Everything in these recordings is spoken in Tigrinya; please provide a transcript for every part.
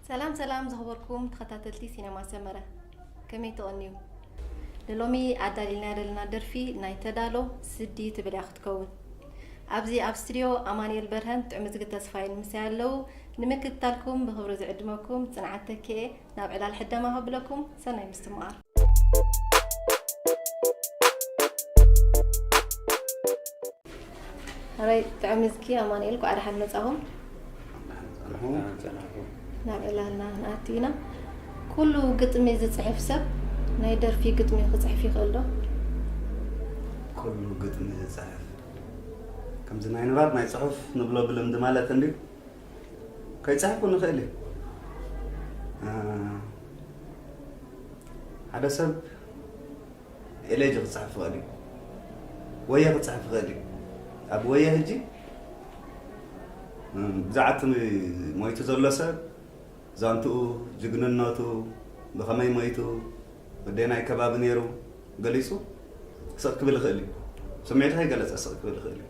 ሰላም ሰላም ዝኸበርኩም ተኸታተልቲ ሲነማ ሰመረ፣ ከመይ ትቐንዩ? ንሎሚ ኣዳሊልና ዘለና ደርፊ ናይ ተዳሎ ስዲ ትብል እያ ክትከውን። ኣብዚ ኣብ ስቱድዮ ኣማኑኤል በርሀን ጥዑምዝጊ ተስፋይን ምሳይ ኣለዉ። ንምክትታልኩም ብኽብሪ ዝዕድመኩም ጽንዓት ተኪኤ። ናብ ዕላል ሕደማ ከብለኩም፣ ሰናይ ምስትምቓር። ሕራይ ጥዑምዝጊ ኣማኑኤል፣ ኳዕ ደሓን መጻኹም። ናብ ዕላልና ክንኣቱ ኢና። ኩሉ ግጥሚ ዝጽሕፍ ሰብ ናይ ደርፊ ግጥሚ ክጽሕፍ ይኽእል ዶ? ኩሉ ግጥሚ ዝጽሕፍ፣ ከምዚ ናይ ንባብ ናይ ጽሑፍ ንብሎ ብልምዲ ማለት እንድዩ። ከይጽሕፍ እውን ይኽእል እዩ። እ፣ ሓደ ሰብ ኤሌጂ ክጽሕፍ ይኽእል እዩ። ወየ ክጽሕፍ ይኽእል እዩ። ኣብ ወየ ሕጂ፣ እ፣ ብዛዕባ እቲ ሞይቱ ዘሎ ሰብ፣ ዛንትኡ፣ ጅግንነቱ፣ ብኸመይ ሞይቱ፣ ወደናይ ከባቢ ነይሩ ገሊጹ ስቕ ክብል ይኽእል እዩ። ስምዒቱ ከይገለጸ ስቕ ክብል ይኽእል እዩ።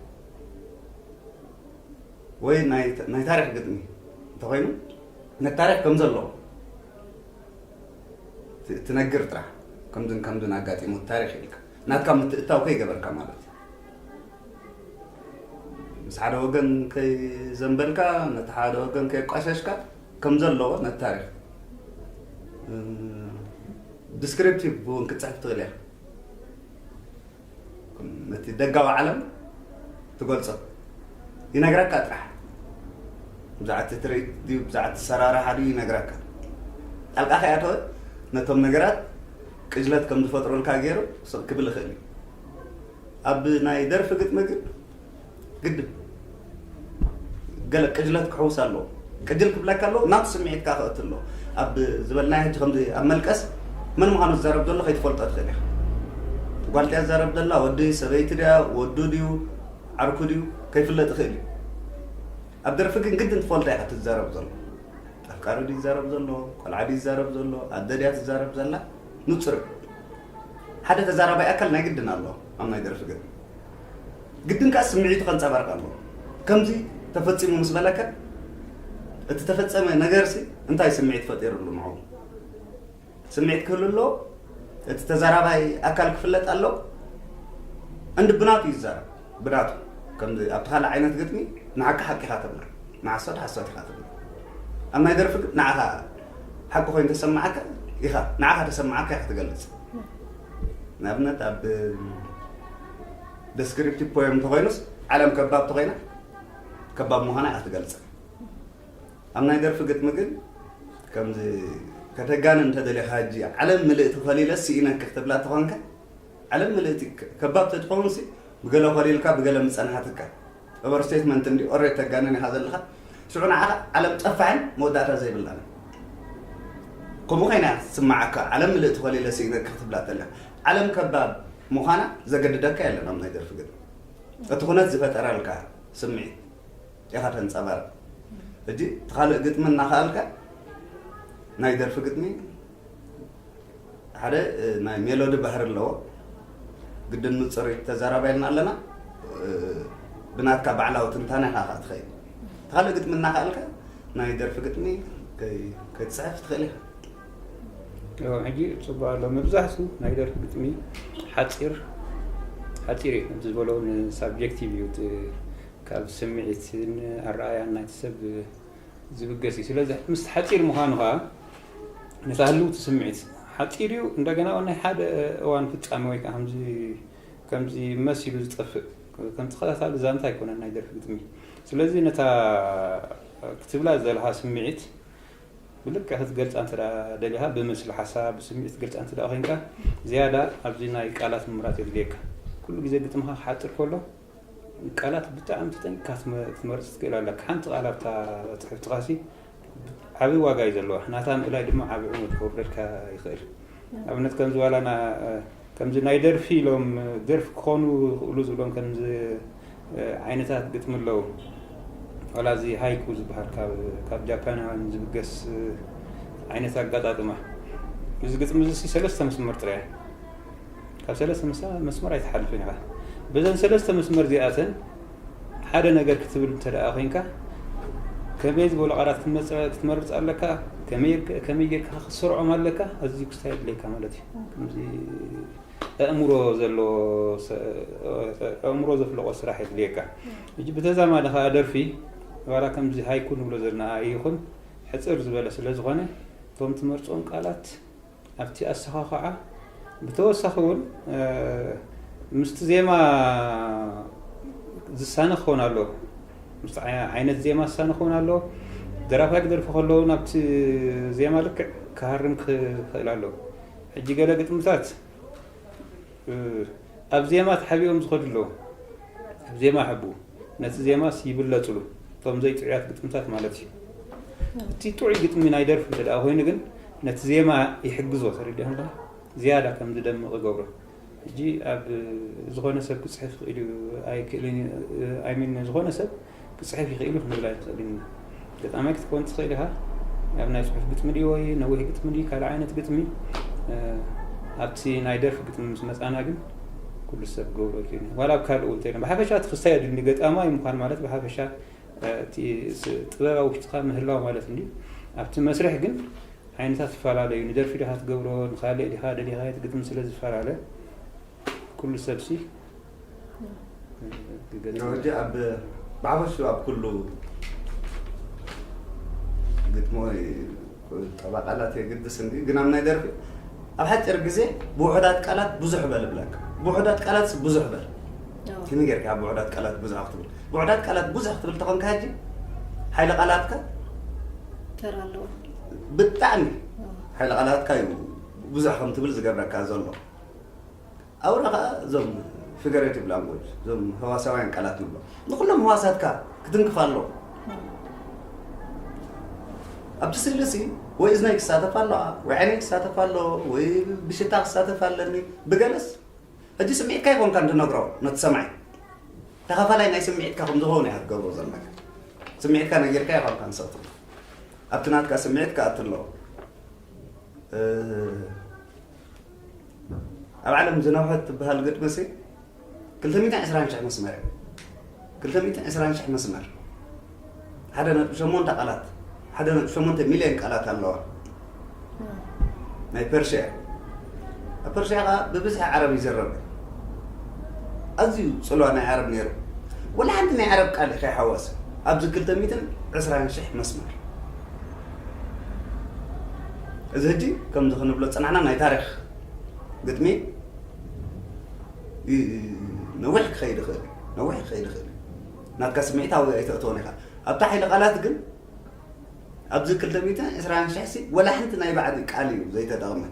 ወይ ናይ፣ ናይ ታሪኽ ግጥሚ እንተኾይኑ፣ ነቲ ታሪኽ ከም ዘለዎ ት-፣ ትነግር ጥራሕ። ከምዝን ከምዝን ኣጋጢሙ ታሪኽ ኢልካ፣ ናትካ ምትእትታው ከይገበርካ ማለት እዩ። ምስ ሓደ ወገን ከይዘንበልካ፣ ነቲ ሓደ ወገን ከየቋሸሽካ፣ ከም ዘለዎ ነቲ ታሪኽ፣ እ፣ ዲስክሪፕቲቭ እውን ክትጽሕፍ ትኽእል ኢኻ። ነቲ ደጋዊ ዓለም ትገልጾ። ይነግረካ ጥራሕ። ብዛዕባ እቲ ትርኢት ድዩ፣ ብዛዕባ እቲ ሰራርሓ ድዩ ይነግረካ። ጣልቃ ከይኣተወ ነቶም ነገራት ቅጅለት ከም ዝፈጥሩልካ ገይሩ ስቕ ክብል ይኽእል እዩ። ኣብ ናይ ደርፊ ግጥሚ ግን ግድን ገለ ቅጅለት ክሕውስ ኣለዎ። ቅጅል ክብለካ ኣለዎ፣ ናቱ ስምዒት ከኣ ከእቱ ኣለዎ። ኣብ ዝበልናዮ ሕጂ ከምዚ ኣብ መልቀስ መን ምዃኑ ዝዛረብ ዘሎ ከይትፈልጦ ትኽእል ኢኻ። ጓል ድያ ዝዛረብ ዘላ፣ ወዲ፣ ሰበይቲ ድያ፣ ወዱ ድዩ፣ ዓርኩ ድዩ፣ ከይፍለጥ ይኽእል እዩ። ኣብ ደርፊ ግን ግድን ትፈልጦ ኢኻ እቲ ዝዛረብ ዘሎ። ኣፍቃሪ ድዩ ዝዛረብ ዘሎ፣ ቆልዓ ድዩ ዝዛረብ ዘሎ፣ ኣደ ድያ ትዛረብ ዘላ፣ ንጹር እዩ። ሓደ ተዛራባይ ኣካል ናይ ግድን ኣሎ ኣብ ናይ ደርፊ ግጥሚ። ግድን ከኣ ስምዒቱ ከንጸባርቕ ኣለዎ። ከምዚ ተፈጺሙ ምስ በለካ፣ እቲ ተፈጸመ ነገርሲ እንታይ ስምዒት ፈጢሩሉ ንዕኡ? ስምዒት ክህሉ ኣለዎ። እቲ ተዛራባይ ኣካል ክፍለጥ ኣለዎ። እንዲ ብናቱ ይዛረብ፣ ብናቱ። ከምዚ ኣብቲ ካልእ ዓይነት ግጥሚ ንዓካ ሓቂ ኢኻ ተብሎ፣ ንሓሶት ሓሶት ኢኻ ተብሎ። ኣብ ናይ ደርፊ ግን ንዓኻ ሓቂ ኮይኑ ተሰማዓካ ኢኻ፣ ንዓኻ ተሰማዓካ ኢኻ ትገልጽ። ንኣብነት ኣብ ደስክሪፕቲቭ ፖየም እንተኾይኑስ ዓለም ከባብ ተኾይና ከባብ ምዃና ኢኻ ትገልጽ። ኣብ ናይ ደርፊ ግጥሚ ግን ከምዚ ከተጋንን እንተደሊኻ ሕጂ ዓለም ምልእቲ ኮሊለ ስኢነኪ ክትብላ ተኾንካ ዓለም ምልእቲ ከ-፣ ከባብ ተትኸውን ሲ ብገለ ኮሊልካ ብገለ ምጸንሓትካ። ኦቨር ስቴትመንት እንዲ ኦሬት ተጋንን ኢኻ ዘለኻ። ሽዑ ንዓኻ ዓለም ጠፋዕን መወዳእታ ዘይብላን። ከምኡ ኮይና እያ ትስምዓካ፣ ዓለም ምልእቲ ኮሊለ ስኢነኪ ክትብላ ተላ። ዓለም ከባብ ምዃና ዘገድደካ የለን ኣብ ናይ ደርፊ ግጥሚ። እቲ ኩነት ዝፈጠረልካ ስምዒት ኢኻ ተንጸባርቕ። ሕጂ እቲ ካልእ ግጥሚ እናኸኣልካ ናይ ደርፊ ግጥሚ ሓደ፣ እ፣ ናይ ሜሎዲ ባህሪ ኣለዎ። ግድን ንጽሪት ተዛራባይልና ኣለና። እ፣ ብናትካ ባዕላዊ ትንታነ ኢኻ ከኣ ትኸይድ። እቲ ካልእ ግጥሚ እናኸኣልካ ናይ ደርፊ ግጥሚ ከይ-፣ ከይትጽሕፍ ትኽእል ኢኻ። እዎ፣ ሕጂ ጽቡቕ ኣሎ። መብዛሕቱ ናይ ደርፊ ግጥሚ ሓጺር፣ ሓጺር እዩ። ከምቲ ዝበሎ ንሳብጀክቲቭ እዩ። እቲ ካብ ስምዒትን ኣረኣያን ናይቲ ሰብ ዝብገስ እዩ። ስለዚ ምስቲ ሓጺር ምዃኑ ከኣ ነታ ህልውቲ ስምዒት ሓጺር እዩ። እንደገና ናይ ሓደ እዋን ፍጻመ ወይ ከኣ ከምዚ፣ ከምዚ መሲሉ ዝጠፍእ፣ ከም ተኸታታሊ ዛንታ ኣይኮነን ናይ ደርፊ ግጥሚ። ስለዚ ነታ ክትብላ ዝደለኻ ስምዒት ብልክዕ ክትገልጻ እንተ ደኣ ደሊኻ፣ ብምስሊ ሓሳብ፣ ብስምዒት ክትገልጻ እንተ ደኣ ኮይንካ፣ ዝያዳ ኣብዚ ናይ ቃላት ምምራጽ የድልየካ። ኩሉ ግዜ ግጥምኻ ክሓጽር ከሎ፣ ቃላት ብጣዕሚ ተጠንቂቕካ ትመ-፣ ክትመርጽ ትኽእል ኣለካ። ሓንቲ ቃል ኣብታ ጽሕፍትኻሲ ዓቢ ዋጋ እዩ ዘለዋ። ናታ ምእላይ ድማ ዓቢ ዕንወት ከውርደልካ ይኽእል። ኣብነት ከምዚ ዋላ ና-፣ ከምዚ ናይ ደርፊ ኢሎም፣ ደርፊ ክኾኑ ይኽእሉ ዝብሎም ከምዚ ዓይነታት ግጥሚ ኣለዉ። ዋላ እዚ ሃይኩ ዝበሃል ካብ፣ ካብ ጃፓናውያን ዝብገስ ዓይነት ኣጋጣጥማ። እዚ ግጥሚ እዚ ሰለስተ መስመር ጥራይ እያ። ካብ ሰለስተ መስ- መስመር ኣይትሓልፍን ኢኻ። በዘን ሰለስተ መስመር እዚኣተን ሓደ ነገር ክትብል እንተ ደኣ ኮይንካ፣ ከመይ ዝበሉ ቃላት ክትመጽ- ክትመርጽ ኣለካ፣ ከመይ ጌርካ- ከመይ ጌርካ ክትሰርዖም ኣለካ፣ ኣዝዩ ክስታይ የድልየካ ማለት እዩ። ከምዚ ኣእምሮ ዘለዎ ሰ- ኣእምሮ ዘፍለቖ ስራሕ የድልየካ። ሕጂ ብተዛማዲ ከኣ ደርፊ ዋላ ከምዚ ሃይኩ ንብሎ ዘለና ይኹን ሕጽር ዝበለ ስለ ዝኾነ፣ እቶም ትመርጾም ቃላት ኣብቲ ኣሰኻኽዓ ብተወሳኺ እውን ምስቲ ዜማ ዝሳነ ክኸውን ኣለዎ። ምስቲ ዓይነት ዜማ ዝሳነ ክኸውን ኣለዎ። ደራፋይ ክደርፊ ከለዉ ናብቲ ዜማ ልክዕ ክሃርም ክኽእል ኣለዎ። ሕጂ ገለ ግጥምታት ኣብ ዜማ ተሓቢኦም ዝኸዱ ኣለዉ። ኣብ ዜማ ሕቡ ነቲ ዜማስ ይብለጽሉ። እቶም ዘይጥዑያት ግጥምታት ማለት እዩ። እቲ ጥዑይ ግጥሚ ናይ ደርፊ እንተ ደኣ ኮይኑ ግን ነቲ ዜማ ይሕግዞ። ተረዲእካ ዝያዳ ከም ዝደምቕ ይገብሮ። ሕጂ ኣብ ዝኾነ ሰብ ክጽሕፍ ክእል እዩ ኣይክእልን እዩ። ኣይሚን ዝኾነ ሰብ ክጽሕፍ ይኽእል እዩ ክንብል ኣይንኽእልን ኢና። ገጣማይ ክትኮን ትኽእል ኢኻ። ኣብ ናይ ጽሑፍ ግጥሚ ድዩ ወይ ነዊሕ ግጥሚ ድዩ ካልእ ዓይነት ግጥሚ ኣብቲ ናይ ደርፊ ግጥሚ ምስ መጻና ግን ኩሉ ሰብ ክገብሮ ይኽእል እዩ። ዋላ ኣብ ካልእ እውን እንተይኮነ ብሓፈሻ እቲ ክስታይ ኣድልኒ ገጣማይ ምዃን ማለት ብሓፈሻ እቲ ጥበብ ኣብ ውሽጥኻ ምህላው ማለት እንድዩ። ኣብቲ መስርሕ ግን ዓይነታት ይፈላለዩ። ንደርፊ ዲኻ ትገብሮ ንኻልእ ዲኻ ደሊኻ ትግጥም ስለ ዝፈላለ ኩሉ ሰብሲ ሕጂ ኣብ ብሓፈሽኡ ኣብ ኩሉ ግጥሚ ወይ ቁጠባ ቃላት የግድስ እንዲ ግን ኣብ ናይ ደርፊ ኣብ ሓፂር ግዜ ብውሑዳት ቃላት ብዙሕ በል እብለካ። ብውሑዳት ቃላት ብዙሕ በል። ከመይ ጌርካ ብውሑዳት ቃላት ብዙሕ ክትብል? ብውሑዳት ቃላት ብዙሕ ክትብል ተኾንካ ሕጂ ሓይሊ ቃላትካ ተራ ኣለዎ። ብጣዕሚ ሓይሊ ቃላትካ እዩ ብዙሕ ከም ትብል ዝገብረካ ዘሎ። ኣውራ ከዓ እዞም figurative language እዞም ህዋሳውያን ቃላት ንብሎ ንኩሎም ህዋሳትካ ክትንክፍ ኣለዎ። ኣብቲ ስእሊ ሲ ወይ እዝነይ ክሳተፍ ኣለዋ ወይ ዓይነይ ክሳተፍ ኣለዎ ወይ ብሽታ ክሳተፍ ኣለኒ ብገለስ ሕጂ ስምዒትካ ይኮንካ እንትነግሮ ነቲ ሰማዒ ተኻፋላይ ናይ ስምዒትካ ከም ዝኸውን እያ ክትገብሮ ዘለካ። ስምዒትካ ነጊርካ ይኮንካ ንሰብ ኣብቲ ናትካ ስምዒት ክኣቱ ኣለዎ። ኣብ ዓለም ዝነውሐት ትበሃል ግጥሚ ሲ ክልተ ሚእትን ዕስራን ሽሕ መስመር እያ። ክልተ ሚእትን ዕስራን ሽሕ መስመር ሓደ ነጥቢ ሸሞንተ ቃላት ሓደ ነጥቢ ሸሞንተ ሚልዮን ቃላት ኣለዋ። ናይ ፐርሽያ ኣብ ፐርሽያ ከዓ ብብዝሒ ዓረብ ይዝረብ። ኣዝዩ ፅልዋ ናይ ዓረብ ነይሩ። ወላ ሓንቲ ናይ ዓረብ ቃል ከይሓወሰ ኣብዚ ክልተ ሚእትን ዕስራን ሽሕ መስመር እዚ ሕጂ ከምዚ ክንብሎ ዝፀናሕና ናይ ታሪክ ግጥሚ ነዊሕ ክኸይድ ይኽእል ነዊሕ ክኸይድ ይኽእል ናትካ ስምዒታዊ ኣይተእትዎን ኢኻ ኣብታ ሓይሊ ቃላት ግን ኣብዚ ክልተ ሚእትን ዕስራን ሽሕ ሲ ወላ ሓንቲ ናይ ባዕዲ ቃል እዩ ዘይተጠቕመ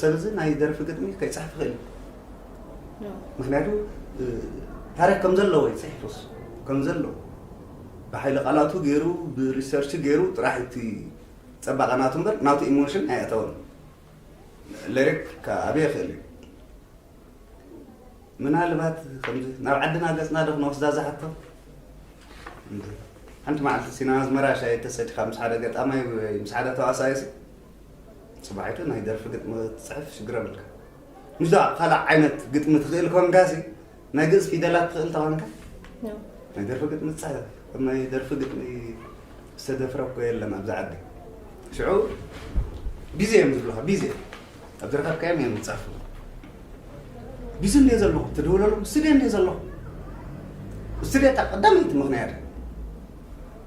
ሰብ እዚ ናይ ደርፊ ግጥሚ ከይፅሕፍ ይኽእል እዩ ምክንያቱ ታሪክ ከም ዘለዎ ይፅሕፍስ ከም ዘለዎ ብሓይሊ ቃላቱ ገይሩ ብሪሰርች ገይሩ ጥራሕ እቲ ፀባቐ ናቱ እምበር ናቱ ኢሞሽን ኣይኣተወን ሌሪክ ከኣብየ ይኽእል እዩ ምናልባት ከምዚ ናብ ዓድና ገፅና ዶ ክንወስዳ ዝሓቶ ሓንቲ መዓልቲ ሲና ኣዝመራ ሻይ ተሰዲኻ ምስ ሓደ ገጣማይ ወይ ምስ ሓደ ተዋሳይሲ ፅባሒቱ ናይ ደርፊ ግጥሚ ክትፅሕፍ ሽግር የብልካ ምስ ዶ ካልእ ዓይነት ግጥሚ ትኽእል ኮንካሲ ናይ ግእዝ ፊደላት ትኽእል ተኾንካ ናይ ደርፊ ግጥሚ ትፅሕፍ ከም ናይ ደርፊ ግጥሚ ዝተደፍረ እኮ የለን ኣብዚ ዓዲ ሽዑ ቢዚ እዮም ዝብሉኻ ቢዚ ኣብ ዝረኸብካዮም እዮም ዝፅሕፉ ቢዚ እንድየ ዘለኹ ትድውለሎም ስቱድዮ እንድየ ዘለኹ ስቱድዮ እታ ቀዳመይቲ ምኽንያት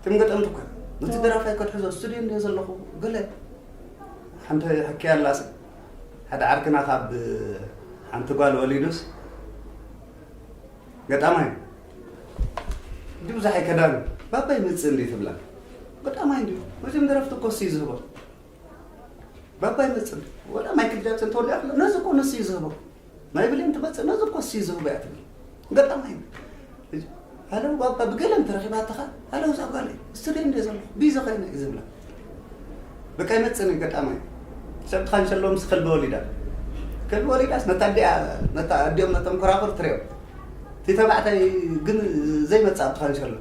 ትም ገጠምቲ እኮ ነቲ ደራፋይ ከትሕዞ ስቱድዮ እንድየ ዘለኹ ገለ ሓንቲ ሕክያ ኣላስ ሓደ ዓርክና ካብ ሓንቲ ጓል ወሊዱስ ገጣማይ እንዲ ብዙሕ ኣይከዳን ባባ ይመፅእ እንዲ ትብላ ገጣማይ እንዲ መቸም ደረፍቲ እኮ እሱ እዩ ዝህቦ ባባ ይመፅእ ወላ ማይክል ጃክሰን ተወሊዓ ከሎ ነዚ እኮ ንሱ እዩ ዝህቦ ናይ ብሌን ትመፅእ ነዚ እኮ እሱ እዩ ዝህቦ እያ ትብል ገጣማይ ሃለው ባባ ብገለን ተረኺባትኻ ሃለው እዛ ጓለይ ስቱድዮ እንደ ዘለኹ ቢዚ ኮይነ እዩ ዝብላ በቃ ይመፅእ ገጣማይ ሰብ ትኻንሸሎ ምስ ከልቢ ወሊዳ ከልቢ ወሊዳስ ነታ ኣዲኣ ነታ ኣዲኦም ነቶም ኮራኹር ትሪኦም እቲ ተባዕታይ ግን ዘይመፅእ ኣብ ትኻንሸሎ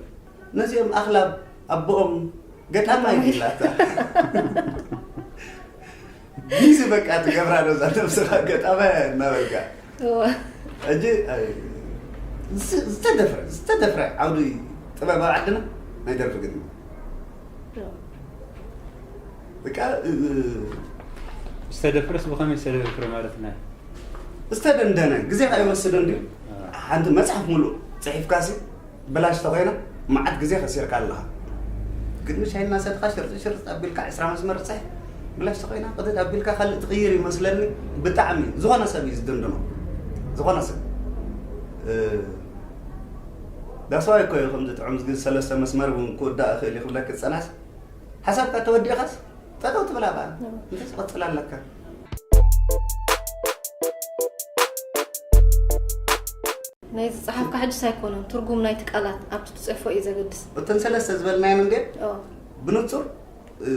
ነዚኦም ኣኽላብ ኣቦኦም ገጣማይ ኢላታ ቢዚ በቃ ትገብራ ዶ እዛ ነብስኻ ገጣማይ እናበልካ። እወ። ሕጂ ኣይ፣ ዝ- ዝተደፍረ ዝተደፍረ ዓውዲ ጥበብ ኣብ ዓድና ናይ ደርፊ ግጥሚ። በቃ እ- እ- ዝተደፍረስ ብኸመይ ዝተደፍረ ማለት ናይ ዝተደንደነ ግዜ ኣይወስደን ድዩ? ሓንቲ መፅሓፍ ሙሉእ ፅሒፍካሲ ብላሽ ተኮይና መዓት ግዜ ከሲርካ ኣለኻ። ግጥሚ ሻሂ እናሰትኻ ሽርጥ ሽርጥ ኣቢልካ ዕስራ መስመር ፅሒፍ ብላሽ ተኮይና ቅድድ ኣቢልካ ካልእ ትቕይር ይመስለኒ። ብጣዕሚ ዝኾነ ሰብ እዩ ዝድንድኖ። ዝኾነ ሰብ እ፣ ዳስዋይ እኮ እዩ ከምዚ ጥዑም ዝግዝ ሰለስተ መስመር እውን ክውዳእ እኽእል እዩ ክብለክ ዝፀናሕስ ሓሳብካ ተወዲእኻስ ጠጠው ትብላ በኣ እንተ ዝቐፅል ኣለካ። ናይ ዝፀሓፍካ ሕጅስ ኣይኮነን ትርጉም ናይቲ ቃላት ኣብቲ ትፅሕፎ እዩ ዘገድስ። እተን ሰለስተ ዝበልናየን እንዴ ኦ፣ ብንጹር እ፣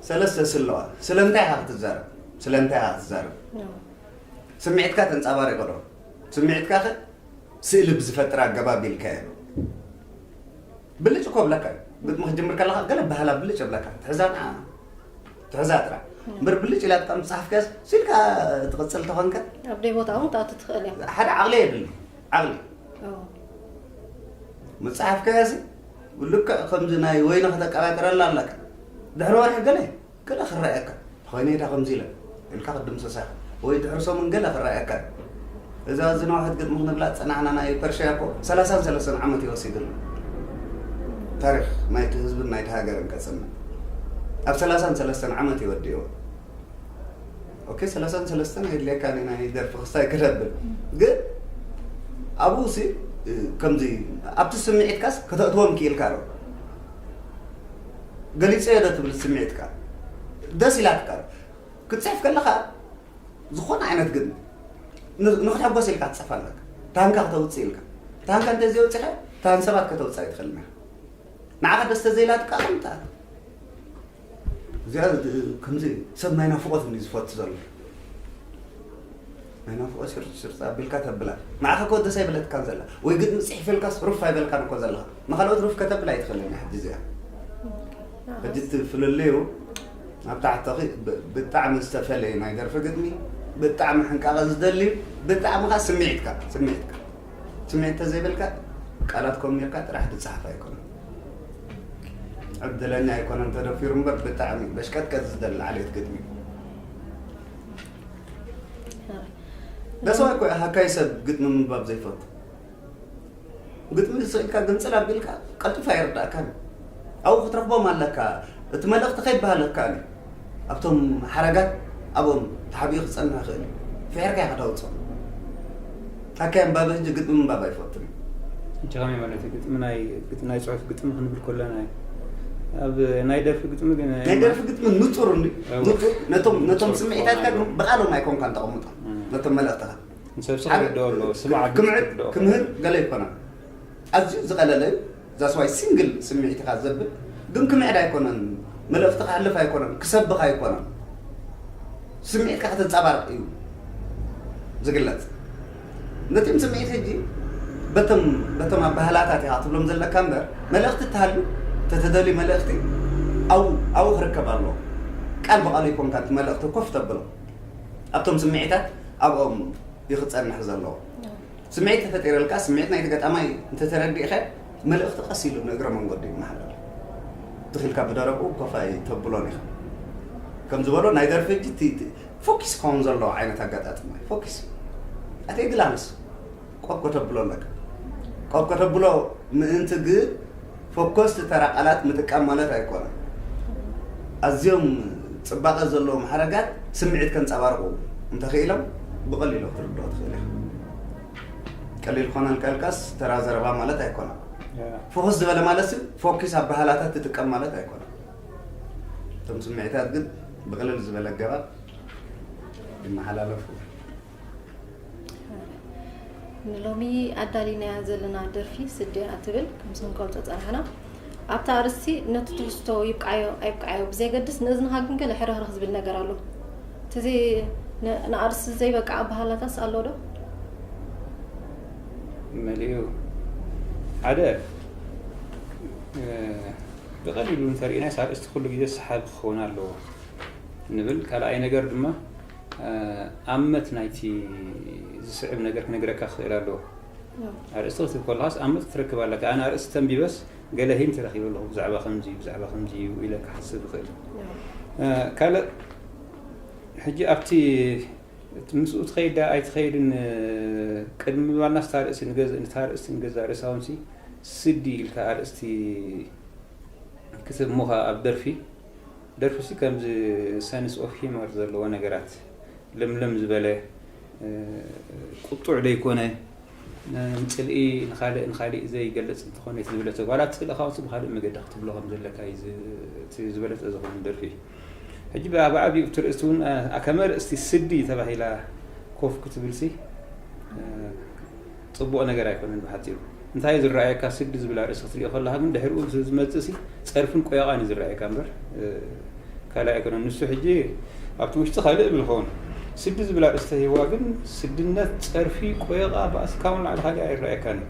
ሰለስተ ስለዋ ስለምንታይ ኢኻ ክትዛረብ? ስለምንታይ ኢኻ ክትዛረብ? ኦ። ስምዒትካ ተንጸባሪቑ ዶ? ስምዒትካ ኸ ስእሊ ብዝፈጥር ኣገባብ ኢልካዮ። ብልጭ እኮ ብለካ እዩ። ግጥሚ ክትጅምር ከለኻ ገለ ባህላ ብልጭ ብለካ ትሕዛ ንዓ ትሕዛ ጥራሕ እምበር ብልጭ ኢላትካ ምስ ጸሓፍካስ ስኢልካ ትቕጽል ተኾንካ ኣብ ደይ ቦታ እውን ታእቱ ትኽእል እያ። ሓደ ዓቕሊ የድሊ። ዓቕሊ ኦ፣ ምጽሓፍካያሲ ልክዕ ከምዚ ናይ ወይኒ ከተቀባጥረላ ኣለካ። ድሕሪ ወርሒ ገለ ገለ ክረኣየካ ተኾይነ ኢዳ ከምዚ ኢለ ኢልካ ክትድምሰሳ ኢኻ። ወይ ድሕሪ ሰሙን ገለ ክረኣየካ እዩ። እዛ ዝነውሐት ግጥሚ ክንብላ ዝጸናሕና ናይ ፐርሽያ እኮ ሰላሳን ሰለስተን ዓመት እዩ ወሲዱሉ። ታሪኽ ናይቲ ህዝብን ናይቲ ሃገርን ከጽንዕ ኣብ ሰላሳን ሰለስተን ዓመት እዩ ወዲእዎ። ኦኬ ሰላሳን ሰለስተን የድልየካ ናይ ደርፊ ክስታይ ክደብል ግን ኣብኡ ሲ ከምዚ ኣብቲ ስምዒትካስ ከተእትዎም ክኢልካ ዶ ገሊፀዮ ዶ ትብል ስምዒትካ ደስ ኢላትካ ክትፅሕፍ ከለካ ዝኾነ ዓይነት ግን ንክትሕጎስ ኢልካ ትፅሕፍ ኣለካ። ታንካ ከተውፅእ ኢልካ ታንካ እንተዘይወፂኻ ታን ሰባት ከተውፅእ ኣይትኽእልን ኢኻ። ንዓኻ ደስ ተዘይላትካ ከምታ እዚኣ ከምዚ ሰብ ናይ ናፍቆት እንዲ ዝፈቱ ዘሎ ናይ ናፍቆት ሽርጥ ሽርጥ ኣቢልካ ተብላ ንዓኻ እኮ ደስ ኣይበለትካን ዘላ ወይ ግጥሚ ፅሒፈልካስ ሩፍ ኣይበልካን እኮ ዘለኻ ንካልኦት ሩፍ ከተብል ኣይትኽእልን ሕጂ እዚኣ ሕጂ እቲ ፍልልዩ ኣብ ታሕተኺ ብጣዕሚ ዝተፈለየ ናይ ደርፊ ግጥሚ ብጣዕሚ ሕንቃቐ ዝደልዩ ብጣዕሚ ካ ስምዒትካ ስምዒትካ ስምዒት ተዘይብልካ ቃላት ኮሚርካ ጥራሕ ትፅሓፍ ኣይኮነን ዕድለኛ ኣይኮነን ተደፊሩ እምበር ብጣዕሚ በሽቀጥቀጥ ዝደሊ ዓሌት ግጥሚ ደሰዋ እኮ ሃካይ ሰብ ግጥሚ ምንባብ ዘይፈቱ ግጥሚ ስኢልካ ግንፅል ኣቢልካ ቀልጢፉ ኣይርዳእካን ኣብኡ ክትረኽቦም ኣለካ እቲ መልእኽቲ ከይበሃል ይከኣል እዩ ኣብቶም ሓረጋት ኣብኦም ተሓቢኡ ክፀንሕ ይኽእል እዩ ፍሒርካ ኢኻ ተውፅኦ ሃካይ ኣንባቢ ሕጂ ግጥሚ ምንባብ ኣይፈቱን እዩ ሕጂ ከመይ ማለት እዩ ግጥሚ ናይ ግጥሚ ናይ ፅሑፍ ግጥሚ ክንብል ከለና እዩ ኣብ ናይ ደርፊ ግጥሚ ግን ናይ ደርፊ ግጥሚ ንፁር እንዲ እወ። ንፁር ነቶም ነቶም ንፁር ስምዒታትካ ክኾን ግን ብቓሎም ኣይኮንካን ተቐምጦ እም። ነቶም መልእኽትኻ ንሰብሲ ሓደ ክርድኦ ኣለዎ ስማዕ ክምዕድ ክርድኦ ክምህር ገለ ይኮና ኣዝዩ ዝቐለለ እዩ ዛስዋይ ሲንግል ስምዒትካ ዘብል ግን ክምዕድ ኣይኮነን መልእኽቲ ክሕልፍ ኣይኮነን ክሰብኽ ኣይኮነን ስምዒትካ ከተንፀባርቕ እዩ ዝግለፅ ነቲም ስምዒት ሕጂ በቶም በቶም ኣባህላታት ኢኻ ትብሎም ዘለካ እምበር መልእኽቲ እትሃሉ ተተደልዩ መልእኽቲ ኣብኡ ኣብኡ ክርከብ ኣለዎ ቃል ብቓሉ ይኮንካ እቲ መልእኽቲ ኮፍ ተብሎ ኣብቶም ስምዒታት ኣብኦም ይኽፀንሕ ዘለዎ ስምዒት ተፈጢረልካ ስምዒት ናይቲ ገጣማይ እንተተረዲእኸ መልእኽቲ ቀስ ኢሉ ንእግረ መንገዱ ይመሓለል ትኽልካ ብደረቁ ኮፋይ ተብሎን ኢኻ ከም ዝበሎ ናይ ደርፊ ሕጂ እቲ- እቲ ፎኪስ ክኸውን ዘለዎ ዓይነት ኣጋጣጥማ እዩ ፎኪስ ኣተይ ግላንስ ቆብ ከተብሎ ኣለካ ቆብ ከተብሎ ምእንቲ ግን ፎኮስቲ ተራ ቃላት ምጥቃም ማለት ኣይኮነን ኣዝዮም ፅባቐ ዘለዎም ሓረጋት ስምዒት ከንፀባርቑ እንተኽኢሎም ብቐሊሉ ክትርድኦ ትኽእል ኢኻ ቀሊል ክኾነልካ ኢልካስ ተራ ዘረባ ማለት ኣይኮነን ፎከስ ዝበለ ማለት ሲ ፎኪስ ኣባህላታት ትጥቀም ማለት ኣይኮነን እቶም ስምዒታት ግን ብቕልል ዝበለ ኣገባብ ይመሓላለፉ ንሎሚ ኣዳሊናያ ዘለና ደርፊ ስድያ ትብል ከምዚ ክንገልፆ ፀናሕና ኣብታ ኣርስቲ ነቲ ትሕዝቶ ይብቃዮ ኣይብቃዮ ብዘይገድስ ንእዝንኻ ግን ገለ ሕርኽርኽ ዝብል ነገር ኣሎ እቲ ንኣርስቲ ዘይበቃ ኣባህላታስ ኣሎ ዶ መሊኡ ሓደ ብቐሊሉ እንተርኢናስ ኣርእስቲ ኩሉ ግዜ ሰሓቢ ክኸውን ኣለዎ ንብል። ካልኣይ ነገር ድማ ኣመት ናይቲ ዝስዕብ ነገር ክነግረካ ክኽእል ኣለዎ። ኣርእስቲ ክትብ ከለኻስ ኣመት ክትረክብ ኣለካ። ኣነ ኣርእስቲ ተንቢበስ ገለ ሂንት ረኺበ ኣለኹ፣ ብዛዕባ ከምዚ እዩ፣ ብዛዕባ ከምዚ እዩ ኢለ ክሓስብ ይኽእል። ካልእ ሕጂ ኣብቲ ምስኡ ትኸይድ ኣይትኸይድን፣ ቅድሚ ምባልናስ እታ ርእሲ ንገዝ- እታ ርእስቲ ንገዛእ ርእሳ እውን ሲ ስዲ ኢልካ ኣርእስቲ ክትብ እሞ ኸኣ ኣብ ደርፊ ደርፊ ሲ ከምዚ ሰንስ ኦፍ ሂመር ዘለዎ ነገራት ልምልም ዝበለ፣ ቁጡዕ ዘይኮነ፣ ንጽልኢ ንኻልእ ንኻሊእ ዘይገልጽ እንተኾነ እቲ ዝበለጸ ጓላ ትኽእል ኢኻ ብኻልእ መገዲ ክትብሎ ከም ዘለካ እዩ ዝ- እቲ ዝበለጸ ዝኾነ ደርፊ። ሕጂ ብዓቢኡ እቲ ርእስቲ እውን ኣከመ ርእስቲ ስዲ ተባሂላ ኮፍ ክትብል ሲ ጽቡቕ ነገር ኣይኮነን ብሓጺሩ። እንታይ እዩ ዝረኣየካ? ስዲ ዝብል ኣርእስቲ ክትሪኦ ከለኻ ግን ድሕሪኡ ዝመጽእ ሲ ጸርፍን ቆየቓን እዩ ዝረኣየካ እምበር ካልእ ኣይኮነን። ንሱ ሕጂ ኣብቲ ውሽጢ ካልእ እብል ኸውን። ስዲ ዝብል ኣርእስቲ ሂዋ ግን ስድነት፣ ጸርፊ፣ ቆየቓ፣ ባእሲ ካብኡ ንላዕሊ ካልእ ኣይረኣየካን እዩ።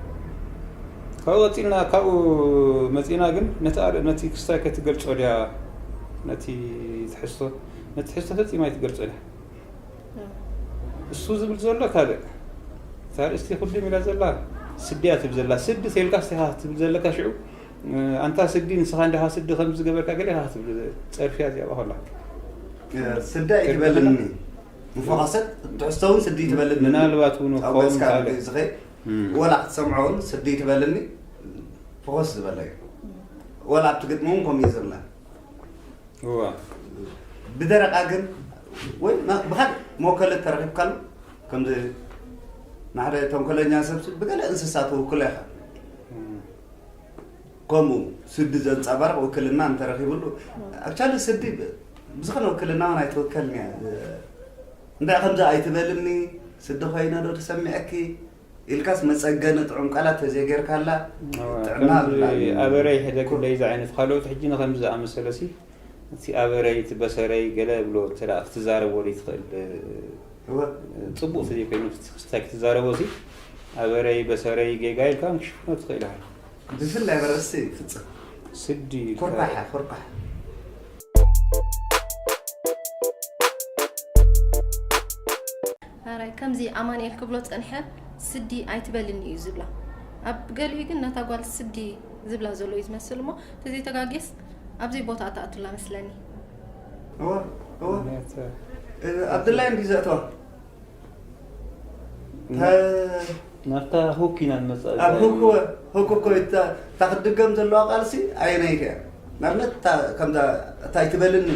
ካብኡ ቀጺልና ካብኡ መጺና ግን ነቲ ኣር- ነቲ ክስታይ ከትገልጾ ድያ ነቲ ትሕዝቶ ነቲ ትሕዝቶ ፈጺማ ኣይትገልጾ ድያ። እሱ ዝብል ዘሎ ካልእ እታ ርእስቲ ኩድም ኢላ ዘላ ስድያ ትብል ዘላ ስዲ ተልካ ስቲኻ ትብል ዘለካ ሽዑ ኣንታ ስዲ ንስኻ እንዲኻ ስዲ ከም ዝገበርካ ገለ ኢኻ ትብል ጸርፍያ እዚኣ ከላ ስዳ ይትበልኒ ንፎኻሰት ትሕዝቶ እውን ስዲ ትበልኒ ምናልባት እውን ኣብ ኸውን ገጽካ ካልእ ዝኸይ ወላ ክትሰምዖ እውን ስዲ ትበልኒ ፍኾስ ዝበለ እዩ ወላ ኣብቲ ግጥሚ እውን ከምኡ እዩ ዝብላ እዋ ብደረቓ ግን ወይ ና- ብኻልእ መወከለት ተረኺብካሉ ከምዚ ንሓደ ተንኮለኛ ሰብ ብገለ እንስሳ ተውክሎ ኢኻ ከምኡ ስዲ ዘንፀባርቕ ውክልና እንተረኺብሉ ኣክቻሊ ስዲ ብ- ብዝኾነ ውክልና እውን ኣይትወከልን እያ እንታይ ከምዚ ኣይትበልኒ ስዲ ኮይነ ዶ ተሰሚዐኪ ኢልካስ መፀገኒ ጥዑም ቃላት ተዘይጌርካላ ጥዕና ኣበረይ ሕደግለይ ዝዓይነት ካልኦት ሕጂ ንከምዚ ዝኣመሰለ ሲ እቲ ኣበረይ እቲ በሰረይ ገለ ብሎ እንተ ክትዛረቦ ዘይትኽእል እወ ፅቡቅ ተዘይኮይኑ ክስታይ ክትዛረቦ ሲ ኣበረይ በሰረይ ጌጋ ኢልካ ክሽፍኖ ትኽእል ኢኻ ብፍላይ በረስቲ ፍፅም ስዲ ኢልካ ኮርኳሓ ኮርኳሓ ሕራይ ከምዚ ኣማንኤል ክብሎ ጸንሐ ስዲ ኣይትበልኒ እዩ ዝብላ ኣብ ገሊኡ ግን ነታ ጓል ስዲ ዝብላ ዘሎ እዩ ዝመስል እሞ ተዘይተጋጌስ ኣብዚ ቦታ ኣተኣቱላ መስለኒ እወ እወ ኣብ ድላይ እንዲ ዘእተዋ ናብታ ሁክ ኢና ንመፅእ ኣብ ህኩ ህኩ እኮ እታ ክትድገም ዘለዋ ቃልሲ ኣየነይቲ እያ ንኣብነት ከምዛ እታ ኣይትበልኒ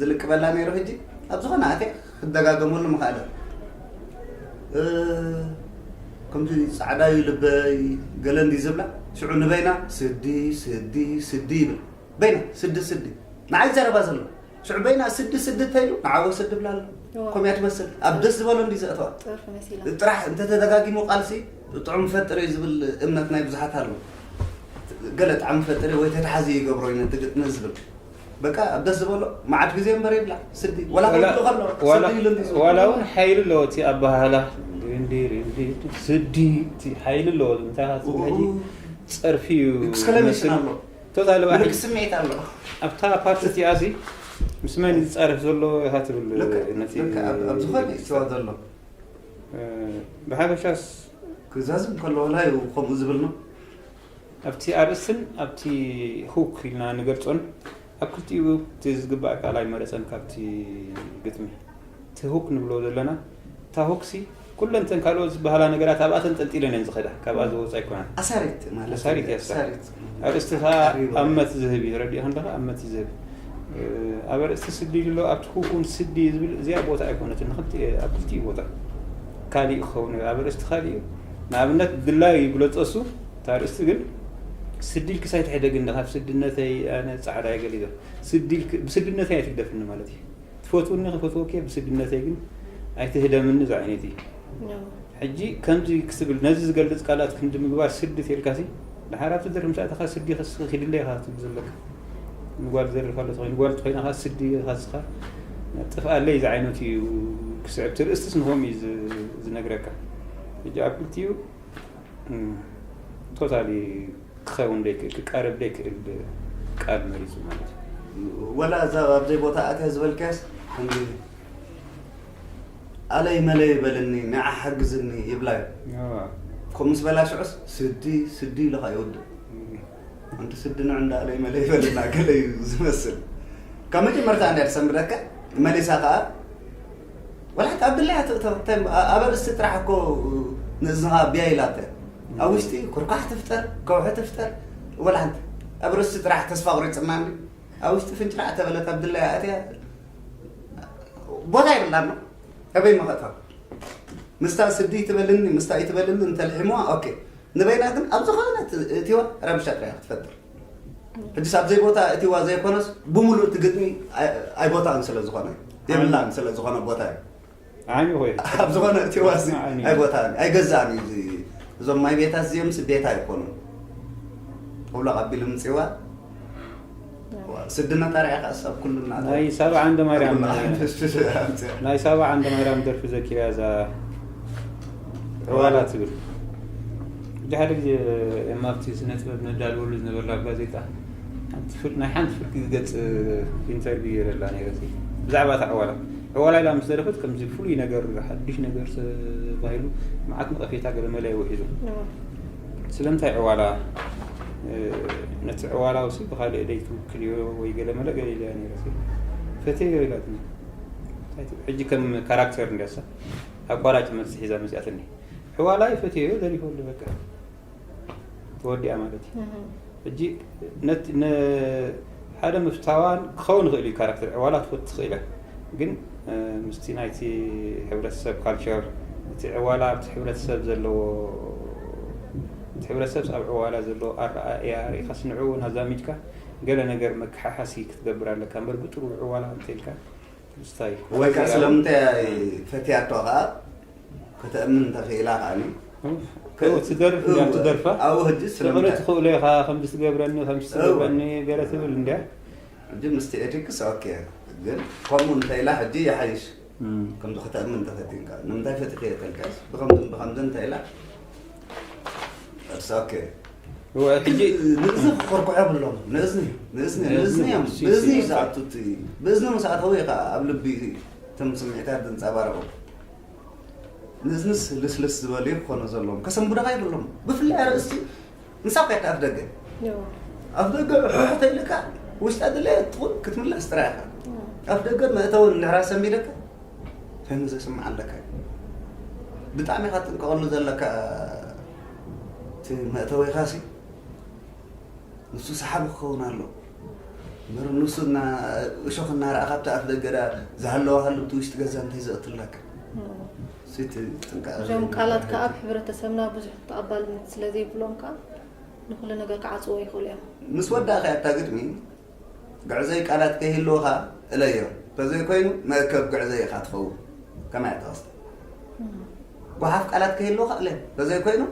ዝልቅበላ ነይሩ ሕጂ ኣብ ዝኾነ ኣትያ ክደጋገመሉ ምኽኣለ ከምዚ ፃዕዳ እዩ ልበይ ገለ እንዲ ዝብላ ሽዑ ንበይና ስዲ ስዲ ስዲ ይብል በይና ስዲ ስዲ ንዓይ ዘረባ ዘሎ ሽዑ በይና ስዲ ስዲ እንተይሉ ንዓወ ስዲ ብላ ኣሎ ከምያ ትመስል ኣብ ደስ ዝበሎ እንዲ ዘእተዋ ጥርፍ መሲላ ጥራሕ እንተተደጋጊሙ ቃልሲ ጥዑም ፈጥር እዩ ዝብል እምነት ናይ ብዙሓት ኣሎ ገለ ጣዕሚ ፈጥር ወይ ተተሓዚ ይገብሮ እዩ ነቲ ግጥሚ ዝብል በቃ ኣብ ደስ ዝበሎ መዓት ግዜ እምበር ይብላ ስዲ ወላ ከብሎ ከሎ ስዲ ኢሉ እንዲ ዝብል ዋላ እውን ሓይሊ ኣለዎ እቲ ኣበሃህላ ሪንዲ ሪንዲ ስዲ እቲ ሓይሊ ኣለዎ እንታይ ኢኻ ትብል ሕጂ ጸርፊ እዩ ክስከለሜሽን ዝመስል ኣሎ ቶታሊ ምልክ ስምዒት ኣሎ ኣብታ ፓርቲ እቲኣ ሲ ምስ መን እዩ ዝጻረፍ ዘሎ ኢኻ ትብል ልክዕ ነቲ ልክዕ ኣብ- ኣብ ዝኾነ ይስተዋ ዘሎ ብሓፈሻስ ክዛዝም ከሎ ወላ እዩ ከምኡ ዝብል ነው ኣብቲ ኣርእስትን ኣብቲ ሁክ ኢልና ንገልጾን ኣብ ክልቲኡ እቲ ዝግባእ ቃል ኣይመረጸን ካብቲ ግጥሚ እቲ ሁክ ንብሎ ዘለና እታ ሁክ ሲ ኩለን ተን ካልኦት ዝበሃላ ነገራት ኣብኣ ተንጠልጢለን እየን ዝኸዳ ካብኣ ዝወፁ ኣይኮናን ኣሳሪት ማለት ኣሳሪት እያ እሳ። ኣሳሪት ኣርእስቲ ከዓ ኣመት ዝህብ እዩ ረዲእኻ እንደኻ ኣመት እዩ ዝህብ ኣብ ኣርእስቲ ስዲ ኣሎ ኣብቲ ኩኩን ስዲ ዝብል እዚኣ ቦታ ኣይኮነትን ንክልቲ ኣብ ክልቲኡ ቦታ ካሊእ ክኸውን እዩ ኣብ ኣርእስቲ ካሊእ እዩ ንኣብነት ድላይ ይግለፆ እሱ እታ ኣርእስቲ ግን ስዲ ኢልክስ ኣይትሕደግኒ ካብ ስድነተይ ኣነ ፃዕዳ እየ ገሊዘ ስዲ ኢልክ- ብስድነተይ ኣይትግደፍኒ ማለት እዩ ትፈትውኒ ክፈትወኪ ብስድነተይ ግን ኣይትህደምኒ ዝዓይነት እዩ ሕጂ ከምዚ ክትብል ነዚ ዝገልፅ ቃላት ክንዲ ምግባር ስዲ ተልካሲ ድሓር ኣብቲ ድሪ ምስ ኣተኻ ስዲ ክድለ ኢኻ ክትብል ዘለካ ንጓል ዘርፍ ኣሎ ተኮይኑ ጓል ተኮይና ካ ስዲ ኢኻ ስኻ ጥፍኣለይ ዝዓይነቱ እዩ ክስዕብ ትርእስትስ ንኸም እዩ ዝ- ዝነግረካ ሕጂ ኣብ ክልቲኡ ቶታሊ ክኸውን ዘይክእል ክቃረብ ዘይክእል ቃል መሪፁ ማለት እዩ ወላ እዛ ኣብዘይ ቦታ ኣትያ ዝበልካያስ ከምዚ ኣለይ መለይ በልኒ፣ ንዓ ሓግዝኒ ይብላ እዩ። ከምኡ ምስ በላ ሽዑስ ስዲ ስዲ ኢሉ ኸዓ ይወድእ። ኣንቲ ስዲ ንዑ እንዳ ኣለይ መለይ በልና ገለ እዩ ዝመስል። ካብ መጀመርታ እንድያ ትሰንብደካ፣ መሊሳ ኸዓ ወላ ሓንቲ ኣብ ድላያ ትእቶ። እንታይ እሞ፣ ኣ-፣ ኣብ ኣርእስቲ ጥራሕ እኮ ንእዝንኻ ቢያ ኢላቶ። ኣብ ውሽጢ ኩርኳሕ ትፍጠር፣ ከውሒ ትፍጠር፣ ወላ ሓንቲ ኣብ ኣርእስቲ ጥራሕ ተስፋ ኣቑሪጽና እንዲ ኣብ ውሽጢ ፍንጭራዕ ተበለት ኣብ ድላያ ኣትያ ቦታ የብላን። ኣበይ መኸእታ? ምስታ ስዲ ትበልኒ፣ ምስታ ይትበልኒ እንተልሒምዋ፣ ኦኬ። ንበይና ግን ኣብ ዝኾነ ት-፣ እቲዋ ረብሻ ጥራይ ክትፈጥር። ሕጂስ ኣብ ዘይቦታ እቲዋ ዘይኮነስ፣ ብምሉእ እቲ ግጥሚ ኣይ-፣ ኣይቦታን ስለ ዝኾነ፣ የብላን ስለ ዝኾነ ቦታ እዩ። ዓሚ ኾይ። ኣብ ዝኾነ እቲዋ እዚ ዓሚ። ኣይቦታን፣ ኣይገዛእን እዩ እዚ። እዞም ማይ ቤታት እዚኦምስ ቤት ኣይኮኑን። ተብሎ ኣቢሉ ምጽዋ። ስድነት ኣርኣያ ከኣ ሰብ ኩልና ናይ ሳባ ዓንደ ማርያም፣ ኩልና ናይ ሳባ ዓንደ ማርያም ደርፊ ዘኪራ እዛ ዕዋላ ትብል። ሕጂ ሓደ ግዜ እማ ኣብቲ ስነ ጥበብ ነዳልወሉ ዝነበርና ኣብ ጋዜጣ ሓንቲ ፍል-፣ ናይ ሓንቲ ፍርቂ ገጽ ኢንተርቪው ገይረላ ነይረ። ብዛዕባ እታ ዕዋላ፣ ዕዋላ ኢላ ምስ ደረፈት ከምዚ ፍሉይ ነገር፣ ሓድሽ ነገር ተባሂሉ መዓት ነቐፌታ ገለ መለ ውሒዱ። እዎ። ስለምንታይ ዕዋላ፣ እ፣ ነቲ ዕዋላ ውሲ ብኻልእ ደይ ትውክልዮ ወይ ገለ መለ ገለ ኢለያ ነይረ። ፈትየዮ ኢላትኒ። እንታይ ትብል? ሕጂ ከም ካራክተር እንድያሳ ኣቋራጭ መልሲ ሒዛ መጽኣትኒ። ዕዋላ ይፈትየዮ፣ ደሪፈሉ በቃ። ተወዲኣ ማለት እዩ። እህ። ሕጂ ነት-፣ ነ-፣ ሓደ ምፍታዋን ክኸውን ይኽእል እዩ፣ ካራክተር ዕዋላ ትፈቱ ትኽእል እያ። ግን፣ እ፣ ምስቲ ናይቲ ሕብረተሰብ ካልቸር፣ እቲ ዕዋላ ኣብቲ ሕብረተሰብ ዘለዎ፣ እቲ ሕብረተሰብስ ኣብ ዕዋላ ዘለዎ ኣረኣእያ ርኢኻስ ንዕኡ እውን ኣዛሚድካ ገለ ነገር መከሓሓሲ ክትገብር ኣለካ እምበር ብጥሩ ዕዋላ እንተ ኢልካ ምስታይ ወይ ከዓ ስለምንታይ ፈትያቶ ከዓ ከተእምን እንተኽኢላ ከዓኒ። እው፣ ትደርፍ እንድያ፣ እው፣ ትደርፋ። ኣብኡ ሕጂ ፍቕሪ ስለምንታይ? ትኽእሎ ኢኻ፣ ከምዚ ትገብረኒ፣ ከምዚ እው። ትገብረኒ፣ ገለ ትብል እንድያ። ሕጂ ምስቲ ኤቲክስ ኦኬ፣ ግን ከምኡ እንተ ኢላ ሕጂ ይሓይሽ። እም። ከምዚ ከተእምን እንተፈቲንካ፣ ንምንታይ ፈቲኽዮ ተልካስ፣ ብኸምዝን ብኸምዝን እንተ ኢላ፣ it's okay። እወ፣ ሕጂ ንእዝኒ ክኾርኩዖ የብሎም። ንእዝኒ፣ ንእዝኒ፣ ንእዝኒ ንእዝኒ እዮም። ሲ-፣ ንእዝኒ ሲ-፣ እዩ ዝኣቱ እቲ፣ ብእዝኒ ምስ ኣተወ እዩ ከዓ ኣብ ልቢ እቶም ስምዒታት ዝንጸባረቑ። ንእዝንስ ልስልስ ዝበሉ ክኾኑ ዘለዎም። ከሰንብዱኻ የብሎም። ብፍላይ ኣርእስቲ ንሳ እኮ እያ ኣፍ ደገ። እዎ። ኣፍ ደገ ሕሕ ተይልካ፣ ውሽጣ ድለ ትኹን ክትምለስ ጥራይ ኢኻ። እዎ። ኣፍ ደገ መእተዊ እንድሕር ኣሰንቢደካ፣ ፈን ዘስምዓ ኣለካ እዩ። ብጣዕሚ ኢኻ ትጥንቀቐሉ ዘለካ እቲ መእተዊኻሲ፣ ንሱ ሰሓቢ ክኸውን ኣለዎ። እምበር ንሱ እና-፣ እሾኽ እናረኣ ካብቲ ኣፍ ደገ ዝሃለወ ሃሉ እቲ ውሽጢ ገዛ እንታይ ዘእትለካ? እዎ። እሱ እቲ ጥንቃቐ እዞም ዘይምግባር ቃላት ከኣ ሕጂ። ኣብ ሕብረተሰብና ብዙሕ ተቐባልነት ስለ ዘይብሎም ከኣ ንኹሉ ነገር ክዓጽዎ ይኽእሉ እዮም። ምስ ወዳእካ እታ ግጥሚ፣ ግዕዘይ ቃላት ከይህልወኻ እለዮ። እንተዘይኮይኑ መእከብ ግዕዘይ ኢኻ ትኸውን። ከማይ እያ እታ ክስተ። እም። ጓሓፍ ቃላት ከይህልወኻ እለዮ። እንተዘይኮይኑ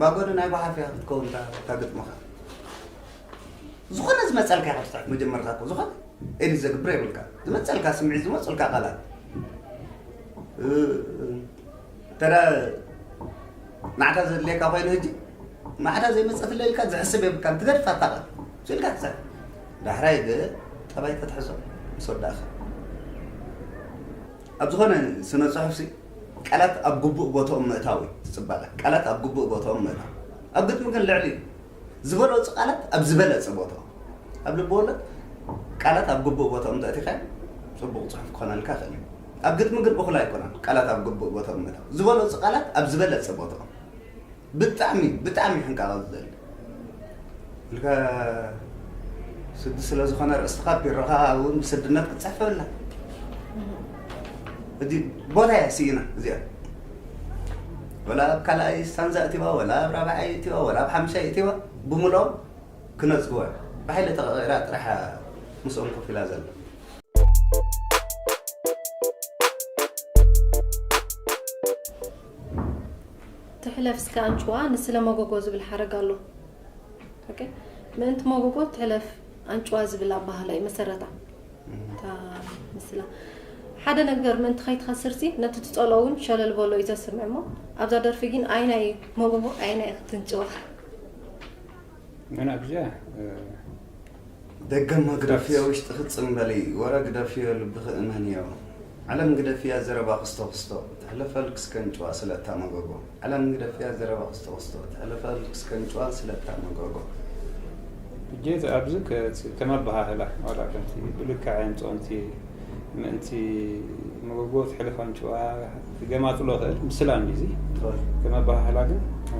ባጎኒ ናይ ጓሓፍ እያ ክትከውን እታ፣ እታ ግጥምኻ። ዝኾነ ዝመጸልካ ኢኻ ትጽሕፍ መጀመርታ እኮ። ዝኾነ ኤዲት ዘግብር የብልካ። ዝመጸልካ ስምዒት፣ ዝመጸልካ ቃላት። እ፣ እንተ ደኣ ማዕዳ ዘድልየካ ኮይኑ ሕጂ፣ ማዕዳ ዘይመጸትለ ኢልካ ዝሕስብ የብልካን። ትገድፋ እታ ቃል። ስኢልካ ትጸንሕ። ዳሕራይ ግን ጠባይ ተትሕዞ ምስ ወዳእካ። ኣብ ዝኾነ ስነ ጽሑፍሲ ቃላት ኣብ ግቡእ ቦታኦም ምእታው እዩ እቲ ጽባቐ። ቃላት ኣብ ግቡእ ቦታኦም ምእታው። ኣብ ግጥሚ ግን ልዕሊ እዩ። ዝበለጹ ቃላት ኣብ ዝበለጸ ቦታኦም። ኣብ ልቢ ወለድ ቃላት ኣብ ግቡእ ቦታኦም እንተእቲኻዮም ጽቡቕ ጽሑፍ ክኾነልካ ይኽእል እዩ። ኣብ ግጥሚ ግን እኹል ኣይኮነን ቃላት ኣብ ግቡእ ቦታኦም ምእታው። ዝበለጹ ቃላት ኣብ ዝበለጸ ቦታኦም። ብጣዕሚ፣ ብጣዕሚ ሕንቃቐ ዝደሊ። ኢልካ ስዲ ስለ ዝኾነ ርእስኻ ቢሮኻ እውን ብስድነት ክትጽሕፍ የብላን። እም። እዚ ቦታ እያ ስኢና እዚኣ። ወላ ኣብ ካልኣይ ስታንዛ እቲዋ፣ ወላ ኣብ ራብዓይ እቲዋ፣ ወላ ኣብ ሓምሻይ እቲዋ፣ ብምልኦም ክነጽግዋ። ብሓይሊ ተቐቒራ ጥራሕ ምስኦም ኮፍ ኢላ ዘላ። ትሕለፍ እስከ ኣንጭዋ ንስለ መጎጎ ዝብል ሓረግ ኣሎ። ኦኬ፣ ምእንቲ መጎጎ ትሕለፍ ኣንጭዋ ዝብል ኣበሃህላ እዩ መሰረታ። እም። እታ ምስላ ሓደ ነገር ምእንቲ ከይትኸስርሲ ነቲ ትጸልኦ እውን ሸለል በሎ እዩ ዘስምዕ እሞ፣ ኣብዛ ደርፊ ግን ኣይናይ መጎጎ ኣይናይ ክትንጭዋ። ንሕና ኣብዚኣ፣ እ፣ ደገ መግደፍዮ ውሽጥኺ ጽምበሊ፣ ወረ ግደፍዮ ልብኺ እመንዮ። ዓለም ግደፍያ ዘረባ ክስቶ ክስቶ፣ ትሕለፈል ክስከን ጭዋ ስለታ መጎጎ። ዓለም ግደፍያ ዘረባ ክስቶ ክስቶ፣ ትሕለፈል ክስከን ጭዋ ስለታ መጎጎ። እጀት ኣብዚ ከ- ከም ኣበሃህላ ዋላ ከምቲ ብልክዐ ምፅኦንቲ ምእንቲ መጎጎ ትሕለፈል ጭዋ ክገማጥሎ ክእል ምስላ እንዲዚ ከም ኣበሃህላ ግን እ፣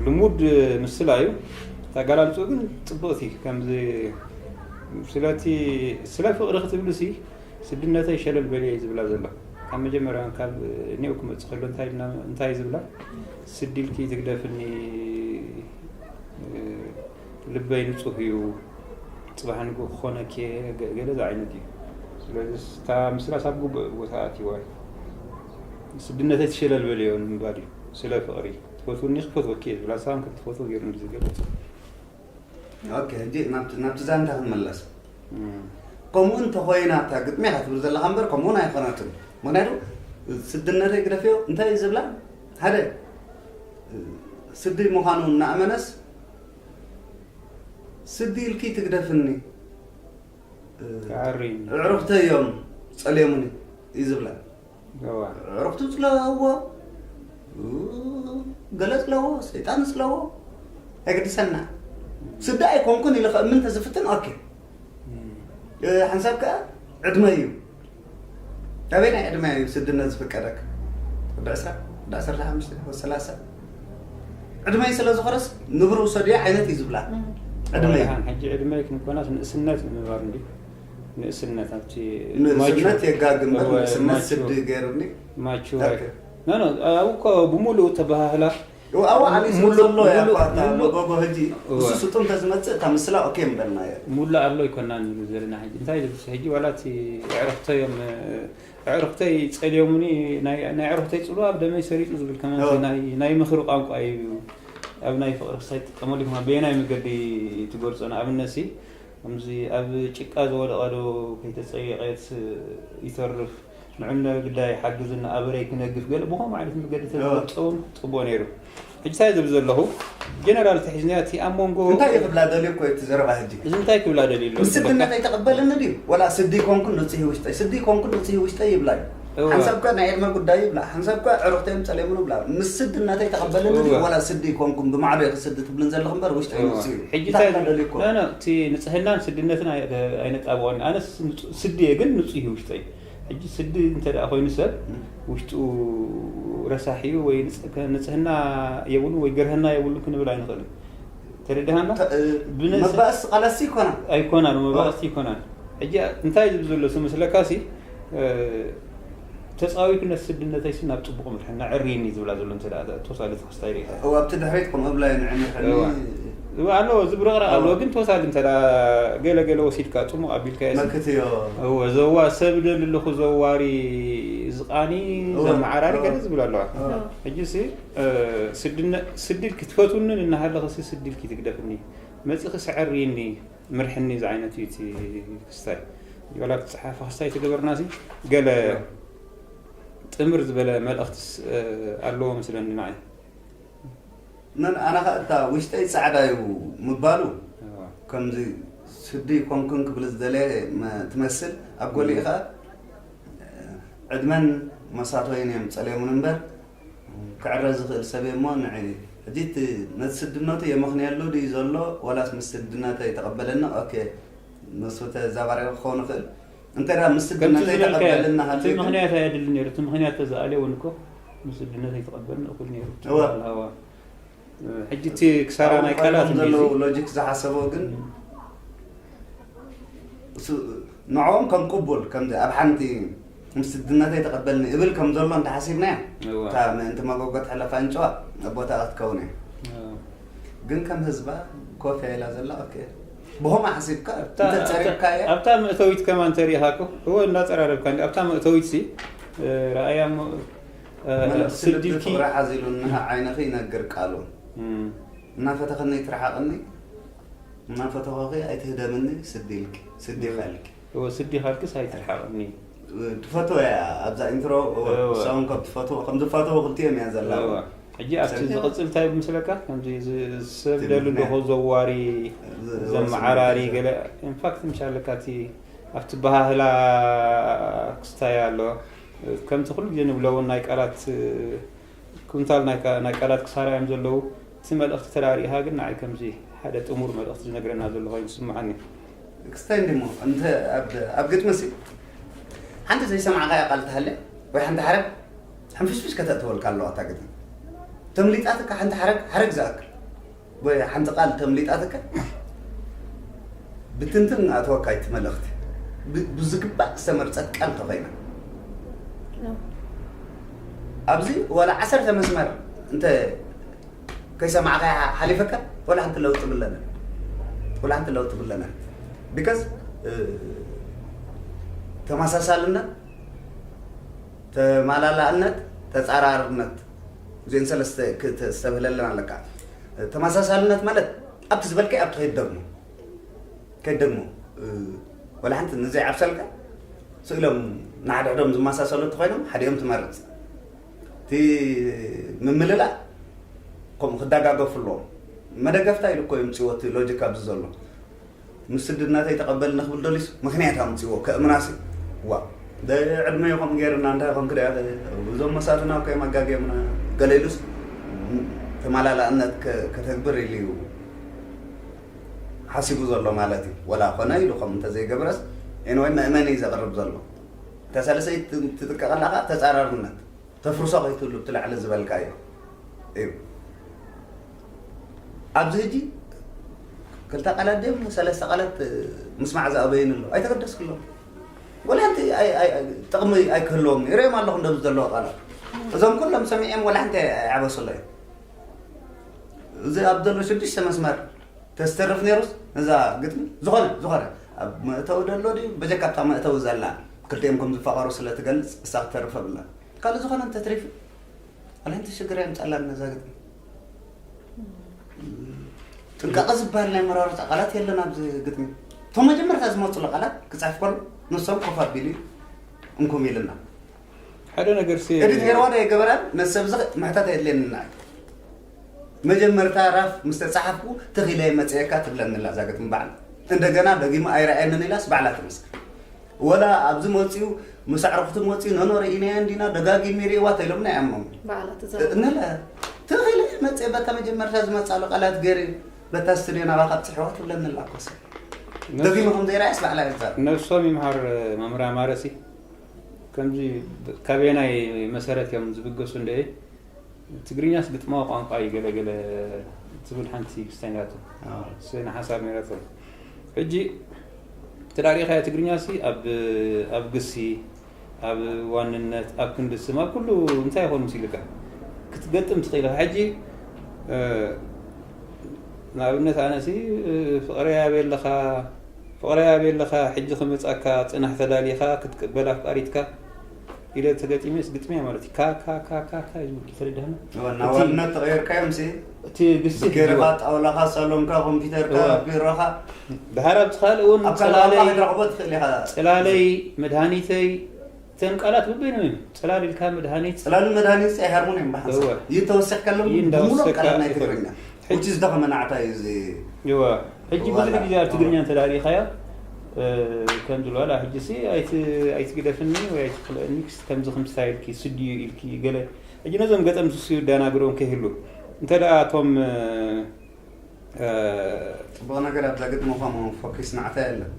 ልሙድ ምስላ እዩ። ታጋላልፁ ግን ፅብቕቲ ከምዚ ስለቲ ስለ ፍቕሪ ክትብልሲ ስድነተይ ሸለል በልየ እዩ ዝብላ ዘሎ። ካብ መጀመርያ ካብ ኔው ክመፅእ ከሎ እንታይ ኢልና- እንታይ እዩ ዝብላ? ስዲልኪ ትግደፍኒ እ፣ ልበይ ንፁህ እዩ፣ ፅባሕ ንግሆ ክኾነኪ እየ፣ ገ- ገለ ዝዓይነት እዩ። ስለዚ እታ ምስላ ሳብ ግቡእ ቦታ ኣትይዋ እዩ። ስድነተይ ትሸለል በልዮ ንምባል እዩ። ስለ ፍቕሪ ትፈትውኒ ክፈትወኪ እየ ዝብላ ሳም ከም ትፈትዎ ገይሩ ዝገለፅ። ኦኬ፣ ሕጂ ናብቲ ናብቲ ዛንታ ክንመለስ። ከምኡ እንተኾይና እታ ግጥሚ ኢኻ ትብል ዘለኻ እምበር ከምኡውን ኣይኮነትን። ምክንያቱ ስድነተይ ግደፍዮ እንታይ እዩ ዝብላ? ሓደ ስዲ ምዃኑ እናኣመነስ ስዲ ኢልኪ ትግደፍኒ፣ ተዓሪኒ። ኣዕሩኽተይ እዮም ጸልዮምኒ እዩ ዝብላ። እዋ። ኣዕሩኽቱ ጽለዎ፣ ገለ ጽለዎ፣ ሰይጣን ጽለዎ፣ ኣይገድሰና። ስዲ ኣይኮንኩን ኢለ ከእምን ተዝፍትን ኦኬ። ሓንሳብ ከኣ ዕድመ እዩ። ኣበይ ናይ ዕድመ እዩ ስድነት ዝፍቀደክ? ወዲ ዕስራ፣ ወዲ ዓሰርተ ሓሙሽተ፣ ወዲ ሰላሳ። ዕድመይ ስለ ዝኾነስ ንብሩ ውሰድዮ ዓይነት እዩ ዝብላ። ዕድመይ። ሕጂ ዕድመይ ክንኮናስ ንእስነት ንምባል እንዲ ንእስነት ኣብቲ ንእስነት የጋግም በር ንእስነት ስዲ ገይሩኒ። ማቹ ኖ ኖ ኣብኮ ብምሉእ ተባሃህላ ኣብኡ ዓሊሱ ዘሎ ያኳታ መጎጎ ህጂ እሱ ስጡም ተዝመፅእ እታ ምስላ ኦኬ ምበልና እየ። ሙሉ ኣሎ ይኮና ንብል ዘለና ሕጂ እንታይ ዝብስ ሕጂ ዋላ እቲ ኣዕርክተዮም ኣዕርክተይ ፀልዮምኒ ናይ ኣዕርክተይ ፅሉ ኣብ ደመይ ሰሪጡ ዝብል ከመ ናይ ምክሪ ቋንቋ እዩ። ኣብ ናይ ፍቅሪ ክሳይ ትጥቀመሉ ይኮና በየናይ መገዲ ትገልፆ ንኣብነት ሲ ከምዚ ኣብ ጭቃ ዝወደቐ ዶ ከይተጸየቐት ይተርፍ ንዕነ ግዳይ ሓግዝና ኣበረይ ክነግፍ ገለ ብኸምኡ ዓይነት መገዲ ተዝገልጸዎም ጽቡቕ ነይሩ። ሕጂ እንታይ ዝብል ዘለኹ ጀነራል ተሒዝና እቲ ኣብ መንጎ እንታይ ይኽብላ ደልዩ እኮ እቲ ዘረባ ሕጂ እዚ እንታይ ክብላ ደልዩ ኣሎ ምስ ስድነት ኣይተቐበልኒ ድዩ ወላ ስዲ ኮንኩ ንጽሂ ውሽጠይ ስዲ ኮንኩ ንጽሂ ውሽጠይ ይብላ እዩ ሓንሳብ ከ ናይ ዕድመ ጉዳይ ይብላ ሓንሳብ ከ ዕሩኽተይ ምጸለይ ምኑ ብላ ምስ ስድነተይ ተቐበልኒ ድዩ ወላ ስዲ ኮንኩም ብማዕዶ ክስዲ ትብልን ዘለኹ እምበር ውሽጠይ ንጹህ እዩ ሕጂ እንታይ እንታይ ደልዩ እኮ ኖ ኖ እቲ ንጽህናን ስድነትን ኣይ- ኣይነጣብቖን ኣነስ ንጹ- ስዲ እየ ግን ንጹህ እዩ ውሽጠይ ሕጂ ስዲ እንተ ደኣ ኮይኑ ሰብ ውሽጡ ረሳሕ እዩ ወይ ንጽ- ከ- ንጽህና የብሉን ወይ ገርህና የብሉን ክንብል ኣይንኽእልን ተረድሃና ብነ- መባእስ ቃላሲ ይኮና ኣይኮናን መባእስቲ ይኮናን ሕጂ እንታይ ዝብል ዘሎ ስመስለካሲ ተፃዊቱ ነቲ ስድነተይሲ ናብ ፅቡቕ ምርሐና ዕርይኒ ዝብላ ዘሎ እንተ ተወሳሊ ተኸስታይ ርኢኻ እዋ ኣብቲ ድሕሪት ከምኡ እብላ ንዕኒ ሕኒ እዋ ኣለዎ ዝብረቕረቕ ኣለዎ ግን ተወሳሊ እንተ ገለ ገለ ወሲድካ ፅሙቕ ኣቢልካ መክትዮ እወ ዘዋ ሰብ ደሊ ኣለኹ ዘዋሪ ዝቓኒ እወ። ዘመዓራሪ እወ። ገለ ዝብል ኣለዋ እወ። ሕጂ ሲ ስድነ- ስድልኪ ትፈትውንን እናሃለኸ ሲ ስድልኪ ትግደፍኒ መፂኺ ስዐርይኒ ምርሕኒ ዝዓይነቱ እዩ እቲ ክስታይ ዋላ እቲ ፀሓፊ ክስታይ ተገበርና ሲ ገለ ጥምር ዝበለ መልእኽትስ ኣለዎ መስለኒ ንዓይ ምን ኣነ ኸ እታ ውሽጠይ ፃዕዳ እዩ ምባሉ ከምዚ ስዲ ኮንኩን ክብል ዝደለየ ትመስል ኣብ ጎሊኡ ኸ ዕድመን መሳቶይን እዮም ፀልዮምን እምበር ክዕረ ዝኽእል ሰብ እየ እሞ ንዒ ሕጂ እቲ ነቲ ስድነቱ የመኽንየሉ ድዩ ዘሎ ወላስ ምስ ስድነተ ይተቐበለኒ ኦኬ ንሱ ተዛባሪ ክኸውን ይኽእል እንተ ደኣ ምስ ከምቲ ስድነተ ዝበልካዮ ይተቐበለኒ እቲ ሃልዩ ግን ምኽንያት ኣየድልን ነይሩ እቲ ምኽንያት ተዝኣልዮ እውን እኮ ምስ ስድነት ኣይተቐበልን እኹል ነይሩ እወ። ኣዋ ሕጂ እቲ ክሳራ ናይ ቃላት እንዲ ዘለዉ ሎጂክ ዝሓሰቦ ግን ንዕኦም ከም ቅቡል ከምዚ ኣብ ሓንቲ ምስድነተይ ተቐበልኒ እብል ከም ዘሎ እንተሓሲብናያ እታ ምእንቲ መጎጎ ትሕለፍ ኣንጭዋ ኣቦታ ክትከውን እያ ግን ከም ህዝባ ኮፍ ኢላ ዘላ ኦኬ ብኸምኡ ሓሲብካ እንተፀሪብካያ ኣብታ መእተዊት ከማን ተሪኢኻ እኮ እወ እንዳፀራረብካ እንዲ ኣብታ መእተዊት ሲ ረኣያ እሞ መልእኽቲ ልቢ ስድልኪ ፍቕሪ ሓዚሉ እንሃ ዓይንኺ ይነግር ቃሉ እናፈተኽኒ ትርሓቕኒ እናፈተኸኺ ኣይትህደምኒ ስዲ ኢልኪ ስዲ ኢልኪ እወ ስዲ ካልክስ ኣይትርሓቕኒ ትፈትዎ እያ ኣብዛ ኢንትሮ እወ። እሳውን ከም ትፈትዎ ከም ዝፋተዎ ክልቲኦም እያ ዘላ እወ። ሕጂ ኣብቲ ዝቕጽል እንታይ ምስለካ ከምዚ ዝሰብደሉ ደኾ ዘዋሪ ዘመዓራሪ ገለ ኢንፋክት ምሻለካ እቲ ኣብቲ ባህላ ክስታይ ኣሎ። ከምቲ ኩሉ ግዜ ንብለውን ናይ ቃላት ኩንታል ናይ ቃላት ክሳራ እዮም ዘለዉ። እቲ መልእኽቲ ተዳሪእኻ ግን ንዓይ ከምዚ ሓደ ጥሙር መልእኽቲ ዝነግረና ዘሎ ኮይኑ ዝስምዓኒ። ክስታይ እንዲሞ እንተ ኣብ ግጥሚ ሲ ሓንቲ ዘይሰማዕካያ ቃል ትሃለ ወይ ሓንቲ ሓረግ ሕንፍሽፍሽ ከተእትወልካ ኣለዋ እታ ግጥሚ። ተምሊጣትካ ሓንቲ ሓረግ ሓረግ ዝኣክል ወይ ሓንቲ ቃል ተምሊጣትካ ብትንትን ኣትወካ እቲ መልእኽቲ ብዝግባእ ዝተመርፀት ቃል ተኾይና ኣብዚ ዋላ ዓሰርተ መስመር እንተ ከይሰማዕካ ሓሊፈካ ወላ ሓንቲ ለውጥ ብለና ወላ ሓንቲ ለውጥ ብለና because ተመሳሳልነት ተማላላእነት ተፃራርነት እዚአን ሰለስተ ክተስተብህለለን ኣለካ። ተመሳሳልነት ማለት ኣብቲ ዝበልካይ ኣብቲ ከይትደግሞ ከይትደግሞ ወላ ሓንቲ ንዘይዓብሰልካ ስእሎም ንሓድሕዶም ዝመሳሰሉ እንተኮይኖም ሓዲኦም ትመርፅ። እቲ ምምልላእ ከምኡ ክደጋገፉ ኣለዎም። መደገፍታ ኢሉ እኮ ይምፅዎ እቲ ሎጂክ ኣብዚ ዘሎ ምስ ስድድናተይ ተቐበልኒ ክብል ደሊሱ ምኽንያት ኣምፅዎ ከእምናሲ ዋ ዕድመ ይኹም ገይርና እንታይ ኹም ክዳ እዞም መሳትና እኮ እዮም ኣጋጊዮምና ገለ ኢሉስ ተመላላእነት ከተግብር ኢሉ እዩ ሓሲቡ ዘሎ ማለት እዩ። ወላ ኮነ ኢሉ ከም እንተዘይገብረስ ኤንወይ መእመኒ እዩ ዘቕርብ ዘሎ። እታ ሳልሰይቲ ትጥቀቐላ ከዓ ተፃራርነት ተፍርሶ ከይትህሉ እቲ ላዕሊ ዝበልካዮ እዩ። ኣብዚ ሕጂ ክልተ ቃላት ድዮም ሰለስተ ቃላት ምስማዕ ዝኣበዩን ኣለዉ ኣይተገደስክሎም ወላ ሓንቲ ጥቕሚ ኣይክህልዎም ይርእዮም ኣለኹ እንደዚ ዘለዎ ቃላት እዞም ኩሎም ሰሚዖም ወላ ሓንቲ ኣይዓበሱለይ እዚ ኣብ ዘሎ ሽዱሽተ መስመር ተስተርፍ ነይሩስ ነዛ ግጥሚ ዝኾነ ዝኾነ ኣብ መእተዊ ደሎ ድዩ በጀካ ኣብታ መእተዊ ዘላ ክልቲኦም ከም ዝፋቐሩ ስለ ትገልፅ እሳ ክትተርፍ ኣብላ ካልእ ዝኾነ እንተትሪፉ ኣለ ሓንቲ ሽግር የምፀላን ነዛ ግጥሚ ጥንቃቐ ዝበሃል ናይ መራረፃ ቃላት የለን ኣብዚ ግጥሚ እቶም መጀመርታ ዝመፅሉ ቃላት ክፅሕፍ ከሎ ንሶም ኮፍ ኣቢሉ እዩ እንኩም ኢልና ሓደ ነገር ሲ ኤዲት ገይርዋ ዶ የገበራን ነሰብ ዝኽ ምሕታት የድልየኒ ንዓይ መጀመርታ ራፍ ምስ ተፃሓፍኩ ተኺለ መፅየካ ትብለኒ ኣላ እዛ ግጥሚ ባዕላ እንደገና ደጊማ ኣይረኣየንን ኢላስ ባዕላ ትመስክር ወላ ኣብዚ መፅኡ ምስ ኣዕርኽቱ መፅኡ ነኖ ርኢናያ እንዲና ደጋጊሙ ይርእዋ ተኢሎምና እዮም ባዕላ ትዛረብ ነለ ተኺለ መፅየ በታ መጀመርታ ዝመፃሉ ቃላት ገይረ በታ ስትድዮ ናባኻ ኣብፅሕዋ ትብለኒ ኣላ ኮሰ ደጊሙ ከም ዘይረኣየስ ባዕላ እያ ትዛረብ ነብሶም ይምሃር መምህር ኣማረ ሲ ከምዚ ካበየናይ መሰረት እዮም ዝብገሱ እንደ ትግርኛስ ግጥማዊ ቋንቋ እዩ ገለ ገለ ትብል ሓንቲ ክስታይ ነራቶ ስነ ሓሳብ ነራቶ ሕጂ ተዳሪኻዮ ትግርኛ ሲ ኣብ ኣብ ግሲ ኣብ ዋንነት ኣብ ክንዲ ስም ኣብ ኩሉ እንታይ ይኾን ምስ ኢልካ ክትገጥም ትኽእል ኢኻ ሕጂ ንኣብነት ኣነሲ ፍቕረይ ኣበይ ኣለኻ ፍቕረይ ኣበይ ኣለኻ ሕጂ ክመፃካ ፅናሕ ተዳሊኻ ክትቅበል ኣፍቃሪትካ ኢለ ተገጢመስ ግጥምያ ማለት እዩ። ካ ካ ካ ካ ካ እዩ ዝብል ተረዳህና። እወ፣ ናብ እቲ ዋንነት ተቐይርካዮም ሲ እቲ ግሲ ብኬርኻ፣ ጣውላኻ፣ ሳሎንካ፣ ኮምፒውተርካ፣ እወ። ቢሮኻ፣ ድሓር ኣብቲ ካልእ እውን ኣብ ካልእ ጽላለይ፣ ዋንባ ክትረኽቦ ትኽእል ኢኻ። ጽላለይ፣ መድሃኒተይ፣ እተን ቃላት በበይኖም እዮም። ጽላል ኢልካ መድሃኒት። ጽላልን መድሃኒት ኣይሃርሙን እዮም ብሓንሳብ። እወ። ይህ ተወሲኽካሎም ይህ ብሙሉእ እንዳወሰካ ቃላት ናይ ይኸዱ። ትግርኛ። ሕጂ ውጭ ዝደኸመ ናዕታ እዩ እዚ። እወ። ሕጂ ብዙሕ ዋላ። ግዜ ኣብ ትግርኛ እንተ ደኣ ርኢኻዮ፣ እ፣ ከም ዝብሎ ዋላ ሕጂ ሲ ኣይት-፣ ኣይትግደፍኒ ወይ ኣይትኽልአኒ ክስ-፣ ከምዚ ከም ስታይልኪ ስድዩ ኢልኪ ገለ። ሕጂ ነዞም ገጠምቲ ሲ ዳናግሮም ከይህሉ። እንተ ደኣ እቶም፣ እ፣ እ፣ ጽቡቕ ነገር ኣብዛ ግጥሚ ከምኡ ፎኪስ ናዕታ የለን።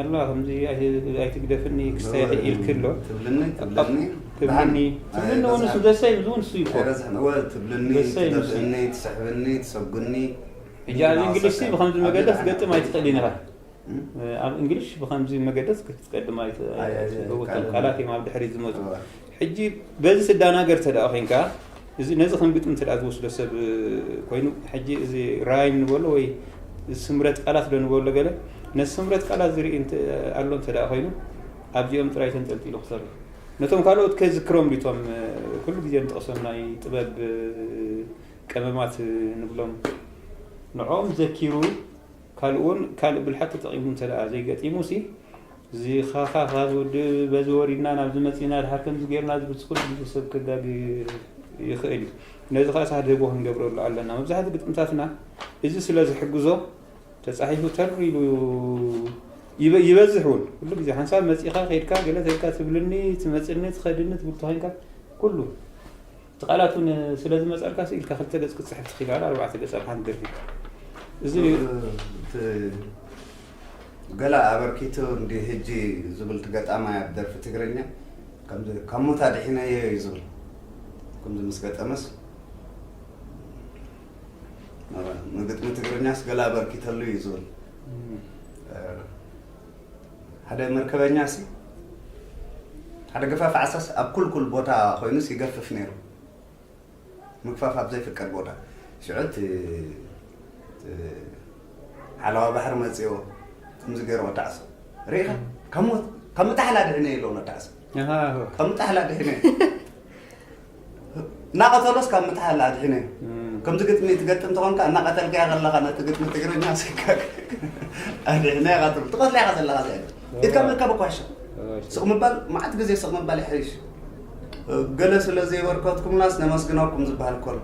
ኣላ ከምዚ ኣይ-፣ ኣይትግደፍኒ ክስታይ እወ፣ ኢልኪ ኣሎ። ትብልኒ፣ ትብለኒ። ትብልኒ፣ ደሓን። ትብልኒ እውን እሱ ኣይበዝሕን። ደሳይ፣ እዚ እውን እሱ እዩ እኮ። ኣይበዝሕን። እወ፣ ትብልኒ፣ ደሳይ እዩ እሱ። ትደፍእኒ፣ ትስሕብኒ፣ ትሰጉኒ። ሕጂ ኣብ እንግሊሽ ሲ ብኸምዚ መገዲ ክትገጥም ኣይትኽእልን ኢኻ። እም? ኣብ እንግሊሽ ብኸምዚ መገዲ ክትቀድም ኣይት-፣ ኣይ፣ ኣይ፣ ኣይትኽእልን። እቶም ካልእ ቃላት እዮም ኣብ ድሕሪት ዝመጹ። እወ። ሕጂ በዚ ትዳናገር ተደኣ ኮይንካ፣ እዚ፣ ነዚ ከም ግጥሚ እንተ ደኣ ዝወስዶ ሰብ ኮይኑ፣ ሕጂ እዚ ራይም ንበሎ ወይ ስምረት ቃላት ዶ ንበሎ ገለ፣ ነዚ ስምረት ቃላት ዝርኢ እንተ ኣሎ እንተ ደኣ ኮይኑ፣ ኣብዚኦም ጥራይ ተንጠልጢሉ ክሰርሕ። ነቶም ካልኦት ከዝክሮም ድዩ እቶም ኩሉ ግዜ ንጠቕሶም ናይ ጥበብ ቀመማት ንብሎም? ንዕኦም ዘኪሩ ካልእ እውን ካልእ ብልሓት ተጠቒሙ እንተ ደኣ ዘይገጢሙ ሲ፣ እዚ ኻኻኻ ዝውድእ በዚ ወሪድና ናብዚ መጺእና ድሓር ከምዚ ጌርና ዝብል ኩሉ ግዜ ሰብ ከጋጊ ይኽእል እዩ። ነዚ ከዓ ሳህድህቦ ክንገብረሉ ኣለና። መብዛሕትኡ ግጥምታትና እዚ ስለ ዝሕግዞ ተጻሒፉ ተር ኢሉ ይበ- ይበዝሕ እውን። ኩሉ ግዜ ሓንሳብ መጺኻ ከይድካ ገለ ተልካ ትብልኒ ትመጽኒ ትኸድኒ ትብል ተኾይንካ ኩሉ እቲ ቃላት እውን ስለ ዝመጸልካ ኢልካ ክልተ ገጽ ክትጽሕፍ ትኽእል ኢኻ፣ ኣርባዕተ ገጽ ኣብ ሓንቲ ደርፊ። እዚ እቲ ገላ ኣበርኪቱ እንዲ ህጂ ዝብል እቲ ገጣማይ ኣብ ደርፊ ትግርኛ ከምዚ ካብ ሞት ኣድሒነዮ እዩ ዝብል። ከምዚ ምስ ገጠመስ ንግጥሚ ትግርኛስ ገላ ኣበርኪተሉ እዩ ዝብል። ሓደ መርከበኛ ሲ ሓደ ገፋፍ ዓሳስ ኣብ ኩልኩል ቦታ ኮይኑስ ይገፍፍ ነይሩ። ምግፋፍ ኣብ ዘይፍቀድ ቦታ ሽዑ እቲ ሓለዋ ባሕሪ መፅዎ ከምዚ ገይሩ ወዳዕሶ ርኢኻ ካብ ምጣሕላ ድሕነ የለዎ ነዳዕሶ ካብ ምጣሕላ ድሕነ እናቐተሎስ ካብ ምጣሕላ ኣድሕነ ከምዚ ግጥሚ ትገጥም ተኾንካ እናቐተልካያ ከለኻ ነቲ ግጥሚ ትግርኛ ስካ ኣድሕነ ኢኻ ትብል ትቐትላ ኢኻ ዘለኻ ዚኣ ኢድካ ምእካብ እኳ ሕሸ ስቕ ምባል መዓት ግዜ ስቕ ምባል ይሕይሽ ገለ ስለ ዘየበርከትኩምናስ ነመስግነኩም ዝበሃል ከሎ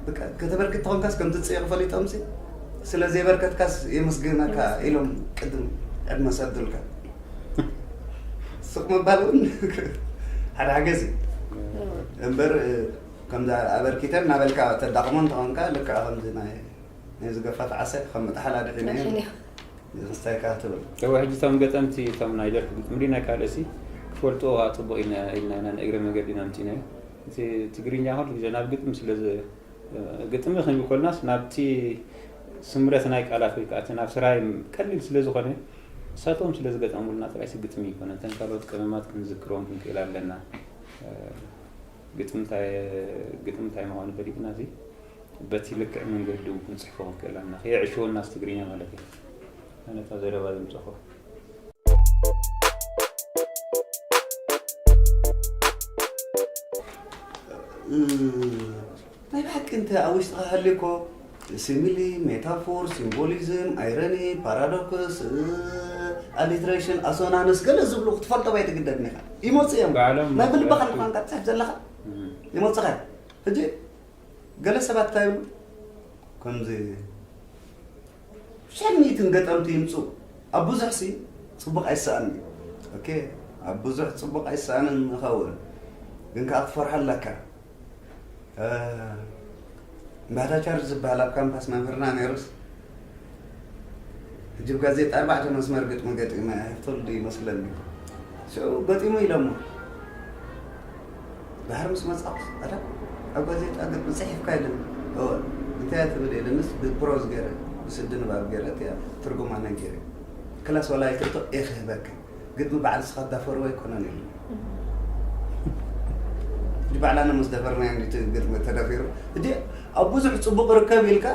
በቃ ከተበርክት ተኾንካስ ከም ትጽየቕ ፈሊጦምሲ ስለ ዘየበርከትካስ የመስግነካ ኢሎም ቅድም ዕድመ ሰዱልካ ስቕ ምባል እውን ሓደ ሓገዝ እዩ እምበር ከምዛ ኣበርኪተን እናበልካ ተዳኽሞ እንተኾንካ ልክዕ ከምዚ ናይ ናይ ዝገፋፍ ዓሰ ከም መጣሓል ኣድሒነ እዩ ንስታይ ከኣ ትብል እወ ሕጂ እቶም ገጠምቲ እቶም ናይ ደርፊ ግጥሚ ሪናይ ካልእሲ ክፈልጥዎ ከኣ ጽቡቕ ኢልና ኢልና ኢና ንእግረ መገዲ ኢና ኣምጺእናዮ እቲ ትግርኛ ኩሉ ግዜ ናብ ግጥሚ ስለ ዝ- ግጥሚ ክንብል ኮልናስ ናብቲ ስምረት ናይ ቃላት ወይ ከዓ እቲ ናብ ስራይ ቀሊል ስለ ዝኾነ ንሳቶም ስለ ዝገጠሙልና ጥራይሲ ግጥሚ ይኮነ እተን ካልኦት ቀመማት ክንዝክሮም ክንክእል ኣለና ግጥሚ እንታይ ምዃኑ ፈሊጥና እዚ በቲ ልክዕ መንገዲ እውን ክንፅሕፎ ክንክእል ኣለና። ከየዕሽወናስ ትግርኛ ማለት እዩ። ኣነ እታ ዘረባ ዘምፀኹ። ናይ ብሓቂ እንተ ኣብ ውሽጥኻ ሃልዩ እኮ ሲሚሊ፣ ሜታፎር፣ ሲምቦሊዝም፣ ኣይረኒ፣ ፓራዶክስ፣ ኣሊትሬሽን፣ ኣሶናንስ ገለ ዝብሉ ክትፈልጦም ኣይትግደድን ኢኻ። ይመፁ እዮም። ባዕሎም ናይ ብልብኻ ይፈልጡ። ንኳንካ ትፅሕፍ ዘለኻ ይመፁኻ እዮም። ሕጂ ገለ ሰባት እንታይ ይብሉ ከምዚ ሽሕ ሚእትን ገጠምቲ ይምፁ ኣብ ብዙሕ ሲ ፅቡቕ ኣይሰኣን እዩ ኦኬ ኣብ ብዙሕ ፅቡቕ ኣይሰኣንን ንኸውን ግን ከዓ ክትፈርሖ ኣለካ ባህታ ቻርጅ ዝበሃል ኣብ ካምፓስ መምህርና ነይሩስ ሕጂ ብጋዜጣ ኣርባዕተ መስመር ግጥሚ ገጢመ ህፍተሉ ዶ ይመስለኒ ሽዑ ገጢሙ ኢሎሞ ድሓር ምስ መጻኹስ ኣታ ኣብ ጋዜጣ ግጥሚ ጽሒፍካ ኢለኒ እወ እንታይ እያ ትብል ኢለንስ ብፕሮዝ ገይረ ብስዲ ንባብ ገይረ እቲያ ትርጉማ ነጊረ ክላስ ዋላ ኣይትእቶ እየ ክህበካ ግጥሚ በዓል ንስኻ ትዳፈርዎ ኣይኮነን ኢሉ ሕጂ ባዕላና ምስ ደፈርናዮ እንዲ እቲ ግጥሚ ተደፊሩ ሕጂ ኣብ ብዙሕ ጽቡቕ ርከብ ኢልካ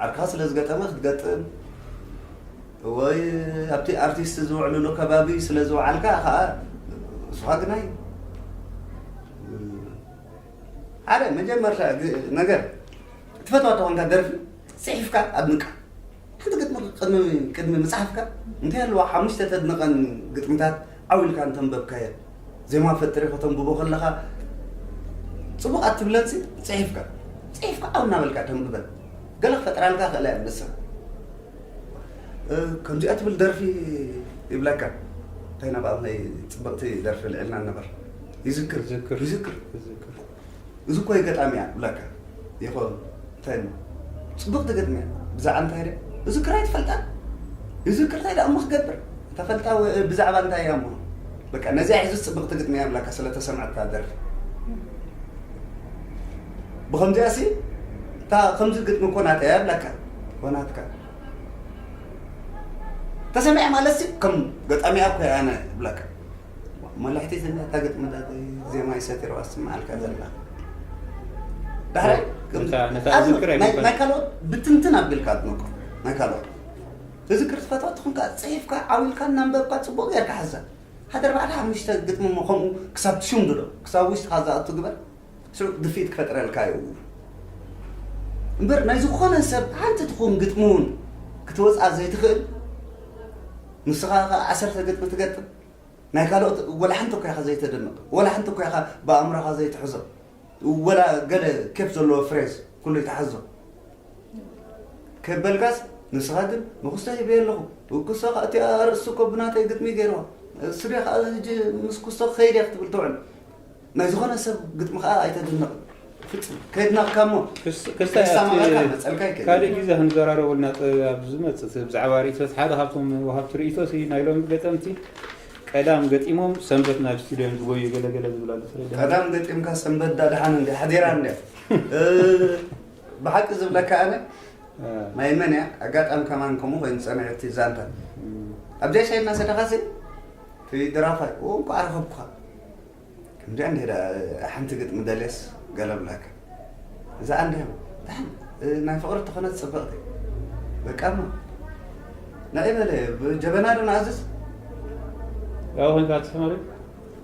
ዓርክኻ ስለ ዝገጠመ ክትገጥም ወይ ኣብቲ ኣርቲስት ዝውዕልሉ ከባቢ ስለ ዝወዓልካ ከዓ እሱኻ ግናይ ሓደ መጀመርታ ነገር ትፈትዋ ተኾንካ ደርፊ ፅሒፍካ ኣድንቃ ሓንቲ ግጥሚ ቅድሚ ቅድሚ ምፅሓፍካ እንታይ ኣለዋ ሓሙሽተ ተድንቐን ግጥምታት ዓው ኢልካ እንተንበብካየን ዜማ ፈጥሪ ከተንብቦ ከለኻ ፅቡቕ ኣትብለንሲ ፅሒፍካ ፅሒፍካ ዓው እናበልካ ተንብበን ገለ ክፈጥራልካ ክእላ እያ ንሳ ከምዚኣ ትብል ደርፊ ይብለካ እንታይ ናብኣ ናይ ፅብቕቲ ደርፊ ልዕልና ነበር ይዝክር ይዝክር ይዝክር እዚ እኮ ገጣሚ እያ ብለካ ይኾን እንታይ እሞ ፅብቕቲ ግጥሚ እያ ብዛዕባ እንታይ ደ እዚ ክራይ ትፈልጣ እዚ ክርታይ ደኣ እሞ ክገብር ተፈልጣ ብዛዕባ እንታይ እያ እሞ በቃ ነዚኣ ሕዚ ፅብቕቲ ግጥሚ እያ ብለካ ስለተሰምዐታ ደርፊ ብኸምዚኣ ሲ እታ ከምዚ ግጥሚ እኮ ናተይ እያ ብለካ ወናትካ ተሰሚዐ ማለት ሲ ከም ገጣሚኣ እኮ እያ ኣነ ብለካ መላሕቲ ዝነታ ግጥሚ ዳተይ ዜማ ይሰትርዋ ዝስምዓልካ ዘላ ዳሕራይ ነታ ዝክር ኣይኮንካን ናይ ካልኦት ብትንትን ኣቢልካ ኣድንቆ ናይ ካልኦት ትዝክር ትፈትዋ ትኹንካ ፅሒፍካ ዓው ኢልካ እናንበብካ ፅቡቕ ጌርካ ሓዛ ሓደ ኣርባዕተ ሓሙሽተ ግጥሚ እሞ ከምኡ ክሳብ ትሽምድዶ ክሳብ ውሽጥኻ ዝኣቱ ግበር ስሩዕ ድፍኢት ክፈጥረልካ እዩ እምበር ናይ ዝኾነ ሰብ ሓንቲ ትኹን ግጥሚ እውን ክትወፅኣ ዘይትኽእል ንስኻ ከ ዓሰርተ ግጥሚ ትገጥም ናይ ካልኦት ወላ ሓንቲ እኮ ኢኻ ዘይተደንቕ፣ ወላ ሓንቲ እኮ ኢኻ ብኣእምሮኻ ዘይትሕዞ፣ ወላ ገለ ኬፍ ዘለዎ ፍሬዝ ኩሉ ይትሓዞ ከበልካስ፣ ንስኻ ግን ንኩስቶ ሂበ ኣለኹ፣ ኩስቶ ከኣ እቲኣ ርእሲ እኮ ብናተይ ግጥሚ ገይርዋ፣ ስቱድዮ ከኣ ሕጂ ምስ ኩስቶ ክኸይድ እየ ክትብል ትውዕል። ናይ ዝኾነ ሰብ ግጥሚ ከኣ ኣይተድንቕ። ፍጹም። ከድነቕካ እሞ ክስ- ክስታይ ኣብቲ መጸልካ ይከይድ። ካልእ ግዜ ክንዘራረበሉ ኢና። ጥ- ኣብ ዝመጽእ ብዛዕባ ርእይቶት ሓደ ካብቶም ወሃብቲ ርእይቶት እዩ ናይ ሎሚ ገጠምቲ። ቀዳም ገጢሞም ሰንበት ናብ ስቱድዮም ዝጎዩ ገለገለ ዝብል ኣሎ። ተረዳእ? ቀዳም ገጢምካ ሰንበት ዳ ደሓን እንዲ ሓዲራ እንዲ። እ፣ ብሓቂ ዝብለካ ኣነ ናይ መን እያ ኣጋጣሚ ከማን ከምኡ ኮይኑ ጸኒዑ እቲ ዛንታ። ኣብ ጃሻይ እናሰደኻሲ እቲ ድራፋይ እንኳ ኣረኸብኩኻ። ከምዚኣ እንደ ሓንቲ ግጥሚ ደልየስ ገለ ብላካ። እዛ ኣንዲያ ደሓን ናይ ፍቕሪ ተኾነት ጽብቕቲ። በቃ እሞ ንዒ በለ፣ ጀበና ዶ ንኣዝዝ? ያው ሆንካ ትሰማሪ?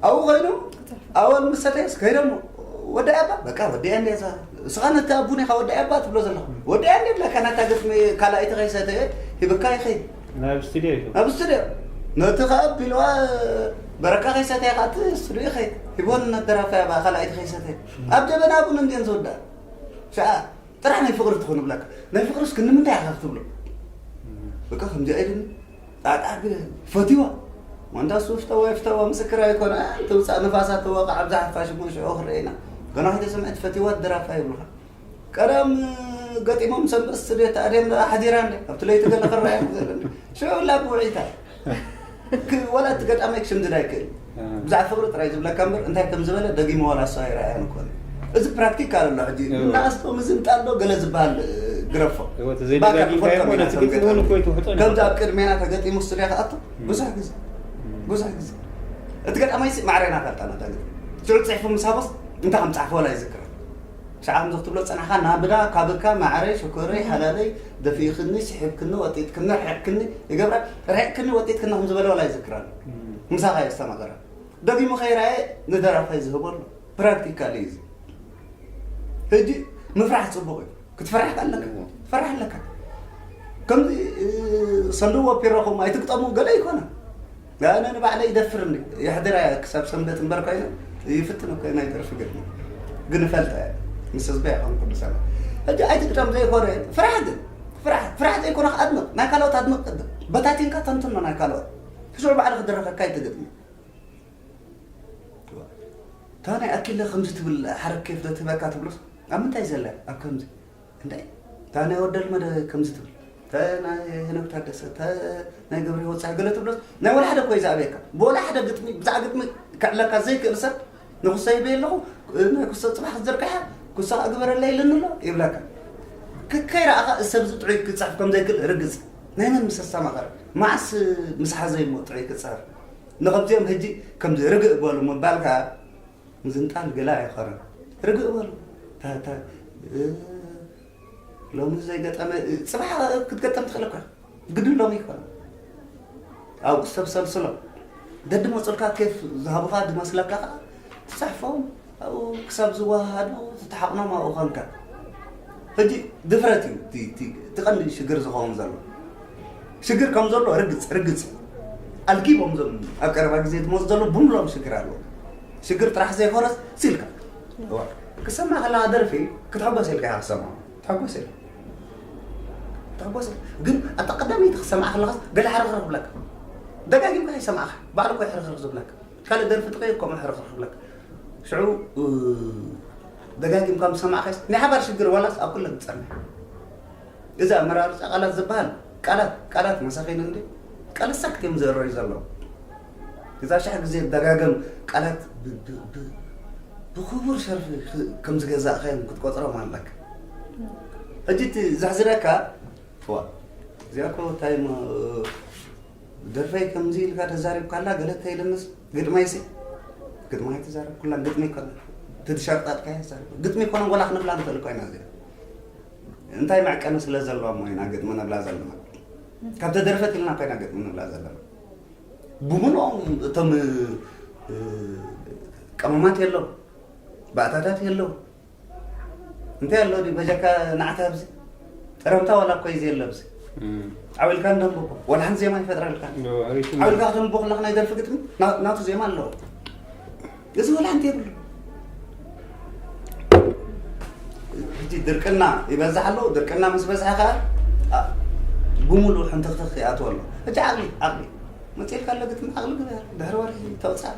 ኣብኡ ኾይኑ ኣወል ምስ ሰተየስ ከይዶም ወዲ ኣባ በቃ ወዲ ኣንዲያ እዛ እስኻ ነቲ ኣቡን ኢኻ ወዲ ኣባ ትብሎ ዘለኻ። ወዲ ኣንዲያ ብላካ ናታ ግጥሚ ካልኣይቲ ከይሰተየ ሂብካ ይኸይድ። ናብ ስቱድዮ እዩ። ኣብ ስቱድዮ ነቲ ከኣ ቢልዋ በረካ ከይሰተየ ከኣ እቲ ስቱድዮ ይኸይድ። ሂቦን ነደራፋይ ኣብ ካልኣይቲ ከይሰተየ ኣብ ጀበና ቡን እንድየን ዝወድኣ። ሸዓ ጥራሕ ናይ ፍቕሪ ትኾኑ ብላካ። ናይ ፍቕሪ እስኪ ንምንታይ ኢኻ ክትብሎ? በቃ ከምዚኣ ኢልኒ። ጣጣ ግን ፈቲዋ። ዋንታ እሱ ፍተዋ ይፍተዋ ምስክር ኣይኮነ። ትውፃእ ንፋሳት ትወቃዕ ኣብዛ ሓፋሽ እሞ ሽዑ ክረአና። ገና ከይተሰምዐት ፈቲዋ ደራፋ ይብሉኻ። ቀደም ገጢሞም ሰንበት ስቱድዮ ተኣድዮም ደኣ ሓዲራ እንደ ኣብቲ ለይቲ ገለ ክረኣዮም ዘለን ሽዑ ላ ብውዒታ ክ- ወላ እቲ ገጣማይ ክሽምድድ ኣይክእል። ብዛዕባ ፍቕሪ ጥራይ ዝብለካ እምበር እንታይ ከም ዝበለ ደጊሙ ዋላ እሱ ኣይረኣያን እኮ። እዚ ፕራክቲካል ኣሎ ሕጂ እዎ። እናኣስቶም እዚ እንጣ ኣሎ ገለ ዝበሃል እ፣ ግረፎ። እዎ፣ እቲ ባካ ዘይደጋጊምካዮ ክፈልጦም እሞ ኢና ነቲ ከም ግጥሚ እውን ገጣሚ። እኮ ይትውሕጦ ከምዚ ነበር። ኣብ ቅድሜና ተገጢሙ ስቱድዮ ክኣቱ ብዙሕ ግዜ ብዙሕ ግዜ እቲ ገጣማይ ሲ ማዕረ ኢና ፈልጣና እታ ግጥሚ። ሽዑ ፅሒፉ ምስ ሃቦስ እንታይ ከም ፃሕፎ ዋላ ይዝክር። ሸዓ ከምዚ ክትብሎ ዝጸናሕካ ናብዳ ካብካ ማዕረይ ሽኮረይ ሓላለይ ደፊእኽኒ ስሒብክኒ ወጢጥክኒ ርሒቕክኒ ይገብራ ርሒቕክኒ ወጢጥክኒ ከም ዝበለ ዋላ ይዝክራ ኣሎ። ምሳኻ የስተማቕራ ደጊሙ ከይረኣየ ንደራፋይ ዝህቦ ኣሎ። ፕራክቲካል እዩ እዚ። ሕጂ ምፍራሕ ጽቡቕ እዩ። ክትፈራሕ ከኣ ኣለካ ትፈራሕ ኣለካ። ከምዚ ሰንድዎ ፒሮኹም ኣይትግጠሙ ገለ ይኮነ ኣነ ንባዕለይ ይደፍር እንዲ የሕድራ ክሳብ ሰንበት እምበር ኮይነ ይፍትን እኮ ናይ ደርፊ ገጥሙ ግን እፈልጠ ምስ ህዝበ ይኾን ኩሉ ሰበ ሕጂ ኣይትግጠም ዘይኮነ ፍራሕ ግን ፍራሕ ፍራሕ ዘይኮነ ኣድንቕ ናይ ካልኦት ኣድንቕ ቅድም በታቲንካ ተንትኖ ናይ ካልኦት ሽዑ ባዕሊ ክድረኸካ ኣይትግጥሚ እታ ናይ ኣኪለ ከምዚ ትብል ሓረግ ኬፍ ዶ ትህበካ ትብሎስ ኣብ ምንታይ ዘላ ኣብ ከምዚ እንታይ እታ ናይ ወደል መደ ከምዚ ትብል እተ ናይ ሄኖክ ታደሰ እተ ናይ ገብረ ህይወት ፀሓይ ገለ ትብሎስ ናይ ወላ ሓደ እኮ እዩ ዝኣብየካ ብወላ ሓደ ግጥሚ ብዛዕ ግጥሚ ክዕለካ ዘይክእል ሰብ ንክሰይበ ኣለኹ ናይ ክሰ ፅባሕ ክትዘርግሓ ክሰ ኣግበረላ ኢልኒ ኣሎ ይብለካ ከይረኣኻ እዚ ሰብ እዚ ጥዑይ ክፅሕፍ ከም ዘይክእል ርግፅ ናይ መን ምስ ኣስተማቐረ መዓስ ምስ ሓዘ እሞ ጥዑይ ክፅሕፍ ንኸምዚኦም ሕጂ ከምዚ ርግእ በሉ ምባል ከዓ ምዝንጣል ገለ ኣይኾነን። ርግእ በሉ። ታ- ታ- እ፣ ሎሚ ዘይገጠመ እ፣ ፅባሕ ክትገጠም ትኽእል እኳ ግድን ሎሚ ይኮነ ኣብኡ ሰብ ሰልስሎ ደዲ መፅልካ ኬፍ ዝሃቡኻ ዝመስለካ ከዓ ትፅሕፎም ኣብኡ ክሳብ ዝወሃሃዱ ትተሓቕኖም ኣብኡ ኮንካ ሕጂ ድፍረት እዩ እቲ- እቲ እቲ ቀንዲ ሽግር ዝኸውን ዘሎ ሽግር ከም ዘሎ ርግፅ ርግፅ ኣልጊቦም ዞም ኣብ ቀረባ ግዜ ዝመፁ ዘሎ ብምሎም ሽግር ኣለዎ ሽግር ጥራሕ ዘይኮነስ ሲልካ እዋ ክሰማ ከለካ ደርፊ ክትሕጎስ ኢልካ ኢኻ ክሰማ ትሕጎስ ኢልካ ትሕጎስ ኢልካ ግን ኣታ ቀዳመይቲ ክሰምዓ ከለኻስ ገለ ሕርኽርኽ ብለካ ደጋጊምካ ይሰምዓኻ ባዕሉ ኮ ሕርኽርኽ ዝብለካ ካልእ ደርፊ ጥቕይ ከምኡ ሕርኽርኽ ብለካ ሽዑ ደጋጊምካ ምስ ሰማዕካስ ናይ ሓባር ሽግር ዋላስ ኣብ ኩለን ትጸንሕ እዚ ኣመራርፃ ቃላት ዝበሃል ቃላት ቃላት መሳኺን እንዲ ቃልሳክት እዮም ዘረዩ ዘለዉ እዛ ሻሕ ግዜ ደጋገም ቃላት ብክቡር ሸርፊ ከም ዝገዛእካዮም ክትቆፅሮም ኣለካ ሕጂ እቲ ዘሕዝነካ ዋ እዚኣ ኮ እንታይ ደርፈይ ከምዚ ኢልካ ተዛሪብካላ ገለ እንተይልንስ ግጥመይሲ ግጥሚ ኣይትዛረብ ኩላን ግጥሚ ይኮነ ትትሸርጣጥካ ይዛረብ ግጥሚ ይኮነ ወላ ክንብላ ንኽእል ኮይና እዚኣ እንታይ መዕቀኒ ስለ ዘለዋ እሞ ኢና ግጥሚ ንብላ ዘለና ካብ ተደርፈት ኢልና ኮይና ግጥሚ ንብላ ዘለና ብምልኦም እቶም ቀመማት የለው ባእታታት የለው እንታይ ኣሎ ድዩ በጃካ ንዓታ ኣብዚ ጠረምታ ዋላ እኮ እዩ ዘየለ ኣብዚ ዓው ኢልካ እንደንብቦ፣ ዋላ ሓንቲ ዜማ ይፈጥረልካ። ዓው ኢልካ ከተንብቦ ከለኻ ናይ ደርፊ ግጥሚ ና-፣ ናቱ ዜማ ኣለዎ። እዚ ዋላ ሓንቲ የብሉ። ሕጂ ድርቅና ይበዝሕ ኣሎ። ድርቅና ምስ በዝሐ ከኣ፣ ኣ፣ ብሙሉእ ሕንትኽትኽ ይኣትዎ ኣሎ። ሕጂ ዓቕሊ፣ ዓቕሊ መጺእልካ ኣሎ ግጥሚ፣ ዓቕሊ ግበር። ድሕሪ ወርሒ ተውጻእ፣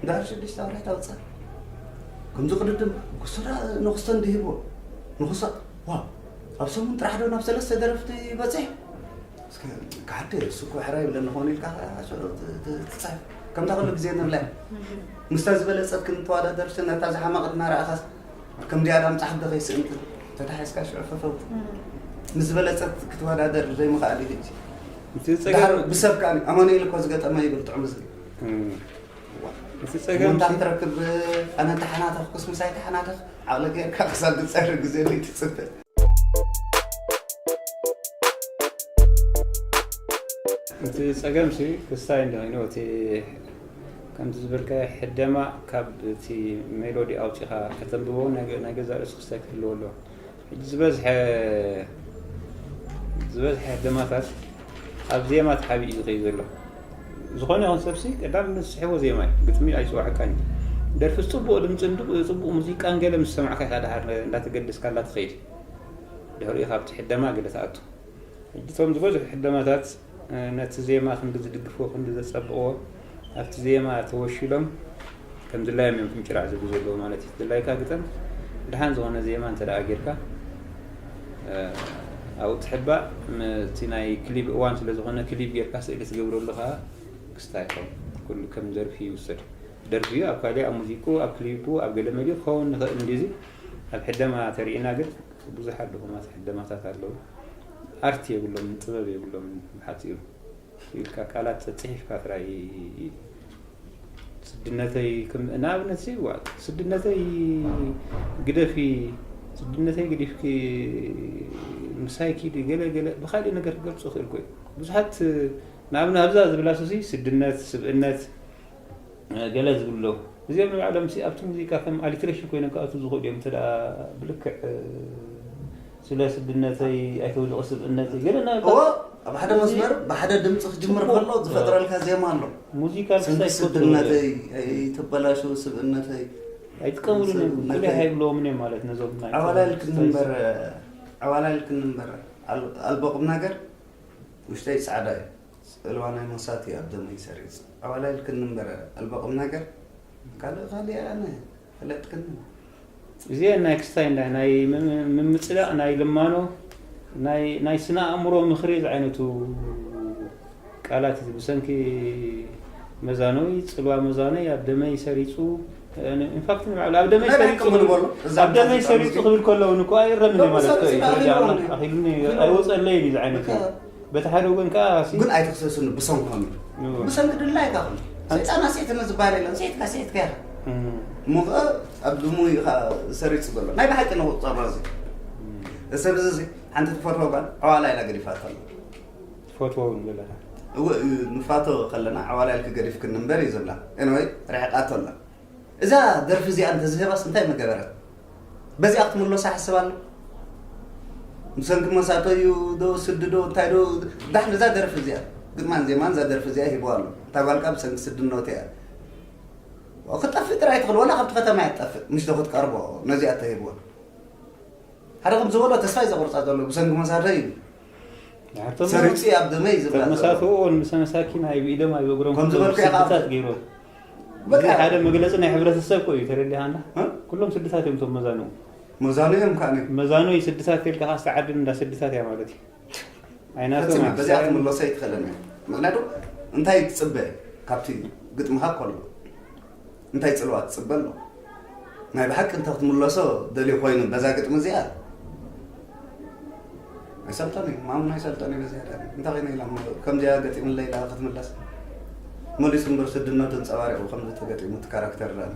ድሕሪ ሽዱሽተ ወርሒ ተውጻእ። ከምዚ ቅድድም ክሱራ ንኽስቶ እንዲሂብዎ። ንኽስቶ፣ ዋው፣ ኣብ ሰሙን ጥራሕ ዶ ናብ ሰለስተ ደረፍቲ ይበጽሕ? እስከ፣ ከሓደ፣ እሱ እኮ ሕራይ ይብለኒ ክኾን ኢልካ ሽዑ ት-፣ ት-፣ ትጽሕፍ። ከምታ ኩሉ ግዜ ንብላ። ምስታ ዝበለጸት ክንተዋዳደርሲ፣ ነታ ዝሓመቐት እናረኣኻስ፣ ከምዚኣ ዳ ምጻሕፍ ዶ ከይስእንቲ? ተታሒዝካ ሽዑ ፈፈውት። ምስ ዝበለጸት ክትወዳደር ዘይምኽኣል እዩ ሕጂ። እቲ ጸገም ድሓር ብሰብ ከኣ፣ ኣማኑኤል እኮ ዝገጠመ ይብል ጥዑም ህዝቢ። እም። እቲ ጸገም ሽሞንታ ክትረክብ፣ ኣነ ተሓናተኽ፣ ኩስምሳይ ተሓናተኽ፣ ዓቕሊ ጌርካ ክሳብ ዝጸሪ ግዜ ለይትጽበ። እቲ ጸገምሲ ክስታይ እንዲኾይኑ፣ እቲ ከምቲ ዝበልካዮ ሕደማ ካብ እቲ ሜሎዲ ኣውጺኻ ከተንብቦ ናይ ገ-፣ ናይ ገዛእ ርእሱ ክስታይ ክህልዎ ኣለዎ። ሕጂ ዝበዝሐ፣ ዝበዝሐ ሕደማታት ኣብ ዜማ ተሓቢኡ እዩ ዝኸይድ ዘሎ። ዝኾነ ይኹን ሰብሲ ቀዳም ዝስሕቦ ዜማ እዩ። ግጥሚ ኣይጽዋዕካን እዩ። ደርፊ ጽቡቕ ድምጽን ድ-፣ ጽቡቕ ሙዚቃን ገለ ምስ ሰማዕካ ኢኻ ደሓር እንዳተገደስካላ ትኸይድ። ድሕሪኡ ካብቲ ሕደማ ገለ ትኣቱ። ሕጂ እቶም ዝበዝሑ ሕደማታት፣ እ፣ ነቲ ዜማ ክንዲ ዝድግፍዎ፣ ክንዲ ዘጸብቕዎ፣ ኣብቲ ዜማ ተወሺሎም ከም ድላዮም እዮም ፍንጭራዕ ዝብሉ ዘለዉ ማለት እዩ። ድላይካ ግጥም ደሓን ዝኾነ ዜማ እንተ ደኣ ጌርካ፣ እ፣ ኣብኡ ትሕባእ። ም-፣ እቲ ናይ ክሊፕ እዋን ስለ ዝኾነ ክሊፕ ጌርካ ስእሊ ትገብረሉ ከኣ ክስታይ ይኸውን። ኩሉ ከም ደርፊ ይውሰድ። ደርፊ ኣብ ካሊእ፣ ኣብ ሙዚቁ፣ ኣብ ክሊፑ፣ ኣብ ገለ መሊኡ ክኸውን ይኽእል እንድዩ። እዚ ኣብ ሕደማ ተሪእና ግን ብዙሓት ድኹማት ሕደማታት ኣለዉ። ኣርት የብሎምን፣ ጥበብ የብሎምን ብሓጺሩ። ኢልካ ቃላት ጽሒፍካ ጥራይ ስድነተይ ከም ንኣብነት ሲ፣ ዋ፣ ስድነተይ ግደፊ፣ ስድነተይ ገዲፍኪ ምሳይ ኪዲ፣ ገለ ገለ ብኻልእ ነገር ክገልጾ ይኽእል እኮ እዩ። ብዙሓት ንኣብነት ኣብዛ ዝብላ ሱሲ ስድነት፣ ስብእነት፣ ገለ ዝብሉ ኣለዉ። እዚኦም ንባዕሎም ሲ ኣብቲ ሙዚቃ ከም ኣሊትሬሽን ኮይኖም ክኣትዉ ዝኽእሉ እዮም፣ እንተ ደኣ ብልክዕ ስለ ስድነተይ ኣይተውድቑ ስብእነተይ ገለ ናይ እዎ፣ ኣብ ሓደ እዚ መስመር ብሓደ ድምጺ ክጅምር ጽቡቕ ከሎ ዝፈጥረልካ ዜማ ኣሎ። ሙዚቃ ሰንኪ ክስታይ ክፈጥሩ ስድነተይ፣ ኣይትበላሹ ስብእነተይ፣ ኣይጥቀምሉን እዮም፣ ስብእነተይ። ኩሉ ኣይብልዎምን እዮም ማለት ነዞም ናይ ዓዋላል ክስታይ ክንንበር፣ ዓዋላል ክንንበር፣ ኣል-፣ ኣልቦ ቁም ነገር ውሽጠይ ጻዕዳ እዩ። ጽልዋ ናይ ሞሳት እዩ ኣብ ደመይ ሰሪጽ። ዓዋላል ክንንበር፣ ኣልቦ ቁም ነገር፣ ካልእ ካልእ ኣነ ፈለጥክኒ። እዚኤን ናይ ክስታይ እንዳ ናይ ምም-፣ ምምጽዳቕ፣ ናይ ልማኖ፣ ናይ፣ ናይ ስነ ኣእምሮ ምኽሪ ዝዓይነቱ ቃላት እዩ። ብሰንኪ መዛኖይ፣ ጽልዋ መዛኖይ ኣብ ደመይ ሰሪጹ፣ እ፣ ኢንፋክት ንባዕሉ ኣብ ደመይ ናይ ሰሪጹ ብሓቂ ምን ክብል፣ በሎ? እዛ ኣብ ደመይ ሙዚቃ ሰሪጹ ሙዚቃ ክብል ከሎ እውን እኮ ኣይእረምን እዩ ደሞ ማለት ሰሪጹ እዩ። ኢኻ ተረዲኣ ኢልዎ ኣላ። እዩ። ኣኺሉኒ እኮ ኣይወጸለይን እዩ ዝዓይነቱ። በቃ ብቲ ሓደ ወገን ከኣ ሲ-፣ እዎ። ግን ኣይትኽሰስኒ ብሰንኮም እዩ። እዎ። ብሰንኪ ድላይካ ኹን። ኣን- ሰይጣን ኣስዒትኒ ዝበሃል የለን። ስዒትካ፣ ስዒትካ ኢኻ። እም። እሞ ኸኣ ኣብ ድሙ እዩ ኸኣ ሰሪጹ ዘሎ። ናይ ብሓቂ ነው ጸባ እዚ። እም። እዚ ሰብ እዚ፣ እዚ ሓንቲ ትፈትዎ ጓል ዕዋላ ኢላ ገዲፋቶ ኣላ። ትፈትዎ እውን ዘለኻ። እወ፣ ንፋቶ ከለና ዕዋላ ኢልኪ ገዲፍክኒ እምበር እዩ ዝብላ። ኤንወይ፣ ርሒቓቶ ኣላ። እዛ ደርፊ እዚኣ እንተዝህባስ እንታይ ምገበረት? በዚኣ ክትምለሳ ይሓስብ ኣሎ። ብሰንኪ መሳቶ እዩ ዶ ስዲ ዶ እንታይ ዶ? ዳሕን እዛ ደርፊ እዚኣ፣ ግጥማን ዜማን እዛ ደርፊ እዚኣ ሂቦ ኣሎ። እታ ጓልካ ብሰንኪ ስድነቱ እያ። ክትጠፍእ ጥራይ ትኽእል፣ ወላ ካብቲ ከተማ እያ ትጠፍእ፣ ምሽ ዶ ክትቀርቦ ነዚኣ ተሂብዎ። ሓደ ከም ዝበሎ ተስፋ እዩ ዘቑርጻ ዘሎ፣ ብሰንኪ መሳቶ እዩ። ድሓር ተመ-፣ ሰሪጹ ኣብ ደመይ ዝብላ ዘሎ። ተመሳስኦ ምስ መሳኪን ኣይብኢዶም ኣይበግሮም ከም ኩሎም ዝበልኩ ኢኻ። ስድታት ገይሮም። በቃ። እዚ ሓደ መግለጺ ናይ ሕብረተሰብ እኮ እዩ፣ ተረዲኻ እንዳ? እ? ኩሎም ስድታት እዮም እቶም መዛንኡ። መዛንኡ እዮም ከኣ። መዛንኡ እዩ ስድታት ተልካ፣ ካስቲ ዓዲ እንዳ ስድታት እያ ማለት እዩ። ኣይናቶም ፈጺማ በዚኣ ኣይክሳን። ክትምለሶ ኣይትኽእልን እያ። ምኽንያቱ እንታይ ትጽበ ካብቲ ግጥምኻ እኮ ኣሎ። እንታይ ጽልዋ ትጽበ ኣሎ? ናይ ብሓቂ እንተ ክትምለሶ ደልዩ ኮይኑ በዛ ግጥሚ እዚኣ፣ ኣይሰልጠን እዩ፣ ማም ኣይሰልጠን እዩ ብዝያዳ። እንታይ ኮይነ ኢላ እሞ ከምዚኣ ገጢሙለይ ኢላ ክትምለስ? መሊሱ እምበር ስድነቱ ኣንጸባሪቑ ከምዚ ተገጢሙ እቲ ካራክተር ዳኣ።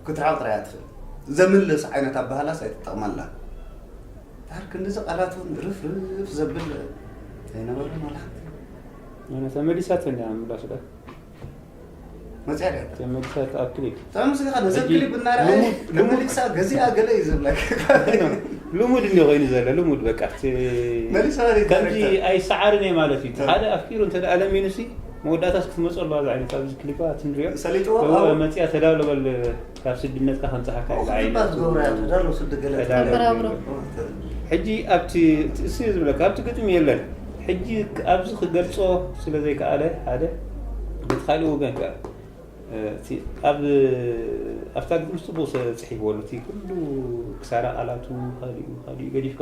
ክትርሕቕ ጥራይ እያ ትኽእል። ዘምልስ ዓይነት ኣበሃህላስ ኣይትጠቕመላ። ድሓር ክንድዚ ቃላት እውን ርፍርፍ ዘብል ኣይነበረን ዋላ ሓንቲ። ኣነ ተመሊሳቶ እንድያ ምላሱ ዳ። መጽያ ድያ? ተመሊሳቶ ኣብ ክሊፕ። ጥዑም ስኻ ነዘን ሕጂ ክሊፕ እናረኣየ ልሙድ፣ ልሙድ ተመሊሳ ገዚኣ ገለ እዩ ዝብለካ። ልሙድ እንዲ ኮይኑ ዘሎ ልሙድ በቃ እቲ መሊሳ ዲሬክተር ከምዚ ኣይሰዓርን እየ ማለት እዩ። ሓደ ኣፍቂሩ እንተ ደኣ ለሚኑሲ መወዳእታስ ክትመፁ ኣለዋ። እዚ ዓይነት ኣብዚ ክሊፓት ንሪኦ ሰሊጥዎ እወ ኣብ መፅያ ተዳሎ በል ካብ ስድነትካ ከምፅሓካ እዩ ዝዓይነት ክሊፓት ዝገብሩ እያ ተዳሎ ስዲ ገለ ተዳሎ በራብሮ። ሕጂ ኣብቲ እቲ እሱ ዝብለካ ኣብቲ ግጥሚ የለን። ሕጂ ኣብዚ ክገልፆ ስለ ዘይከኣለ ሓደ በቲ ካሊእ ወገን ከኣ እቲ ኣብ ኣብታ ግጥሚ ጽቡቕ ጽሒፍዎ ኣሎ። እቲ ኩሉ ክሳራ ቃላቱ ካሊኡ ካሊኡ ገዲፍካ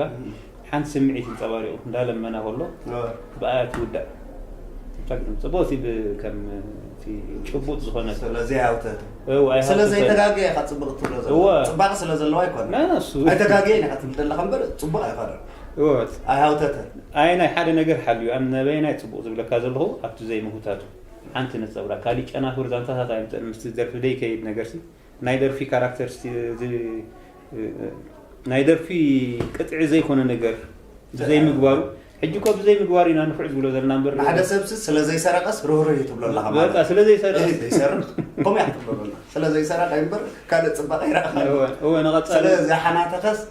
ሓንቲ ስምዒት ይንጸባሪቑ እንዳለመና ከሎ ብኣያ ትውዳእ። ኣብታ ግጥሚ ጽቡቕ እቲ ብ- ከም እቲ ጭቡጥ ዝኾነ ስለዚ ኣይሃውተተ እው፣ ኣይሃውተተ። ስለ ዘይተጋገየ ኢኻ ጽቡቕ ትብሎ ዘሎ እወ። ጽባቕ ስለ ዘለዋ ኣይኮነ ና፣ ና፣ እሱ ኣይተጋገየን ኢኻ ትብል ዘለኻ እምበር ጽቡቕ ኣይኮነን እወ፣ ኣይሃውተተ ኣየናይ ሓደ ነገር ሓልዩ ኣብ ነበየናይ ጽቡቕ ዝብለካ ዘለኹ ኣብቲ ዘይምህውታቱ ሓንቲ ነጸብራ ካሊእ ጨናፍር ዛንታታት ኣይምጠን ምስቲ ደርፊ ደይከይድ ነገርሲ ናይ ደርፊ ካራክተር ስ- እዚ- ናይ ደርፊ ቅጥዒ ዘይኮነ ነገር ብዘይምግባሩ ሕጂ እኮ ብዘይምግባሩ ኢና ንፍዕ ዝብሎ ዘለና እምበር ንሓደ ሰብሲ ስለ ዘይሰረቀስ ርህሩህ እዩ ትብሎ ኣለኻ በቃ ማለት ስለ ዘይሰርቅ እህ ዘይሰርቅ ከምኡ እያ ትብሎ ዘላ ስለ ዘይሰረቀ እምበር ካልእ ፅባቐ ይረእኻ እወ፣ እወ ንቐጻሊ ስለ ዘይሓናተኸስ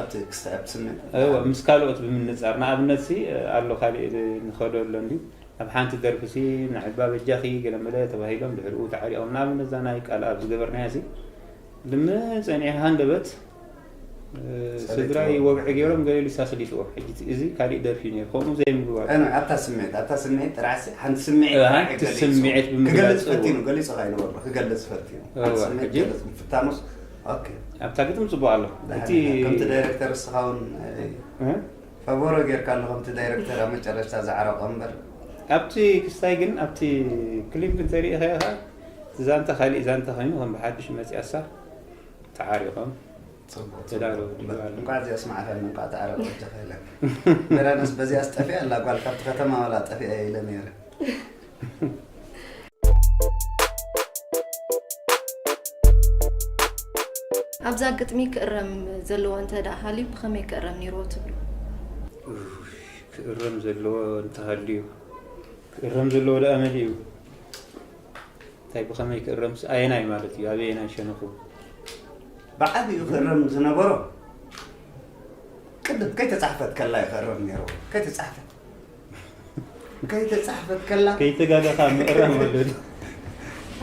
ኣብቲ ክስተ ኣብቲ ስሜት እወ ምስ ካልኦት ብምንጻር ንኣብነት ሲ ኣሎ ካሊእ ንኸዶ ኣሎ እንድዩ ኣብ ሓንቲ ደርፊ ሲ ንዕባ በጃኺ ገለመለ ተባሂሎም ድሕሪኡ ተዓሪቖም ንኣብነት እዛ ናይ ቃል ኣብ ዝገበርናያ ሲ ልምን ጸኒዕካ ሃንደበት ስድራይ ወግዒ ገይሮም ገሊሉ ሳስሊጥዎ ሕጂ እዚ ካሊእ ደርፊ እዩ ነይሩ ከምኡ ዘይምግባር ኣነ ኣብታ ስምዒት ኣብታ ስምዒት ጥራሕ ሲ- ሓንቲ ስምዒት እ፣ ጥራሕ ሓንቲ ገሊጹ። ስምዒት ብምግላጽ ክገልጽ እዎ። ፈቲኑ ገሊጹ ካይነበሎ ክገልጽ ፈቲኑ እወ፣ ሓንቲ ስምዒት ሕጂ? ገለጽ ምፍታኑስ ኦኬ ኣብታ ግጥም ጽቡቕ ኣሎ እቲ ከምቲ ዳይሬክተር እስኻውን እ? ፈቦሮ ጌርካ ኣሎ ከምቲ ዳይሬክተር ኣብ መጨረሽታ ዝዓረቆ እምበር ኣብቲ ክስታይ ግን ኣብቲ ክሊፕ እንተሪኢኸ ኢኻ ዛንታ ካሊእ ዛንታ ኮይኑ ከም ብሓድሽ መፅያሳ ተዓሪቖም ጽቡቅ ተዳለዉ ጽቡቅ። እንኳዕ እዚኣ ስማዕካኒ እንኳዕ ተዓረቀ ወጃኻ ኢለካ። ሜራንስ በዚኣስ ጠፊኣ ኣላ ጓል ካብቲ ከተማ ዋላ ጠፊኣ ኢለ ነይረ። ኣብዛ ግጥሚ ክእረም ዘለዎ እንተ ደኣ ሃልዩ ብኸመይ ክእረም ነይርዎ ትብሉ? ክእረም ዘለዎ እንተሃልዩ ክእረም ዘለዎ ደኣ መሊኡ እንታይ ብኸመይ ክእረምስ ኣየናይ ማለት እዩ ኣበየናይ ሸነኹ ብዓቢኡ ክእረም ዝነበሮ ቅድም ከይተጻሕፈት ከላ እዩ ክእረም ነይርዎ። ከይተጻሕፈት ከይተጻሕፈት ከላ ከይተጋገኻ ምእራም ወለዱ።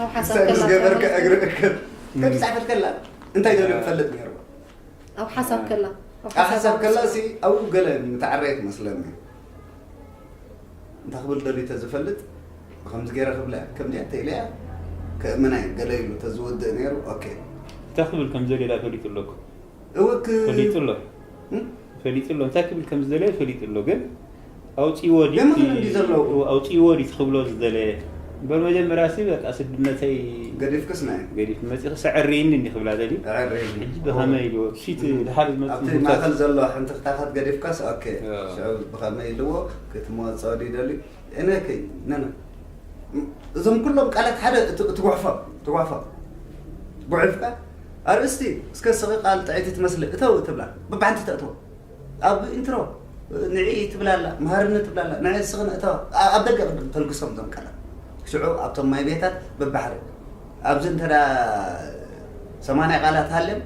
ኣብ ሓሳብ ክሳብ ምስ ከላ ገበርከ ከላ እግሪ እክብ ከይተጻሕፈት ከላ እንታይ ደልዩ ክፈልጥ ነይርዎ። ኣብ ሓሳብ ከላ ኣብ ኣብ ሓሳብ ከላ ከላ ሲ ኣብኡ ገለ ምተዓረየ ትመስለኒ። እንታይ ክብል ደልዩ ተዝፈልጥ ብከምዚ ገይረ ክብላ እያ ከምዚኣ እንተኢለያ ከእምና እየ ገለ ኢሉ ተዝወድእ ነይሩ። ኦኬ እንታይ ክብል ከም ዘሌላ ፈሊጡ ኣሎ እኮ እወክ ፈሊጡ ኣሎ እም? ፈሊጡ ኣሎ እንታይ ክብል ከም ዝደለየ ፈሊጡ ኣሎ ግን ኣውፅዎ የምኽን እንዲ ዘለዉ። ኣውፅዎ ዲት ክብሎ ዝደለየ እምበር መጀመርያ ሲ በቃ ስድነተይ ገዲፍክስ ናይ ገዲፍ መፂ ክሰዕርይኒ እንዲ ክብላ ደልዩ ኣዕርይኒ። ሕጂ ብኸመይ ኢልዎ ፊት ድሓር ዝመፅእ ኣብቲ ምህታት ማእኸል ዘሎ ሓንቲ ክታታት ገዲፍካስ ኦኬ ያ። ሽዑ ብኸመይ ኢልዎ ክትመወፀኦ ድዩ ደልዩ እነ ከይ ነነ እዞም ኩሎም ቃላት ሓደ እቲ- ትጉሕፎም ትጉሕፎም ጉዕፍካ ኣርእስቲ እስከ ስቂ ቃል ጥዕይቲ ትመስሊ እተው ትብላ ብባዕንቲ ተእትዎ ኣብ ኢንትሮ ንዒ ትብላላ መሃርኒ ትብላላ ንዒ ስኽን እተዋ ኣ- ኣብ ደገ ቅድም ተልግሶም እዞም ቃላት ሽዑ ኣብቶም ማይ ቤታት ብባሕሪ ኣብዚ እንተ ሰማንያ ቃላት ሃልዮም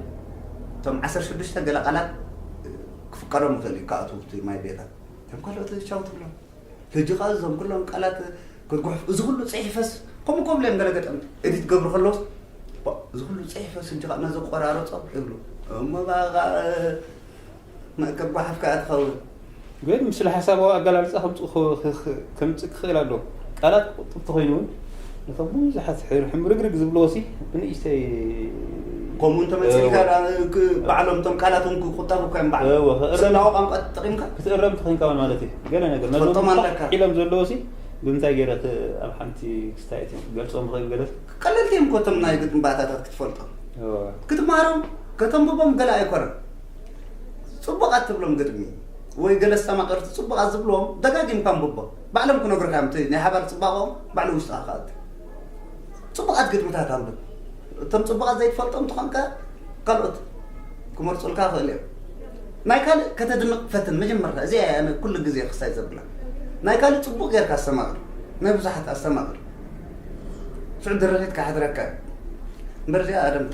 እቶም ዓሰርተ ሽዱሽተ ገለ ቃላት ክፍቀዶም ይኽእል እዩ ክኣትዉ ኣብቲ ማይ ቤታት እቶም ካልኦት ቻው ትብሎም ሕጂ ከዓ እዞም ኩሎም ቃላት ክትጉሕፍ እዚ ኩሉ ፅሒፈስ ከምኡ ከብሉ እዮም ገለ ገጠምቲ ኤዲት ገብሩ ከለውስ "ባ፣ እዚ ኩሉ ፅሒፈስ እንጂ ከዓ ነዚ ቆራረፆ ይብሉ እሞ በቃ መእከብ ጓሓፍ ከዓ ትኸውን ግን ምስለ ሓሳባዊ ኣገላልፃ ከምፅእ ክኽእል ኣሎ ቃላት ክቁጥብ ተኮይኑ እውን ነቶም ብዙሓት ሕምርግርግ ዝብልዎ ሲ ብንእሽተይ ከምኡ እንተመፂልካ ባዕሎም እቶም ቃላት እውን ክቁጠቡ እኳ እዮም ባዕሎም እወ፣ ክእረም- ስናዊ ቋንቋ ተጠቂምካ ክትእረም ተኮይንካ እውን ማለት እዩ ገለ ነገር ነዞም ትፈልጦም ኣለካ። ኢሎም ዘለዎ ሲ ብምንታይ ገይረ ክ- ኣብ ሓንቲ ክስታየት እዮም ክገልፆም ዝኽእል ገለ ቀለልቲ እዮም ኮቶም ናይ ግጥሚ ባእታታት ክትፈልጦም እወ። ክትመሃሮም ከተንብቦም ገለ ኣይኮነን ፅቡቓት ትብሎም ግጥሚ ወይ ገለ ኣስተማቀርቲ ፅቡቓት ዝብልዎም ደጋጊምካ ኣንብቦ ባዕሎም ክነግሩካ እዮም እቲ ናይ ሓባር ፅባቐኦም ባዕሉ ውሽጥኻ ክኣቱ ፅቡቓት ግጥምታት ኣንብብ እቶም ፅቡቓት ዘይትፈልጦም ትኾንካ ካልኦት ክመርፁልካ ክእል እዮም ናይ ካልእ ከተድንቕ ፈትን መጀመርታ እዚ ኩሉ ግዜ ክሳይ ዘብላ ናይ ካልእ ፅቡቕ ጌርካ ኣስተማቕር ናይ ብዙሓት ኣስተማቕር ሽዑ ድርኺት ክሓድረካ እዩ እምበር እዚኣ ኣደም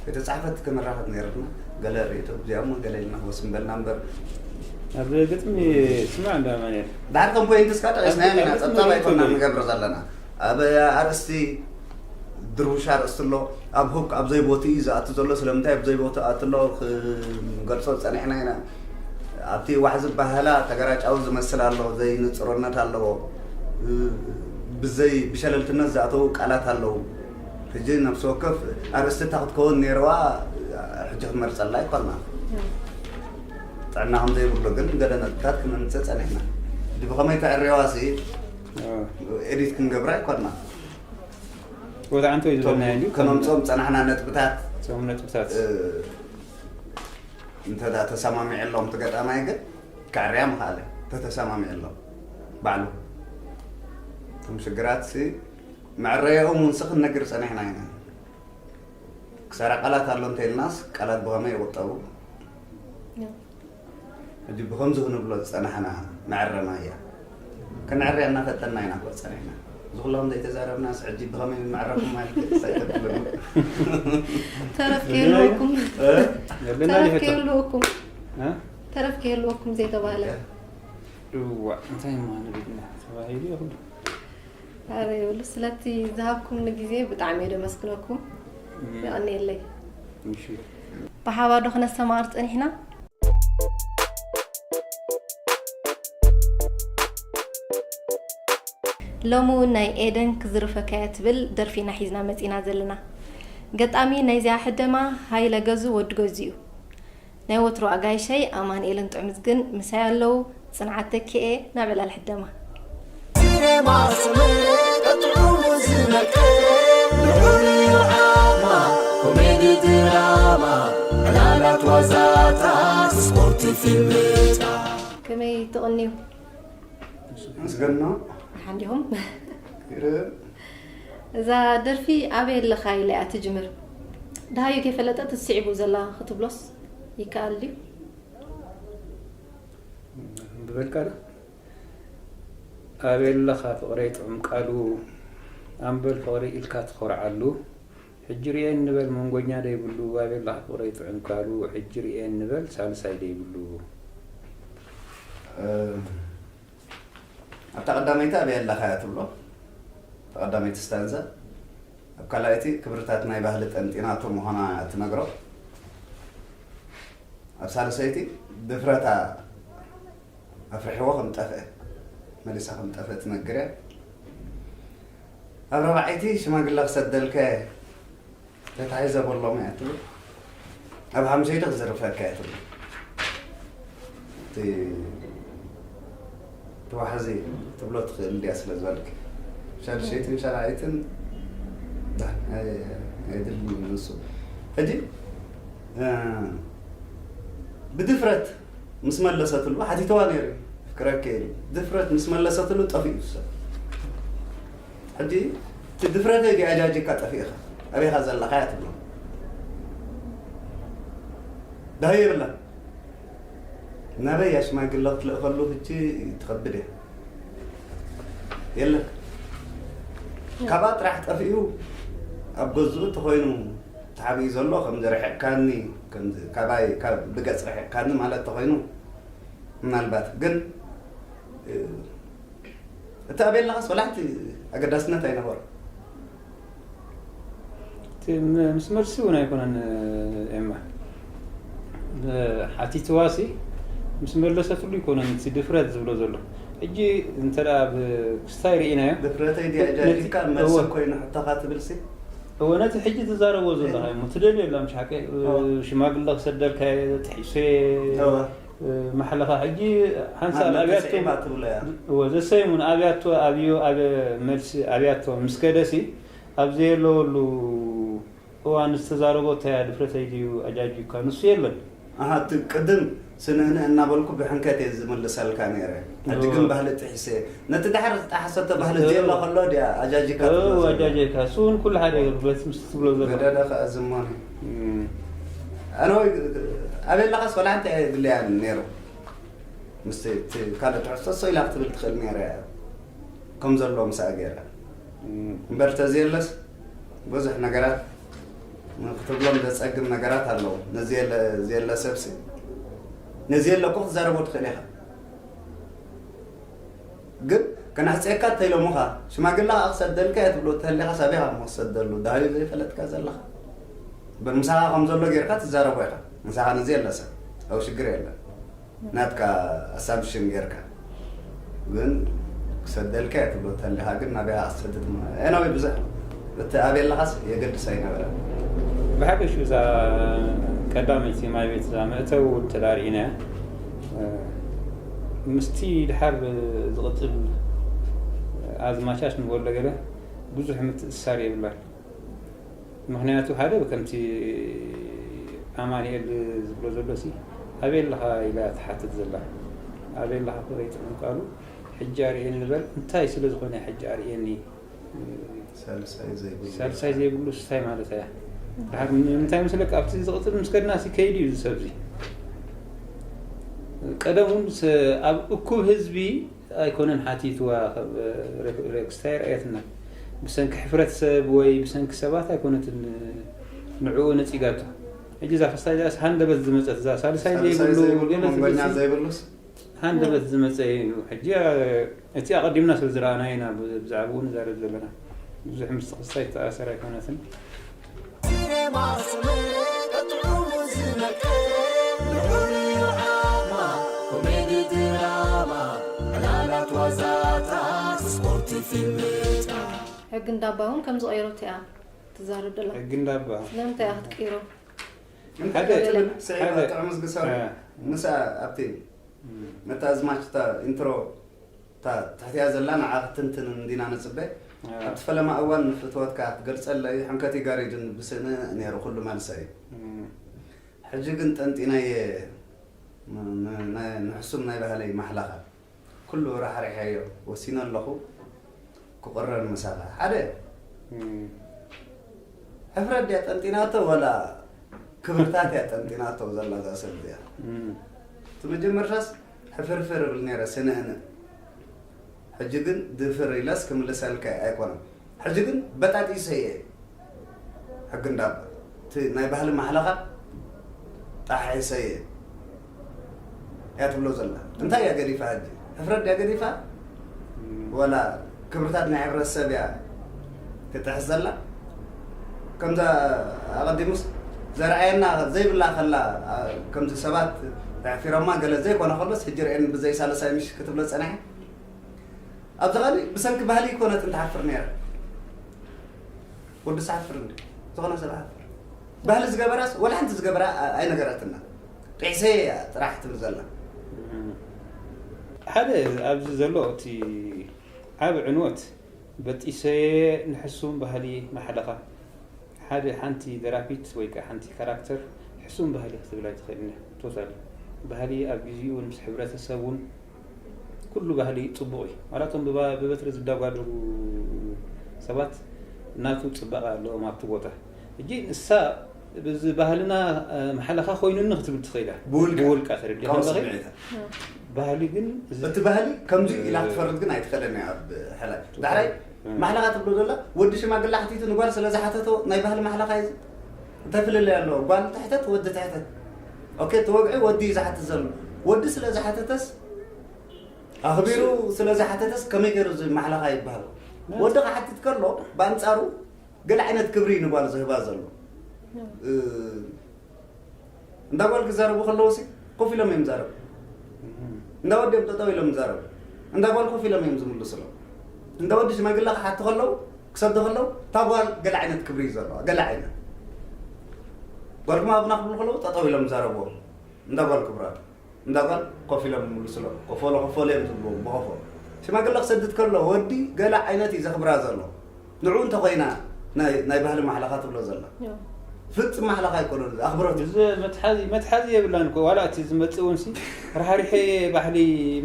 ከይተፃሕፈት ክምራኸብ ነይርና ገለ ርእይቶ እዚኣ እሞ ገለ ኢልና ወስን በልና እምበር። ኣብ ግጥሚ ስማዕ እንዳ ኣማንኤል። ዳሕር ከም ፖይንትስ ካ ጠቒስናዮም ኢና፣ ኣብ ጸብጻብ ርእይቶ ኣይኮና ገለ። ንገብር ዘለና። ኣብ ኣርእስቲ ድርቡሽ ኣርእስቲ ኣሎ፣ ኣብ ሁክ ኣብ ዘይቦትኡ እዩ ዝኣቱ ዘሎ። ስለምንታይ ኣብ ዘይቦትኡ ኣቱ ኣሎ ክንገልጾ ጸኒሕና ኢና። ኣብቲ ዋሕዚ ኣባህላ ተገራጫዊ ዝመስል ኣሎ፣ ዘይንጽሩነት ኣለዎ። ብዘይ ብሸለልትነት ዝኣተዉ ቃላት ኣለዉ። ሕጂ ነፍሲ ወከፍ ኣርእስቲ እታ ክትከውን ነይርዋ፣ ሕጂ ክንመርጸላ ኣይኮና። ጥዕና ከም ዘይብሉ ግን ገለ ነጥብታት ክነምጽእ ጸኒሕና። ሕጂ ብኸመይ ተዕርየዋ ሲ ኤዲት ክንገብራ ኣይኮና። ወደ ኣንተ እዩ ዝበልና እንዲ ከነምጾም ጸናሕና ነጥብታት ጾም ነጥብታት እ፣ እንተ ደኣ ተሰማሚዐሎም እቲ ገጣማይ ግን ከዕርያ ምኽኣለ ተተሰማሚዐሎም ባዕሉ። እቶም ሽግራት ሲ መዕረያኦም እውን ሲ ክንነግር ጸኒሕና ኢና። ክሳራ ቃላት ኣሎ እንተ ኢልናስ ቃላት ብኸመይ ይቑጠቡ? ሕጂ ብኸምዚ ክንብሎ ዝጸናሕና መዕረና እያ። ከነዕርያ እናፈተና ኢና እኮ ጸኒሕና። እዚ ኩሎም ዘይተዛረብናስ ሕጂ ብኸመይ መዕረኹም ማለት እዩ? እንታይ ተብሉኒ? ተረፍ ከይህልወኩም እ? ዘለና ተረፍ ይፈቶ ከይህልወኩም እ? ተረፍ ከይህልወኩም ዘይተባህለ እዋ እንታይ ማለት ነው ተባሂሉ ይኹን ኧረ ይብሉ። ስለቲ ዝሃብኩምኒ ግዜ ብጣዕሚ እየ ደመስግነኩም። የቐንየለይ። እሺ ብሓባር ዶ ክነስተማቕር ጸኒሕና? ሎሚ እውን ናይ ኤደን ክዝርፈካያ ትብል ደርፊ ኢና ሒዝና መጺና ዘለና። ገጣሚ ናይዚኣ ሕደማ ሃይለ ገዙ ወዲ ገዙ እዩ። ናይ ወትሩ ኣጋይሸይ ኣማንኤልን ጥዑምዝግን ምሳይ ኣለዉ። ጽንዓት ተኪኤ ናብ ዕላል ሕደማ። ሲኔማ ስምዒት ጥዑሙ ዝመልክዕ ልዑል እዩ ዓቕማ። ኮሜዲ ድራማ ዕላላት ዋዛታት ስፖርት ፊልምታት ከመይ ትቕንዩ? ምስገኖ ደሓን ዲኹም? ይርእ እዛ ደርፊ ኣበይ ኣለኻ ኢላ እያ ትጅምር። ደሃዩ ከይፈለጠት ትስዒቡ ዘላ ክትብሎስ ይከኣል ድዩ? ብበልካ ዶ ኣበይ ኣለኻ ፍቕረይ ጥዑም ቃሉ ኣምበል ፍቕሪ ኢልካ ትኾርዓሉ ሕጂ ርኤ እንበል መንጎኛ ደይብሉ ኣበይ ኣለኻ ፍቕረይ ጥዑም ቃሉ ሕጂ ርኤ እንበል ሳልሳይ ደይብሉ ኣብታ ቀዳመይቲ ኣበይ ኣለኻ እያ ትብሎ። እታ ቀዳመይቲ ስታንዛ ኣብ ካልኣይቲ ክብርታት ናይ ባህሊ ጠንጢናቶ ምዃና ትነግሮ። ኣብ ሳልሰይቲ ድፍረታ ኣፍርሕዎ ከም ጠፍአ መሊሳ ከም ጠፍአ ትነግር እያ። ኣብ ራብዓይቲ ሽማግለ ክሰደልከ ተታሒዘ በሎም እያ ትብል። ኣብ ሓምሸይቲ ክዝርፈካ እያ ትብል። እቲ ተዋሕዚ ትብሎ ትኽእል እንድያ ስለ ዝበልክ ሻድሸይትን ሻድዓይትን ኣይድልን ንሱ ሕጂ ብድፍረት ምስ መለሰትሉ ሓቲተዋ ነይሩ ፍቅረከ ኢሉ ድፍረት ምስ መለሰትሉ ጠፊኡ ሰብ ሕጂ እቲ ድፍረተይ ድዩ ኣጃጂካ ጠፊእኻ ኣበይኻ ዘለኻ እያ ትብሎ ዳሃይ የብላ ናበይ እያ ሽማግለ ክትልእኸሉ ሕጂ ትኸብድ እያ የለን ካብኣ ጥራሕ ጠፊኡ ኣብ ገዝኡ እንተኾይኑ ተሓቢኡ ዘሎ ከምዚ ርሕቕካኒ ካባይ ብገፅ ርሕቕካኒ ማለት ተኾይኑ ምናልባት ግን እቲ ኣቤላኻስ ወላሕቲ ኣገዳስነት ኣይነበሮ ምስ መልሲ እውን ኣይኮነን ኤማ ሓቲትዋሲ ምስ መለሰትሉ ይኮነን እቲ ድፍረት ዝብሎ ዘሎ ሕጂ እንተ ክስታይ ርኢናዮ ድፍረተይ ዲያ ጃዲካ መልሲ ኮይኑ ሕቶኻ ትብልሲ እወ ነቲ ሕጂ ትዛረቦ ዘለኻ እሞ ትደልዮ የላ ምሽ ሓቂ ሽማግለ ክሰደልካ ጥሒሱ ማሕለኻ ሕጂ ሓንሳብ ኣብያቶም ትብሎ እያ እወ ዘሰይሙን ኣብያቶ ኣብዮ ኣብ መልሲ ኣብያቶ ምስ ከደሲ ኣብ ዘየለወሉ እዋን ዝተዛረቦ እንታይ እያ ድፍረተይ ድዩ ኣጃጅካ ንሱ የለን ኣሃ እቲ ቅድም ስንእንእ እናበልኩ ብሕንከት እየ ዝምልሰልካ ነይረ ሕጂ ግን ባህሊ ጥሒሰ ነቲ ድሕር ዝጠሓሰቶ ባህሊ ዘየሎ ከሎ ድያ ኣጃጅካ ትብሎ እወ ዘለኻ? ኣጃጅካ እሱ እውን ኩሉ ሓደ እዩ በቲ ምስ ትብሎ ዘሎ ገደደ ከኣ ዝሞነ ኣነ ወይ ኣበይ ኣለኻስ ወላ ሓንቲ ኣይድለያን ነይሩ ምስቲ እቲ ካልእ ትሕዝቶ እሶ ኢላ ክትብል ትኽእል ነይረ እያ ከም ዘሎ ምስኣ ገይረ እምበር ተዘየለስ ብዙሕ ነገራት ክትብሎም ዘጸግም ነገራት ኣለዉ። ነዚ የለ፣ እዚ የለ ሰብሲ፣ ነዚ የለ እኮ ክትዛረቦ ትኽእል ኢኻ። ግን ከነሕጽየካ እንተኢሎምኻ፣ ሽማግለ ከኣ ክሰደልካ እየ ትብሎ እንተሃሊኻ፣ ሳብ ኢኻ እሞ ክትሰደሉ? ደሃዩ ዘይፈለጥካ ዘለኻ? በል ምሳኻ ከም ዘሎ ጌርካ ትዛረቦ ኢኻ። ምሳኻ ነዚ የለ ሰብ፣ ኣብኡ ሽግር የለን። ናትካ ኣሳምፕሽን ጌርካ። ግን ክሰደልካ እየ ትብሎ እንተሃሊኻ ግን ናበይ ክትሰድድ ማ-፣ ኤናዊ ብዙሕ እቲ ኣበይ ኣለኻስ የገድስ ኣይነበረን። ብሓፈሽኡ እዛ ቀዳመይቲ ማይ ቤት እዛ መእተዊ ተዳርኢና እያ። ምስቲ ድሓር ዝቕጽል ኣዝማቻች ንበሎ ገለ ብዙሕ ምትእስሳር የብላን። ምኽንያቱ ሓደ ከምቲ ኣማኑኤል ዝብሎ ዘሎሲ ኣበይ ኣለኻ ኢላ ትሓትት ዘላ። ኣበይ ኣለኻ እኮ ዘይጥዕም ቃሉ። ሕጂ ኣርእየኒ ንበል እንታይ ስለ ዝኾነ ሕጂ ኣርእየኒ። ሳልሳይ ዘይብሉ ሳልሳይ ዘይብሉ ስታይ ማለት እያ። ድሓር ንምንታይ መስለካ ኣብቲ ዝቕጽል ምስ ከድናሲ ከይዱ እዩ እዚ ሰብዚ። ቀደም እውን ስ-፣ ኣብ እኩብ ህዝቢ ኣይኮነን ሓቲትዋ፣ ከም ሬክ-፣ ሬክስታይ ረኣየትና። ብሰንኪ ሕፍረት ሰብ ወይ ብሰንኪ ሰባት ኣይኮነትን ንዕኡ ነጺጋቶ። ሕጂ እዛ ክስታይ እዚኣስ ሃንደበት ዝመጸት፣ እዛ ሳልሳይ ሳልሳይ ዘይብሉ ዘይብሉ፣ ገለ መንጎኛ ትብል ዘይብሉስ? ሃንደበት ዝመጸ እዩ። ሕጂ፣ እ፣ እቲ ኣቐዲምና ስለ ዝረኣናዮ ኢና ብ-፣ ብዛዕባኡ ንዛረብ ዘለና። ብዙሕ ምስቲ ክስታይ ዝተኣሳሰር ኣይኮነትን። ሲኔማ ስምዒት ጥዑሙ ዝነቅል ልዑል እዩ ዓቕማ። ኮሜዲ ድራማ፣ ዕላላት ዋዛታት፣ ስፖርቲ ፊልም ጥራሕ። ሕጊ እንዳባ እውን ከም ዝቐየሮት እያ ትዛረብ ደላ። ሕጊ እንዳባ። ስለምንታይ እያ ክትቅይሮ? እንታይ ሓደ፣ ትብል? ስዒባ ሓደ፣ ጥዑም ዝግሰሩ። እ። ንሳ ኣብቲ እም። ነታ ኣዝማች እታ ኢንትሮ እታ ትሕቲኣ ዘላ ንዓ ክትንትን እንዲና ንጽበ። እ። ኣብቲ ፈለማ እዋን ንፍትወትካ ክትገልጸለይ ሕንከቲ ጋሪድን ብስእኒ ነይሩ ኩሉ መልሰይ። እም። ሕጂ ግን ጠንጢናየ ን-፣ ን-፣ ናይ-፣ ንሕሱም ናይ ባህለይ ማሕላኻ። ኩሉ ራሕሪሐዮ ወሲነ ኣለኹ ክቕረን ምሳኻ። ሓደ እም። ሕፍረት ድያ ጠንጢናቶ ወላ ክብርታት እያ ጠንጢናቶ ዘላ እዛ ሰብ እዚኣ? እም። እቲ መጀመርታስ ሕፍርፍር እብል ነይረ ስንእንእ። ሕጂ ግን ድፍር ኢለስ ክምልሰልካ ኣይኮነን። ሕጂ ግን በጣጢሰየ። ሕጊ እንዳባ። እቲ ናይ ባህሊ ማሕለኻ ጣሒሰየ እያ ትብሎ ዘላ። እንታይ እያ ገዲፋ ሕጂ? ሕፍረት ድያ ገዲፋ? እም። ወላ ክብርታት ናይ ሕብረተሰብ እያ ትጥሕስ ዘላ? ከምዛ ኣቐዲሙስ ዘርኣየና ዘይብላ ከላ፣ ኣ፣ ከምዚ ሰባት ኣሕፊሮማ ገለ ዘይኮነ ከሎስ፣ ሕጂ ርእየኒ ብዘይ ሳልሳይ ምሽ ክትብሎ ጸኒሐ። ኣብዚ ኸሊ ብሰንኪ ባህሊ ይኮነትን ትሓፍር ነይራ። ወዲ ዝሓፍር እንዲ ዝኾነ ሰብ ሓፍር። ባህሊ ዝገበራስ ወላ ሓንቲ ዝገበራ ኣ-፣ ኣይነገራትና። ጥሒሰ እያ ጥራሕ ትብል ዘላ። ሓደ ኣብዚ ዘሎ እቲ ዓቢ ዕንወት በጢሰ ንሕሱም ባህሊ ማሕለኻ። ሓደ፣ ሓንቲ ደራፊት ወይ ከኣ ሓንቲ ካራክተር ሕሱም ባህሊ ክትብል ኣይትኽእልን እያ። ቶታሊ። ባህሊ ኣብ ግዜኡን ምስ ሕብረተሰቡን ኩሉ ባህሊ ጽቡቕ እዩ። ዋላ እቶም ብባ-፣ ብበትሪ ዝዳጓደጉ ሰባት ናቱ ጽባቐ ኣለዎም ኣብቲ ቦታ። ሕጂ ንሳ ብዚ ባህልና፣ እ፣ ማሕለኻ ኮይኑኒ ክትብል ትኽእል እያ። ብውልቃ። ብውልቃ ተረዲእካ ቀውሲ ኣለኺ? ስምዒታ። ባህሊ ግን እዚ እቲ ባህሊ ከምዚ ኢላ እ፣ ክትፈርድ ግን ኣይትኽእልን እያ ኣብ ሕላይ። ዳሕራይ እ። ማሕለኻ ትብሎ ዘላ ወዲ ሽማግለ ሓቲቱ ንጓል ስለ ዝሓተቶ ናይ ባህሊ ማሕለኻ እዩ። እንታይ ፍልልይ ኣለዎ? ጓል ትሕተት፣ ወዲ ትሕተት። ኦኬ፣ እቲ ወግዒ ወዲ እዩ ዝሓትት ዘሎ። ወዲ ስለ ዝሓተተስ፣ ኣኽቢሩ ስለ ዝሓተተስ ከመይ ገይሩ እዚ ማሕለኻ ይበሃል? ወዲ ክሓትት ከሎ ብኣንጻሩ ገለ ዓይነት ክብሪ እዩ ንጓል ዝህባ ዘሎ። እ፣ እንዳ ጓል ክዛረቡ ከለዉ ሲ ኮፍ ኢሎም እዮም ዝዛረቡ። እም። እንዳ ወዲ እዮም ጠጠው ኢሎም ዝዛረቡ። እንዳ ጓል ኮፍ ኢሎም እዮም ዝምልስሎም። እንዳ ወዲ ሽማግለ ክሓቱ ከለዉ፣ ክሰዱ ከለዉ፣ እታ ጓል ገለ ዓይነት ክብሪ እዩ ዘለዋ፣ ገለ ዓይነት። ጓልኩም ሃቡና ክብሉ ከለዉ ጠጠው ኢሎም ዝዛረብዎም። እንዳ ጓል ክብራ። እንዳ ጓል ኮፍ ኢሎም ይምልስሎም። ኮፈሎ፣ ኮፈሎ እዮም ዝብልዎም፣ ብኾፎ። ሽማግለ ክሰድድ ከሎ ወዲ ገለ ዓይነት እዩ ዘኽብራ ዘሎ። ንዕኡ እንተኾይና ናይ፣ ናይ ባህሊ ማሕለኻ ትብሎ ዘላ። ዮ። ፍጽም ማሕለኻ ኣይኮነን፣ እዚ ኣኽብሮት እዩ። እዚ መትሓዚ፣ መትሓዚ የብላን እኮ። ዋላ እቲ ዝመጽእ እውን ሲ፣ ራሕሪሐ ባህሊ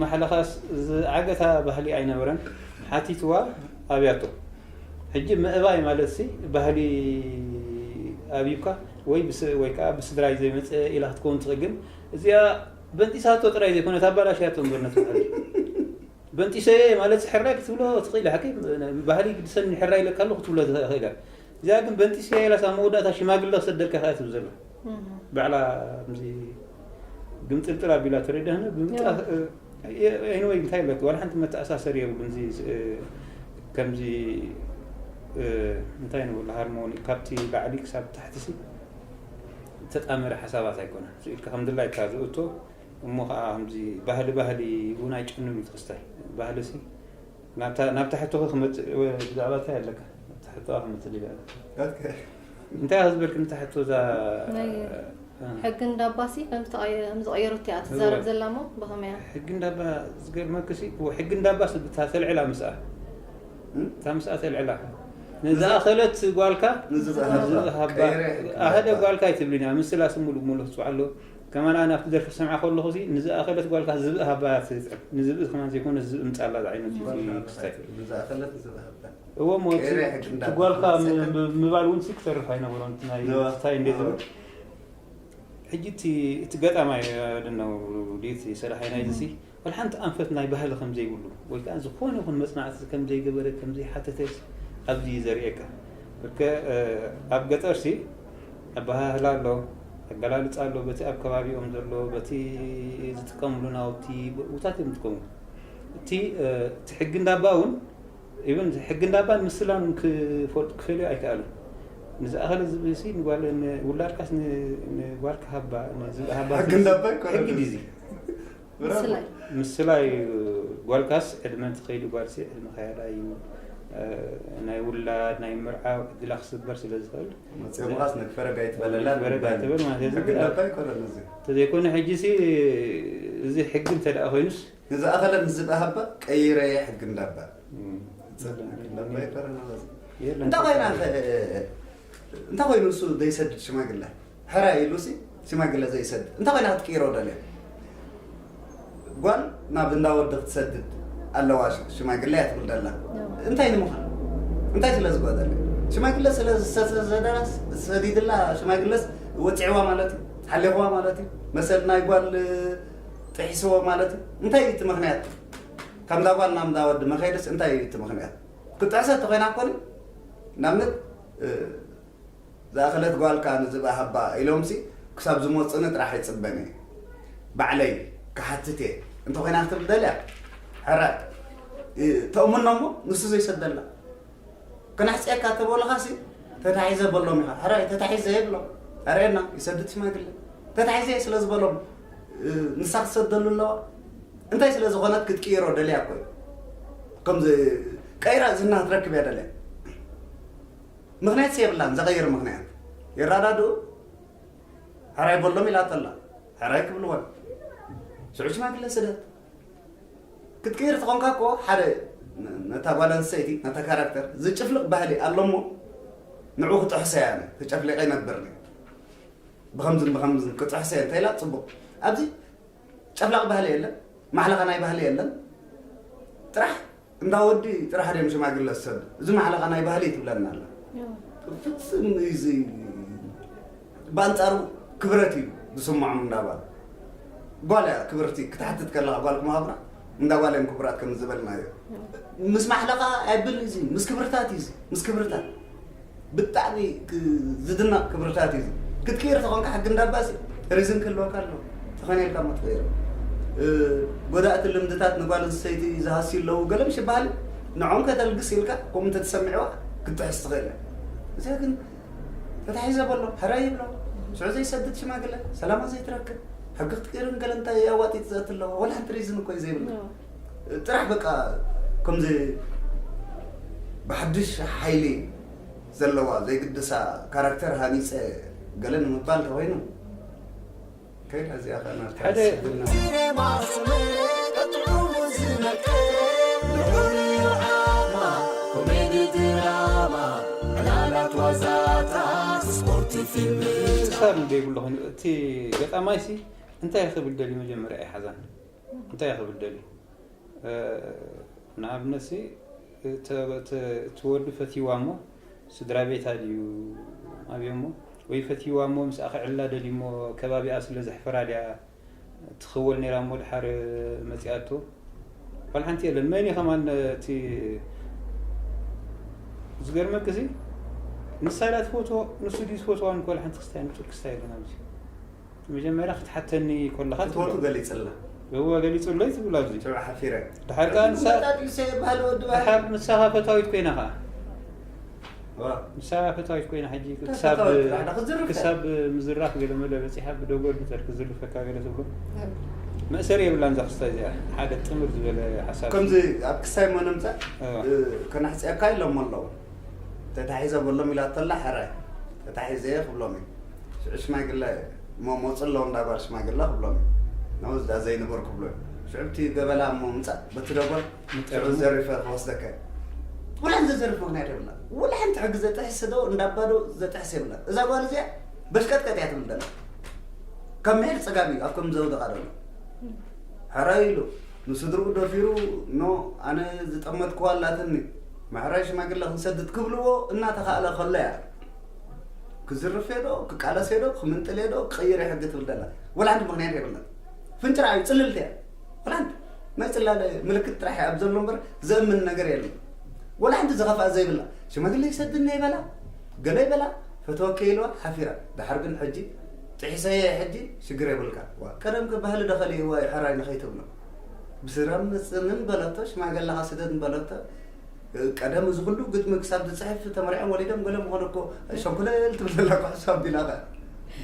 ማሕለኻስ ዝዓገታ ባህሊ ኣይነበረን። ሓቲትዋ ኣብያቶ። ሕጂ ምእባይ ማለት ሲ፣ ባህሊ ኣብዩካ ወይ ብስ-፣ ወይ ከኣ ብስድራይ ዘይመጸ ኢላ ክትከውን ትኽእል፣ ግን እዚኣ በንጢሳቶ ጥራይ ዘይኮነት ኣባላሽያቶ እምበር ነቲ ባህሊ። በንጢሰ ማለት ሕራይ ክትብሎ ትኽእል ኢኻ። ከይ-፣ ባህሊ ግድሰኒ ሕራይ ኢለካ ኣለኹ ክትብሎ ትኽእል ኢኻ። እዚኣ ግን በንጢስያ ኢላስ ኣብ መወዳእታ ሽማግለ ክሰደልካ ከኣ ትብል ዘላ። ባዕላ ከምዚ ግምጥልጥል ኣቢላ ተረዳህና ብምጣ። ኤኒወይ፣ እንታይ ኣለኪ? ዋላ ሓንቲ መተኣሳሰሪ የብሉን። እዚ ከምዚ እንታይ ንብሎ፣ ሃርሞኒ፣ ካብቲ ላዕሊ ክሳብ ታሕቲ ሲ ተጣመረ ሓሳባት ኣይኮነን። ስኢልካ ከም ድላይካ ዝእቶ እሞ ከዓ ከምዚ ባህሊ ባህሊ እውን ኣይጨኑን እዩ ትክስታይ። ባህሊ ሲ ናብታ ናብታ ሕቶኸ ክመፅእ ብዛዕባ እንታይ ኣለካ? ናብታ ሕቶኻ ክመፅእ ደልያ ኣለካ። እንታይ ዝበልክ? ንታ ሕቶ እዛ ናይ ሕጊ እንዳባሲ ከም ዝቐየሩት እያ ትዛረብ ዘላ። እሞ ብኸመያ? ሕጊ እንዳባ ዝገርመክሲ፣ ሕጊ እንዳባስ ብታ ተልዕላ ምስኣ እታ ምስኣ ተልዕላ ንዝኣኸለት ጓልካ ንዝብሃባ ኣህደ ጓልካ ኣይትብልን እያ። ምስላ ስሙሉ ሙሉ ትፅዋዕ ኣሎ። ከማን ኣነ ኣብቲ ደርፊ ሰምዓ ከለኹ ሲ ንዝኣኸለት ጓልካ ዝብእ ሃባ ትፅዕብ። ንዝብእ ከማን ዘይኮነ ዝብእ ምፃላ ዝዓይነቱ ክስታይ። እዎ እሞ እቲ ጓልካ ምባል እውን ሲ ክተርፍ ኣይነበሮን። ናይ ክስታይ እንደ ዝብል ሕጂ እቲ ገጣማይ ደናው ዴት ሰራሓይ ናይ ዝሲ ወላ ሓንቲ ኣንፈት ናይ ባህሊ ከም ዘይብሉ ወይ ከዓ ዝኾነ ይኹን መፅናዕቲ ከም ዘይገበረ ከም ዘይሓተተ ኣብዚ እዩ ዘርእየካ። እከ ኣብ ገጠር ሲ ኣበሃህላ ኣሎ፣ ኣገላልፃ ኣሎ፣ በቲ ኣብ ከባቢኦም ዘሎ በቲ ዝጥቀምሉ ናውቲ ብኡታት እዮም ዝጥቀሙ። እቲ እቲ ሕጊ እንዳባ እውን ኢቨን ሕጊ እንዳባን ምስላን ክፈልዮ ኣይከኣሉን። ንዝኣኸለ ዝብሲ ንጓል ውላድካስ ንጓልካ ሃባ ዝብእ ሃባ ሕጊ እንዳባ ሕጊ ዲዚ ምስላይ ጓልካስ ዕድመ እንትኸይዱ ጓልሲ ዕድመ ኸያዳ እዩ። ናይ ውላድ ናይ ምርዓው ዕድላ ክስበር ስለ ዝኽእል መፅኦምኻስ ነግፈረግ ኣይትበለላ ነግፈረግ ኣይትበል ማለት እዩ። ሕጊ እንዳባ ኣይኮነን እዚ። ተዘይኮነ ሕጂ ሲ እዚ ሕጊ እንተ ደኣ ኮይኑስ ንዝኣኸለ ምስ ዝብእ ሃባ ቀይረየ ሕጊ እንዳባ። እንታይ ኮይና እንታይ ኮይኑ እሱ ዘይሰድድ ሽማግለ ሕራይ ኢሉ ሲ ሽማግለ ዘይሰድድ እንታይ ኮይና ክትቅይሮ ደልያ? ጓል ናብ እንዳወዲ ክትሰድድ ኣለዋ ሽማግለ እያ ትብል ደላ። እንታይ ንምዃን እንታይ ስለ ዝጎደለ ሽማግለ ስለ ዝሰደዳስ ሰዲድላ ሽማግለስ ወፂዕዋ ማለት እዩ፣ ሓሊኽዋ ማለት እዩ። መሰል ናይ ጓል ጥሒስዎ ማለት እዩ። እንታይ እዩ እቲ ምኽንያት? ከምዛ ጓል ናምዛ ወዲ መኸይድስ እንታይ እዩ እቲ ምኽንያት? ክትጥሕሰ እንተኮይና ኮኒ ናብነት ዝኣኸለት ጓልካ ንዝብእ ሃባ ኢሎምሲ ክሳብ ዝመፁኒ ጥራሕ ይፅበን እየ። ባዕለይ ክሓትት እየ እንተኮይና ክትብል ደልያ ሕራይ ተእምኖ እሞ ንሱ ዘይሰደላ ክነሕፅየካ ተበሉኻሲ ተታሒዘ በሎም ኢኻ። ሕራይ ተታሒዘ የብሎም ኣርእየና ይሰድድ ሽማግለ ተታሒዘ ስለ ዝበሎም ንሳ ክትሰደሉ ኣለዋ። እንታይ ስለ ዝኾነት ክትቅይሮ ደልያ እኮ እዩ። ከምዚ ቀይራ ዝና ክትረክብ እያ ደልያ። ምኽንያት የብላን ዘቐይር ምኽንያት። የራዳድኡ ሕራይ በሎም ኢላቶ ኣላ። ሕራይ ክብልዎን ሽዑ ሽማግለ ስደት ክትቅይር ተኾንካ እኮ ሓደ ነታ ጓል ኣንስተይቲ ነታ ካራክተር ዝጭፍልቕ ባህሊ ኣሎ እሞ ንዑ ክጥሕሰ እያ። ተጨፍሊቐ ይነብር ብኸምዝን ብኸምዝን ክጥሕሰ እየ እንተኢላ ፅቡቕ። ኣብዚ ጨፍላቕ ባህሊ የለን፣ ማሕለኻ ናይ ባህሊ የለን። ጥራሕ እንዳ ወዲ ጥራሕ ድዮም ሽማግለ ዝሰዱ። እዚ ማሕለኻ ናይ ባህሊ ትብለና ኣላ። ፍፅም እዚ ብኣንፃሩ ክብረት እዩ ዝስምዖም እንዳ ጓል። ጓል እያ ክብርቲ ክትሓትት ከለኻ ጓል ክመሃብና እንዳ ጓል እዮም ክቡራት ከም ዝበልናዮ። ምስ ማሕለኻ ኣይብል እዚ ምስ ክብርታት እዩ እዚ ምስ ክብርታት ብጣዕሚ ዝድነቕ ክብርታት እዩ። ክትቅይር ተኾንካ ሕጊ እንዳባሲ ሪዝን ክህልወካ ኣለዎ። ተኾነ ኢልካ እሞ ትቕይር። ጎዳእቲ ልምድታት ንጓል ኣንስተይቲ ዝሃስዩ ኣለዉ ገለ ምሽ ይበሃል። ንዖም ከተልግስ ኢልካ ከምኡ እንተተሰሚዕዋ ክትጥሕስ ትኽእል እያ። እዚኣ ግን ተታሒዘ በሎ ሕራይ ይብሎ። ሽዑ ዘይሰድድ ሽማግለ ሰላማ ዘይትረክብ ሕጊ ክትቅይርን ገለ እንታይ ኣዋጢጥ ዘእቲ ኣለዋ። ወላ ሓንቲ ሪዝን እኮ እዩ ዘይብላ። ጥራሕ በቃ ከምዚ ብሓድሽ ሓይሊ ዘለዋ ዘይግድሳ ካራክተር ሃኒፀ ገለ ንምባል ተኮይኑ ከይዳ እዚኣ ከኣ ናትካ ሓደ ትስብና። ምሳል ዘይብሉ ኮይኑ እቲ ገጣማይ ሲ እንታይ ክብል ደልዩ መጀመርያ ኣይሓዛን። እንታይ ክብል ደልዩ ንኣብነት እቲ ወዲ ፈትይዋ እሞ ስድራ ቤታ ድዩ ኣብዮ እሞ ወይ ፈትይዋ እሞ ምስኣ ክዕላ ደልዩ እሞ ከባቢኣ ስለ ዘሕፈራ ድያ ትኽወል ነይራ እሞ ድሓር መፂኣቶ ኳል ሓንቲ የለን መን እዩ ከማን እቲ ዝገርመክሲ ንሳ ኢላ ትፈትዎ፣ ንሱ ድዩ ዝፈትዋ? ንኮላ ሓንቲ ክስታይ ንጹር ክስታይ ኣለና ኣብዚ። መጀመርያ ክትሓተኒ ከለኻ ክትወቱ ትብሎ። ገሊጽላ እወ፣ ገሊጹለይ ትብል ኣብዚ። ሽዑ ሓፊረ። ድሓር ከኣ ንሳ ጣጢሰ ባህል ወዲ ባህል ድሓር ንሳኻ ፈታዊት ኮይና ኸኣ። ዋ ንሳ ፈታዊት ኮይና ሕጂ እንታይ ክሳብ ፈታዊት? ራሕዳ ክትዝርፍ? ክሳብ ምዝራፍ ገለ መለ በጺሓ ብደጎል ንጸር ክዝርፈካ ገለ ትብሎ። መእሰሪ የብላን እዛ ክስታይ እዚኣ። ሓደ ጥምር ዝበለ ሓሳብ። ከምዚ ኣብ ክሳይ መነምጻ እዋ። ከናሕጽያካ ኢሎም ኣለዉ። ተታሒዘ በሎም ኢላቶላ ሕራይ ተታሒዘ እየ ክብሎም እዩ። ሽዑ ሽማግለ እሞ መፁ ኣለዉ እንዳ ጓል ሽማግለ ክብሎም እዩ። ነው እዛ ዘይነበርኩ ብሎ እዩ። ሽዑ እቲ ገበላ እሞ ምፃእ በቲ ደጎል ሽዑ ምጠርሙ። ዘሪፈ ክወስደካ እዩ። ወላ ዘዘርፍ ምክንያት የብላ። ወላ ሓንቲ ሕጊ ዘጥሕስ ዶ እንዳባ ዶ ዘጥሕስ የብላ። እዛ ጓል እዚኣ በሽቀጥቀጥ እያ ትብል ዘላ። ካብ ምሒር ፅጋብ እዩ ኣብ ከም ዘውደቓ ዘሎ። ሕራይ ኢሉ ንስድርኡ ደፊሩ ኖ ኣነ ዝጠመትክዋ ኣላትኒ ምሕራይ ሽማግለ ክንሰድድ ክብልዎ እናተኻእለ ከሎ እያ ክዝርፍ እየ ዶ ክቃለስ እየ ዶ ክምንጥል እየ ዶ ክቕይር እየ ሕጊ ትብል ዘላ። ወላ ሓንቲ ምኽንያት የብላን። ፍንጭራ እዩ ፅልልቲ እያ። ወላ ሓንቲ ናይ ፅላለ ምልክት ጥራሕ እያ ኣብ ዘሎ እምበር ዘእምን ነገር የለን። ወላ ሓንቲ ዝኸፍኣ ዘይብላ ሽማግለ ይሰድኒ ይበላ ገለ ይበላ ፈትወኪ ኢልዋ ሓፊራ። ድሓር ግን ሕጂ ጥሒሰየ ሕጂ ሽግር የብልካ። ዋ ቀደም ከ ባህሊ ዶ ከሊእዋ እዩ ሕራይ ንኸይትብሎ ብስረ ምፅንን በለቶ ሽማግለኻ ስደድ በለቶ። ቀደም እዚ ኩሉ ግጥሚ ክሳብ ዝፅሕፍ ተመሪዖም ወሊዶም ገለ ምኾነ እኮ ሸንኮለል ትብል ዘላ ኩሕሶ ኣቢላ ኸ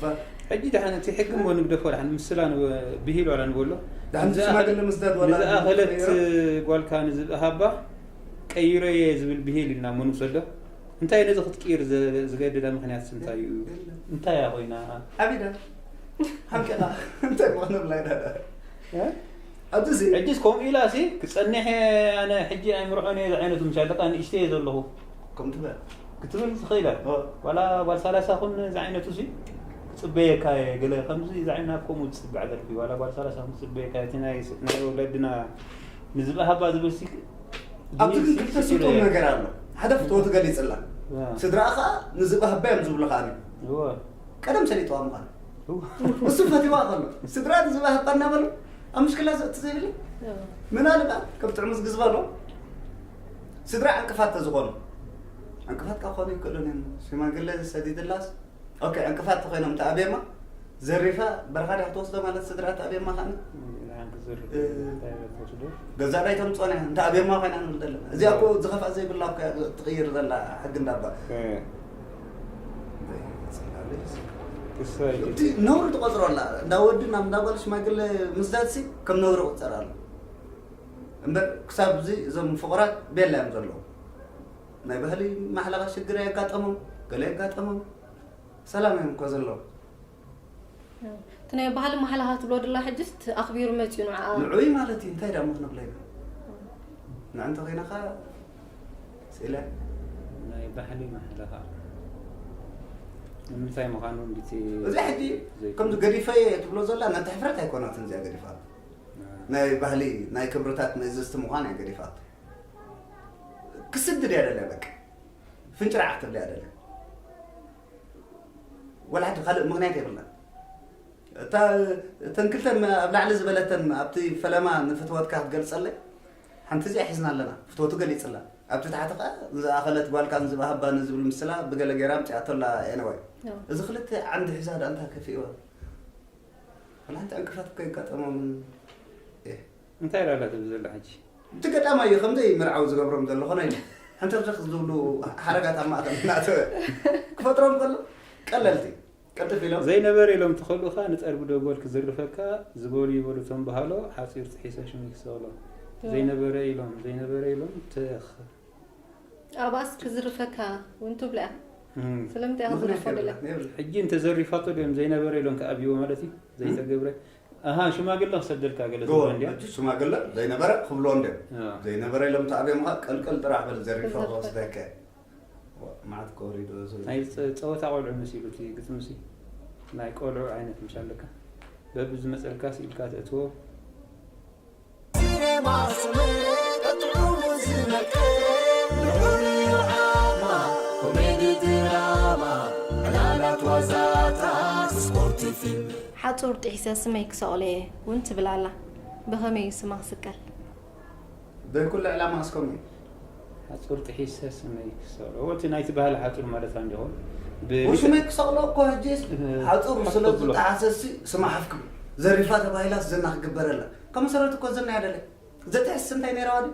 ባ- ሕጂ ደሓን እቲ ሕጊ እሞ ንግደፎ ደሓን ምስላ ንበ- ብሂል ዋላ ንበሎ ደሓን ሽማግለ ምስዳድ ዋላ ንዝኣኸለት ንበሎ። ጓልካ ንዝብሃባ ቀይረየ ዝብል ብሂል ኢልና እሞ ንውሰዶ። እንታይ ነዚ ክትቅይር ዘ- ዝገደዳ ምክንያት እንታይ እዩ? እንታይ እያ ኮይና? ሓቢዳ ሓምቀላ እንታይ ምኾነ ብላይ ዳዳ እ? ኣብዚ ሲ ሕጂስ ከምኡ ኢላ ሲ ክጸንሕ እየ ኣነ ሕጂ ኣይምርዖን እየ ዝዓይነቱ ምሻለካ ንእሽተይ እየ ዘለኹ ከም ትበል ክትብል ትኽእል እያ። ኦ። ዋላ ጓል ሰላሳ ኩን ዝዓይነቱ ሲ ክጽበየካ እየ ገለ ከምዚ ዝዓይና ከምኡ ዝጽባዕ ደርፊ ዋላ ጓል ሰላሳ ኩን ክጽበየካ እቲ ናይ ስ- ናይ ወለድና ንዝበሃባ ዝብል ሲ ኣብዚ ግን ክልተ ስልጡን ነገር ኣሎ። ሓደ ፍትወቱ ገሊጽላ ያ። ስድራኣ ከዓ ንዝበሃባ እዮም ዝብሉ ከዓ እወ። ቀደም ሰሊጥዋ ምዃኑ እወ። እሱ ፈቲዋ ከሎ ስድራ ንዝበሃባ እናበሉ ኣብ ምሽክላ ዘእቱ ዘይብለ ምናልባት ከም ጥዕሙዝ ግዝበሎ ስድራ ዕንቅፋት ተዝኾኑ ዕንቅፋት ካብ ኾኑ ይክእሉን እዮም። ሽማግለ ሰዲድላስ ኦኬ ዕንቅፋት ተኾይኖም ተኣብየማ ዘሪፋ በረኻ ዲያ ክትወስዶ ማለት ስድራ ተኣብየማ ከዓኒ ንዓን ክዝርፍ እ- እንታይ ትወስዶ? ገዛ ዳይ ተምፅኦን እያ እንተ ኣብየማ ኮይና ንብል ዘለና እዚኣ እኮ ዝኸፍኣ ዘይብላ እኮ እያ ትቕይር ዘላ ሕጊ እንዳባ እ፣ ክሳይ እቲ ነውሪ ትቆፅሮ ኣላ እንዳ ወዲ ናብ እንዳ ጓል ሽማግለ ምስዳድሲ ከም ነውሪ ቁፀር ኣሎ እምበር ክሳብ እዚ እዞም ፍቑራት ቤላ እዮም ዘለዉ ናይ ባህሊ ማሕለቓ ሽግር የጋጠሞም ገለ የጋጠሞም ሰላም እዮም እኮ ዘለዉ እቲ ናይ ባህሊ ማሕለኻ ትብሎ ድላ ሕጅስ ኣኽቢሩ መፅዩ ንዓ ንዑይ ማለት እዩ እንታይ ዳሞ ክንብለይ ንዕንተ ኮይናኻ ስኢለ ናይ ባህሊ ማሕለኻ ንምንታይ ምዃኑ እንዲቲ እዚ ሕጂ ከምዚ ገዲፈየ ትብሎ ዘላ ነቲ ሕፍረት ኣይኮናትን እዚኣ ገዲፋ ናይ ባህሊ ናይ ክብርታት ምእዝዝቲ ምዃን እያ ገዲፋት ክስድድ እያ ደልያ በቃ ፍንጭራዕ ክትብል እያ ደልያ ወላ ሓንቲ ካልእ ምኽንያት የብላን እታ እተን ክልተን ኣብ ላዕሊ ዝበለተን ኣብቲ ፈለማ ንፍትወትካ ክትገልጸለይ ሓንቲ እዚኣ ሒዝና ኣለና ፍትወቱ ገሊጽላ ኣብቲ ታሕቲ ከ ዝኣኸለት ጓልካ ንዝባሃባ ንዝብል ምስላ ብገለ ገይራ ምፅኣቶላ ኤነወይ እዚ ክልተ ዓንዲ ሒዛ ዳ እንታይ ከፊእዋ ሓንቲ ዕንቅፋት ከይጋጠሞምን እንታይ ላላ ትብል ዘላ ሕጂ እቲ ገጣማይ እዩ ከምዘይ ምርዓው ዝገብሮም ዘሎ ኮነ ኢለ ሕንተርተር ዝብሉ ሓረጋት ኣብ ማእከል እናእተወ ክፈጥሮም ከሎ ቀለልቲ ቀልጥፍ ኢሎም ዘይነበረ ኢሎም ተኸልኡኻ ንጠርቢ ደጎል ክዝርፈካ ዝበሉ ይበሉ ተንበሃሎ ሓፂር ጥሒሰ ሽሙ ክሰቕሎ ዘይነበረ ኢሎም ዘይነበረ ኢሎም ተኽ ኣባስ ክዝርፈካ እውን ትብላ እያ እም። ስለምንታይ እያ ምኽንያት ክዝርፎ ደላ የብላን የብላን ሕጂ እንተዘሪፋቶ ድዮም ዘይነበረ ኢሎም ክኣብይዎ ማለት እዩ ዘይተገብረ ኣሃ ሽማግለ ክሰደልካ ገለ ጎ ትብሎ እንድያ እቲ ሽማግለ ዘይነበረ ክብሎ እንደ ኣዎ። ዘይነበረ ኢሎም ተኣብዮም ኸ ቀልቀል ጥራሕ በል ዘሪፋ ክዘርፈካ። ክወስደከ ማዕት ከወሪዶ ዝብል ናይ ጸ- ጸወታ ቆልዑ መሲሉ እቲ ግጥምሲ ናይ ቆልዑ ዓይነት ምሻለካ በብዝመፀልካ ስኢልካ ተእትዎ ዜማ ስምዒት ጥዑሙ ዝነቅል ልዑል ዓማ ኮሜዲ ድራማ ዕላላት ዋዛታት ስፖርት ፊልም ሓፁር ጥሒሰ ስመይ ክሰቕሎ እየ እውን ትብል ኣላ ብኸመይ እዩ ስማ ክስቀል ደይ ኩሉ ዕላማ ኣስኮም እዩ ሓጹር ጥሒሰ ስመይ ክሰቕሎ። እቲ ናይቲ ባህሊ ሓጹር ማለት እንዲኹም ሽመይ ክሰቕሎ እኮ ሕጂስ ሓጹር ስለ ዝጠሓሰሲ ስማ ሓፍኩም ዘሪፋ ተባሂላስ ዝና ክግበረላ። ከመሰረቱ እኮ ዝና ያደለ። ዘጥሕስ እንታይ ነይረዋ ድዩ?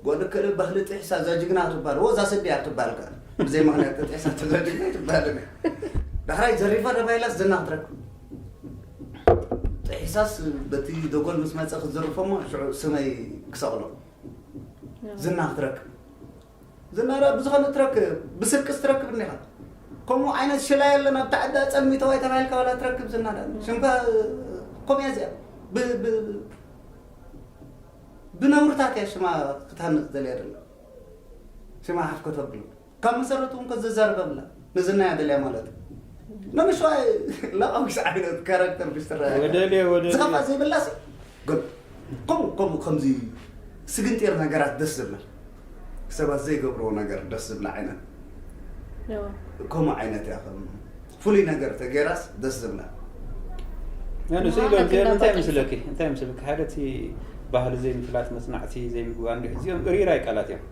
ጓል ክእል ባህሊ ጥሕሳ እዛ ጅግና ትባል፣ ወዛ ስድያ ትባል ከ። ብዘይ ምኽንያት ተጥሕሳ እዛ ጅግና ትባል። ዳሕራይ ዘሪፋ ተባሂላስ ዝና ክትረክብ። ጥሒሳስ በቲ ደጎል ምስ መጸ ክትዘርፎ እሞ ሽዑ ስመይ ክሰቕሎ። ዝና ክትረክብ። ዝና ደኣ ብዝኾነ ትረክብ፣ ብስርቅስ ትረክብ እኒኻ። ከምኡ ዓይነት ሽላ የለን፣ ኣብታ ዓዲ ኣጸልሚተዋይ ተባሂልካ ዋላ ትረክብ ዝና ደኣ። ሽምካ ከምኡ እያ እዚኣ። ብ- ብ- ብነውርታት እያ ሽማ ክትሃንጽ ደልያ ደላ። ሽማ ሓፍ ከተብሉ። ካብ መሰረቱ እውን ከዘዛርበምላ። ንዝና እያ ደልያ ማለት እዩ። ነንሽዋ ላቃዊስ ዓይነት ካራክተር ብዝትረአ ወደልየ ወደልየ ዝኸፋ ዘይብላስ ግን ከምኡ ከምኡ ከምዚ ስግንጢር ነገራት ደስ ዝብላ ሰባት ዘይገብርዎ ነገር ደስ ዝብላ ዓይነት ከምኡ ዓይነት እያ ከም ፍሉይ ነገር ተገይራስ ደስ ዝብላ ንስኢሎም እንታይ ምስለኪ እንታይ ምስለኪ ሓደ እቲ ባህሊ ዘይምፍላጥ መፅናዕቲ ዘይምግባር እንዲሁ እዚኦም ሪራይ ቃላት እዮም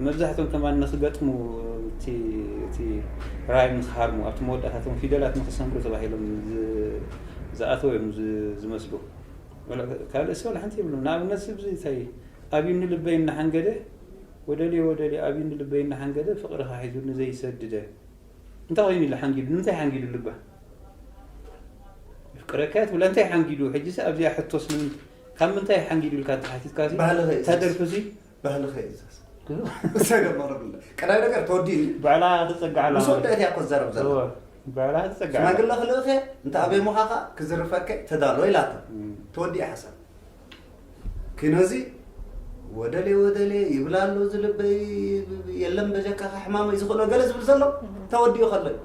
መብዛሕቶም ከማን ንክገጥሙ እቲ ራይ ንክሃርሙ ኣብቲ መወዳእታቶም ፊደላት ንክሰምሩ ተባሂሎም ዝኣተው እዮም ዝመስሉ ካልእ ሲ ሓንቲ ይብሉ ንኣብነት እዚ እንታይ ኣብዩኒ ልበይ እናሓንገደ ወደልየ ወደልየ ኣብዩኒ ልበይ እናሓንገደ ፍቅርኻ ሒዙኒ ዘይሰድደ እንታይ ኮይኑ ኢሉ ሓንጊዱ ንምንታይ ሓንጊዱ ልባ ፍቅረካ ትብላ እንታይ ሓንጊዱ ሕጂ ኣብዚኣ ሕቶስ ካብ ምንታይ ሓንጊዱ ኢልካ ተሓቲትካ ተደርፍሲ ባህልኸ እዩ ዛስ እሰገመረብለ ቀዳይ ነገር ተወዲእኒ ባዕላ ትፀጋዕ ኣላ ምስ ወደአት እያ እኮ ትዛረብ ዘላ እወ፣ ባዕላ ትፀጋዕ ኣላ። ሽማግለ ክልእኸ እንተ ኣበይ ምዃኻ ክዝርፈከ ተዳሎ ኢላቶ እም። ተወዲእ ሓሳብ ኪኖዚ ወደሌ ወደሌ ይብላ ኣሎ ዝልበይ የለን በጀካኻ ሕማመይ ዝኽእሎ ገለ ዝብል ዘሎ ተወዲኡ ከሎ እዩ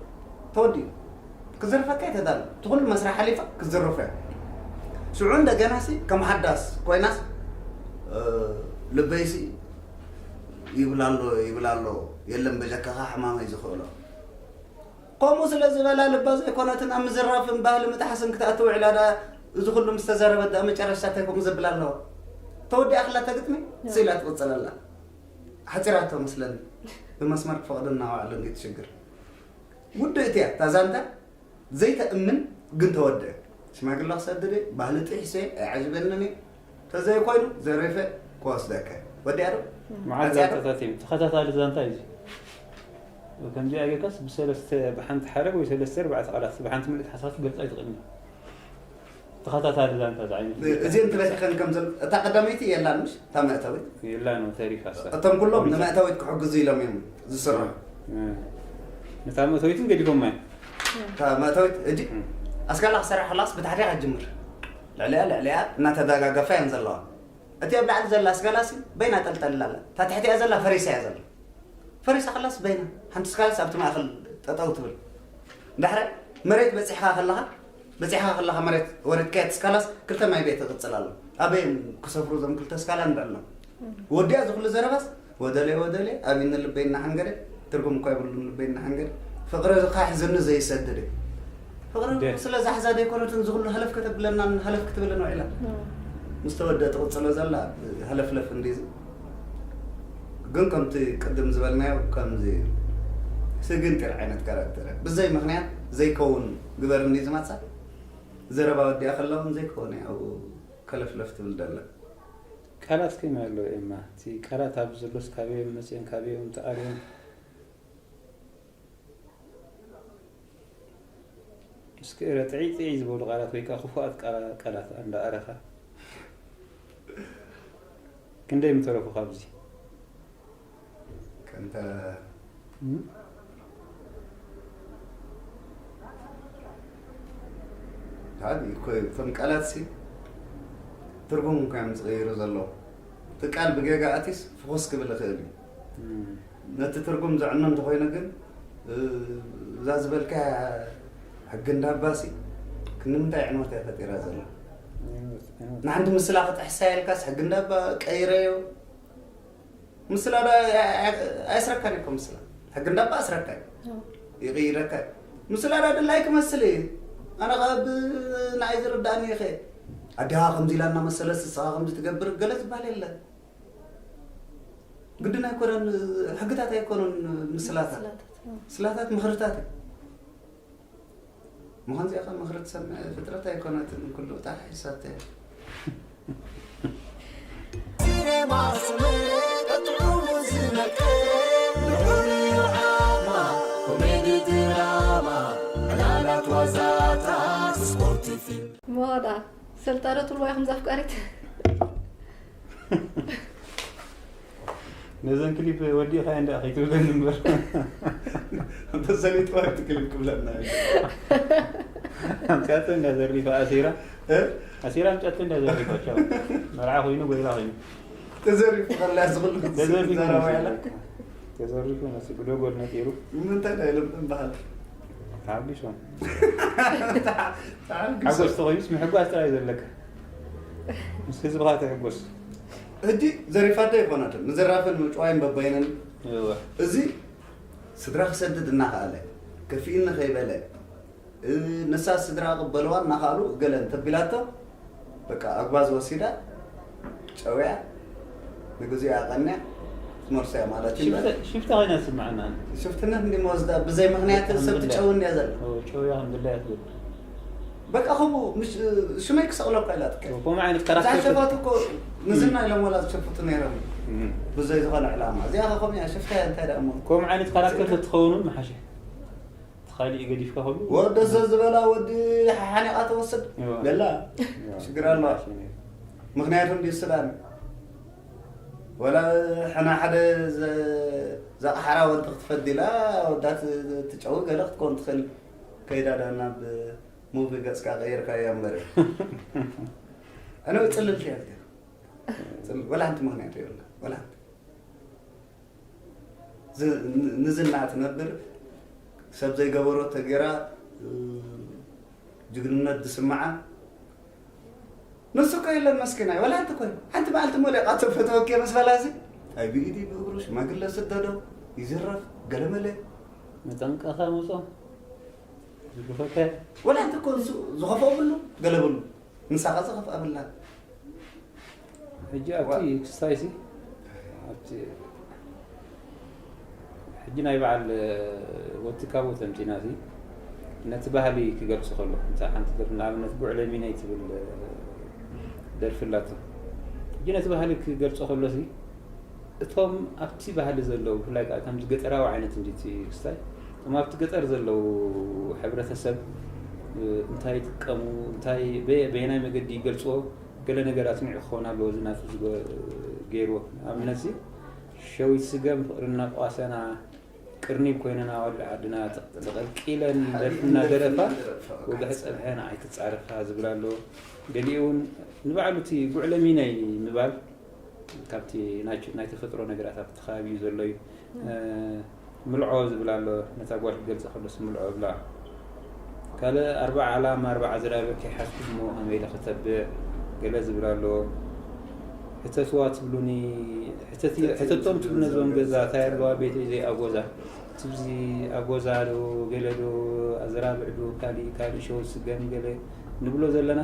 ተወዲኡ ክዝርፈካ ይተዳለ እቲ ኩሉ መስርሕ ሓሊፋ ክዝርፈ ሽዑ እንደገና ሲ ከም ሓዳስ ኮይናስ ልበይሲ ይብላ ኣሎ ይብላ ኣሎ የለን በጀካኻ ሕማመይ ዝኽእሎ ከምኡ ስለ ዝበላ ልባ ዘይኮነትን ኣብ ምዝራፍን ባህሊ ምጥሓስን ክትኣቱ ውዒላ ደኣ እዚ ኩሉ ምስ ተዛረበት ደኣ መጨረሽታ እንታይ ከምኡ ዘብላ ኣለዋ ተወዲኣ ክላ እታ ግጥሚ ስኢላ ትቕጽል ኣላ ሓጺራቶ መስለኒ ብመስመር ክፈቕዶ እናወዓሉ እንዲ ትሽግር ውድእቲ እያ እታ ዛንታ ዘይተእምን ግን ተወድአ ሽማግለ ክሰድድ እየ ባህሊ ጥሒሰ እየ ኣይዓጅበንን እየ ተዘይኮይኑ ዘሪፈ ክወስደካ እየ ወዲኣ ዶ መዓት መዓት ዛንታታት እዮም ተኸታታሊ ዛንታ እዩ እዚ ከምዚኣ ጌርካስ ብሰለስተ ብሓንቲ ሓረግ ወይ ሰለስተ ኣርባዕተ ቃላት ብሓንቲ ምልእቲ ሓሳብ ክትገልጻ ኣይትኽእልን ተኸታታሊ ዛንታ ዝዓይነት እዚ እንትበቲኸን ከም ዘሎ እታ ቀዳመይቲ የላን ምሽ እታ መእተዊት የላ ነው ተሪፋ እሳ እቶም ኩሎም ንመእተዊት ክሕግዙ ኢሎም እዮም ዝስርሑ ነታ መእተዊትን ገዲፎማ እዮም እታ መእተዊት እጂ ኣስካላ ክሰርሕ ከላስ ብታሕቲኻ ጅምር ልዕሊኣ ልዕሊኣ እናተደጋገፋ እየን ዘለዋ እቲ ኣብ ላዕሊ ዘላ ኣስካላሲ በይና ጠልጠል ኣላ እታ ትሕቲኣ ዘላ ፈሪሳ እያ ዘላ ፈሪሳ ከላስ በይና ሓንቲ ስካልስ ኣብቲ ማእኸል ጠጠው ትብል ዳሕረ መሬት በፂሕኻ ከለኻ በፂሕኻ ከለኻ መሬት ወረድካያ እቲ ስካላስ ክልተ ማይ ቤት ይቕፅል ኣሎ ኣበይ ክሰፍሩ እዞም ክልተ ስካላ ንብዕልና ወዲያ እዚ ኩሉ ዘረባስ ወደለ ወደለ ኣብይኒ ልበይ እናሓንገረ ትርጉም እኳ ይብሉን ልበይ እናሓንገረ ፍቕሪ ዝካ ሕዝኒ ዘይሰድድ እዩ ፍቕሪ ደ- ስለ ዛሕዛ ዘይኮነትን ዝኩሉ ሃለፍ ከተብለና ሃለፍ ክትብልን ውዒላ ምስ ተወደ ትቕፅሎ ዘላ ሃለፍለፍ እንዲዚ ግን ከምቲ ቅድም ዝበልናዮ ከምዚ ስግንጢር ዓይነት ካራክተር ብዘይ ምክንያት ዘይከውን ግበር እንዲ ዝመፃ ዘረባ ወዲኣ ከለውን ዘይከውን ኣብኡ ከለፍለፍ ትብል ደላ ቃላት ከመይ ኣሎ ኤማ እቲ ቃላት ኣብ ዘሎስ ካበዮም መፅኦም ካበዮም ተኣርዮም እስኪ እረ ጥዕይ ጥዕይ ዝበሉ ቃላት ወይ ከዓ ክፉኣት ቃላት እንዳኣረኻ ክንደይ ምተረፉ ካብዚ ከምተ እቶም ቃላት ሲ ትርጉም እኳ እዮም ዝቀይሩ ዘለዉ እቲ ቃል ብጌጋ ኣትዩስ ፍኹስ ክብል ይኽእል እዩ ነቲ ትርጉም ዘዕኖ እንተኾይኑ ግን እዛ ዝበልካ ሕጊ እንዳባሲ ክንምንታይ ዕንወት እያ ፈጢራ ዘላ ንሓንቲ ምስላ ክጥሕሳ ኢልካስ ሕጊ እንዳባ ቀይረዮ ምስላ ዶ ኣየስረካን እኮ ምስላ ሕጊ እንዳባ ኣስረካ እዩ ይቅይረካ እዩ ምስላ ዶ ድላይ ክመስል እዩ ኣነ ካብ ንዓይ ዝርዳእኒ ይኸ ኣዲኻ ከምዚ ኢላ እናመሰለት ስስኻ ከምዚ ትገብር ገለ ዝበሃል የለን ግድን ኣይኮነን፣ ሕግታት ኣይኮኑን ምስላታት። ምስላታት፣ እ። ምስላታት ምኽርታት እዩ። ምዃን እዚኣ ኸ ምኽሪ ትሰምዕ ፍጥረት ኣይኮነትን፣ ኩሉ ጣሒሳቶ እያ። ሲኔማ ስምዒት ጥዑሙ ዝነቅል፣ ልዑል ዓቕማ ኮሜዲ ድራማ፣ ዕላላት ዋዛታት ስፖርቲ ፊልም። እሞ ደኣ ሰልጠነ ትብልዋ ኢኹም እዛ ኣፍቃሪት? ነዘን ክሊፕ ወዲእኻ እንዳ ከይትብለኒ እምበር። እንተ ሰሊጥዋ እቲ ክሊፕ ክብለና እዩ። ኣምጻቶ እንዳ ዘሪፋ ኣሲራ። እ? ኣሲራ ኣምጻቶ እንዳ ዘሪፋ፣ ቻው። መርዓ ኮይኑ፣ ጎይላ ኮይኑ። ተዘሪፉ ከላ ዝኽሉ ተዘሪፉ ዘረባ መሲሉ። ያለ። ተዘሪፉ መሲሉ፣ ብደጎል ነጢሩ። ንምንታይ ዳ ኢሎም እምበሃል? ተሓጒሶም። ተሓ-፣ ተሓጒሶም። ሓጎስ ተኾይኑስ ምሕጓስ ጥራይ ዘለካ። ምስ ህዝብኻ ተሕጎስ። ሕጂ ዘሪፋ ዶ ይኾና ዶ? ንዘራፍን ምጭዋይን በበይነን። እወ። እዚ ስድራ ክሰድድ እናኸኣለ፣ ከፊእኒ ከይበለ፣ እ፣ ንሳ ስድራ ቅበልዋ እናኸኣሉ ገለ እንተቢላቶ፣ በቃ ኣጉባዝ ወሲዳ፣ ጨውያ፣ ንግዚኡ ኣቐንያ፣ ትመልሶ እያ ማለት እዩ። ሽፍተ-፣ ሽፍታ ኮይና ትስምዓና። ሽፍትነት እንዲ መወስዳ፣ ብዘይ ምኽንያት ሰብ ኣልሐምዱሊላህ። ትጨው እንድያ ዘላ። ኦ፣ ጨውያ ኣልሐምዱሊላህ እያ ትብል። በቃ ከምኡ፣ ምሽ-፣ ሽመይ ክሰቕሎ እኳ ኢላ ትከ-፣ ከምኡ ዓይነት እዛ ካራክተር ሸፋቱ እኮ ንዝና ኢሎም ወላ ዝሸፍቱ ነይሮም። እም። ብዘይ ዝኾነ ዕላማ። እዚኣ ኸ ከምኡ እያ፣ ሽፍታ እያ፣ እንታይ ደኣ እሞ። ከምኡ ዓይነት ካራክተር ተትኸውን እውን ምሓሸ። እቲ ካሊእ ገዲፍካ ከሉ ወዲ ዘ ዝበላ ወዲ ሓሓኒቓ ተወስድ። እዋ። በላ። እዋ። ሽግር ኣለዋ። ሽግር። ምኽንያቱ እንዲ ሱዳን። ወላ ሕና ሓደ ዘ-፣ ዘቕሓራ ወዲ ክትፈዲ ኢላ ወዳ ት-፣ ትጨዊ ገለ ክትኮን ትኽእል። ከይዳ ዳ ናብ ሙቪ ገጽካ ቀይርካያ እምበር። ኣነ ጽልልቲ እያ እዚኣ። ጽል-፣ ወላ ሓንቲ ምኽንያት የብላ። ወላ ሓንቲ። ዝ-፣ ን-፣ ንዝና ትነብር፣ ሰብ ዘይገበሮ ተገይራ፣ እ፣ ጅግንነት ዝስምዓ፣ ንሱ እኮ የለን መስኪናይ፣ ወላ ሓንቲ እኮ፣ ሓንቲ መዓልቲ ሞሊቓቶ ፈተወኪ ምስ በላ እዚ፣ ኣይ ብኢዱ ብእግሩ ሽማግለ ስደዶ፣ ይዝረፍ፣ ገለመለ። መጠንቀኻ መጾ፣ ዝግፈከ። ወላ ሓንቲ እኮ ንሱ ዝኸፍኦ ብሉ፣ ገለ ብሉ። ንሳ ኸ ዝኸፍኣ ብላ። ሕጂ ኣብቲ ዋ- ክስታይ ሲ፣ ኣብቲ ሕጂ ናይ በዓል፣ እ፣ ወቲ ካቦ ተምጺና ሲ፣ ነቲ ባህሊ ክገልጽ ከሎ፣ እንተ ሓንቲ ደርፊ ንኣብነት ጉዕለ ሚነይ ትብል፣ እ፣ ደርፊ ኣላቶ። ሕጂ ነቲ ባህሊ ክገልጾ ከሎ ሲ፣ እቶም ኣብቲ ባህሊ ዘለዉ፣ ብፍላይ ከኣ ከምዚ ገጠራዊ ዓይነት እንዲ እቲ ክስታይ፣ እቶም ኣብቲ ገጠር ዘለዉ ሕብረተሰብ፣ እ፣ እንታይ ይጥቀሙ፣ እንታይ በየ-፣ በየናይ መገዲ ይገልጽዎ፣ ገለ ነገራት ንዑ ክኸውን ኣለዎ፣ እዚ ናቱ ዝገ-፣ ገይርዎ። ኣብነት እዚ ሸዊት ስገም ፍቕርና ቋሰና ቅርኒብ ኮይነን ኣዋልድ ዓድና ተቕ-፣ ተቐልቂለን ደርፊ እናደረፋ፣ ወግሒ ጸብሐ ንዓይ ክትጻረፋ ዝብል ኣሎ። ገሊኡ እውን ንባዕሉ እቲ ጉዕለ ሚነይ ምባል ካብቲ ናይ፣ ናይ ተፈጥሮ ነገራት ኣብቲ ከባቢ እዩ ዘሎ እዩ። እ፣ ምልዖ ዝብል ኣሎ፣ ነታ ጓል ክገልጻ ከሎስ ምልዖ ብላ። ካልእ ኣርባዓ ዓላማ፣ ኣርባዓ ዝራብዕ ከይሓዝኩ እሞ ከመይ ኢለ ከተብዕ ገለ ዝብል ኣሎ። ሕተትዋ ትብሉኒ፣ ሕተት-፣ ሕተቶም ትብሉ ነዞም ገዛ፣ እንታይ ኣለዋ ቤተይ ዘይኣጎዛ። ትብዚ ኣጎዛ ዶ፣ ገለ ዶ፣ ኣዘራብዕ ዶ፣ ካሊእ፣ ካሊእ ሸው ስገም ገለ ንብሎ ዘለና።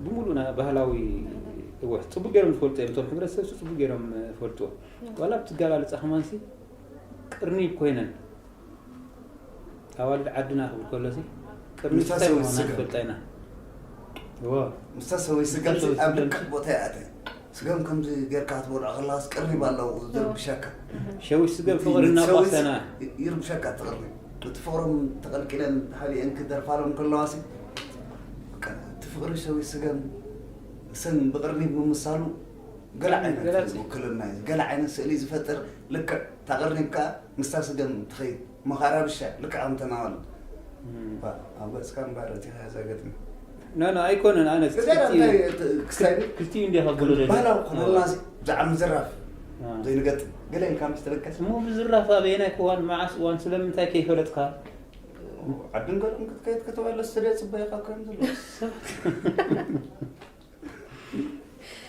ብምሉእና ባህላዊ፣ እወ፣ ጽቡቅ ገይሮም ዝፈልጡ እዮም። እቶም ሕብረተሰብ ጽቡቅ ገይሮም ፈልጥዎ። ዋላ ብትገላልጻ ከማንሲ ቅርኒብ ኮይነን ኣዋልድ ዓድና ክብል ከሎሲ ቅርኒብ ምስታ እንታይ ሰበይቲ ምዃና ስገም። ንፈልጣ ኢና። እወ። ምስታ ሰበይቲ ስገም ምስታ ሰበይቲ ኣብ ስገም። ልክዕ ቦታ ይኣተ። ስገም ከምዚ ጌርካ ክትበልዖ ከለኻስ ቅርኒብ ኣለዎ፣ እወ። ዝርብሸካ። ሸዊት ስገም እቲ ፍቕሪ ነቲ ሰበይቲ እናቋሰና። ይ-፣ ይርብሸካ እቲ ቅርኒብ። እቲ ፍቕሮም ተቐልቂለን ተሓቢአን ክደርፋሎም ከለዋሲ፣ በቃ እቲ ፍቕሪ ሸዊት ስገም እሰን ብቅርኒብ ምምሳሉ ገለ ዓይነት ገላጺ። ውክልና እዩ። ገለ ዓይነት ስእሊ ዝፈጥር ልክዕ እታ ቅርኒብ ከኣ ምስታ ስገም ትኸይድ። መኻራ ብሻ፣ ልክዕ ከምተን ኣዋልድ። እም። ባ-፣ ኣብ ገጽካ እምበር ኣእቲኻ እያ እዛ ገጥሚ። ኖ፣ ኖ፣ ኣይኮነን። ኣነ እዚኣ ክልቲኡ፣ እንታይ፣ እቲ ክስታይ ክልቲኡ እንዲያ ከብሎ ደልየ። ባህላዊ ክኾነልና እወ። እዚ ብዛዕባ ምዝራፍ እወ። ዘይንገጥም። ገለ ኢልካ ምስ ተበገስ። እሞ ምዝራፍ ኣበየናይ ክዋን፣ መዓስ እዋን፣ ስለምንታይ ከይፈለጥካ? ዓድን ገለን ክትከይድ ከተባለ ስተድዮ ጽበየኻ እኮ እዮም ዘለዉ።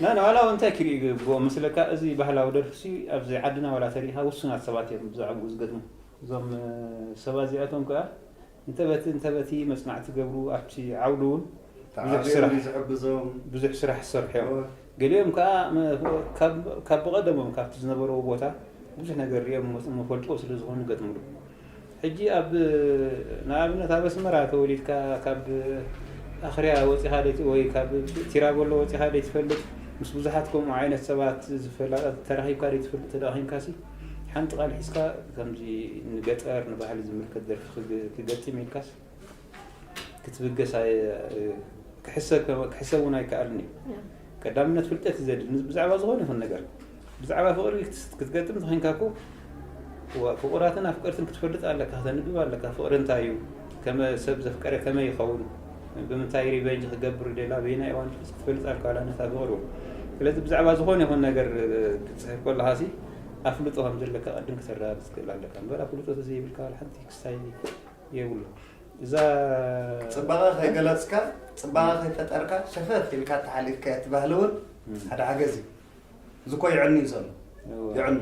ና፣ ና፣ ዋላ እውን እንታይ ክርኢ ይግብኦ መስለካ፣ እዚ ባህላዊ ደርፊ ሲ ኣብዚ ዓድና ዋላ ተሪኢኻ ውሱናት ሰባት እዮም ብዛዕባኡ ዝገጥሙ። እዞም፣ እ፣ ሰባት እዚኣቶም ከኣ እንተ በቲ፣ እንተ በቲ መጽናዕቲ ገብሩ፣ ኣብቲ ዓውዲ እውን ብዙሕ ተዓብዮም ስራሕ፣ ዝሕግዞም። ብዙሕ ስራሕ ዝሰርሑ እዮም። እወ። ገሊኦም ከዓ መ- ካብ ካብ ብቐደሞም ካብቲ ዝነበረዎ ቦታ ብዙሕ ነገር ሪኦም መ- መፈልጥዎ ስለ ዝኾኑ ይገጥምሉ። ሕጂ ኣብ ንኣብነት ኣብ ኣስመራ ተወሊድካ ካብ ኣኽርያ ወፂኻ ደይ ወይ ካብ ቲራጎሎ ወፂኻ ደይ ትፈልጥ ምስ ብዙሓት ከምኡ ዓይነት ሰባት ዝፈላጣት ተራኺብካ ደይ ትፈልጥ ተዳኺምካ ሲ ሓንቲ ቃል ሒዝካ ከምዚ ንገጠር ንባህሊ ዝምልከት ደርፊ ክግ- ክገጥም ኢልካስ ክትብገስ ኣይ- ክሕሰብ ከ- ክሕሰብ እውን ኣይከኣልን እዩ። ቀዳምነት ፍልጠት እዩ ዘድሊ ብዛዕባ ዝኾነ ይኹን ነገር ብዛዕባ ፍቕሪ ክትስ- ክትገጥም ተኾይንካ እኮ ዋ- ፍቑራትን ኣፍቀርትን ክትፈልጥ ኣለካ ከተንብብ ኣለካ ፍቕሪ እንታይ እዩ ከመ ሰብ ዘፍቀረ ከመይ ይኸውን ብምንታይ ሪቨንጅ ክገብር ደላ በይና እዋን ክትፈልጥ ኣለካ ዋላ ነታ ፍቕሪ እውን ስለዚ ብዛዕባ ዝኾነ ይኹን ነገር ክትፅሕፍ ከለካ ሲ ኣፍልጦ ከም ዘለካ ቅድም ክተረጋግፅ ክእል ኣለካ እምበር ኣፍልጦ ተዘይብልካ ዋላ ሓንቲ ክስታይ የብሉ እዛ ፅባቐ ከይገለፅካ ፅባቐ ከይፈጠርካ ሸፈፍ ኢልካ ተሓሊፍካዮ እቲ ባህሊ እውን ሓደ ሓገዝ እዩ እዚ እኮ ይዕኑ እዩ ዘሎ ይዕኑ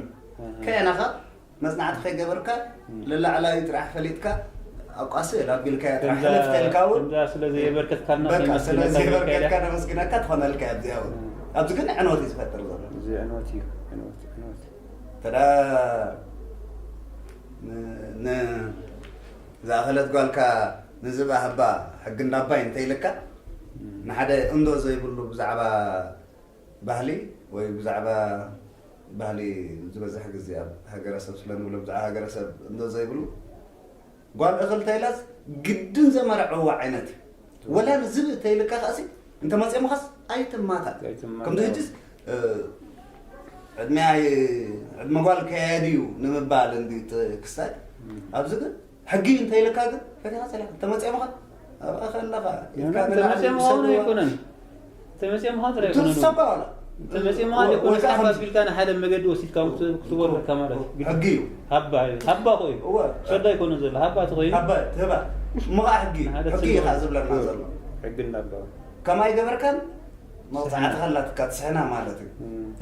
ከየናኻ መፅናዕቲ ከይገበርካ ለላዕላዊ ጥራሕ ፈሊጥካ ኣቋስል ኣቢልካዮ ጥራሕ ሕለፍ ተልካ እውን ከምዛ ስለ ዘየበርከትካልና በቃ ስለ ከይመስለካ ዘይበርከትካ ነመስግነካ ትኾነልካ እያ ኣብዚኣ እውን ኣብዚ ግን ዕንወት እዩ ዝፈጥር ዘሎ እዚ ዕንወት እዩ ዕንወት ዕንወት ተዳ ን- ን- ዝኣኸለት ጓልካ ንዝብኣ ህባ ሕጊ እንዳባይ እንተይልካ ንሓደ እንዶ ዘይብሉ ብዛዕባ ባህሊ ወይ ብዛዕባ ባህሊ ዝበዝሕ ግዜ ኣብ ሃገረሰብ ስለ ንብሎ ብዛዕባ ሃገረሰብ እንዶ ዘይብሉ ጓል እኽል ተይላስ ግድን ዘመርዕዋ ዓይነት እዩ ወላ ንዝብእ ተይልካ ከኣሲ እንተመፅኦምኻስ ኣይትማታ ኣይትማታ። ከምዚ ሕጅስ ዕድመ ጓል ከየድ እዩ ንምባል እንዲ ክስታይ ኣብዚ ግን ሕጊ እንተይልካ ግን ፈቲኻ ፀሊኻ እንተመፅኦምኻ ኣብኣ ከለኻ ኢልካ ንላዕሊ ተመፅኦምኻ እውን ይሰድዋ። ኣይኮነን ተመፅኦምኻ ጥራይ ኣይኮነን ትሰባ ዋላ ተመፅኦምኻ ዘይኮነ ወይ ከዓ ሓፍ ከምዚ ኣቢልካ ንሓደ መገዲ ወሲድካ እውን ክትወርደካ ማለት እዩ ግዲ ሕጊ እዩ ሃባ እዩ ሃባ ኮ እዩ እወ ሰዳ ኣይኮነ ዘሎ ሃባ ተኮይኑ ሃባ ትህባ እሞ ከዓ ሕጊ እዩ። ንሓደ ሕጊ እዩ ስድራ ከዓ ዝብለና ዘሎ ሕጊ እንዳባ ከማይ ገበርካን መውፃዕቲ ከላትካ ትስሕና ማለት እዩ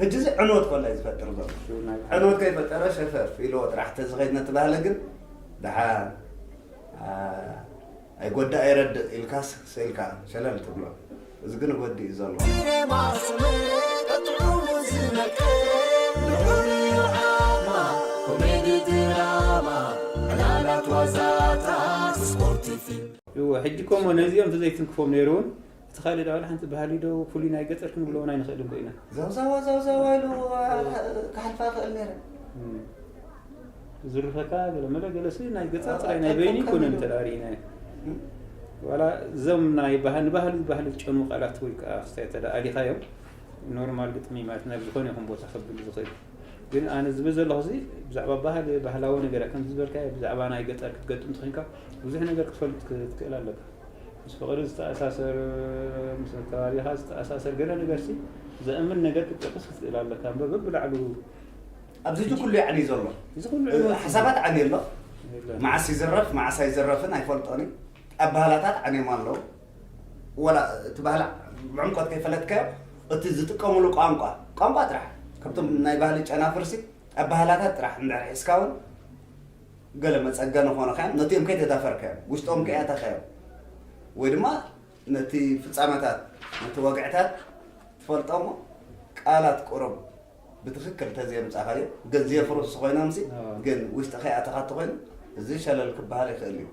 ሕጂ እዚ ዕንወት ኮላ እዩ ዝፈጥር ዘሎ ሽው ናይ ዕንወት ከይፈጠረ ሸፈፍ ኢልዎ ጥራሕ ተዝኸይድ ነቲ ባህሊ ግን ደሓን ኣይጎዳእ ኣይረድእ ኢልካስ ስኢልካ ሸለል ትብሎ እዚ ግን ጎዲ እዩ ዘሎ እወ ሕጂ ኮሞ ነዚኦም ተዘይትንክፎም ነይሩ እውን እቲ ካልእ ዳውላ ሓንቲ ባህሊ ዶ ፍሉይ ናይ ገጠር ክንብሎ እውን ኣይንኽእልን ኮይና ዛውዛዋ ዛውዛዋ ኢሉ ክሓልፋ ይኽእል ነይረ ዝርፈካ ገለመለ ገለሲ ናይ ገጠር ጥራይ ናይ በይኑ ይኮነ እንተ ርኢና ዋላ እዞም ናይ ባህል ባህል ባህል ጨኑ ቃላት ወይ ከዓ ክስታይ እንተ ኣሊኻዮም ኖርማል ግጥሚ ማለት ናብ ዝኾነ ይኹን ቦታ ከብል ዝኽእል ግን ኣነ ዝብል ዘለኹ እዚ ብዛዕባ ባህል ባህላዊ ነገር ከም ዝበልካ ብዛዕባ ናይ ገጠር ክትገጥም ትኽንካ ብዙሕ ነገር ክትፈልጥ ክትክእል ኣለካ ምስ ፍቕሪ ዝተኣሳሰር ምስ ከባቢኻ ዝተኣሳሰር ገለ ነገር ሲ ዘእምን ነገር ክትጠቅስ ክትክእል ኣለካ እምበር በብላዕሉ ኣብዚ እዚ ኩሉ ይዓኒ ዘሎ እዚ ኩሉ ዕንወት እዩ። ሓሳባት ዓኒ ኣሎ የለን። መዓስ ይዝረፍ መዓስ ኣይዝረፍን ኣይፈልጦን እዩ ኣባህላታት ዓንዮም ኣለዉ ወላ እቲ ባህሊ ብዕምቆት ከይፈለጥካዮ እቲ ዝጥቀምሉ ቋንቋ ቋንቋ ጥራሕ ካብቶም ናይ ባህሊ ጨናፍርሲ ኣባህላታት ጥራሕ እንድሕር ሒዝካ እውን ገለ መፀገኒ ኾነ ኸዮም ነቲኦም ከይተዳፈርካዮም ውሽጦም ከይኣተኻዮም ወይ ድማ ነቲ ፍፃመታት ነቲ ወግዕታት ትፈልጦ እሞ ቃላት ቁሩብ ብትኽክል ተዘየምፃእኻዮ ግን ዘየፍርሱ ኮይኖምሲ ግን ውሽጢ ከይኣተኻ እንተኾይኑ እዚ ሸለል ክበሃል ይኽእል እዩ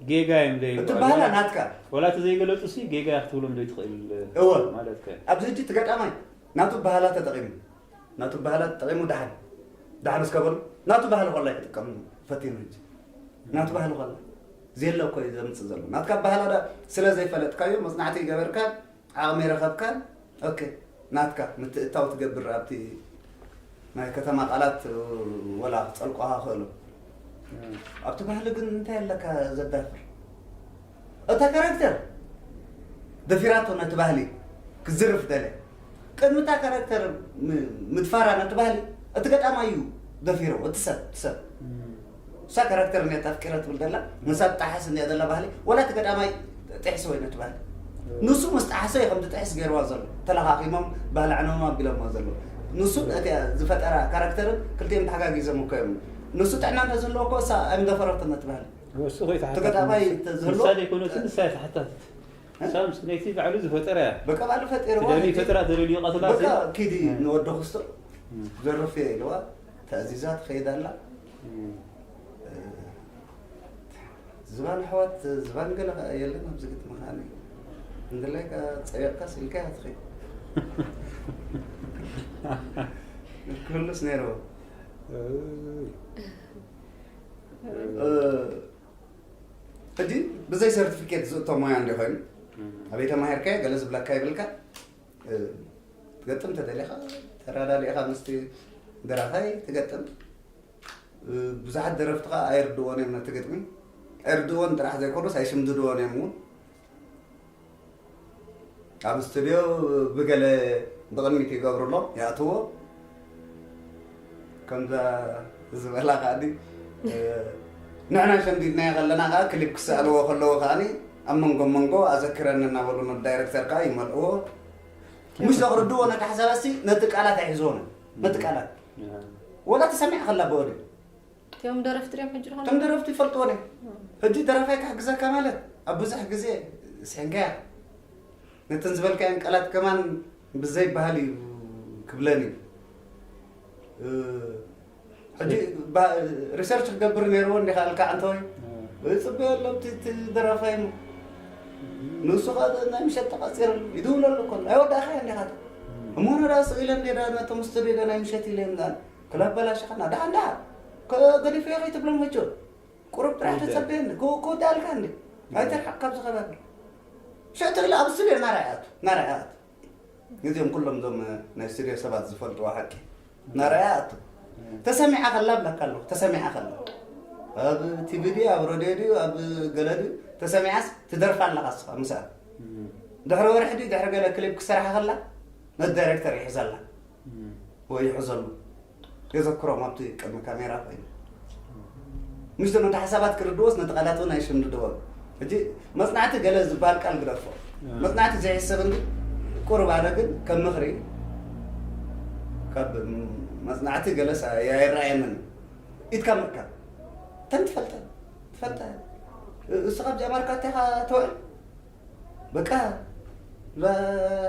ጌጋ እዮም እቲ ባህላ ዘይበሃል ናትካ ወላ እቲ ዘይገለፁ ሲ ጌጋ ክትብሎም ዘይትኽእል እወ ማለት ከ ኣብዚ ሕጂ እቲ ገጣማይ ናቱ ባህላ ተጠቒሙ ናቱ ባህላ ተጠቒሙ ደሓን ደሓን እስከ በሉ ናቱ ባህሊ ኮላይ ክጥቀም ፈቲኑ ሕጂ ናቱ ባህሊ ኮላ ዘየለ እኮ እዩ ዘምፅእ ዘሎ ናትካ ባህላ ዳ ስለ ዘይፈለጥካዮ መፅናዕቲ ይገበርካ ዓቕሚ ይረኸብካን ኦኬ ናትካ ምትእታው ትገብር ኣብቲ ናይ ከተማ ቃላት ወላ ክፀልቆኻ ክእሉ ኣብቲ ባህሊ ግን እንታይ ኣለካ ዘዳፍር እታ ካራክተር ደፊራቶ ነቲ ባህሊ ክዝርፍ ደለ ቅድሚ እታ ካራክተር ምድፋራ ነቲ ባህሊ እቲ ገጣማይ እዩ ደፊሮ እቲ ሰብ እቲ ሰብ እሳ ካራክተር እንዲያ ኣፍቂረ ትብል ዘላ ንሳ ትጣሓስ እንዲያ ዘላ ባህሊ ወላ እቲ ገጣማይ ጥሕሲ ወይ ነቲ ባህሊ ንሱ ምስ ጣሓሰ እዩ ከም ትጥሕስ ገይርዋ ዘሎ ተለኻኺሞም ባህሊ ዕነሞም ኣቢሎሞ ዘሎ ንሱ እቲያ ዝፈጠራ ካራክተርን ክልቲኦም ተሓጋጊዞም እኮ እዮም ንሱ ጥዕና እንተዝህልዎ እኮ እሳ ኣይምደፈረቶ ነቲ ባህሊ እሱ ከይተሓታት እቲ ገጣማይ እንተዝህልዎ ምሳሌ ይኮነትን ንሳ እያ ተሓታትት ሳምስ ነይቲ ባዕሉ ዝፈጠረ እያ። በቃ ባዕሉ ፈጢርዋ ትደሊ ሕጂ ፈጥራ ትደልዩ ቀትላ በቃ ሲል ኪዲ እ። ንወዲ ክስቶ እ። ዘርፍ እየ ኢልዋ ተእዚዛ ትኸይድ ኣላ። እም። እ፣ ዝባን ኣሕዋት ዝባን ገለ ከኣ የለን ኣብዚ ግጥሚ ከኣ እንድላይ ከኣ ጸየቕካስ ኢልካ እያ ትኸይድ። ክህሉስ ነይርዎ። እይ። እ፣ ሕጂ ብዘይ ሰርቲፊኬት ዝእቶ ሞያ እንዲ ኮይኑ እም። ኣበይ ተማሂርካዮ ገለ ዝብለካ ይብልካ። እ፣ ትገጥም ተደሊኻ ተራዳዲእኻ ምስቲ ደራፋይ ትገጥም። እ፣ ብዙሓት ደረፍቲ ከዓ ኣይርድዎን እዮም ነቲ ግጥሚ። ኣይርድዎን ጥራሕ ዘይኮኑስ ኣይሽምድድዎን እዮም እውን። ኣብ ስቱድዮ ብገለ ብቕድሚት ይገብሩ ኣለዉ፣ ይኣትዎ። ከምዛ ዝበላ ከኣኒ፣ እ፣ ንሕና ሸምዲድናዮ ከለና ከዓ ክሊፕ ክሰኣልዎ ከለዉ ከኣኒ ኣብ መንጎ መንጎ ኣዘክረኒ እናበሉ ነቲ ዳይሬክተር ከዓ ይመልእዎ። ምሽ ዘቕርድዎ ነቲ ሓሳባሲ ነቲ ቃላት ኣይሕዝዎን ነቲ ቃላት እም። ወላ ተሰሚዐ ከላ ብኦድዮ እቲኦም ደረፍቲ ድዮም ሕጂ ዝኾነ እቶም ደረፍቲ ይፈልጥዎ ነ ሕጂ ደረፋይ ክሕግዘካ ማለት ኣብ ብዙሕ ግዜ ስሕንካያ ነተን ዝበልካየን ቃላት ከማን ብዘይበሃል እዩ ክብለን እዩ። እ፣ ሕጂ ባ- ሪሰርች ክገብር ነይርዎ እንዲኻ ኣልካ ዓንተወይ ይፅበዮ ኣሎ እቲ እቲ ደራፋይ እሞ ንሱ ኸ ናይ ምሸት ተቐፂሩ ይድውለሉ እኮ ኣይወዳእኻ እንዲኻ እሞ ነዳ ስኢለ እንዴዳ ነቶም ስቱዲዮ ናይ ምሸት ኢለ እንዳ ክላበላሽኻና ደሓን ደሓን ገዲፈዮ ከይትብሎም ሕጂ ቁሩብ ጥራሕ ተፀበየኒ ክወዳእልካ እንዲ ኣይተርሓቕ ካብዚ ከባቢ ሸእትግለ ኣብ ስቱዲዮ ናራይ ኣቱ ናራይ ኣቱ እዚኦም ኩሎም እዞም ናይ ስቱዲዮ ሰባት ዝፈልጥዎ ሓቂ ናራይ ኣቱ ተሰሚዓ ከላ ብለካ ኣለኹ ተሰሚዓ ከላ ኣብ ቲቪ ድዩ ኣብ ሬድዮ ድዩ ኣብ ገለ ድዩ ተሰሚዓስ ትደርፋ ኣለኻ ስኻ ምስኣ ድሕሪ ወርሒ ድዩ ድሕሪ ገለ ክሊፕ ክሰርሓ ከላ ነቲ ዳይሬክተር ይሕዘላ ወይ ይሕዘሉ የዘክሮም ኣብቲ ቅድሚ ካሜራ ኮይኑ ምሽቶ ነቲ ሓሳባት ክርድዎስ ነቲ ቃላት እውን ኣይሽምድድዎን ሕጂ መፅናዕቲ ገለ ዝበሃል ቃል ግደፎ መፅናዕቲ ዘይሕሰብ እንዲ ቁርብ ኣነ ግን ከም ምኽሪ ካብ መፅናዕቲ ገለስ ኣይረኣየንን ኢድካ ምርካብ ተን ትፈልጠ ትፈልጠ እሱ ካብዚ ኣማርካ እንታይ ኢኻ ተውዕል በቃ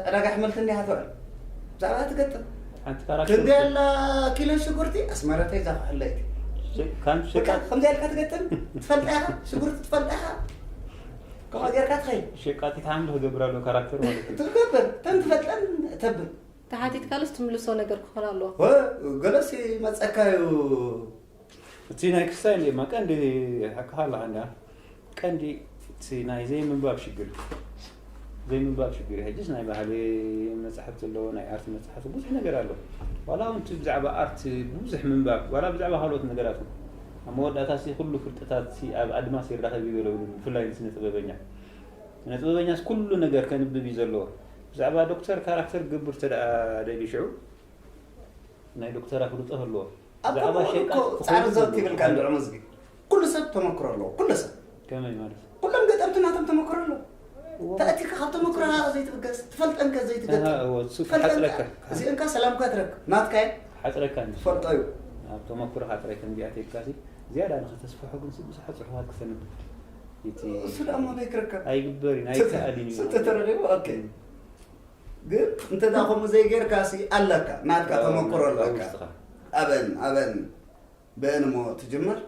ዕዳጋ ኣሕምልቲ እንዲኻ ትውዕል ብዛዕባ ትገጥም ሓንቲ ክንዲ ካራክተር ኣላ ኪሎ ሽጉርቲ ኣስመረተይ እዛ ክሕለይቲ ከም በቃ ከምዚ ኢልካ ትገጥም ትፈልጣ ኢኻ ሽጉርቲ ትፈልጣ ኢኻ ከምኣ ጌርካ ትኸይድ ሸቃጢት ሓምሊ ክገብር ኣሎ ካራክተር ማለት እዩ ትገብር ተን ትፈልጠን ተብል ተሓቲትካሉስ ትምልሶ ነገር ክኾን ኣለዎ ገለሲ መፀካ እዩ እቲ ናይ ክስታይ እንዲማ ቀንዲ ሓቅኻ ኣለኻ እንዳ ቀንዲ እቲ ናይ ዘይምንባብ ሽግር ዘይምንባብ ሽግር እዩ ሕጅስ ናይ ባህሊ መፅሓፍቲ ኣለዎ ናይ ኣርት መፅሓፍቲ ብዙሕ ነገር ኣሎ ዋላ እውን እቲ ብዛዕባ ኣርት ብዙሕ ምንባብ ዋላ ብዛዕባ ካልኦት ነገራት እውን ኣብ መወዳእታ ሲ ኩሉ ፍልጠታት ሲ ኣብ ኣድማስ ይራኸብ እዩ ገለ ብሉ ብፍላይ ንስነ ጥበበኛ ስነ ጥበበኛስ ኩሉ ነገር ከንብብ እዩ ዘለዎ ብዛዕባ ዶክተር ካራክተር ክገብር ተደኣ ደልዩ ሽዑ ናይ ዶክተር ኣፍልጦ ህልዎ ኣብ ብዛዕባ ከምኡ ሸቃ እኮ ፃዕሪ ዘውት ይብልካ እንድዑ መዝጊ ኩሉ ሰብ ተመክሮ ኣለዎ ኩሉ ሰብ ከመይ ማለት ኩሎም ገጠምትና ከም ተመክሮ ኣለዎ ተኣቲካ ካብ ተመክሮኻ ዘይትብገስ ትፈልጠንከ ዘይትገጥም እሱ ትፈልጠንከ ሓፅረካ እዚእንካ ሰላምካ ትረክብ ናትካ እየ ሓፅረካ እንጂ ትፈልጦ እዩ ኣብ ተመክሮኻ ጥራይ ከም ዚኣተየካሲ ዝያዳ ንኸተስፍሖ ግን ብዙሓት ፅሑፋት ክተንብብ እቲ እሱ ደኣ መበይ ክርከብ ኣይግበር እዩ ኣይከኣልን እዩ ስንተ ተረኺቡ ኦኬ ግን እንተ ደኣ ከምኡ ዘይጌርካ ሲ ኣለካ ናትካ ተመክሮ ኣለካ ውስጥኻ ኣበን ኣበን በአን እሞ ትጅምር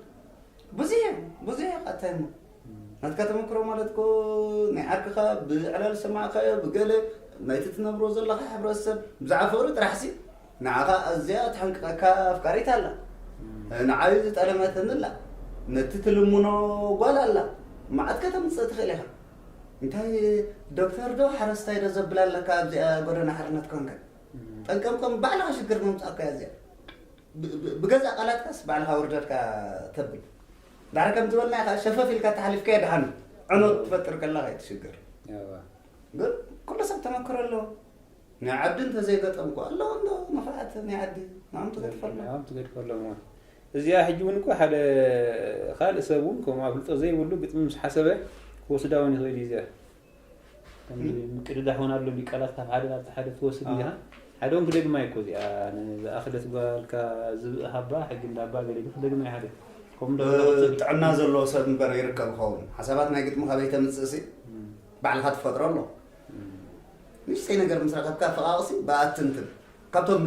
ብዙሕ እዩ ብዙሕ እዩ ቃታይ እሞ ናትካ ተመክሮ ማለት ኮ ናይ ዓርክኻ ብዕላል ዝሰማዕካዮ ብገለ ናይቲ ትነብሮ ዘለኻ ሕብረተሰብ ብዛዕባ ፍቕሪ ጥራሕ ሲ ንዓኻ ኣዝያ ትሕንቅቐካ ኣፍቃሪት ኣላ ንዓይ ዝጠለመትኒ ኣላ ነቲ ትልምኖ ጓል ኣላ መዓት ከተምፅእ ትኽእል ኢኻ እንታይ ዶክተር ዶ ሓረስታይ ዶ ዘብላ ኣለካ ኣብዚኣ ጎደና ሓርነት ኮንካ ጠንቀምቀም ባዕልኻ ሽግር መምፃእካ እያ እዚኣ ብገዛእ ቃላትካስ ባዕልኻ ውርደትካ ተብል ዳሕሪ ከም ዝበልና ኢኻ ሸፈፍ ኢልካ ተሓሊፍካዮ ድሓን ዕኖት ትፈጥር ከለኻ እዩ ትሽግር ግን ኩሉ ሰብ ተመክሮ ኣለዎ ናይ ዓዲ እንተዘይገጠምኩ ኣለዎ እንዶ ንፍዓት ናይ ዓዲ ንኦም ትገድፈልና ንኦም ትገድፈሎም እዚኣ ሕጂ እውን እኮ ሓደ ካልእ ሰብ እውን ከምኡ ኣፍልጦ ዘይብሉ ግጥሚ ምስ ሓሰበ ክወስዳ እውን ይኽእል እዩ እዚኣ ምቅድዳሕ እውን ኣሎ ቃላት ካብ ሓደ ናብ ሓደ ትወስድ እንዲኻ ሓደ እውን ክደግማ እኮ እዚኣ ዝኣኽለት ጓልካ ዝብእ ሃባ ሕጊ እንዳባ ገለ ክደግማ ሓደ ከምኡ ጥዕና ዘለዎ ሰብ እምበር ይርከብ ይኸውን ሓሳባት ናይ ግጥሚ ካበይ ተምፅእ ሲ ባዕልኻ ትፈጥሮ ኣሎ። ንእሽተይ ነገር ምስ ረኸብካ ፈቓቕሲ ብኣትንትን። ካብቶም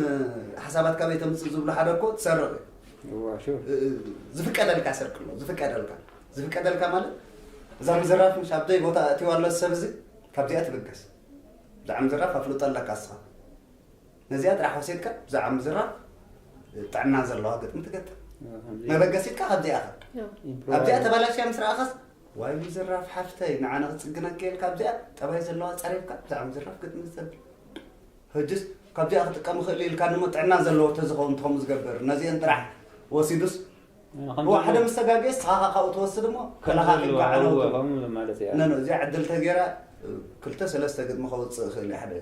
ሓሳባት ካበይ ተምፅእ ዝብሉ ሓደ እኮ ትሰርቕ እዩ። ዝፍቀደልካ ሰርቂ ኣሎ። ዝፍቀደልካ ዝፍቀደልካ ማለት እዛ ምዝራፍ ምሽ ኣብዘይ ቦታ እትዋሎ ሰብ እዚ ካብዚኣ ትብገስ። ብዛዕባ ምዝራፍ ኣፍልጦ ኣለካ እስኻ። ነዚኣ ጥራሕ ወሲድካ ብዛዕባ ምዝራብ ጥዕና ዘለዋ ግጥሚ ትገጥም። መበገሲትካ ካብዚኣ ኢኻ። ኣብዚኣ ተባላሽያ ምስ ረኣኻስ፣ ዋይ ምዝራፍ ሓፍተይ፣ ንዓነ ክጽግነኪ ኢልካ ኣብዚኣ ጠባይ ዘለዋ ጸሪብካ ብዛዕባ ምዝራፍ ግጥሚ ትዘብል። ሕጅስ ካብዚኣ ክጥቀም ይኽእል ኢልካ ንሞ ጥዕና ዘለዎ ተዝኸውን ትኸም ዝገብር ነዚአን ጥራሕ ወሲዱስ እወ፣ ሓደ ምስ ተጋግየ ንስኻ ካብኡ ትወስድ እሞ ከለኻኺልካ ዕንወት። እዚኣ ዕድል ተገይራ ክልተ ሰለስተ ግጥሚ ከውፅእ ይኽእል እዩ ሓደ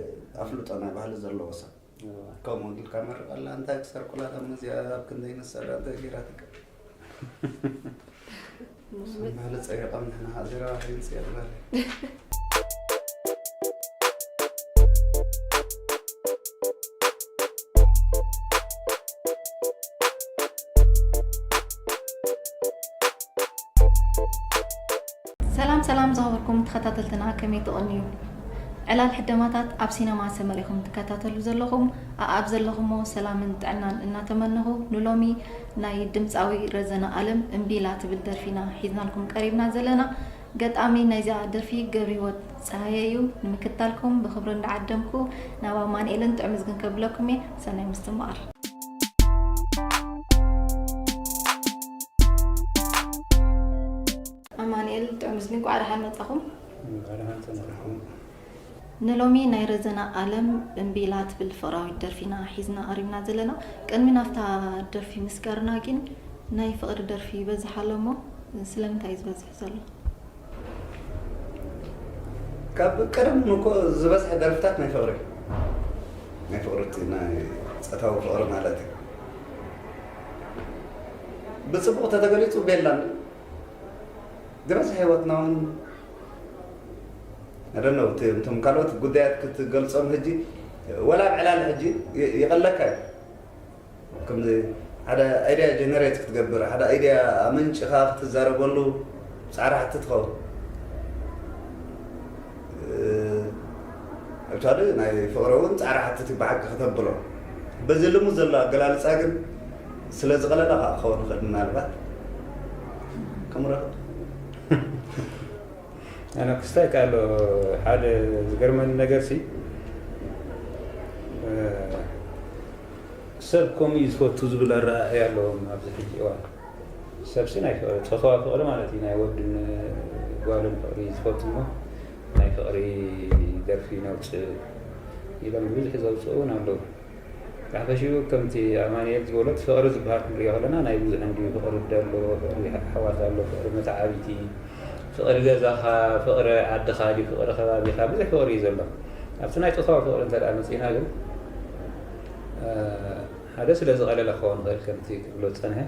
ኣፍልጦ ናይ ባህሊ ዘለዎ ሰብ። ከምኡ ኢልካ መርቐላ እንታይ ክሰርቁላ እዚኣ ኣብ ክንደይ መሳርያ እንታይ ገይራ ትቀ ባህሊ ፀይቐም ንሕና ሃዚራ ይንፅየቕ ባህሊ። ሰላም ሰላም ዝኸበርኩም ተኸታተልትና ከመይ ትቕንዩ? ዕላል ሕደማታት ኣብ ሲነማ ሰመር ኢኹም ትከታተሉ ዘለኹም። ኣኣብ ዘለኹሞ ሰላምን ጥዕናን እናተመነኹ ንሎሚ ናይ ድምፃዊ ረዘነ ኣለም እምቢላ ትብል ደርፊና ሒዝናልኩም ቀሪብና ዘለና። ገጣሚ ናይዚኣ ደርፊ ገብርሂወት ፀሃየ እዩ። ንምክትታልኩም ብኽብሪ እንዳዓደምኩ ናብ ኣማንኤልን ጥዑምዝግን ከብለኩም እየ። ሰናይ ምስትምቓር። ኣማንኤል ጥዑምዝጊ እንኳዕ ደሓን መጻኹም። ንሎሚ ናይ ረዘና ኣለም እምቢላ ትብል ፍቕራዊት ደርፊና ሒዝና ቀሪብና ዘለና። ቅድሚ ናብታ ደርፊ ምስጋርና ግን ናይ ፍቕሪ ደርፊ ይበዝሕ ኣሎ እሞ ስለምንታይ እዩ ዝበዝሕ ዘሎ? ካብ ቀደም እኮ ዝበዝሐ ደርፍታት ናይ ፍቕሪ ናይ ፍቕሪ እቲ ናይ ፆታዊ ፍቕሪ ማለት እዩ። ብፅቡቕ ተተገሊፁ ቤላን ዝበዝሐ ህይወትና እውን ኣደነው እቶም ካልኦት ጉዳያት ክትገልፆም ሕጂ ወላ ኣብ ዕላል ሕጂ ይቐለካ እዩ። ከምዚ ሓደ ኣይድያ ጀነሬት ክትገብር ሓደ ኣይድያ ኣመንጭኻ ክትዛረበሉ ፃዕሪ ሓቲ ትኸውን። ኣብቻሉ ናይ ፍቕሪ እውን ፃዕሪ ሓቲ ብሓቂ ክተብሎ በዚ ልሙድ ዘሎ ኣገላልፃ ግን ስለ ዝቐለለ ከዓ ክኸውን ይኽእል ምናልባት ከምረኸብ ኣነ ክስታይ ካሎ ሓደ ዝገርመኒ ነገር ሲ ሰብ ከምኡ እዩ ዝፈቱ ዝብል ኣረኣእያ ኣለዎም ኣብዚ ሕጂ እዋን። ሰብሲ ናይ ፍቕሪ ፆታዊ ፍቕሪ ማለት እዩ ናይ ወድን ጓልን ፍቕሪ ዝፈቱ እሞ ናይ ፍቕሪ ደርፊ ነውፅእ ኢሎም ብዙሕ ዘውፅኡ እውን ኣለዉ። ብሓፈሽኡ ከምቲ ኣማንኤል ዝበሎ እቲ ፍቕሪ ዝበሃል ክንሪኦ ከለና ናይ ብዙሕ እንድዩ ፍቕሪ ኣሎ ፍቕሪ ኣሕዋት ኣሎ ፍቕሪ መተዓብይቲ ፍቕሪ ገዛኻ ፍቕሪ ዓድኻ ድዩ ፍቕሪ ከባቢኻ ብዙሕ ፍቕሪ እዩ ዘሎ። ኣብቲ ናይ ፆታዊ ፍቕሪ እንተ ደኣ መፂእና ግን ሓደ ስለ ዝቐለለ ክኸውን ይኽእል ከምቲ ክብሎ ዝፀንሐ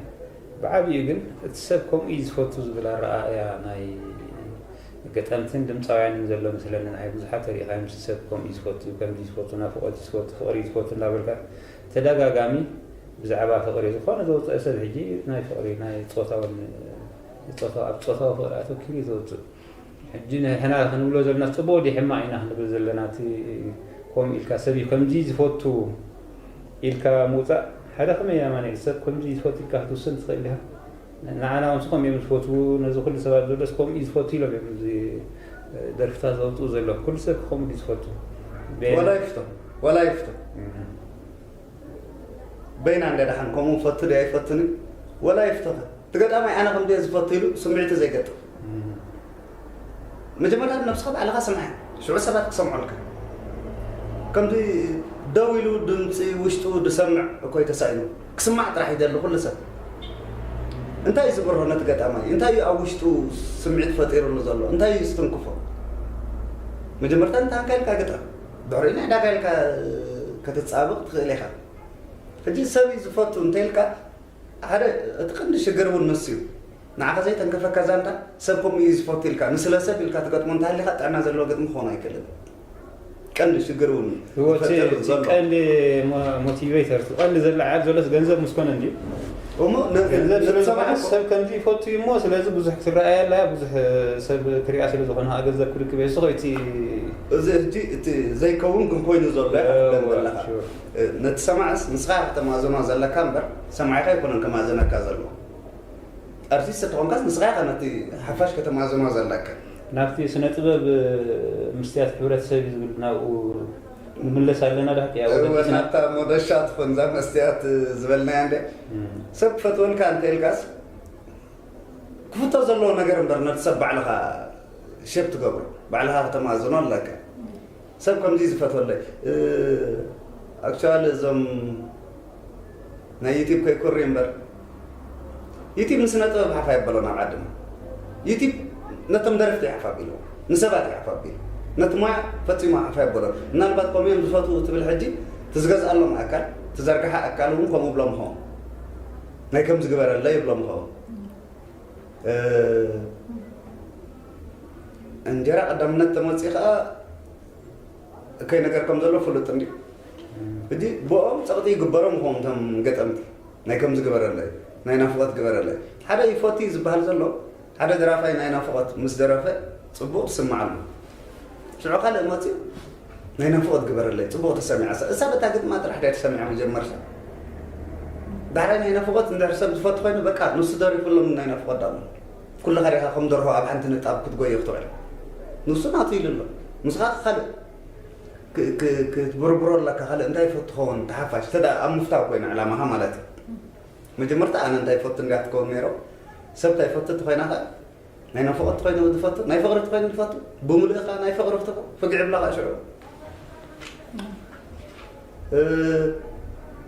ብዓብይኡ ግን እቲ ሰብ ከምኡ እዩ ዝፈቱ ዝብል ኣረኣእያ ናይ ገጠምትን ድምፃውያንን ዘሎ መስለኒ ንዓይ ብዙሓት ተሪእኻዮም እቲ ሰብ ከምኡ እዩ ዝፈቱ ከምዚ እዩ ዝፈቱ ናፍቖት እዩ ዝፈቱ ፍቕሪ እዩ ዝፈቱ እንዳበልካ ተደጋጋሚ ብዛዕባ ፍቕሪ ዝኾነ ዘውፅአ ሰብ ሕጂ ናይ ፍቕሪ ናይ ፆታውን ፆታው ኣብ ፆታዊ ፍቕሪ ኣተኪሩ እዩ ዘውፅእ ሕጂ ንሕና ክንብሎ ዘለና ፅቡቕ ድዩ ሕማቕ ኢና ክንብል ዘለና እቲ ከምኡ ኢልካ ሰብ እዩ ከምዚ ዝፈቱ ኢልካ ምውፃእ ሓደ ከመይ ኣማኒኤል ሰብ ከምዚ ዝፈቱ ኢልካ ክትውስን ትኽእል ዲኻ ንዓና እውን ስኾም እዮም ዝፈትዉ ነዚ ኩሉ ሰባት ዘሎስ ከምኡ እዩ ዝፈቱ ኢሎም እዮም እዚ ደርፍታት ዘውፅኡ ዘለዉ ኩሉ ሰብ ከምኡ ድዩ ዝፈቱ ወላ ይፍቶ ወላ ይፍቶ በይና እንደ ደሓን ከምኡ ፈቱ ድዩ ኣይፈቱን ወላ ይፍቶ እቲ ገጣማይ ኣነ ከምዚ እየ ዝፈቱ ኢሉ ስምዒቱ ዘይገጥም መጀመርያ ንነብስኻ ባዕልኻ ስምዓ ሽዑ ሰባት ክሰምዑልካ ከምዚ ደው ኢሉ ድምፂ ውሽጡ ዝሰምዕ እኮ ተሳኢኑ ክስማዕ ጥራሕ ይደሊ ኩሉ ሰብ እንታይ እዩ ዝብርሆ ነቲ ገጣማይ እንታይ እዩ ኣብ ውሽጡ ስምዒት ፈጢሩሉ ዘሎ እንታይ እዩ ዝትንክፎ መጀመርታ እንታይ ኢልካ ግጠም ድሕሪኡ ናይ ዕዳጋ ኢልካ ክትፃብቕ ትኽእል ኢኻ ሕጂ ሰብ እዩ ዝፈቱ እንተኢልካ ሓደ እቲ ቀንዲ ሽግር እውን ንሱ እዩ ንዓኻ ዘይተንከፈካ ዛንታ ሰብ ከምኡ እዩ ዝፈቱ ኢልካ ንስለ ሰብ ኢልካ ትገጥሞ እንተሃሊኻ ጥዕና ዘለዎ ግጥሚ ክኾን ኣይክእልን ቀንዲ ሽግር እውን ህይወት ቀንዲ ሞቲቬተር ቀንዲ ዘለዓል ዘሎስ ገንዘብ ምስኮነ እንዲ እሞ ነ- ገንዘብ ስለ ዝኾነ ሰብ ከምዚ ይፈቱ እዩ እሞ ስለዚ ብዙሕ ክትረኣየ ኣላ ብዙሕ ሰብ ክሪኣ ስለ ዝኾነ ገንዘብ ክልክብ እሱ ኸይቲ እዚ ሕጂ እቲ ዘይከውን ግን ኮይኑ ዘሎ ይሓፍለን ዘለካ። ነቲ ሰማዕስ ንስኻ ከተማዘኖ ዘለካ እምበር ሰማዒኻ ኣይኮነን ከማዘነካ ዘለዎ። ኣርቲስት ተኾንካስ ንስኻ ኢኻ ነቲ ሓፋሽ ከተማዘኖ ዘለካ። ናብቲ ስነ ጥበብ ምስትያት ሕብረተሰብ እዩ ዝብል ናብኡ ንምለስ ኣለና ዳሕቲ እወ ናብታ ሞደሻ ትኾን እዛ መስትያት ዝበልናያ እንደ ሰብ ክፈትወልካ እንተ ኢልካስ ክፍቶ ዘለዎ ነገር እምበር ነቲ ሰብ ባዕልኻ ሸፕ ትገብሮ ባዕልኻ ከተማዘኖ ኣለካ። ሰብ ከምዚ ዝፈትወለይ ኣክቹዋሊ እዞም ናይ ዩቲብ ከይኮሪ እምበር ዩቲብ ንስነ ጥበብ ሓፍ ኣይበሎ ናብ ዓድና። ዩቲብ ነቶም ደረፍቲ ይሓፍ ኣቢልዎ ንሰባት ይሓፍ ኣቢሉ ነቲ ሞያ ፈፂሙ ሓፍ ኣይበሎ። ምናልባት ከምኡ እዮም ዝፈትዉ ትብል ሕጂ ትዝገዝኣሎም ኣካል ትዘርግሓ ኣካል እውን ከምኡ ብሎም ኸውን ናይ ከም ዝግበረለ ይብሎም ኸውን። እንጀራ ቀዳምነት ተመፂ ከዓ እከይ ነገር ከም ዘሎ ፍሉጥ እንዲ እዲ ብኦም ፀቕጢ ይግበሮም ይኸውን እቶም ገጠምቲ ናይ ከም ዝግበረለይ ናይ ናፍቆት ግበረለይ ሓደ ይፎቲ ዝበሃል ዘሎ ሓደ ደራፋይ ናይ ናፍቆት ምስ ደረፈ ፅቡቕ ትስምዓሉ ሽዑ ካልእ መፂኡ ናይ ናፍቆት ግበረለይ ፅቡቕ ተሰሚዓ እሳ በታ ግጥማ ጥራሕ ዳይ ተሰሚዓ መጀመርታ ዳሕራይ ናይ ናፍቆት እንድሕር ሰብ ዝፈቱ ኮይኑ በቃ ንሱ ደሪፉሎም ናይ ናፍቆት ዳሞ ኩልኻ ዲኻ ከም ደርሆ ኣብ ሓንቲ ንጣብ ክትጎዮ ክትውዕል ንሱ ናቱ ኢሉ ኣሎ ንስኻ ካልእ ክትብርብሮ ኣለካ ካልእ እንታይ ፈቱ ኸውን ተሓፋሽ ተዳ ኣብ ምፍታው ኮይና ዕላማኻ ማለት እዩ መጀመርታ ኣነ እንታይ ፈቱ እንዲያ ትከውን ነይሮ ሰብ እንታይ ፈቱ ተኮይና ከ ናይ ናፍቆት ኮይኑ ዝፈቱ ናይ ፍቅሪ ኮይኑ ዝፈቱ ብምልእኻ ናይ ፍቅሪ ክትኮ ፍግዕ ብላኻ ሽዑ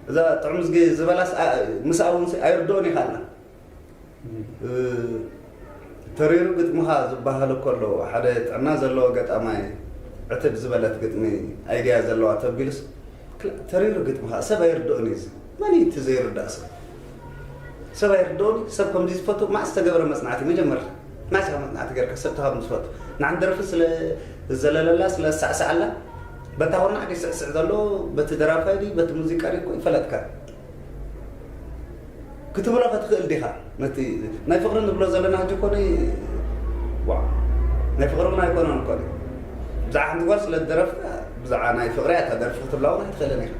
እዛ ጥዑም ዝገ ዝበላስ ምስኣ እውን ኣይርድኦን ይኻልና ተሪሩ ግጥምኻ ዝበሃል እኮ ኣለዎ ሓደ ጥዕና ዘለዎ ገጣማይ ዕትብ ዝበለት ግጥሚ ኣይድያ ዘለዋ ተቢሉስ ተሪሩ ግጥምኻ ሰብ ኣይርድኦን እዩ መን እቲ ዘይርዳእ ሰብ ሰብ ኣይርድኦን ሰብ ከምዚ ዝፈቱ ማዕ ዝተገብረ መፅናዕቲ መጀመርታ ማዕ መፅናዕቲ ገርካ ሰብ ተኻብ ዝፈቱ ንዓን ደርፊ ስለ ዘለለላ ስለ ዝሳዕሳዓላ በታ ኩርናዕ ስዕስዕ ዘሎ በቲ ደራፋይ በቲ ሙዚቃ ይፈለጥካ ክትብሎ ክትኽእል ዲኻ ነቲ ናይ ፍቕሪ ንብሎ ዘለና ሕጂ ኮነ ናይ ፍቕሪ እውን ኣይኮነን ኮነ ብዛዕ ሓንቲ ጓል ስለ ደረፍካ ብዛዓ ናይ ፍቕሪ እታ ደርፊ ክትብላ እውን ኣይትኽእልን ኢኻ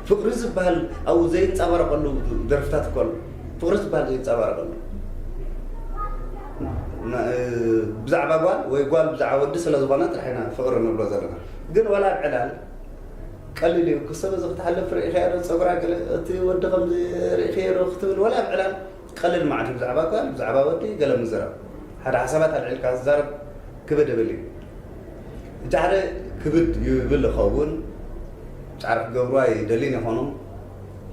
ፍቕሪ ዝበሃል ኣብኡ ዘይንፀባረቀሉ ደርፍታት እኮ ኣሎ ፍቕሪ ዝበሃል ዘይንፀባረቀሉ ብዛዕባ ጓል ወይ ጓል ብዛዕባ ወዲ ስለ ዝኾነ ጥራሕ ኢና ፍቕሪ ንብሎ ዘለና ግን ዋላ ኣብ ዕላል ቀሊል እዩ ክሰብ እዚ ክትሓልፍ ርኢኸያ ዶ ፀጉራ ገለ እቲ ወዲ ከምዚ ርኢኸዮ ዶ ክትብል ወላ ኣብ ዕላል ቀልል ማዕት ብዛዕባ ጓል ብዛዕባ ወዲ ገለ ምዝራብ ሓደ ሓሳባት ኣልዒልካ ዝዛረብ ክብድ እብል እዩ እቲ ሓደ ክብድ ይብል ይኸውን ጫር ክገብሩ ኣይደልን ይኾኑ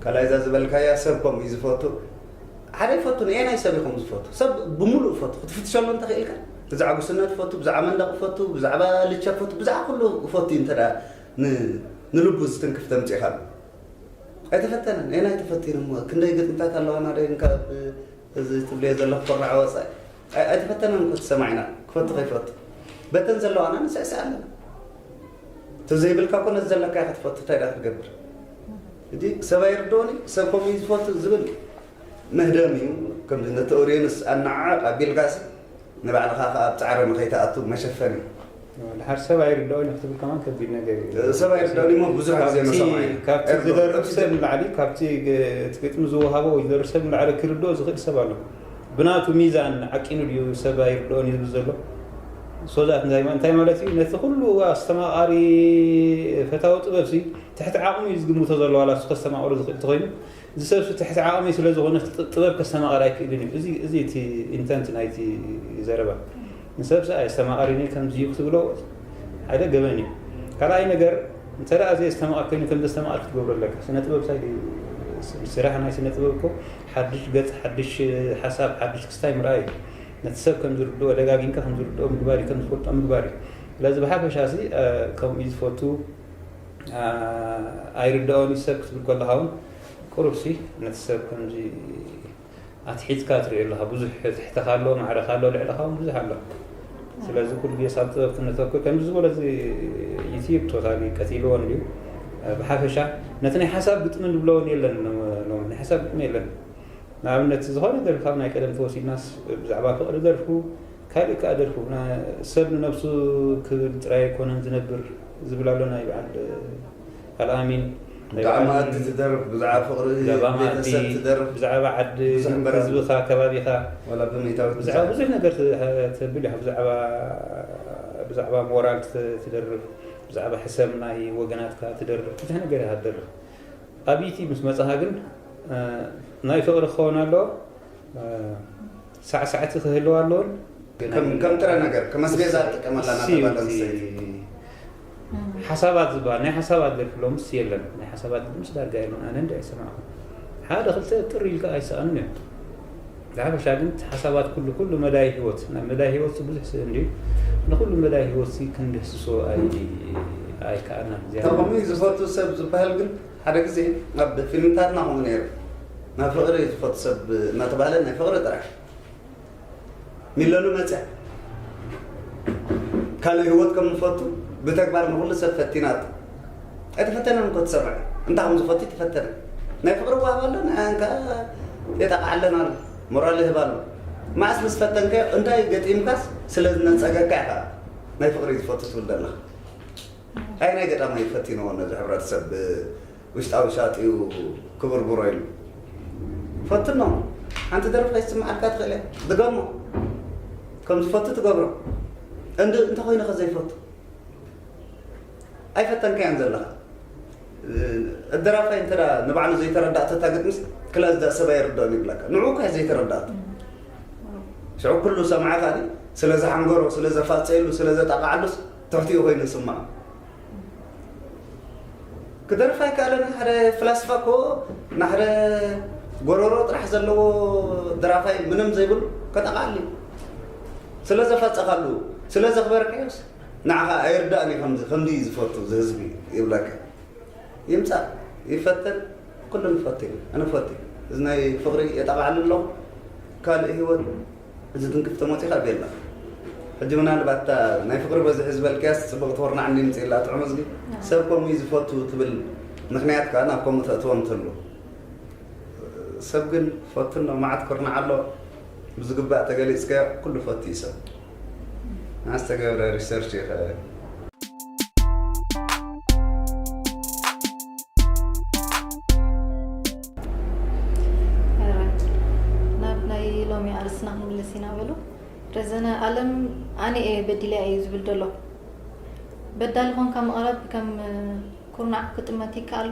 ካልኣይ እዛ ዝበልካያ ሰብ ከምኡ እዩ ዝፈቱ ሓደ ይፈቱ ንኤናይ ሰብ ይኹም ዝፈቱ ሰብ ብምሉእ ፈቱ ክትፍትሸሉ እንተኽኢልካ ብዛዕባ ጉስነት ፈቱ ብዛዕባ መንደቕ ፈቱ ብዛዕባ ልቸ ፈቱ ብዛዕባ ኩሉ ፈቱ እዩ እንተ ንልቡ ዝትንክፍ ተምፂእኻ ኣይተፈተነን ኤናይ ተፈቲኑ እሞ ክንደይ ግጥምታት ኣለዋና ደይ ካብ እዚ ትብልዮ ዘለኹ ኮራዕ ወፃኢ ኣይተፈተነን እኮ ተሰማዒና ክፈቱ ከይፈቱ በተን ዘለዋና ንስዕስዕ ኣለና እቲ ዘይብልካ እኮ ነዚ ዘለካ ክትፈቱ እንታይ ዳ ክትገብር እዚ ሰብ ኣይርድኦኒ ሰብ ከምኡ ዝፈቱ ዝብል ምህደም እዩ ከምዚ ነቲ ኦድየንስ ኣነዓዕቕ ኣቢልካሲ ንባዕልኻ ከኣ ኣብ ጻዕሪ ንኸይትኣቱ መሸፈኒ። ድሓር ሰብ ኣይርድኦን እዩ ክትብል ከማን ከቢድ ነገር እዩ። ሰብ ኣይርድኦን እሞ ብዙሕ ግዜ ካብቲ፣ መሰምዓ እዩ። ካብቲ ኤርዶም ዝደርፍ ሰብ ንላዕሊ፣ ካብቲ ግ-፣ እቲ ግጥሚ ዝወሃቦ ወይ ዝደርፍ ሰብ ንላዕሊ ክርድኦ ዝኽእል ሰብ ኣሎ። ብናቱ ሚዛን ዓቂኑ ድዩ ሰብ ኣይርድኦን እዩ ዝብል ዘሎ? ሶ ዛት እንታይ ማ-፣ እንታይ ማለት እዩ? ነቲ ኩሉ ኣስተማቓሪ ፈታዊ ጥበብሲ ትሕቲ ዓቕሙ እዩ ዝግምቶ ዘሎ ዋላ እሱ ከስተማቕሮ ዝኽእል እንተኾይኑ፣ እዚ ሰብሲ ትሕቲ ዓቕሚ ስለ ዝኾነ ጥ-፣ ጥበብ ከስተማቕር ኣይክእልን እዩ። እዚ፣ እዚ እቲ ኢንተንት ናይቲ ዘረባ። ንሰብሲ ኣየስተማቕርን እዩ ከምዚ እዩ ክትብሎ ሓደ ገበን እዩ። ካልኣይ ነገር፣ እንተ ደኣ ዘየስተማቕር ኮይኑ ከም ዘስተማቕር ክትገብሮ ኣለካ። ስነ ጥበብ ሳይ ድዩ? ስራሕ ናይ ስነ ጥበብ እኮ ሓድሽ ገጽ፣ ሓድሽ ሓሳብ፣ ሓድሽ ክስታይ ምርኣይ እዩ። ነቲ ሰብ ከም ዝርድኦ፣ ደጋጊምካ ከም ዝርድኦ ምግባር እዩ፣ ከም ዝፈልጦ ምግባር እዩ። ስለዚ ብሓፈሻ ሲ፣ እ፣ ከምኡ እዩ ዝፈቱ፣ እ፣ ኣይርድኦን እዩ ሰብ ክትብል ከለኻ እውን ቁሩብ ሲ ነቲ ሰብ ከምዚ ኣትሒዝካ ትርእዮ ኣለኻ። ብዙሕ ትሕተኻ ኣሎ፣ ማዕረኻ ኣሎ፣ ልዕለኻ እውን ብዙሕ ኣሎ። ስለዚ ኩሉ ግዜ ሳብ ጥበብ ክነተኩር፣ ከምዚ ዝበሎ እዚ ዩቲዩብ ቶታሊ ቀቲልዎ እንድዩ። እ፣ ብሓፈሻ ነቲ ናይ ሓሳብ ግጥሚ ንብሎ እውን የለን፣ ሎሚ ናይ ሓሳብ ግጥሚ የለን። ንኣብነት ዝኾነ ደርፊ ካብ ናይ ቀደም ተወሲድናስ ብዛዕባ ፍቕሪ ደርፉ ካልእ ከኣ ደርፉ ሰብ ንነብሱ ክብል ጥራይ ኣይኮነን ዝነብር ዝብል ኣሎ ናይ በዓል ኣልኣሚን። ብዛዕባ መኣዲ ትደርፍ፣ ብዛዕባ ፍቕሪ ቤተሰብ ትደርፍ፣ ብዛዕባ ዓዲ፣ ህዝብኻ፣ ከባቢኻ፣ ብዛዕባ ብዙሕ ነገር ተብል ኢኻ። ብዛዕባ ሞራል ትደርፍ፣ ብዛዕባ ሕሰም ናይ ወገናትካ ትደርፍ፣ ብዙሕ ነገር ኢኻ ትደርፍ። ኣብይቲ ምስ መጻኻ ግን ናይ ፍቕሪ ክኸውን ኣለዎ፣ ሳዕሳዕቲ ክህልው ኣለዎን። ከም ጥረ ነገር ከመስገዛ ትጥቀመላ እናተባለ ንሰይቲ ሓሳባት ዝበሃል ናይ ሓሳባት ደርፊ ሎምስ የለን። ናይ ሓሳባት ድምፅ ዳርጋ የለን። ኣነ እንዲ ኣይሰማዕኹ ሓደ ክልተ ጥር ኢልካ ኣይሰኣኑን እዮም። ዝሓፈሻ ግን ሓሳባት ኩሉ ኩሉ መዳይ ህይወት ናብ መዳይ ህይወት ብዙሕ ስእን ድዩ ንኩሉ መዳይ ህይወት ክንድህስሶ ኣይከኣልናን። ተቐሚ ዝፈቱ ሰብ ዝበሃል ግን ሓደ ግዜ ኣብ ፊልምታትና ከምኡ ነይሩ። ናብ ፍቕሪ ዝፈቱ ሰብ እናተባህለ ናይ ፍቕሪ ጥራሕ ሚለሉ መፅያ ካልእ ህይወት ከም ንፈቱ ብተግባር ንኩሉ ሰብ ፈቲናቱ። ኣይተፈተነን እኮ ትሰምዐ እንታይ ከም ዝፈቱ ተፈተነ ናይ ፍቕሪ ዋህብ ኣሎ ንዓን ከዓ የጠቃዓለን ኣሎ ሞራል ይህብ ኣሎ። መዓስ ምስ ፈተንካዮ እንታይ ገጢምካስ ስለ ዝነፀገካ ኢኻ ናይ ፍቕሪ ዝፈቱ ትብል ዘለኻ። ኣይ ናይ ገዳማይ ፈቲንዎ ነዚ ሕብረተሰብ ውሽጣዊ ሻጥዩ ክብርብሮ ኢሉ ፈትኖ። ሓንቲ ደርፊ ከይትስምዓልካ ትኽእል እያ። ድገሞ ከም ዝፈቱ ትገብሮ። እንዲ እንተኾይኑ ከ ዘይፈቱ ኣይፈተንካያን ዘለኻ። እደራፋይ እንተ ንባዕሉ ዘይተረዳእቶ እታ ግጥምስ ክላ እዛ ሰብ ኣይርድኦን ይብለካ። ንዑ እኳ ዘይተረዳእቶ ሽዑ ኩሉ ሰምዓ ካሊ ስለ ዝሓንገሮ ስለ ዘፋፀየሉ ስለ ዘጣቃዓሉስ ትሕቲኡ ኮይኑ ይስምዖ። ክደርፍ ኣይከኣለን። ሓደ ፍላስፋ እኮ ናሕደ ጎረሮ ጥራሕ ዘለዎ ደራፋይ ምንም ዘይብሉ ከጠቃሊ ስለ ዘፋፀኻሉ ስለ ዘኽበርካዮስ ንዓኻ ኣይርዳእን እዩ ከምዚ ከምዚ እዩ ዝፈቱ እዚ ህዝቢ ይብለካ። ይምፃእ ይፈተን ኩሉ ንፈቱ እዩ። ኣነ ፈቱ እዚ ናይ ፍቕሪ የጠቃዕሉ ኣለኹ ካልእ ህይወት እዚ ትንክፍ ተመፂኻ ቤላ ሕጂ ምናልባት እታ ናይ ፍቅሪ በዝሒ ዝበልክያስ ፅቡቅ ትወርናዕ እንዲ ምፅእላ ጥዑም እዝጊ ሰብ ከምኡ እዩ ዝፈቱ ትብል ምክንያት ከዓ ናብ ከምኡ ተእትዎ እንትህሉ ሰብ ግን ፈቱ ኣሎ መዓት ኩርናዕ ኣሎ ብዝግባእ ተገሊፅካዮ ኩሉ ፈቱ እዩ ሰብ ናስተገብረ ሪሰርች ይኸ ናብ ናይ ሎሚ ኣርእስትና ክንምለስ ኢና በሉ። ረዘነ ኣለም ኣነ እየ በዲለያ እዩ ዝብል ዘሎ። በዳሊ ኾንካ ምቕራብ ከም ኩርናዕ ክጥመት ይከኣሎ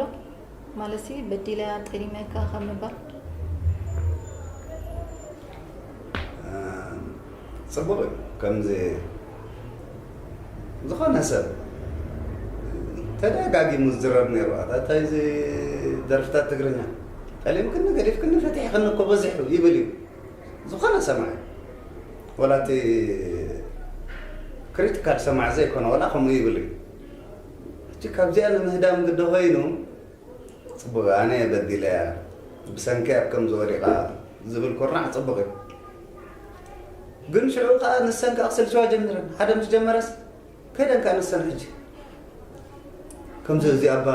ማለትሲ በዲለያ ጠሊመካ ካብ ምባል። ፅቡቕ እዩ ከምዚ ዝኾነ ሰብ ተደጋጊሙ ዝዝረብ ነይሩ ኣታ እንታይ እዚ ደርፍታት ትግርኛ ጠሊምክኒ ገዲፍክኒ ፈቲሕክኒ እኮ በዚሑ ይብል እዩ ዝኾነ ሰማዒ ወላ እቲ ክሪቲካል ሰማዒ ዘይኮነ ወላ ከምኡ ይብል እዩ ሕጂ ካብዚኣ ንምህዳም ግዲ ኮይኑ ፅቡቅ ኣነ በዲለያ ብሰንኪ ኣብ ከምዚ ወዲቃ ዝብል ኮርናዕ ፅቡቅ እዩ ግን ሽዑ ከዓ ንሰን ከዓ ክሰልችዋ ጀሚረን ሓደ ምስ ጀመረስ ከይደን ከዓ ንሰን ሕጂ ከምዚ እዚኣ እባ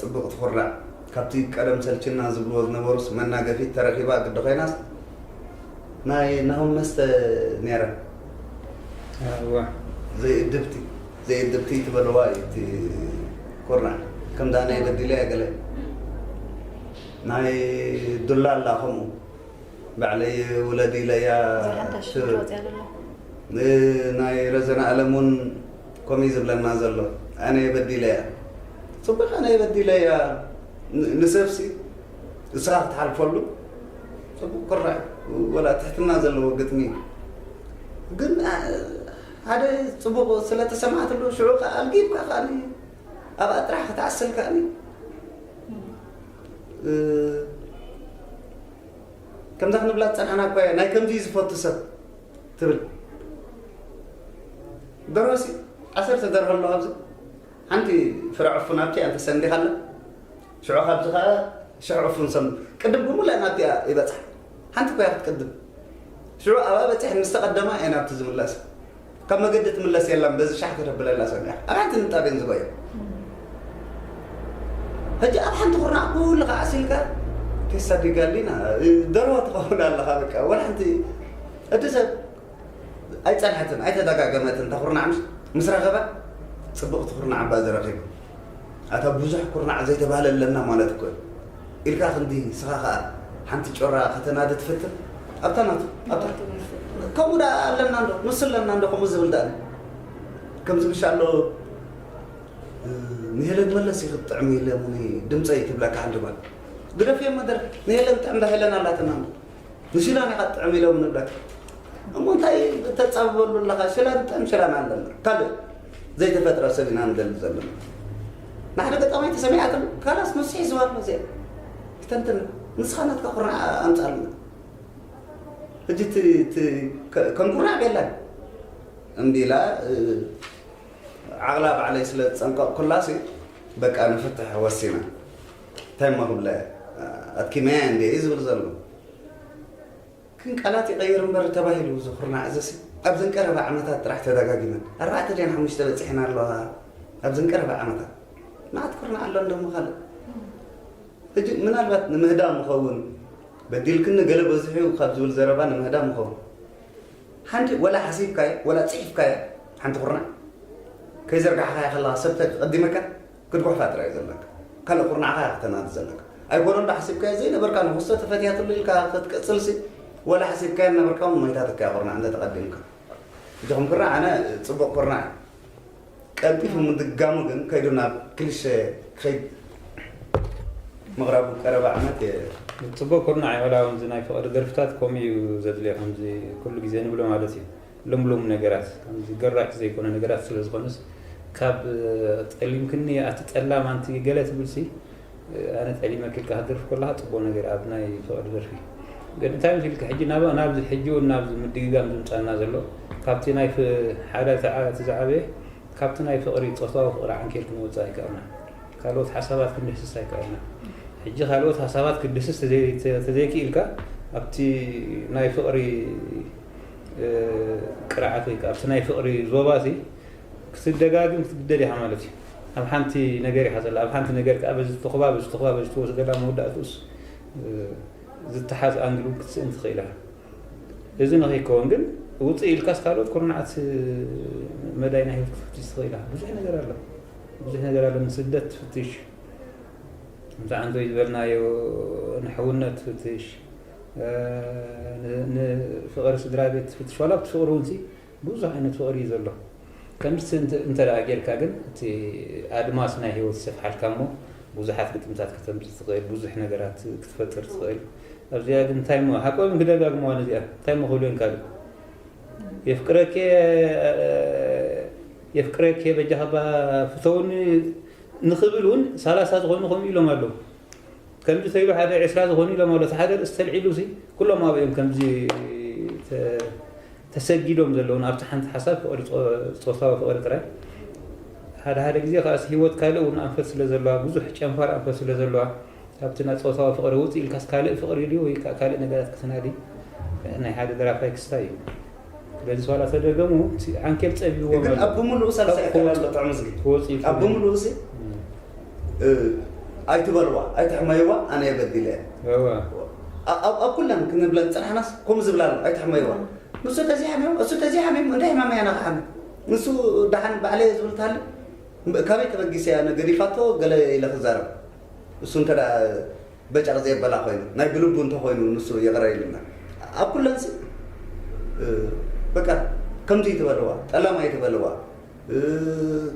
ፅብቅቲ ኩርናዕ ካብቲ ቀደም ሰልችና ዝብልዎ ዝነበሩስ መናገፊት ተረኪባ ግዲ ኮይናስ ናይ ናሆም መስተ ነይራ እዋ ዘይእድብቲ ዘይእድብቲ ትበልዋ እዩ እቲ ኩርናዕ ከምዳ ናይ በዲለያ ገለ ናይ ዱላ ኣላ ከምኡ ባዕለይ ውለድ ኢለያ ሓዳሽ ትብል ወፅያ ዘሎ ናይ ረዘነ ኣለም እውን ከምኡ እዩ ዝብለና ዘሎ ኣነ የበዲለያ ፅቡቅ ኣነ የበዲለያ ንሰብሲ ንስኻ ክትሓልፈሉ ፅቡቅ ኩራዕ ወላ ትሕትና ዘለዎ ግጥሚ ግን ሓደ ፅቡቅ ስለተሰማዕትሉ ሽዑ ከዓ ኣልጊብካ ከዓ ኣብኣ ጥራሕ ክትዓስል ከዓ ከምዛ ክንብላ ዝፀናሕና እኳ ናይ ከምዚ ዝፈቱ ሰብ ትብል ደርሆ ሲ ዓሰርተ ደርሆ ኣለዋ ኣብዚ ሓንቲ ፍረ ዕፉን ኣብቲ ኣንተ ሰንዲኻ ኣላ ሽዑ ካብዚ ከዓ ሽሕ ዕፉን ሰም ቅድም ብምሉእ ናብቲኣ ይበፅሓ ሓንቲ እኳ ክትቅድም ሽዑ ኣብኣ በፂሐን ምስ ተቐደማ እየ ናብቲ ዝምለሳ ካብ መገዲ ትምለስ የላን በዚ ሻሕ ክተብለላ ሰሚዐ ኣብ ሓንቲ ንጣብ እየን ዝጎያ ሕጂ ኣብ ሓንቲ ኩርናዕ ኩሉ ከዓ ኣሲልካ ከይሳዲጋሊና ደርሆ ትኸውን ኣለኻ። በቃ ወላ ሓንቲ እቲ ሰብ ኣይጸንሐትን ኣይተደጋገመትን። እታ ኩርናዕ ምስ ምስ ረኸባ ጽቡቕቲ ኩርናዕ እባ ዝረኺቡ። ኣታ ብዙሕ ኩርናዕ ዘይተባህለ ኣለና ማለት እኮ እዩ። ኢልካ ክንዲ ንስኻ ኸኣ ሓንቲ ጮራ ከተናዲ ትፍትን ኣብታ ናቱ ኣብታ ከምኡ ደኣ ኣለና እንዶ ንሱ ኣለና እንዶ ከምኡ ዝብል ደኣ ከምዚ ምሽ ኣሎ። ንሄለን መለስ እዩ ክትጥዕም ኢለ ሙኒ ድምፀይ ትብለካ ሓንቲ ጓል ግደፍዮ መድረክ ንሄለን ጥዕምዳ ሄለን ኣላትና እንዶ ንሽላን ኢኻ ትጥዕም ኢሎም ንብለካ። እሞ እንታይ ተጻብበሉ ኣለኻ? ሽላን ጥዕም ሽላን ኣለና። ካልእ ዘይተፈጥረ ሰብ ኢና ንደሊ ዘለና። ንሓደ ገጣማይ ተሰሚዓትሉ ካላስ ንሱ ሒዝዋ ኣሎ እዚኣ። ክተንትን ንስኻ ናትካ ኩርናዕ ኣምጻልና። ሕጂ እቲ እቲ ከ- ከም ኩርናዕ ቤላ እምቢ ኢላ እ፣ ዓቕላ ባዕለይ ስለ ዝጸንቀቕኩላሲ በቃ ንፍትሕ ወሲና። እንታይ እሞ ክብለ ኣድኪመያ እንደ እዩ ዝብል ዘሎ። ግን ቃላት ይቐይር እምበር ተባሂሉ እዚ ኩርናዕ እዚሲ ኣብዘን ቀረባ ዓመታት ጥራሕ ተደጋጊመን። ኣርባዕተ ድየን ሓሙሽተ በጺሐን ኣለዋ ኣብዘን ቀረባ ዓመታት። መዓት ኩርናዕ ኣሎ እንደሞ ካልእ። ሕጂ ምናልባት ንምህዳም ይኸውን በዲልክኒ ገለ በዚሑ ካብ ዝብል ዘረባ ንምህዳም ይኸውን። ሓንቲ ወላ ሓሲብካዮ ወላ ጽሒፍካዮ ሓንቲ ኩርናዕ ከይዘርጋሕካያ ከለኻ ሰብ ተቀዲመካ ክትጉሕፋ ጥራይ እዩ ዘለካ። ካልእ ኩርናዕካ እያ ክተናዲ ዘለካ። ኣይኮነን ዶ ሓሲብካዮ ዘይነበርካ ንክስቶ ተፈትያትሉ ኢልካ ክትቅጽልሲ ወላ ሓሲብካዮ ነበርካ እውን ሞይታትካ እያ ኩርናዕ እንተ ተቀዲምካ። እጆኹም ኩርናዕ ኣነ ጽቡቕ ኩርናዕ እዩ። ቀልጢፉ ምድጋሙ ግን ከይዱ ናብ ክሊሸ ክኸይድ ምቕራቡ ቀረባ ዓመት እየ። ጽቡቕ ኩርናዕ እዩ። ዋላ ከምዚ ናይ ፍቕሪ ደርፍታት ከምኡ እዩ ዘድልዮ፣ ከምዚ ኩሉ ግዜ ንብሎ ማለት እዩ። ልምሉም ነገራት፣ ከምዚ ገራጭ ዘይኮነ ነገራት ስለ ዝኾነስ፣ ካብ ጠሊምክኒ ኣቲ ጠላም ኣንቲ ገለ ትብልሲ፣ ኣነ ጠሊመኪ ኢልካ ክትደርፍ ከለኻ ጽቡቕ ነገር ኣብ ናይ ፍቕሪ ደርፊ። ግን እንታይ መሲልካ ሕጂ ናብ ናብዚ ሕጂ እውን ናብዚ ምድግጋም ዝምጻና ዘሎ ካብቲ ናይ ፍ- ሓደ እቲ ዓ- እቲ ዝዓበየ ካብቲ ናይ ፍቕሪ ጾታዊ ፍቕሪ ዓንኬል ክንወጽእ ኣይከኣልናን። ካልኦት ሓሳባት ክንድህስስ ኣይከኣልናን። ሕጂ ካልኦት ሓሳባት ክትድህስስ ተዘይ- ተ- ተዘይክኢልካ ኣብቲ ናይ ፍቕሪ እ፣ ቅርዓት ወይ ከዓ ኣብቲ ናይ ፍቕሪ ዞባ እዚ ክትደጋግም ክትግደድ ኢኻ ማለት እዩ። ኣብ ሓንቲ ነገር ኢኻ ዘላ፣ ኣብ ሓንቲ ነገር ከዓ በዚ ትኹባ፣ በዚ ትኹባ፣ በዚ ትወስደላ መወዳእትኡስ እ፣ ዝተሓዝ ኣንግል እውን ክትስእን ትኽእል ኢኻ። እዚ ንኸይከውን ግን ውፅእ ኢልካስ ካልኦት ኩርናዓት መዳይ ናይ ህይወት ክትፍትሽ ትኽእል ኢኻ። ብዙሕ ነገር ኣሎ፣ ብዙሕ ነገር ኣሎ። ንስደት ትፍትሽ፣ ከምቲ ዓንቶይ ዝበልናዮ ንሕውነት ትፍትሽ፣ እ፣ ን- ንፍቕሪ ስድራ ቤት ትፍትሽ፣ ዋላ ኣብቲ ፍቕሪ እውን ሲ ብዙሕ ዓይነት ፍቕሪ እዩ ዘሎ። ከምዚ እንተ- እንተ ደኣ ጌርካ ግን እቲ ኣድማስ ናይ ህይወት ይሰፍሓልካ እሞ ብዙሓት ግጥምታት ከተምጽእ ትኽእል፣ ብዙሕ ነገራት ክትፈጥር ትኽእል። ኣብዚኣ ግን እንታይ እሞ ሓቆም ክደጋግመዋ ነዚኣ እንታይ እሞ ክብልዮን ካልእ የፍቅረኬ የፍቅረኬ በጃኻ ባ ፍተውኒ ንኽብል እውን ሰላሳ ዝኾኑ ከምኡ ኢሎም ኣለዉ። ከምዚ ተይሉ ሓደ ዕስራ ዝኾኑ ኢሎም ኣለዉ። እቲ ሓደ ርእሲ ተልዒሉ ሲ ኩሎም ኣብኦም ከምዚ ተ- ተሰጊዶም ዘለዉ ናብቲ ሓንቲ ሓሳብ ፍቕሪ ጾ- ጾታዊ ፍቕሪ ጥራይ። ሓደ ሓደ ግዜ ከኣስ ህይወት ካልእ እውን ኣንፈት ስለ ዘለዋ ብዙሕ ጨንፋር ኣንፈት ስለ ዘለዋ ካብቲ ናይ ጾታዊ ፍቕሪ ውፅእ ኢልካስ ካልእ ፍቕሪ ድዩ ወይ ከዓ ካልእ ነገራት ክትናዲ ናይ ሓደ ደራፋይ ክስታይ እዩ። ስለዚ ዋላ ተደገሙ እቲ ዓንኬል ፀቢብዎም ግን ኣሎ። ኣብ ብምሉኡ ሳልሳይ ካብ ኣካል ኣሎ ጥዑም ዝጊ ክወፅእ ይኽእል ኣብ እዩ። ብምሉኡ ሲ እ፣ ኣይትበልዋ ኣይትሕመይዋ ኣነ የበዲለ እየ። እዋ። ኣብ ኣብ ኩለን ክንብለን ፅናሕናስ ከምኡ ዝብላ ኣሎ ኣይትሕመይዋ። ንሱ ተዚሓሚሙ እሱ ተዚሓሚሙ እንታይ ሕማም እያ ናኽሓሚ ንሱ ደሓን ባዕለ እየ ዝብል ታለ ካበይ ተበጊሰ እያ ገዲፋቶ ገለ ኢለ ክዛረብ እሱ እንተ በጫቕ ዘየበላ ኮይኑ ናይ ብልቡ እንተኮይኑ ንሱ ይቕረ ኢልና ኣብ ኩለንሲ በቃ ከምዚ ይትበልዋ ጠላም ኣይትበልዋ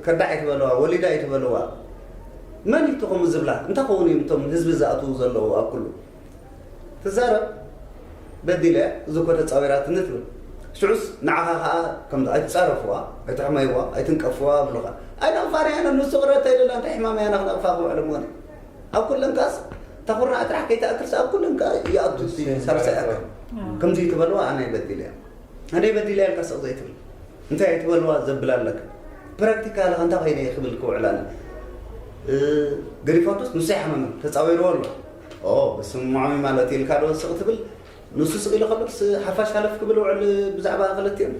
ከዳዕ ኣይትበልዋ ወሊዳ ኣይትበልዋ መን ይትኹም ዝብላ እንታይ ከውን እዮም እቶም ህዝቢ ዝኣትዉ ዘለዉ ኣብ ኩሉ ትዛረብ በዲለ እያ እዚ እኮ ተፃዊራትኒ ትብል ሽዑስ ንዓኻ ከዓ ከም ኣይትፃረፍዋ ኣይትሕመይዋ ኣይትንቀፍዋ ኣብሉኻ ኣይነቕፋን እያ ንሱ ቅረተ ኢልና እንታይ ሕማም እያ ንክነቕፋ ክውዕል እሞኒ ኣብ ኩለን ካስ እታ ኩርናዕ ጥራሕ ከይትኣክልስ ኣብ ኩለን ከኣ ይኣቱ እቲ ሳልሳይ ኣካል ከምዚ ትበልዋ ኣነ ይበድል እያ ኣነ ይበድል እያ ኢልካ ስቕ ዘይትብል እንታይ ኣይትበልዋ ዘብል ኣለካ ፕራክቲካል እንታይ ኮይነ እየ ክብል ክውዕል ኣለ ገዲፋቶስ ንሱ ይሓመመ ተፃዊርዎ ኣሎ ብስምዖሚ ማለት ኢልካ ዶ ስቕ ትብል ንሱ ስቕ ኢሉ ከሎስ ሓፋሽ ሃለፍ ክብል ውዕል ብዛዕባ ክልቲኦም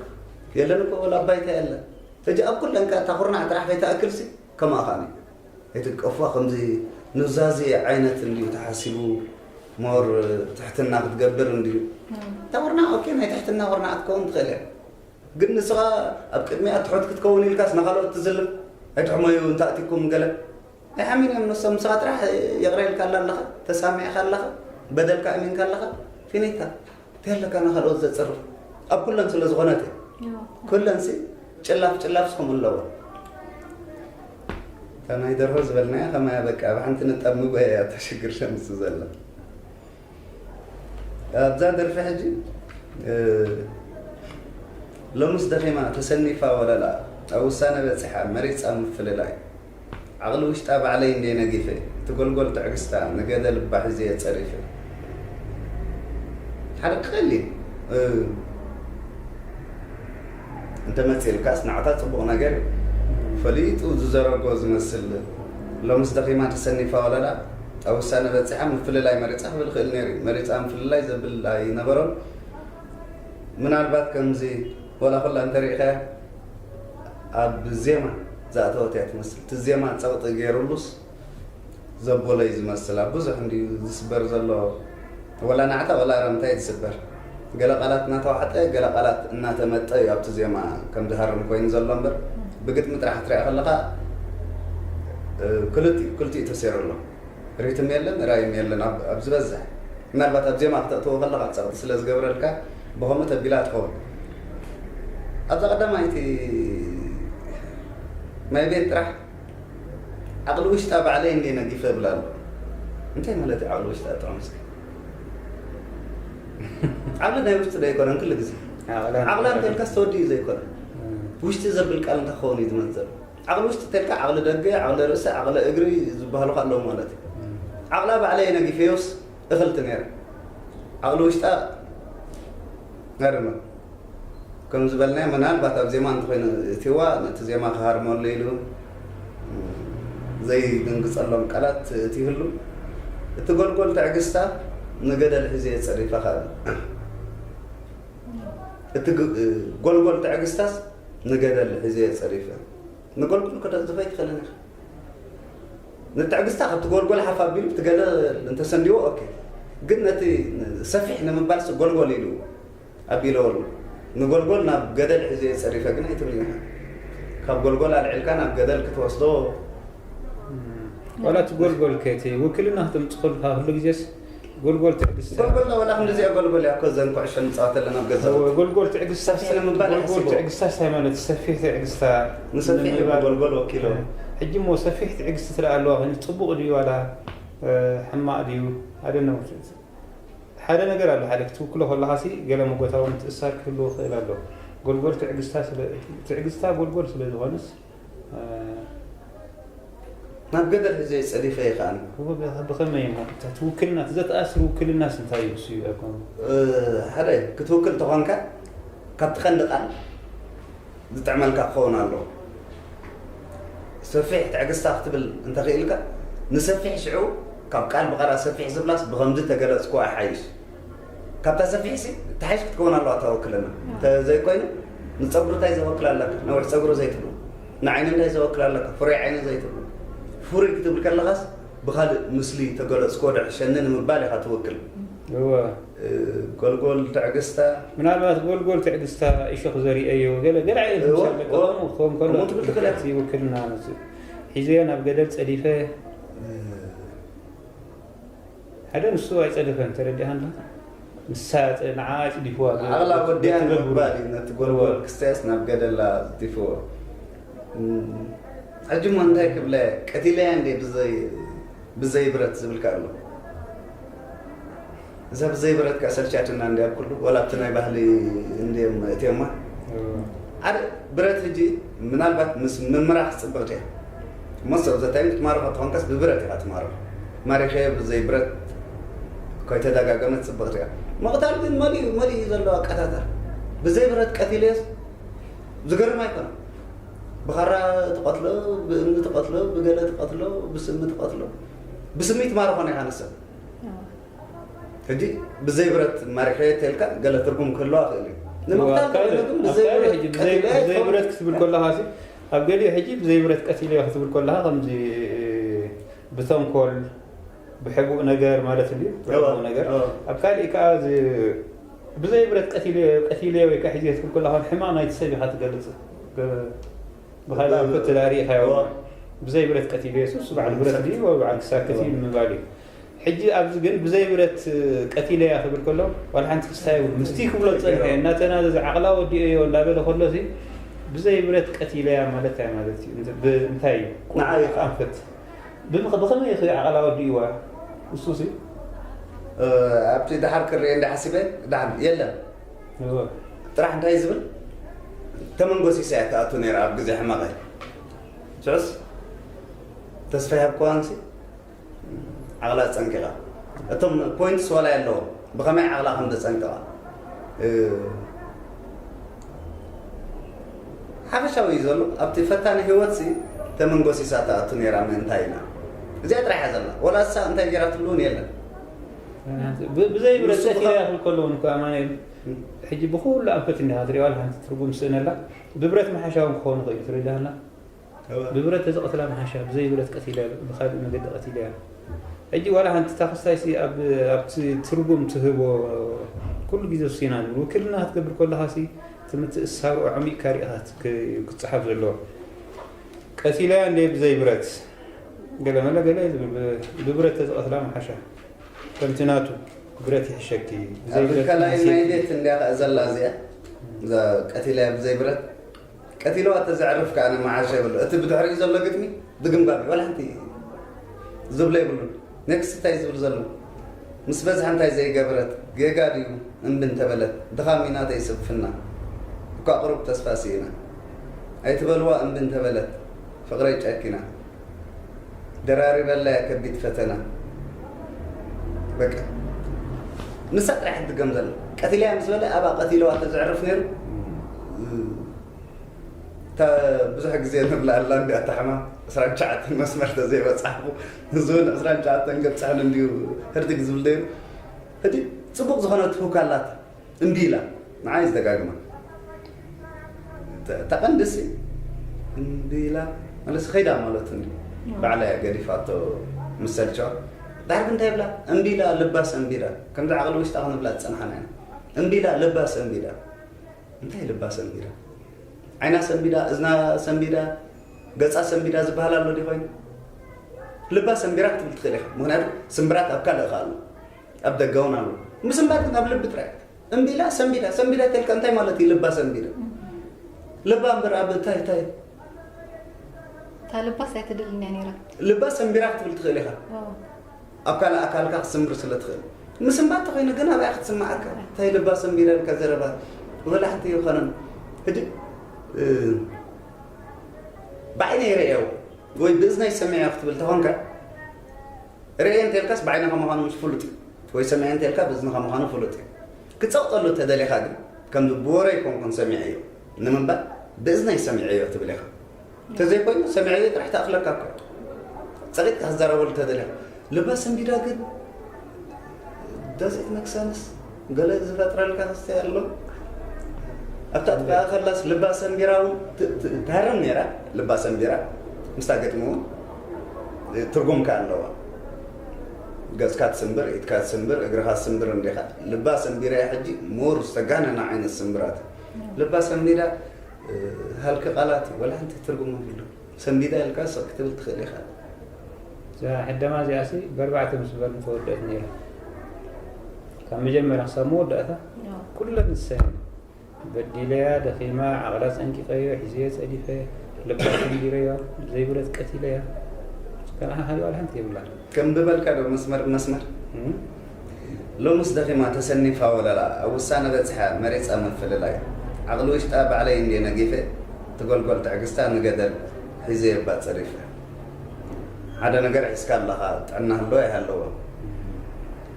የለን እኮ ወላ ኣባይታ የለን ሕጂ ኣብ ኩለን ከኣ እታ ኩርናዕ ጥራሕ ከይትኣክልሲ ከምኣ ከኣ ኣይትንቀፍዋ ከምዚ ኑዛዜ ዓይነት እንድዩ ተሓሲቡ ሞር ትሕትና ክትገብር እንድዩ። እታ ኩርናዕ ኦኬ፣ ናይ ትሕትና ኩርናዕ ክትከውን ትኽእል እያ። ግን ንስኻ ኣብ ቅድሚኣ ትሑት ክትከውን ኢልካስ ንኻልኦት ትዝልፍ፣ ኣይትሕመዩ እንተኣቲኩም ገለ ኣይሓሚን እዮም ንሶም። ንስኻ ጥራሕ ይቕረ ኢልካላ ኣለኻ፣ ተሳሚዕካ ኣለኻ፣ በደልካ ኣሚንካ ኣለኻ፣ ፊኒታ። እንታይ ኣለካ ንኻልኦት ዘጽርፍ? ኣብ ኩለን ስለ ዝኾነት እየ። ኩለንሲ ጭላፍ ጭላፍ ስኹም ኣለዎ። እታ ናይ ደርሆ ዝበልናያ ከማያ በቃ ኣብ ሓንቲ ንጣብ ምግቢ እያ እታ ሽግር ሸምስ ዘላ። ኣብዛ ደርፊ ሕጂ፣ እ፣ ሎምስ ደኺማ ተሰኒፋ ወለላ ኣብ ውሳነ በጺሓ መሪጻ ምፍልላይ። ዓቕሊ ውሽጣ ባዕለይ እንዴ ነጊፈ፣ እቲ ጎልጎል ትዕግስታ ንገደ ልባ ሒዘ ጸሪፈ። ሓደ ቀሊል፣ እ፣ እንተ መጺእልካስ ንዓታ ጽቡቕ ነገር እዩ። ፈሊጡ ዝዘረጎ ዝመስል፣ ሎምስ ደኺማ ተሰኒፋ ወለላ ኣብ ውሳነ በጺሓ ምፍልላይ መሪጻ ክብል ክእል ነይሩ እዩ። መሪጻ ምፍልላይ ዘብል ኣይነበሮን። ምናልባት ከምዚ ወላ ኩላ እንተሪኢኻያ ኣብ ዜማ ዝኣተወት እያ ትመስል። እቲ ዜማ ጸቕጢ ገይሩሉስ ዘቦለይ ዝመስል ኣብ ብዙሕ እንድዩ ዝስበር ዘሎ። ወላ ናዕታ ወላ ረምታ እዩ ዝስበር። ገለ ቃላት እናተዋሕጠ ገለ ቃላት እናተመጠ እዩ ኣብቲ ዜማ ከም ዝሃርም ኮይኑ ዘሎ እምበር ብግጥሚ ጥራሕ ክትሪኣ ከለኻ፣ እ፣ ክልቲኡ፣ ክልቲኡ ተሰይሩ ኣሎ። ሪትም የለን፣ ራይም የለን። ኣብ፣ ኣብ ዝበዝሕ ምናልባት ኣብ ዜማ ክተእትዎ ከለኻ ጸቕጢ ስለ ዝገብረልካ ብኸምኡ ተቢላ ትኸውን። ኣብዛ ቀዳማይቲ ማይ ቤት ጥራሕ ዓቕሊ ውሽጣ ባዕለይ እንዴ ነጊፈ እብላ ኣሎ። እንታይ ማለት እዩ ዓቕሊ ውሽጣ? ጥዑም እስኪ። ዓቕሊ ናይ ውሽጢ ዶ ኣይኮነን? ኩሉ ግዜ ዓቕላ ዓቕላ እንተልካስ ተወዲኡ ዘይኮነ። እም። ውሽጢ ዘብል ቃል እንታይ ክኸውን እዩ ዝመንዘር? ዓቕሊ ውሽጢ እንተልካ ዓቕሊ ደገ፣ ዓቕሊ ርእሲ፣ ዓቕሊ እግሪ ዝበሃሉ ከ ኣለዉ ማለት እዩ። እም። ዓቕላ ባዕለይ ነጊፈዮስ እኽልቲ ነይረ። ዓቕሊ ውሽጣ፣ I don't know። ከም ዝበልናዮ፣ ምናልባት ኣብ ዜማ እንተኾይኑ እቲዋ፣ ነቲ ዜማ ክሃርመሉ ኢሉ፣ ዘይድንግጸሎም ቃላት እቲ ይህሉ። እቲ ጎልጎል ትዕግስታ ንገደል ሒዘ ጸሪፈ ካብ። እቲ ግ-፣ ጎልጎል ትዕግስታስ ንገደል ሒዘ ጸሪፈ። ንጎልጎል ከተጽርፎ ኣይትኽእልን ኢኻ። ንትዕግስታ ካብቲ ጎልጎል ሓፍ ኣቢሉ እቲ ገደል እንተሰንዲዎ፣ ኦኬ። ግን ነቲ ሰፊሕ ንምባልስ ጎልጎል ኢሉ ኣቢለወሉ። ንጎልጎል ናብ ገደል ሒዘ ጸሪፈ ግን ኣይትብልን ኢኻ። ካብ ጎልጎል ኣልዒልካ ናብ ገደል ክትወስዶ። እም። ዋላ እቲ ጎልጎል ከ እቲ ውክልና ክተምጽእ ከለኻ ኩሉ ግዜስ ጎልጎል ትዕግስታ። ጎልጎል ወላ ክንድዚኣ ጎልጎል እያ እኮ፣ እዘን ኩዕሾ ንጻወተለን ኣብ ገዛ። እወ፣ ጎልጎል ትዕግስታ ሰፊሕ ንምባል ጎልጎል ይሓስብዎ። ትዕግስታ እንታይ ማለት? ሰፊሕ ትዕግስታ ንሰፊሕ ንምባል። ጎልጎል ወኪሎ። ሕጂ እሞ ሰፊሕ ትዕግስቲ ትረኣ ኣለዋ፣ ግን ጽቡቕ ድዩ ዋላ፣ እ፣ ሕማቕ ድዩ? I don't know። ሓደ ነገር ኣሎ፣ ሓደ ክትውክሎ ከለኻሲ ገለ መጎታዊ ምትእስሳር ክህልዎ ይኽእል ኣሎ። ጎልጎል ትዕግስታ ስለ፣ ትዕግስታ ጎልጎል ስለ ዝኾነስ፣ እ፣ ናብ ገደል ሒዘ ጸዲፈ ይኸኣል። እወ፣ ብኸ-፣ ብኸመይ እሞ? እታ ትውክልና፣ እቲ ዘተኣስር ውክልናስ እንታይ እዩ? እሱ እዩ ኣይኮነን። እ፣ ሓደ ክትውክል ተኾንካ፣ ካብቲ ቀንዲ ቃል ዝጥዕመልካ ክኸውን ኣለዎ። ሰፊሕ ትዕግስታ ክትብል እንተኽኢልካ፣ ንሰፊሕ ሽዑ ካብ ቃል ብቓላ ሰፊሕ ዝብላስ ብኸምዚ ተገለጽክዋ ይሓይሽ። ካብታ ሰፊሕሲ ትሓይሽ ክትከውን ኣለዋ እታ ውክልና። እንተ ዘይኮይኑ፣ ንጸጉሪ እንታይ ዘወክል ኣለካ? ነዊሕ ጸጉሪ ዘይትብሎ። ንዓይኒ እንታይ ዘወክል ኣለካ? ፍሩይ ዓይኒ ዘይትብሎ። ፍሩይ ክትብል ከለኻስ ብኻልእ ምስሊ ተገለጽክዎ ዶ ሕሸኒ ንምባል ኢኻ ትውክል። እወ። እ፣ ጎልጎል ትዕግስታ። ምናልባት ጎልጎል ትዕግስታ እሾኽ ዘሪአዮ ገለ፣ ገለ ዓይነት እወ፣ ምሳሌ እወ። ከምኡ ክኸውን ከሎ ከምኡ ትብል ትኽእል ኢኻ። ይውክልና መጽእ። ሒዘዮ ናብ ገደል ጸዲፈ። እ። ሓደ ንሱ ኣይጸደፈን፣ ተረዲኣን ዶ? ንሳ ጸ-፣ ንዓ ኣጽዲፍዋ፣ ብ-፣ ዓቕላ ብ-፣ ወዲያ በቲ በብሩ። ንምባል እዩ፣ ነቲ ጎልጎል እወ። ክስታያስ ናብ ገደላ ኣጽዲፍዎ። እም፣ ሕጂ እሞ እንታይ ክብለ፣ ቀቲለያ እንዴ ብዘይ፣ ብዘይ ብረት ዝብልካ ኣሎ። እዛ ብዘይ ብረት ከኣ ሰልቻትና እንዴ ኣብ ኩሉ፣ ወላ ኣብቲ ናይ ባህሊ እንዴም እትዮማ። እወ። ሓደ ብረት ሕጂ ምናልባት ምስ ምምራኽ ጽብቕቲ እያ። Most of the time ክትማርኾ ተኾንካስ ብብረት ኢኻ ትማርኾ። ማሪኸዮ ብዘይ ብረት ከይተደጋገመት ጽብቕቲ እያ። ምቕታል ግን መሊኡ፣ መሊኡ እዩ ዘሎ ኣቀታታ። ብዘይ ብረት ቀቲለዮስ ዝገርም ኣይኮነን። ብኻራ ትቐትሎ፣ ብእምኒ ትቐትሎ፣ ብገለ ትቐትሎ፣ ብስሚ ትቐትሎ። ብስሚ ትማርኾ ኢኻ ንሰብ። ሕጂ ብዘይ ብረት ማሪኸዮ ተልካ ገለ ትርጉም ክህልዋ ይኽእል እዩ። ንምቕታል ኣብ ካልእ፣ ተኾይኑ ግን ኣብ ብዘይ ካልእ ብረት ሕጂ ብዘይ፣ ቀቲለዮ ብዘይ ኣይትኸውን። ብረት ክትብል ከለኻ ሲ፣ ኣብ ገሊኡ ሕጂ ብዘይ ብረት ቀቲለዮ ክትብል ከለኻ ከምዚ ብተንኮል፣ ብሕቡእ ነገር ማለት እንድዩ፣ ብሕቡእ ነገር። ኣብ ካልእ ከኣ እዚ ብዘይ ብረት ቀቲለ፣ ቀቲለ ወይ ከዓ ሒዘ ትብል ከላ፣ ሕማቕ ናይቲ ሰብ ኢኻ ትገልጽ። ብኻልእ ኣንፈት ተዳሪእኻዮ። ብዘይ ብረት ቀቲለ፣ የሱስ በዓል ብረት ድዩ ወይ በዓል ክሳክት እዩ ንምባል እዩ። ሕጂ ኣብዚ ግን ብዘይ ብረት ቀቲለያ ክብል ከሎ፣ ዋላ ሓንቲ ክስታይ የብሉን። ምስቲ ክብሎ ዝጸንሐ፣ እናተናዘዘ ዓቕላ ወዲኦዮ እንዳበለ ከሎ፣ እዚ ብዘይ ብረት ቀቲለያ ማለት እንታይ ማለት እዩ? እንት-፣ ብ-፣ እንታይ እዩ? ንዓይ ቁሩብ ኣንፈት። ብምኸ-፣ ብኸመይ እዩ ዓቕላ ወዲእዋ? እሱሲ? እ፣ ኣብቲ ደሓር ክርእየ እንዳ ሓሲበ፣ ደሓን የለን። እወ። ጥራሕ እንታይ ዝብል? ተመንጎሲሳ እያ ትኣቱ ነይራ ኣብ ግዜ ሕመቐይ። ሽዑስ ተስፋ ይሃብክዋንሲ ዓቕላ ጸንቂቓ። እቶም ፖይንትስ ዋላ ኣለዎም። ብኸመይ ዓቕላ ከም ዘጸንቀቓ። እ፣ ሓፈሻዊ እዩ ዘሎ። ኣብቲ ፈታኒ ህይወትሲ ተመንጎሲሳ ትኣቱ ነይራ ምእንታይ ኢና። እዚኣ ጥራሕ እያ ዘላ። ወላ እሳ እንታይ ገይራትሉ እውን የለን። ብ-፣ ብዘይ ብረት ንሱ ቀቲለ ብኸ- ይኽእል ከሎ እውን እኮ ኣማኑኤል፣ ሕጂ ብኹሉ ኣንፈት እንዲኻ ትሪኦ፣ ዋላ ሓንቲ ትርጉም ስእነላ። ብብረት ምሓሻ እውን ክኸውን ይኽእል እዩ፣ ትረዳህና? እወ። ብብረት ተዝቐትላ ምሓሻ፣ ብዘይ ብረት ቀቲለ፣ ብኻልእ መገዲ ቀቲለ እያ። ሕጂ ዋላ ሓንቲ እታ ክስታይሲ ኣብ-፣ ኣብቲ ትርጉም ትህቦ ኩሉ ግዜ ሱሲና ንብል። ውክልና ክትገብር ከለኻሲ እቲ ምትእስሳሩ ኣዕሚቕካ ሪኢኻ ትክ-፣ ክትጽሓፍ ዘለዎ። ቀቲለያ እንዴ ብዘይ ብረት? ገለ መለ ገለ ዝብል ብ-፣ ብብረት ተዝቐትላ ምሓሻ። ከምቲ ናቱ ብረት ይሕሸኪ፣ ብዘይ ኣብ ብረት ካልኣይ ይሕሸኪ። ናይ ቤት እንድያ ከኣ ዘላ እዚኣ። እዛ ቀቲለያ ብዘይ ብረት። ቀቲለዋ ተዘዕርፍ ከኣ ንመዓሽ የብሉ። እቲ ብድሕሪኡ ዘሎ ግጥሚ ድግምጋም እዩ። ዋላ ሓንቲ ዝብሎ የብሉን። ኔክስት እንታይ ዝብል ዘሎ? ምስ በዝሐ እንታይ ዘይገበረት? ጌጋ ድዩ? እምቢ እንተበለት፣ ድኻም እዩ ናተይ ስንፍና። እኳ ቁሩብ ተስፋ ስኢና። ኣይትበልዋ እምቢ እንተበለት፣ ፍቕረይ ጨኪና። ደራሪበላያ ከቢድ ፈተና። በቃ። ንሳ ጥራሕ ትድገም ዘላ። ቀቲለያ ምስ በለ፣ ኣብኣ ቀቲለዋ ተዘዕርፍ ነይሩ። እታ ብዙሕ ግዜ ንብላ ኣላ እንዲ ኣታ ሕማም፣ ዕስራን ትሽዓተን መስመር ተዘይበጻሕኩ፣ እዚ እውን ዕስራን ትሽዓተን ገብጽሐን እንድዩ ህርድግ ዝብል ነይሩ። ሕጂ ጽቡቕ ዝኾነት ሁክ ኣላታ፣ እምቢ ኢላ፣ ንዓይ ዝደጋግማ። እታ፣ እታ ቀንዲ እሲ፣ እምቢ ኢላ፣ ማለት ከይዳ ማለት እንድዩ። ባዕላ እያ ገዲፋቶ ምስ ሰልቸዋ። ድሓር ግን እንታይ ይብላ? እምቢ ኢላ፣ ልባ ሰንቢዳ። ከምዚ ዓቕሊ ውሽጣ ክንብላ ዝጸንሓና ኢና። እምቢ ኢላ፣ ልባ ሰንቢዳ። እንታይ ልባ ሰንቢዳ? ዓይና ሰንቢዳ፣ እዝና ሰንቢዳ፣ ገጻ ሰንቢዳ ዝበሃል ኣሎ ድዩ ኮይኑ? ልባ ሰንቢራ ክትብል ትኽእል ኢኻ። ምኽንያቱ ስምብራት ኣብ ካልእ ከ ኣሎ፣ ኣብ ደገ እውን ኣሎ። ምስንባት ግን ኣብ ልቢ ጥራይ። እምቢላ ሰንቢዳ፣ ሰንቢዳ ተልካ እንታይ ማለት እዩ? ልባ ሰንቢዳ። ልባ እምበር ኣብ እንታይ፣ እንታይ? እታ ልባስ ኣይትደልን እያ ነይራ። ልባ ሰንቢራ ክትብል ትኽእል ኢኻ። ዋው። ኣብ ካልእ ኣካልካ ክትስምብር ስለ ትኽእል። ምስንባት ተኾይኑ ግን ኣብኣ ክትስምዓካ። እንታይ ልባ ሰንቢራ ኢልካ ዘረባ? ወላ ሓንቲ ኣይኮነን። ሕጂ፣ እ፣ ብዓይነይ ርእየዮ ወይ ብእዝነይ ሰሚዐዮ ክትብል ተኾንካ፣ ርእየ እንተልካስ ብዓይንኻ ምዃኑ ምሽ ፍሉጥ እዩ። ወይ ሰሚዐ እንተልካ ብእዝንኻ ምዃኑ ፍሉጥ እዩ። ክትጸቕጠሉ እንተደሊኻ ግን፣ ከምዚ ብወረ ኣይኮንኩን ሰሚዐዮ ንምባል፣ ብእዝነይ ሰሚዐዮ ትብል ኢኻ። እንተዘይኮይኑ፣ ሰሚዐዮ ጥራሕ ትኣኽለካ እኮ። ጸቒጥካ ክትዛረበሉ ተደሊኻ፣ ልባ ሰንቢዳ ግን፣ does it make sense? ገለ ዝፈጥረልካ ክስተይ ኣሎ። ኣብታ ጥቃ ከላስ ልባ ሰንቢራ እውን ት-፣ ት-፣ ትሃርም ነይራ፣ ልባ ሰንቢራ። ምስታ ግጥሚ እውን ትርጉም ከኣ ኣለዋ። ገጽካ ትስንብር፣ ኢድካ ትስንብር፣ እግርኻ ትስንብር እንዲኻ። ልባ ሰንቢራ እያ ሕጂ ሞር ዝተጋነነ ዓይነት ስንብራት። ልባ ሰንቢዳ፣ እ፣ ሃልኪ ቃላት እዩ፣ ወላ ሓንቲ ትርጉም የብሉ። ሰንቢዳ ኢልካ ስቕ ክትብል ትኽእል ኢኻ። እዛ ሕደማ እዚኣሲ ብኣርባዕተ ምስ በሉ ተወደአት ነይራ። ካብ መጀመርያ ክሳብ መወዳእታ ኣዎ። ኩለን ዝሰን በዲለያ፣ ደኺማ፣ ዓቕላ ጸንቂቐዮ፣ ሒዘዮ ጸዲፈ፣ ልባ ሰንቢረዮ፣ ዘይብረት ቀቲለያ። ከነዓ ሃልዋ ሓንቲ የብላን። ከም ዝበልካ ዶ መስመር ብመስመር? እም? ሎምስ ደኺማ ተሰኒፋ ወለላ፣ ኣብ ውሳነ በጺሓ መሪጻ ምፍልላይ። ዓቕሊ ውሽጣ ባዕለይ እንድየ ነጊፈ፣ ትጎልጎል ትዕግስታ ንገደል ሒዘ የባ ጸሪፈ። ሓደ ነገር ሒዝካ ኣለኻ፣ ጥዕና ህልዎ ኣይሃለዎ።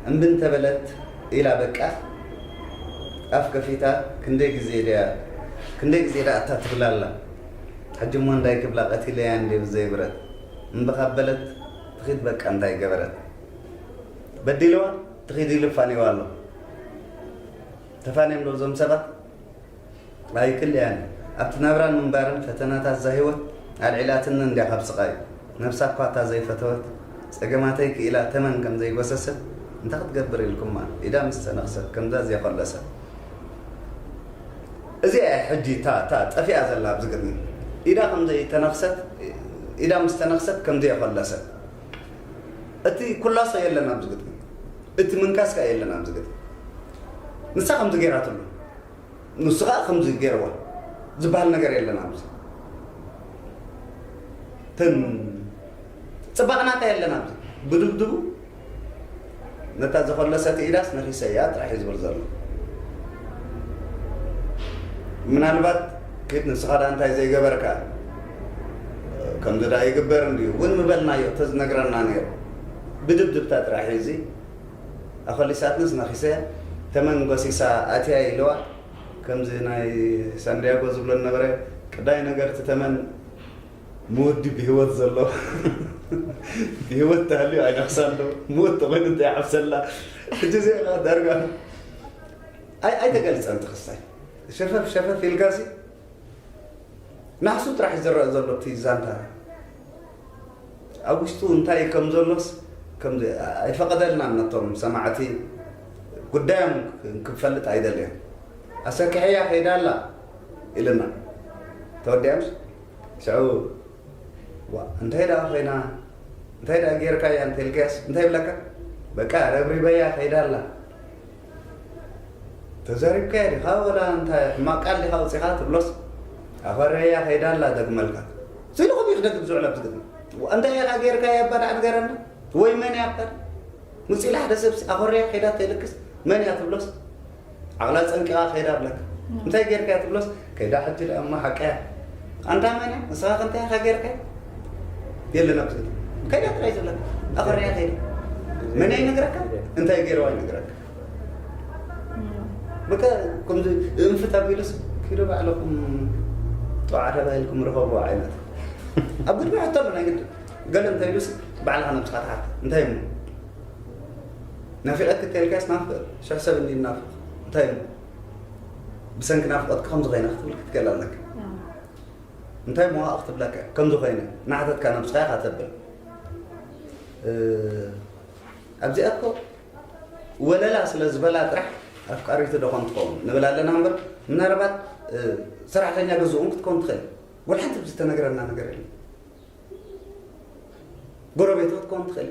እምቢ እንተበለት ኢላ በቃ፣ ኣፍ ከፊታ ክንደይ ግዜ ድያ፣ ክንደይ ግዜ ድያ ኣታ ትብላ ኣላ። ሕጂ እሞ እንታይ ክብላ ቀቲለያ እንዴ ብዘይ ብረት። እምቢ ካብ በለት ትኺድ በቃ እንታይ ገበረት። በዲልዋ ትኺድ ኢሉ ፋኒዋ ኣሎ። ተፋንዮም ዶ እዞም ሰባት? ኣይክልያን። ኣብቲ ናብራን ምንባርን ፈተናታት እዛ ህይወት ኣልዒላትኒ እንድያ ካብ ስቓይ። ነብሳ እኳ እታ ዘይፈተወት ጸገማተይ ክኢላ ተመን ከም ዘይጎሰሰት እንታይ ክትገብር ኢልኩማ? ኢዳ ምስ ተነኽሰት ከምዛ ዘየኾለሰት። እዚኣ እያ ሕጂ እታ እታ ጠፊኣ ዘላ ኣብዚ ግጥሚ። ኢዳ ከም ዘይተነኽሰት፣ ኢዳ ምስ ተነኽሰት ከም ዘየኾለሰት። እቲ ኩላሶ የለን ኣብዚ ግጥሚ። እቲ ምንካስ ከኣ የለን ኣብዚ ግጥሚ። ንሳ ከምዚ ገይራትሉ። ንሱ ኸኣ ከምዚ ገይርዋ ዝበሃል ነገር የለን ኣብዚ። ትም ጽባቕና ከ የለን ኣብዚ። ብድብድቡ ነታ ዘኾለሰት ኢዳስ ነኺሰያ ጥራሕ እዩ ዝብል ዘሎ። ምናልባት ኪድ ንስኻ ደኣ እንታይ ዘይገበርካ? ከምዚ ደኣ ይግበር እንድዩ እውን ምበልናዮ ተዝነግረና ነይሩ። ብድብድብታ ጥራሕ እዩ እዚ። ኣኾሊሳትንስ ነኺሰያ ተመን ጎሲሳ ኣትያ ኢልዋ። ከምዚ ናይ ሳንዲያጎ ዝብሎ ነበረ፣ ቀዳይ ነገር እቲ ተመን ምወዲ ብህይወት ዘሎ ብህይወት ተሃልዩ ኣይነኽሳን ዶ? ምወት ተኾይኑ እንታይ ይሓፍሰላ? ሕጂ እዚኣ ዳርጋ ኣይ ኣይተገልጸን ትኽሳይ። ሸፈፍ ሸፈፍ ኢልካሲ ናሕሱ ጥራሕ እዩ ዝረአ ዘሎ እቲ ዛንታ። ኣብ ውሽጡ እንታይ ከም ዘሎስ ከም ዘ- ኣይፈቐደልናን ነቶም ሰማዕቲ ጉዳዮም ክንፈልጥ ኣይደልዮን። ኣሰኪሐያ ከይዳ ኣላ ኢልና ተወዲኣምስ ሽዑ ዋ እንታይ ደኣ ኮይና እንታይ ደኣ ጌርካያ እንተልካያስ እንታይ ይብለካ? በቃ ረብሪበያ ከይዳ ኣላ። ተዛሪብካያ ዲኻ ወላ እንታይ ሕማቕ ቃል ዲኻ ኣውጺኻ ትብሎስ ኣኾረያ ከይዳ ኣላ ደግመልካ። ስኢሉ ኹም እዩ ክደግም ዝውዕል ኣብዚ ግጥሚ። እንታይ ኢኻ ጌርካያ እባ ደኣ ንገረና? ወይ መን እያ እባ? ምጽእ ኢላ ሓደ ሰብሲ ኣኾረያ ከይዳ ተይልክስ መን እያ ትብሎስ ዓቕላ ጸንቂቓ ከይዳ ብለካ። እንታይ ጌርካያ ትብሎስ ከይዳ ሕጂ ደኣ እሞ ሓቀያ። ኣንታ መን እያ? ንስኻ ከ እንታይ ኢኻ ጌርካያ? የለን ኣብዚ ግጥሚ። ከይዳ ጥራይ ዝብለካ። ኣኾረያ ከይዳ። መን እያ ይነግረካ? እንታይ ገይርዋ ይነግረካ? በቃ ከምዚ እንፍት ኣቢሉስ ኪዶ ባዕልኹም ጠውዓ ተባሂልኩም ርኸብዎ ዓይነት ኣብ ግድሚ ሕቶ ኣሎ ናይ ግድን ገለ እንታይ ኢሉስ ባዕልኻ ነብስኻ ትሓት እንታይ እሞ ናፊቐት ክተልካስ ናፍቕ ሽሕ ሰብ እንዲ ናፍቕ እንታይ እሞ ብሰንኪ ናፍቐትካ ከምዚ ኮይነ ክትብል ክትክእል ኣለካ እንታይ እሞ ክትብለካ ከምዚ ኮይነ ናሕተትካ ነብስኻ ኢኻ ተብል ኣብዚኣ እኮ ወለላ ስለ ዝበላ ጥራሕ ኣፍቃሪቱ ዶ ኮን ትኸውን ንብል ኣለና እምበር ምናልባት ሰራሕተኛ ገዝኡ እውን ክትከውን ትኽእል ወላ ሓንቲ ዝተነገረና ነገር የለን ጎረቤቱ ክትከውን ትኽእል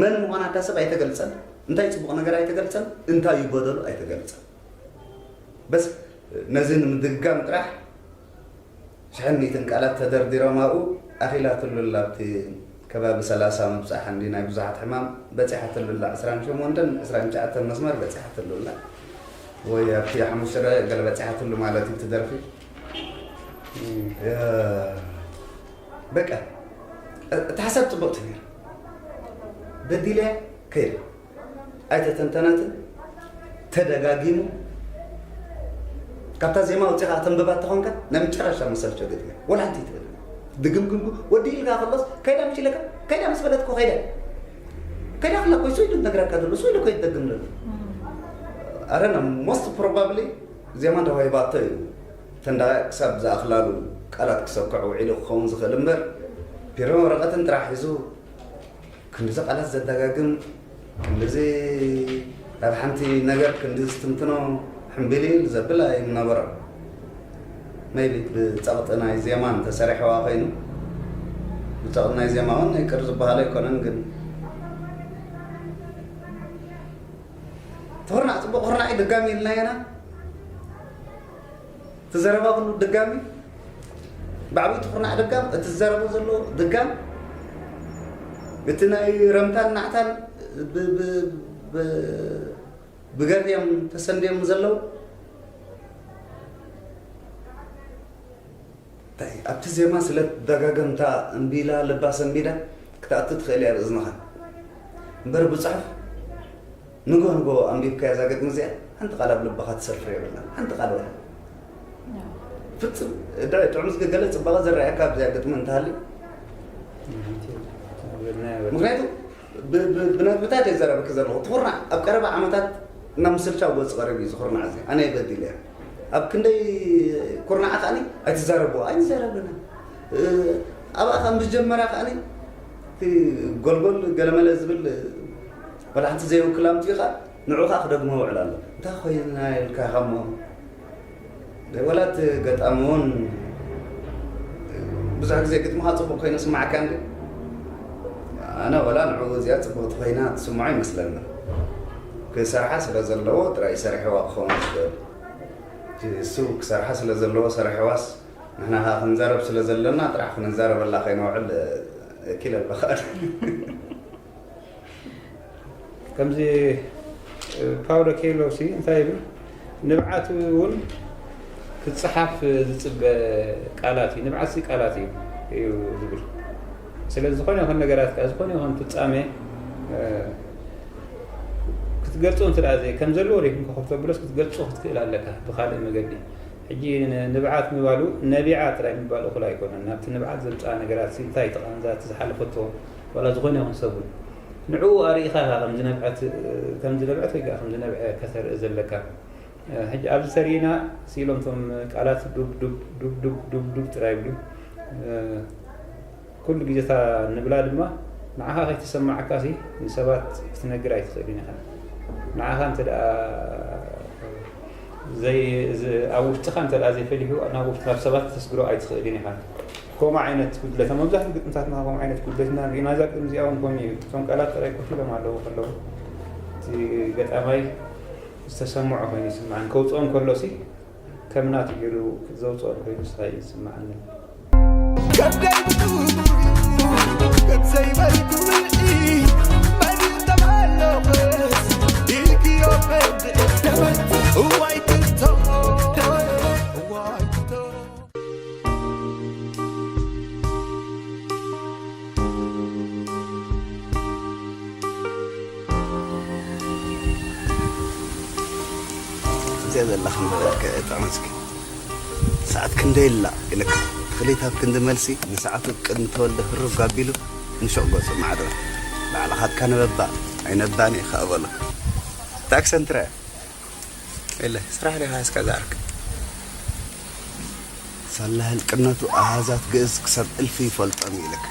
መን ምዃና እታ ሰብ ኣይተገልጸን እንታይ ፅቡቕ ነገር ኣይተገልጸን እንታይ ይበደሉ ኣይተገልጸን በስ ነዚ ንምድግጋም ጥራሕ ሽሕን ሚእትን ቃላት ተደርዲሮም ኣብኡ ኣኺላትሉ ኣላ ኣብቲ ከባቢ ሰላሳ ምብጻሕ እንዲ ናይ ብዙሓት ሕማም በጺሓትሉ ኣላ ዕስራን ሸሞንተን ዕስራን ትሽዓተን መስመር በጺሓትሉ ኣላ ወይ ኣብቲ ሓሙሽተ ገለ በጺሓትሉ ማለት እዩ እቲ ደርፊ በቃ እታ ሓሳብ ጽቡቕቲ ነይራ በዲለ ከይደ ኣይተተንተነትን ተደጋጊሙ ካብታ ዜማ ውፅኻ ተንብባ ተኾንካ ናይ መጨረሻ መሰልቸው ገጥመ ወላ ሓንቲ ትብል ድግምግምጉ ወዲ ኢልካ ከሎስ ከይዳ ምሽ ኢለካ ከይዳ ምስ በለትኮ ከይዳ ከይዳ ክላ ኮይ ስኢሉ ነግረካ ዘሎ ስኢሉ ኮይ ትደግም ዘሎ ኣረና most probably ዜማ እንዳዋሂባቶ እዩ ተንዳ ክሳብ ዝኣኽላሉ ቃላት ክሰክዑ ውዒሉ ክኸውን ዝኽእል እምበር ቢሮን ወረቐትን ጥራሕ ሒዙ ክንድዚ ቃላት ዘደጋግም ክንድዚ ኣብ ሓንቲ ነገር ክንዲ ዝትንትኖ ሕምቢሊል ዘብል ኣይምነበሮን maybe ብፀቕጢ ናይ ዜማ እንተሰሪሕዋ ኮይኑ ብፀቕጢ ናይ ዜማ እውን ይቅር ዝበሃል ኣይኮነን ግን ትኹርናዕ ፅቡቅ ኩርናዕ እዩ ድጋሚ ኢልና ኢና እቲ ዘረባ ኩሉ ድጋሚ ብዓብዩ ትኹርናዕ ድጋም እቲ ዝዘረቦ ዘሎ ድጋም እቲ ናይ ረምታን ናዕታን ብገር እዮም ተሰንድዮም ዘለዉ ኣብቲ ዜማ ስለ ደጋገምታ እምቢላ ልባ ሰንቢዳ ክትኣቱ ትኽእል እያ ብእዝንኻ እምበር ብፅሑፍ ንጎ ንጎ ኣንቢብካያ እዛ ግጥሚ እዚኣ ሓንቲ ቃል ኣብ ልብኻ ትሰፍር የብላን ሓንቲ ቃል ወላ ፍፅም ጥዑም ዝገገለ ፅባቐ ዝረኣየካ ኣብዚኣ ግጥሚ እንተሃልዩ ምክንያቱ ብነጥብታት እየ ዘረብክ ዘለኹ እቲ ኩርናዕ ኣብ ቀረባ ዓመታት ናብ ምስልቻው ገፁ ቀሪቡ እዩ ዝኩርናዕ እዚ ኣነ የበዲል እያ ኣብ ክንደይ ኩርናዓ ከዓኒ ኣይትዛረብዎ ኣይንዛረብና ኣብኣ ከም ዝጀመራ ከኣኒ እቲ ጎልጎል ገለመለ ዝብል ዋላ ሓንቲ ዘይውክል ኣምፅኡ ከኣ ንዑ ከኣ ክደግሞ ይውዕል ኣሎ። እንታይ ኮይና ኢልካ ኢኻ እሞ ወላ እቲ ገጣሚ እውን ብዙሕ ግዜ ግጥምኻ ፅቡቅ ኮይኑ ስማዓካ እንዲ ኣነ ወላ ንዑ እዚኣ ፅብቅቲ ኮይና ትስምዖ ይመስለኒ። ክሰርሓ ስለ ዘለዎ ጥራይ ሰሪሕዋ ክኸውን ዝኽእል። እቲ እሱ ክሰርሓ ስለ ዘለዎ ሰሪሕዋስ ንሕና ከዓ ክንዛረብ ስለ ዘለና ጥራሕ ክንዛረበላ ከይነውዕል እኪል ኣለኻ። ከምዚ ፓውሎ ኬሎ ሲ እንታይ ይብል? ንብዓት እውን ክፀሓፍ ዝፅበ ቃላት እዩ። ንብዓት ሲ ቃላት እዩ እዩ ዝብል። ስለዚ ዝኾነ ይኹን ነገራት ከዓ ዝኾነ ይኹን ፍፃሜ ክትገልፆ እንተ ደኣ ዘይ ከም ዘለዎ ሪኢኹም ከኸፍ ተብሎስ ክትገልፆ ክትክእል ኣለካ ብካልእ መገዲ። ሕጂ ንብዓት ምባሉ ነቢዓ ጥራይ ምባል እኹል ኣይኮነን። ናብቲ ንብዓት ዘምፅኣ ነገራት ሲ እንታይ ተቐንዛ እቲ ዝሓለፈቶ ዋላ ዝኾነ ይኹን ሰብ እውን ንዕኡ ኣርኢኻ ኢኻ ከም ዝነብዐት ከም ዝነብዐት ወይ ከዓ ከም ዝነብዐ ከተርኢ ዘለካ። ሕጂ ኣብዚ ተሪኢና ስኢሎም እቶም ቃላት ዱብ ዱብ ዱብ ዱብ ዱብ ዱብ ጥራይ ይብሉ። ኩሉ ግዜ እታ ንብላ ድማ ንዓኻ ከይተሰማዓካ ሲ ንሰባት ክትነግር ኣይትኽእልን ኢኻ። ንዓኻ እንተ ደኣ ዘይ- ዝ- ኣብ ውሽጥኻ እንተ ደኣ ዘይፈሊሑ ናብ ውሽጢ ናብ ሰባት ክተስግሮ ኣይትኽእልን ኢኻ። ከምኡ ዓይነት ጉድለት ኣብ መብዛሕትኡ ግጥምታትና ከምኡ ዓይነት ጉድለት ኢና ርኢና። እዛ ግጥሚ እዚኣ እውን ከምኡ እዩ። እቶም ቃላት ጥራይ ኮፍ ኢሎም ኣለዉ ከለዉ እቲ ገጣማይ ዝተሰምዖ ኮይኑ ይስምዓኒ። ከውፅኦ እንከሎ ሲ ከም ናቱ ገይሩ ዘውፅኦ ኮይኑ ስኻ እዩ ዝስምዓኒ። እዚኣ ዘላ ክንበለልከ ጠዕመስኪ ሰዓት ክንደይ ኣላ ኢለካ ትኽሊት ኣብ ክንዲ መልሲ ንሰዓቱ ቅድሚ ተወልደ ህርብ ጋቢሉ ንሹቕ ገጹ ማዕዶ ባዕልኻትካ ነበባ ኣይነባኒ ኢኻ በሎ። ታክሰን ትረ ኢለ ስራሕ ዲኻ እስካ ዝኣርክ ሳላ ህልቅነቱ ኣሃዛት ግእዝ ክሳብ እልፊ ይፈልጦም ኢለካ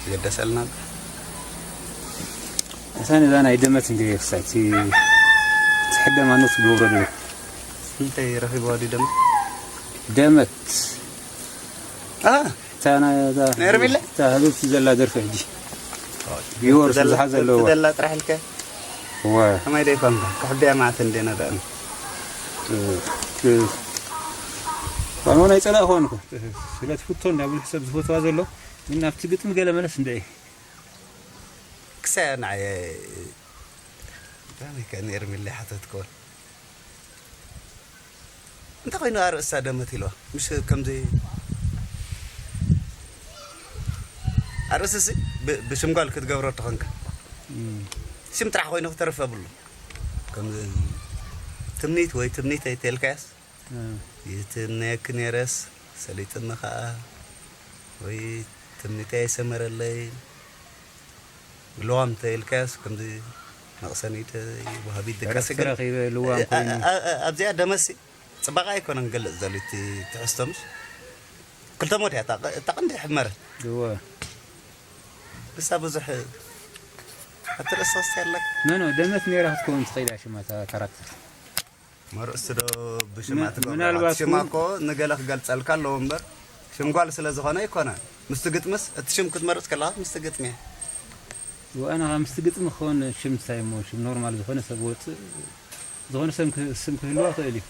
ይገደሰልና። እሳን እዛ ናይ ደመት እንዲ ክሳይ ቲ ትሕደ ማኖት ገብሮ ድለ እንታይ ረኺብዋ ድዩ ደመት? ደመት አ እታ ናይ እዛ ናይ ኤርሚለ? እታ ህብብቲ ዘላ ደርፊ ሕጂ ቪወርስ ዝሓ ዘለዎ ዘላ ጥራሕ ኢልካ ወ ከመይ ደይ ኮንካ ክሕብያ ማለት እንደ ነዳእን ዋኖ ናይ ጸላእ ኾንኩ ስለ ትፍቶ እንዳ ብዙሕ ሰብ ዝፈትዋ ዘሎ ግን ኣብቲ ግጥሚ ገለ መለስ እንደ ክሳያ ንዓየ ብጣዕሚ ከ ንኤርሚለ ሓተትክወን እንታይ ኮይኑ ኣርእስታ ደመት ኢልዋ ምሽ ከምዚ ኣርእስሲ ብ- ብሽም ጓል ክትገብሮ ተኾንካ ሽም ጥራሕ ኮይኑ ክተርፍ የብሉ ከምዚ ትምኒት ወይ ትምኒት ኣይተልካያስ ይትምነየኪ ነይረስ ሰሊጥኒ ከዓ ወይ ትምኒተይ ኣይሰመረለይ ልዋም ተይልካያስ ከምዚ መቕሰኒት ወሃቢት ድቃስ ግን ረኺበ ልዋም ኮይኑ ኣብዚኣ ደመሲ ፅባቐ ኣይኮነን ገልፅ ዘሎ እቲ ትሕዝቶ ምሽ ክልተ ሞት እያ እታ ቀንዲ ሕመረት እወ ንሳ ብዙሕ ኣትርእስቲ ክስቲ ኣለካ መኖ ደመት ነይራ ክትከውን ትኽእል እያ ሽማ እታ ካራክተር መርእስቲ ዶ ብሽማ ም- ትገብሮ ምናልባት ሽማ እውን- እኮ ንገለ ክገልፀልካ ኣለዎ እምበር ሽም ጓል ስለ ዝኾነ ኣይኮነ ምስቲ ግጥምስ እቲ ሽም ክትመርፅ ከለካ ምስቲ ግጥሚ እየ ወኣና ምስቲ ግጥሚ ክኸውን ሽም እንታይ እሞ ሽም ኖርማል ዝኾነ ሰብ ወፅእ ዝኾነ ሰብ ክህ- ስም ክህልዋ ክእል እዩ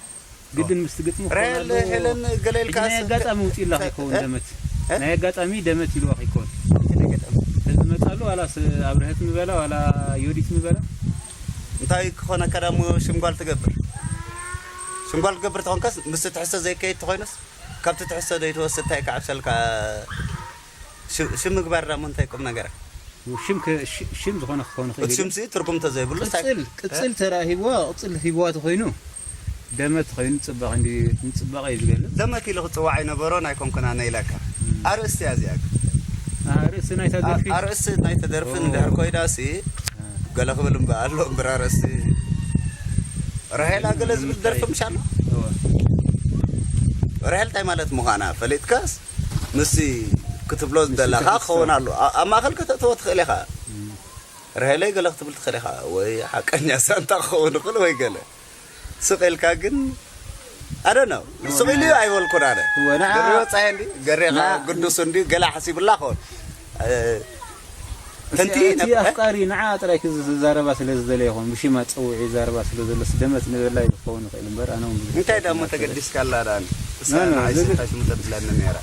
ግድን ምስቲ ግጥሚ ክኸውን ራሄል ኣለዎ። ሄለን ገለ ኢልካ ሕጂ ናይ ስ- ኣጋጣሚ ውፅእ ኢላ እ? ከይከውን እ? ደመት እ? ናይ ኣጋጣሚ ደመት ኢልዋ ከይከውን እዚ መፃሉ ዋላ ስ- ኣብርሀት ምበላ ዋላ ዮዲት ምበላ እንታይ ክኾነካ ዳሞ ሽምጓል ትገብር ሽምጓል ትገብር ተኾንካስ ምስ ትሕዝቶ ዘይከይድ ተኾይኑስ ካብቲ ትሕዝቶ ዘይትወስድ እንታይ ክዓብሰልካ ሽ- ሽም ምግባር ዳሞ እንታይ ቁም ነገር ሽም ከ- ሽ- ሽም ዝኾነ ክኸውን ይኽእል እቲ እዩ። ሽምሲ ትርጉም ተዘይብሉ እንታይ ቅፅል ቅፅል ተራ ሂብዋ ቅፅል ሂብዋ ተኾይኑ ደመት ተኾይኑ ፅባቐ እንዲ ንፅባቐ እዩ ዝገልፅ ደመት ኢሉ ክፅዋዕ ይነበሮ ናይ ኮንኩና ነይለካ ኣርእስቲ እያ እዚኣ ኣርእስቲ ናይታ ደርፊ ኣርእስቲ ናይ ተደርፊ እንድሕር ኮይዳ ሲ ገለ ክብል እምበ ኣሎ እምበር ኣርእስቲ ራሄላ ገለ ዝብል ደርፊ ምሽ ኣሎ እወ። ራሄል እንታይ ማለት ምዃና ፈሊጥካስ፣ ምስቲ ክትብሎ ዝደለኻ ክኸውን ኣሎ። ኣ-፣ ኣብ ማእከል ከተእትዎ ትኽእል ኢኻ። ራሄለይ ገለ ክትብል ትኽእል ኢኻ፣ ወይ ሓቀኛ ሳንታ ክኸውን ይኽእል ወይ ገለ። ስቕ ኢልካ ግን፣ I don't know። ስቕ ኢሉ እዩ ኣይበልኩን ኣነ። እወ፣ ንዓ-፣ ገሪ ወጻኢ እንዲ፣ ገሪ ንዓ-፣ ግዱስ እንዲ፣ ገለ ሓሲብላ ክኸውን። እ፣ እቲ፣ ተንቲ እቲ ነብ-፣ ኣፍቃሪ ንዓ ጥራይ ክዝ-፣ ዝዛረባ ስለ ዝደለየ ይኸውን፣ ብሽማ ጸውዒ ይዛረባ ስለ ዘሎ ስደመት ንበላ እዩ ክኸውን ይኽእል እምበር፣ ኣነ እውን ብዙሕ እንታይ ደኣ እሞ ኣይፈልጥን። ተገዲስካላ ደኣ? እሳ ኖ፣ ኖ፣ ንዓይ እዚ ስንታ ሽሙ ተብለኒ ነይራ።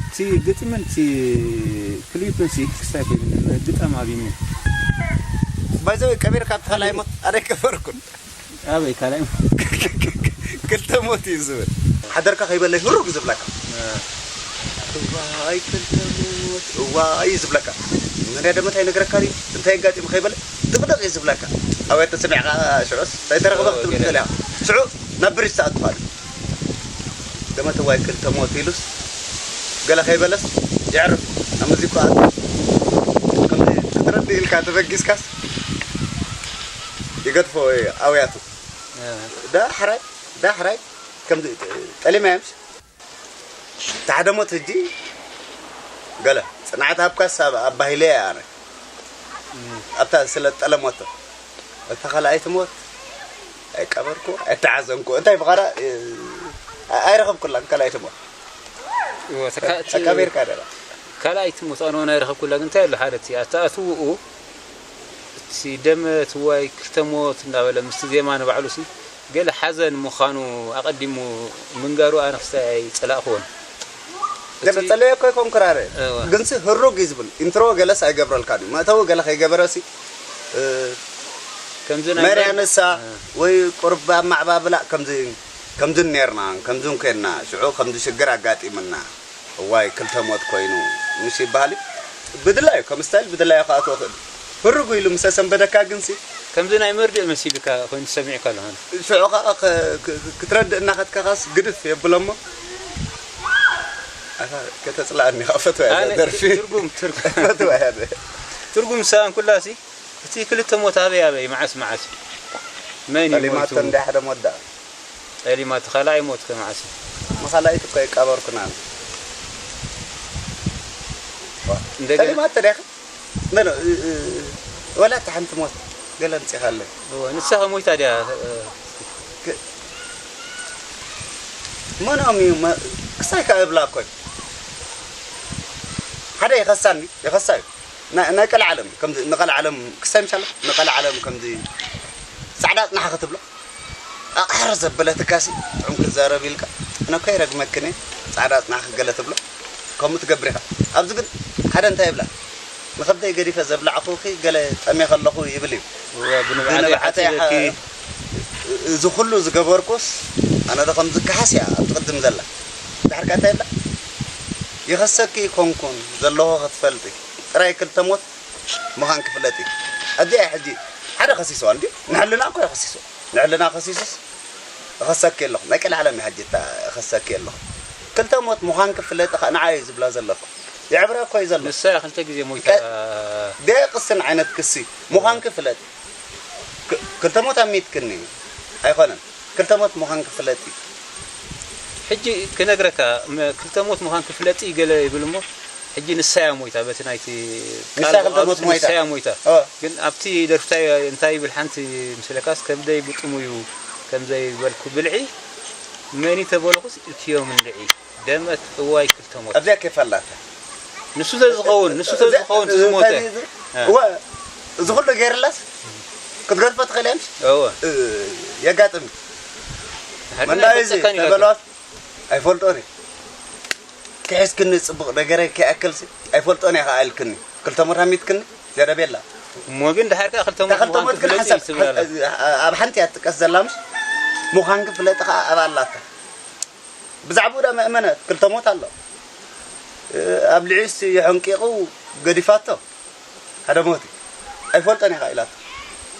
እቲ ግጥምን እቲ ክሊፕን ሲ ክስታይ ኮይኑ ግጠም ኣብዩኒ። ባይ ዘ ወይ ቀቢርካ ብተላይ ሞት ኣደ ቀበርኩን። ኣበይ ካልኣይ ሞ-? ክልተ ሞት እዩ ዝብል። ሓደርካ ከይበለይ ህሩግ ዝብለካ። እ። እዋይ ክልተ ሞት፣ እዋይ እዩ ዝብለካ። ምኽንያት ደሞ እንታይ ይነግረካ ድዩ? እንታይ ኣጋጢሙ ከይበለ ድቕድቕ እዩ ዝብለካ። ኣበይ ተሰሚዕካ ሽዑስ? እንታይ ተረኽበ ኦ፣ ክትብል ገለ። ትኽእል ኢኻ። ሽዑ ናብ ብሪጅ ትኣቱ ማለት እዩ። ደመ እዋይ ክልተ ሞት ኢሉስ ገለ ከይበለስ የዕርፍ። ኣብ ሙዚቃ ኣቱ። ከምዚ ክትረድእ ኢልካ ተበጊስካስ ይገድፎ ኣውያቱ። እ። ዳሕራይ፣ ዳሕራይ ከምዚ ጠሊማ እያ ምሽ? እቲ ሓደ ሞት ሕጂ ገለ ጽንዓት ሃብካስ ኣብ፣ ኣባሂለ እየ ኣነ። እም። ኣብታ ስለ ጠለሞቶ። እታ ካልኣይቲ ሞት ኣይቀበርኩ፣ ኣይተዓዘንኩ። እንታይ ብቐራ፣ እ፣ ኣይረኸብኩላን ካልኣይቲ ሞት። እወ፣ ተካ-፣ እቲ ተቀቢርካ ደላ። ካልኣይቲ ሞት ኣነ እውን ኣይረኸብኩላ፣ ግን እንታይ ኣሎ ሓደ እቲ ኣተኣትውኡ እቲ ደመ ትዋይ ክልተ ሞት እንዳበለ ምስቲ ዜማ ንባዕሉ ሲ ገለ ሓዘን ምዃኑ ኣቐዲሙ ምንጋሩ ኣነ ክሳይ ኣይጸላእክዎን። ገለ እቲ ጸለየ እኮ ይኮንኩ ራረ። እወ። ግንሲ ህሩግ እዩ ዝብል። ኢንትሮ ገለስ ኣይገብረልካን እዩ። መእተዊ ገለ ከይገበረ ሲ፣ እ፣ ከምዚ ናይ መርያ መን-፣ ንሳ እ። ወይ ቁርብ ኣማዕባብላ ከምዚ፣ ከምዚ ኔርና፣ ከምዚ ኮይንና፣ ሽዑ ከምዚ ሽግር ኣጋጢምና። እዋይ፣ ክልተ ሞት ኮይኑ ምስ ይበሃል እዩ። ብድላዩ፣ ከም ስታይል ብድላዩ ክኣትዎ ክእል። ህርጉ ኢሉ ምስ ኣሰንበደካ ግንሲ። ከምዚ ናይ መርድእ መሲሉካ ኮይኑ ሰሚዕካ ኣለኻ። ሽዑ ኸኣ ኸ-፣ ክ-፣ ክ-፣ ክትረድእ እናኸድካ ኻስ ግድፍ የብሎ እሞ። ኣታ ከተጽልኣኒ ኸኣ ፈትዋ እያ ኣነ እዛ ደርፊ። ትርጉም፣ ትርጉም። ፈትዋ እያ እዛ። ትርጉም ሰኣን ኩላሲ፣ እቲ ክልተ ሞት ኣበይ ኣበይ፣ መዓስ መዓስ እዩ? መን እዩ ጠሊማቶ ሞይቱ? እንዳ ሓደ ሞት ደኣ። ጠሊማ እቲ ካልኣይ ሞት ከ መዓስ እዩ? ንኻልኣይቲ እኮ ኣይቀበርኩን ኣነ። ዋ፣ እንደገና? ጠሊማቶ ዲኻ? በሎ፣ እ፣ እ፣ ወላ እታ ሓንቲ ሞት ገለ ኣምጺኻለይ። እወ፣ ንሳ ከ ሞይታ ድያ? እ፣ ክ-፣ መኖም እዩ መ-፣ ክሳይ ከኣ እብላ እኮ እዩ። ሓደ ይኸሳኒ፣ ይኸሳ እዩ። ናይ፣ ናይ ቀልዓለም፣ ከምዚ ንቀልዓለም ክሳይ ምሻላ፣ ንቀልዓለም ከምዚ ጻዕዳ ጽናሕ ክትብሎ፣ ኣቕሕር ዘበለትካሲ፣ ጥዑም ክዛረብ ኢልካ፣ ኣነ እኮ ይረግመክን እየ፣ ጻዕዳ ጽናሕ ገለ ትብሎ፣ ከምኡ ትገብር ኢኻ። ኣብዚ ግን ሓደ እንታይ ይብላ፣ ንኸብደይ ገዲፈ ዘብላዕኹኺ ገለ ጠምየ ከለኹ ይብል እዩ። እወ፣ ብንብዓተይ ብንብዓተይ ሓ-፣ ሓሲበኪ። እዚ ኩሉ ዝገበርኩስ፣ ኣነ ዶ ከምዚ ከሓስ እያ ኣብቲ ቅድም ዘላ። ድሕር ከ እንታይ ይብላ፣ ይኸሰኪ ይኮንኩን፣ ዘለኹ ክትፈልጢ፣ ጥራይ ክልተ ሞት ምዃን ክፍለጥ እዩ። ኣብዚኣ ሕጂ ሓደ ከሲስዋ እንድዩ፣ ንሕልና እኮ እዩ ከሲስዋ። ንሕልና ከሲሱስ፣ እኸሰኪ ኣለኹ። ናይ ቀልዓለም እያ ሕጂ እታ እኸሰኪ ኣለኹ። ክልተ ሞት ምዃንኪ ፍለጢ ኸኣ ንዓ እዩ ዝብላ ዘሎ እኮ። የዕብራ እኮ እዩ ዘሎ። ንሳ እያ ክልተ ግዜ ሞይታ። ቀ-፣ ደየቕስን ዓይነት ክሲ ምዃንኪ ፍለጢ። ክ-፣ ክልተ ሞት ኣሚትክኒ ኣይኮነን። ክልተ ሞት ምዃንኪ ፍለጢ። ሕጂ ክነግረካ፣ መ-፣ ክልተ ሞት ምዃንኪ ፍለጢ ገለ ይብል እሞ፣ ሕጂ ንሳ እያ ሞይታ፣ በቲ ናይቲ ንሳ ቃል ክልተ ሞት ብኣውርስ ሞይታ። ንሳ እያ ሞይታ። ኦ። ግን ኣብቲ ደርፍታይ እንታይ ይብል ሓንቲ ምስለካስ፣ ከብደይ ብጥሙዩ ከም ዘይበልኩ ብልዒ፣ መኒ ተበልኹስ እትዮም እንድዒ፣ ደመት እዋይ ክልተ ሞት። ኣብዚኣ ኬፍ ኣላታ። ንሱ ተዝኸውን፣ ንሱ እዚኣ ተዝኸውን እቲ ዝሞተ። እንታይ እዩ እዚ? እ። እወ፣ እዚ ኩሉ ገይርላስ ክትገድፎ ትኽእል እያ ምሽ? እወ። እ፣ የጋጥም። ሓድና መንዳይ እዚ ኣይፈልጠካን እዩ ተበሏት ኣይፈልጦን እየ። ክሕዝክኒ ጽቡቕ ነገረይ ከይኣክልሲ ኣይፈልጦን እየ ኸኣ ኢልክኒ። ክልተ ሞት ኣሚትክኒ ዝያዳ ቤላ። እሞ ግን ድሓር ከኣ ክልተ እታ ሞት ክልተ ምዃንኪ ሞት ግን ፍለጢ ሓንሳብ ይብል ኣላ። ኣብ ሓንቲ እያ ትጥቀስ ዘላ ምሽ? ምዃንኪ ፍለጢ ኸኣ ኣብ ኣላታ። ብዛዕባኡ ደኣ መእመነ ክልተ ሞት ኣሎ። ኣብ ልዕሊኡስ የሐንቂቑ ገዲፋቶ። ሓደ ሞት እዩ። ኣይፈልጦን እየ ኸኣ ኢላቶ።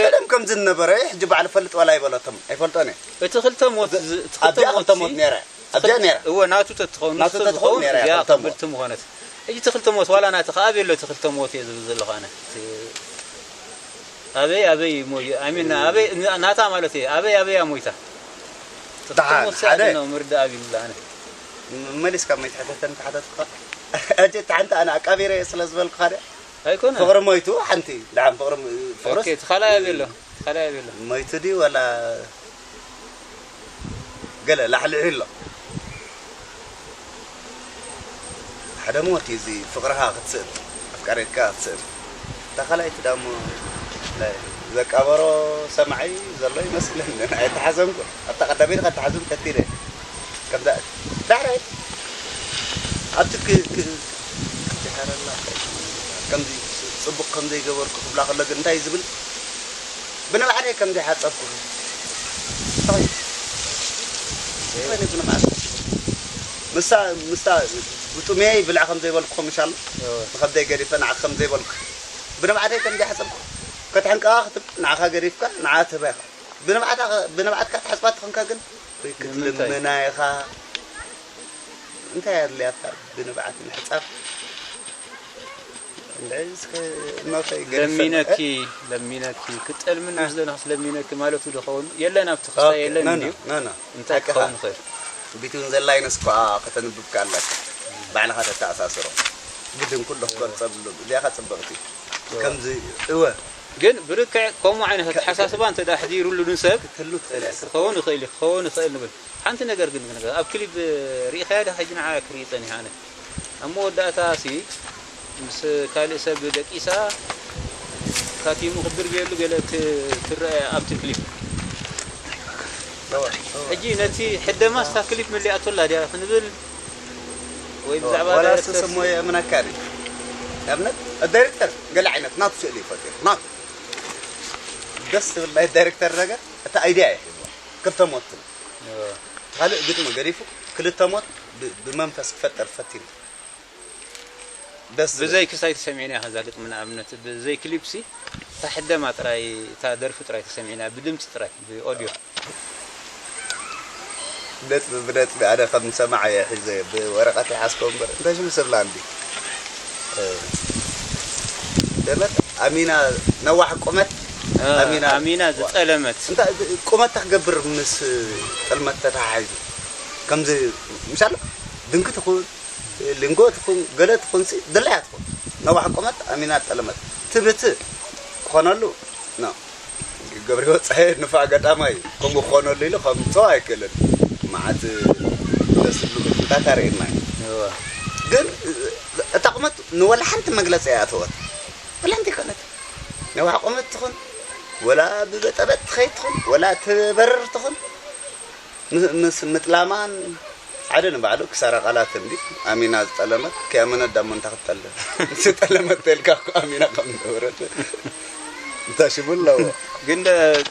ቀደም ከምዚ ዝነበረ ሕጂ ባዕሉ ፈልጥ ዋላ ኣይበለቶም። ኣይፈልጦን እየ። እቲ ክልተ ሞት ዝ-፣ እቲ ክልተ ኣብዚኣ ሞት ክልተ ሲ-፣ ሞት ነይራ። ኣብዚኣ ነይራ። እወ፣ ናቱ ተትኸውን፣ ናቱ ንሱ ተትኸውን ተትኸውን፣ ነይራ እያ እዚኣ ክልተ ሞት። ቅብልቲ ምኾነት። ሕጂ እቲ ክልተ ሞት ዋላ ናትኻ ኣበይ ኣሎ እቲ ክልተ ሞት እየ ዝብል ዘለኹ ኣነ። እቲ ኣበይ፣ ኣበይ ሞይ-፣ I mean፣ ኣበይ፣ ናታ ማለት እየ። ኣበይ፣ ኣበይ እያ ሞይታ? ደሓን፣ ሓደ። ነው ምርዳእ ኣቢሉላ ኣነ መሊስካ መይትሕተተን ተሓተትኩኻ። ሕጂ እቲ ሓንቲ ኣነ ኣቃቢረ ስለ ዝበልኩኻ ድያ? ኣይኮነ ፍቕሪ ሞይቱ ሓንቲ ደሓን ፍቕሪ ፍቕርስ ኦኬ፣ እቲ ካልኣይ ኣበይ ኣሎ? እቲ ካልኣይ ኣበይ ኣሎ? ሞይቱ ድዩ ወላ ገለ ላሕልሑ ኣሎ። ሓደ ሞት እዩ እዚ ፍቕርኻ ክትስእል ኣፍቃሪትካ ክትስእል። እታ ካልኣይቲ ዳሞ ናይ ዘቃበሮ ሰማዒ ዘሎ ይመስለኒ ኣይተሓዘንኩ። ኣብታ ቀዳመይቲ ከተሓዝን ፈቲነ ከምዛ ዳሕራይ ኣብቲ ክ- ክ- ከምዚ ጽቡቕ ከም ዘይገበርኩ ክብላ ከሎ ግን እንታይ እዩ ዝብል? ብንብዓተይ ከም ዘይሓጸብኩ እንታይ እንታይ ብንብዓት ምስታ ምስታ ብጥሜ ብልዕ ከም ዘይበልኩ ምሻል ንኸብደይ ገዲፈ ንዓ ከም ዘይበልኩ ብንብዓተይ ከም ዘይሓጸብኩ ክትሕንቀቓ ክትብል ንዓኻ ገዲፍካ ንዓ ትህባ ኢኻ። ብንብዓታ ብንብዓትካ ትሓጽባ ትኾንካ ግን ክትልምና ኢኻ። እንታይ ኣድልያታ ብንብዓት ምሕጻብ? እንድዒ እስከ እኖተይ ገዲፈ ለሚነኪ ለሚነኪ ክጠልምን ምስ ዘለኽስ ለሚነኪ ማለቱ ዶ ኸውን? የለን ኣብቲ ክስታይ የለን ኖ እንድዩ። ኖ ኖ እንታይ ሓቅኻ። ክኸውን ይኽእል? ቢትውን ዘላይነስ እኳ ከተንብብካ ኣለካ ባዕልኻ ተተኣሳስሮ ግድን ኩሉ ክገልጸሉ እዚኣኻ ጽብቕቲ ከምዚ እወ ግን ብርክዕ ከምኡ ዓይነት ኣተሓሳስባ እንተ ደኣ ኣሕዲሩሉ ንሰብ ክትህሉ ትኽእል እያ ሰብ ክኸውን ይኽእል እዩ ክኸውን ይኽእል ንብል። ሓንቲ ነገር ግን ክንገር ኣብ ክሊፕ ርኢኻያ ዲኻ ሕጂ ንዓ ክርኢ ጸኒሐ ኣነ ኣብ መወዳእታ ሲ ምስ ካልእ ሰብ ደቂሳ ካቲሙ ክድርብየሉ ገለ ክ- ትረአ ኣብቲ ክሊፕ። ሕጂ ነቲ ሕደማ ስታ ክሊፕ መሊኣቶ ኣላ ድያ ክንብል ወይ ብዛዕባ ዋላ ዳይሬክተር ስስሞ የእምነካ ድዩ ኣብነት ዳይሬክተር ገለ ዓይነት ናቱ ስእሊ እዩ ፈጢሩ ናቱ ደስ ትብል ናይ ዳይሬክተር ነገር እቲ ኣይድያ እዩ ሒዝዋ ክልተ ሞት ትብል ካልእ ግጥሚ ገዲፉ ክልተ ሞት ብ- ብመንፈስ ክፈጥር ፈቲኑ ደስ ዝብል ብዘይ ክሳይ ተሰሚዕና ኢኻ እዛ ግጥሚ ንኣብነት ብዘይ ክሊፕሲ እታ ሕደማ ጥራይ እታ ደርፊ ጥራይ ተሰሚዕና ብድምፂ ጥራይ ብኦድዮ ነጥቢ ብነጥቢ ኣነ ከም ሰማዓ እየ ሒዘ ብወረቐት ይሓዝኮ እምበር እንታይ ሽም ስብላ እንዲ ደመት ኣሚና ነዋሕ ቁመት ኣሚና ኣሚና ዝጠለመት እንታይ ቁመት ክገብር ምስ ጥልመት ተተሓሒዙ ከምዚ ምሻሎ ድንኪ ትኹን ሊንጎ ትኹን ገለ ትኹን ሲ ድላያ ትኹን ነዋሕ ቁመት ኣሚና ጠለመት ትብት ክኾነሉ ኖ ገብረ ወፀሐ ንፋ ገዳማይ ከምኡ ክኾነሉ ኢሉ ከምፅኦ ኣይክእልን መዓት ደስ ዝብሉ ግጥምታት ኣርእየና እዩ ግን እታ ቁመት ንወላ ሓንቲ መግለፂ ኣይኣተወት ወላ ሓንቲ ይኮነት ነዋሕ ቁመት ትኹን ወላ ብበጠበጥ ትኸይድ ትኹን ወላ ትበርር ትኹን ምስ ምጥላማን ሓደ ንባዕሉ ክሳራ ቃላት እንዲ ኣሚና ዝጠለመት ከያመነት ዳሞ እንታ ክትጠልም ዝጠለመት ተልካ እኮ ኣሚና ከም ዝነበረት እንታይ ሽሙ ኣለዎ ግን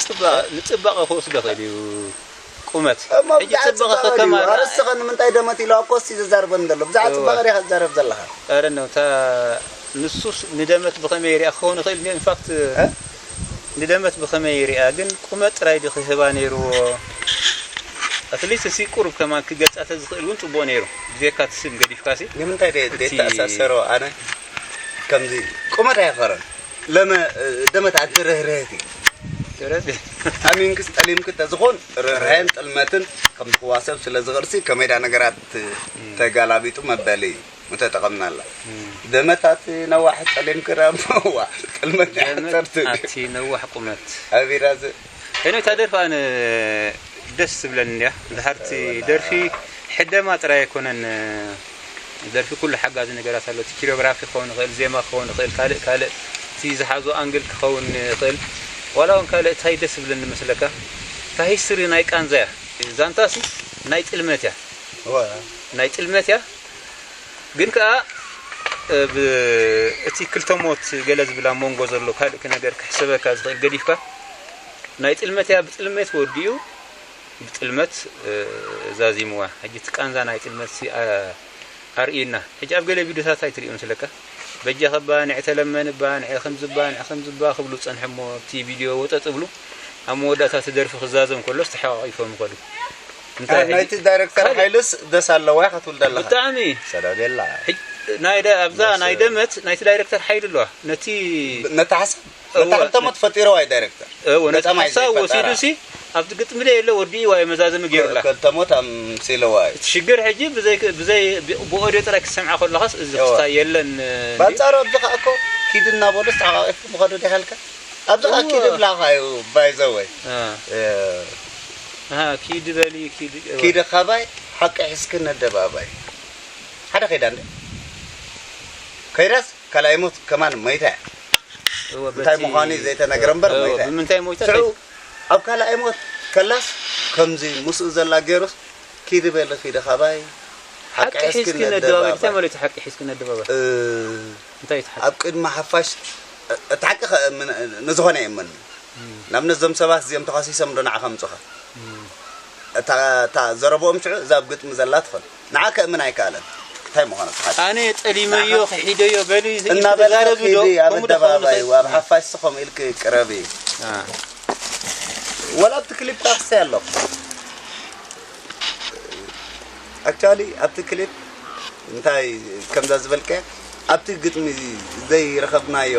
ጽባቐ ንጽባቐ ክወስዶ ኽእል እዩ ቁመት ሕጂ ጽባቐ ከተማርኣ ኣረስኸ ንምንታይ ደመት ኢሉ ኣኮ እስቲ ዝዛርበን ዘሎ ብዛዕባ ጽባቐ ዲኻ ትዛረብ ዘለኻ ኧረ ነው እታ ንሱስ ንደመት ብኸመይ ይሪኣ ክኸውን ይኽእል ኢንፋክት ንደመት ብኸመይ ይሪኣ ግን ቁመት ጥራይ ድዩ ክህባ ነይርዎ ኣትሊስት እሲ ቁሩብ ከማን ክገልጻ ተዝኽእል እውን ጽቡቕ ነይሩ ብዜካ እቲ ስም ገዲፍካ ሲ ንምንታይ ደየ ደየተኣሳሰሮ ኣነ ከምዚ ቁመት ኣይኸረን ለመ ደመት ኣንቲ ርህርህቲ ኣሚንክስ ጠሊምክ ተዝኾን ርህርህን ጥልመትን ከም ዝኽዋሰብ ስለ ዝቕርሲ ከመይዳ ነገራት ተጋላቢጡ መበሊ እዩ ምተጠቐምናላ ደመታት ነዋሕ ጠሊምክ ራምዋ ጥልመት ያሕፀርቲ ኣቲ ነዋሕ ቁመት ኣቢራዝ ሄኖይ እታ ደርፊ ኣነ ደስ ትብለኒ እንድያ ድሓርቲ ደርፊ ሕደማ ጥራይ ኣይኮነን ደርፊ ኩሉ ሓጋዚ ነገራት ኣሎ እቲ ኪሮግራፊ ክኸውን ይኽእል ዜማ ክኸውን ይኽእል ካልእ ካልእ እቲ ዝሓዞ ኣንግል ክኸውን ይኽእል ዋላ እውን ካልእ እንታይ ደስ ዝብለኒ መስለካ እታ ሂስትሪ ናይ ቃንዛ እያ ዛንታሲ ናይ ጥልመት እያ ናይ ጥልመት እያ ግን ከዓ እቲ ክልተ ሞት ገለ ዝብል ኣብ መንጎ ዘሎ ካልእ ነገር ክሕሰበካ ዝኽእል ገዲፍካ ናይ ጥልመት እያ ብጥልመት ወዲኡ ብጥልመት ዛዚምዋ ሕጂ እቲ ቃንዛ ናይ ጥልመት ኣርእዩና ሕጂ ኣብ ገለ ቪድዮታት ኣይትሪኡ መስለካ በጃ ከባ ንዕ ተለመንባ ንዕ ከምዝባ ንዕ ከምዝባ ክብሉ ጸንሐሞ ኣብቲ ቪድዮ ወጠጥ እብሉ ኣብ መወዳእታ እቲ ደርፊ ክዛዘም ከሎስ ተሓቋቒፎም ይኸዱ እንታይ ናይቲ ዳይሬክተር ሓይልስ ደስ ኣለዋ ኢኻ ትብል ዘለኻ ብጣዕሚ ሰዳቤላ ናይ ደ- ኣብዛ ናይ ደመት ናይቲ ዳይሬክተር ሓይሊ ኣለዋ ነቲ ነቲ ሓሳብ እወ። ክልተ ክልተ ሞት ፈጢረዋ እዩ ዳይሬክተር። እወ፣ ነቲ ገጣማይ ሓሳብ ዘይፈጠራ። ወሲዱሲ ኣብቲ ግጥሚ ደይ የለ ወዲእዋ እዩ መዛዘሚ ገይሩላ። ክልተ ሞት ኣምሲለዋ እዩ። እቲ ሽግር ሕጂ ብዘይ፣ ብዘይ፣ ብኦድዮ ጥራይ ክትሰምዓ ከለኻስ እዚ እወ። ክስታይ የለን፣ እ፣ እንዲ? ባንጻሩ ኣብዚ ኸኣ እኮ ኪድ እናበሉ ዝተሓቃቂፉ ምኸዱ ዲኻ ኢልካ? ኣብዚ ኸኣ እወ። ኪድ ብላኻ እዩ ባይዘወይ። አ። እ። ኣሃ፣ ኪድ በሊ፣ ኪድ፣ እወ። ኪድ ኻባይ ሓቂ ሒዝክን ኣደባባይ። ሓደ ኸይዳ እንደ። ከይዳስ ካልኣይ ሞት ከማን መይታ እያ። እወ፣ እንታይ በቲ ምዃኑ ዘይተነግረ እምበር እወ፣ መይታ እያ። ብምንታይ ሞይታ? ሽዑ እንታይ ኣብ ካልኣይ ሞት ከላስ ከምዚ ምስኡ ዘላ ገይሩስ ኪድ በሊ ኪድ ኻባይ ሓቂ ሓቂ ሒዝኪ ሒዝኪ ነደባባይ። ነደባባይ። እንታይ ማለት እዩ ሓቂ ሒዝኪ ነደባባይ? እ፣ እንታይ እዩ እቲ ሓቂ? ኣብ ቅድሚ ሓፋሽ፣ እ፣ እቲ ሓቂ ኸ-፣ ምን-፣ ንዝኾነ የእመን። እም። ንኣብነት እዞም ሰባት እዚኦም ተኸሲሶም ዶ ንዓኻ ምጹኻ? እም። እታ፣ እታ ዘረብኦም ሽዑ እዛ ኣብ ግጥሚ ዘላ ትኾን። ንዓ ከእምን ኣይከኣለን። እንታይ ምዃኑ ትሓት። ኣነ ጠሊመዮ፣ ንዓኻ ክሒደዮ፣ በሊ፣ እናበልካ ተዛረቢ ዶ? ኪዲ ኣብ ከምኡ ዶ ኣደባባይ፣ ክኸውን ኣብ ይኽእል? ሓፋሽ ስኾም ኢልክ ቅረቢ። አ። ወላ ኣብቲ ክሊፕ ካክሰ ኣለኹ። ኣክቹዋሊ ኣብቲ ክሊፕ እንታይ ከምዛ ዝበልከ ኣብቲ ግጥሚ ዘይረኸብናዮ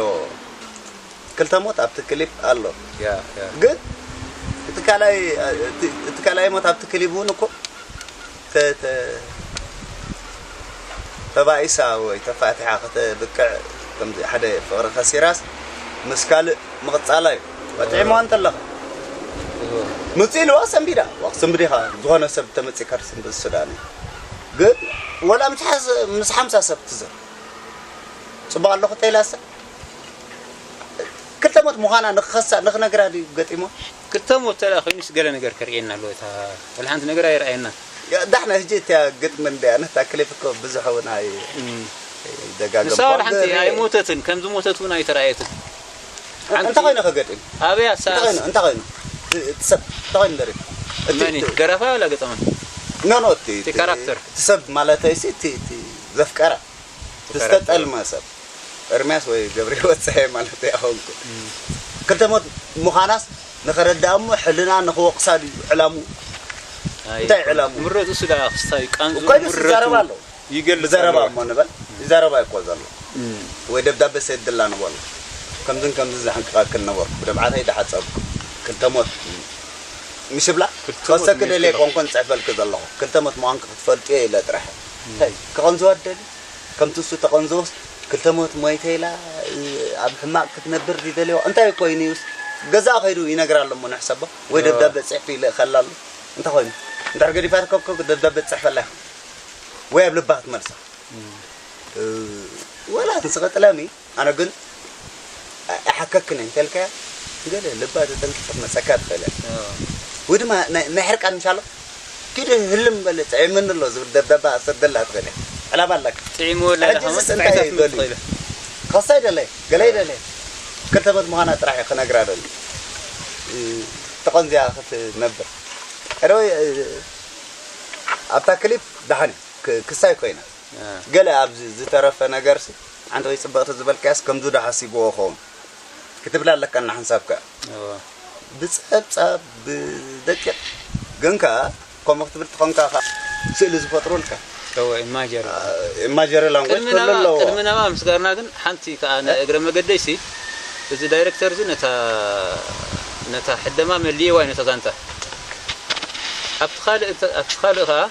ክልተ ሞት ኣብቲ ክሊፕ ኣሎ። ያ፣ ያ። ግን እቲ ካልኣይ፣ እቲ፣ እቲ ካልኣይ ሞት ኣብቲ ክሊፕ እውን እኮ ተ-፣ ተ-፣ ተባኢሳ ወይ ተፋቲሓ ከተብቅዕ ከምዚ ሓደ ፍቕሪ ከሲራስ ምስ ካልእ ምቕጻላ እዩ። በጥዒምዋ እንተለኻ። እወ። ምጽእ ኢልዋ ሰንቢዳ። ዋክ ስንብድ ኢኻ። ዝኾነ ሰብ ተመጺእካ ትስንብድ ሱዳን እዩ። ግን ወላ ምስ ሓስ-፣ ምስ ሓምሳ ሰብ ትዘር። ጽቡቕ ኣለኹ ተኢላሰ። ክልተ ሞት ምዃና ንኽኸሳ፣ ንኽነግራ ድዩ ገጢሞ? ክልተ ሞት ተላ ኮይኑስ ገለ ነገር ከርእየና ኣለዎ። እታ ወላ ሓንቲ ነገር ኣይረኣየናን። ያ፣ ዳሕና ሕጂ እቲያ ግጥሚ እንድያ፣ ነታ ክሊፕ እኮ ብዙሕ እውን ኣይ-፣ እም። ኣይደጋገምኳን። ንሳ ወላ ሓንቲ ብር-፣ ኣይሞተትን፣ ከም ዝሞተት እውን ኣይተራእየትን። ሓንቲ እንታይ ኮይኑ ከገጢም? ኣበይ ኣሳ-፣ እንታይ ኮይኑ? እንታይ ኮይኑ? እቲ ሰብ እንታይ ኮይኑ ደሪፉ? እቲ፣ መን እዩ? እቲ ደራፋይ ዋላ ገጠማይ? ኖ፣ ኖ፣ እቲ፣ እቲ እቲ ካራክተር። እቲ ሰብ ማለተይ ሲ፣ እቲ፣ እቲ ዘፍቀራ። እቲ ካራክተር። ዝተጠልመ ሰብ። ኤርምያስ ወይ ገብረ ህይወት ጸሃየ ማለት ኣይኮንኩ። እም። ክልተ ሞት ምዃናስ ንኸረድኣ እሞ ሕልና ንኽወቕሳ ድዩ ዕላሙ? ኣይ፣ እንታይ ዕላሙ? ምረቱ እሱ ደኣ ክስታይ ቃንዙ እኮ ኢሉስ ምረቱ ይዛረብ ኣሎ። ይገልጽ ብዘረባ ኣሎ። እሞ ንበል። ይዛረባ እኮ ዘሎ። እም። ወይ ደብዳቤ ሰድላ ንበሎ። ከምዝን ከምዝን ዘሕንቅቐክን ነበርኩ። ብደምዓተይ ደሓጸብኩ። ክልተ ሞት። ምሽ ብላ? ክልተ ሞት ከሰኪ ምሽ ደልየ ብላ? ኮንኮን ጽሕፈልኪ ዘለኹ። ክልተ ሞት ምዃንኪ ክትፈልጥዮ ኢለ ጥራሕ። እም። እንታይ? ክቐንዝዋ ትደሊ? ከምቲ እሱ ተቐንዝወስ ክልተ ሞት ሞይተ ኢላ፣ እ፣ ኣብ ሕማቕ ክትነብር ድዩ ደልዮ? እንታይ እኮ እዩ ንዩስ? ገዛእ ከይዱ ይነግራ ኣሎ እሞ ንሕሰቦ። ወይ እ። ደብዳቤ ጽሕፊ ይልእኸላ ኣሎ። እንታይ ኮይኑ? እንድሕር ገዲፋትካ እኮ ደብዳቤ ትጽሕፈላ ኢኻ። ወይ ኣብ ልባ ክትመልሳ። እም። እ፣ ወላ ንስኺ ጥለሚ፣ ኣነ ግን ኣ-፣ ኣይሓከክን እየ እንተልካያ፣ ገለ ልባ ተጠንቂቐ ክትመጸካ ትኽእል እያ። ኣዎ። ወይ ድማ ናይ፣ ናይ ሕርቃን ምሻሎ፣ ኪዲ ህልም በለ፣ ጥዒምኒ ኣሎ ዝብል ደብዳባ ኣሰደላ ትኽእል እያ። ዕላማ ኣለካ። ጥዒምዎ ኣላ ሕጂ ከማን ስስ እንታይ ጥዒታት ይደልዩ? ትኽእል። ከሳ ይደለየ፣ ገለ ይደለየ። ክልተ በት ምዃና ጥራሕ እየ ክነግራ ደልዩ። እ፣ ተቐንዚያ ክትነብር። Anyway፣ እ፣ ኣብታ ክሊፕ ደሓን እዩ። ክ-፣ ክሳይ ኮይና። እ። ገለ ኣብዚ ዝተረፈ ነገርሲ፣ ሓንቲ ወይ ጽብቕቲ ዝበልካያስ ከምዚ ዶ ሓሲብዎ ኸውን? ክትብል ኣለካ እና ሓንሳብካ። እወ። ብጸብጻብ፣ ብደቂቕ፣ ግን ከኣ ከምኡ ክትብል ተኾንካ ከኣ ስእሊ ዝፈጥሩልካ። እወ፣ ኢማጀሪ። አ፣ ኢማጀሪ ላንጉጅ ቅድሚ ክህሉ ናብኣ፣ ኣለዎ። ቅድሚ ናብኣ ምስጋርና ግን ሓንቲ ከኣ እ? ንእግረ መገደይሲ፣ እዚ ዳይሬክተር እዚ ነታ፣ ነታ ሕደማ መሊእዋ እዩ ነታ ዛንታ። ኣብቲ ካልእ፣ ኣብቲ ካልእ ከኣ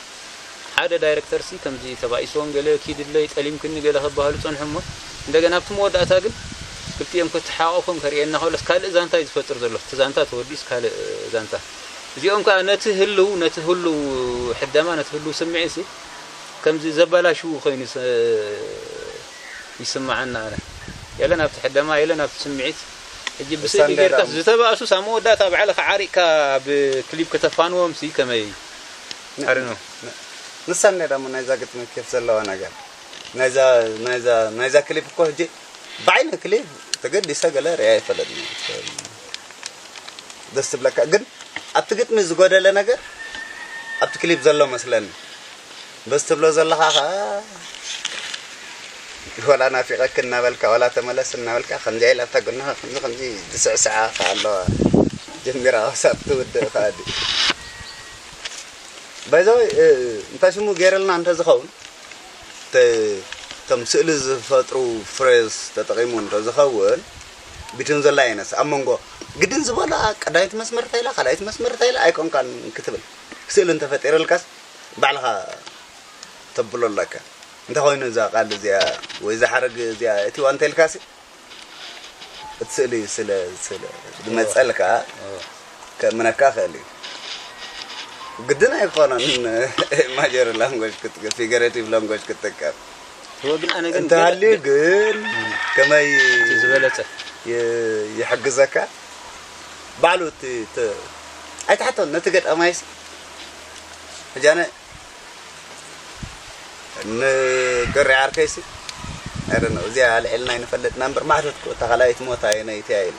ሓደ ዳይረክተርሲ ከምዚ ተባኢስዎም ገለ ኪድለይ ጠሊምክኒ ገለ ክበሃሉ ጸንሑ እሞ፣ እንደገና ኣብቲ መወዳእታ ግን ክልቲኦም ክተሓቋቖፎም ከርእየና ከሎስ ካልእ ዛንታ እዩ ዝፈጥር ዘሎ። እቲ ዛንታ ተወዲኡስ ካልእ ዛንታ። እዚኦም ከኣ ነቲ ህልው፣ ነቲ ህሉው ሕደማ፣ ነቲ ህሉው ስምዒትሲ ከምዚ ዘበላሽዉ ኮይኑ ይስ-፣ ይስምዓና ኣነ። የለን ኣብቲ ሕደማ፣ የለን ኣብቲ ስምዒት። ሕጂ ብስእሊ ስታንዳርድ ጌርካስ ኣም- ዝተባእሱስ ኣብ መወዳእታ ባዕልኻ ዓሪቕካ ብክሊፕ ከተፋንዎምሲ ከመይ? ን-፣ I don't know። ን-፣ ንሳ እንድያ ደሞ ናይዛ ግጥሚ ኬፍ ዘለዋ ነገር። ናይዛ፣ ናይዛ፣ ናይዛ ክሊፕ እኮ ሕጂ ብዓይነ ክሊፕ ተገዲሰ ገለ ርእያ ኣይፈለጥን። ደስ ትብለካ። ግን ኣብቲ ግጥሚ ዝጎደለ ነገር ኣብቲ ክሊፕ ዘሎ መስለኒ። በዚ ትብሎ ዘለኻ ኸኣ ወላ ናፊቐኪ እናበልካ፣ ወላ ተመለስ እናበልካ፣ ከምዚኣ ኢላ ኣብታ ጎንኻ ከምዚ፣ ከምዚ ዝስዕስዓ ኸኣ ኣለዋ። ጀሚራ ክሳብ ትውድእ ኸኣ ድዩ? By the way፣ እ፣ እንታይ ሽሙ ገይረልና እንተዝኸውን፣ ተ-፣ እቶም ስእሊ ዝፈጥሩ ፍሬዝ ተጠቒሙ እንተዝኸውን፣ ቢትን ዘላ የነስ ኣብ መንጎ ግድን ዝበላ ቀዳይት መስመር እንታይ ኢላ ካልኣይት መስመር እንታይ ኢላ ኣይኮንካን ክትብል ስእሊ እንተፈጢረልካስ ባዕልኻ ተብሎ ኣለካ። እንታይ ኮይኑ እዛ ቃል እዚኣ ወይ እዛ ሓረግ እዚኣ እቲ ዋንተ ኢልካሲ እቲ ስእሊ ስለ ስለ ዝመፀልካ ከእምነካ ክእል እዩ። ግድን ኣይኮነን ማጀር ላንጎጅ ክትጥቀም ፊገሬቲቭ ላንጎጅ ክትጥቀም እወ ግን ኣነ ግን እንተሃልዩ ግን ከመይ እቲ ዝበለፀ ይ- ይሕግዘካ ባዕሉ እቲ ተ- ኣይትሓቶን ነቲ ገጣማይስ ሕጂ ኣነ ንገሪ ዓርከይሲ ኣይደነ እዚኣ ኣልዒልና ኣይንፈልጥና እምበር ማሕተትኩ እታ ካልኣይቲ ሞት ኣየነይቲ እያ ኢለ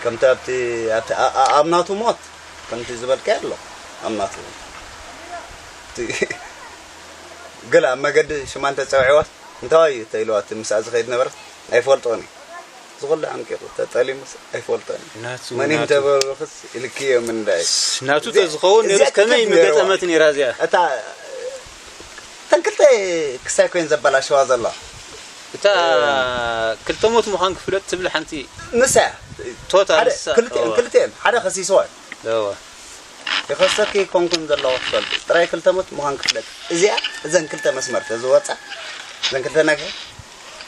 ከምቲ ኣብቲ ኣብቲ- ኣ- ኣ- ኣብ ናቱ ሞት ከምቲ ዝበልካዮ ኣሎ ኣብ ናቱ እቲ ገለ ኣብ መገዲ ሽማ እንተፀውዕዋስ እንታይ እዩ ተኢልዋ እቲ ምስኣ ዝኸይድ ነበረት ኣይፈልጦን እዩ ዝኹሉ ዓንቂቑ ተጠሊሙስ ኣይፈልጦን እዩ ናቱ መን ናቱ እንተበሉኽስ ኢልክዮም እንዳይ ናቱ ተዝኸውን ነርስ ከመይ ምገጠመት ነይራ እዚኣ እታ ተን ክልተ ክሳይ ኮይን ዘበላሸዋ ዘሎ እታ ክልተ ሞት ምዃን ክፍለጥ ትብል ሓንቲ ንሳ ቶታ ሓደ ንሳ ክልቲኤን ክልቲኤን ሓደ ከሲስዋ እዩ እወ ይኸሰኪ ኮንኩን ዘለዎ ትፈልጡ ጥራይ ክልተ ሞት ምዃን ክፍለጥ እዚኣ እዘን ክልተ መስመር ተዝወፃ እዘን ክልተ ነገር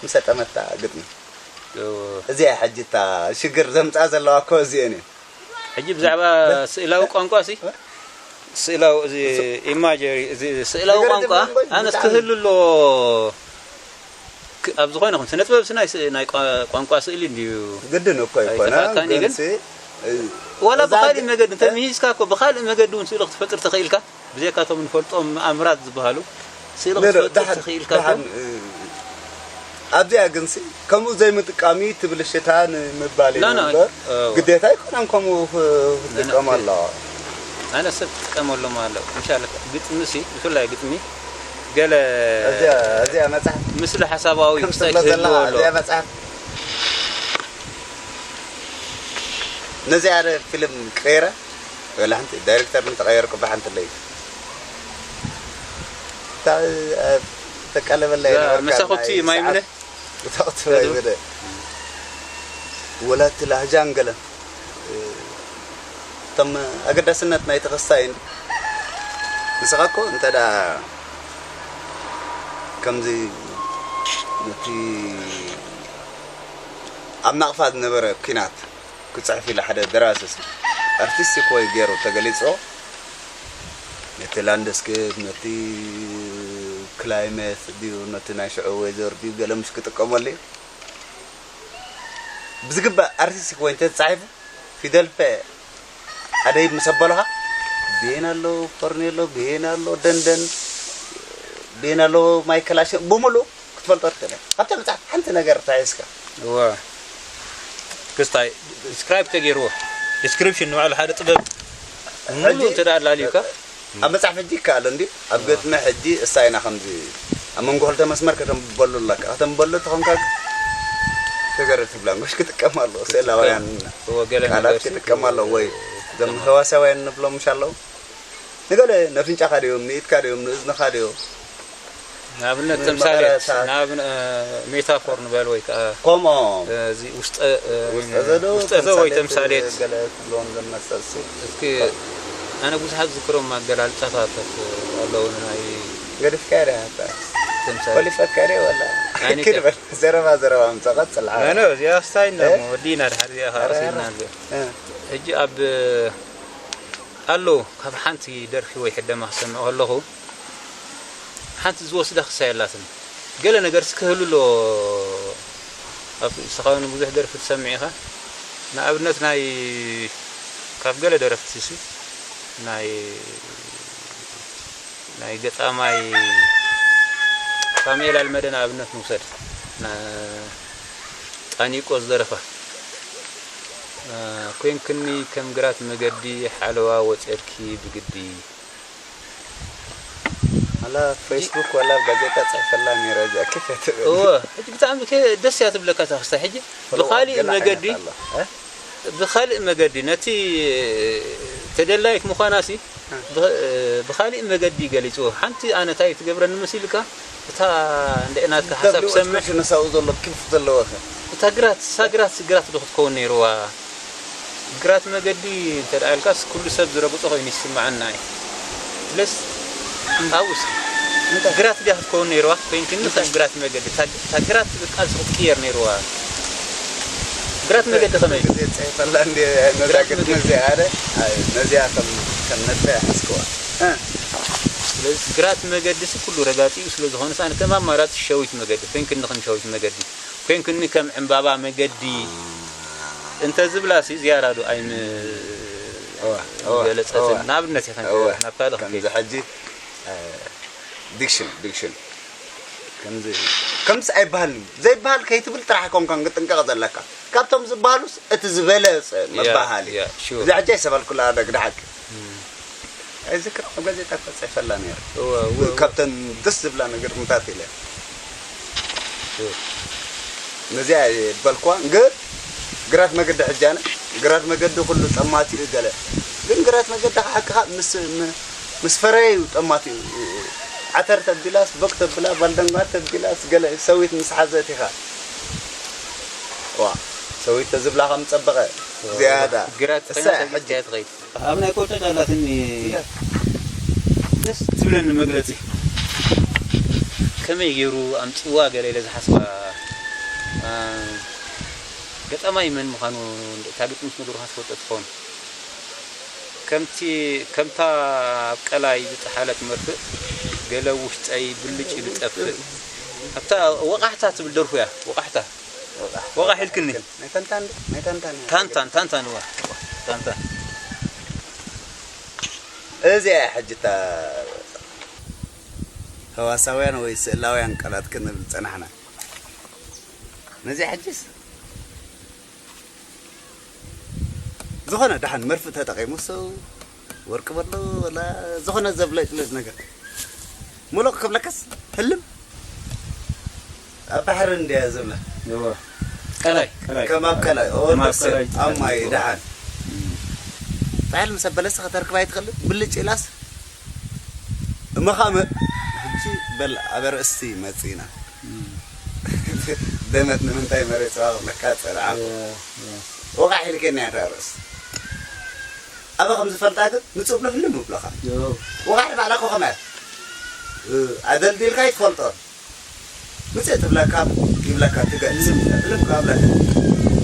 ምሰጠመታ ግጥሚ እወ እዚኣ ሕጂ እታ ሽግር ዘምፃ ዘለዋ እኮ እዚአን እዩ ሕጂ ብዛዕባ ስእላዊ ቋንቋ ሲ ስእላዊ እዚ ኢማጀሪ እዚ ስእላዊ ነገር ቋንቋ ድማ እኮ ኣነስ ብጣዕሚ- ክህሉ ኣለዎ ክ- ኣብ ዝኾነ ኹን ስነ ጥበብ ሲ ናይ ቋ- ቋንቋ ስእሊ እንድዩ ግድን እኮ ኣይኮነ ኣይጠፋእካን እዩ ግን ግንሲ ዋላ እዛ ብኻሊእ ግ- መገዲ እንተምሂዝካ እኮ ብኻሊእ መገዲ እውን ስእሊ ክትፈጥር ትኽእል ኢልካ ብዘይካቶም ንፈልጦም ኣምራት ዝበሃሉ ስእሊ ክትፈጥር ትኽእል ኢልካ እኮ ኣብዚኣ ግንሲ ከምኡ ዘይምጥቃሚ ትብል ሽታ ንምባል ላ ላ እምበር እወ። ግዴታ ኣይኮነን ከምኡ ክ- ክጥቀም ኣለዋ ኣነ ሰብ ክጥቀመሎም ኣሎ እንሻላ ግጥሚ ሲ ብፍላይ ግጥሚ ገለ እዚኣ እዚኣ መፅሓፍ ምስሊ ሓሳባዊ ከም ክስታይ ትብሎ ክህልዎ ዘለኻ ኣሎ እዚኣ መፅሓፍ ነዚኣ ደ ፊልም ቀይረ ወላ ሓንቲ ዳይሬክተር እንተቀየርኩ ብሓንቲ ለይ ተቃለበላ እዛ መሳኹቲ ማይምነ ብታቕቲ ማይምነ ወላቲ ላህጃን ገለን እቶም ኣገዳስነት ናይ ተኸስታይን ንስኻ እኮ እንተ ደኣ ከምዚ ነቲ ኣብ ናቕፋ ዝነበረ ኲናት ክጽሕፍ ኢለ ሓደ ደራሲ ኣርቲስቲክ ወይ ገይሩ ተገሊጾ ነቲ ላንድስኬፕ ነቲ ክላይሜት ድዩ ነቲ ናይ ሽዑ ዌዘር ድዩ ገለ ምሽ ክጥቀመሉ እዩ ብዝግባእ ኣርቲስቲክ ወይ እንተተጻሒፉ ፊደል ፈ ኣደይ ምስ ኣበልኻ ብሄን ኣሎ ፈርኔሎ ብሄን ኣሎ ደንደን ብሄን ኣሎ ማይከላሽን ብምሉእ ክትፈልጦ ትኽእል ኢኻ። ኣብታ መጽሓፍ ሓንቲ ነገር ተሒዝካ። እወ። ክስታይ ዲስክራይብ ተገይርዎ። ዲስክሪፕሽን ንባዕሉ ሓደ ጥበብ ሙሉ ሕጂ- እንተ ደኣ ኣላልዩካ ኣብ መጽሓፍ ሕጂ ይከኣል እንዲ ኣብ ግጥሚ ሕጂ እሳ ኢና ከምዚ ኣብ መንጎ ክልተ መስመር ከተንብበሉ ኣለካ። ከተንብበሉ ተኾንካ ግን ፊገሬቲቭ ላንጉጅ ክጥቀም ኣለዎ። ስእላውያን እወ፣ ገለ ቃላት ነገር ሲ- ክጥቀም ኣለዎ ወይ እዞም ህዋሳውያን ንብሎም ምሽ ኣለዉ። ንገለ ነፍንጫኻ ድዮም፣ ንኢድካ ድዮም፣ ንእዝንኻ ድዮም። ንኣብነት ምን ተምሳሌት መቐረታ- ንኣብነ- ሜታፎር ንበል ወይ ከዓ ከምኦም እዚ ውስጠ ውስጠ ዘዶ ውስጠ ዘ ወይ ተምሳሌት ገለ ክብሎም ዘመሰልሲ እስኪ ኣነ ብዙሓት ዝክሮም ኣገላልፃታት ኣለዉ ናይ ገዲፍካዮ ዲኻ? ተምሳሌት ኮሊፈካዮ ዲኻ ወላ? ኣይንከ- ክድ በል ዘረባ ዘረባ ምጻ ቀጽል ዓቢ። ኣነ እዚኣ ስታይል እ? ወዲና ድሓር እዚኣ ኣረ፣ ከኣሲልና ኣረ። ኣሎ እ። ሕጂ ኣብ ኣሎ ካብ ሓንቲ ደርፊ ወይ ሕደማ ክሰምዕ ከለኹ ሓንቲ ዝወስዳ ክሳይ ኣላትኒ ገለ ነገርስ ክህሉ ኣሎ ኣብ ንስኻ እውን ብዙሕ ደርፊ ትሰምዕ ኢኻ ንኣብነት ናይ ካብ ገለ ደረፍቲ ሲ ናይ ናይ ገጣማይ ሳሙኤል ኣልመደ ንኣብነት ንውሰድ ና- ጣኒቆ ዝደረፋ ኮይንክኒ ከም ግራት መገዲ ሓለዋ ወፅየትኪ ብግዲ ኣላ ፌስቡክ ወላ ጋዜጣ ጽሕፈላ ነይረ እዚኣ ክፈት እወ ሕጂ ብጣዕሚ ከ- ደስ እያ ትብለካ እታ ክስታይ ሕጂ ብኻሊእ መገዲ ብኻሊእ መገዲ ነቲ ተደላይት ምዃናሲ ብኻሊእ መገዲ ገሊፅዎ ሓንቲ ኣነ ታይ ትገብረኒ መሲልካ እታ እንደ ናትካ ሓሳብ ክሰምዕ ነሳኡ ዘሎ ክፍ ዘለዎ እታ ግራት እሳ ግራት ግራት ዶ ክትከውን ነይርዋ? ግራት መገዲ እንተ ደኣ ኢልካስ ኩሉ ሰብ ዝረግጾ ኮይኑ ይስምዓና እዩ። ስለስ ኣብኡስ ግራት ድያ ክትከውን ነይርዋ? ኮይንክኒ ከም ግራት መገዲ እታ እታ ግራት ቃልሲ ክትቅየር ነይርዋ። ግራት መገዲ ከመይ እዩ? ግዜ ጽሒፈላ እንዲ ነዛ ግራት ግጥሚ መገዲ። እዚኣ ኣረ፣ ኣይ፣ ነዚኣ ከም ከም ነጥቢ እያ ሓዝክዋ። እ። ስለዚ ግራት መገዲ ሲ ኩሉ ረጋጺኡ ስለ ዝኾነ፣ ኣነ ከም ኣማራጺ ሸዊት መገዲ ኮይንክኒ ከም ሸዊት መገዲ ኮይንክኒ ከም ዕምባባ መገዲ እንተ ዝብላሲ ዝያዳ ዶ ኣይም እዋ፣ እዋ፣ ገለጸትን። እዋ። ንኣብነት ኢኻ እዋ። ናብ ካልእ ከምዚ ክንከይድ። ሕጂ፣ እ፣ ዲክሽን፣ ዲክሽን። ከምዚ፣ ከምዚ ኣይበሃልን እዩ። ዘይበሃል ከይትብል ጥራሕ ኣይኮንካን ክጥንቀቕ ዘለካ። ካብቶም ዝበሃሉስ እቲ ዝበለጸ ያ፣ መበሃሊ። ያ፣ ሹር። እዚ ሕጂ ኣይሰበልኩላ፣ ደግ ደሓቂ። እም። ኣይዝክር፣ ኣብ ጋዜጣ እኮ ጽሒፈላ ነይረ። እወ፣ እወ፣ እወ። ካብተን ደስ ዝብላ ነገር ምታት ኢለ። እወ። ነዚኣ እየ በልኳ፣ ግን ግራት መገዲ ሕጂ ኣነ፣ ግራት መገዲ ኩሉ ጠማቲኡ ገለ። ግን ግራት መገዲ ሓቅኻ ምስ፣ ም-፣ ምስ ፈረየ እዩ ጠማቲኡ። ዓተር ተቢላስ፣ በግ ተብላ፣ ባልደንጓ ተቢላስ፣ ገለ ሰዊት ምስ ሓዘት ኢኻ። ዋ፣ ሰዊት ተዝብላ ከም ጸበቐ፣ እወ፣ ዝያዳ። ግራት እሳ ኮይና ሕጂ ተቢስካ ትኸይድ። ኣብ ናይ ቆጨጭ ኣላትኒ ደስ ትብለኒ መግለጺ። ከመይ ገይሩ ኣምጺዋ ገለ ኢለ ዝሓስባ፣ ኣ፣ ገጣማይ መን ምዃኑ እታ ግጥሚ ትነግሩኻ ትፈልጦ ትኸውን። ከምቲ፣ ከምታ ኣብ ቀላይ ዝጠሓለት መርፍእ፣ ገለ ውሽጠይ ብልጭ ኢሉ ጠፍእ። ኣብታ ወቓሕታ ትብል ደርፉ እያ፣ ወቓሕታ። ወቓሕ። ወቓሕ ኢልክኒ። ናይ ታንታን፣ ናይ ታንታን እያ። ታንታን፣ ታንታን፣ እዋ። ታንታን። እዚኣ እያ ሕጂ እታ ሰዋሳውያን ወይ ስእላውያን ቃላት ክንብል ጸናሕና። ነዚኣ ሕጂስ ዝኾነ ደሓን መርፍእ ተጠቒሙ፣ ሰው ወርቂ በሎ ወላ ዝኾነ ዘብለጭልጭ ነገር ሙሉቕ ክብለካስ ህልም ኣብ ባሕሪ እንድያ ዝብላ። እወ። ቀላይ፣ ቀላይ። ከም ኣብ ቀላይ፣ ኦ፣ ከም ኣብ ደስ ቀላይ ኣብ ማይ ትፈልጥ። ደሓን። እም። ጣዕል ምስ ኣበለስ ከተርክባ ኣይትኽእልን። ብልጭ ኢላስ እመኻመ ሕጂ በል ኣብ ኣርእስቲ መጺና። እም። ደመት ንምንታይ መሬት ጽባቕ ለካ ጸርዓ። እወ፣ እወ። ወቓሕ ኢልከኒ እያ እታ ኣርእስቲ። ኣበ ከም ዝፈልጣ ግን ንጹህ ብሎ ህልም ይብለኻ። እወ። ወቓሕ ባዕላ እኮ ከመይ እያ? እ፣ ኣደልዲልካ ኣይትፈልጦን። ምጽእ ትብለካ፣ ይብለካ፣ ትገጽ። እልም ካብለካ።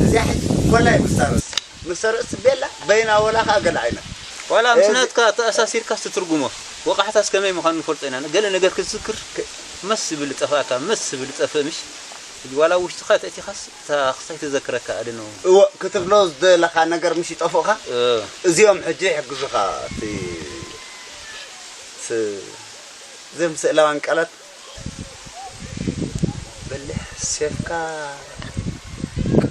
እዚኣ ሕጂ ኮላይ ምስ ተርእስ። ምስ ተርእስ ቤላ በይና ወላ ኸኣ ገለ ዓይነት። ዋላ ምስ እዚ ናትካ ተኣሳሲርካስ ትትርጉሞ። ወቓሕታስ ከመይ ምዃኑ ንፈልጦ ኢና። ገለ ነገር ክትዝክር መስ ዝብል ዝጠፍኣካ፣ መስ ዝብል ዝጠፍእ ምሽ? ዋላ ውሽጥኻ ተእቲኻስ እታ ክሳይ ትዘክረካ፣ I don't know። እወ፣ ክትብሎ ዝደለኻ ነገር ምሽ ይጠፍእኻ? እ። እዚኦም ሕጂ ይሕግዙኻ። እቲ ስ-፣ እዞም ስእላውያን ቃላት በሊሕ ሴፍካ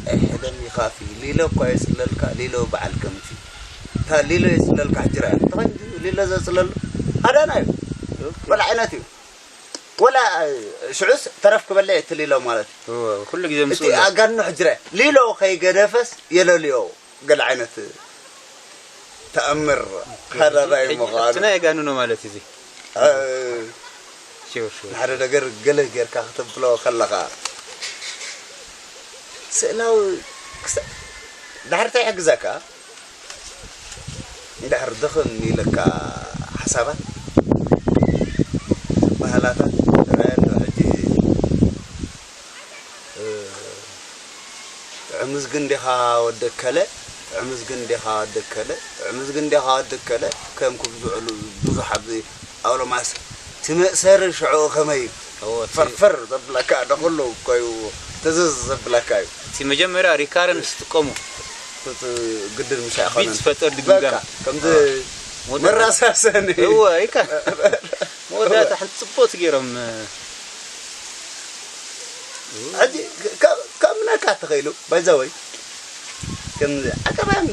ቀይሕ ደም ይኻፊ። ሊሎ እኳ የጽለልካ፣ ሊሎ በዓል ከምቲ። እታ ሊሎ የጽለልካ ሕጅራ እያ። ተኾይኑ ሊሎ ዘጽለሉ ሃዳና እዩ። ኦኬ። ወላ ዓይነት እዩ። ወላ ሽዑስ ተረፍ ክበልዕ እቲ ሊሎ ማለት እዩ። እወ፣ ኩሉ ግዜ እቲ ምስኡ ኣሎ። ኣጋንኖ ሕጅራ እዩ። ሊሎ ከይገደፈስ የለልዮ። ገለ ዓይነት ተኣምር ሃዳናይ ምዃኑ። እቲ ናይ ኣጋንኖ ማለት እዚ። እ፣ ሹር፣ ሹር። ንሓደ ነገር ገለ ጌርካ ከተብሎ ከለኻ፣ ስእላዊ ክሳ-፣ ድሕሪ እንታይ ይሕግዘካ? እንድሕር ድኽም ኢለካ ሓሳባት፣ ባህላታት፣ ትረአ ኣሎ ሕጂ። እ፣ ጥዑምስ ግን ዲኻ ወዲ እከለ፣ ጥዑምስ ግን ዲኻ ወዲ እከለ፣ ጥዑምስ ግን ዲኻ ወዲ እከለ፣ ከም ክብዝዑሉ ብዙሕ ኣብዚ ኣውሎማስ ትመእሰሪ ሽዑ ከመይ እዩ? እወ፣ እቲ ፈርፈር ዘብለካ፣ ንኹሉ እኮ እዩ ትዝዝ ዘብለካ እዩ። እቲ መጀመርያ ሪካረንስ ትጥቀሙ። እቲ ግድን ምሽ ቢት ኣይኮነን። ዝፈጥር ድግምጋም። በቃ፣ ከምዚ እወ። መወዳእታ መራሳሰኒ። እወ፣ ኢካ። መወዳእታ ሓንቲ ጽቡቕቲ ገይሮም፣ እ፣ ሕጂ ካብ፣ ካብ ምናካ ተኸኢሉ፣ by the way፣ ከምዚ ዓቀባን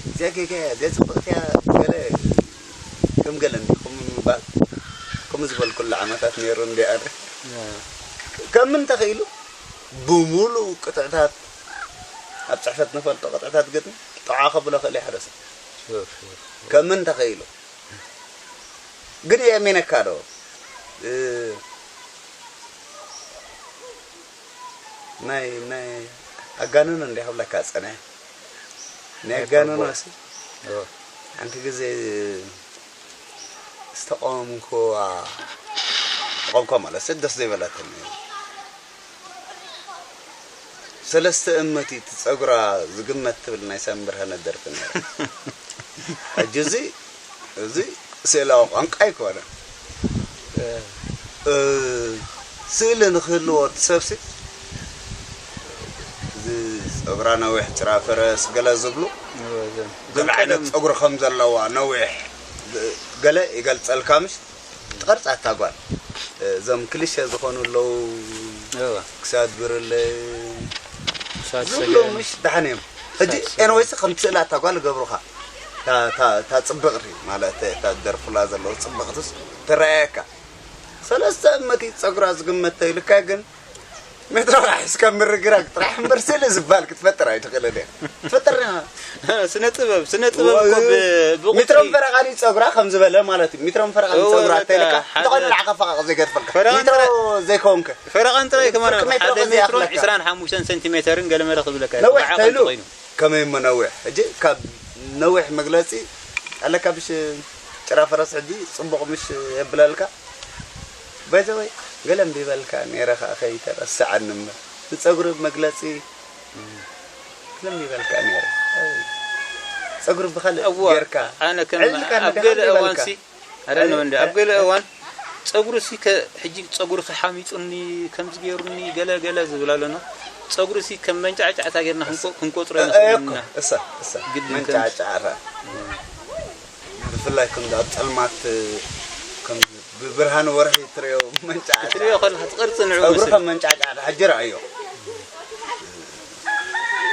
እዚኣ ጌጋ እያ፣ እዚኣ ጽብቕቲ እያ፣ ገለ ከም ገለ እንዲኹም ንምባል፣ ከምኡ ዝበልኩሉ ዓመታት ነይሩ እንዲ ኣነ። ያ። ከም ምን ተኸኢሉ፣ ብምሉእ ቅጥዕታት፣ ኣብ ጽሕፈት ንፈልጦ ቅጥዕታት ግጥሚ፣ ጠዓ ከብሎ ክእል እየ ሓደ ሰብ። ሹር፣ ሹር። ከም ምን ተኸኢሉ። ግን የእሜነካ ዶ? እ፣ ናይ ናይ ኣጋንኖ እንዲያ ክብለካ ጸኒሐ። ናይ ኣጋንኖ ሲ ሓንቲ ግዜ ዝተቐወምኩዋ ተቐምኳ ማለት ደስ ዘይበላትኒ። ሰለስተ እመት እቲ ጸጉራ ዝግመት ትብል ናይ ሳሚ ብርሃነ ደርፊ ነይራ። ሕጂ እዚ እዚ ስእላዊ ቋንቋ ኣይኮነን። ስእሊ ንክህልዎ እቲ ሰብሲ እዚ ጸጉራ ነዊሕ ጭራ ፈረስ ገለ ዝብሉ ገለ ዓይነት ጸጉሪ ከም ዘለዋ ነዊሕ ገለ ይገልጸልካ ምሽ ትቐርጻ እታ ጓል እዞም ክልሸ ዝኾኑ ኣለዉ ክሳድ ብርለ ዝብሉ ምሽ ደሓን እዮም ሕጂ ኤንወይሲ ከም ስእላ እታ ጓል ገብሩኻ እታ ጽብቕቲ ማለት እታ ደርፉላ ዘለዉ ጽብቕትስ ትረኣየካ ሰለስተ እመት ጸጉራ ዝግመት ተይልካ ግን ሜትሮ ሒዝካ ምርግራግ ጥራሕ እምበር ስእሊ ዝበሃል ክትፈጥር ኣይትኽእልን እያ። ትፈጥር ዲኻ? ስነ ጥበብ ስነ ጥበብ እኮ ብ- ብቁፅሪ ሜትሮን ፈረቓን እዩ ጸጉራ ከም ዝበለ ማለት እዩ። ሜትሮን ፈረቓን እወ፣ ጸጉራ በቃ፣ ተይልካ ሓደ እንተኾነ ንዓኻ ፈቓቕ ዘይገድፈልካ ፈረቓን ሜትሮ ጥራይ- ዘይከውንከ ፈረቓን ጥራይ ከማን ፍርቂ ሜትሮ ሓደ ከዚ ሜትሮን ይኣኽለካ። ዕስራን ሓሙሽተን ሰንቲሜተርን ገለ መለ ክብለካ እዩ። ነዊሕ ባዕኻ ተይሉ እንተኾይኑ። ከመይ እሞ ነዊሕ? ሕጂ ካብ ነዊሕ መግለጺ ኣለካ ብሽ ጭራ ፈረስ ሕጂ ጽቡቕ ምሽ የብለልካ። ባይዘወይ ገለ እምቢ በልካ ነይረ ከኣ ከይተረስዓኒ እምበር ንጸጉሪ መግለጺ ገለ እምቢ በልካ ነይረ። ጸጉሪ ብኻልእ እዋ፣ ጌርካ ኣነ ከም ዕልልካ ኣብ ነካ ገለ እምቢ እዋን በልካ። ሲ፣ ኣረ ነው እንደ ኣብ ገለ እዋን ጸጉሪ ሲ ከ-፣ ሕጂ ጸጉሪ ከሓሚጡኒ፣ ከምዚ ገይሩኒ፣ ገለ ገለ ዝብል ኣሎና። ጸጉሪ ሲ ከም መንጫዕጫዕታ ጌርና ክንቆ-፣ ክንቆጽሮ እ-፣ እየ እኮ፣ ንኽእልና። እሳ፣ እሳ፣ ግድን ከምዚ። መንጫዕጫዕታ። ብፍላይ ከምዚ ኣብ ጸልማት፣ ከም ብብርሃን ወርሒ ትርእዮ መንጫዕጫዕታ። ክትርእዮ ከለኻ እቲ ቅርጺ ንዕኡ ጸጉሪ ይመስል። ከም መንጫዕጫዕታ ሕጂ ረኣዮ።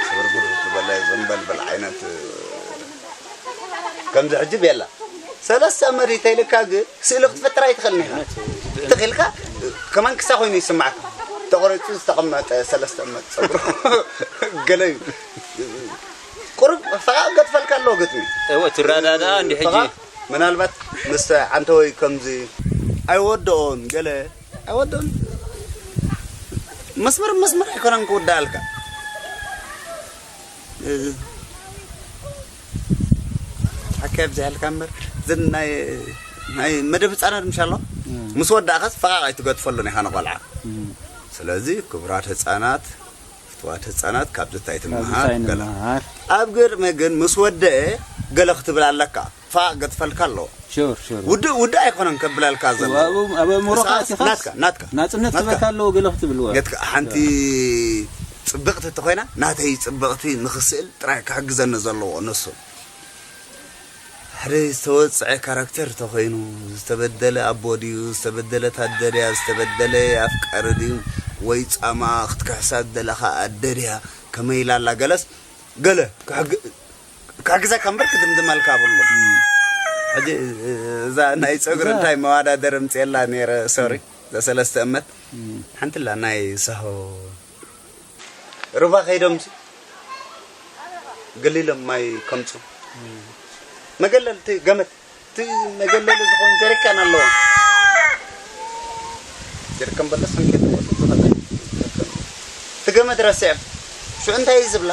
ስብርብር ዝበለ ዘንበልበል ዓይነት ከምዚ ሕጂ ቤላ ሰለስተ መሪተ ኢልካ ግን ስእሊ ክትፈጥር ኣይትኽእልን ኢኻ። ትኽኢልካ ከማን ክሳ ኮይኑ ይስማዓካ። ተቆሪጹ ዝተቐመጠ ሰለስተ መት ጸጉሩ ገለ እዩ። ቁሩብ ፈቓቕ ገድፈልካ ኣለዎ ግጥሚ። እወ ትረዳዳኣ እንዲ ሕጂ። ፈቓቕ ምናልባት ምስ ዓንተወይ ከምዚ ኣይወደኦን ገለ ኣይወደን መስመር መስመር ኣይኮነን ክውዳእልካ ሓካይ ብዝሕልካ እምበር ዝን ናይ ናይ መደብ ህፃናት ምሻሎ ምስ ወዳእካስ ፈቓቕ ኣይትገድፈሉን ኢኻ ንቆልዓ ስለዚ ክቡራት ህፃናት ፍትዋት ህፃናት ካብዚ እንታይ ትምሃር ገለ ኣብ ግርመ ግን ምስ ወደአ ገለ ክትብል ኣለካ ፋቕ ገድፈልካ ኣለዎ ሹር ሹር ውድእ ውድእ ኣይኮነን ከብለልካ ዘሎ ኣብ ኣእምሮኻ ኣቲኻስ ናትካ ናትካ ናፅነት ትበካ ኣለዎ ገለ ክትብልዋ ገትካ ሓንቲ ፅብቕቲ ተኾይና ናተይ ፅብቕቲ ንኽስእል ጥራይ ክሕግዘኒ ዘለዎ ንሱ ሓደ ዝተወፅዐ ካራክተር ተኾይኑ ዝተበደለ ኣቦ ድዩ ዝተበደለት ኣደ ድያ ዝተበደለ ኣፍቃሪ ድዩ ወይ ፃማ ክትክሕሳ ዝደለኻ ኣደ ድያ ከመይ ኢላ ኣላ ገለስ ገለ ክሕግዘካ እምበር ክድምድመልካ ብሉ ሕጂ እዛ ናይ ፀጉሪ እንታይ መዋዳደር ምፅየላ ነይረ ሶሪ እዛ ሰለስተ እመት ሓንቲ ላ ናይ ሳሆ ሩባ ከይዶም ገሊሎም ማይ ከምፁ መገለል እቲ ገመድ እቲ መገለሊ ዝኾን ጀሪካን ኣለዎ ጀሪካን በለስ ሰንኬት ዝኸ እቲ ገመድ ረሲዖም ሽዑ እንታይ እዩ ዝብላ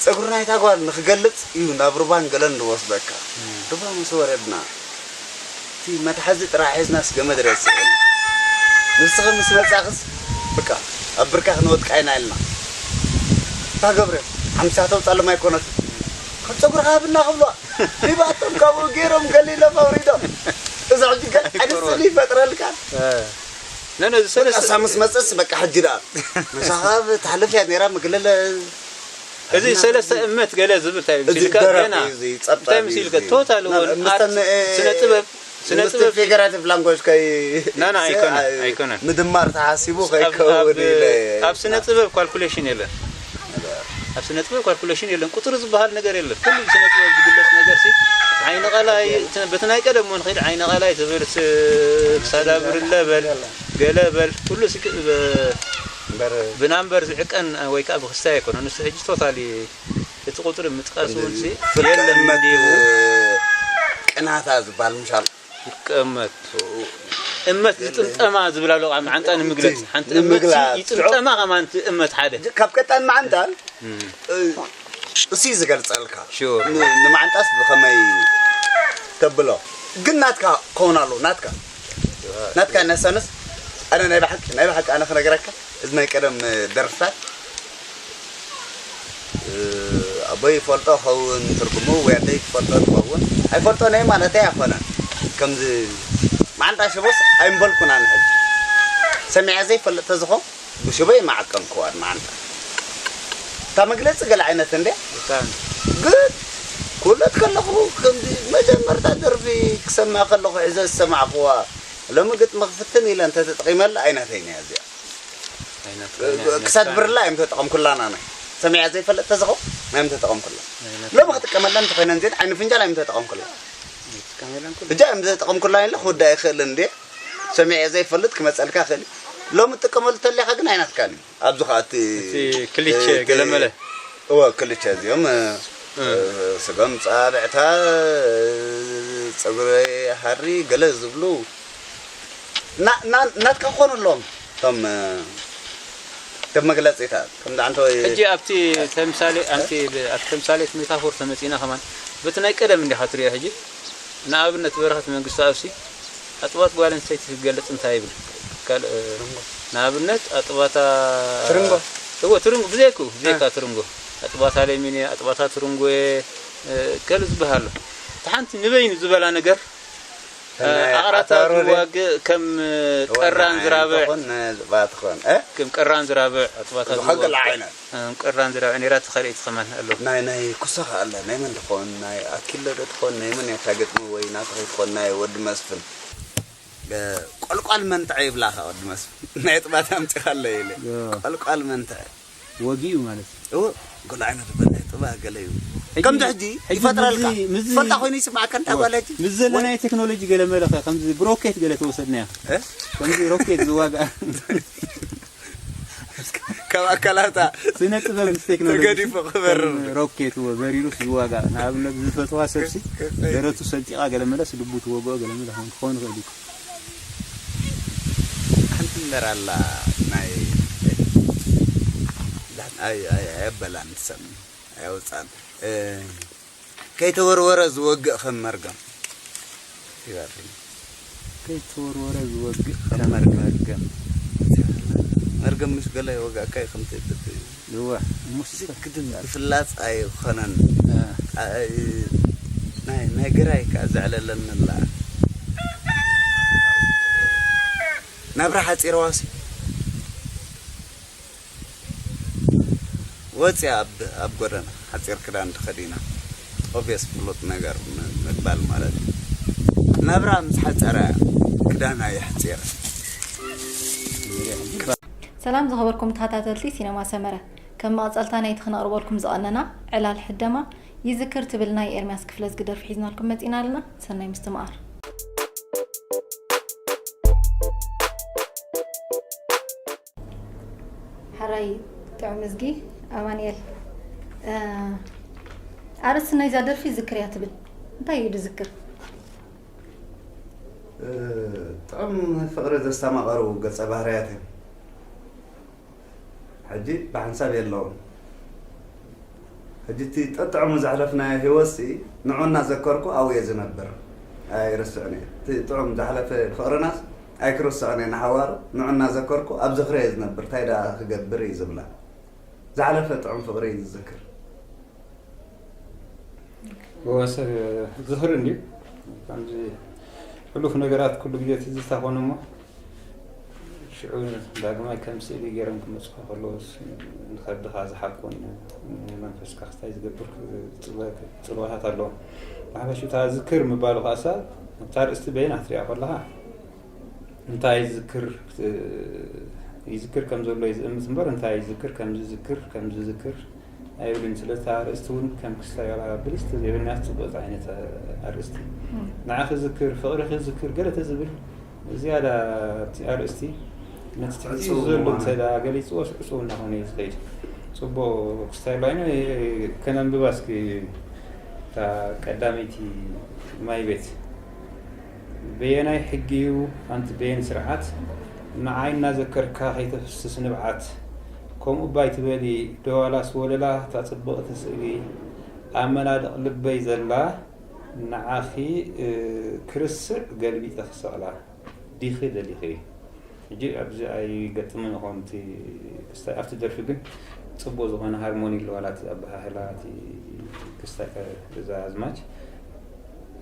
ፀጉሪ ናይታ ጓል ንክገልፅ እዩ ናብ ሩባን ገለን ዝወስደካ ሩባ ምስ ወረድና እቲ መትሓዚ ጥራሕ ሒዝናስ ገመድ ረሲዕና ንስኺ ምስ መጻኽስ በቃ ኣብ ብርካ ክንወድቃ ኢና ኢልና እታ ገብረ ሓምሳ ተውፃሎም ኣይኮነትን ካብ ፀጉርካ ሃብና ክብልዋ ሂባቶም ካብኡ ገይሮም ገሊሎም ኣውሪዶም እዛ ሕጂ ገል ዓይነት ስእሊ ይፈጥረልካ ነነ ዝሰለስተ እሳ ምስ መፀስ በቃ ሕጂ ደኣ ምሳኻ ትሓልፍ እያ ነይራ ምግለለ እዚ ሰለስተ እመት ገለ ዝብል እንታይ እዚ ምስልካ ደረፍ ገና እዩ፣ እዚ ጸብጻብ እንታይ እዩ ምስልካ እዚ። ቶታል ና-፣ እውን ምስተ ኣርት ን-፣ ስነ ጥበብ ስነ ምስቲ ጥበብ ፊገራቲቭ ላንጓጅ ከይ-፣ ናና፣ ሲ-፣ ኣይኮነን፣ ኣይ-፣ ኣይኮነን። ምድማር ተሓሲቡ ኣብ፣ ከይከውን ኣብ፣ ኢለ። ኣብ ስነ ጥበብ ካልኩሌሽን የለን። ኣብ ስነ ጥበብ ካልኩሌሽን የለን። ቁጽሪ ዝበሃል ነገር የለን። ኩሉ ብስነ ጥበብ ዝግለጽ ነገር ሲ ዓይኒ ቀላይ፣ በቲ ናይ ቀደም እውን ኺድ ዓይኒ ቀላይ ትብል ስ-፣ ክሳዳ ብርለ በል፣ ገለ በል፣ ኩሉ ሲ ብ-፣ እምበር ብናምበር ዝዕቀን ወይ ከዓ ብክስታይ ኣይኮነን። ንሱ ሕጂ ቶታሊ እቲ ቁጽሪ ምጥቃስ እውን ሲ ፍርቂ የለን እመት እንዲሁ። ቅናታ ዝበሃል ምሻል። ፍርቂ እመት። እመት ዝጥምጠማ ዝብል ኣሎ፣ ኣብ መዓንጣ ንምግለጽ። ሓንቲ እመት ንምግላጽ። ይጥምጠማ ከማን እቲ እመት ሓደ። ካብ ቀጣን መዓንጣ፣ እ፣ እሱ እዩ ዝገልጸልካ። ሹር። ን-፣ ንመዓንጣስ ብኸመይ ተብሎ? ግን ናትካ ክኸውን ኣለዎ፣ ናትካ። ናትካ ነሳንስ፣ ኣነ ናይ ብሓቂ፣ ናይ ብሓቂ ኣነ ክነግረካ፣ እዚ ናይ ቀደም ደርፍታት፣ እ፣ ኣቦይ ይፈልጦ ኸውን ትርጉሙ፣ ወይ ኣደይ ትፈልጦ ትኸውን። ኣይፈልጦን እየ ማለተይ ኣይኮነን። ከምዚ መዓንጣ ሽቦስ ኣይምበልኩን ኣነ ሕጂ። ሰሚዐ ዘይፈልጥ ተዝኾ፣ ብሽቦ ይመዓቀንክዋ መዓንጣ። እታ መግለጺ ገለ ዓይነት እንዴ? ብጣዕሚ። ግን ክውለድ ከለኹ፣ ከምዚ መጀመርታ ደርፊ ክሰምዕ ከለኹ፣ ሕዘ ዝሰማዕክዋ፣ ሎሚ ግጥሚ ክፍትን ኢለ እንተተጠቒመላ ኣይናተይን እያ እዚኣ። ኣይናትካን እያ፣ ክሳድ ኣይናትካን። ብርላ እዮም ተጠቐምኩላ ኣነ። ሰሚዐ ዘይፈልጥ ተዝኾ፣ እዮም ተጠቐምኩላ። ኣይናትካን። ሎሚ ክጥቀመላ እንተኾይነ እንዜን ዓይኒ ፍንጃል እዮም ተጠቐምኩላ። ኣይጥቀመላን ኩሉ። ሕጂ እዮም ተጠቐምኩላ ኢለ ክውዳእ ይኽእል እንዴ? ሰሚዐ ዘይፈልጥ ክመጸልካ ይኽእል እዩ። ሎሚ ትጥቀመሉ ተሊኻ ግን ኣይናትካን እዩ። ኣብዚ ኸኣ እቲ እቲ ክሊቸ እቲ ገለመለ። እወ፣ ክሊቸ እዚኦም፣ እ፣ እ። ስገም ጻብዕታ፣ ጸጉሪ ሃሪ ገለ ዝብሉ ና-፣ ና-፣ ናትካ ክኾኑ ኣለዎም። እቶም፣ እ፣ እቶም መግለጺታት፣ ከም ዳዕንቶ ይ-፣ ሕጂ ኣብቲ ተምሳሌ-፣ ኣብቲ ብ-፣ ኣብቲ ተምሳሌት ሜታፎር ተመጺእና ከማን፣ በቲ ናይ ቀደም እንዲኻ ትሪኦ ሕጂ። ንኣብነት በረኸት መንግስተኣብሲ ኣጥባት ጓል ኣንስተይቲ ክገልጽ እንታይ ይብል? ካልእ፣ እ፣ ትርንጎ። ንኣብነት ኣጥባታ ትርንጎ። እዎ፣ ትርንጎ፣ ብዘይኩ፣ ብዘይካ እ። ትርንጎ። ኣጥባታ ለሚንየ፣ ኣጥባታ ትርንጎየ፣ እ፣ ገለ ዝበሃል ኣሎ። እቲ ሓንቲ ንበይኑ ዝበላ ነገር፣ እ፣ ናይ ኣቕራታ ዓታሩሪ። ዝዋግእ ከም፣ እ፣ እወ፣ ቀራን ናይ ዝራብዕ። ትኾን፣ እ፣ ዝባ ትኾን፣ እ? ከም ቀራን ዝራብዕ ኣጥባታ ዝዋግእ። ዓይነት። እም፣ ቅራን ዝረብዐ ነይራ፣ እቲ ካልኣይቲ ከማን ኣሎ። ናይ፣ ናይ ኩሳ ከኣ ኣላ። ናይ መን ትኾን? ናይ ኣኪለ ዶ ትኾን? ናይ መን እያ እታ ግጥሚ? ወይ ናትኺ ትኾን? ናይ ወዲ መስፍን። እ፣ ቆልቋል መንትዐ ይብላኻ ወዲ መስፍን። ናይ ጥባት ኣምጺኻለይ ኢለ። ዮ። ቆልቋል መንትዐ። ወጊኡ ማለት እዩ። እዎ፣ ገለ ዓይነት በለ ጥባ ገለ እዩ። ሕጂ፣ ከምዚ ሕጂ ሕጂ ይፈጥረልካ። ምዚ፣ ምዚ፣ ፈልጣ ኮይኑ ይስማዓካ እንታ እዎ። ጓል ሕጂ። ምስ ዘለናዮ ቴክኖሎጂ ገለ መለኸ፣ ከምዚ ብሮኬት ገለ ተወሰድናዮ። እ? ከምዚ ሮኬት ዝዋግኣ። ካብ ኣካላታ ስነ ጥበብ ምስ ቴክኖሎጂ ተገዲፉ ክበርር። ከም ሮኬት እዎ በሪሩስ ዝዋጋእ። ንኣብነት ዝፈትዋ ሰብሲ ከ-፣ ከ-፣ ደረቱ ሰንጢቓ ገለ መለስ ልቡ ትወግኦ ገለ መለ ክኸውን ክኸውን ይኽእል እዩ። ሓንቲ እምበር ኣላ ናይ ኣይ-፣ ኣይ-፣ ኣየበላን ትሰምዕ ኣየውፅኣን። እ፣ ከይተወርወረ ዝወግእ ከም መርገም። ይበርህ። ከይተወርወረ ዝወግእ ከም ከም መርገም። መርገም። መርገም ምስ ገለ ይወግኣካ እዩ፣ ከምቲ ትብል እዩ። እወ፣ እሙስ እዚ ግድን ብፍላጽ ኣይኮነን። እ። ኣ-፣ ናይ፣ ናይ ግራይ ከኣ ዘዕለለኒ ኣላ። ናብራ ሓጺርዋሲ። ወፂኣ ኣብ፣ ኣብ ጎደና ሓፂር ክዳን ተኸዲና። ኦብቪየስ ፍሉጥ ነገር ም-፣ ምግባል ማለት እዩ። ናብራ ምስ ሓፀረ ክዳና የሕፂር። ሰላም ዝኸበርኩም ተኸታተልቲ ሲነማ ሰመረ፣ ከም መቐፀልታ ናይቲ ክነቕርበልኩም ዝቐነና ዕላል ሕደማ ይዝክር ትብል ናይ ኤርምያስ ክፍለዝጊ ደርፊ ሒዝናልኩም መፂና ኣለና። ሰናይ ምስትምቓር። ሓራይ ጥዑም እዝጊ ኣማንኤል፣ እ፣ ኣርእስቲ ናይዛ ደርፊ ዝክር እያ ትብል። እንታይ እዩ ዝክር? እ፣ ጥዑም ፍቕሪ ዘስተማቐሩ ገጸ ባህርያት እዮም። ሕጂ ብሓንሳብ የለውን። ሕጂ እቲ ጠጥዕሙ ዘሕለፍናዮ ህይወትሲ ንዑ እናዘከርኩ ኣብኡ እየ ዝነብር። ኣይርስዕን እየ። እቲ ጥዑም ዝሓለፈ ፍቕርናስ ኣይክርስዖን እየ ንሓዋሩ። ንዑ እናዘከርኩ ኣብ ዝኽሪ እየ ዝነብር። እንታይ ደኣ ክገብር እዩ ዝብላ። ዝሓለፈ ጥዑም ፍቕሪ እዩ ዝዝክር። እወ፣ ሰብ ዝኽሪ እንድዩ። ከምዚ ሕሉፍ ነገራት ኩሉ ግዜ ትዝታ ኮኑ እሞ፣ ሽዑ ዳግማይ ከም ስእሊ ገይሮም ክመጹኻ ከለዉስ፣ ንኸብድኻ ዝሓቁን መንፈስካ ክስታይ ዝገብር ጽልዋ-፣ ጽልዋታት ኣለዎም። ብሓፈሽኡ እታ ዝክር ምባሉ ከኣሳ፣ ኣብታ ኣርእስቲ በይና ክትሪኣ ከለኻ፣ እንታይ ይዝክር፣ ይዝክር ከም ዘሎ እዩ ዝእምት እምበር፣ እንታይ ይዝክር፣ ከም ዝዝክር፣ ከም ዝዝክር ኣይብልን። ስለዚ እታ ኣርእስቲ እውን ከም ክስታይ ዋላ ብልጽቲ ዘይበልናያ ጽቡቕቲ ዓይነት ኣርእስቲ። እም። ንዓኺ ዝክር፣ ፍቕርኺ ዝክር፣ ገለ ተዝብል ዝያዳ እቲ ኣርእስቲ ነቲ ትሕቲ ዕጹው ዘሎ ምዃኑ። እንተ ደኣ ገሊጽዎስ ዕጹው እናኾነ እዩ ዝኸይድ። ጽቡቕ ክስታይ ኣሎ። ኣይነ ከነንብባ እስኪ እታ ቀዳመይቲ ማይ ቤት። በየናይ ሕጊ እዩ ኣንቲ በየን ስርዓት ንዓይ እናዘከርካ ከይተፍስስ ንብዓት? ከምኡ እባ ኣይትበሊ ዶ ዋላስ ወለላ እታ ጽብቕቲ ስእሊ ኣብ መናድቕ ልበይ ዘላ ንዓኺ እ፣ ክርስዕ ገልቢጠ ክሰቕላ ዲኺ ደሊኺ? ሕጂ ኣብዚ ኣይገጥምን ይኸውን እቲ ክስታይ ኣብቲ ደርፊ ግን ጽቡቕ ዝኾነ ሃርሞኒ ኣለዋ ናቲ ኣበሃህላ እቲ ክስታይ እዛ ኣዝማች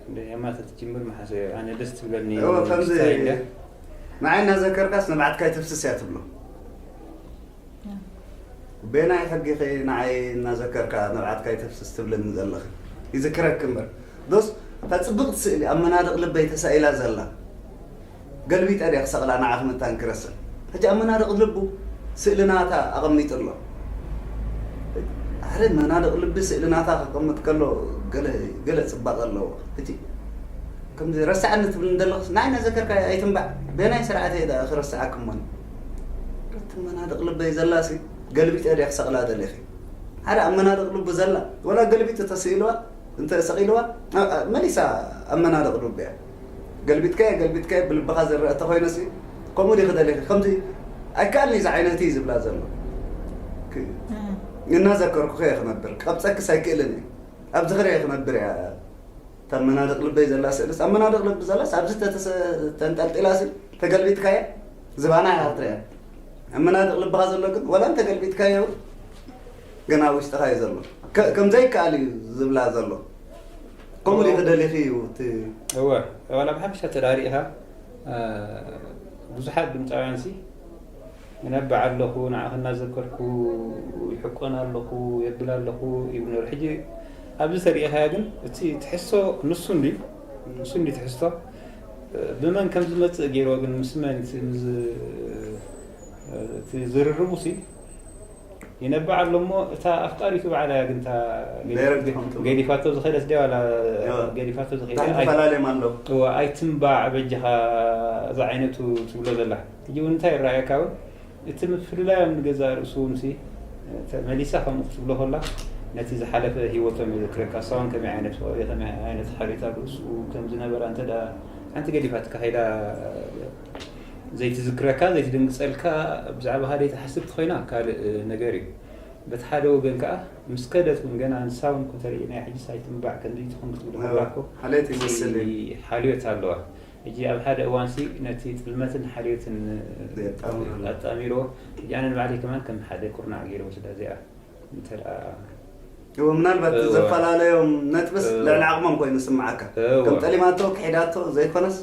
እንደ የማተ ትጅምር መሓሰ ኣነ ደስ ትብለኒ እዎ ከምዚ ክስታይ እንደ ንዓይ እናዘከርካስ ንብዓትካ ይተፍስስ እያ ትብሎ። ቤናይ ሕጊ ኸ ንዓይ እናዘከርካ ንብዓትካ ይተፍስስ ትብለኒ ዘለኺ ይዝክረክ እምበር ዶስ እታ ጽብቕቲ ስእሊ ኣብ መናድቕ ልበይ ተሳኢላ ዘላ ገልቢጠ ድየ ክሰቕላ ንዓኺ መታን ክረስዕ ሕጂ ኣብ መናድቕ ልቡ ስእሊ ናታ ኣቐሚጡ ኣሎ። ኣረ መናድቕ ልቢ ስእሊ ናታ ከቐምጥ ከሎ ገለ ገለ ጽባቐ ኣለዎ። ሕጂ ከምዚ ረስዓኒ ትብልኒ ዘለኽስ ንዓይ እናዘከርካ ኣይትንባዕ። በየናይ ስርዓት እየ ደኣ ክረስዓክሞኒ? እቲ መናድቕ ልበይ ዘላሲ ገልቢጠ ድየ ክሰቕላ ደሊኺ? ሓደ ኣብ መናድቕ ልቡ ዘላ ወላ ገልቢጡ ተስኢልዋ እንተ ሰቒልዋ ኣ- ኣ- መሊሳ ኣብ መናድቕ ልቡ እያ። ገልቢጥካዮ ገልቢጥካዮ ብልብኻ ዝረአ እንተኾይኑሲ ከምኡ ዲኺ ደሊኺ? ከምዚ ኣይከኣልኒ እዚ ዓይነት እዩ ዝብላ ዘሎ። ክ- እናዘከርኩ ከየ ክነብር ቀብፀክስ ኣይክእልን እየ። ኣብ ዝኽሪ እየ ክነብር እያ። እታ መናድቕ ልበይ ዘላ ስእልስ ኣብ መናድቕ ልቢ ዘላስ ኣብዚ ተተሰ- ተንጠልጢላሲ ተገልቢጥካያ ዝባና ኢኻ ክትሪኣ። ኣብ መናድቕ ልብኻ ዘሎ ግን ወላ እንተገልቢጥካዮ እውን ገና ኣብ ውሽጥኻ እዩ ዘሎ። ከ- ከም ዘይከኣል እዩ ዝብላ ዘሎ። ከምኡ ዲኺ ደሊኺ እዩ እቲ እወ ዋላ ብሓፈሻ ተዳሪእኻ ብዙሓት ድምፃውያን ሲ እነብዕ ኣለኹ፣ ንዓኺ እናዘከርኩ ይሕቆን ኣለኹ፣ የብል ኣለኹ ይብል ነይሩ። ሕጂ ኣብዚ ተሪኢኻዮ ግን እቲ ትሕዝቶ ንሱ እንዲ ንሱ እንዲ ትሕዝቶ ብመን ከም ዝመፅእ ገይርዎ ግን ምስ መን እቲ ምዝ- እቲ ዝርርቡ ሲ ይነብዕ ኣሎ እሞ እታ ኣፍቃሪቱ ባዕላ እያ ግን እታ ገዲፋቶ ዝኸደት ደ ዋላ ገዲፋቶ ዝኸደ ተፈላለዮም ኣለዉ እዋ ኣይትንባዕ በጃኻ እዛ ዓይነቱ ትብሎ ዘላ ሕጂ እውን እንታይ ይረኣየካ እውን እቲ ምፍልላዮም ንገዛእ ርእሱ እውን ሲ መሊሳ ከምኡ ክትብሎ ከላ ነቲ ዝሓለፈ ህይወቶም ይዘክረካ እሳውን ከመይ ዓይነት ፍቕሪ ከመይ ዓይነት ሓሪታ ርእሱ ከም ዝነበራ እንተ ሓንቲ ገዲፋትካ ከይዳ ዘይትዝክረካ ዘይትድንግፀልካ ብዛዕባ ሃደይ ትሓስብ ተኮይና ካልእ ነገር እዩ በቲ ሓደ ወገን ከዓ ምስ ከደት እውን ገና ንሳ እውን ኮተሪእናያ ሕጂስ ኣይትንባዕ ከምዚ ትኹን ክትብል ከላኮ ሓልዮት ይመስል እዩ ሓልዮት ኣለዋ ሕጂ ኣብ ሓደ እዋንሲ ነቲ ጥልመትን ሓልዮትን ኣጣሚርዎ ሕጂ ኣነ ንባዕለይ ከማን ከም ሓደ ኩርናዕ ገይረ ወስዳ እዚኣ እንተ እዎ ምናልባት ዘፈላለዮም ነጥብስ ልዕሊ ዓቕሞም ኮይኑ ስምዓካ ከም ጠሊማቶ ክሒዳቶ ዘይኮነስ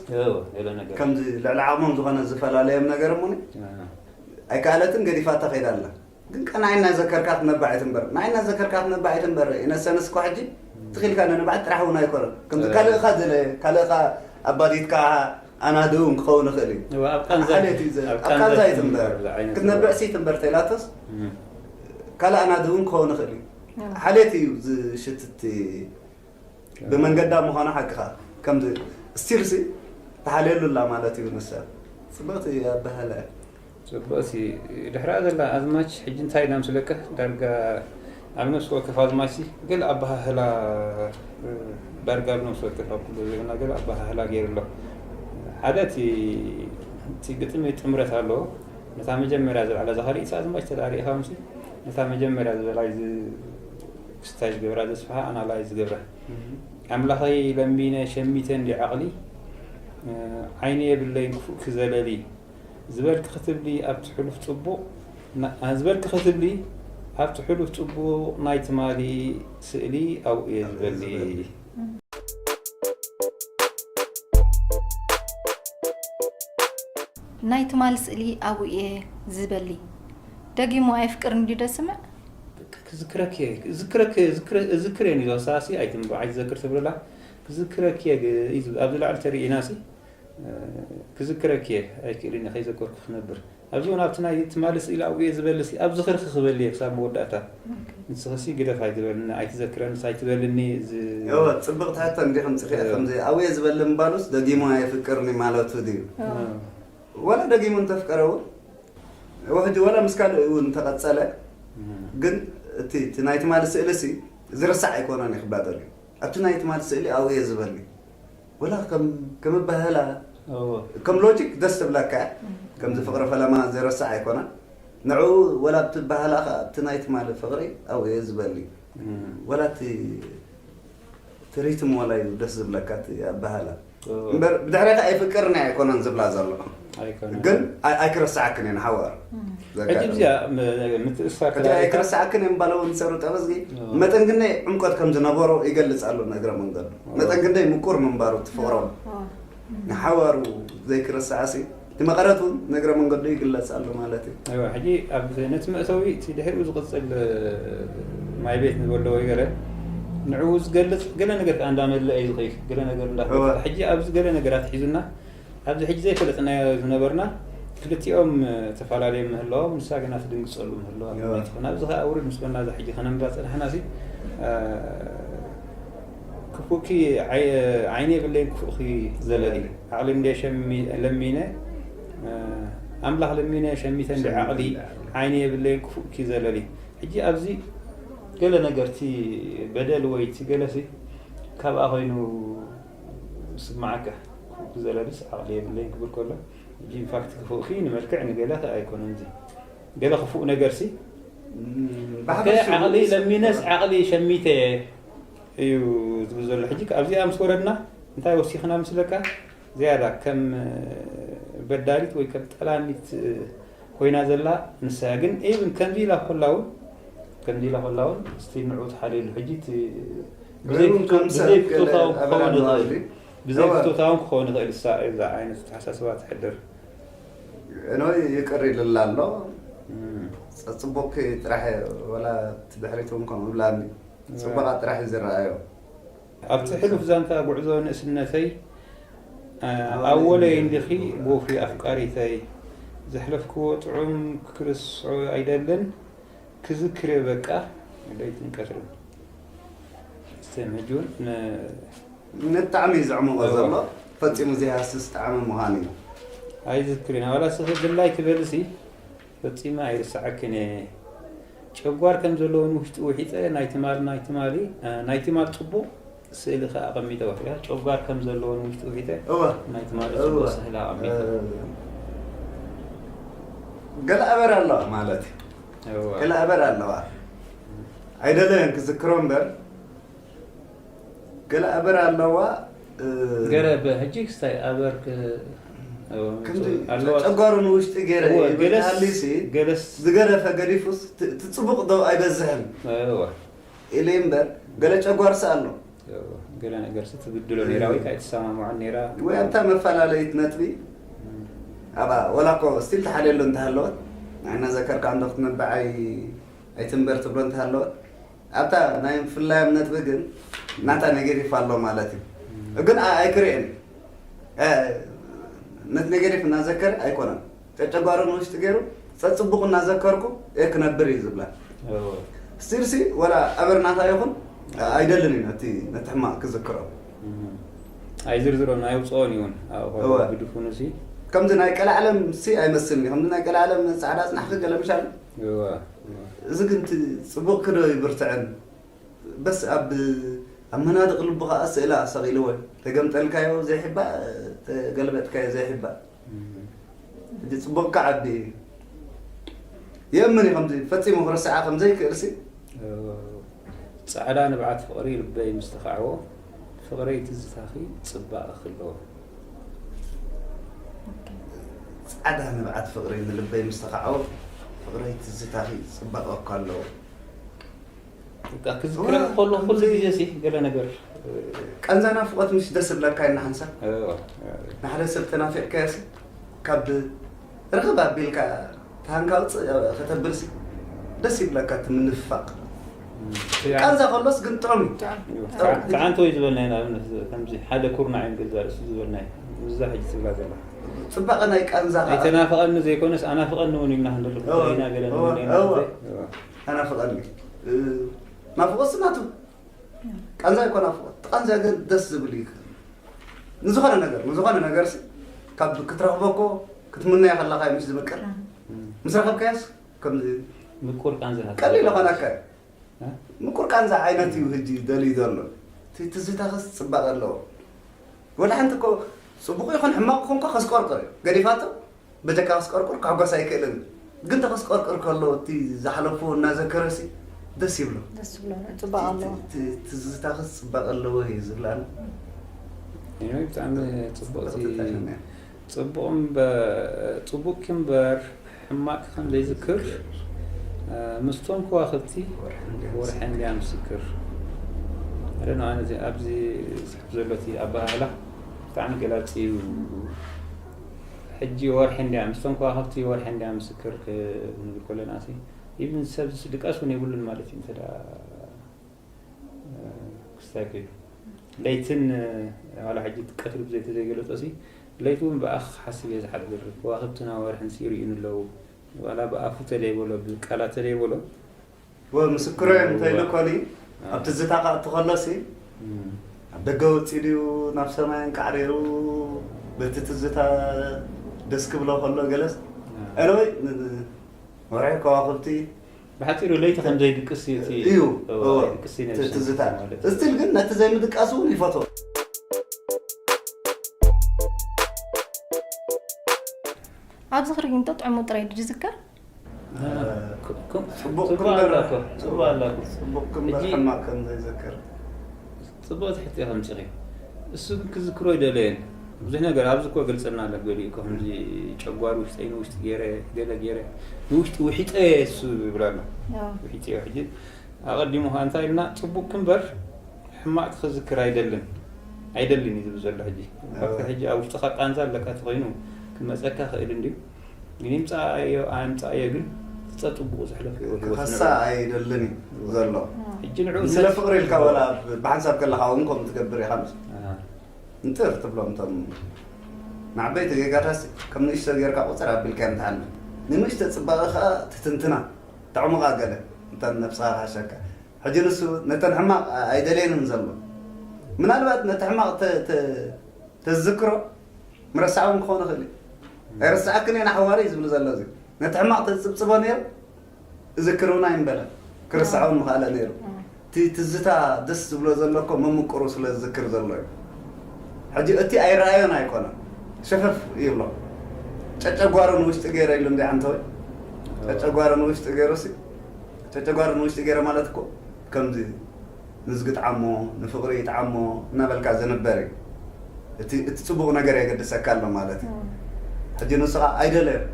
ከምዚ ልዕሊ ዓቕሞም ዝኾነ ዝፈላለዮም ነገር እሞ ኣይከኣለትን ገዲፋታ ከይዳ ኣላ ግን ከ ንዓይ እናዘከርካ ክትነብዕ ኣይትንበር ንዓይ እናዘከርካ ክትነብዕ ኣይትንበር ኢነሰንስ እኳ ሕጂ ትኺልካ ንንብዓት ጥራሕ እውን ኣይኮነን ከምዚ ካልእኻ ዝለ ካልእኻ ኣባዲትካ ኣናድው ክኸውን ይኽእል እዩ። እወ፣ ኣብ ቃንዛ ሓልዮት እዩ ዘ- ኣብ ኣብ ቃንዛ ቃንዛ እዩ ትንበር። ትንበር፣ ዝዓይነት ክትነብዕ ሲ ትንበር ተይላቶስ እም። ካልእ ኣናድው ክኸውን ይኽእል እዩ። እወ። ሓልዮት እዩ ዝሽትት ብመንገዳ ምዃኑ ሓቅኻ ከምዚ ስቲል ሲ ተሓልየሉ ኣላ ማለት እዩ ንሳ። ጽብቕቲ ኣበሃህላ እያ። ጽቡቕሲ ድሕሪኣ ዘላ ኣዝማች ሕጂ እንታይ ኢና ምስለካ ዳርጋ ኣብ ነፍሲ ወከፍ ኣዝማችሲ ገለ ኣበሃህላ ዳርጋ ኣብ ነፍሲ ወከፍ ኣብ ኩሉ ዜብና ገለ ኣበሃህላ ገይሩ ኣሎ ሓደ እቲ እቲ ግጥሚ ጥምረት ኣለዎ ነታ መጀመርያ ዝበላ እዛ ካልኢት ኣዝማች ተዳሪእኻ ምሲ ነታ መጀመርያ ዝበላ ክስታይ ዝገብራ ዘስፍሓ ኣናላይ ዝገብራ ኣምላኸይ ለሚነ ሸሚተ እንዲ ዓቕሊ ዓይኒ የብለይን ክፉእ ክዘለሊ ዝበልኪ ክትብሊ ኣብቲ ሕሉፍ ጽቡቕ ዝበልኪ ክትብሊ ኣብቲ ሕሉፍ ጽቡቕ ናይ ትማሊ ስእሊ ኣብኡ እየ ዝበሊ። ናይ ትማሊ ስእሊ ኣብኡ እየ ዝበሊ። ደጊሙ ኣየፍቅርን ድዩ ደስምዕ? ክዝክረኪ እየ ክዝክረኪ እየ ዝክረ- እዝክር እየ ንዞ ሳሲ ኣይትንብዕ ኣይትዘክር ትብልላ ክዝክረኪ እየ ግ- እዩ ዝብል። ኣብዚ ላዕሊ ተሪኢና ሲ ክዝክረኪ እየ ኣይክእልን እየ ከይዘከርኩ ክነብር ኣብዚ እውን ኣብቲ ናይ ትማሊ ስኢል ኣብኡ እየ ዝበሊ ሲ ኣብ ዝኽርኺ ክበሊ እየ ክሳብ መወዳእታ ንስኽሲ ግደፍ ኣይትበልኒ ኣይትዘክረንስ ኣይትበልኒ ዝ- እወ ጽብቕቲ ሕቶ እንዲኹም ጽኺ ከምዚ ኣብየ ዝበሊ ምባሉስ ደጊሙ ኣየፍቅርኒ ማለቱ ድዩ ወላ ደጊሙ እንተፍቀረ እውን ሕጂ ወላ ምስ ካልእ እውን እንተቐጸለ ግን እቲ እቲ ናይ ትማሊ ስእሊ ሲ ዝርሳዕ ኣይኮነን እዩ ክብላ ደልዩ ኣብቲ ናይ ትማሊ ስእሊ ኣብየ ዝበሊ ወላ ከም ኣበሃህላ ከም ሎጂክ ደስ ትብለካ። ከምዚ ፍቕሪ ፈለማ ዘይረሳዕ ኣይኮነን። ንዕኡ ወላ ኣብቲ ኣበሃህላ ከኣ ኣብቲ ናይ ትማሊ ፍቕሪ ኣብኡ እየ ዝበሊ። ወላ እቲ እቲ ሪትም ዋላ እዩ ደስ ዝብለካ እቲ ኣበሃህላ። እምበር ብድሕሬኻ ኣይፍቅርኒ ኣይኮነን ዝብላ ዘሎ። ግን ኣይክረስዓክን እየ ንሓዋር። ሕጂ እዚኣ ምትእስሳር እቲ ኣይክረስዓክን እየ ምባል እውን ሰሩ ጠበዝጊ መጠን ግናይ ዕምቆት ከም ዝነበሮ ይገልጽ ኣሎ ንእግረ መንገዱ። መጠን ግናይ ምቁር ምንባሩ እቲ ፍቕሮም ንሓዋሩ ዘይክረስዓ ሲ እቲ መቐረት እውን ንእግረ መንገዱ ይግለጽ ኣሎ ማለት እዩ። ሕጂ ነቲ መእተዊ እቲ ድሕሪኡ ዝቕጽል ማይ ቤት ንበሎ ወይ ገለ ንዕኡ ዝገልጽ ገለ ነገር ከዓ እንዳመለአ እዩ ዝኸይድ። ገለ ነገር እንዳፈለጠ ሕጂ ኣብዚ ገለ ነገራት ሒዙና ኣብዚ ሕጂ ዘይፈለጥናዮ ዝነበርና ክልቲኦም ተፈላለዮም ምህላዎም ንሳ ግና ትድንግጸሉ ምህላዋ ግና ትኾን። ኣብዚ ከዓ ውርድ ምስ በልና እዛ ሕጂ ከነንብባ ዝጸናሕና ሲ ክፉእኪ ዓይኒ የብለይን ክፉእኪ ዘለሊ ዓቕሊ እንደ ለሚነ ኣምላኽ ለሚነ ሸሚተ እንደ ዓቕሊ ዓይኒ የብለይን ክፉእኪ ዘለሊ ሕጂ ኣብዚ ገለ ነገር እቲ በደል ወይ እቲ ገለሲ ካብኣ ኮይኑ ስማዓካ ክፉእኪ ዘለልስ ዓቕሊ የብለይን ክብል ከሎ ሕጂ ኢንፋክት ክፉእኪ ንመልክዕ ንገለ ከ ኣይኮነን እዚ ገለ ክፉእ ነገርሲ ዓቕሊ ለሚነስ ዓቕሊ ሸሚተ እዩ ዝብል ዘሎ ሕጂ ኣብዚኣ ምስ ወረድና እንታይ ወሲኽና ምስለካ ዝያዳ ከም በዳሊት ወይ ከም ጠላሚት ኮይና ዘላ ንሳ ግን ኢቭን ከምዚ ኢላ ኮላ እውን ከምዚ ኢላ ኮላ እውን ስቲል ንዑ ትሓልየሉ ሕጂ ብዘይፍቶታውን ክኸውን ይኽእል ብዘይፍቶታውን ክኸውን ይኽእል እዛ ዓይነት ተሓሳስባ ትሕድር እኖይ ይቅር ይልላ ኣሎ። ጸጽቡቅኪ ጥራሕ ወላ እቲ ድሕሪት እውን ከምኡ ይብላኒ። ጽቡቃት ጥራሕ እዩ ዝረኣዮ። ኣብቲ ሕሉፍ ዛንታ ጉዕዞ ንእስነተይ ኣወለይ እንዲኺ ብወፍሪ ኣፍቃሪተይ ዘሕለፍክዎ ጥዑም ክርስዖ ኣይደልን ክዝክርዮ በቃ ለይትን ቀትርን ስተምሕጁን ንጣዕሚ እዩ ዘዕምቖ ዘሎ። ፈጺሙ ዘይሃስስ ጣዕሚ ምዃኑ እዩ። ኣይዝክርን ዋላ ስኺ ድላይ ትበልሲ ፈጺመ ኣይርስዓክን እየ። ጨጓር ከም ዘለዎን ውሽጡ ውሒጠ ናይ ትማል ናይ ትማሊ ናይ ትማል ጽቡቕ ስእሊ ከኣ ኣቐሚጠ ወፍያ ጨጓር ከም ዘለዎን ውሽጡ ውሒጠ እወ ናይ ትማሊ ጽቡቕ እወ ስእሊ ኣቐሚጠ። እ፣ ገለ ኣበር ኣለዋ ማለት እዩ። እወ። ገለ ኣበር ኣለዋ። ኣይደለየን ክዝክሮ እምበር ገለ ኣበር ኣለዋ። ገለ ብሕጂ ክስታይ ኣበር ጨጓሩ ንውሽጢ ገይረ ይብል ሃልዩሲ ዝገደፈ ገዲፉስ እቲ ፅቡቕ ዶ ኣይበዝሕን ኢለ እምበር ገለ ጨጓርሲ ኣሎ። ገለ ነገርሲ ትብድሎ ነይራ ወይ ከዓ ኣይትሰማምዖን ነይራ። ወይ ኣብታ መፈላለይት ነጥቢ ኣብኣ ወላ እኮ ስቲል ተሓልየሉ እንተሃለወት ንዓና ዘከርካ እንዶ ክትነብዓይ ኣይትንበር ትብሎ እንተሃለወት ኣብታ ናይ ምፍላዮም ነጥቢ ግን ናታ ኔጌቲቭ ኣሎ ማለት እዩ። ግን ኣይክርእን ነቲ ኔጌቲቭ እናዘከረ ኣይኮነን ጨጨጓሩ ንውሽጢ ገይሩ ጸጽቡቕ እናዘከርኩ እየ ክነብር እዩ ዝብላ። ስቲልሲ ወላ ኣበር ናታ ይኹን ኣይደልን እዩ ነቲ ነቲ ሕማቕ ክዝክሮ። ኣይዝርዝሮን ኣይውፅኦን ይውን ብድፉኑ ሲ ከምዚ ናይ ቀላዓለም ሲ ኣይመስልን እዩ ከምዚ ናይ ቀላዓለም ፃዕዳ ፅናሕኪ ገለ ምሻል እዚ ግን ጽቡቕ ክዶ ይብርትዕን በስ ኣብ ኣብ መናድቕ ልቡ ኸኣ ስእላ ሰቒልዎ ተገምጠልካዮ ዘይሕባእ ተገልበጥካዮ ዘይሕባእ ሕጂ ጽቡቕ ከዓቢ እዩ የእምን እዩ ከምዚ ፈጺሙ ክርስዓ ከም ዘይክእል ሲ ጻዕዳ ንብዓት ፍቕሪ ልበይ ምስ ተኻዕዎ ፍቕረይ ትዝታኺ ጽባቐ ክለዎ ጻዕዳ ንብዓት ፍቕሪ ንልበይ ምስ ተኻዕዎ ፍቕረይ ትዝታኺ ጽባቐ እኳ ኣለዎ ክዝክረካ ከሎ ኩሉ ግዜ ሲ ገለ ነገር ቃንዛ ናፍቆት ምሽ ደስ ዝብለካ ኢና ሓንሳብ ንሓደ ሰብ ተናፊቅካዮ ሲ ካብ ርኽብ ኣቢልካ ተሃንካ ውፅእ ከተብል ሲ ደስ ይብለካ እቲ ምንፍፋቅ ቃንዛ ከሎስ ግን ጥዑም እዩ ተዓንተ ወይ ዝበልና ኢና ኣብነት ከምዚ ሓደ ኩርናዕ እዮም ገዛ ርእሱ ዝበልና እዩ ምዛ ሕጂ ትብላ ዘላ ፅባቐ ናይ ቃንዛ ኣይተናፍቐኒ ዘይኮነስ ኣናፍቐኒ እውን ኢልና ክንደሉ ኢና ገለ ንብለና ኣናፍቐኒ ናፍቆት ስናቱ ቃንዛ ይኮ ናፍቆት ቃንዛ ግን ደስ ዝብል እዩ ንዝኾነ ነገር ንዝኾነ ነገር ሲ ካብ ክትረኽቦ እኮ ክትምነዮ ከለካ እዩ ምስ ዝምቅር ምስ ረኸብካዮስ ከምዚ ምቁር ቃንዛ ቀሊል ይኾነካ እዩ ምቁር ቃንዛ ዓይነት እዩ ህጂ ደልዩ ዘሎ ትዝታኸስ ፅባቐ ኣለዎ ወላ ሓንቲ እኮ ጽቡቕ ይኹን ሕማቕ ይኹን እኮ ከስቆርቆር እዩ። ገዲፋቶ በጀካ ከስቆርቆር ክሕጎስ ኣይክእልን። ግን ተኸስቆርቆር ከሎ እቲ ዝሓለፎ እናዘከረሲ ደስ ይብሎ። ደስ ይብሎ። ጽባቐ ኣለዎ። ትዝታኸስ ጽባቐ ኣለዎ እዩ ዝብላና። ብጣዕሚ ጽቡቕ። ጽቡቕ እምበር ጽቡቅ እምበር ሕማቅ ከም ዘይዝክር ምስቶም ከዋክብቲ ወርሒ እንድያ ምስክር። ኣነ ኣብዚ ዝሕፍ ዘሎ እቲ ኣበሃህላ ብጣዕሚ ገላፂ እዩ። ሕጂ ወርሒ እንድያ ምስቶም ከዋክብቲ ወርሒ እንድያ ምስክር ክንብል ከለና ሲ ኢቭን ሰብ ድቃስ እውን የብሉን ማለት እዩ። እንተ ክስታይ ከይዱ ለይትን ዋላ ሕጂ ቀትሪ ብዘይ ተዘይገለጾ ሲ ለይት እውን ብኣኽ ሓስብ እየ ዝሓድር። ከዋክብትና ወርሕን ሲ ይርእዩኒ ኣለዉ። ዋላ ብኣፉ ተለይበሎ ብቃላ ተለይበሎ ወ ምስክሮ እዮም እንተኢሉ ኮኒ ኣብ ትዝታ ክኣቱ ከሎ ሲ ኣብ ደገ ወፂኡ ድዩ ናብ ሰማይ እንቃዕሪሩ በቲ ትዝታ ደስ ክብሎ ከሎ ገለስ ኤለወይ ወርሒ ከዋክብቲ ብሓፂሩ ለይቲ ከም ዘይድቅስ እዩ እቲ እዩ እዎ፣ እዎ። ኣይድቅስ እዩ ነብሲ ትዝታ ማለት እስቲል ግን ነቲ ዘይምድቃሱ እውን ይፈትዎ። ኣብ ዝኽሪ ግን ጥዑሙ ጥራይ ድዩ ዝዝከር? እ፣ ክ- ክ- ጽቡቕ ጽቡቕ ክምበር- ኣላ እኮ፣ ጽቡቕ ኣላ እኮ። ጽቡቕ ክምበር ሕጂ- ሕማቕ ከም ዘይዘክር ጽቡቕ ትሕቲ ከምጽኺ እሱ ግን ክዝክሮ ይደለየን ብዙሕ ነገር ኣብዚ እኮ ገልጸና ኣሎ። ገሊኡ እኮ ከምዚ ጨጓር ውሽጠይ ንውሽጢ ገይረ ገለ ገይረ ንውሽጢ ውሒጠ እሱ ይብል ኣሎ። ያው ውሒጠ ሕጂ ኣቐዲሙ ከኣ እንታይ ኢልና ጽቡቕ ክምበር ሕማቕ ክዝክር ኣይደልን ኣይደልን እዩ ዝብል ዘሎ። ሕጂ ያው። ሕጂ ኣብ ውሽጥኻ ቃንዛ ኣለካ ተኾይኑ ክመጸካ ክእል እንድዩ ግን ይምጻእዮ ኣምጻእዮ ግን ተጸጽቡቑ ዘሕለፍዎ ህይወት ክኸሳ ንዕኡ። ኣይደልን እዩ ዘሎ። ሕጂ ንዕኡ ንስለ ፍቕሪ ኢልካ ወላ ብሓንሳብ ከለኻ እውን ከምኡ ትገብር ኢኻ። ኣሃ። እንጥር ትብሎም እቶም ንዓበይቲ ጌጋታት ከም ንእሽቶ ጌርካ ቁፅር ኣቢልካ ምትሓልፍ። ንንእሽቶ ፅባቐ ከዓ ትትንትና ተዕሙቓ ገለ እንተ ነብስኻ ክሓሸካ። ሕጂ ንሱ ነተን ሕማቕ ኣይደልየንን ዘሎ። ምናልባት ነቲ ሕማቕ ተ- ተ- ተዝዝክሮ ምረሳዕ እውን ክኾን ይኽእል እዩ። ኣይረስዓክን እየ ንሓዋሪ እዩ ዝብሉ ዘሎ እዚ ነቲ ሕማቕ ተፅብፅቦ ነይሩ እዝክር እውን ኣይምበለ ክርስዓ እውን ምኽኣለ ነይሩ። እቲ ትዝታ ደስ ዝብሎ ዘሎ እኮ መምቅሩ ስለ ዝዝክር ዘሎ እዩ። ሕጂ እቲ ኣይረኣዮን ኣይኮነን ሸፈፍ ይብሎ። ጨጨጓሩ ንውሽጢ ገይረ ኢሉ እንዲ ዓንተወይ ጨጨጓሩ ንውሽጢ ገይሩ ሲ ጨጨጓሩ ንውሽጢ ገይረ ማለት እኮ ከምዚ ንዝጊ ጥዓሞ ንፍቕሪ ጥዓሞ እናበልካ ዝንበር እዩ። እቲ እቲ ጽቡቕ ነገር የገድሰካ ኣሎ ማለት እዩ። ሕጂ ንሱ ኸዓ ኣይደለዮን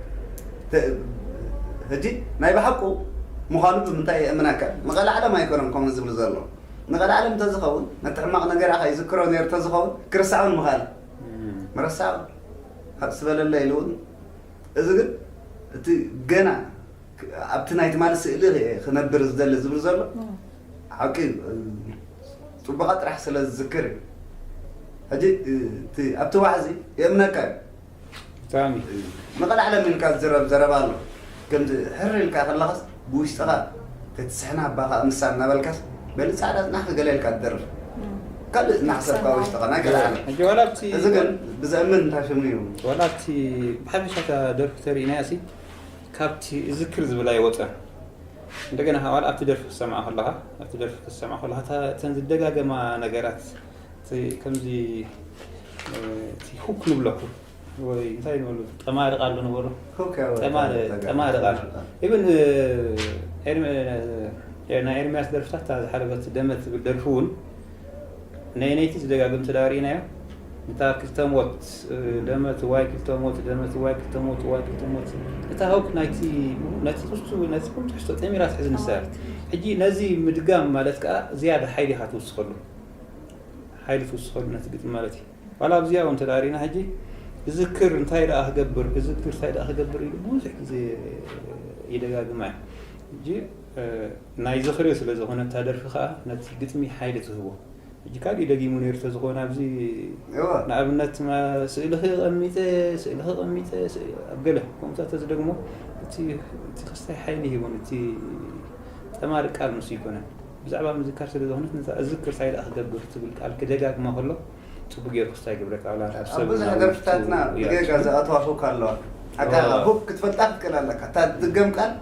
ሕጂ ናይ ብሓቁ ምዃኑ ብምንታይ የእምነካ? ንቐልዓለም ኣይኮነን ከምኡ ዝብል ዘሎ። ንቐልዓለም እንተዝኸውን ነቲ ሕማቕ ነገራ ከይዝክሮ ነይሩ እንተዝኸውን ክርስዓውን ምኻል ምረሳዕ ሃፅ ዝበለለ ኢሉ እውን እዚ ግን እቲ ገና ኣብቲ ናይ ትማሊ ስእሊ ክነብር ዝደሊ ዝብል ዘሎ ሓቂ እዩ። ፅቡቓ ጥራሕ ስለ ዝዝክር እዩ። ሕጂ እቲ ኣብቲ ዋሕዚ የእምነካ እዩ። ብጣዕሚ መቐላዕለም ኢልካ ዝዘረብ ዘረባ ኣሎ። ከምዚ ሕር ኢልካ ከለኻስ ብውሽጥኻ ተትስሕና ኣባኻ እምሳ እናበልካስ በሊ ፃዕዳ ፅናሕ ክገለ ኢልካ ትደርፍ ካልእ እናሕሰብካ ውሽጥኻ ናይ ቀላዕለም ሕጂ ዋላ ኣብቲ እዚ ግን ብዘእምን እንታይ ሽሙ እዩ ዋላ ኣብቲ ብሓፈሻ እታ ደርፊ ተርእናያ ሲ ካብቲ እዝክር ዝብል ኣይወፀን። እንደገና ዋላ ኣብቲ ደርፊ ክሰምዓ ከለኻ ኣብቲ ደርፊ ክሰምዓ ከለኻ እታ- እተን ዝደጋገማ ነገራት እቲ ከምዚ እ፣ እቲ ሁክ ንብሎ ወይ እንታይ ንበሉ ጠማሪ ቃል ዶ ንበሉ ኮካ ወጣ ጠማሪ ተጋ- ጠማሪ ቃል ኢብን ናይ ኤርሚያስ ደርፍታት እታ ዝሓለፈት ደመት ትብል ደርፊ እውን ናይ ነይቲ ዝደጋግም ተዳሪእናዮ እንታ ክልተ ሞት ደመት ዋይ ክልተ ሞት ደመት ዋይ ክልተ ሞት ዋይ ክልተ ሞት እታ ሆክ ናይቲ ነቲ ክሱ ነቲ ኩሉ ትሕዝቶ ጠሚራ ትሕዝ ንሳ ሕጂ ነዚ ምድጋም ማለት ከዓ ዝያዳ ሓይሊ ኢኻ ትውስኸሉ ሓይሊ ትውስኸሉ ነቲ ግጥሚ ማለት እዩ ዋላ ኣብዚኣ እውን ተዳሪና ሕጂ ክዝክር እንታይ ደኣ ክገብር ክዝክር እንታይ ደኣ ክገብር ኢሉ ብዙሕ ግዜ ይደጋግማ እዩ ሕጂ ናይ ዝኽሪ ስለ ዝኾነ እታ ደርፊ ከዓ ነቲ ግጥሚ ሓይሊ ትህቦ ሕጂ ካልእ ደጊሙ ነይሩ ተዝኾነ ኣብዚ እወ ንኣብነት ስእልኺ ቀሚጠ ስእልኺ ቀሚጠ ኣብ ገለ ከምኡታት ተዝደግሞ እቲ ክስታይ ሓይሊ ሂቦን እቲ ጠማሪ ቃል ምስ ይኮነን ብዛዕባ ምዝካር ስለ ዝኾነት ነታ እዝክር እንታይ ደኣ ክገብር ትብል ቃል ክደጋግማ ከሎ ጽቡቅ ገይሩ ክስታይ ግብረ ቃላት ኣብ ኣብ ሰብ ብዙሕ ናብ ደርፍታትና ውሽጡ ብጌጋ ይኣቱ። ዝኣትዋ ፉክ ኣለዋ ኣካ እወ። ፉክ ክትፈልጣ ክትክእል ኣለካ እታ ትድገም ቃል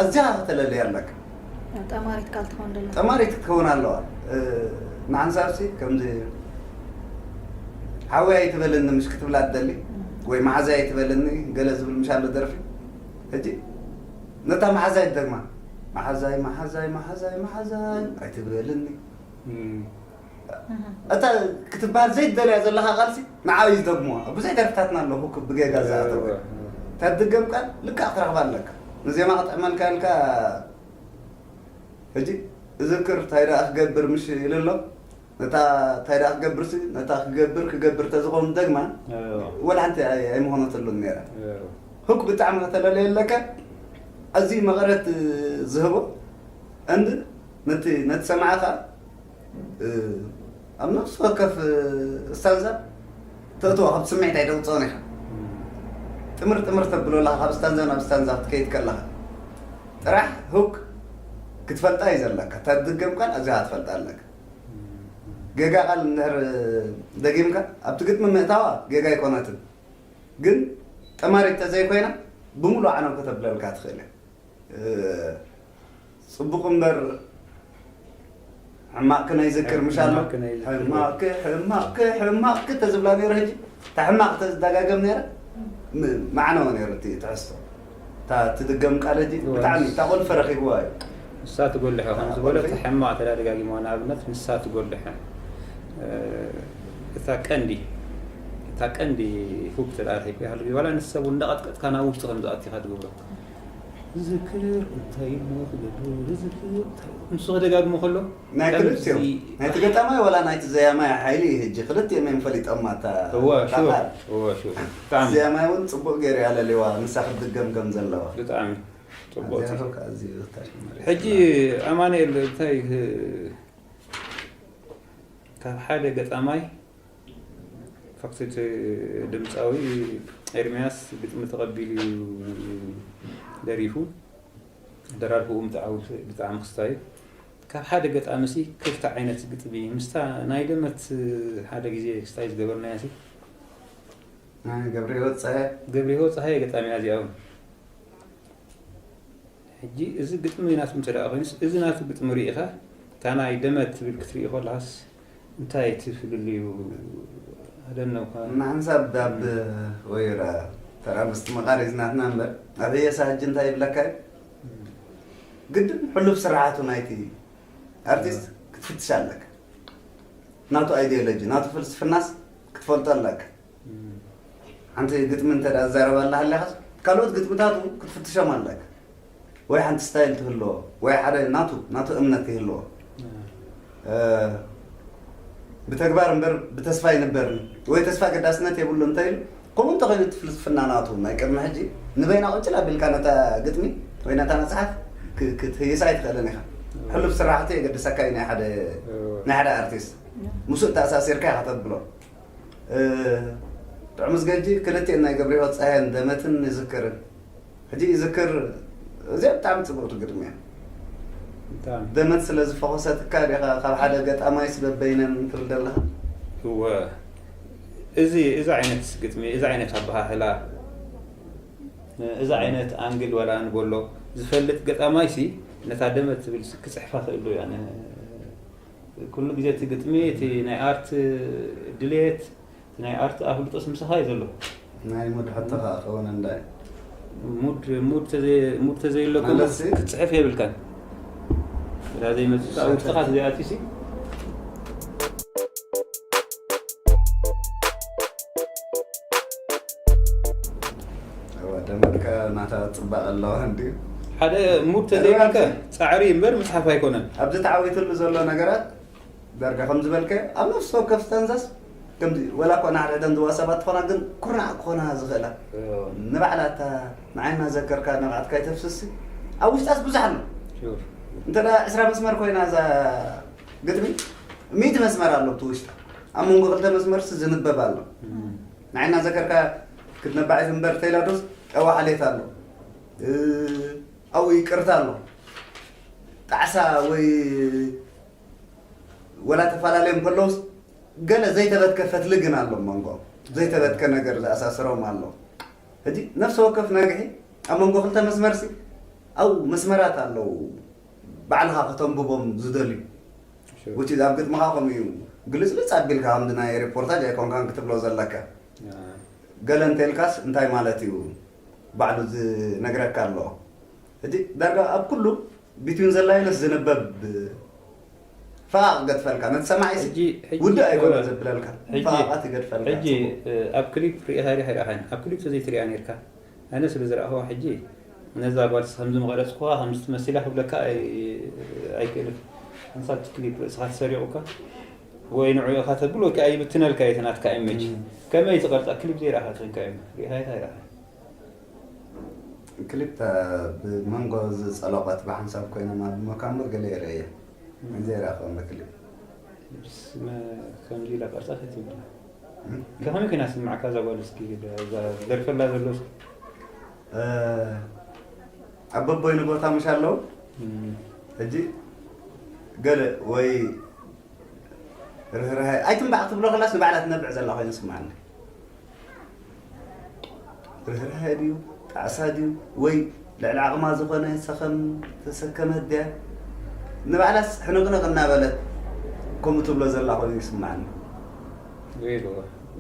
ኣዝያ ከተለለያ ኣለካ ጠማሪት ቃል ትኸውን ደላ ጠማሪት ክትከውን ኣለዋ እ፣ ንሓንሳብሲ ከምዚ ሓወይ ኣይትበልኒ ምሽ ክትብላ ትደሊ፣ ወይ መሓዛይ ኣይትበልኒ ገለ ዝብል ምሽ ኣሎ ደርፊ። ሕጂ ነታ መሓዛይ ትደግማ። መሓዛይ፣ መሓዛይ፣ መሓዛይ፣ መሓዛይ ኣይትበልኒ። እታ ክትበሃል ዘይትደልያ ዘለኻ ቃልሲ ንዓይ እዩ ዝደግምዋ። ኣብ ብዙሕ ደርፍታትና ኣሎ፣ ሁክ ብጌጋ ዝኣተወ። እወ። እታ ትድገም ቃል ልክዕ ክትረኽባ ኣለካ። ንዜማ ክጥዕመልካ ኢልካ፣ ሕጂ እዝክር እንታይ ደኣ ክገብር ምሽ ኢሉ ኣሎ። ነታ እንታይ ደኣ ክገብርሲ፣ ነታ ክገብር፣ ክገብር ተዝኸውን ደግማ፣ እወ። ወላ ሓንቲ ኣይ-፣ ኣይምኾነትሉን ነይራ። እወ። ሁክ ብጣዕሚ ከተለለየ ኣለካ። ኣዝዩ መቐረት ዝህቦ፣ እንድ ነቲ፣ ነቲ ሰማዕኻ፣ እ፣ ኣብ ነፍሲ ወከፍ፣ እ፣ ስታንዛ ተእትዎ፣ ካብ ስምዒት ኣይተውፅኦን ኢኻ። እም። ጥምር ጥምር ተብሎ ኣለኻ፣ ካብ ስታንዛ ናብ ስታንዛ ክትከይድ ከለኻ። ጥራሕ ሁክ ክትፈልጣ እዩ ዘለካ። እታ ትድገም ቃል ኣዚኻ ክትፈልጣ ኣለካ። እም። ጌጋ ቃል እንድሕር ደጊምካ፣ ኣብቲ ግጥሚ ምእታዋ ጌጋ ኣይኮነትን። ግን ጠማሪት ተዘይኮይና፣ ብምሉእ ዓነው ከተብለልካ ትኽእል እያ። እ፣ ጽቡቕ እምበር ሕማቕኪ ናይ ዝክር ምሽ ኣሎ። ሕማቕኪ ናይ ዝክር። ሕማቕኪ፣ ሕማቕኪ፣ ሕማቕኪ ተዝብላ ነይሩ። ሕጂ እታ ሕማቕ ተዝደጋገም ነይረ፣ ም-፣ ማዕነዎ ነይሩ እቲ ትሕዝቶ። እታ ትድገም ቃል ሕጂ እወ። ብጣዕሚ እታ ቁልፊ ረኺብዋ እዩ። ንሳ ትጎልሐ፣ ከም እታ ዝበሎ ቁልፊ። እታ ሕማቕ ተደጋጊማ፣ ንኣብነት ንሳ ትጎልሐ። እ፣ እታ ቀንዲ፣ እታ ቀንዲ ሁክ ተደኣ ረኺብካ፣ ዋላ ንሰብ እውን እንዳቐጥቀጥካ ናብ ውሽጢ ከም ዝኣቱ ኢኻ ትገብሮ። ዝክር እንታይ እሞ ክገብር፣ ዝክር እንታይ እሞ? ንሱ ክደጋግሞ ከሎ፣ ናይ ከምዚ ክልቲኦም፣ ናይቲ ገጣማይ ዋላ ናይቲ ዘያማይ ሓይሊ እዩ። ሕጂ ክልቲኦም እዮም ፈሊጦማ እታ፣ እወ፣ እታ ሹር፣ ቃል። እወ፣ ሹር። ብጣዕሚ። ዘያማይ እውን ጽቡቕ ገይሩ እዩ ኣለልዋ፣ ንሳ ክትድገም ከም ዘለዋ። ብጣዕሚ ጽቡቕ። ኣዝያ እኮ ኣዝዩ ታሽ መሬት ሕጂ ኣላ። ኣማኑኤል፣ እንታይ፣ ካብ ሓደ ገጣማይ ፋክት እቲ ድምፃዊ ኤርምያስ ግጥሚ ተቐቢሉ እዩ ደሪፉ። ኣደራርፍኡ ብጣዕሚ፣ ብጣዕሚ ክስታይ እዩ። ካብ ሓደ ገጣሚ ሲ ክልተ ዓይነት ግጥሚ ምስታ ናይ ደመት ሓደ ግዜ ክስታይ ዝገበርናያ ሲ ናይ ገብረ ህይወት ፀሃየ። ገብረ ህይወት ፀሃየ ገጣሚ እዚኣ እውን። ሕጂ እዚ ግጥሚ ናቱ እንተ ደኣ ኮይኑስ፣ እዚ ናቱ ግጥሚ ርኢኻ፣ እታ ናይ ደመት ትብል ክትርኢ ከለኻስ፣ እንታይ እቲ ፍልልዩ? ኣደነውካ። ንሓንሳብ ኣብ ወይ ራ-፣ ተራ ምስትምቓር እዩ ናትና እምበር፣ ኣብ ህየሳ ሕጂ እንታይ ይብለካ እዩ? እም። ግድን ሕሉፍ ስርሓቱ ናይቲ ኣርቲስት እም። ክትፍትሽ ኣለካ። ናቱ ኣይዲዮሎጂ፣ ናቱ ፍልስፍናስ ክትፈልጦ ኣለካ። እም። ሓንቲ ግጥሚ እንተ ደኣ ዝዛረባ ኣላ ሃሊኻስ፣ ካልኦት ግጥምታቱ ክትፍትሾም ኣለካ። ወይ ሓንቲ ስታይል ትህልዎ፣ ወይ ሓደ ናቱ፣ ናቱ እምነት ይህልዎ። እም። እ፣ ብተግባር እምበር ብተስፋ ኣይንበርን፣ ወይ ተስፋ ገዳስነት የብሉ እንተ ኢሉ፣ ከምኡ እንተኾይኑ እቲ ፍልስፍና ናቱ ናይ ቅድሚ ሕጂ ንበይና ቁጭል ኣቢልካ ነታ ግጥሚ ወይ ነታ መጽሓፍ ክ-፣ ክትህይሳ ኣይትኽእልን ኢኻ። እም። ሕሉፍ ስራሕቱ የገድሰካ እዩ ናይ ሓደ፣ እም። ናይ ሓደ ኣርቲስት። እም። ምስኡ ተኣሳሲርካ ኢኻ ተብሎ። እ፣ ጥዑምስ ገጂ ክልቲኤን ናይ ገብረህይወት ጸሃየን ደመትን ይዝክርን። ሕጂ ይዝክር፣ እዚኣ ብጣዕሚ ጽብቕቲ ግጥሚ እያ። ብጣዕሚ። ደመት ስለ ዝፈኾሰትካ ዲኻ ካብ ሓደ ገጣማይስ በበይነን ትብል ዘለኻ? እወ፣ እዚ፣ እዚ ዓይነት ግጥሚ፣ እዚ ዓይነት ኣበሃህላ፣ እዚ ዓይነት ኣንግል ዋላ ንበሎ ዝፈልጥ ገጣማይሲ ነታ ደመት ትብል ክጽሕፋ ክእሉ እያ። ኩሉ ግዜ እቲ ግጥሚ፣ እቲ ናይ ኣርት ድሌት፣ እቲ ናይ ኣርት ኣፍልጦስ ምሳኻ እዩ ዘሎ። ናይ ሙድ ሕቶ ከኣ ክኸውን እንዳ እዩ። ሙድ፣ ሙድ ተዘይ-፣ ሙድ ተዘይለኩም ማለትሲ? ክትጽሕፍ የብልካን። እዛ ዘይመጽእ ኣብ ውሽጥኻ ተዘይኣትዩሲ። እወ፣ ደመትካ ናታ ጽባቐ ኣለዋ እንድዩ። ሓደ ሙድ ተዘይብልካ ጻዕሪ እምበር ምጽሓፍ ኣይኮነን። ኣብዚ ተዓዊትሉ ዘሎ ነገራት ዳርጋ ከም ዝበልካዮ ኣብ ነፍሲ ወከፍ ስታንዛስ ከምዚ፣ ወላ እኳ ንሓድሕደን ዝዋሰባ ትኾና፣ ግን ኩርናዕ ክኾና ዝኽእላ። እወ። ንባዕላ እታ ንዓይ እናዘከርካ ንብዓትካ ይተፍስሲ፣ ኣብ ውሽጣስ ብዙሕ ኣሎ። ሹር። እንተ ደኣ ዕስራ መስመር ኮይና እዛ ግጥሚ፣ ሚእቲ መስመር ኣሎ ኣብቲ ውሽጣ። ኣብ መንጎ ክልተ መስመርሲ ዝንበብ ኣሎ። እም። ንዓይ እናዘከርካ ክትነባዒት እምበር ተይላ ዶስ ጠዋ ዓሌት ኣሎ። እ፣ ኣብኡ ይቅርታ ኣሎ። ጣዕሳ ወይ ወላ ተፈላለዮም ከለውስ፣ ገለ ዘይተበትከ ፈትሊ ግን ኣሎ ኣብ መንጎ። ዘይተበትከ ነገር ዝኣሳስሮም ኣሎ። ሕጂ ነፍሲ ወከፍ ነግሒ ኣብ መንጎ ክልተ መስመርሲ፣ ኣብኡ መስመራት ኣለዉ። ባዕልኻ ከተንብቦም ዝደልዩ። ሹር። Which is ኣብ ግጥምኻ ከምኡ እዩ። ግልጽልጽ ኣቢልካ ከምዚ ናይ ሪፖርታጅ ኣይኮንካን ክትብሎ ዘለካ። ገለ እንተልካስ እንታይ ማለት እዩ? ባዕሉ ዝነግረካ ኣሎ። ሕጂ ዳርጋ ኣብ ኩሉ ቢትዊን ዘ ላይንስ ዝንበብ ፈቓቕ ይገድፈልካ። ነቲ ሰማዒ ሲ ውድእ ኣይኮነን ዘብለልካ። ፈቓቓት ይገድፈልካ። ሕጂ ኣብ ክሊፕ ርኢኻ ዲኻ ኣይረኣኻን? ኣብ ክሊፕ ተዘይትሪኣ ነርካ። ኣነ ስለ ዝረኣኽዋ ሕጂ ነዛ ጓል ከምዚ ምቐረጽኩዋ ከምዚ ትመስላ ክብለካ ኣይክእልን። ሓንሳብ እቲ ክሊፕ ርእስኻ ተሰሪቑካ ወይ ንዑ ኢኻ ተብል ወይ ከኣ ይብትነልካ እዩ እቲ ናትካ ኢሜጅ። ከመይ ትቐርጻ ክሊፕ ዘይረኣኻ ትኾንካ እዩ። ርኢኻ ኢኻ ኣይረኣኻን? ክሊፕ ብመንጎ ዝጸለቐት ብሓንሳብ ኮይኖም ኣብ መካምቦ ገለ ይረኣየ። ዘይረኣኽዋ ክሊፕ። ከምዚ ኢላ ቀርጻ ከትብላ። ከመይ ኮይና ስምዓካ እዛ ጓል እስኪ እዛ ደርፈላ ዘሎ እስኪ? ኣብ በቦይኑ ቦታ ምሽ ኣለዉ። ሕጂ ገለ ወይ ርህራሄ ኣይትንባዕ ክትብሎ ከላስ ንባዕላ ትነብዕ ዘላ ኮይኑ ስምዓኒ። ርህራሄ ድዩ ጣዕሳ ድዩ ወይ ልዕሊ ዓቕማ ዝኾነ ሰኸም ተሰከመት ድያ? ንባዕላስ ሕንቕንቕ እናበለት ከምኡ ትብሎ ዘላ ኮይኑ ይስምዓኒ። ሪሉ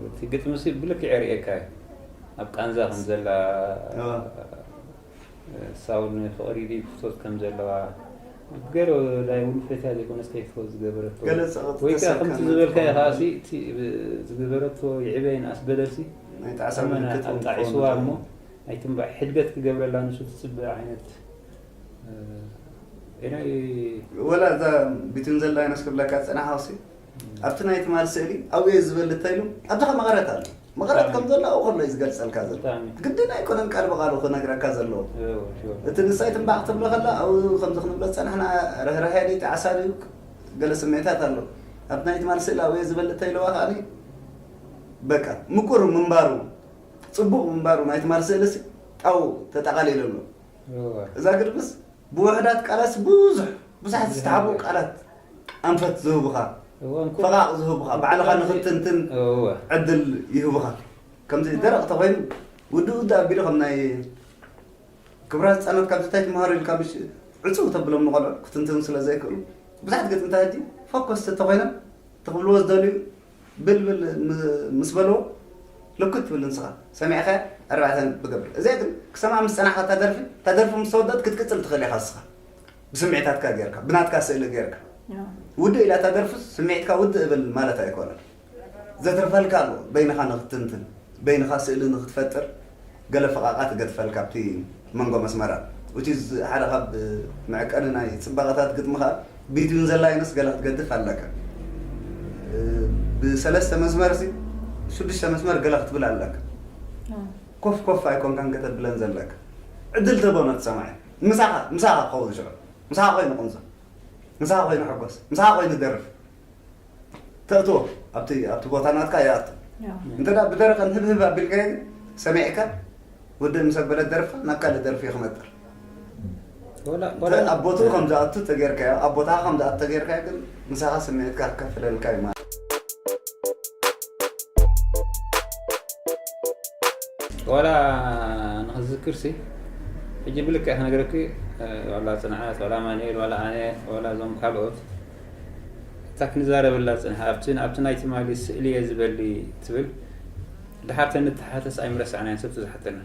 እቲ ግጥሚ ሲ ብልክዕ የርእየካ እዩ። ኣብ ቃንዛ ከም ዘላ ሳውን ፍቕሪ ድዩ ፍቶት ከም ዘለዋ ገለ ዳይ እውን ፈትያ ዘይኮነስ ከይፍትወት ዝገበረቶ ገለ ጸቕጢ ወይ ከዓ ከምቲ ተሰከመት ዝበልካዮ ዝኾነ ከዓ ሲ እቲ ዝገበረቶ ይዕበይን ኣስበደልሲ ናይ ጣዕሳ ኣመና ምልክት እውን ኣጣዒስዋ ክኸውን እሞ ኣይትንባዕ ሕድገት ክገብረላ ንሱ ትፅበ ዓይነት ኤናይ ወላ እዛ ቢትን ዘላ ይነስ ክብለካ ዝጸናሓ ሲ ኣብቲ ናይ ትማል ስእሊ ኣብኡ እየ ዝበል እንተኢሉ ኣብቲ ከ መቐረት ኣሎ መቐረት ከም ዘሎ ኣብኡ ከሎ እዩ ዝገልጸልካ ዘሎ ብጣዕሚ ግድን ኣይኮነን ቃል ብቃሉ ክነግረካ ዘለዎ እወ፣ እወ። እቲ ንሳይ ትንባዕ ክትብሎ ከላ ኣብኡ ከምዚ ክንብሎ ዝጸናሕና ርህራሄ ድዩ ጣዕሳ ድዩ ገለ ስምዒታት ኣሎ ኣብቲ ናይ ትማል ስእሊ ኣብኡ እየ ዝበል እንተኢልዋ ከዓኒ በቃ ምቁር ምንባሩ ጽቡቕ ምንባሩ ናይ ትማል ስእሊ ሲ ኣብኡ ተጠቓሊሉ ኣሎ እወ። እዛ ግድምስ ብውሕዳት ቃላት ብዙሕ ብዙሓት ዝተሓብኡ ቃላት ኣንፈት ዝህቡኻ እወ፣ እንኮ- ፈቓቕ ዝህቡኻ ባዕልኻ ንኽትንትን እወ። ዕድል ይህቡኻ ከምዚ ደረቕ ተኾይኑ ውድእ ውድእ ኣቢሉ ከም ናይ ክብራ ህፃናት ካብ ዝታይ ትምሃሩ ኢልካ ምሽ ዕፅው ተብሎም ንቆልዑ ክትንትኑ ስለ ዘይክእሉ ብዙሓት ገጥምታት ሕጂ ፎከስ ተተኾይኖም ተኽብልዎ ዝደልዩ ብልብል ምስ በልዎ ልኩት ትብል ንስኻ ሰሚዕካ ኣርባዕተ ብገብር እዚኣ ግን ክሰምዓ ምስ ፀናሕካ እታ ደርፊ እታ ደርፊ ምስ ተወደት ክትቅፅል ትኽእል ኢኻ ንስኻ ብስምዒታትካ ጌርካ ብናትካ ስእሊ ጌርካ ውድእ ኢላ እታ ደርፍስ ስምዒትካ ውድእ እብል ማለት ኣይኮነን ዘትርፈልካ ኣሎ በይንኻ ንክትንትን በይንኻ ስእሊ ንክትፈጥር ገለ ፈቓቓት እገድፈል ካብቲ መንጎ መስመራት which is ሓደ ካብ መዕቀኒ ናይ ፅባቐታት ግጥሚ ከዓ ቢትዊን ዘ ላይንስ ገለ ክትገድፍ ኣለካ ብሰለስተ መስመር ሲ ሽዱሽተ መስመር ገለ ክትብል ኣለካ ኮፍ ኮፍ ኣይኮንካን ከተብለን ዘለካ ዕድል ተቦ ነቲ ሰማዒ ምሳኻ ምሳኻ ክኸውን ሽዑ ምሳኻ ኮይኑ ቁንዞ ምሳኻ ኮይኑ ሕጎስ ምሳኻ ኮይኑ ደርፍ ተእትዎ ኣብቲ ኣብቲ ቦታ ናትካ ይኣቱ እንተ ደኣ ብደረቐን ህብህብ ኣቢልካዮ ግን ሰሚዕካ ውድእ ምስ ኣበለት ደርፍካ ናብ ካልእ ደርፊ እዩ ክመጥር ወላ እንተ ወላ ኣብ ቦትኡ ከም ዝኣቱ ተጌርካዮ ኣብ ቦታኻ ከም ዝኣቱ ተጌርካዮ ግን ምሳኻ ስምዒትካ ክከፍለልካ እዩ ማለት ዋላ ንኽዝክር ሲ ሕጂ ብልክዕ ክነግረኪ ዋላ ፅንዓት ዋላ ማንኤል ዋላ ኣነ ዋላ እዞም ካልኦት እታ ክንዛረበላ ፅንሕ ኣብቲ ኣብቲ ናይ ትማሊ ስእሊ እየ ዝበሊ ትብል ድሓር ተንተሓተስ ኣይምረሳዕናዮን ሰብ ተዝሓተና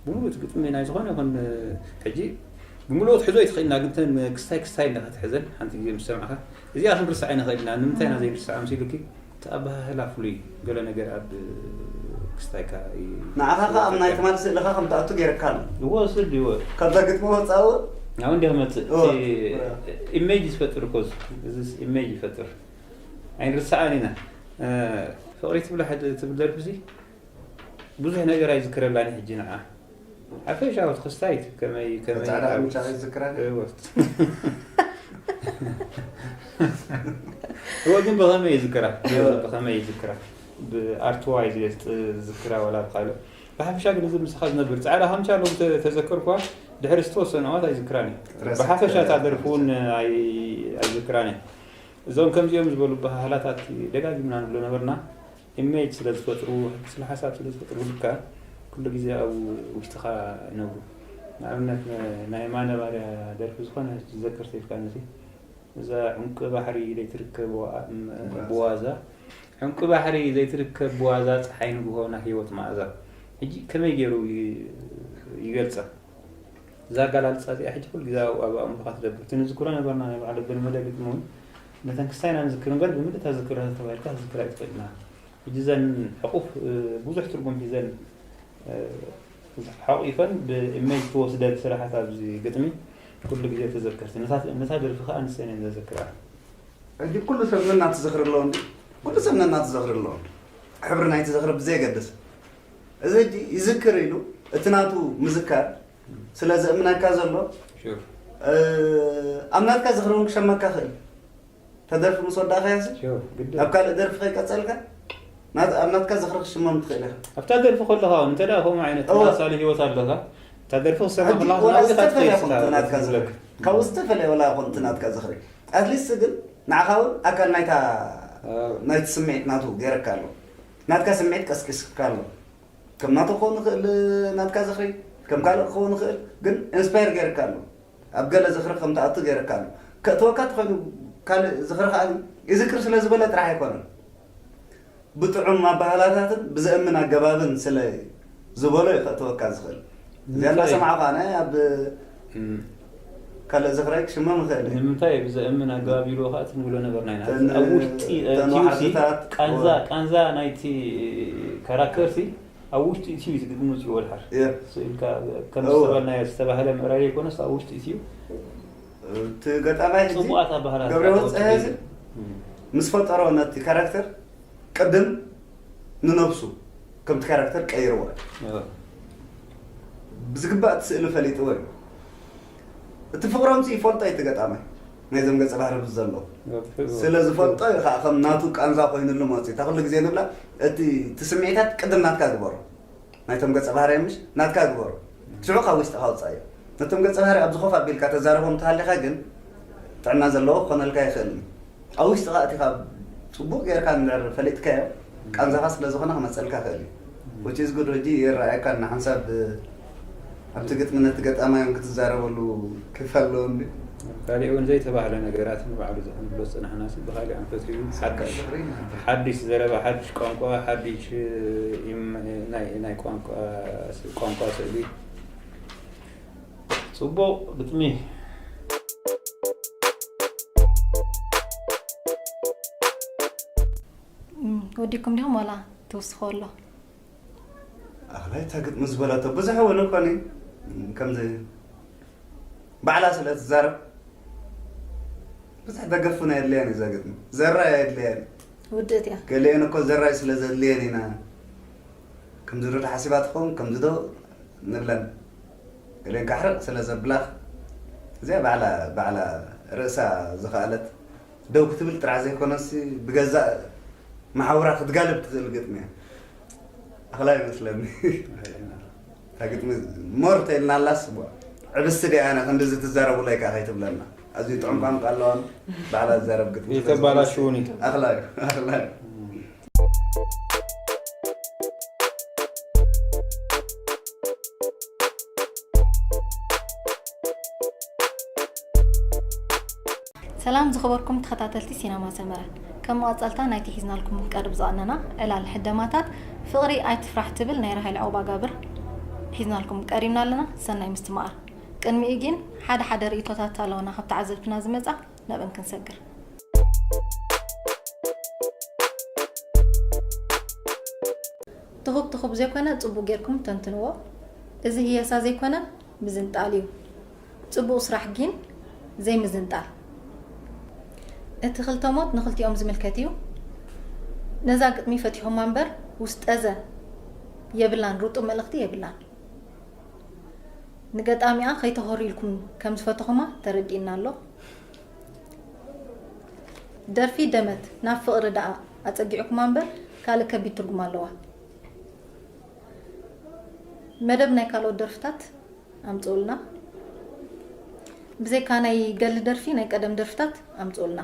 ብምሉእ እቲ ግጥሚ ናይ ዝኾነ ይኹን ሕጂ ብምሉእ ክትሕዞ ኣይትኽእልና ግን ተን ክስታይ ክስታይ ኢልና ክትሕዘን ሓንቲ ግዜ ምስ ሰማዕካ እዚኣ ክንርስዓ ኣይንኽእል ኢና ንምንታይ ኢና ዘይንርስዓ ምስ ኢልኪ እቲ ኣበሃህላ ፍሉይ ገለ ነገር ኣብ ክስታይካ እዩ ንዓኻ ከ ኣብ ናይ ትማሊ ስእልኻ ከም ትኣቱ ገይርካ ኣሎ እዎ ስድ ይዎ ካብዛ ግጥሚ ወፃእ እውን ናብ እንዲ ክመፅእ እዎ። ኢሜጅ ዝፈጥር እኮ እዚ ኢሜጅ ይፈጥር ኣይንርስዓን ኢና ፍቕሪ ትብላ ሕድ ትብል ደርፊ ሲ ብዙሕ ነገር ኣይዝክረላን ሕጂ ንዓ ሓፈሻዊ ክስታይት ከመይ ከመይ ጻዕዳ ኣብ- ኣምጫ ይዝክረን እወ። እወ ግን ብኸመይ ይዝክራ ብኸመይ ይዝክራ ብኣርትዋይ ዝዝክራ ወላ ብካልእ ብሓፈሻ ግን እዚ ምሳኻ ዝነብር ጻዕዳ ሃምቻ ሎም ተዘከርኳ ድሕሪ ዝተወሰነ እዋት ኣይዝክራን እዩ ረሳዕ ብሓፈሻ እታ ደርፊ እውን ኣይ- ኣይዝክራን እየ እዞም ከምዚኦም ዝበሉ ባህላታት ደጋጊምና ንብሎ ነበርና ኢሜጅ ስለ ዝፈጥሩ፣ ስነ ሓሳብ ስለ ዝፈጥሩልካ ኩሉ ግዜ ኣብ ውሽጥኻ ይነብሩ። ንኣብነት ናይ የማነ ባርያ ደርፊ ዝኾነ ዝዘክር ተይልካ ነቲ እዛ ዕንቂ ባሕሪ ዘይትርከብ ዋ- ም- ብዋዛ፣ ዕንቂ ባሕሪ ዘይትርከብ ብዋዛ፣ ፀሓይ ንግሆ ናይ ህይወት መኣዛ። ሕጂ ከመይ ገይሩ ይ- ይገልፃ? እዛ ኣገላልፃ እዚኣ ሕጂ ኩሉ ግዜ ኣብ ኣብ ኣእምሮኻ ትደብር። እቲ ንዝክሮ ነበርና ናይ በዓል ኣበል መለ ግጥሚ እውን ነተን ክስታይ ኢና ንዝክር እምበር ብምልእታ ዝክር ተባሂልካ ክትዝክር ኣይትኽእልን ኢኻ። ሕጂ እዘን ሕቑፍ ብዙሕ ትርጉም ሒዘን ሓቑፈን ብኢሜጅ ዝተወስደ ስራሓት ኣብዚ ግጥሚ ኩሉ ግዜ ተዘከርቲ። ነታ ነታ ደርፊ ከኣ ንሰን እየን ዘዘክራ። ሕጂ ኩሉ ሰብ ነናቱ ዝኽሪ ኣለዎ እንዲ ኩሉ ሰብ ነናቱ ዝኽሪ ኣለዎ። ሕብሪ ናይቲ ዝኽሪ ብዘየገድስ እዚ ሕጂ ይዝክር ኢሉ እቲ ናቱ ምዝካር ስለ ዘእምነካ ዘሎ ሹር ኣብ ናትካ ዝኽሪ እውን ክሸመካ ክእል። ተደርፊ ምስ ወዳእካያሲ ሹር ግድን። ኣብ ካልእ ደርፊ ከይቀጸልካ ናት- ኣብ ናትካ ዝኽሪ ክሽመም ትኽእል ኢኻ። ኣብታ ደርፊ ከለኻ እውን እንተ ደኣ ከምኡ ዓይነት እወ። ተመሳሳሊ ህይወት ኣለካ እታ ደርፊ ክሰማ ሕጂ ከለኻ ወላ ናብኡ ኢኻ ዝተፈለየ ትኸይድ ስላ ይኹን ናትካ ዝኽሪ ዝብለካ። ካብኡ ዝተፈለየ ወላ ይኹን እቲ ናትካ ዝኽሪ ኣትሊስት ግን ንዓኻ እውን ኣካል ናይታ ኣዎ። ናይቲ ስምዒት ናቱ ገይረካ ኣሎ። ናትካ ስምዒት ቀስቂስካ ኣሎ። ከም ናቱ ክኸውን ይኽእል ናትካ ዝኽሪ ከም ካልእ ክኸውን ይኽእል ግን ኢንስፓየር ገይርካ ኣሎ። ኣብ ገለ ዝኽሪ ከም ትኣቱ ገይርካ ኣሎ። ከእትወካ ተኾይኑ ካልእ ዝኽሪ ከዓ ይዝክር ስለ ዝበለ ጥራሕ ኣይኮነን። ብጥዑም ኣባህላታትን ብዘእምን ኣገባብን ስለ ዝበሎ እዩ ከእትወካ ዝኽእል። እዚኣ እንታይ? እናሰማዕኹ ኣነ ኣብ እም። ካልእ ዝኽረይ ክሽመም ይኽእል እዩ። ንምንታይ ብዘእምን ኣገባብ ኢልዎ ከዓ ትንብሎ ነበርና ኢና። እተን- ኣብ ውሽጢ እተን ቲዩሲ ዋሕዝታት ቃንዛ ወ- ቃንዛ ናይቲ ካራክተርሲ ኣብ ውሽጢ እትዩ እቲ ግጥሚ ውፅኡ ወድሓር እየ። ስኢልካ ከም እወ። ዝተባልናዮ ዝተባህለ ምዕራይ ዘይኮነስ ኣብ ውሽጢ እትዩ እቲ ገጣማይ ሕጂ ጽቡቓት ኣባህላት ገብረ ኣባህላት ወፀሀ እዚ እም። ምስ ፈጠሮ ነቲ ካራክተር ቅድም ንነብሱ ከምቲ ካራክተር ቀይርዎ እወ። ብዝግባእ እቲ ስእሊ ፈሊጥዎ እዩ። እቲ ፍቕሮም ሲ ይፈልጦ እዩ እቲ ገጣማይ ናይዞም ገጸ ባህሪ ብዘለዉ እወ። ስለ ዝፈልጦ እዩ ከዓ ከም ናቱ ቃንዛ ኮይኑሉ መፅኡ እታ ኩሉ ግዜ ንብላ እቲ እቲ ስምዒታት ቅድም ናትካ ግበሮ ናይቶም ገጸ ባህርያት ምሽ ናትካ ግበሮ ሽዑ ካብ ውሽጥኻ ኣውፅኣዮ ነቶም ገጸ ባህሪ ኣብ ዝኾፍ ኣቢልካ ተዛረቦም ተሃሊኻ ግን ጥዕና ዘለዎ ክኾነልካ ይኽእል እዩ ኣብ ውሽጥኻ ኣቲኻ ፅቡቕ ጌርካ እንድሕር ፈሊጥካዮ ቃንዛኻ ስለ ዝኾነ ክመፀልካ ይኽእል እዩ which is good ሕጂ ይረኣየካ እና ሓንሳብ ኣብቲ ግጥሚ ነቲ ገጣማዮም ክትዛረበሉ ክፈለዎ እንዲ ካሊእ እውን ዘይተባህለ ነገራት ንባዕሉ ክንብሎ ዝፀናሕና ሲ ብካሊእ ኣንፈት እዩ ሓድሽ ሓድሽ ዘረባ ሓድሽ ቋንቋ ሓድሽ ናይ ቋንቋ ስእሊ ፅቡቕ ግጥሚ ወዲኩም ዲኹም ዋላ ትውስኮ ኣሎ ኣኽላይ እታ ግጥሚ ዝበለቶ ብዙሕ እውን እኮኒ ከምዚ ባዕላ ስለ ትዛረብ ብዙሕ ደገፍ እውን ኣየድልያን እዩ እዛ ግጥሚ ዘራይ ኣየድልያን እዩ ውድእት እያ ገሊአን እኮ ዘራይ ስለ ዘድልየን ኢና ከምዚ ዶ ተሓሲባ ትኸውን ከምዚ ዶ ንብለን ገሊአን ካሕርቕ ስለ ዘብላኽ እዚኣ ባዕላ ባዕላ ርእሳ ዝኸኣለት ደው ክትብል ጥራሕ ዘይኮነሲ ብገዛእ መሓውራ ክትጋልብ ትኽእል ግጥሚ እያ ኣኽላ ይመስለኒ እታ ግጥሚ ሞር ተይልናላስ ዕብስቲ ዲኣ ኣነ ክንድዚ ትዛረቡለይ ከዓ ከይትብለና ኣዝዩ ጥዑም ቋንቋ ኣለዋን ባዕላ ዝዛረብ ግጥሚ የተባላሽውኒ ኣኽላ እዩ ኣኽላ እዩ ሰላም ዝኸበርኩም ተኸታተልቲ ሲነማ ሰመረ ከም መቐፀልታ ናይቲ ሒዝናልኩም ክንቀርብ ዝቐነና ዕላል ሕደማታት ፍቕሪ ኣይትፍራሕ ትብል ናይ ራሄል ዑቕባጋብር ሒዝናልኩም ቀሪብና ኣለና ሰናይ ምስትምቓር ቅድሚኡ ግን ሓደ ሓደ ርእይቶታት ኣለውና ካብ ተዓዘብትና ዝመፃ ናብአን ክንሰግር ትኹብ ትኹብ ዘይኮነ ፅቡቅ ጌርኩም ተንትንዎ እዚ ህየሳ ዘይኮነ ምዝንጣል እዩ ፅቡቅ ስራሕ ጊን ዘይምዝንጣል እቲ ክልተ ሞት ንክልቲኦም ዝምልከት እዩ ነዛ ግጥሚ ፈቲኹማ እምበር ውስጠዘ የብላን ርጡብ መልእክቲ የብላን ንገጣሚኣ ከይተኾርዩልኩም ከምዝፈተኹማ ተረዲእና ኣሎ ደርፊ ደመት ናብ ፍቕሪ ደኣ ኣጸጊዕኩማ እምበር ካልእ ከቢድ ትርጉም ኣለዋ። መደብ ናይ ካልኦት ደርፍታት ኣምጽኡልና። ብዘይካ ናይ ገሊ ደርፊ ናይ ቀደም ደርፍታት ኣምጽኡልና።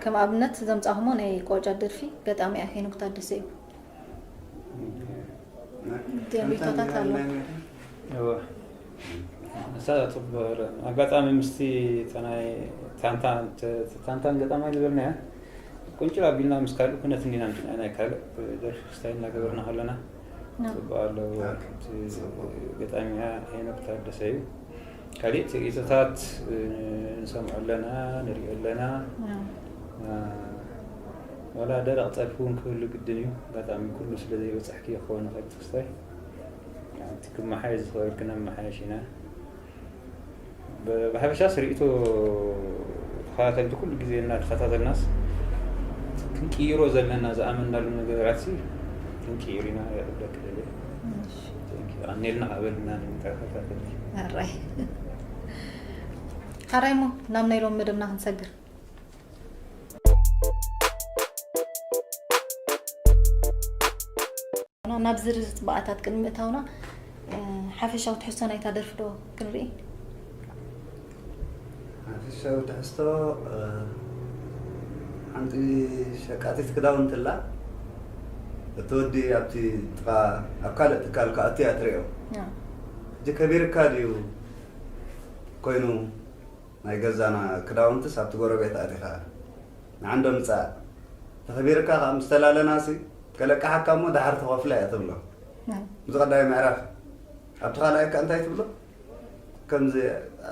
ከም ኣብነት ዘምጻኹሞ ናይ ቆጫ ደርፊ ገጣሚኣ ሄኖክ ታደሰ እዩ። ሪቶታት ኣሎ። እሳ ጽቡቕ። ኣጋጣሚ ምስቲ እታ ናይ ታንታን፣ ተ-፣ ታንታን ገጣማይ ዝበልናያ ቁንጭል ኣቢልና ምስ ካልእ ኩነት እንዲና ምጽናዕና፣ ናይ ካልእ ደርፊ ክስታይ እናገበርና ከለና። ጽቡቕ ኣለዎ። እቲ ገጣሚያ ሄኖክ ታደሰ እዩ። ካሊእ ትርኢቶታት ንሰምዖ ኣለና፣ ንሪኦ ኣለና። ዋላ ደረቕ ጸድፊ እውን ክህሉ ግድን እዩ። ኣጋጣሚ ኩሉ ስለ ዘይበጻሕክዮ ክኸውን ይኽእል ትኽስታይ። እቲ ክመሓየሽ ዝኽእል ክነመሓየሽ ኢና። ብ-፣ ብሓፈሻስ ርእይቶ ተኸታተልቲ ኩሉ ግዜ እናተኸታተልናስ ክንቅይሮ ዘለና ዝኣመንናሉ ነገራትሲ ክንቅይር ኢና። የቕብለክ ደልየ። እሺ። Thank you። ኣኔልና ኣበልና ንምታይ ተኸታተልቲ። ሕራይ። ሕራይ እሞ ናብ ናይ ሎም መደብና ክንሰግር። ናብ ዝርዝር ጽባቐታት ቅድሚ ምእታውና፣ ሓፈሻዊ ትሕዝቶ ናይታ ደርፊ ዶ ክንርኢ? ሓፈሻዊ ትሕዝቶ፣ ሓንቲ ሸቃጢት ክዳውንቲ ኣላ። እቲ ወዲ ኣብቲ ጥቓ፣ ኣብ ካልእ ትካል ክኣቱ እያ ትርእዮ። ሕጂ ከቢርካ ድዩ ኮይኑ ናይ ገዛና ክዳውንትስ ኣብቲ ጎረቤት ኣቲኻ ንዓንዶ ምጻእ። ተኸቢርካ ከኣ ምስ ተላለናሲ ከለቅሓካ እሞ ደሓር ተኸፍላ እያ ትብሎ። እዚ ቀዳማይ ምዕራፍ። ኣብቲ ካልኣይ ከ እንታይ ትብሎ? ከምዚ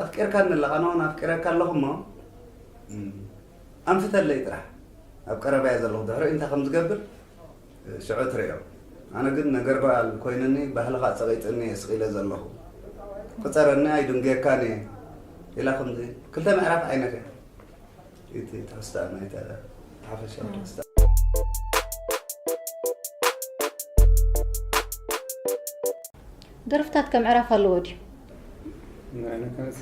ኣፍቂርካኒ ኣለኻ፣ ኣነ እውን ኣፍቂረካ ኣለኹ እሞ፣ እም፣ ኣንፍተለይ ጥራሕ። ኣብ ቀረባ እየ ዘለኹ። ድሕሪኡ እንታይ ከም ዝገብር ሽዑ ትርእዮ። ኣነ ግን ነገር ጓል ኮይነኒ፣ ባህልኻ ጸቒጥኒ እየ ስቕ ኢለ ዘለኹ። ቅጸረኒ፣ ኣይድንገየካን እየ ኢላ ከምዚ ክልተ ምዕራፍ ዓይነት እያ። እቲ ትሕዝታ ናይታ ሓፈሻዊ ትሕዝታ። ደርፍታት ከም ዕራፍ ኣለዎ ድዩ? ከምዚ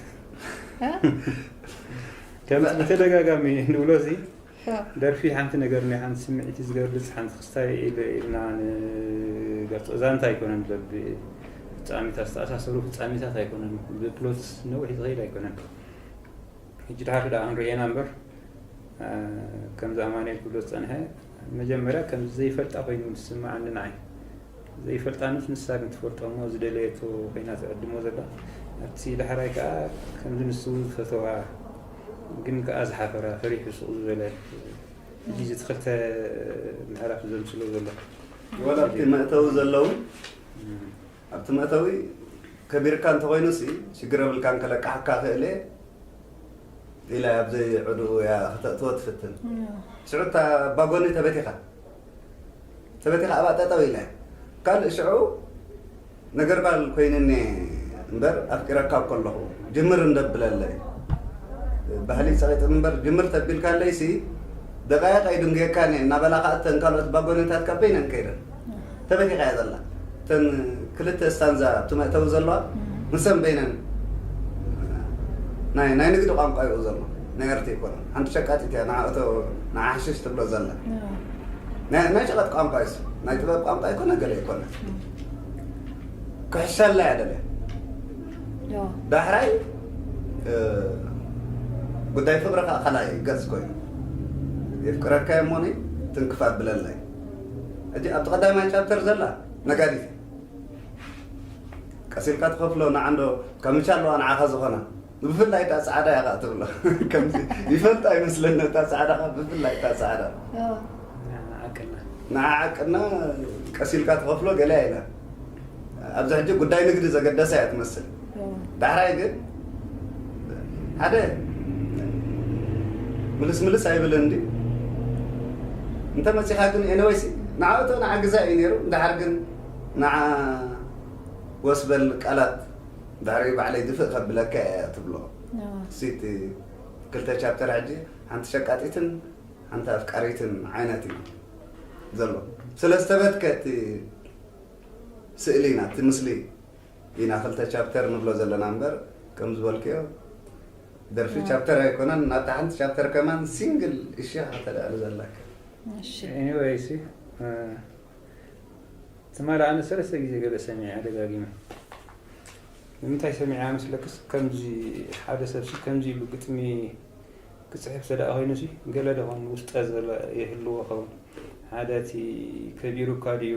ብተደጋጋሚ ንብሎ እዚ፣ ደርፊ ሓንቲ ነገር ናይ ሓንቲ ስምዒት ዝገልጽ፣ ሓንቲ ክስታይ ኢለ ኢልና ንገልጾ ዛንታ ኣይኮነን። በብፍጻሜታት ዝተኣሳሰሩ ፍጻሜታት ኣይኮነን። ብፕሎት ነዊሕ ዝኸይድ ኣይኮነን። ሕጂ ድሓር ደኣ ክንርእየና እምበር፣ እ፣ ከምዚ ኣማኑኤል ክብሎ ዝጸንሐ፣ መጀመርያ ከምዚ ዘይፈልጣ ኮይኑ ዝስምዓኒ ንዓይ። ዘይፈልጣንስ ንሳ ግን ትፈልጦ እሞ ዝደለየቶ ኮይና ትዕድሞ ዘላ። ኣብቲ ዳሕራይ ከኣ ከምዚ ንሱ ዝፈተዋ ግን ከኣ ዝሓፈራ፣ ፈሪሑ ስቕ ዝበለ፣ ሕጂ እዚ እቲ ክልተ ምዕራፍ ዘምስሎ ዘሎ። ወላ ኣብቲ መእተዊ ዘለዉ፣ እም። ኣብቲ መእተዊ ከቢርካ እንተኾይኑሲ ሽግር የብልካን፣ ከለቅሓካ ክእል እየ ኢላ ኣብ ዘይዕድኡ እያ ከተእትዎ ትፍትን። እም። ሽዑ እታ ባጎኒ ተበቲኻ፣ ተበቲኻ ኣብኣ ጠጠው ኢላ እያ። ካልእ ሽዑ ነገር ጓል ኮይንኒ እምበር ኣፍቂረካ እኮ ኣለኹ፣ ጅምር እንደብለለይ። ባህሊ ጸቒጥኒ እምበር ጅምር ተቢልካለይሲ ደቃይቕ ኣይድንገየካን እየ እናበላ ከኣ እተን ካልኦት ባጎኒታት ካብ በይነን ከይደን ተበቲኻ እያ ዘላ። እተን ክልተ ስታንዛ ኣብቲ መእተዊ ዘለዋ፣ እም። ንሰን በይነን ናይ፣ ናይ ንግዲ ቋንቋ እዩ ዘሎ። ናይ ኣርቲ ኣይኮነን። ሓንቲ ሸቃጢት እያ፣ ንዓ እቶ፣ ንዓ ሓሽሽ ትብሎ ዘላ። እም። ናይ፣ ናይ ሸቐጥ ቋንቋ እዩ እሱ። ናይ ጥበብ ቋንቋ ኣይኮነ፣ ገለ ኣይኮነ። እም። ክሕሸላ እያ ደልያ። ዮ። ዳሕራይ፣ እ፣ ጉዳይ ፍቕሪ ከኣ ካልኣይ ገጽ ኮይኑ። የፍቅረካ እየ እሞኒ ትንክፍ ኣብለለይ። ሕጂ ኣብቲ ቀዳማይ ቻፕተር ዘላ ነጋዲት እያ። ቀስ ኢልካ ትኸፍሎ ንዓንዶ ካምቻ ኣለዋ ንዓኻ ዝኾና። ብፍላይ እታ ጻዕዳ እያ ከኣ ትብሎ። ከምዚ ይፈልጣ ይመስለኒ እታ ጻዕዳ ከኣ፣ ብፍላይ እታ ጻዕዳ። ዮ። ንዓቅና። ንዓቅና ቀስ ኢልካ ትኸፍሎ ገለ እያ ኢላ። ኣብዚ ሕጂ ጉዳይ ንግዲ ዘገደሳ እያ ትመስል። ዮ። ዳሕራይ ግን ሓደ ምልስ ምልስ ኣይብልን እንዲ። እንተ መጺኻ ግን ኤኒወይሲ ንዓእቶ ንዓግዛ እዩ ነይሩ። እንድሓር ግን ንዓ ወስበል ቃላት ድሕሪ ባዕለይ ድፍእ ከብለካ እየ ትብሎ። ዮ። እሲ እቲ ክልተ ቻፕተር ሕጂ ሓንቲ ሸቃጢትን ሓንቲ ኣፍቃሪትን ዓይነት እዩ ዘሎ። ስለ ዝተበትከ እቲ ስእሊ ኢና፣ እቲ ምስሊ ኢና ክልተ ቻፕተር ንብሎ ዘለና እምበር፣ ከም ዝበልክዮ ደርፊ ዮ። ቻፕተር ኣይኮነን። ናብታ ሓንቲ ቻፕተር ከማን ሲንግል እሺ ከተልዕል ዘለካ። እሺ። ኤኒወይሲ፣ እ፣ ትማሊ ኣነ ሰለስተ ግዜ ገለ ሰሚዐ ደጋጊመ። ንምንታይ ሰሚዐ መስለክስ? ከምዚ ሓደ ሰብሲ ከምዚ ኢሉ ግጥሚ ክጽሕፍ ተደኣ ኮይኑሲ፣ ገለ ደኾን ውስጠ ዘለ ይህልዎ ኸውን። ሓደ እቲ ከቢሩካ ድዩ?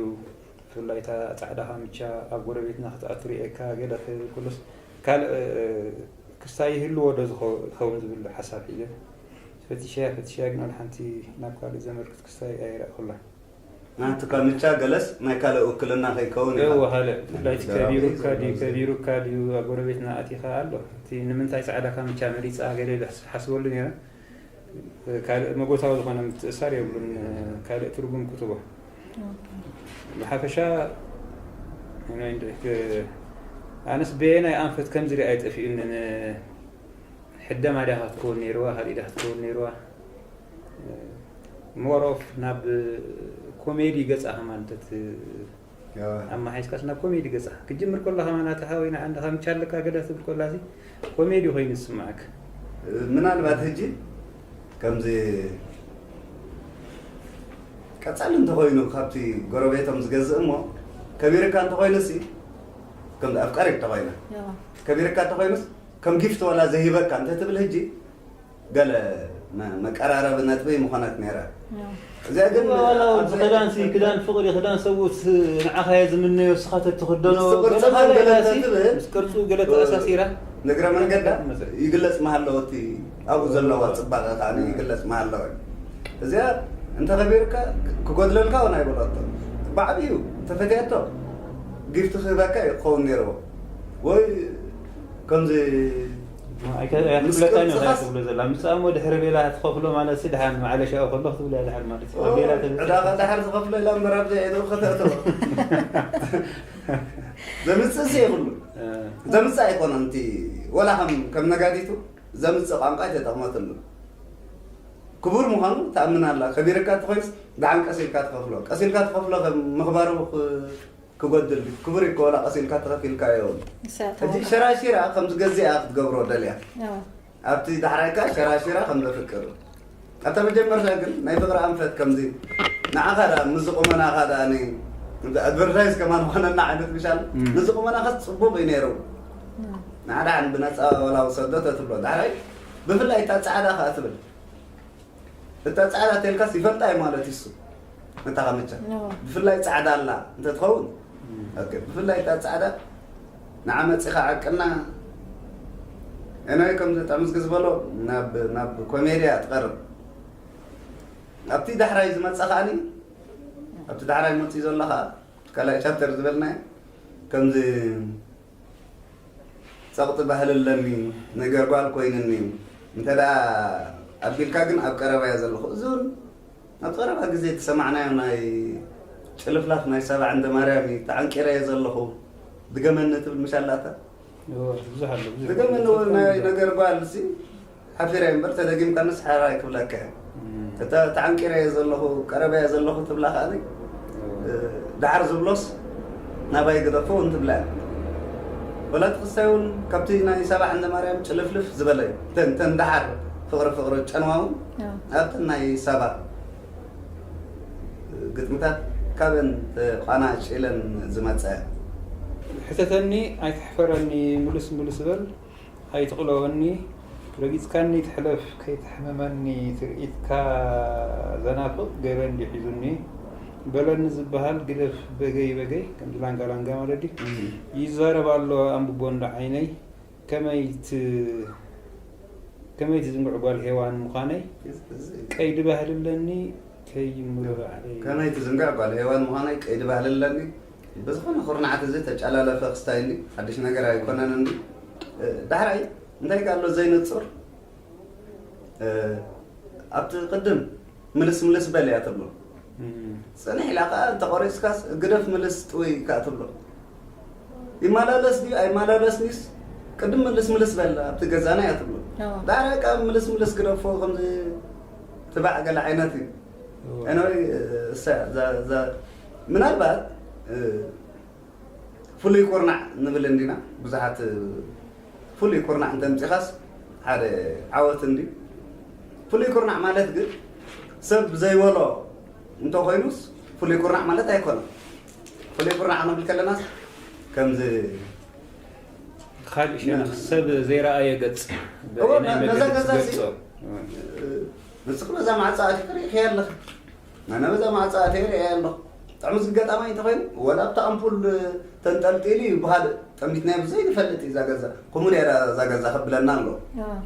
ብፍላይ እታ ጻዕዳ ካምቻ ኣብ ጎረቤትና ክትኣቱ ርእየካ ገለ ክብል ከሎስ፣ ካልእ ክስታይ ይህልዎ ዶ ዝኸውን ዝብል ሓሳብ ሒዘ ፈትሸያ ፈትሸያ፣ ግን ሓንቲ ናብ ካልእ ዘመልክት ክስታይ ኣይረእኹላን። ናትካ ምቻ ገለስ ናይ ካልእ ውክልና ከይከውን ኢኻ። እወ፣ ካልእ ብፍላይ እቲ ከቢሩካ ድዩ ከቢሩካ ድዩ፣ ኣብ ጎረቤትና ኣቲኻ ኣሎ። እቲ ንምንታይ ጻዕዳ ካምቻ መሪጻ ገለ ኢለ ሓስበሉ ነይረ። ካልእ መጎታዊ ዝኾነ ምትእሳር የብሉን። ካልእ ትርጉም ክትቦ ብሓፈሻ ኣነስ በየናይ ኣንፈት ከምዚ ሪኣ ኣይጠፊኡንን። ሕደማ ዲያ ክትከውን ነይርዋ፣ ካልእ ዲያ ክትከውን ነይርዋ። ሞሮፍ ናብ ኮሜዲ ገጻ ከማንተት ኣማሓይስካስ ናብ ኮሜዲ ገጻ ክጅምር ከሎ ከማን ኣቲ ሓወይ ንዓንዲ ከምቻ ኣለካ ገለ ትብል ከላ ኮሜዲ ኮይኑ ዝስማዓካ። ምናልባት ሕጂ ከምዚ ቀጻሊ እንተኮይኑ ካብቲ ጎረቤቶም ዝገዝእ እሞ ከቢርካ እንተኮይኑ ሲ ከም ኣፍቃሪ እንተኮይና ከቢርካ እንተኮይኑስ ከም ጊፍት ዋላ ዘይበካ እንተትብል ሕጂ ገለ መቀራረቢ ነጥቢ ምኾነት ነይራ። እዚኣ ግን ክዳን ሲ ክዳን ፍቕሪ ክዳን ሰብኡት ንዓኻየ ዝምነዮ ስኻ ተትኽደኖ ምስ ቅርጽ ገለ ገለ ገለ ሲ ትብል። ምስ ቅርጹ ገለ ተኣሳሲራ ንግረ መንገዳ ይግለጽ መሃለዎ እቲ ኣብኡ ዘለዋ ጽባቐ ከዓ ይግለጽ መሃለዎ። እዚኣ እንተኸቢርካ ክጎድለልካ እውን ኣይበለቶ። ብዓብዩ ተፈትያቶ ጊፍት ክህበካ እዩ ክኸውን ነይርዎ። ወይ ከምዚ ኣይከፍለካን እዩ ትብሎ ዘላ ምጻእ እሞ ድሕሪ ሌላ ትኸፍሎ ማለት ሲ ድሓን ማዕለሻኡ ከሎ ክትብሎ እያ ድሓን ማለት እዩ ኣብ ሌላ ተብጽሕ ዕዳኻ ድሓር ዝኸፍሎ ኢላ እምበር ኣብ ዘይዕድሩ ከተእትዎ ዘምጽእ ሲ ይኽሉ ዘምጽእ ኣይኮነን እቲ ወላ ከም ከም ነጋዲቱ ዘምጽእ ቋንቋ ኣይተጠቕመትሉ ክቡር ምዃኑ ትኣምን ኣላ ከቢርካ ተኾይንስ ደሓን ቀስ ኢልካ ትኸፍሎ ቀስ ኢልካ ትኸፍሎ ከም ምኽባሩ ክጎድል ክቡር ይኮላ ቀሲልካ ተኸፊልካ እዮም። ሕጂ ሸራሺራ ከም ዝገዚኣ ክትገብሮ ደልያ ኣብቲ ዳሕራይካ ሸራሺራ ከም ዘፍቅር ኣብታ መጀመርታ ግን ናይ ፍቅሪ ኣንፈት ከምዚ ንዓኻ ዳ ምዚ ቁመናኻ ዳ ኣድቨርታይዝ ከማን ኾነና ዓይነት ምሻል ምዚ ቁመናኻ ፅቡቅ እዩ ነይሩ ንዓዳን ብነፃ ወላ ውሰዶ ተትብሎ ዳሕራይ ብፍላይ እታ ፃዕዳ ከዓ ትብል እታ ፃዕዳ ተልካስ ይፈልጣ እዩ ማለት ይሱ እታ ከመቻ ብፍላይ ፃዕዳ ኣላ እንተትኸውን ብፍላይ እታ ፃዕዳ ንዓ መፂኻ ዓቅና ኤናይ ከም ጠምዝጊ ዝበሎ ናብ ኮሜድያ ትቐርብ ኣብቲ ዳሕራይ ዝመፀ ከዓኒ ኣብቲ ዳሕራይ መፅኡ ዘሎ ከዓ ካልኣይ ቻፕተር ዝበልናዮ ከምዚ ፀቕጢ ባህሊ ኣለኒ ነገር ጓል ኮይንኒ እንተ ደኣ ኣቢልካ ግን ኣብ ቀረባ እየ ዘለኹ እዚ እውን ኣብ ቀረባ ግዜ ዝሰማዕናዮ ናይ ጭልፍላፍ ናይ ሳባ ዓንደ ማርያም እዩ ተዓንቂረ እየ ዘለኹ ድገመኒ ትብል ምሽ ኣላታ ድገመኒ እውን ናይ ነገር ጓል ሲ ሓፊረ እምበር ተደጊምካ ንስሓራ ኣይክብለካ እየ እታ ተዓንቂረ እየ ዘለኹ ቀረበ እየ ዘለኹ ትብላ ከዓኒ ደሓር ዝብሎስ ናባይ ግደፎ እውን ትብላ እያ ወላ እቲ ክስታይ እውን ካብቲ ናይ ሰባ ዓንደ ማርያም ጭልፍልፍ ዝበለ እዩ ተን ተን ደሓር ፍቕሪ ፍቕሪ ጨንዋ እውን ኣብተን ናይ ሰባ ግጥምታት ካብን ተቋናጭለን ዝመፀ ሕተተኒ ኣይትሕፈረኒ ምሉስ ምሉስ በል ኣይትቕለወኒ ረጊፅካኒ ትሕለፍ ከይተሕምመኒ ትርኢትካ ዘናፍቕ ገበን ድዩ ሒዙኒ በለኒ ዝበሃል ግደፍ በገይ በገይ ከምዚ ላንጋ ላንጋ ማለት ድዩ ይዛረብ ኣሎ ኣንብቦ እንዶ ዓይነይ ከመይ ት ከመይ ትዝንግዕ ጓል ሄዋን ምዃነይ ቀይዲ ባህሊ ኣለኒ ከይምሮ ባዕለይ ከመይ ትዝንግዕ ጓል ሄዋን ምዃነይ ቀይዲ ባህሊ ኣለኒ ብዝኾነ ኩርናዓት እዚ ተጨላለፈ ክስታይ እንዲ ሓድሽ ነገር ኣይኮነን እንዲ ዳሕራይ እንታይ ኣሎ ዘይንፁር ኣብቲ ቅድም ምልስ ምልስ በል እያ ትብሎ ፅንሕ ኢላ ከዓ እንተቆሪፅካስ ግደፍ ምልስ ጥውይ ከዓ ትብሎ ይመላለስ ድዩ ኣይመላለስኒስ ቅድም ምልስ ምልስ በል ኣብቲ ገዛና እያ ትብሎ ዳሕራይ ከዓ ምልስ ምልስ ግደፎ ከምዚ ትባዕ ገለ ዓይነት እዩ Anyway እሳ እዛ እዛ ምናልባት ፍሉይ ኩርናዕ ንብል እንዲና ብዙሓት ፍሉይ ኩርናዕ እንተምፂኻስ ሓደ ዓወት እንዲ ፍሉይ ኩርናዕ ማለት ግን ሰብ ዘይበሎ እንተኮይኑስ ፍሉይ ኩርናዕ ማለት ኣይኮነን ፍሉይ ኩርናዕ ክንብል ከለናስ ከምዚ ካልእ ሸነኽ ሰብ ዘይረኣየ ገጽ እወ፣ ነዛ ገዛ ሲ- ንስኺ በዛ ማዕፃ ኣቲኺ ርኢኽያ ኣለኺ ኣነ በዛ ማዕፃ ኣትየ ርእየ ኣለኹ ጥዕሙዝ ገጣማይ እንተኾይኑ፣ ወላ ኣብቲ ኣምፑል ተንጠልጢሉ እዩ ብኻልእ ጠሚትናዮ ብዘይንፈልጥ እዩ እዛ ገዛ። ከምኡ ነይራ እዛ ገዛ ከብለና ኣሎ።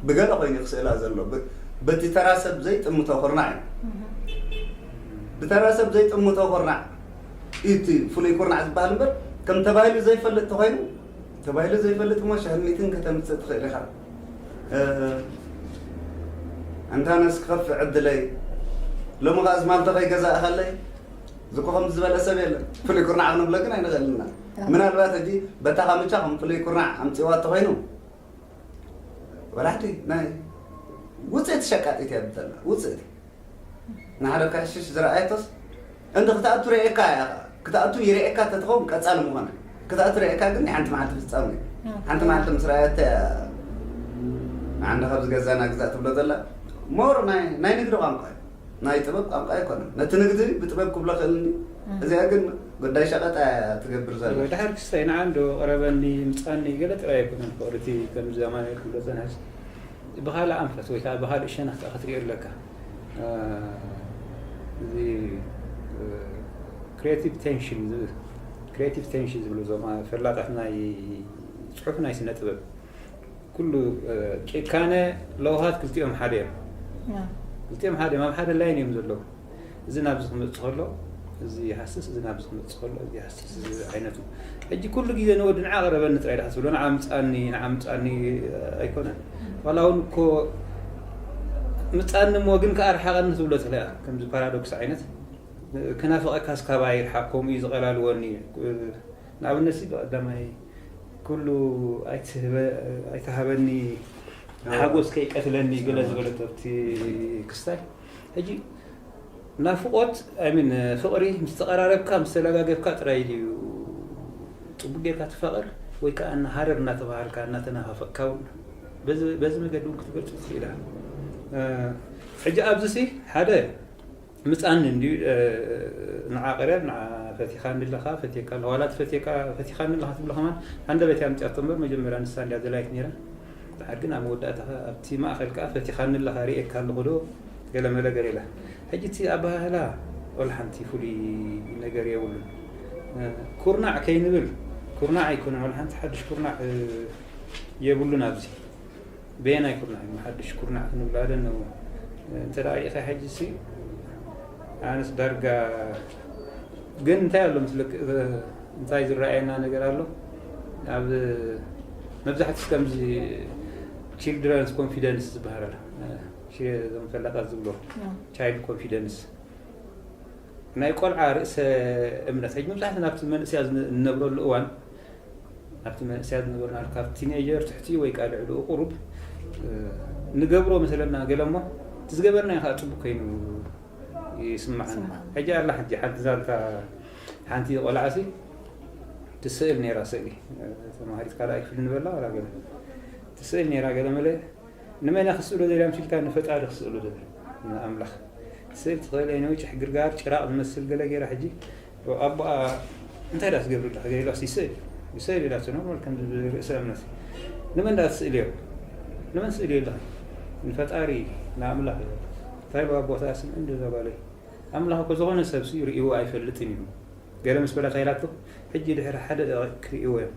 ብገለ ኮይኑ ክስእላ ዘሎ። ብ-፣ በቲ ተራ ሰብ ዘይጥምቶ ኩርናዕ እዩ። ብተራ ሰብ ዘይጥምቶ ኩርናዕ እዩ እቲ ፍሉይ ኩርናዕ ዝበሃል እምበር፣ ከም ተባሂሉ ዘይፈልጥ ተኾይኑ፣ ተባሂሉ ዘይፈልጥ እሞ ሽሕን ሚእትን ከተምጽእ ትኽእል ኢኻ። እ፣ ኣንታነስ ክኸፍእ ዕድለይ፣ ሎሚ ኸኣ ዝማልተ ከይገዛእኻለይ፣ ዝኮ ከም ዝበለ ሰብ የለን። ፍሉይ ኩርናዕ ክንብሎ ግን ኣይንኽእልን ኢና። ምናልባት ሕጂ በታ ካምቻ ከም ፍሉይ ኩርናዕ ኣምጺእዋ እንተኾይኑ፣ ወላ ሕጂ ናይ ውጽእቲ ሸቃጢት እያ ብዘላ፣ ውጽእቲ። ንሓደ ካሽሽ ዝረኣየቶስ፣ እንተ ክትኣቱ ርኤካ እያ፣ ክትኣቱ ይርኤካ ተትኸውን ቀጻሊ ምኾነ። ክትኣቱ ርኤካ ግን ናይ ሓንቲ መዓልቲ ፍጻመ እዩ። ሓንቲ መዓልቲ ምስ ረኣየቶ እያ፣ ንዓንዲ ካብዚ ገዛና ግዛእ ትብሎ ዘላ። ሞር ናይ፣ ናይ ንግዲ ቋንቋ እዩ። ናይ ጥበብ ቋንቋ ኣይኮነን። ነቲ ንግዲ ብጥበብ ክብሎ ክእልኒ። እዚኣ ግን ጉዳይ ሸቐጣ እያ ትገብር ዘላ። ድሓር ክስታይ ንዓ እንዶ ቀረበኒ፣ ምጻኒ ገለ ጥራይ ኣይኮነን። ፍቕሪ እቲ ከምዚ ኣማኑኤል ክብሎ ጸንሐስ ብኻልእ ኣንፈት ወይ ከዓ ብኻልእ ሸነኽ ከዓ ክትሪኦ ኣለካ። እ፣ እዚ፣ እ፣ ክሪኤቲቭ ቴንሽን ዝብል፣ ክሪኤቲቭ ቴንሽን ዝብሉ እዞም ፈላጣት ናይ ጽሑፍ ናይ ስነ ጥበብ ኩሉ፣ እ፣ ጭካነ ለውሃት ክልቲኦም ሓደ እዮም። ክልቲኦም ሓደ እዮም፣ ኣብ ሓደ ላይን እዮም ዘለዉ። እዚ ናብዚ ክመጽእ ከሎ፣ እዚ ይሃስስ፣ እዚ ናብዚ ክመጽእ ከሎ፣ እዚ ይሃስስ፣ እዚ ዓይነቱ። ሕጂ ኩሉ ግዜ ንወዲ ንዓ ቀረበኒ ጥራይ ደኣ ትብሎ፣ ንዓ ምጻኒ፣ ንዓ ምጻኒ ኣይኮነን። ዋላ እውን እኮ ምጻኒ እሞ ግን ከኣ ርሓቐኒ ትብሎ ትኽእል እያ። ከምዚ ፓራዶክስ ዓይነት፣ ክናፍቐካስ ካባይ ይርሓቕ፣ ከምኡ እዩ ዝቐላልወኒ። ንኣብነት ሲ ብቐዳማይ ኩሉ ኣይትህበ-፣ ኣይትሃበኒ፣ ሓጎስ ከይቀትለኒ ገለ ዝበለት ኣብቲ ክስታይ። ሕጂ ናፍቖት፣ ኣይ ሚን፣ ፍቕሪ ምስ ተቐራረብካ፣ ምስ ተለጋገብካ ጥራይ ድዩ ጽቡቅ ጌርካ ትፋቐር? ወይ ከኣ እና ሃረር እናተባሃልካ፣ እናተናፋፈቕካ እውን በዚ፣ በዚ መገዲ እውን ክትገልጾ ትኽእል ኢኻ። እ፣ ሕጂ ኣብዚ ሲ ሓደ ምጻኒ እንድዩ፣ እ፣ ንዓ ቀረብ፣ ንዓ ፈቲኻኒ ኣለኻ፣ ፈትየካ ኣለኹ። ዋላ እቲ ፈትየካ፣ ፈቲኻኒ ኣለኻ ትብሎ ከማን ሃንደበት እያ ኣምጺኣቶ እምበር፣ መጀመርያ ንሳ እንድያ ደላይት ነይራ። ድሓር ግን ኣብ መወዳእታ ከ ኣብቲ ማእከል ከኣ ፈቲኻኒ ኣለኻ፣ ርእየካ ኣለኹ ዶ? ገለ መለ ገለ ኢላ። ሕጂ እቲ ኣበሃህላ ወላ ሓንቲ ፍሉይ ነገር የብሉን። እ፣ ኩርናዕ ከይንብል፣ ኩርናዕ ኣይኮነን፣ ወላ ሓንቲ ሓድሽ ኩርናዕ፣ እ፣ የብሉን ኣብዚ። በየናይ ኩርናዕ እዩ ሓድሽ ኩርናዕ ክንብል? ኣደነው እንተ ደኣ ርኢኻ ሕጂ ሲ ኣነስ ዳርጋ ግን እንታይ ኣሎ ምስለክ፣ እ፣ እንታይ ዝረኣየና ነገር ኣሎ? ኣብ መብዛሕትኡ ከምዚ ቺልድረንስ ኮንፊደንስ ዝበሃል ኣሎ። እ፣ ሺ-፣ እዞም ፈላጣት ዝብሎ ቻይልድ ኮንፊደንስ ናይ ቆልዓ ርእሰ እምነት። ሕጂ መብዛሕትኡ ናብቲ መንእስያ ዝን-፣ እንነብረሉ እዋን፣ ናብቲ መንእስያ ዝነበርና፣ ካብ ቲኔጀር ትሕቲ ወይ ከኣ ልዕሊኡ ቁሩብ፣ እ፣ ንገብሮ መሰለና ገለ እሞ፣ እቲ ዝገበርናዮ ከኣ ጽቡቅ ኮይኑ ይስምዓና። ይስምዓና። ሕጂ ኣላ ሕጂ ሓንቲ ዛንታ፣ ሓንቲ ቆልዓሲ ትስእል ነይራ ስእሊ፣ እ፣ ተማሃሪት ካልኣይ ክፍሊ ንበላ ዋላ ገለ ትስእል ነይራ ገለ መለ። ንመን እያ ክስእሎ ደልያ ምስ ኢልካ፣ ንፈጣሪ ክስእሎ ደልያ፣ ንኣምላኽ። ስእል ትኽእል እያ፣ ነዊጭሕ ግርጋር ጭራቕ ዝመስል ገለ ገይራ። ሕጂ ኣቦኣ እንታይ ዳ ትገብር ኣለኻ? ገለ ኢላስ ይስእል፣ ይስእል ኢላቶ፣ ኖርማል፣ ከም ርእሰ እምነት። ንመን ዳ ትስእልዮ? ንመን ስእልዮ ኣለኻ? ንፈጣሪ፣ ንኣምላኽ። እንታይ ኢሉ ኣቦታ ስምዒ እንዶ እዛ ጓለይ? ኣምላኽ እኮ ዝኾነ ሰብሲ ርእይዎ ኣይፈልጥን እዩ። ገለ ምስ በላ እንታይ ኢላቶ? ሕጂ ድሕሪ ሓደ ደቂቕ ክርእይዎ እዮም።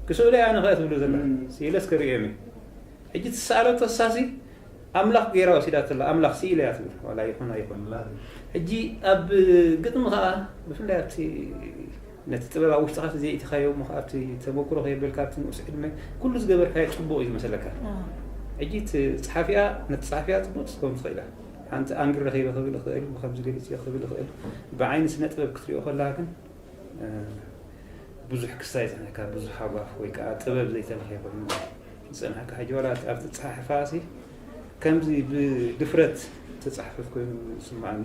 ክስእሉ እያ ኣነ ከኣ ትብሎ ዘላ። እም። ስኢለስ ክርእዮም እዩ። ሕጂ ትሰኣለቶ እሳሲ ኣምላኽ ገይራ ወሲዳትላ፣ ኣምላኽ ስኢለ እያ ትብል። ዋላ ይኹን ኣይኹን። ኣምላኽ። ሕጂ ኣብ ግጥሚ ከኣ ብፍላይ ኣብቲ ነቲ ጥበብ ኣብ ውሽጥኻ ተዘይእቲኻዮ እሞ ከኣ ኣብቲ ተመኩሮ ከየበልካ ኣብቲ ንኡስ ዕድመ ኩሉ ዝገበርካዮ ጽቡቕ እዩ ዝመስለካ። ኣዎ። ሕጂ እቲ ጸሓፊኣ፣ ነቲ ጸሓፊኣ ጽቡቕ ክትከውን ትኽእል እያ። ሓንቲ ኣንግል ረኺበ ክብል እኽእል፣ ብኸምዚ ገሊጽ እየ ክብል እኽእል። ብዓይኒ ስነ ጥበብ ክትሪኦ ከለኻ ግን፣ እ፣ ብዙሕ ክስታይ ይጸንሐካ፣ ብዙሕ ሃጓፍ ወይ ከኣ ጥበብ ዘይተለኽየ ኮይኑ ይጸንሐካ። ሕጂ ዋላ ኣብቲ ኣጸሓሕፋ ሲ ከምዚ ብድፍረት ተጻሕፈት ኮይኑ ይስምዓኒ።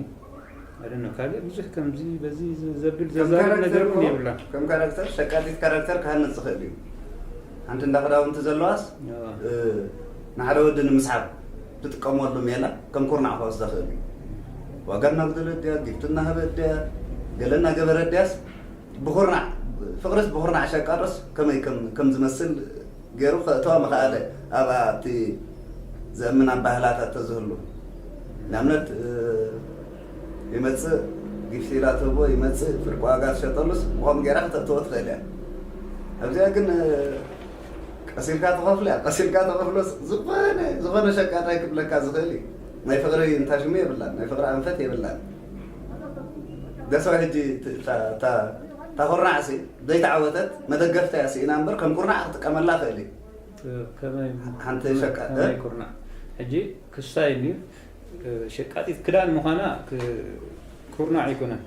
ኣደኖ ካልእ ብዙሕ ከምዚ በዚ ዘብል ከም ዘዛርብ ካራክተር ነገር እውን እኮ፣ የብላን። ከም ካራክተር፣ ሸቃጢት ካራክተር ክሃንጽ ዝኽእል እዩ። ሓንቲ እንዳ ክዳውንቲ ዘለዋስ፣ ኣዎ። እ፣ ንሓደ ወዲ ንምስሓብ ትጥቀመሉ ሜላ ከም ኩርናዕ ክወስዳ ክእል እዩ። ዋጋ እናጉደለት ድያ፣ ጊፍት እናሃበት ድያ፣ ገለ እናገበረት ድያስ፣ ብኹርናዕ፣ ፍቕርስ ብኹርናዕ ሸቃጦስ ከመይ ከም፣ ከም ዝመስል ገይሩ ከእትዋ ምኸኣለ፣ ኣብኣ እቲ ዘእምን ኣባህላታት ተዝህሉ። ንኣብነት፣ እ፣ ይመጽእ፣ ጊፍቲ ኢላ ትህቦ ይመጽእ፣ ፍርቂ ዋጋ ትሸጠሉስ ብኸምኡ ገይራ ክተእትዎ ትኽእል እያ። ኣብዚኣ ግን ቀሲልካ ትኸፍል እያ። ቀሲልካ ተኸፍሎስ ዝኾነ ዝኾነ ሸቃጣይ ክብለካ ዝኽእል እዩ። ናይ ፍቕሪ እንታ ሽሙ የብላን፣ ናይ ፍቕሪ ኣንፈት የብላን። ገሶ ሕጂ እታ ኩርናዕሲ ዘይተዓወተት መደገፍታ እያ ስኢና እምበር ከም ኩርናዕ ክጥቀመላ ክእል እዩ። ከመይ ሓንቲ ሸቃ- ከመይ ኩርናዕ ሕጂ ክሳይ እንድዩ ሸቃጢት ክዳን ምዃና ክ- ኩርናዕ ኣይኮነን።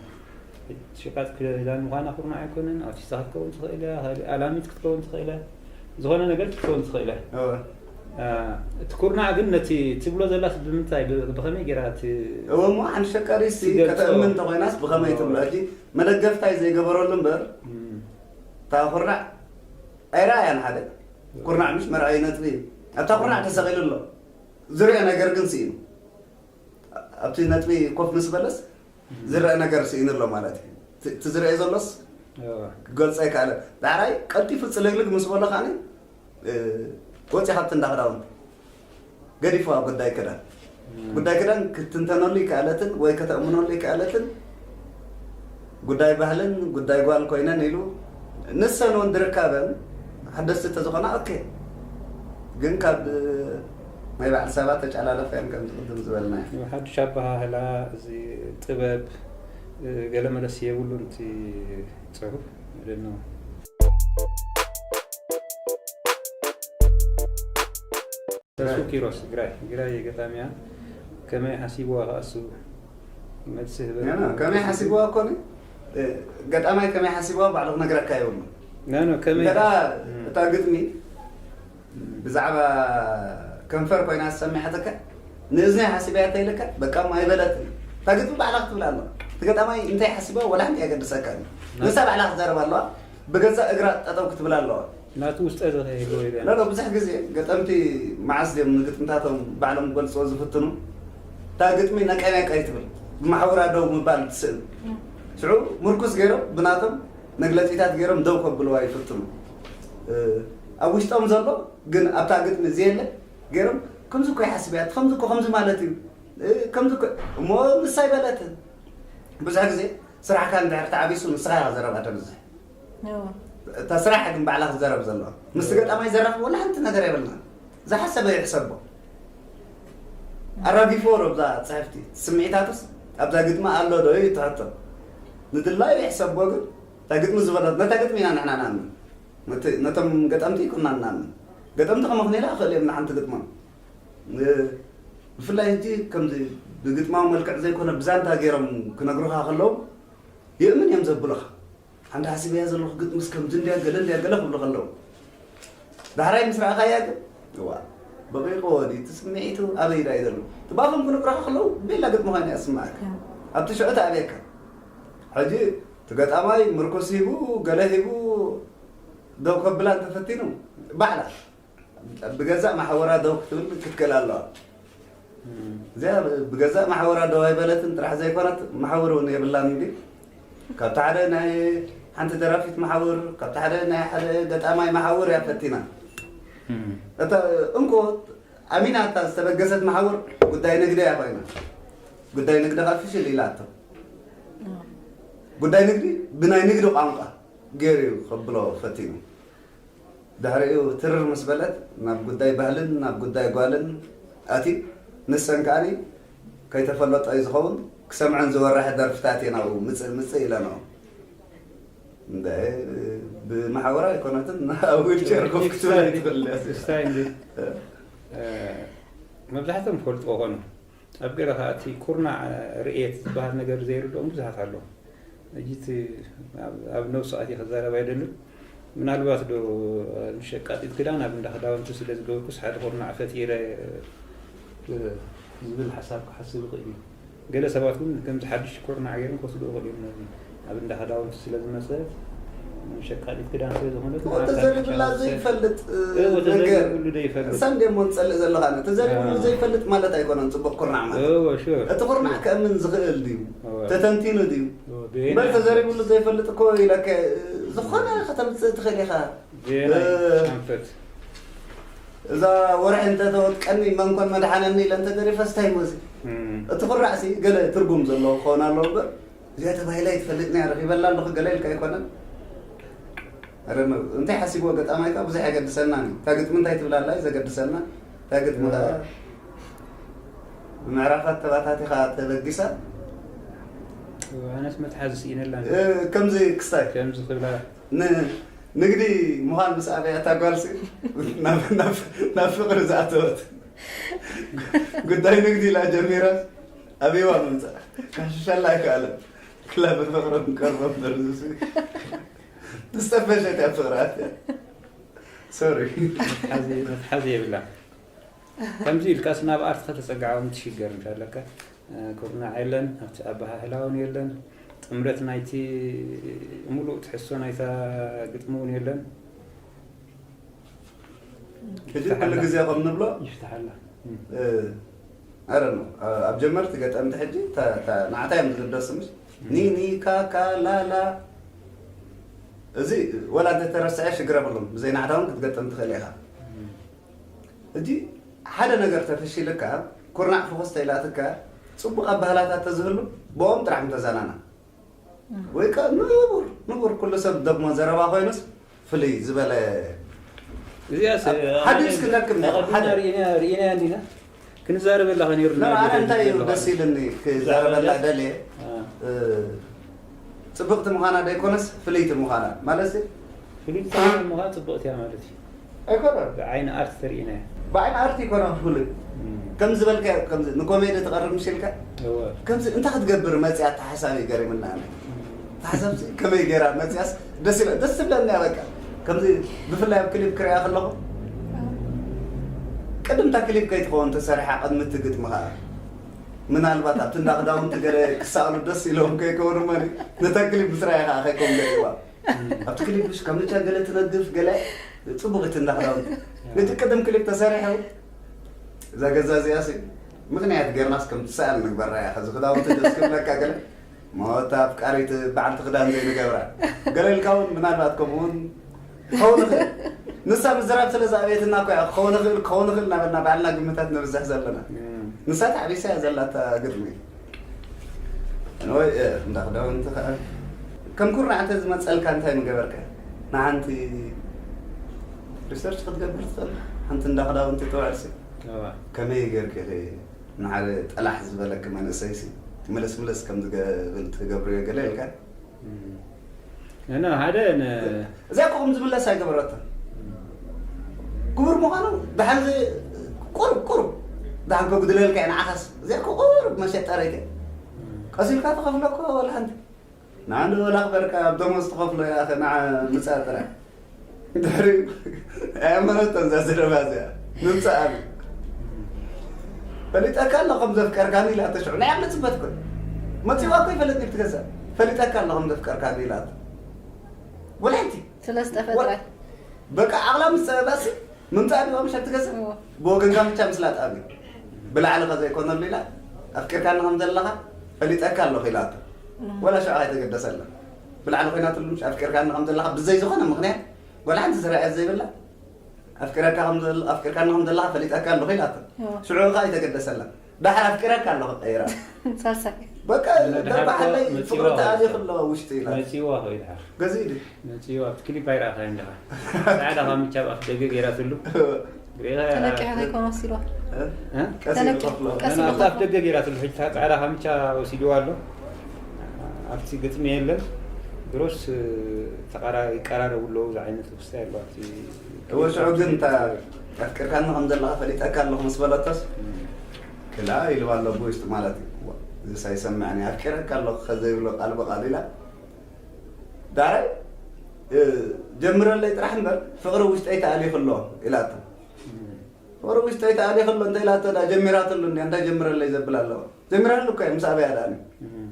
ሸቃጢት ክዳን ምዃና ኩርናዕ ኣይኮነን። ኣርቲስታ ክትከውን ትኽእል እያ፣ ካልእ ኣላሚት ክትከውን ትኽእል እያ፣ ዝኾነ ነገር ክትከውን ትኽእል እያ። እወ። አ፣ እቲ ኩርናዕ ግን ነቲ ትብሎ ዘላስ ብምንታይ ብ- ብኸመይ ጌራ እቲ እወ እሞ ሓንቲ ሸቃሪስቲ ትገልጾ። ከተእምን እንተኾይናስ ብኸመይ ትብሎ? ሕጂ መደገፍታይ ዘይገበረሉ እምበር እም፣ እታ ኩርናዕ ኣይረኣያን ሓደ ኩርናዕ ምሽ መርኣዩ ነጥቢ እዩ። ኣብታ ኩርናዕ ተሰቒሉ ኣሎ። ዝርአ ነገር ግን ስኢኑ። ኣብቲ ነጥቢ ኮፍ ምስ በለስ ዝረአ ነገር ስኢኑ ኣሎ ማለት እዩ። እቲ እቲ ዝረአ ዘሎስ እወ። ክገልጾ ኣይከኣለን። ዳሕራይ ቀልጢፉ ጽልግልግ ምስ በሎ ከዓኒ ወፂ ካብቲ እንዳ ክዳውንቲ ገዲፍዋ ጉዳይ ክዳን። ጉዳይ ክዳን ክትንተነሉ ይከኣለትን ወይ ከተእምነሉ ይከኣለትን ጉዳይ ባህልን ጉዳይ ጓል ኮይነን ኢሉ ንሰን እውን ድርካበን ሓደስቲ ተዝኾና ኦኬ፣ ግን ካብ ናይ በዓል ሰባት ተጫላለፈ እየን ከምዚ ቅድም ዝበልና እዩ። ሓድሽ ኣበሃህላ እዚ ጥበብ ገለመለስ የብሉን እቲ ፅሑፍ ማለት ነው። ተስፉ ኪሮስ ግራይ ግራይ ገጣሚያ ከመይ ሓሲብዋ ከኣሱ መልሲ ህበ ያ ነው፣ ከመይ ሓሲብዋ እኮ ነው። ገጣማይ ከመይ ሓሲብዋ ባዕሉ ክነግረካ የብሉ። ና ነው ከመይ እንተ ደኣ እም። እታ ግጥሚ ብዛዕባ ከንፈር ኮይና ዝሰሚሐትካ ንእዝነይ ሓሲበያ ተይልካ በቃ እሞ ኣይበለትን። እታ ግጥሚ ባዕላ ክትብላ ኣለዋ። እቲ ገጣማይ እንታይ ሓሲባ ወላ ሓንቲ ኣየገድሰካን እዩ። ንሳ ባዕላ ክትዛረብ ኣለዋ። ብገዛእ እግራ ጠጠው ክትብል ኣለዋ። ናቱ ውስጠ ዝኸይሉ ወይ ኖ ኖ፣ ብዙሕ ግዜ ገጠምቲ መዓስ ድዮም ንግጥምታቶም ባዕሎም ክገልፅዎ ዝፍትኑ? እታ ግጥሚ ነቀይ ነቀይ ትብል ብማሕውራ ደው ምባል ትስእል። ሽዑ ምርኩስ ገይሮም ብናቶም መግለፂታት ገይሮም ደው ከብልዋ ይፍትኑ። ኣብ ውሽጦም ዘሎ ግን ኣብታ ግጥሚ ዘየለ ገይሮም ከምዚ እኮ ይሓስብ እያ፣ ከምዚ እኮ ከምዚ ማለት እዩ፣ ከምዚ እኮ እሞ ንሳ ኣይበለትን። ብዙሕ ግዜ ስራሕካ እንድሕር ተዓቢሱ ንስኻ ኢኻ ዘረባ ተብዝሕ። እታ ስራሕ ግን ባዕላ ክትዘረብ ዘለዋ። ምስ ገጣማይ ዘራኽብ ወላ ሓንቲ ነገር የብልና። ዝሓሰበ ይሕሰቦ። ኣራጊፎ ዶ ብዛ ጽሕፍቲ ስምዒታትስ ኣብዛ ግጥሚ ኣሎ ዶ እዩ ትሕቶ። ንድላዩ ይሕሰቦ ግን እታ ግጥሚ ዝበለት ነታ ግጥሚ ኢና ንሕና ንኣምን። ነቲ- ነቶም ገጠምቲ ይኩና ንኣምን። ገጠምቲ ከመኽንዩላ ይኽእል እዮም ንሓንቲ ግጥሞም። እ- ብፍላይ ሕጂ ከምዚ ብግጥማዊ መልክዕ ዘይኮነ ብዛንታ ገይሮም ክነግሩኻ ከለዉ የእምን እዮም ዘብሉኻ። ሓንቲ ሓሲበያ ዘለኹ ግጥምስ ከምዚ እንድያ ገለ እንድያ ገለ ክብሉ ከለዉ ዳሕራይ ምስ ረኣኻያ ግን እዋ በቂቕዎ ድዩ እቲ ስምዒቱ ኣበይ ዳ እዩ ዘሎ? እቲ ባፎም ክነግሩኻ ከለዉ ቤላ ግጥሚ ኮይና እያ ትስምዓካ። ኣብቲ ሽዑ ተኣብየካ። ሕጂ እቲ ገጣማይ ምርኩስ ሂቡ ገለ ሂቡ ደው ከብላ እንተፈቲኑ ባዕላ ብገዛእ ማሕወራ ደው ክትብል ክትክእል ኣለዋ። እዚኣ ብገዛእ ማሕወራ ደው ኣይበለትን ጥራሕ ዘይኮነት ማሕውር እውን የብላን እንዲ ካብቲ ሓደ ናይ ሓንቲ ደራፊት ማሕውር ካብቲ ሓደ ናይ ሓደ ገጣማይ ማሕውር እያ ፈቲና። እታ እንኮ ኣሚና እታ ዝተበገሰት ማሕውር ጉዳይ ንግዲ እያ ኮይና ጉዳይ ንግዲ ካብ ፍሽል ኢላቶ ጉዳይ ንግዲ ብናይ ንግዲ ቋንቋ ገይሩ እዩ ከብሎ ፈቲኑ። ድሕሪኡ ትርር ምስ በለት ናብ ጉዳይ ባህልን ናብ ጉዳይ ጓልን ኣትዩ ንሰን ከዓኒ ከይተፈለጦ እዩ ዝኸውን ክሰምዐን ዝወርሐ ደርፍታት እየን ኣብኡ ምፅእ ምፅእ ኢለንኦ እንደ ብማሕበራ ኣይኮነትን ኣብ ዊልቸር ኮፍ ክትብል ኣይትኽእል እያ። ክስታይ እንዲ መብዛሕትኦም ፈልጥዎ ኾኑ ኣብ ገለ ከዓ እቲ ኩርናዕ ርእየት ዝበሃል ነገር ዘይርድኦም ብዙሓት ኣለዉ። ሕጂ እቲ ኣብ- ኣብ ነብሱ ኣትየ ክዛረብ ኣይደልን። ምናልባት ዶ ንሸቃጢት ክዳን ኣብ እንዳ ክዳውንቲ ስለ ዝገበርኩስ ሓደ ኩርናዕ ፈጢረ ዝብል ሓሳብ ክሓስብ ይኽእል እዩ። ገለ ሰባት እውን ከምዚ ሓድሽ ኩርናዕ ገይሮም ክወስድዎ ይኽእሉ እዮም። ነዚ ኣብ እንዳ ክዳውንቲ ስለ ዝመፀት ሸቃጢት ክዳን ስለ ዝኾነት ተዘሪብላ ዘይፈልጥ ነገር ተዘሪብሉ ዘይፈልጥ እሳ እንደ ሞ ንፀልእ ዘለኻና ተዘሪብሉ ዘይፈልጥ ማለት ኣይኮነን ፅቡቅ ኩርናዕ ማለት እወ ሹር እቲ ኩርናዕ ከእምን ዝኽእል ድዩ እወ። ተተንቲኑ ድዩ እወ፣ ብየናይ እምበር ተዘሪብሉ ዘይፈልጥ እኮ ኢለከ ዝኾነ ከተምፅእ ትኽእል ኢኻ ብየናይ እ- ኣንፈት እዛ ወርሒ እንተተወጥቀኒ መንኮን መድሓነኒ ኢለ እንተደሪፈ ስታይ ሞዚ እም፣ እቲ ኩራዕሲ ገለ ትርጉም ዘለዎ ክኸውን ኣለዎ እምበር እዚኣ ተባሂላ ኣይትፈልጥን እያ፣ ረኺበላ ኣለኹ ገለ ኢልካ ኣይኮነን። ኣረ ነው። እንታይ ሓሲብዎ ገጣማይ ከኣ ብዙሕ የገድሰና እዩ። እታ ግጥሚ እንታይ ትብል ኣላ እዩ ዘገድሰና። እታ ግጥሚ ከኣ ብምዕራፋት ተባታቲኻ ተበጊሳ። ኣነስ መትሓዚ ስኢነላ። እ፣ ከምዚ ክስታይ። ከምዚ ክብላ። ን-፣ ንግዲ ምዃን ምስ ኣበያ እታ ጓልሲ ናብ፣ ናብ፣ ናብ ፍቕሪ ዝኣተወት። ጉዳይ ንግዲ ኢላ ጀሚራ ኣበይዋ ምምጻእ። ካሽሻላ ኣይከኣለን። ክላ ብፍቕሪ ንቀርቦ እምበር ዝስ-፣ ዝጠፈሸት እያ ፍቕሪ ኣትያ። ሶሪ። መትሓዚ፣ መትሓዚ የብላ። ከምዚ ኢልካስ ናብ ኣርት ከተጸግዓ እውን ትሽገር እንተ ኣለካ። እ፣ ኩርናዕ የለን፣ ኣብቲ ኣበሃህላ እውን የለን። ጥምረት ናይቲ ምሉእ ትሕዝቶ ናይታ ግጥሚ እውን የለን። ሕጂ ኩሉ ግዜ ከም ንብሎ፣ ይፍትሓላ። እም። እ፣ ኣረ ነው። ኣብ ጀመርቲ ገጠምቲ ሕጂ ተ-፣ ተ-፣ ንዓታ እዮም ዝግደሱ ምሽ? ኒ፣ ኒ፣ ካ፣ ካ፣ ላ፣ ላ። እዚ ወላ እንተተረስዐ ሽግር የብሉን። ብዘይ ናዕታ እውን ክትገጥም ትኽእል ኢኻ። ሕጂ ሓደ ነገር ተፈሺልካ፣ ኩርናዕ ፍኹስ ተኢላትካ፣ ጽቡቕ ኣባህላታት ተዝህሉ፣ ብኦም ጥራሕ ምተዛናና። ወይ ከኣ ንቡር፣ ንቡር ኩሉ ሰብ ደግሞ ዘረባ ኮይኑስ፣ ፍልይ ዝበለ እዚኣስ ሓዲስ ክነክብ ነይሩ፣ ሓደ። ርኢና፣ ርኢና እንዲና ክንዛረበላ ከነይሩ ና፣ ኣነ እንታይ እዩ ደስ ኢልኒ ክዛረበላ ደልየ፣ አ። እ፣ ጽብቕቲ ምዃና ደይኮነስ፣ ፍልይቲ ምዃና። ማለት፣ ፍልይቲ ምዃን ጽብቕቲ እያ ማለት እዩ። ኣይኮነን። ብዓይኒ ኣርት ተርኢና እያ። ብዓይኒ ኣርት ይኮነን ፍሉይ። እም። ከም ዝበልካ፣ ከምዚ ንኮሜዲ ትቐርብ ምሽ ኢልካ፣ እወ። ከምዚ እንታይ ክትገብር መጽያ ኣተሓሳቢ ገሪምና ኣነ። ተሓሳብ ከመይ ገይራ መጽያስ ደስ ኢላ፣ ደስ ትብለኒ እያ በቃ። ከምዚ ብፍላይ ኣብ ክሊፕ ክሪኣ ከለኹ፣ ቅድም እታ ክሊፕ ከይትኸውን ተሰሪሓ ቅድሚ እቲ ግጥሚ ከኣ። ምናልባት ኣብቲ እንዳ ክዳውንቲ ገለ ክሰኣሉ ደስ ኢሎም ከይከውን እሞ ነታ ክሊፕ ምስ ረኣየ ከኣ ከይከውን ገይርዋ። ኣብቲ ክሊፕ ምሽ ካብ ምቻ ገለ ትነግፍ ገለ ጽቡቕ እቲ እንዳ ክዳውንቲ። ነቲ ቅድም ክሊፕ ተሰሪሑ እዛ ገዛ እዚኣሲ ምኽንያት ጌርናስ ከም ትሰኣል ንግበራ እያ። ከዚ ክዳውንቲ ደስ ክብለካ ገለ ሞታ ኣፍቃሪት በዓልቲ ክዳን ዘይንገብራ። ገለ ኢልካ እውን ምናልባት ከምኡ እውን ክኸውን ይኽእል። ንሳ ምዝራብ ስለ ዝኣበየትና እኮ እያ ክኸውን ይኽእል፣ ክኸውን ይኽእል እናበልና ባዕልና ግምታት ነብዝሕ ዘለና። እም። ንሳ ተዓቢሳ እያ ዘላ እታ ግጥሚ። ወይ፣ እ፣ እንዳ ክዳውንቲ ከኣ ከም ኩርናዕ እንተ ዝመጸልካ እንታይ ምገበርካ? ንሓንቲ ሪሰርች ክትገብር ትኽእል። ሓንቲ እንዳ ክዳውንቲ ትውዕልሲ። እዋ። ከመይ ጌርኪ ኢኺ ንሓደ ጠላሕ ዝበለኪ መንእሰይሲ ምልስ ምልስ ከም ዝገብል ትገብርዮ ገለ ኢልካ? እም። እና ሓደ ን-፣ እዚኣ እኮ ከም ዝምለስ ኣይገበረቶን። ክቡር ምዃኑ ደሓን ዘ-፣ ቁሩብ፣ ቁሩብ ደሓን ከጉድለልካ እየ ንዓኻስ። እዚኣ እኮ ቁሩብ መሸጠረይት እያ። ቀስ ኢልካ ትኸፍሎ እኮ ወላ ሓንቲ። ንዓንዶ ወላ ክበርካ ኣብ ደሞዝ ትኸፍሎ እያ፣ ኣኸ ንዓ ምጻእ ጥራይ። ድሕሪ ኣየመረቶን እዛ ዘረባ እዚኣ። ምምጻእ ኣሉ። ፈሊጠካ ኣሎ ከም ዘፍቀርካኒ ኢላቶ ሽዑ። ናይ ዓቕሊ ጽበት እኮ እዩ። መጺዋ እኮ ይፈልጥኒ ብትገዛእ። ፈሊጠካ ኣሎ ከም ዘፍቀርካኒ ኢላቶ። ወላ ሓንቲ። ስለ ዝጠፈጥረ። በቃ ዓቕላ ምስ ጸበባሲ ምምጻእ ዲዋ ምሽ ኣብቲ ገዛ? እዎ። ብወገንካ ምቻ ምስላጥ ኣብዩ። ብላዕሊ ከ ዘይኮነሉ ኢላ፣ ኣፍቂርካኒ ከም ዘለኻ ፈሊጠካ ኣለኹ ኢላቶ። እም። ወላ ሽዑ ኣይተገደሰላ። ብላዕሊ ኮይናትሉ ምሽ ኣፍቂርካኒ ከም ዘለኻ ብዘይ ዝኾነ ምኽንያት፣ ወላ ሓንቲ ዝረኣየት ዘይብላ፣ ኣፍቂረካ ከም ዘለ-፣ ኣፍቂርካኒ ከም ዘለኻ ፈሊጠካ ኣለኹ ኢላቶ። እዎ። ሽዑ ከኣ ኣይተገደሰላ። ዳሕር ኣፍቂረካ ኣለኹ ቀይራ። ሳልሳይ። በቃ እና ድሓር ደርባሓለይ እኮ ፍቕሪ መጺዋ ተኣልዩ ኾይታ። ከሎ ውሽጢ ኢላ። መጺዋ ኾይ ድሓር። ገዚኡ ድዩ? መጺዋ ኣብቲ ክሊፕ ኣይረኣኻዮን ዲኻ? ጻዕዳ ካምቻ ኣብ ኣፍ ደገ ገይራትሉ። ሪኢኻ? ተለቂሑ ከይኮነ ወሲድዋ። እ? እ? ቀስ ተለቂ-፣ ኢሉ ከፍሎ። ቀስ እና ኢሉ ኣብቲ ኣፍ ከፍሎ። ደገ ገይራትሉ። ሕጂ እታ ጻዕዳ ካምቻ ወሲድዋ ኣሎ። ኣብቲ ግጥሚ የለን። ድሮስ ተቐራ-፣ ይቀራረቡ ኣለዉ ዝዓይነቱ ክስታይ ኣሎ ኣብቲ እወ፣ ሽዑ ግን እታ ኣፍቂርካኒ ከም ዘለኻ ፈሊጠካ ኣለኹ ምስ በለቶስ፣ እም። ክላ ኢልዋ ኣሎ ብውሽጢ ማለት እዩ። እዋ፣ እዚስ ኣይሰምዕን እየ፣ ኣፍቂረካ ኣለኹ ከዘይብሎ ቃል ብቓል ኢላ። ዳሕራይ፣ እ፣ ጀምረለይ ጥራሕ እምበር ፍቕሪ ውሽጠይ ተኣልዩ ከሎ ኢላቶ። እም። ፍቕሪ ውሽጠይ ተኣልዩ ከሎ እንተ ኢላቶ ዳ ጀሚራትሉ እንድያ፣ እንታይ ጀምረለይ ዘብል ኣለዋ? ጀሚራሉ እኮ እየ፣ ምስ ኣበያ ደኣ። እም።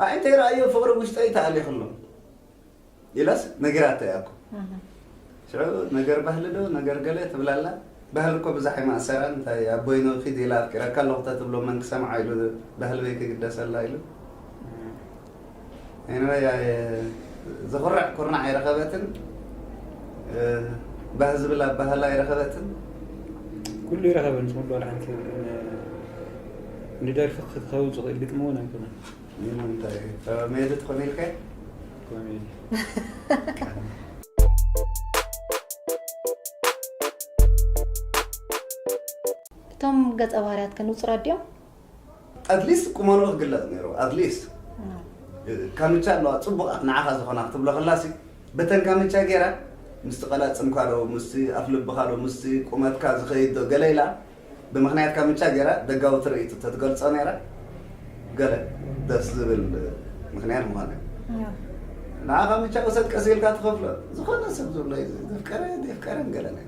ኣይ፣ እንታይ ረኣዮ ፍቕሪ ውሽጠይ ተኣልዩ ከሎ ኢላስ ነጊራቶ እያ እኮ። እህ። ሽዑ ነገር ባህሊ ዶ ነገር ገለ ትብል ኣላ። ባህሊ እኮ ብዛሕ ኣይመኣሰራን። እንታይ ኣቦይ ኖ ኪድ ኢላ ኣፍቂረካ ኣለኹ ተትብሎ መን ክሰምዓ ኢሉ ባህሊ በይ ክግደሰላ ኢሉ። Anyway፣ ኣየ-፣ ዘኹርዕ ኩርናዕ ኣይረኸበትን። እ፣ ባህ ዝብል ኣባህላ ኣይረኸበትን። ኩሉ ይረኸበ፣ ንስኹም ዶ ሓንቲ ን-፣ ንደርፊ ክትኸውን ዝኽእል ግጥሚ እውን ኣይኮነን። ንምንታይ? መየዲ ትኾነ ኢልካ? ኮሜዲ። እቶም ገጸ ባህርያት ከ ንጹራት ድዮም? ኣትሊስት ቁመንኡ ክግለጽ ነይሩ። ኣትሊስት ካምቻ ኣለዋ ጽቡቓት ንዓኻ ዝኾና ክትብሎ ከላሲ፣ በተን ካምቻ ገይራ ምስቲ ቀላጽምካ ዶ፣ ምስቲ ኣፍልብኻ ዶ፣ ምስቲ ቁመትካ ዝኸይድ ዶ ገለ ኢላ፣ ብምኽንያት ካምቻ ገይራ ደጋዊ ትርኢት ተትገልጾ ነይራ፣ ገለ ደስ ዝብል ምኽንያት ምዃነ። ንዓ ካምቻ ውሰድ ቀስ ኢልካ ትኸፍሎ። ዝኾነ ሰብ ዝብሎ እዩ፣ ዘፍቀረ ዘይፍቀረን ገለ ናይ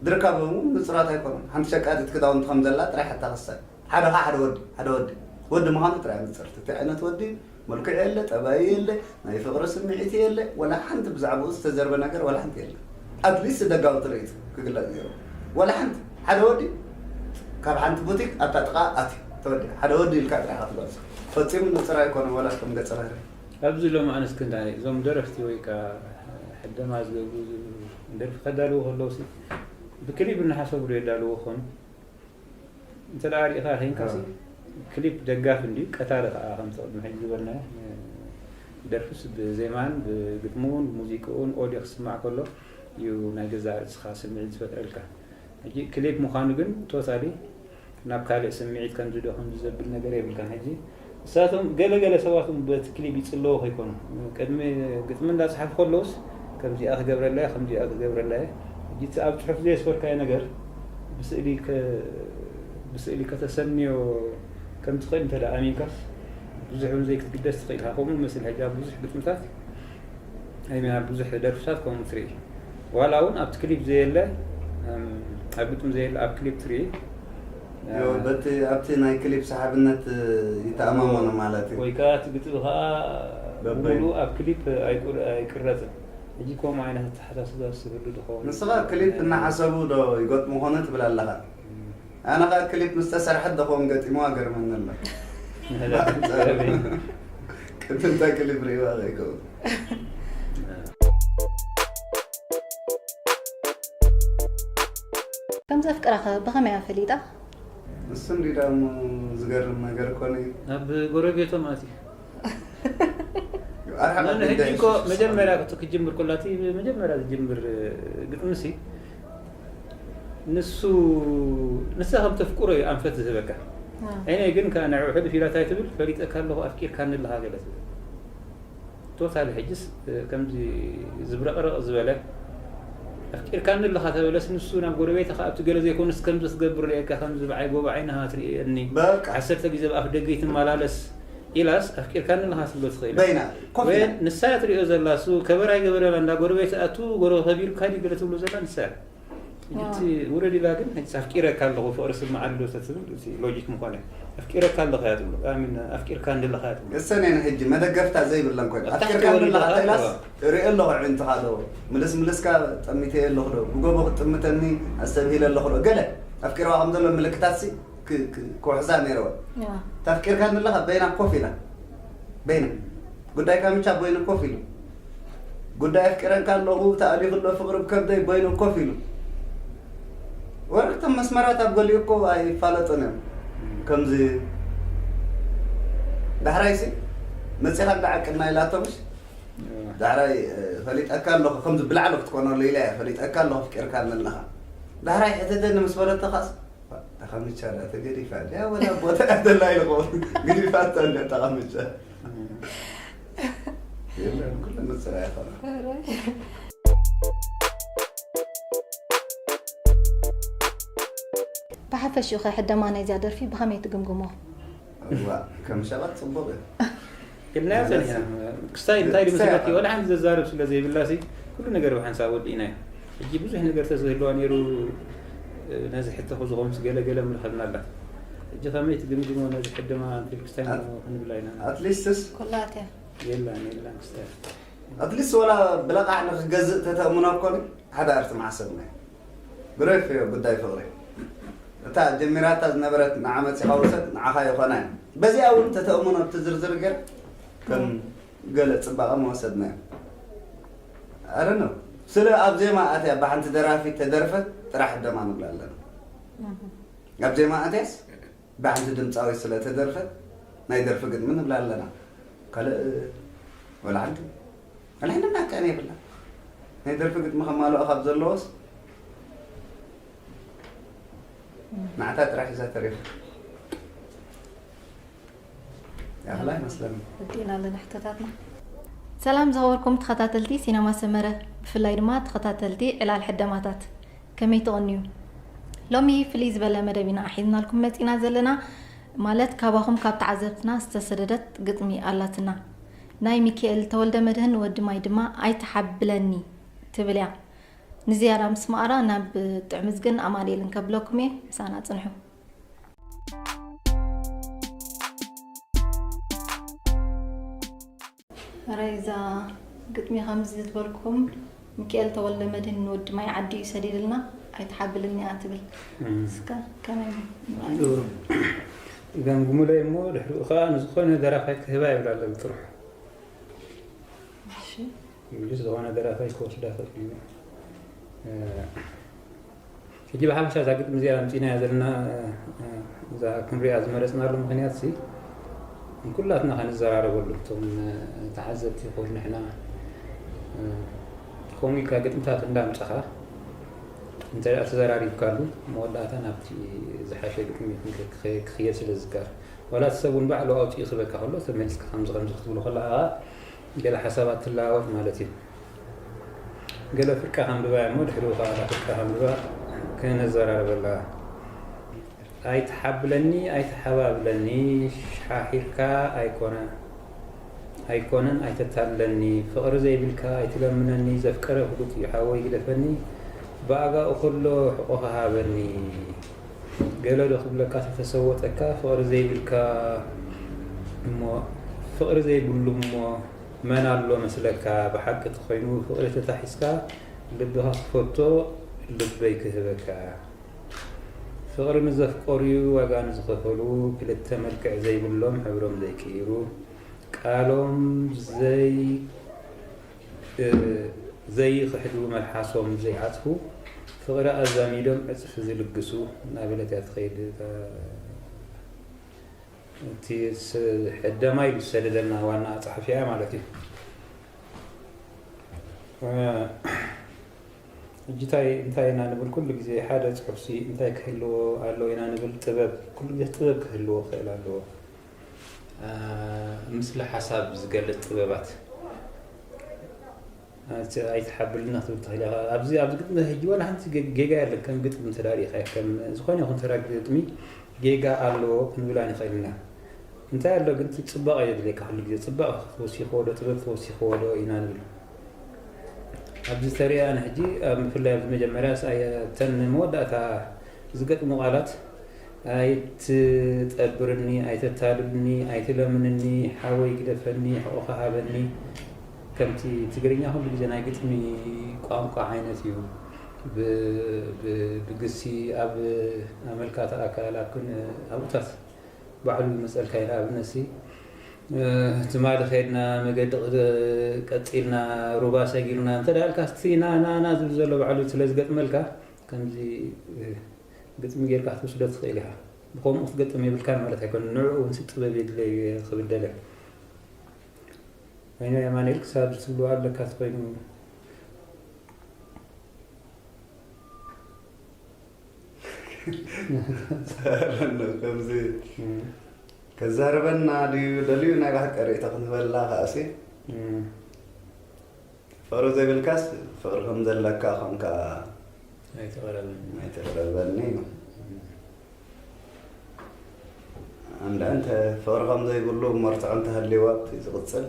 ድርካቦም እውን ንጹራት ኣይኮኑን። ሓንቲ ሸቃጢት ክዳውንቲ ከም ዘላ ጥራይ ሓታ ክሳይ ሓደ ኸዓ ሓደ ወዲ ሓደ ወዲ ወዲ ምዃኑ ጥራይ ንጽርቲ። እቲ ዓይነት ወዲ መልክዕ የለ፣ ጠባይ የለ፣ ናይ ፍቕሪ ስምዒት የለ፣ ወላ ሓንቲ ብዛዕባኡ ዝተዘርበ ነገር ወላ ሓንቲ የለ። ኣትሊስት ደጋዊ ትርኢት ክግለጽ ነይሩ። ወላ ሓንቲ ሓደ ወዲ ካብ ሓንቲ ቡቲክ ኣብታ ጥቓ ኣትዩ ተወዲ ሓደ ወዲ ኢልካ ጥራይ ኢኻ ትገልጾ። ፈጺሙ ንጽር ኣይኮነ ወላ ከም ገጸ ባህሪ። ኣብዚ ሎሚ ኣነስ ክንዳ እዞም ደረፍቲ ወይ ከ ሕደማ ዝገብሩ ደርፊ ከዳልዉ ከለውሲ ብክሊብ እናሓሰቡ ዶ የዳልዎ ኾኑ? እንተ ደኣ ሪኢኻ ኬንካሲ ክሊፕ ደጋፊ እንድዩ ቀታሊ ከኣ ከምቲ ቅድሚ ሕጂ ዝበልናዮ ደርፍስ ብዜማን ብግጥሙን ብሙዚቅኡን ኦድዮ ክስማዕ ከሎ እዩ ናይ ገዛእ ርእስኻ ስምዒት ዝፈጥረልካ። ሕጂ ክሊፕ ምዃኑ ግን ቶታሊ ናብ ካልእ ስምዒት ከምዚ ዶ ከምዚ ዘብል ነገር የብልካን። ሕጂ ንሳቶም ገለ ገለ ሰባት እውን በቲ ክሊፕ ይጽለዉ ከይኮኑ ቅድሚ ግጥሚ እንዳጽሓፉ ከለውስ ከምዚኣ ክገብረላ እየ ከምዚኣ ክገብረላ እየ። ሕጂ እቲ ኣብ ጽሑፍ ዘየስፈርካዮ ነገር ብስእሊ ከ- ብስእሊ ከተሰንዮ ከም ትኽእል እንተ ደኣ ኣሚንካስ ብዙሕ እውን ዘይክትግደስ ትኽእል ኢኻ። ከምኡ መስል ሕጂ ኣብ ብዙሕ ግጥምታት ኣይሚና ብዙሕ ደርፍታት ከምኡ ትርኢ ዋላ እውን ኣብቲ ክሊፕ ዘየለ ኣብ ግጥም ዘየለ ኣብ ክሊፕ ትርኢ። በቲ ኣብቲ ናይ ክሊፕ ሰሓብነት ይተኣማመኑ ማለት እዩ። ወይ ከዓ እቲ ግጥም ከዓ ብሙሉ ኣብ ክሊፕ ኣይቅረፅን። ሕጂ ከምኡ ዓይነት ኣተሓሳስባ ዝስህሉ ድኸውን። ንስኻ ክሊፕ እናሓሰቡ ዶ ይገጥሙ ኾነ ትብል ኣለኻ? ኣነ ኸዓ ክሊፕ ምስ ተሰርሐት ዶ ኸውን ገጢምዋ ገርመኒ ኣሎ። ቅድምታ ክሊፕ ርእይዋ ከይከውን። ከም ዘፍቅራኸ ብኸመይ እያ ፈሊጣ? እሱ እንዲ ደሞ ዝገርም ነገር ኮነ እዩ። ኣብ ጎረቤቶም ኣትዩ። ኣርሓቕ ነን ኣፍሪቃ ሕጂ እኮ የሱስ። መጀመርያ እቲ ክጅምር ኮላቲ መጀመርያ ዝጅምር ግጥምሲ ንሱ ንሳ ከም ተፍቅሮ እዩ ኣንፈት ዝህበካ። ዓይነ ግን ከ ንዕኡ ሕልፍ ኢላ እንታይ ትብል ፈሊጠካ ኣለኹ ኣፍቂርካኒ ኣለኻ ገለ ትብል። ቶታሊ ሕጅስ ከምዚ ዝብረቕረቕ ዝበለ ኣፍቂርካኒ ኣለኻ ተበለስ ንሱ ናብ ጎረቤትኻ ኣብቲ ገለ ዘይኮኑስ ከምዚ ክትገብር ርእየካ ከምዚ ብዓይ ጎቦ ዓይንኻ ትርእየኒ በቃ። ዓሰርተ ግዜ ብኣፍ ደገ ይትመላለስ ኢላስ ኣፍቂርካኒ ኣለኻ ትብሎ ትኽእል። በይና ኮፍ ወይ ኢላ። ንሳ እያ ትርእዮ ዘላ እሱ ከበር ኣይገበረላ እንዳ ጎረቤት ኣቱ ጎረ ከቢሩ ካዲ ገለ ትብሎ ዘላ ንሳ እያ። ሕጂ እቲ ውረድ ኢላ ግን ሕጂ ኣፍቂረካ ኣለኹ ፍቕሪ ስምዓኒ ዶ ተትብል እቲ ሎጂክ ምኾነ ኣፍቂረካ ኣለኻ እያ ትብሎ ኣሚን ኣፍቂርካኒ ኣለኻ እያ ትብሎ። እሰን እየን ሕጂ መደገፍታ ዘይብለን ኮይኑ ኣብታ ኣፍቂርካኒ ኣለኻ ክትወልድ ተኢላስ ኢኻ። ርኢ ኣለኹ ኣዒንትኻ ዶ ምልስ ምልስካ ጠሚተየ ኣለኹ ዶ ብጎቦ ክትጥምተኒ ኣስተብሂለ ኣለኹ ዶ ገለ ኣፍቂርዋ ከም ዘሎ ምልክታት ሲ ክ- ክ- ክውሕዛ ነይረወ። ያ። ታፍቂርካኒ ኣለኻ በይና ኮፍ ኢላ በይና ጉዳይ ካምቻ በይኑ ኮፍ ኢሉ ጉዳይ ኣፍቂረካ ኣለኹ ተኣሊኹ ኣሎ ፍቕሪ ብከብደይ በይኑ ኮፍ ኢሉ። ወረክቶም መስመራት ኣብ ገሊኡ እኮ ኣይፋለጡን እዮም። ከምዚ ዳሕራይሲ መፂኻ እንዳዓቅና ኢላቶ ምሽ ዳሕራይ ፈሊጠካ ኣለኹ ከምዚ ብላዕሊ ክትኮነሉ ኢለ እየ ፈሊጠካ ኣለኹ ኣፍቂርካኒ ኣለኻ ዳሕራይ ሕተተኒ ምስ በለቶ ካስ ተኸምቻ ዳ ተገዲፋ ድያ ወላ ቦታ እያ ዘላ ኢልኹ ግዲፋቶ እንደ ተኸምቻ የለን ኩሉ ንፅር ኣይኮነ ብሓፈሽኡ ኸ ሕደማ ናይዚኣ ደርፊ ብኸመይ ትግምግሞ? እዋ ከም ሸቐጥ ፅቡቕ እዩ ኢልናዮ ጸኒሕና ክስታይ እንታይ ድምስለኪ ወላ ሓንቲ ዘዛረብ ስለ ዘይብላ ሲ ኩሉ ነገር ብሓንሳብ ወዲእናዮ ሕጂ ብዙሕ ነገር ተዝህልዋ ነይሩ ነዚ ሕቶ ክዝኾምስ ገለ ገለ ምልኸልና ኣላ ሕጂ ከመይ ትግምግሞ ነዚ ሕደማ ክስታይ ክንብላ ኢና ኣትሊስትስ ኩላትያ የላን የላን ክስታይ ኣትሊስት ወላ ብለቓሕ ንክገዝእ ተተእምኖ ኮኒ ሓደ ኣርቲ ማዕሰብና እዩ ብረፍ እዮ ጉዳይ ፍቕሪ እታ ጀሚራታ ዝነበረት ንዓ መፂኻ ውሰድ ንዓኻ ይኾና እዩ በዚኣ እውን ተተእምኖ እቲ ዝርዝር ገር ከም ገለ ፅባቐ መወሰድና እዩ ኣረነው ስለ ኣብ ዜማ ኣትያ ብሓንቲ ደራፊ ተደርፈት ጥራሕ ደማ ንብላ ኣለና ኣብ ዜማ ኣትያስ ብሓንቲ ድምፃዊ ስለ ተደርፈት ናይ ደርፊ ግጥሚ ንብላ ኣለና። ካልእ ወላ ሓንቲ ወላ ሓንቲ እናከኣነ የብላ። ናይ ደርፊ ግጥሚ ከማልኦ ካብ ዘለዎስ ንዓታ ጥራሕ ሒዛ ተሪፋ። ያኽላ ይመስለኒ። ወዲእና ኣለና ሕቶታትና። ሰላም ዝኸበርኩም ተኸታተልቲ ሲነማ ሰመረ፣ ብፍላይ ድማ ተኸታተልቲ ዕላል ሕደማታት፣ ከመይ ትቕንዩ? ሎሚ ፍልይ ዝበለ መደብ ኢና ሒዝናልኩም መጺና ዘለና። ማለት ካባኹም ካብ ተዓዘብትና ዝተሰደደት ግጥሚ ኣላትና። ናይ ሚካኤል ተወልደ መድህን ወዲ ማይ ድማ ኣይትሓብለኒ ትብል እያ። ንዝያዳ ምስ መቐራ ናብ ጥዕምዝግን ኣማኑኤልን ከብለኩም እየ። ምሳና ጽንሑ። ሕራይ እዛ ግጥሚ ከምዚ ዝበልኩም ሚካኤል ተወልደ መድህን ወዲ ማይ ዓዲ እዩ ሰዲድልና ኣይትሓብልኒ እያ ትብል። እስከ ከመይ ገምግሙለይ እሞ ድሕሪኡ ከዓ ንዝኾነ ደራፋይ ክህባ ይብላ ኣለሉ ጥርሑ። እሺ እንግዲህ ዝኾነ ደራፋይ ክወስዳ ክእል እዩ። ሕጂ ብሓፈሻ እዛ ግጥሚ እዚኣ ኣምፂናያ ዘለና እዛ ክንሪኣ ዝመረፅናሉ ምክንያት ሲ ንኩላትና ከንዘራረበሉ እቶም ተዓዘብቲ ይኹን ንሕና ከምኡ ኢልካ ግጥምታት እንዳምፀኻ እንተ ተዘራሪብካሉ መወዳእታ ናብቲ ዝሓሸ ግጥሚ ክኽየድ ስለ ዝከኣል ዋላ እቲ ሰብ እውን ባዕሉ ኣውፂኡ ክበካ ከሎ ተመሊስካ ከምዚ ከምዚ ክትብሎ ከለካ ገለ ሓሳባት ትለዋወጥ ማለት እዩ። ገለ ፍርቃ ከንብባ እሞ ድሕሪኡ ከዓ እታ ፍርቃ ከንብባ ክንዘራረበላ። ኣይትሓብለኒ ኣይትሓባብለኒ ሓሒርካ ኣይኮነ ኣይኮነን ኣይተታልለኒ ፍቕሪ ዘይብልካ ኣይትለምነኒ ዘፍቀረ ፍሉጥ እዩ ሓወይ ግደፈኒ ብኣጋኡ ከሎ ሕቆኻ ሃበኒ ገለ ዶ ክብለካ ተተሰወጠካ ፍቕሪ ዘይብልካ እሞ ፍቕሪ ዘይብሉ እሞ መን ኣሎ መስለካ ብሓቂ ተኾይኑ ፍቕሪ ተታሒዝካ ልብኻ ክፈቶ ልበይ ክህበካ ፍቕሪ ንዘፍቀሩ'ዩ ዋጋ ንዝኸፈሉ ክልተ መልክዕ ዘይብሎም ሕብሮም ዘይቅይሩ ቃሎም ዘይ ዘይኽሕዱ መልሓሶም ዘይዓጽፉ ፍቕሪ ኣዛሚዶም ዕጽፊ ዝልግሱ እናበለት እያ ትኸይድ እታ እቲ ስ- ሕደማ ኢሉ ዝሰደደልና ዋና ጸሓፊያ ማለት እዩ። ሕጂ እንታይ እንታይ ኢና ንብል ኩሉ ግዜ ሓደ ጽሑፍሲ እንታይ ክህልዎ ኣለዎ ኢና ንብል ጥበብ ኩሉ ግዜ ጥበብ ክህልዎ ክእል ኣለዎ። እ፣ ምስሊ ሓሳብ ዝገልጽ ጥበባት ኣይትሓብልና ክትብል ትኽእል ኢኻ። ኣብዚ ኣብዚ ግጥሚ ሕጂ ዋላ ሓንቲ ጌጋ የለን። ከም ግጥሚ እንተ ሪኢኻ ከም ዝኾነ ይኹን ተራ ግጥሚ ጌጋ ኣለዎ ክንብል ኣይንኽእል ኢና። እንታይ ኣሎ ግን እቲ ፅባቐ የድልየካ ኩሉ ግዜ ፅባቐ ተወሲኽዎ ዶ ጥበብ ተወሲኽዎ ዶ ኢና ንብል። ኣብዚ ተሪኣ ንሕጂ ኣብ ምፍላይ ኣብዚ መጀመርያ ተን መወዳእታ ዝገጥሙ ቃላት ኣይትጠብርኒ ኣይተታልልኒ ኣይትለምንኒ ሓወይ ግደፈኒ ሕቆኻ ሃበኒ ከምቲ ትግርኛ ኩሉ ግዜ ናይ ግጥሚ ቋንቋ ዓይነት እዩ ብግሲ ኣብ ኣመልካተ ኣካል ኣብ ኣብኡታት ባዕሉ ይመፀልካ እዩ ንኣብነት ሲ ትማሊ ከይድና መገዲ ቀፂልና ሩባ ሰጊርና እንተ ዳልካ ስቲ ናናና ዝብል ዘሎ ባዕሉ ስለ ዝገጥመልካ ከምዚ ግጥሚ ጌርካ ክትወስዶ ትኽእል ኢኻ። ብኸምኡ ክትገጥም የብልካን ማለት ኣይኮነን። ንዕኡ እውን ጥበብ የድለዩ እየ ክብል ደለ። ወይኒ ኣማኑኤል ክሳብ ዝትብልዎ ኣለካ ተኮይኑ ሰኣለና ከምዚ ከዛርበና ድዩ ደልዩ ናይ ባሕቂ ርእይቶ ክንህበላ ከኣሲ ፍቕሪ ዘይብልካስ ፍቕሪ ከም ዘለካ ኾንካ ኣይተቐረበኒ ኣይተቐረበኒ እዩ። ኣንዳ እንተ ፍቕሪ ከም ዘይብሉ መርትዖ እንተሃልይዎ ኣብቲ ዝቕጽል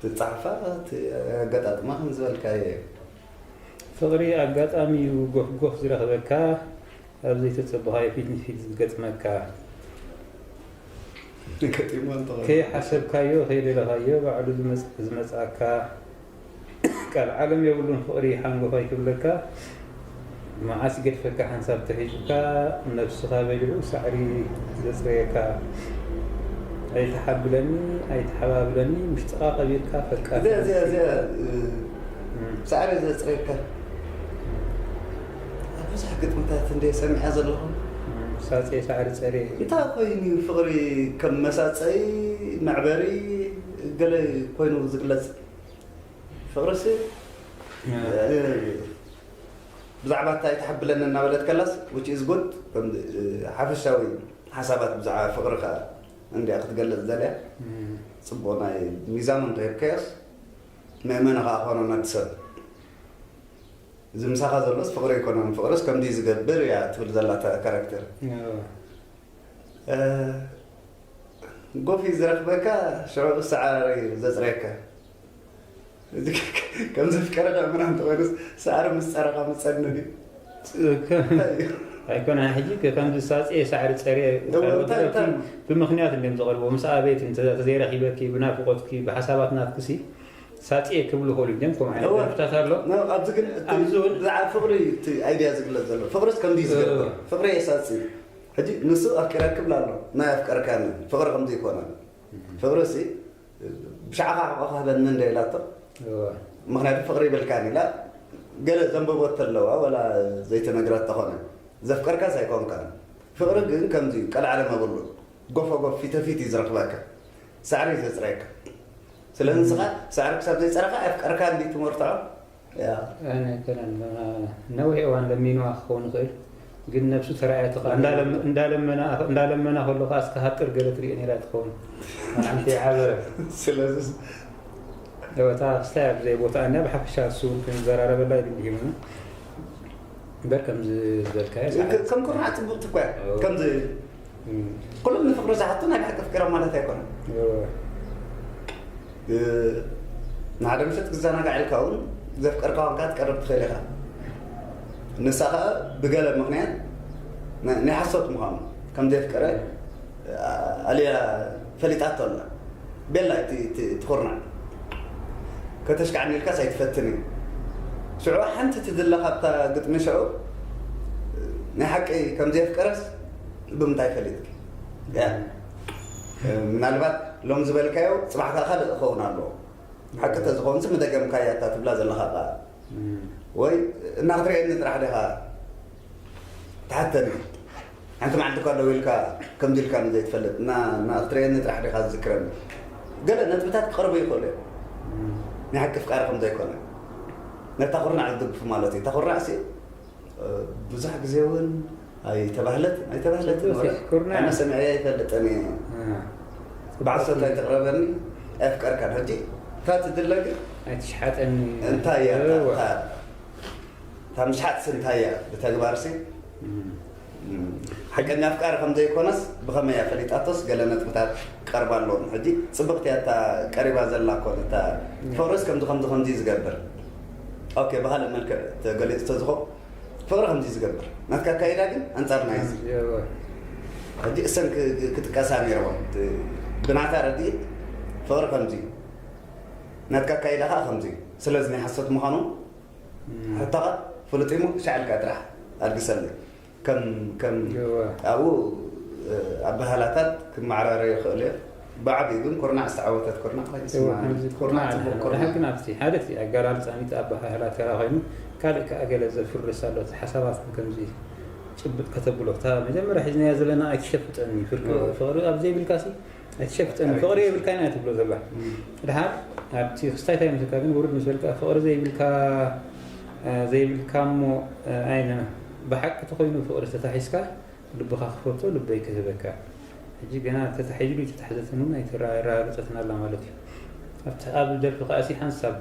ትጻሕፋ ኣጋጣጥማ ከም ዝበልካዮ እዩ። ፍቕሪ ኣጋጣሚ እዩ ጎፍ ጎፍ ዝረኽበካ ኣብ ዘይተጸበኻዮ ፊት ንፊት ዝገጥመካ ገጢሞ እንተኾነ ከይሓሰብካዮ ከይደለኻዮ ባዕሉ ዝመጽ- ዝመጽኣካ ቃል ዓለም የብሉን ፍቕሪ ሓንጎፋይ ክብለካ መዓስ ይገድፈካ ሓንሳብ ተሒዙካ ነብስኻ በሊዑ ሳዕሪ ዘጽረየካ ኣይትሓብለኒ ኣይትሓባብለኒ ውሽጥኻ ቀቢርካ ፈቃር እዚኣ እዚኣ እዚኣ ሳዕሪ ዘፅረካ ብዙሕ ግጥምታት እንደ ሰሚዐ ዘለኹ ሳጽየ ሳዕሪ ጸርየ። እንታይ ኮይኑ እዩ ፍቕሪ? ከም መሳጸይ፣ መዕበሪ ገለ ኮይኑ ዝግለጽ? ፍቕርሲ ብዛዕባ እንታይ ትሓብለኒ እናበለት ከላስ፣ which is good፣ ከም ሓፈሻዊ ሓሳባት ብዛዕባ ፍቕሪ ከኣ እንዲያ ክትገልጽ ዘልያ። ጽቡቕ ናይ ሚዛኑ እንተሂብካዮስ፣ መእመኒ ከኣ ኮነ ነቲ ሰብ። እዚ ምሳኻ ዘሎስ ፍቕሪ ኣይኮነን፣ ፍቕርስ ከምዚ ዝገብር እያ ትብል ዘላ እታ ካራክተር። ጎፊ ዝረኽበካ ሽዑ ሰዓሪ ዘጽረየካ። እዚ ከም ዘፍቀረ ከእምና እንተኾይኑስ፣ ሰዓሪ ምስ ጸረኻ ምጸኒ ድዩ? ኣይኮነ ሕጂ ከምዚ ሳጽየ ሳዕሪ ጸርየ። ብምኽንያት እንዲም ዘቕርቦ ምስ ኣቤት እንተዘይረኺበኪ ብናፍቆትኪ ብሓሳባት ናትክሲ ሳጽየ ክብሉ ይኽእሉ እዮም። ከምኡ ዓይነት ደርፍታት ኣሎ። ኣብዚ ግን ኣብዚ እውን ብዛዕባ ፍቕሪ እቲ ኣይድያ ዝግለጽ ዘሎ፣ ፍቕርስ ከምዚ ዝገብር፣ ፍቕሪ የሳጺ። ሕጂ ንሱ ኣፍቂረኪ ክብል ኣሎ፣ ናይ ኣፍቀርካኒ ፍቕሪ ከምዚ ይኮነን። ፍቕሪ ሲ ብሻዕኻ ሕቆ ክህበኒ እንደ ኢላቶ፣ ምክንያቱ ፍቕሪ ይብልካን ኢላ ገለ ዘንበቦት ኣለዋ፣ ወላ ዘይተነግራት ተኾነ ዘፍቀርካስ ኣይኮንካን። ፍቕሪ ግን ከምዚ እዩ፣ ቀልዓለም ኣብሉ፣ ጎፈ ጎፍ ፊተ ፊት እዩ ዝረኽበካ፣ ሳዕሪ እዩ ዘጽረየካ። ስለዚ ንስኻ ሳዕሪ ክሳብ ዘይጸረኻ ኣፍቀርካ እንዲ ትመርትዖ። ኣይኮነን። ነዊሕ እዋን ለሚንዋ ክኸውን ይኽእል፣ ግን ነብሱ ተራእያቶ ከዓ እንዳለመና ከሎ ከዓ እስከ ሃጥር ገለ ትሪኦ ነይራ ትኸውን። ሓንቲ ዓበረ። ስለዚ እታ ክስታይ ኣብ ዘይ ቦታ እኒያ ብሓፈሻ እሱ ክንዘራረበላ ኢሉ ሂቡና። እምበር ከምዚ ዝበልካዮ ሰዓት ከም ኩርናዕ ጽቡቕቲ እኮ እያ። ከምዚ ኩሎም ንፍቕሪ ዝሓቱ ናይ ብሓቂ ኣፍቂሮም ማለት ኣይኮነን። ንሓደ ምሸት ክዘናጋዕ ኢልካ እውን ዘፍቀርካ ኮንካ ትቀርብ ትኽእል ኢኻ። ንሳ ኸኣ ብገለ ምኽንያት ናይ ሓሶት ምዃኑ ከም ዘፍቀረ ኣልያ ፈሊጣቶ ኣላ። ቤላ እቲ ትኹርናዕ ከተሽካዕኒ ኢልካስ ኣይትፈትን እዩ። ሽዑ ሓንቲ ትድለ ካብታ ግጥሚ ሽዑ ናይ ሓቂ ከም ዘፍቀረስ ብምንታይ ፈሊጥኪ? ምናልባት ሎም ዝበልካዮ ጽባሕ ከኣ ካልእ ክኸውን ኣለዎ። ሓቂ ተዝኾንሲ ምደገምካያ እታ ትብላ ዘለኻ ቃል። ወይ እና ክትርእየኒ ጥራሕ ዲኻ ትሓተኒ? ሓንቲ መዓልቲ እኳ ደው ኢልካ ከምዚ ኢልካ ንዘይትፈልጥ እና እና ክትርእየኒ ጥራሕ ዲኻ ዝዝክረኒ? ገለ ነጥብታት ክቐርቡ ይኽእሉ እዮም። ናይ ሓቂ ፍቃሪ ከም ዘይኮነ ነታ ኩርናዕ ዝድግፉ ማለት እዩ። እታ ኩርናዕ ሲ ብዙሕ ግዜ እውን ኣይተባህለት ኣይተባህለት ኩርናዕ ኣነ ሰሚዐ ኣይፈልጥን እየ። ብዓሶት ኣይትቕረበኒ ኣፍቀርካን ሕጂ እታ ትድለ ግን ኣይትሽሓጠኒ እንታይ እያ እታ ምሽሓጥሲ እንታይ እያ ብተግባርሲ ሓቀኛ ኣፍቃሪ ከም ዘይኮነስ ብኸመይ እያ ፈሊጣቶስ ገለ ነጥብታት ክቐርባ ኣለዎም። ሕጂ ጽብቕቲ እያ እታ ቀሪባ ዘላ እኮ እታ ፍቕርስ ከምዚ ከምዚ ከምዚ ዝገብር ኦኬ ብኻልእ መልክዕ ተገሊጹ ተዝኾ ፍቕሪ ከምዚ ዝገብር ናትካ ኣካይዳ ግን ኣንጻር ናይ እዚ ሕጂ እሰን ክጥቀሳ ነይረወን ብናታ ረድኢት ፍቕሪ ከምዚ እዩ ናትካ ኣካይዳ ከዓ ከምዚ እዩ ስለዚ ናይ ሓሶት ምዃኑ ሕቶኻ ፍሉጥ እሞ ሻዕልካ ጥራሕ ኣልግሰለይ ከም ከም ኣብኡ ኣበሃላታት ክመዓራረ ይኽእል እዮ ብዓብዩ ግን ኩርናዕ ዝተዓወተት ኩርናዕ ኮይንስማኩርናዕ ጽቡቅ ኩርናዕ ሓቂ ናብቲ ሓደ እቲ ኣገላልጻ ሚት ኣበሃህላ ተራ ኮይኑ ካልእ ከዓ ገለ ዘፍርስ ኣሎ እቲ ሓሳባት ከምዚ ጭብጥ ከተብሎ እታ መጀመርያ ሒዝናያ ዘለና ኣይትሸፍጠኒ ፍቅሪ ኣብ ዘይብልካ ሲ ኣይትሸፍጠኒ ፍቅሪ የብልካን እያ ትብሎ ዘላ ድሓር ኣብቲ ክስታይ እንታይ መስልካ ግን ውርድ ምስ በልካ ፍቅሪ ዘይብልካ ዘይብልካ እሞ ኣይነ ብሓቂ ተኮይኑ ፍቅሪ ተታሒዝካ ልብኻ ክፈቶ ልበይ ክህበካ ሕጂ ገና ተታሒዙ ተታሕዘትን እውን ኣይተረጋገፀትን ኣላ ማለት እዩ ኣብቲ ኣብ ደርፊ ከኣሲ ሓንሳብ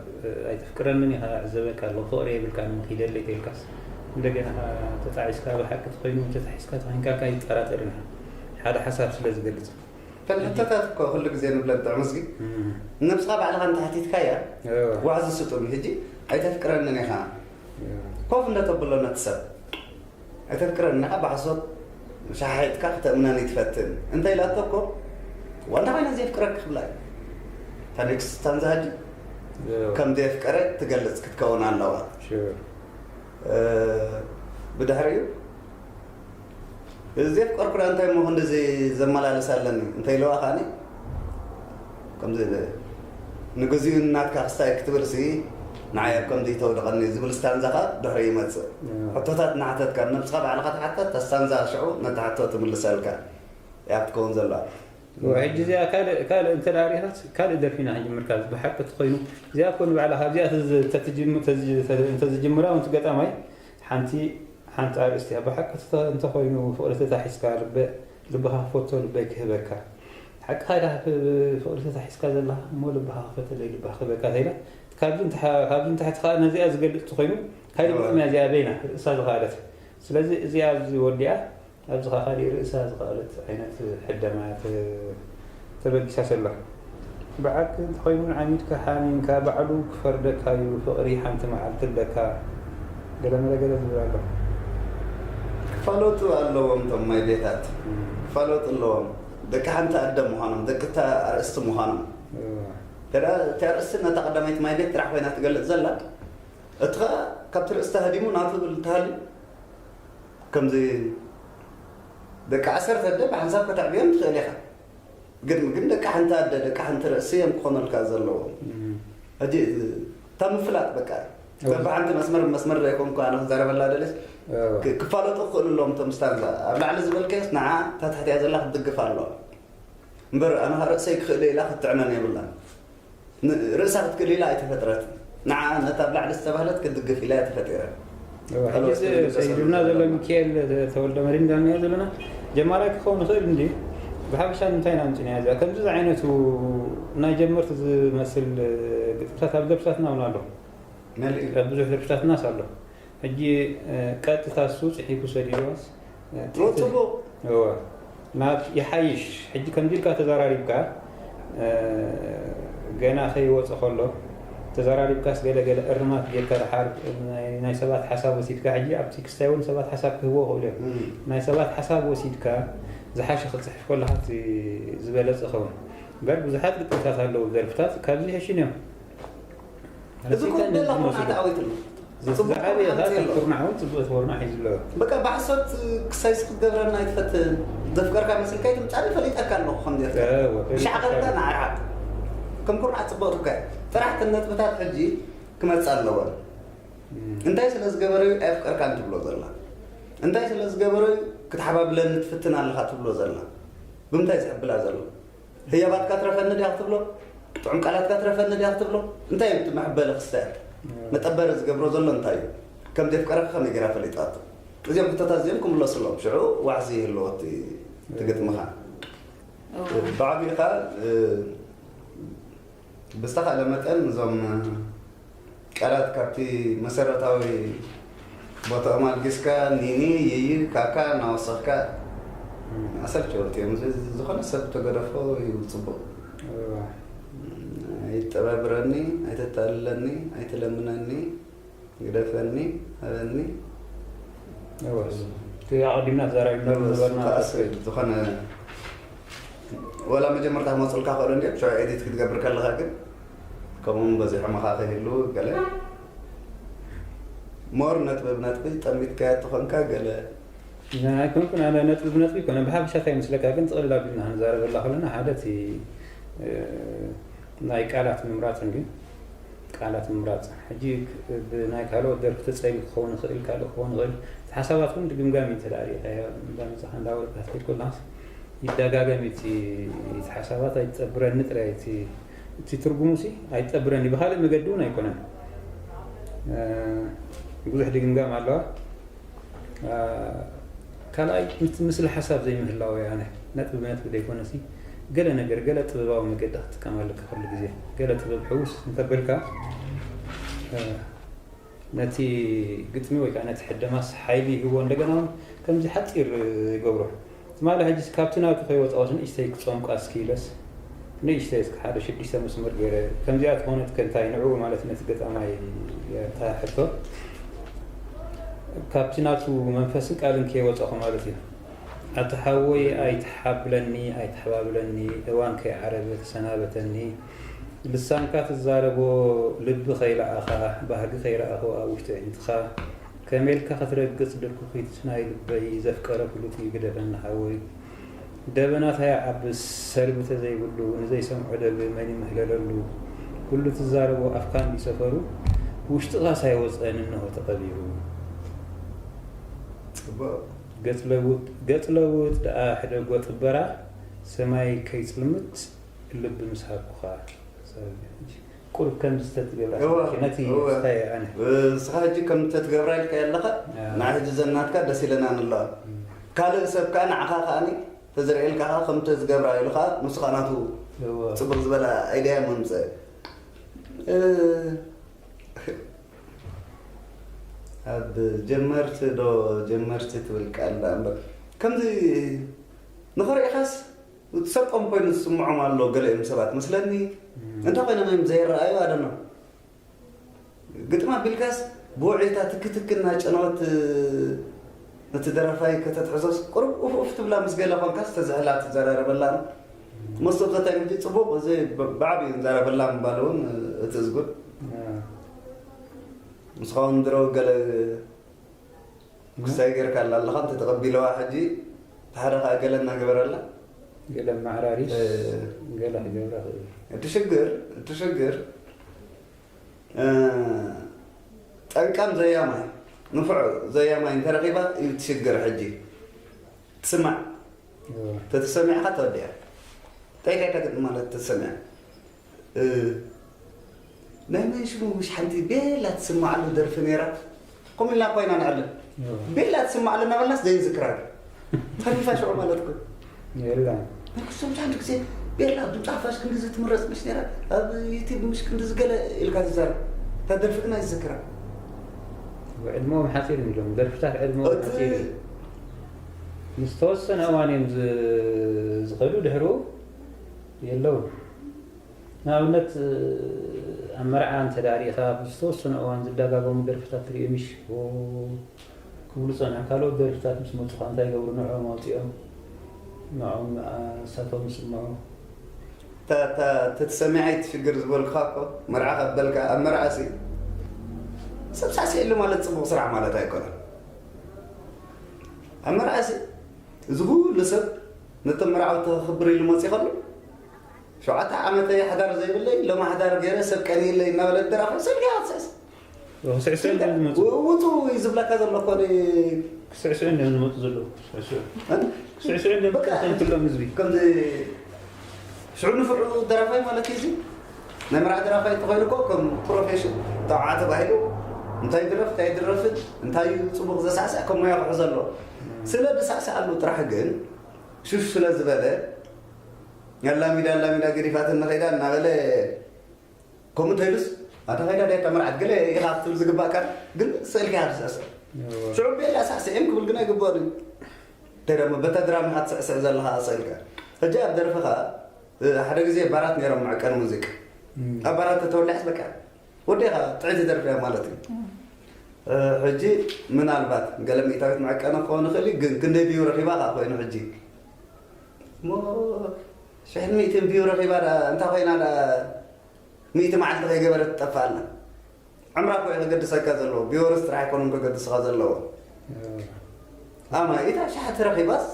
ኣይተፍቅረንን ኢኻ ዕዘበካ ኣለኹ ፍቅሪ የብልካን ምኺደለይ ተልካስ እንደገና ተጣዒስካ ብሓቂ ተኮይኑ ተታሒዝካ ተኮይንካልካ ይጠራጠርን ሓደ ሓሳብ ስለ ዝገልፅ ተን ሕቶታት እኮ ኩሉ ግዜ ንብለን ጥዑምስ ግን ነብስኻ ባዕልኻ እንተሓቲትካያ ዋሕዚ ስጡም ሕጂ ኣይተፍቅረንን ኢኻ ኮፍ እንደተብሎ ነቲ ሰብ ኣይተፍቅረንን ኢኻ ብሓሶት ሻሓሒጥካ ክተእምነኒ ትፈትን እንተ ኢላቶ እኮ ዋንታ ኮይና ዘየፍቅረክ ክብላ እዩ ታኔክስ ታንዛሃጂ ከም ዘየፍቀረ ትገልጽ ክትከውን ኣለዋ ብድሕሪኡ እዚ ዘፍቀርኩ ዳ እንታይ እሞ ክንድዚ ዘመላልስ ኣለኒ እንተ ኢለዋ ከዓኒ ከምዚ ንግዚኡ ናትካ ክስታይ ክትብል ሲ ንዓይ ኣብ ከምዚ ተውድቐኒ ዝብል ስታንዛ ኸኣ ድሕሪ ይመጽእ። ሕቶታት እናሓተትካ፣ ነብስኻ ባዕልኻ ትሓተት፣ እታ ስታንዛ ሽዑ ነቲ ሕቶ ትምልሰልካ እያ ክትከውን ዘለዋ። ሕጂ እዚኣ ካልእ፣ ካልእ እንተ ደኣ ርኢኻስ፣ ካልእ ደርፊ ኢና ክንጅምር፣ ካብ ብሓቂ ተኾይኑ። እዚኣ እኮ ንባዕላ፣ ካብዚኣ ተዝ-፣ ተትጅም-፣ ተዝ-፣ ተ-፣ እንተዝጅምራ፣ እንቲ ገጣማይ ሓንቲ፣ ሓንቲ ኣርእስቲ እያ። ብሓቂ እንተ-፣ እንተኾይኑ፣ ፍቕሪ ተታሒዝካ፣ ልበ-፣ ልብኻ ክፈቶ፣ ልበይ ክህበካ። ሓቅኻ ኢኻ፣ ፍ-፣ ፍቕሪ ተታሒዝካ ዘለኻ፣ እሞ ልብኻ ክፈተለይ፣ ልብኻ ክህበካ ተኢላ። ካብዚ እንተሓ-፣ ካብዚ ንታሕቲ ኸኣ ነዚኣ ዝገልጽ እንተኾይኑ፣ ካልእ እወ። ግጥሚ እያ እዚኣ በይና ርእሳ ዝኸኣለት። ስለዚ እዚኣ ኣብዚ ወዲኣ፣ ኣብዚ ኸኣ ካሊእ ርእሳ ዝኸኣለት ዓይነት ሕደማ ተ-፣ ተበጊሳ ሰላ። ብዓክ እንተኾይኑ ዓሚድካ ሓሚምካ፣ ባዕሉ ክፈርደካ እዩ፣ ፍቕሪ ሓንቲ መዓልቲ ኣለካ፣ ገለመለ ገለ ዝብል ኣሎ። ክፋለጡ ኣለዎም እቶም ማይ ቤታት። እም። ክፋለጡ ኣለዎም። ደቂ ሓንቲ ኣደ ምዃኖም፣ ደቂ እታ ኣርእስቲ ምዃኖም። እዋ። ገለ እቲ ኣርእስቲ ነታ ቀዳመይቲ ማይ ቤት ጥራሕ ኮይና ትገልጽ ዘላ። እቲ ኸኣ ካብቲ ርእስታ ህዲሙ ናቱ ብል እንተሃልዩ፣ ከምዚ ደቂ ዓሰርተ ኣደ ብሓንሳብ ከተዕብዮም ትኽእል ኢኻ። ግን፣ ግን ደቂ ሓንቲ ኣደ፣ ደቂ ሓንቲ ርእሲ እዮም ክኾኑልካ ዘለዎም። እም። ሕጂ እታ ምፍላጥ በቃ፣ እወ። በብሓንቲ መስመር ብመስመር ዘይኮንኩ ኣነ ክዛረበላ ደለስ፣ እወ። ክ-፣ ክፋለጡ ክኽእሉ ኣለዎም እቶም ስታንዛ። ኣብ ላዕሊ ዝበልካዮስ ንዓ እታ ታሕቲኣ ዘላ ክትድግፍ ኣለዋ። እምበር ኣነ ኸኣ ርእሰይ ክኽእለ ኢላ ክትጥዕመን የብላን። ን-፣ ርእሳ ክትክእል ኢላ ኣይተፈጥረትን። ንዓ ነታ ኣብ ላዕሊ ዝተባህለት ክትድግፍ ኢላ እያ ተፈጢራ። እወ፣ ካልኦት ሕጂ እዚ ክልተ ሰብ ሰይዱና ዘሎ ዘለዎም። ሚካኤል ተወልደ መድህን እንዳልናዮ ዘለና ጀማራይ ክኸውን ይኽእል እንዲ፣ ብሓፈሻ ንምንታይ ኢና ኣምፂእናዮ እዚኣ? ከምዚ ዝዓይነቱ ናይ ጀመርቲ ዝመስል ግጥምታት ኣብ ደርፍታትና እውን ኣሎ። መሊኡ። ኣብ ብዙሕ ደርፍታትናስ ኣሎ። ሕጂ፣ እ፣ ቀጥታ እሱ ጽሒፉ ሰዲድዋስ፣ እ፣ ኦ፣ ጽቡቕ። እወ። ናብ ይሓይሽ። ሕጂ ከምዚ ኢልካ ተዘራሪብካ፣ እ፣ ገና ከይወጸ ከሎ፣ ተዘራሪብካስ ገለ ገለ እርማት ጌርካ፣ ደሓር ናይ፣ ናይ ሰባት ሓሳብ ወሲድካ፣ ሕጂ ኣብቲ ክስታይ እውን ሰባት ሓሳብ ክህብዎ ይኽእሉ እዮም። እም። ናይ ሰባት ሓሳብ ወሲድካ፣ ዝሓሸ ክትጽሕፍ ከለኻ እቲ ዝበለጸ ኸውን። እምበር ብዙሓት ግጥምታት ኣለዉ፣ ደርፍታት ካብዚ ይሕሽን እዮም። እዚ ረሲዕካ ኩሉ ነዚ ደላ ዝመስሉ። ኩርናዕ ተዓዊቱ ኣሎ። እዚ ጽቡቕ ዝዓበየ ኩርናዕ ኸኣ ኣምጺኡ ኣሎ። ኩርናዕ እውን ጽቡቕ ኩርናዕ ሒዙ ኣሎ። በቃ ብሓሶት ክሳይስ ክትገብረና ኣይትፈትን። ዘፍቀርካ መስልካ ኣይትምጻኒ፣ ፈሊጠካ ኣለኹ ከም ዘፍቀር። እወ፣ ፈሊጠካ ብሻዕቐልታ ኣለኹ። ንዓርዓቕ። ከም ኩርናዕ ጽቡቕ ትካ። ጥራሕ እተን ነጥብታት ሕጂ ክመጽእ ኣለወን። እም። እንታይ ስለ ዝገበረ እዩ ኣየፍቀርካን ትብሎ ዘላ? እንታይ ስለ ዝገበረ እዩ ክትሓባብለኒ ትፍትን ኣለኻ ትብሎ ዘላ? ብምንታይ ዝሕብላ ዘሎ? ህያባትካ ትረፈኒ ድያ ክትብሎ? ጥዑም ቃላትካ ትረፈኒ ድያ ክትብሎ? እንታይ እዩ እቲ መሕበሊ ክስታያት? እም። መጠበሪ ዝገብሮ ዘሎ እንታይ እዩ? ከም ዘፍቀረካ ከመይ ገይራ ፈሊጣቶ? እዚኦም ሕቶታት እዚኦም ክምለሱ ኣለዎም። ሽዑ ዋሕዚ ይህልዎ እቲ፣ እቲ ግጥምኻ። እወ። ብዓቢኡ ኸኣ፣ እ፣ ብዝተኻእለ መጠን እዞም ቃላት ካብቲ መሰረታዊ ቦታኦም ኣልጊስካ ኒኒ፣ ይይ፣ ካካ እናወሰኽካ እም። ኣሰልቸውቲ እዮም። እዚ ዝኾነ ሰብ ተገደፎ እዩ ጽቡቕ። እዋ። ኣይተጠባብረኒ፣ ኣይተታልለኒ፣ ኣይትለምነኒ፣ ግደፈኒ፣ ሃበኒ። እወ። እቲ ኣቐዲምና ተዛራቢና እወ፣ ዝነበርና እሱ ከኣ ዝኾነ ወላ መጀመርታ ክመጹልካ ክእሉ እንድዮም፣ ሽዑ ኤዲት ክትገብር ከለኻ ግን ከምኡ እውን በዚሖም ኸኣ ከይህልዉ ገለ ሞር ነጥቢ ብነጥቢ ጠሚትካዮ ተኾንካ ገለ ኣይኮንኩን ኣነ ነጥቢ ብነጥቢ ኣይኮነ፣ ብሓፈሻ እንታይ ይመስለካ ግን ጥቕልል ኣቢልና ክንዛረበላ ከለና ሓደ እቲ፣ እ፣ ናይ ቃላት ምምራጽ እንድዩ። ቃላት ምምራጽ። ሕጂ ክ-፣ ብናይ ካልኦት ደርፊ ተጸይሩ ክኸውን ይኽእል፣ ካልእ ክኸውን ይኽእል። እቲ ሓሳባት እውን ድግምጋም እዩ፣ እንተ ደኣ ርኢኻዮ፣ እንዳመጻኻ እንዳወረድካ ክትከይድ ከለኻስ ይደጋገም እዩ እቲ፣ እቲ ሓሳባት ኣይትጸብረኒ ጥራይ፣ እቲ፣ እቲ ትርጉሙሲ ኣይትጸብረኒ፣ ብኻልእ መገዲ እውን ኣይኮነን። እ፣ ብዙሕ ድግምጋም ኣለዋ። እ፣ ካልኣይ፣ ምስ-፣ ምስሊ ሓሳብ ዘይምህላው እያ። ኣነ ነጥቢ ብነጥቢ ዘይኮነሲ፣ ገለ ነገር፣ ገለ ጥበባዊ መገዲ ክትጥቀም ኣለካ ኩሉ ግዜ። ገለ ጥበብ ሕውስ እንተበልካ፣ እ፣ ነቲ ግጥሚ ወይ ከዓ ነቲ ሕደማስ ሓይሊ ይህቦ። እንደገና እውን ከምዚ ሓጺር ይገብሮ። ትማሊ ሕጂስ ካብቲ ናቱ ከይወጻኦስ ንእሽተይ ክጸምቋ እስኪ ኢለስ፣ ንእሽተይ እስኪ ሓደ ሽዱሽተ መስመር ገይረ፣ ከምዚኣ ትኾነት ከ እንታይ ንዕኡ ማለት ነቲ ገጣማይ እታ ሕቶ ካብቲ ናቱ መንፈስን ቃልን ከይወጻኹ ማለት እዩ። ኣታ ሓወይ ኣይትሓብለኒ፣ ኣይትሓባብለኒ፣ እዋን ከይዓረበ ተሰናበተኒ። ልሳንካ ትዛረቦ ልቢ ከይለኣኻ፣ ባህጊ ከይረኣኹ ኣብ ውሽጢ ኣዒንትኻ፣ ከመይ ኢልካ ክትረግጽ ድርኩኺት ናይ ልበይ ዘፍቀረ ፍሉጥ እዩ ግደፈኒ ሓወይ። ደበናታ ይዓብስ ሰርቢ ተዘይብሉ፣ ንዘይሰምዖ ደርቢ መን ይምህለለሉ? ኩሉ ትዛረቦ ኣፍካ እንድዩ ሰፈሩ፣ ውሽጥኻስ ኣይወፀን እንሆ ተቐቢሩ። ገፅ ለውጥ ደኣ ሕደጎ ጥበራ ሰማይ ከይፅልምት ልቢ ምስ ሃብኩኻ። ቁሩብ ከምዚ ተትገብራ እወ፣ ነቲ እወ። ስታይ ኣነ ንስኻ ሕጂ ከም ተትገብራ ኢልካ ኣለኻ። ኣዎ። ንዓ ሕጂ ዘናትካ ደስ ኢለና ንለዋ። ካልእ ሰብ ከኣ ንዓኻ ከኣ ተዝርእየልካ ከኣ ከም ተዝገብራ ኢሉ ከኣ ንሱ ከኣ ናቱ እወ። ጽቡቕ ዝበለ ኣይድያ መምጽእ። እ፣ ኣብ ጀመርቲ ዶ ጀመርቲ ትብል ቃል ደኣ እምበር ከምዚ ንኽርእኻስ ትሰርቆም ኮይኑ ዝስምዖም ኣሎ ገለኦም ሰባት መስለኒ። እንታይ ኮይኖም እዮም ዘይረኣዩ ኣደኖ። ግጥም ኣቢልካስ ብውዕይታ ትክትክ እናጨነወት ነቲ ደራፋይ ከተትሕዞስ ቁሩብ ኡፍ ኡፍ ትብላ ምስ ገለ ኮንካስ ተዝሕላ ትዘራረበላ። መስተብዘታይ ምጂ ጽቡቕ እዚ ብ-፣ ብዓብዩ ንዘረበላ ምባል እውን እቲ እዝጉድ። ንስኻ እውን ድሮ ገለ ክሳይ ጌርካ ኣላ ኣለኻ እንተ ተቐቢለዋ ሕጂ እቲ ሓደ ኸኣ ገለ እናገበረላ። ገለ ማዕራሪስ እ። ገለ ክገብራ ክእል። እቲ ሽግር፣ እቲ ሽግር እ፣ ጠንቃም ዘያማይ፣ ንፉዕ ዘያማይ እንተረኺባ እዩ እቲ ሽግር። ሕጂ ትስማዕ እወ። ተተሰሚዕኻ ተወዲኣ። እንታይ እንታይ ግጥሚ ማለት ተሰሚዓ እ፣ ናይ መን ሽሙ ምሽ ሓንቲ ቤላ ትስማዓሉ ደርፊ ነይራ። ከምኡ ኢልና እኳ ኢና ንዕልል። እወ። ቤላ ትስማዓሉ እናበልናስ ዘይንዝክራ ግን። ተሪፋ ሽዑ ማለት እኮ። የላ። ናይ ክስቶም ሓንቲ ግዜ ቤላ ድምጻ ሓፋሽ ክንድዚ ትምረጽ ምሽ ነይራ። ኣብ ዩቲብ ምሽ ክንድዚ ገለ ኢልካ ትዛረብ። እታ ደርፊ ግን ኣይዝክራ። ዕድመኦም ሓጺር እዩ ኢሎም። ደርፍታት ዕድመኦም እቲ ሓጺር እዩ። ምስ ተወሰነ እዋን እዮም ዝ-፣ ዝኸዱ፣ ድሕሩ የለውን። ንኣብነት፣ ኣብ መርዓ እንተ ደኣ ርኢኻ፣ ኣብ ዝተወሰነ እዋን ዝደጋገሙ ደርፍታት ትርኢ ምሽ? ኦ፣ ክብሉ ጸንሖም። ካልኦት ደርፍታት ምስ መጹ ኸኣ እንታይ ይገብሩ? ንዕኦም ኣውጺኦም፣ ንዕኦም፣ ኣ፣ ንሳቶም ይስምዑ። እታ፣ እታ፣ እቲ ትሰሚዓይ ትሽግር ዝበልኩኻ እኮ፣ መርዓ ከበልካ፣ ኣብ መርዓሲ ሰብ ሳዕሲዕሉ ማለት ጽቡቕ ስራሕ ማለት ኣይኮነን። ኣብ መርዓሲ እዚ ኩሉ ሰብ ነቶም መርዓውቲ ከኽብር ኢሉ መጺኡ ከሎ፣ ሸውዓተ ዓመተይ ሓዳር ዘይብለይ፣ ሎሚ ሓዳር ገይረ ሰብ ቀንየለይ እናበለት ደራፋይ ስልኪ እያ ትስዕስዕ። ክስዕስዑ ስልኪ እንዲዮም ዝመጹ። ው-፣ ውጹ እዩ ዝብለካ ዘሎ እኮ ን-፣ ክስዕስዑ እንዲዮም ዝመጹ ዘለዉ። ክስዕስዑ። እ? ክስዕስዑ እንዲዮም በቃ፣ ዝመጹ ዘለዉ ህዝቢ። ከምዚ ሽዑ ንፍዑ ደራፋይ ማለት እዩ እዚ። ናይ መርዓ ደራፋይ እንተኾይኑ እኮ ከም ፕሮፌሽን ተባዓ ተባሂሉ እንታይ ይድረፍ፣ እንታይ ይድረፍን፣ እንታይ እዩ ጽቡቕ ዘሳዕስዕ ከም ሞያ ክሕዞ ኣለዎ። ስለ ዝሳዕስዓሉ ጥራሕ ግን ሹሽ ስለ ዝበለ፣ ኣላሚዳ፣ ኣላሚዳ ገዲፋትኒ ኸይዳ እናበለ፣ ከምኡ እንተኢሉስ፣ ኣታ ኸይዳ ድያ እታ መርዓት ገለ ኢኻ ክትብል ዝግባእካ፣ ግን ስእልካ ኢኻ ትስዕስዕ። እወ። ሽዑ ቤላ ሳዕስዒም ክብል ግን ኣይግብኦን እዩ። እንታይ ደሞ በታ ድራማ ኢኻ ትስዕስዕ ዘለኻ ስእልካ። ሕጂ ኣብ ደርፍኻ፣ እ፣ ሓደ ግዜ ባራት ነይሮም መዕቀኒ ሙዚቃ። እም። ኣብ ባራት ተተወሊዐስ በቃ ወዲኻ ጥዕይቲ ደርፊ እያ ማለት እዩ። እ፣ ሕጂ ምናልባት ገለ ሚእታዊት መዕቀኒ ክኸውን ይኽእል እዩ፣ ግን ክንደይ ቪው ረኺባ ከኣ ኮይኑ ሕጂ። እሞ ሽሕን ሚእትን ቪው ረኺባ ደኣ እንታይ ኮይና ደኣ ሚእቲ መዓልቲ ከይገበረት ትጠፍእ ኣላ። ዕምራ እኮ እዩ ከገድሰካ ዘለዎ፣ ቪወርስ ጥራሕ ኣይኮኑን ከገድስኻ ዘለዎ። ኣማ ኢታ ሸሓት ረኺባስ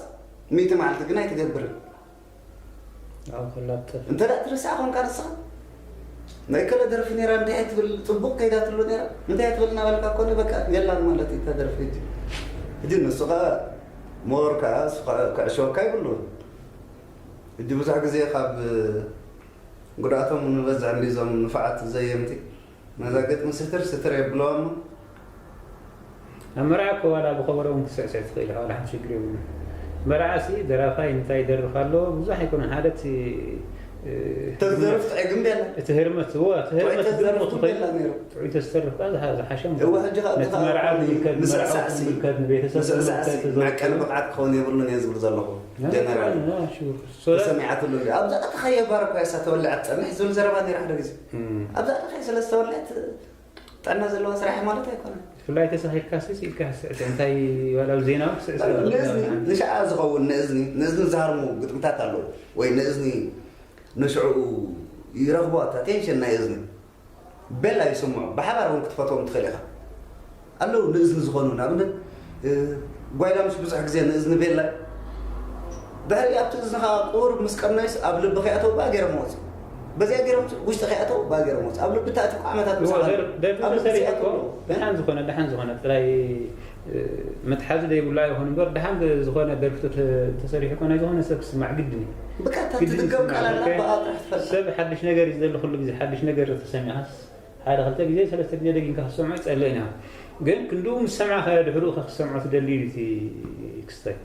ሚእቲ መዓልቲ ግን ኣይትገብርን። ኣብኡ ከላጥፍ። እንተ ደኣ ትርስዓ ኾንካ ንስኻ፣ ናይ ከለ ደርፊ ነይራ፣ እንታይ ትብል፣ ጽቡቕ ከይዳትሉ ነይራ፣ እንታይ ትብል እናበልካ ኮነ፣ በቃ፣ የላን ማለት እዩ፣ እታ ደርፊ ሕጂ። ሕጂ ንሱ ኸኣ ሞር ከኣ፣ እሱ ኸኣ ክዕሸወካ ይብሉን። ሕጂ ብዙሕ ግዜ ካብ ጉድኣቶም ንበዝሕ እንዲ እዞም ንፉዓት ዘየምቲ። ነዛ ግጥሚ ስትር ስትር የብለዋ እሞ። ኣብ መርዓ እኮ ዋላ ብኸበሮ እውን ክትስዕስዕ ትኽእል ኢኻ፣ ዋላ ሓንቲ ሽግር የብሉን። መርዓሲ ደራፋይ እንታይ ይደርፍ ኣሎ ብዙሕ ኣይኮነን። ሓደ እቲ፣ እ፣ ተዝደርፍ ጥዑይ ግን ቤላ። እቲ ህርመት፣ እወ፣ እቲ ጥዑይ ህርመት ተዝደርፍ ጽቡቕ ግን ትኽእል። ቤላ ነይሩ። ጥዑይ ተዝተርፍ ከኣ ዝሓ-፣ ዝሓሸ እሞ። እወ፣ ሕጂ ከኣ ነቲ ብዝኣ መርዓ ኣጋጣሚ ዝምልከት፣ ንመርዓው ምስዕሳዕሲ፣ ዝምልከት፣ ንቤተሰብ መሰዕሳዕሲ፣ ዝምልከት፣ መዕቀኒ ብቕዓት ክኸውን የብሉን እየ ዝብል ዘለኹ። ጀነራል። ና፣ ሹር። ሶ ዳት ተሰሚዓትሉ እንዲ። ኣብዛ ኣተኻዮ ባር እኮ እያ እሳ ተወልዐት ትጸንሕ ዝብል ዘረባ ነይሩ ሓደ ግዜ። እም። ኣብዛ ኣተኻዮ ስለ ዝተወልዐት ጥዕና ዘለዋ ስራሕ ማለት ኣይኮነን። ብፍላይ ተሳኺርካ ስስ ኢልካ ስዕስዕ፣ እንታይ ዋላ ኣብ ዜና እውን ክስዕስዕ ንእዝኒ፣ ይኽእል። ንሻዓ ዝኸውን ንእዝኒ፣ ንእዝኒ ዝሃርሙ ግጥምታት ኣለዉ። ወይ ንእዝኒ ንሽዕኡ ይረኽቦ ኣታ ቴንሽን ናይ እዝኒ። ቤላ ይስምዑ። ብሓባር እውን ክትፈትዎም ትኽእል ኢኻ። ኣለዉ ንእዝኒ ዝኾኑ፣ ንኣብነት፣ እ፣ ጓይላ ምሽ ብዙሕ ግዜ ንእዝኒ ቤላ። ድሕሪ ኣብቲ እዝንኻ ቁሩብ ምስ ቀነዩስ ኣብ ልብኺ ኣተው በኣ ገይሮም ወፂኡ። በዚኣ ገይሮም ውሽጢ ከይኣተው፣ ብኣ ገይሮም ወፁ። ኣብ ልቢ ተኣትዩ ዓመታት ምሳኻ ኣሎ። ደርፊ ኣብ ልቢ ተሰሪሑ እኮ፣ ዝኣትው ኣሎ። ደሓን ዝኾነ፣ ደሓን ዝኾነ፣ ጥራይ፣ እ፣ መትሓዚ ዘይብሉ ኣይኾን እምበር፣ ደሓን ዝኾነ ደርፊ ተተ-፣ ተሰሪሑ እኮ ናይ ዝኾነ ሰብ ክስማዕ ግድን እዩ። በቃ፣ እታ ግድን ትድገም ይስማዕ። ቃል ኣላ፣ በቃ፣ ብኣ ጥራሕ ትፈልጣ። ሰብ ሓድሽ ነገር እዩ ዝደሊ፣ ኩሉ ግዜ ሓድሽ ነገር ተሰሚዓስ፣ ሓደ ክልተ ግዜ፣ ሰለስተ ግዜ ደጊምካ ክትሰምዖ ይጸልእን እያ። ግን ክንድኡ ምስ ሰማዕካዮ ድሕሩ ከ ክትሰምዖ ትደሊ እዩ እቲ ክስተት።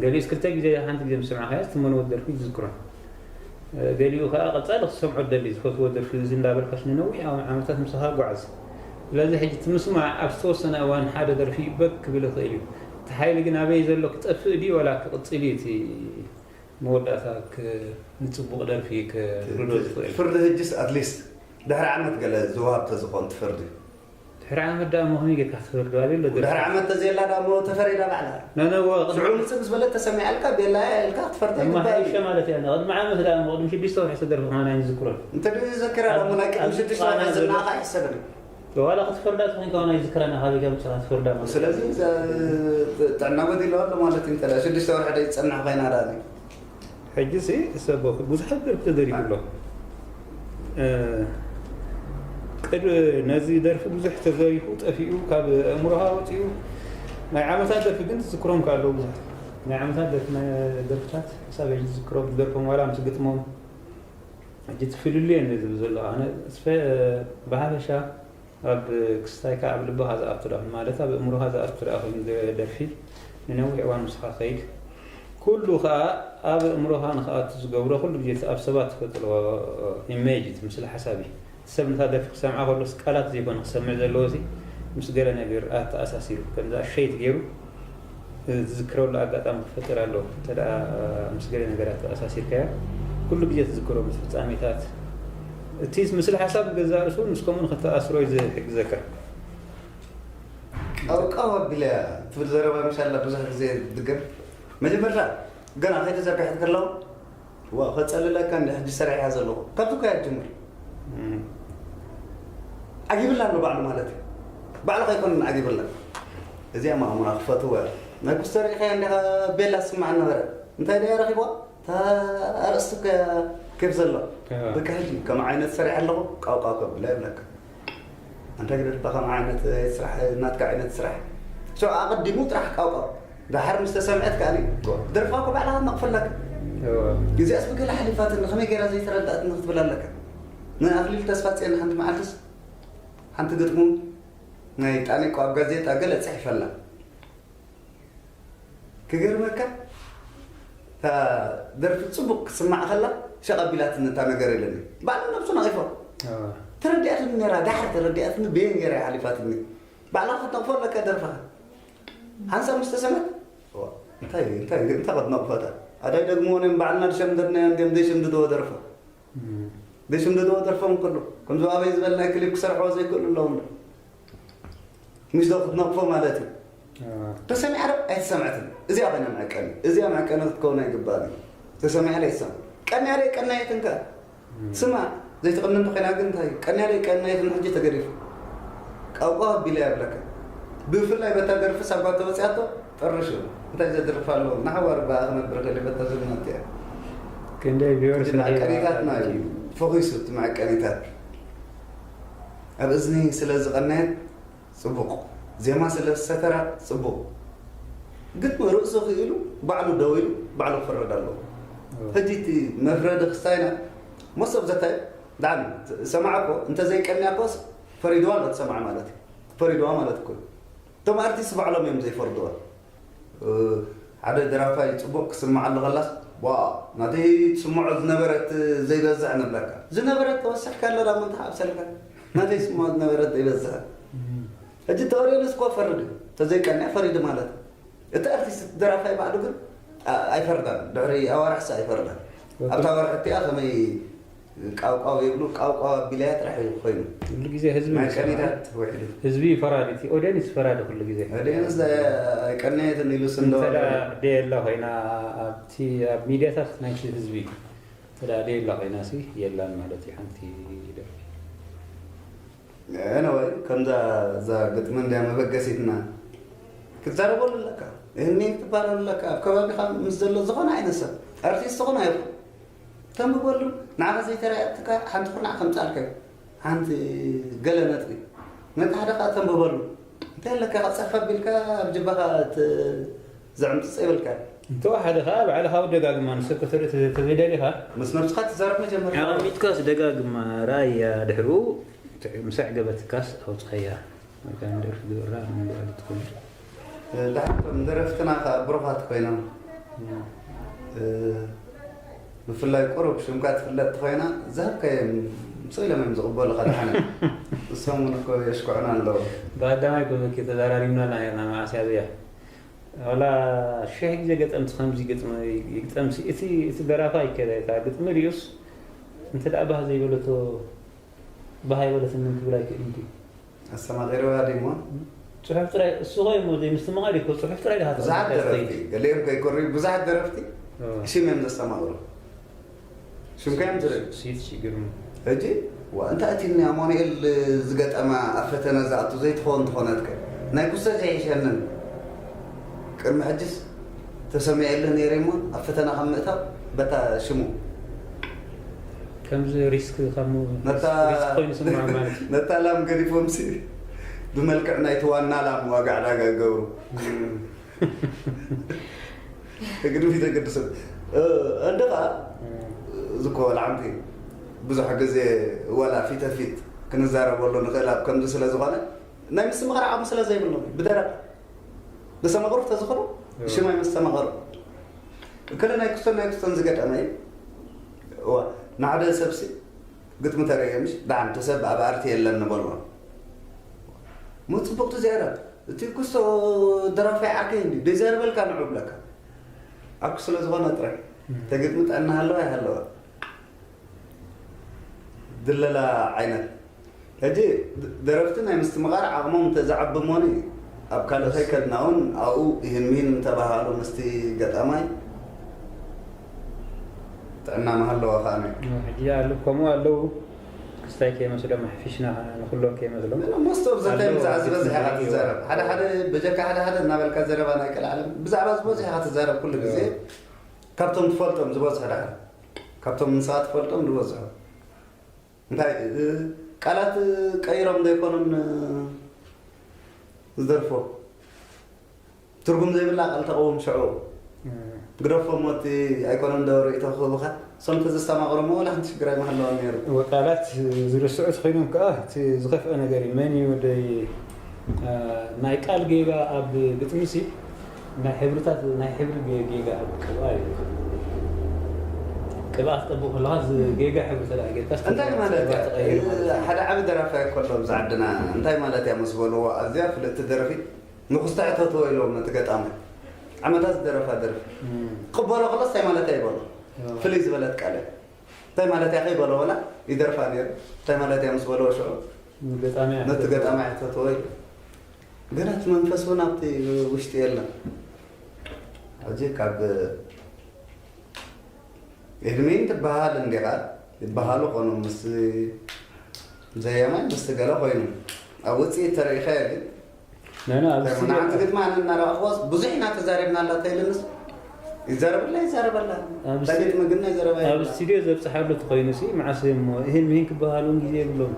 ገሊኡስ ክልተ ግዜ፣ ሓንቲ ግዜ ምስ ሰማዕካዮ፣ እቲ መንወት ደርፊ ትዝክሮ። ገሊኡ ከኣ ቀጻሊ ክትሰምዖ ትደሊ፣ ዝፈትዎ ደርፊ እዚ እንዳበልካስ ንነዊሕ ዓመታት ምሳኻ ይጓዓዝ። ስለዚ ሕጂ እቲ ምስማዕ ኣብ ዝተወሰነ እዋን ሓደ ደርፊ በክ ክብል ይኽእል እዩ። እቲ ሓይሊ ግን ኣበይ ዘሎ፣ ክጠፍእ ድዩ ዋላ ክቕጽል እዩ እቲ መወዳእታ ክ-፣ ንጽቡቕ ደርፊ ክርዶ ዝኽእል? ፍርዲ ሕጅስ ኣትሊስት ድሕሪ ዓመት ገለ ዝወሃብ ተዝኾን እቲ ፍርዲ። ድሕሪ ዓመት ደኣ እሞ ከመይ ጌርካ ክትፈርዶ? ኣበይ ኣሎ ደርፊ? ድሕሪ ዓመት ተዘየላ ደኣ እሞ ተፈሪዳ ባዕላ። ነነወ ቅድሚ ሽዑ ምጽእ ምስ በለት ተሰሚዓልካ ቤላ እያ ኢልካ ክትፈርዳ እማ ይግባእ ሓይሻ እዩ። ማለት እያ። ቅድሚ ዓመት ደኣ እሞ ቅድሚ ሽዱሽተ ወርሒ ዝተደርፈ ከማን ኣይንዝክሮን። እንተ ደኣ ይዘክራ ደኣ እሞ ናይ ቅድሚ ኣብ ሽዱሽተ ቃና ወርሒ ዘሎ ዝናኻ ኣይሕሰብን እዩ። ዋላ ክትፈርዳ ተኾይንካ እውን ኣይዝክራን ኢኻ፣ ካበይ ከምጽኻ ክትፈርዳ ማለት እዩ። ስለዚ ዘ-፣ ጥዕና ጎዲሉ ኣሎ ማለት እዩ። እንተ ደኣ ሽዱሽተ ወርሒ ደይ ትጸንሕ ኮይና ደኣ። ሕጂ ሲ ሰብ ብዙሓት ደርፊ ተደሪፉ ኣሎ። እ፣ ቅድ-፣ ነዚ ደርፊ ብዙሕ ተዘሪፉ ጠፊኡ፣ ካብ ኣእምሮኻ ወጺኡ። ናይ ዓመታት ደርፊ ግን ትዝክሮም ከ ኣለዉ ብዙሓት። ናይ ዓመታት ደርፊ፣ ናይ ደርፍታት ክሳብ ሕጂ ትዝክሮም፣ ዝደርፎም ዋላ ምስ ግጥሞም። ሕጂ እቲ ፍልልይ እየ ዝብል ዘለኹ። ኣነ እስፈ-፣ ብሓፈሻ ኣብ ክስታይካ፣ ኣብ ልብኻ ዝኣቱ ደኣ፣ ማለት ኣብ ኣእምሮኻ ዝኣቱ ደኣ ኮይኑ ደ-፣ ደርፊ ንነዊሕ እዋን ምስኻ ከይድ። ኩሉ ከኣ ኣብ ኣእምሮኻ ንኽኣቱ ዝገብሮ፣ ኩሉ ግዜ እቲ ኣብ ሰባት ትፈጥሮ ኢሜጅ፣ እቲ ምስሊ ሓሳብ እዩ። እቲ ሰብ ነታ ደርፊ ክሰምዓ ከሎስ ቃላት ዘይኮነ ክሰምዕ ዘለዎ፣ እዚ ምስ ገለ ነገር ኣተኣሳሲሩ፣ ከምዛ ሸይት ገይሩ ዝዝክረሉ ኣጋጣሚ ክፈጥር ኣለዎ። እንተ ደኣ ምስ ገለ ነገራት ኣሳሲርካዮ፣ ኩሉ ግዜ ትዝክሮ፣ ምስ ፍጻሜታት፣ እቲ ምስለ ሓሳብ ገዛእ ርእሱ ምስ ከምኡ ንኽተኣስሮ እዩ ዝሕግዘካ። ቀውቃው ኣቢለያ ትብል ዘረባ፣ ምሻላ፣ ብዙሕ ግዜ ትድገም። መጀመርታ ገና ከይተዘርግሐት ከለዋ፣ ዋ፣ ከጸልለካ እንደ ሕጂ ሰሪሐያ ዘለኹ። ካብዚ እኮ እያ ትጅምር። እም። ዓጊብላ ኣሎ ባዕሉ ማለት እዩ። ባዕሉ ከይኮነ ዓጊብላ። እዚኣ ማእሙና ክፈትዎ እያ። ናይ ኩስተር ሪኢኻያ እንዲኻ ቤላ ትስማዕ ነበረ። እንታይ ድያ ረኺብዋ? እታ ኣርእስቲ እኮ እያ ኬፍ ዘሎ። እዋ። በቃ ሕጂ ከም ዓይነት ሰሪሐ ኣለኹ፣ ቃውቃው ከብላ ይብለካ። ኣንታ ግደፍ፣ እታ ከም ዓይነት ስራሕ፣ ናትካ ዓይነት ስራሕ። ሶ ኣቐዲሙ ጥራሕ ቃውቃው። ደሓር ምስ ተሰምዐት ከኣኒ፣ እዋ። ደርፋ እኮ ባዕላ ክትነቕፈለካ። እዋ። እዚኣስ ብገለ ሓሊፋትኒ፣ ከመይ ገይራ ዘይተረድኣትኒ ክትብል ኣለካ። ንኣኽሊሉ ተስፋጽዮን ሓንቲ መዓልትስ፣ ሓንቲ ግጥሙ ናይ ጣኒቆ ኣብ ጋዜጣ ገለ ጽሒፈላ። ክገርመካ፣ እታ ደርፊ ጽቡቕ ክትስማዕ ከላ፣ ሸቕ ኣቢላትኒ እታ ነገር ኢለኒ። ባዕላ ነብሱ ነቒፋ። ኣዋ። ተረዲኣትኒ ነይራ፣ ደሓር ተረዲኣትኒ፣ በየን ገይራ እያ ሓሊፋትኒ። ባዕላ ክትነቕፎ ኣለካ ደርፍኻ። ሓንሳብ ምስ ተሰምዐት፣ እዋ፣ እንታይ፣ እንታይ፣ እንታይ ክትነቕፎ እታ? ኣዳይ ደግሞ እኔም ባዕልና ዝሸምደድናዮ እንድዮም ዘይሽምድድዎ ደርፎ። እም። ዘይሽምድድዎ ደርፎም ከሎ፣ ከምዚ ኣበይ ዝበልናይ ክሊፕ ክሰርሕዎ ዘይክእሉ ኣለዉ እንዶ። ምሽ ዶ ክትነቕፎ ማለት እዩ። ኣዋ። ተሰሚዓ ዶ ኣይተሰምዐትን? እዚኣ ኮይና መዐቀኒ። እዚኣ መዐቀኒ ክትከውን ኣይግባእን እዩ። ተሰሚዓ ዶ ኣይተሰምዐ? ቀንያ ዶ ቀናየትን ከ? እም። ስማ፣ ዘይትቕኒ እንተኾይና ግን እንታይ እዩ? ቀንያ ዶ ቀናየትን ሕጂ ተገዲፉ። ቃውቃው ኣቢላ እያ ብለካ። ብፍላይ በታ ደርፊ ሳጓ ተወፂኣቶ፣ ጠርሹ። እንታይ ዘድርፍ ኣሎ? ንሓዋር ብኣ ክነብር ክእል በታ ዘመናት እያ። ክንደይ ቪወርስ ሕጂ ረኺባ? መዐቀኒታትና እዩ ፈኺሱ፣ እቲ መዐቀኒታት። ኣብ እዝኒ ስለ ዝቐነየት ጽቡቕ፣ ዜማ ስለ ዝሰተራ ጽቡቕ። ግጥሚ ርእሱ ክኢሉ፣ ባዕሉ ደው ኢሉ፣ ባዕሉ ክፍረድ ኣለዎ። እዎ። ሕጂ እቲ መፍረዲ ክስታይና፣ most of the time፣ ደሓን ሰማዕ እኮ፣ እንተዘይቀንያ እኮስ፣ ፈሪድዋ ኣሎ እቲ ሰማዕ ማለት እዩ። ፈሪድዋ ማለት እኮ እዩ። እቶም ኣርቲስት ባዕሎም እዮም ዘይፈርድዋ። እ፣ ሓደ ደራፋይ ጽቡቕ ክስምዓሉ ከላስ፣ "ዋ፣ ናተይ ትስምዖ ዝነበረት ዘይበዝሕ" ንብለካ። ዝነበረት ተወሲኽካ ኣሎ ዳሞ እንተ ኣብሰልካ። ናተይ ትስምዖ ዝነበረት ዘይበዝሕ። እም። ሕጂ ተወርዮንስ እኮ ፈርድ እዩ። ተዘይቀንያ ፈሪዱ ማለት እዩ። እቲ ኣርቲስት፣ እቲ ደራፋይ ባዕሉ ግን፣ ኣ-፣ ኣይፈርዳን። ድሕሪ ኣዋርሕሲ ኣይፈርዳን። ወትሩ ኣብታ ወርሒ እቲኣ ከመይ ቃውቃው ይብሉ፣ ቃውቃው ኣቢለያ ጥራሕ እዩ ኮይኑ። ኩሉ ግዜ ህዝቢ ናይ እዩ ዝፈራድ። ቀኒታት ውዒሉ። ህዝቢ እዩ ፈራዲ፣ እቲ ኦድየንስ ፈራዲ ኩሉ ግዜ። ኦድየንስ ኣይቀነየትን ኢሉ ስንዶ እንተ ደኣ ደየላ ኮይና ኣብቲ፣ ኣብ ሚድያታት ናይቲ ህዝቢ እንተ ደኣ ደየላ ኮይናሲ የላን ማለት እዩ ሓንቲ ደርፊ። ኤነወይ፣ ከምዛ እዛ ግጥሚ እንድያ መበገሲትና። ክትዛረበሉ ኣለካ። እህኒ ክትባረሩ ኣለካ። ኣብ ከባቢኻ ምስ ዘሎ ዝኾነ ዓይነት ሰብ፣ ኣርቲስት ዝኾነ ኣይኹን። ተንብበሉ። ንዓኻ ዘይተረኣየትካ ሓንቲ ኩርናዕ ከምጻልካ እዩ። ሓንቲ ገለ ነጥቢ። ነቲ ሓደ ከኣ ተንብበሉ። እንታይ ኣለካ፣ ካብ ጸርፊ ኣቢልካ ኣብ ጅባኻ ት-፣ ዘዕምጽጽ የብልካ። እንተወሓደ ከኣ ባዕልኻ ደጋግማ ንሰብ ከተርኢ ተዘይደሊኻ፣ ምስ ነብስኻ ትዛረብ መጀመርታ። ኣቐሚጥካስ ደጋግማ ረኣያ፣ ድሕሩ ምስ ኣዕገበትካስ ኣውጽኣያ። ወይከዓ ንደርፊ ግበራ፣ ንብዓል ትኹን። እ፣ ደሓን እቶም ደረፍትና ከኣ ብሩኻት ኮይኖም። እ፣ ብፍላይ ቁሩብ ሽምካ ትፍለጥ ኮይና፣ ዝሃብካዮም ስቕ ኢሎም እዮም ዝቕበሉኻ ደሓን። እሶም እውን እኮ የሽኩዑና ኣለዉ። ብቐዳማይ እኮ ተዘራሪብና ኢና ነርና መዓስ እያ እዚኣ። ዋላ ሽሕ ግዜ ገጠምቲ ከምዚ ይግጥም፣ ይግጠምሲ፣ እቲ፣ እቲ ደራፋይ ከ እታ ግጥሚ ሪኡስ እንተ ደኣ ባህ ዘይበለቶ፣ ባህ ኣይበለትንን ክብል ኣይክእልን ድዩ? ኣስተማቒርዋ ድዩ እሞ? ጽሑፍ ጥራይ፣ እሱ ኾይ እሞ ዘይምስትምቓር እዩ እኮ፣ ጽሑፍ ጥራይ ድኻ ብዙሓት ተቐምጠ ደረፍቲ፣ ትኸይድ? ገሊኦም ከይኮርዩ ብዙሓት ደረፍቲ ኦ። ሽም እዮም ዘስተማቕሩ። ሽምካ እዮም ዝርእዩ። ስኢት ሽግር ነው። ሕጂ፣ ዋ፣ እንታይ እቲ ንኣማኑኤል ዝገጠማ ኣብ ፈተነ ዝኣቱ ዘይትኸውን እንተኾነትከ? ናይ ኩስተ ዘይሕሸንን። ቅድሚ ሕጅስ ተሰሚዐሉ ነይረ እሞ፣ ኣብ ፈተና ካብ ምእታው በታ ሽሙ። ከምዚ ሪስክ ካብ ሙ-፣ ነታ ሪስክ ኮይኑ ስምዓ ማለት እዩ። ነታ ላም ገዲፎምሲ ብመልክዕ ናይቲ ዋና ላም ዋጋ ዕዳጋ ይገብሩ። እም። ግድፊት የገድስን። እ፣ እንዲ ኸኣ እም። ዝኮ ለዓንቲ ብዙሕ ግዜ ወላ ፊተ ፊት ክንዛረበሉ ንኽእል ኣብ ከምዚ ስለ ዝኾነ ናይ ምስትምቓር ዓቕሚ ስለ ዘይብሎም እዩ። ብደረቕ ብሰማቕሩ ተዝኸዱ እም። ሽማይ መስተማቐሩ። እከለ ናይ ክስቶን ናይ ክስቶን ዝገጠመ እዩ። እዋ፣ ንሓደ ሰብሲ ግጥሚ ተርእየ ምሽ፣ ደሓን እቲ ሰብ ኣብ ኣርቲ የለን ንበሎ። እሞ ጽቡቕ ትዛረብ። እቲ ክስቶ ደራፋይ ዓርከይ እንድዩ፣ ዘይዛረበልካ ንዑ ብለካ። ዓርኩ ስለ ዝኾነ ጥራይ። እም። ተግጥሚ ጥዕና ሃለዋ ኣይሃለዋ። ድለላ ዓይነት። ሕጂ ድ-፣ ደረፍቲ ናይ ምስትምቓር ዓቕሞም እንተ ዝዓቢ እሞኒ፣ ኣብ ካልእ ከይከድና እውን ኣብኡ ይህን ምሂን እንተባሃሉ ምስቲ ገጣማይ ጥዕና ምሃለዎ ከኣ ነይሩ። ሕጂ ኣሉ-፣ ከምኡ ኣለዉ። ክስታይ ከይመስሎም፣ ኣሕፊሽና ንኹሎም ከይመስሎም። ግን most of the time ኣለዉ፣ ብዛዕባ ዝበዝሕ ኢኻ ትዛረብ። ሓደ ሓደ፣ በጀካ ሓደ ሓደ እናበልካ ዘረባ ናይ ቀልዓለም ብዛዕባ ዝበዝሕ ኢኻ ትዛረብ ኩሉ ግዜ። እዎ። ካብቶም ትፈልጦም ዝበዝሑ ደሓር፣ ካብቶም ንስኻ ትፈልጦም ዝበዝሑ። እንታይ፣ እ፣ ቃላት ቀይሮም ዶ ኣይኮኑን፣ እ፣ ዝደርፎ? ትርጉም ዘይብላ ቃል ተቐውም ሽዑ። እ። ግደፎ እሞ እቲ ኣይኮነን ዶ ርእይቶ ክህቡኻ? እሶም ተዘስተማቕሮሞ ዋላ ሓንቲ ሽግር ኣይምሃለወን ነይሩ። እወ፣ ቃላት ዝርስዑ ተኾይኖም ከኣ እቲ ዝኸፍአ ነገር እዩ። መን እዩ ወደይ፣ እ፣ ናይ ቃል ጌጋ ኣብ ግጥሚሲ ናይ ሕብርታት፣ ናይ ሕብሪ ጌ-፣ ጌጋ ኣብ ቅብኣ እዩ። ቅብኣ ክትቀብእ ከለኻ እዚ ጌጋ ሕብሪ ተደኣ ጌርካስ እንታይ ማለት እያ? ተቐይሩ ማለት እዩ። ሓደ ዓቢ ደራፋይ እኮ ኣሎ ኣብዚ ዓድና። እንታይ ማለት እያ ምስ በልዎ፣ ኣዝያ ፍልጥቲ ደርፊ፣ ንኹስታ ሕተትዎ ኢሎም ነቲ ገጣማይ። ዓመታት ዝደረፋ ደርፊ። እም። ክቕበሎ ከሎስ እንታይ ማለት እያ ይበሎ። እዎ። ፍልይ ዝበለት ቃል እያ። እንታይ ማለት እያ ከይበሎ ወላ ይደርፋ ነይሩ። እንታይ ማለት እያ ምስ በልዎ ሽዑ፣ ንገጣሚ ነቲ ሕተትዎ። ገጣማይ ሕተትዎ ኢሉ። ገና እቲ መንፈስ እውን ኣብቲ ውሽጢ የለን። ሕጂ ካብ ኤድሚን ትበሃል እንዲኻ፣ ይበሃሉ ኾኑ ምስ ዘየማይ ምስ ገለ ኾይኑ። ኣብ ውፅኢት ተረኢኸ ግን ናይ፣ ናይ፣ ኣብ እንታይ ስቱዲዮ ንዓንቲ ግጥሚ ኣነ እናረኣኽዎስ ብዙሕ ኢና ተዛሪብና ኣላ ተይልንስ ይዛረበላ ይዛረበላ። ኣብ እንታይ ስቱ-፣ ግጥሚ ግን ናይ ዘረባ ኣብ የብላ። ስቱዲዮ ዘብፅሓሉ ተኾይኑ ሲ መዓስ እሞ ይህን ምሂን ክበሃሉ እውን ግዜ የብሎም።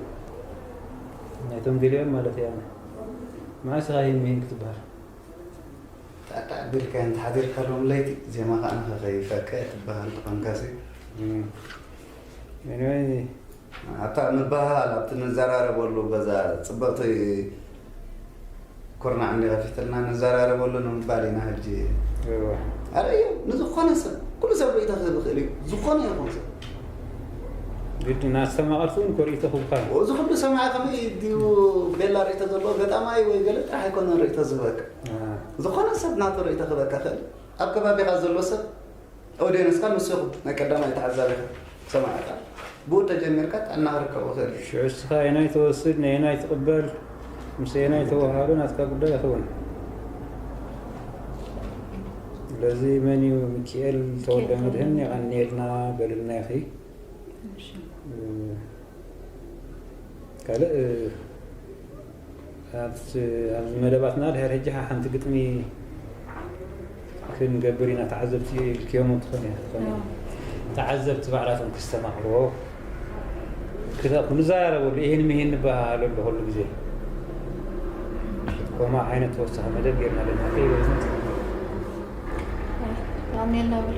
ናይቶም ገሊኦም ማለት እያ። መዓስ ኢኻ ይህን ምሂን ክትበሃል? ጣዕጣዕ ኣቢልካዮ እንተሓዲርካሎም ለይቲ፣ ዜማ ከኣ ንኸኸይፈከ ትበሃል ተኾንካሲ። እም። Anyway። ኣብታ ምበሃል፣ ኣብቲ ንዘራረበሉ በዛ ጽብቕቲ ኩርናዕ እንዲ ከፊትልና ንዘራረበሉ ንምባል ኢና ሕጂ። እወ። ኣርእዮ፣ ንዝኾነ ሰብ፣ ኩሉ ሰብ ርእይቶ ክህብ ይኽእል እዩ። ዝኾነ ይኹን ሰብ። ግድን ኣስተማቐርቲ እውን ከርእዩ ተኽብካ። እዚ ኩሉ ሰማዒ ከመይ ድዩ ቤላ ርእይቶ ዘለዎ ገጣማይ ወይ ገለ ጥራሕ ኣይኮነን ርእይቶ ዝህበካ። ኣሃ። ዝኾነ ሰብ ናቱ ርእይቶ ክህበካ ይኽእል። ኣብ ከባቢኻ ዘሎ ሰብ ኦድየንስካ ንሱ ኢኹም ናይ ቀዳማይ ተዓዛቢኻ ሰማዒኻ ብኡ ተጀሚርካ ጥዕና ክርከቦ ይኽእል እዩ። ሽዑ እስኻ ኣየናይ ትወስድ፣ ነየናይ ትቕበል፣ ምስ ኣየናይ ተወሃዶ ናትካ ጉዳይ ይኸውን። ስለዚ መን እዩ ሚኪኤል ተወልደ መድህን የቐንየልና በልልና ኢኺ። እሺ። እ፣ ካልእ፣ እ፣ ኣብቲ፣ ኣብዚ መደባትና ድሕሪ ሕጂ ሓንቲ ግጥሚ ክንገብር ኢና፣ ተዓዘብቲ ኢልክዮም ትኾን እያ፣ ትኾን እያ። ኣዎ። ተዓዘብቲ ባዕላቶም ክስተማቕርዎ ክተ-፣ ክንዘራረበሉ፣ ይህን ምሂን ንበሃሃለሉ ኩሉ ግዜ። ከምኡ ዓይነት ተወሳኺ መደብ ጌርና ኣለና። ከይበዝና ጽቡቕ። የቐንየልና በል።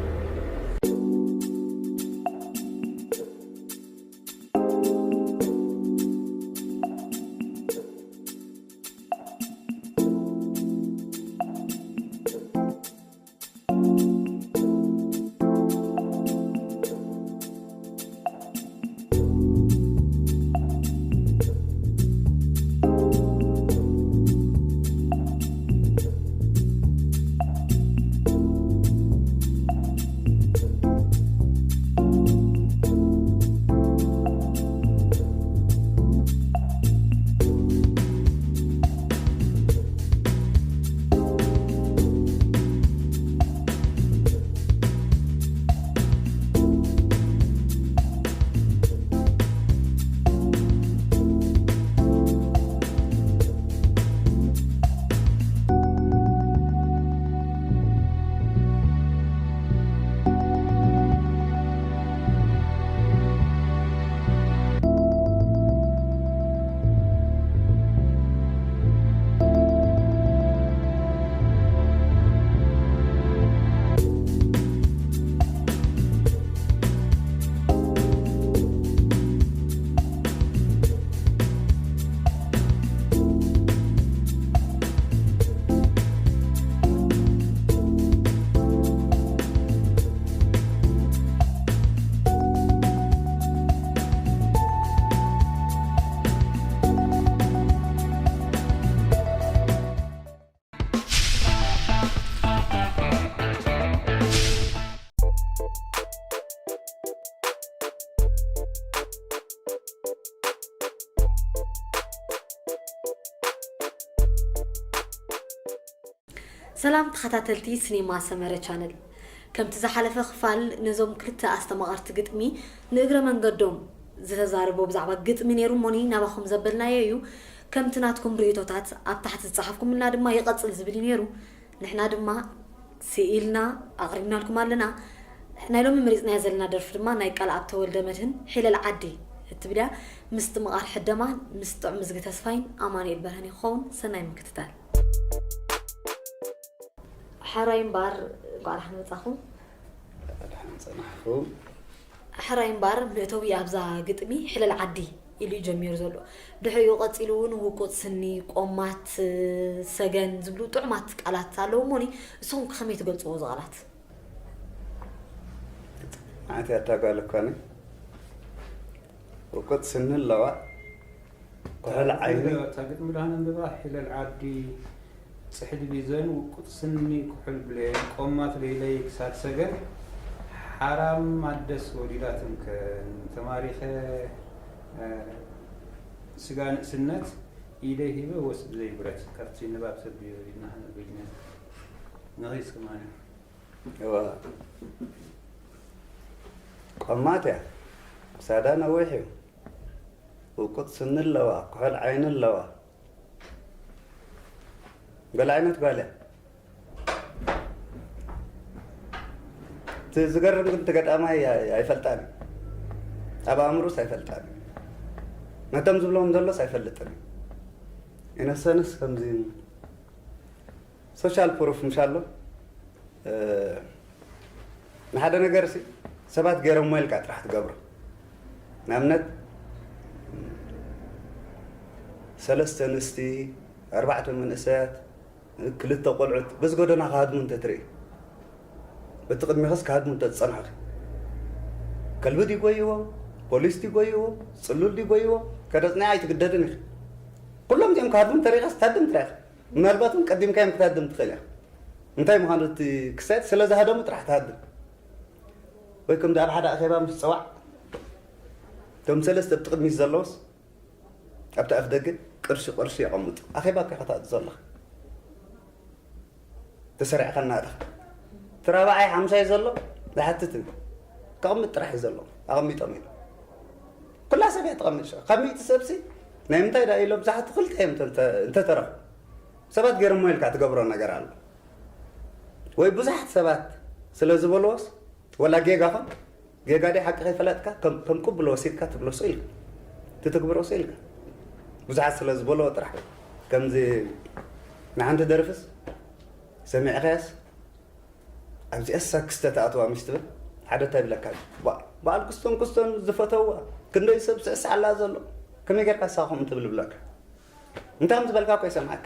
ሰላም ተኸታተልቲ ሲኔማ ሰመረ ቻነል፣ ከምቲ ዝሓለፈ ክፋል ነዞም ክልተ ኣስተማቐርቲ ግጥሚ ንእግረ መንገዶም ዝተዛረቦ ብዛዕባ ግጥሚ ነይሩ እሞኒ ናባኹም ዘበልናዮ እዩ። ከምቲ ናትኩም ርእይቶታት ኣብ ታሕቲ ዝጸሓፍኩምልና ድማ ይቐጽል ዝብል እዩ ነይሩ። ንሕና ድማ ስኢልና ኣቕሪብናልኩም ኣለና። ናይ ሎሚ መሪጽናያ ዘለና ደርፊ ድማ ናይ ቃልኣብ ተወልደ መድህን ሒለል ዓዲ እትብል እያ። ምስትምቓር ሕደማ ምስ ጥዑም ምዝጊ ተስፋይን ኣማኑኤል በርሀን ይኸውን። ሰናይ ምክትታል። ሕራይ እምበኣር፣ እንቋዕ ደሓን መጻኹም። ደሓን ጸናሕኩም። ሕራይ እምበኣር፣ መእተዊ ኣብዛ ግጥሚ ሕለል ዓዲ ኢሉ እዩ ጀሚሩ ዘሎ። ድሕሪኡ ቀጺሉ እውን ውቁጥ ስኒ፣ ቆማት፣ ሰገን ዝብሉ ጥዑማት ቃላት ኣለዉ እሞኒ፣ ንስኹም ከ ከመይ ትገልጽዎ እዚ ቃላት? መዓት እያ እታ ጓል እኳ፣ ነ-፣ ውቁጥ ስኒ ኣለዋ። ኩሕል ዓይኒ። እታ ግጥሚ ደኣ ነንብባ። ሒለል ዓዲ፣ ጽሕዲ ቢዘን፣ ውቁጥ ስኒ፣ ኩሕል ብሌን፣ ቆማት ለይለይ፣ ክሳድ ሰገን፣ ሓራም ኣደስ ወዲዳትንከን፣ ተማሪኸ፣ እ፣ ስጋ ንእስነት፣ ኢደይ ሂበ ወስ ብዘይ ብረት። ካብቲ ንባብ ሰብ ድዩ ኢልና ክንብል ኢና። ንኺድ እስኪ ማርያም። እዋ። ቆማት እያ። ክሳዳ ነዊሕ እዩ። ውቁጥ ስኒ ኣለዋ፣ ኩሕል ዓይኒ ኣለዋ። ገለ ዓይነት ጓል እያ። እቲ ዝገርም ግን እቲ ገጣማይ ኣይ-፣ ኣይፈልጣን እዩ። ኣብ ኣእምሮስ ኣይፈልጣን እዩ። ነቶም ዝብሎም ዘሎስ ኣይፈልጥን እዩ። ኢነሰንስ ከምዚ ሶሻል ፕሩፍ ምሽ ኣሎ። እ፣ ንሓደ ነገር ሲ ሰባት ገይሮሞ ኢልካ ጥራሕ ትገብሮ። ንኣብነት፣ ሰለስተ ኣንስቲ፣ ኣርባዕተ መንእሰያት፣ ክልተ ቆልዑት በዚ ጎደና ክሃድሙ እንተትርኢ፣ በቲ ቅድሚኽስ ክሃድሙ እንተዝጸንሑኺ፣ ከልቢ ድዩ ጎይዎ? ፖሊስ ድዩ ጎይዎ? ጽሉል ድዩ ጎይዎ? ከተጽንዒ ኣይትግደድን ኢኺ። ኩሎም እዚኦም ክሃድሙ እንተሪእኻስ ትሃድም ጥራይ ኢኻ። ምናልባት እውን ቀዲምካዮም ክትሃድም ትኽእል ኢኻ። እንታይ ምዃኑ እቲ ክስተት ስለ ዝሃደሙ ጥራሕ ትሃድም። ወይ ከምዚ ኣብ ሓደ ኣኼባ ምስ ትጸዋዕ፣ እቶም ሰለስተ ኣብቲ ቅድሚት ዘለዉስ ኣብቲ ኣፍ ደገ ቅርሺ ቅርሺ የቐምጡ። ኣኼባ እኮ ኢኻ ትኣቱ ዘለኻ። ተሰሪዕካ እናእተኻ። እቲ ራብዓይ ሓምሻይ ዘሎ ዝሓትት እዩ። ከቕምጥ ጥራሕ እዩ ዘሎ። ኣቐሚጦም ኢሉ። ኩላ ሰብ እያ ተቐምጥ። ካብ ሚእቲ ሰብሲ ናይ ምንታይ ደኣ ኢሎም ዝሓቱ ክልተ እዮም እንተ-፣ እንተ-፣ እንተተረፉ። ሰባት ገይሮሞ ኢልካ ትገብሮ ነገር ኣሎ። ወይ ብዙሓት ሰባት ስለ ዝበልዎስ፣ ወላ ጌጋ ኾን ጌጋ ድዩ ሓቂ ከይፈለጥካ ከም ከም ቅቡል ወሲድካ ትብሎ ስቕ ኢልካ ትትግብሮ ስቕ ኢልካ ብዙሓት ስለ ዝበልዎ ጥራሕ እዩ። ከምዚ ንሓንቲ ደርፍስ ሰሚዕካያስ ኣብዚኣስ ሳክስ ተትኣትዋ ምሽ ትብል ሓደ እንታይ ይብለካ እዩ? ባ- በዓል ክስቶን ክስቶን ዝፈተውዋ ክንደይ ሰብ ስዕስዓላ ዘሎ ከመይ ጌርካ ንስኻ ከምኡ ትብል ይብለካ። እንታይ ከም ዝበልካ እኮ ይሰምዓካ።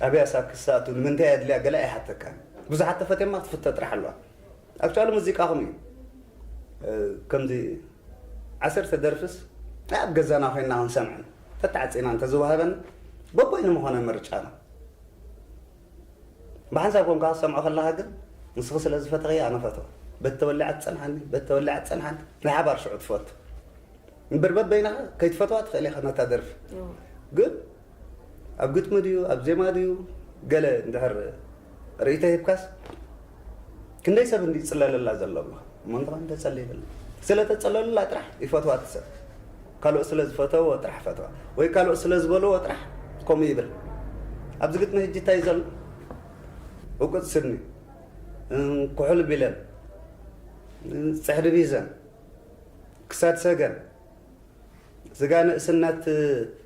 ኣብያ ሳክስ ትኣቱ ንምንታይ ኣድልያ ገለ ኣይሓተካን። ብዙሓት ተፈትየማ ክትፍቶ ጥራሕ ኣለዋ። ኣክቹዋሊ ሙዚቃኹም እዩ። ከምዚ ዓሰርተ ደርፍስ ኣብ ገዛና ኮይንና ክንሰምዕን ተተዓፂና እንተዝወሃበን በቦይ ንምኾነ ምርጫና። ብሓንሳብ ኮንካ ክትሰምዖ ከለኻ ግን ንስኺ ስለ ዝፈተኽያ ኣነ ፈትዋ። በቲ ተወሊዓ ትፀንሓኒ በቲ ተወሊዓ ትፀንሓኒ ናይ ሓባር ሽዑ ትፈቱ። እምበር በበይናኻ ከይትፈትዋ ትኽእል ኢኻ ነታ ደርፊ። ግን ኣብ ግጥሚ ድዩ ኣብ ዜማ ድዩ ገለ እንድሕር ርእይቶ ሂብካስ ክንደይ ሰብ እንዲ ይፅለለላ ዘሎ ብለኻ እሞ እንተኾነ ተፀሊለላ። ስለ ተፀለሉላ ጥራሕ ይፈትዋ እቲ ሰብ። ካልኦት ስለ ዝፈተዎ ጥራሕ ፈትዋ ወይ ካልኦት ስለ ዝበልዎ ጥራሕ ከምኡ ይብል። ኣብዚ ግጥሚ ሕጂ እንታይ እዩ ዘሎ? ውቁጥ ስኒ፣ ኩሕል ቢለን፣ ፅሕዲ ቢዘን፣ ክሳድ ሰገን፣ ስጋ ንእስነት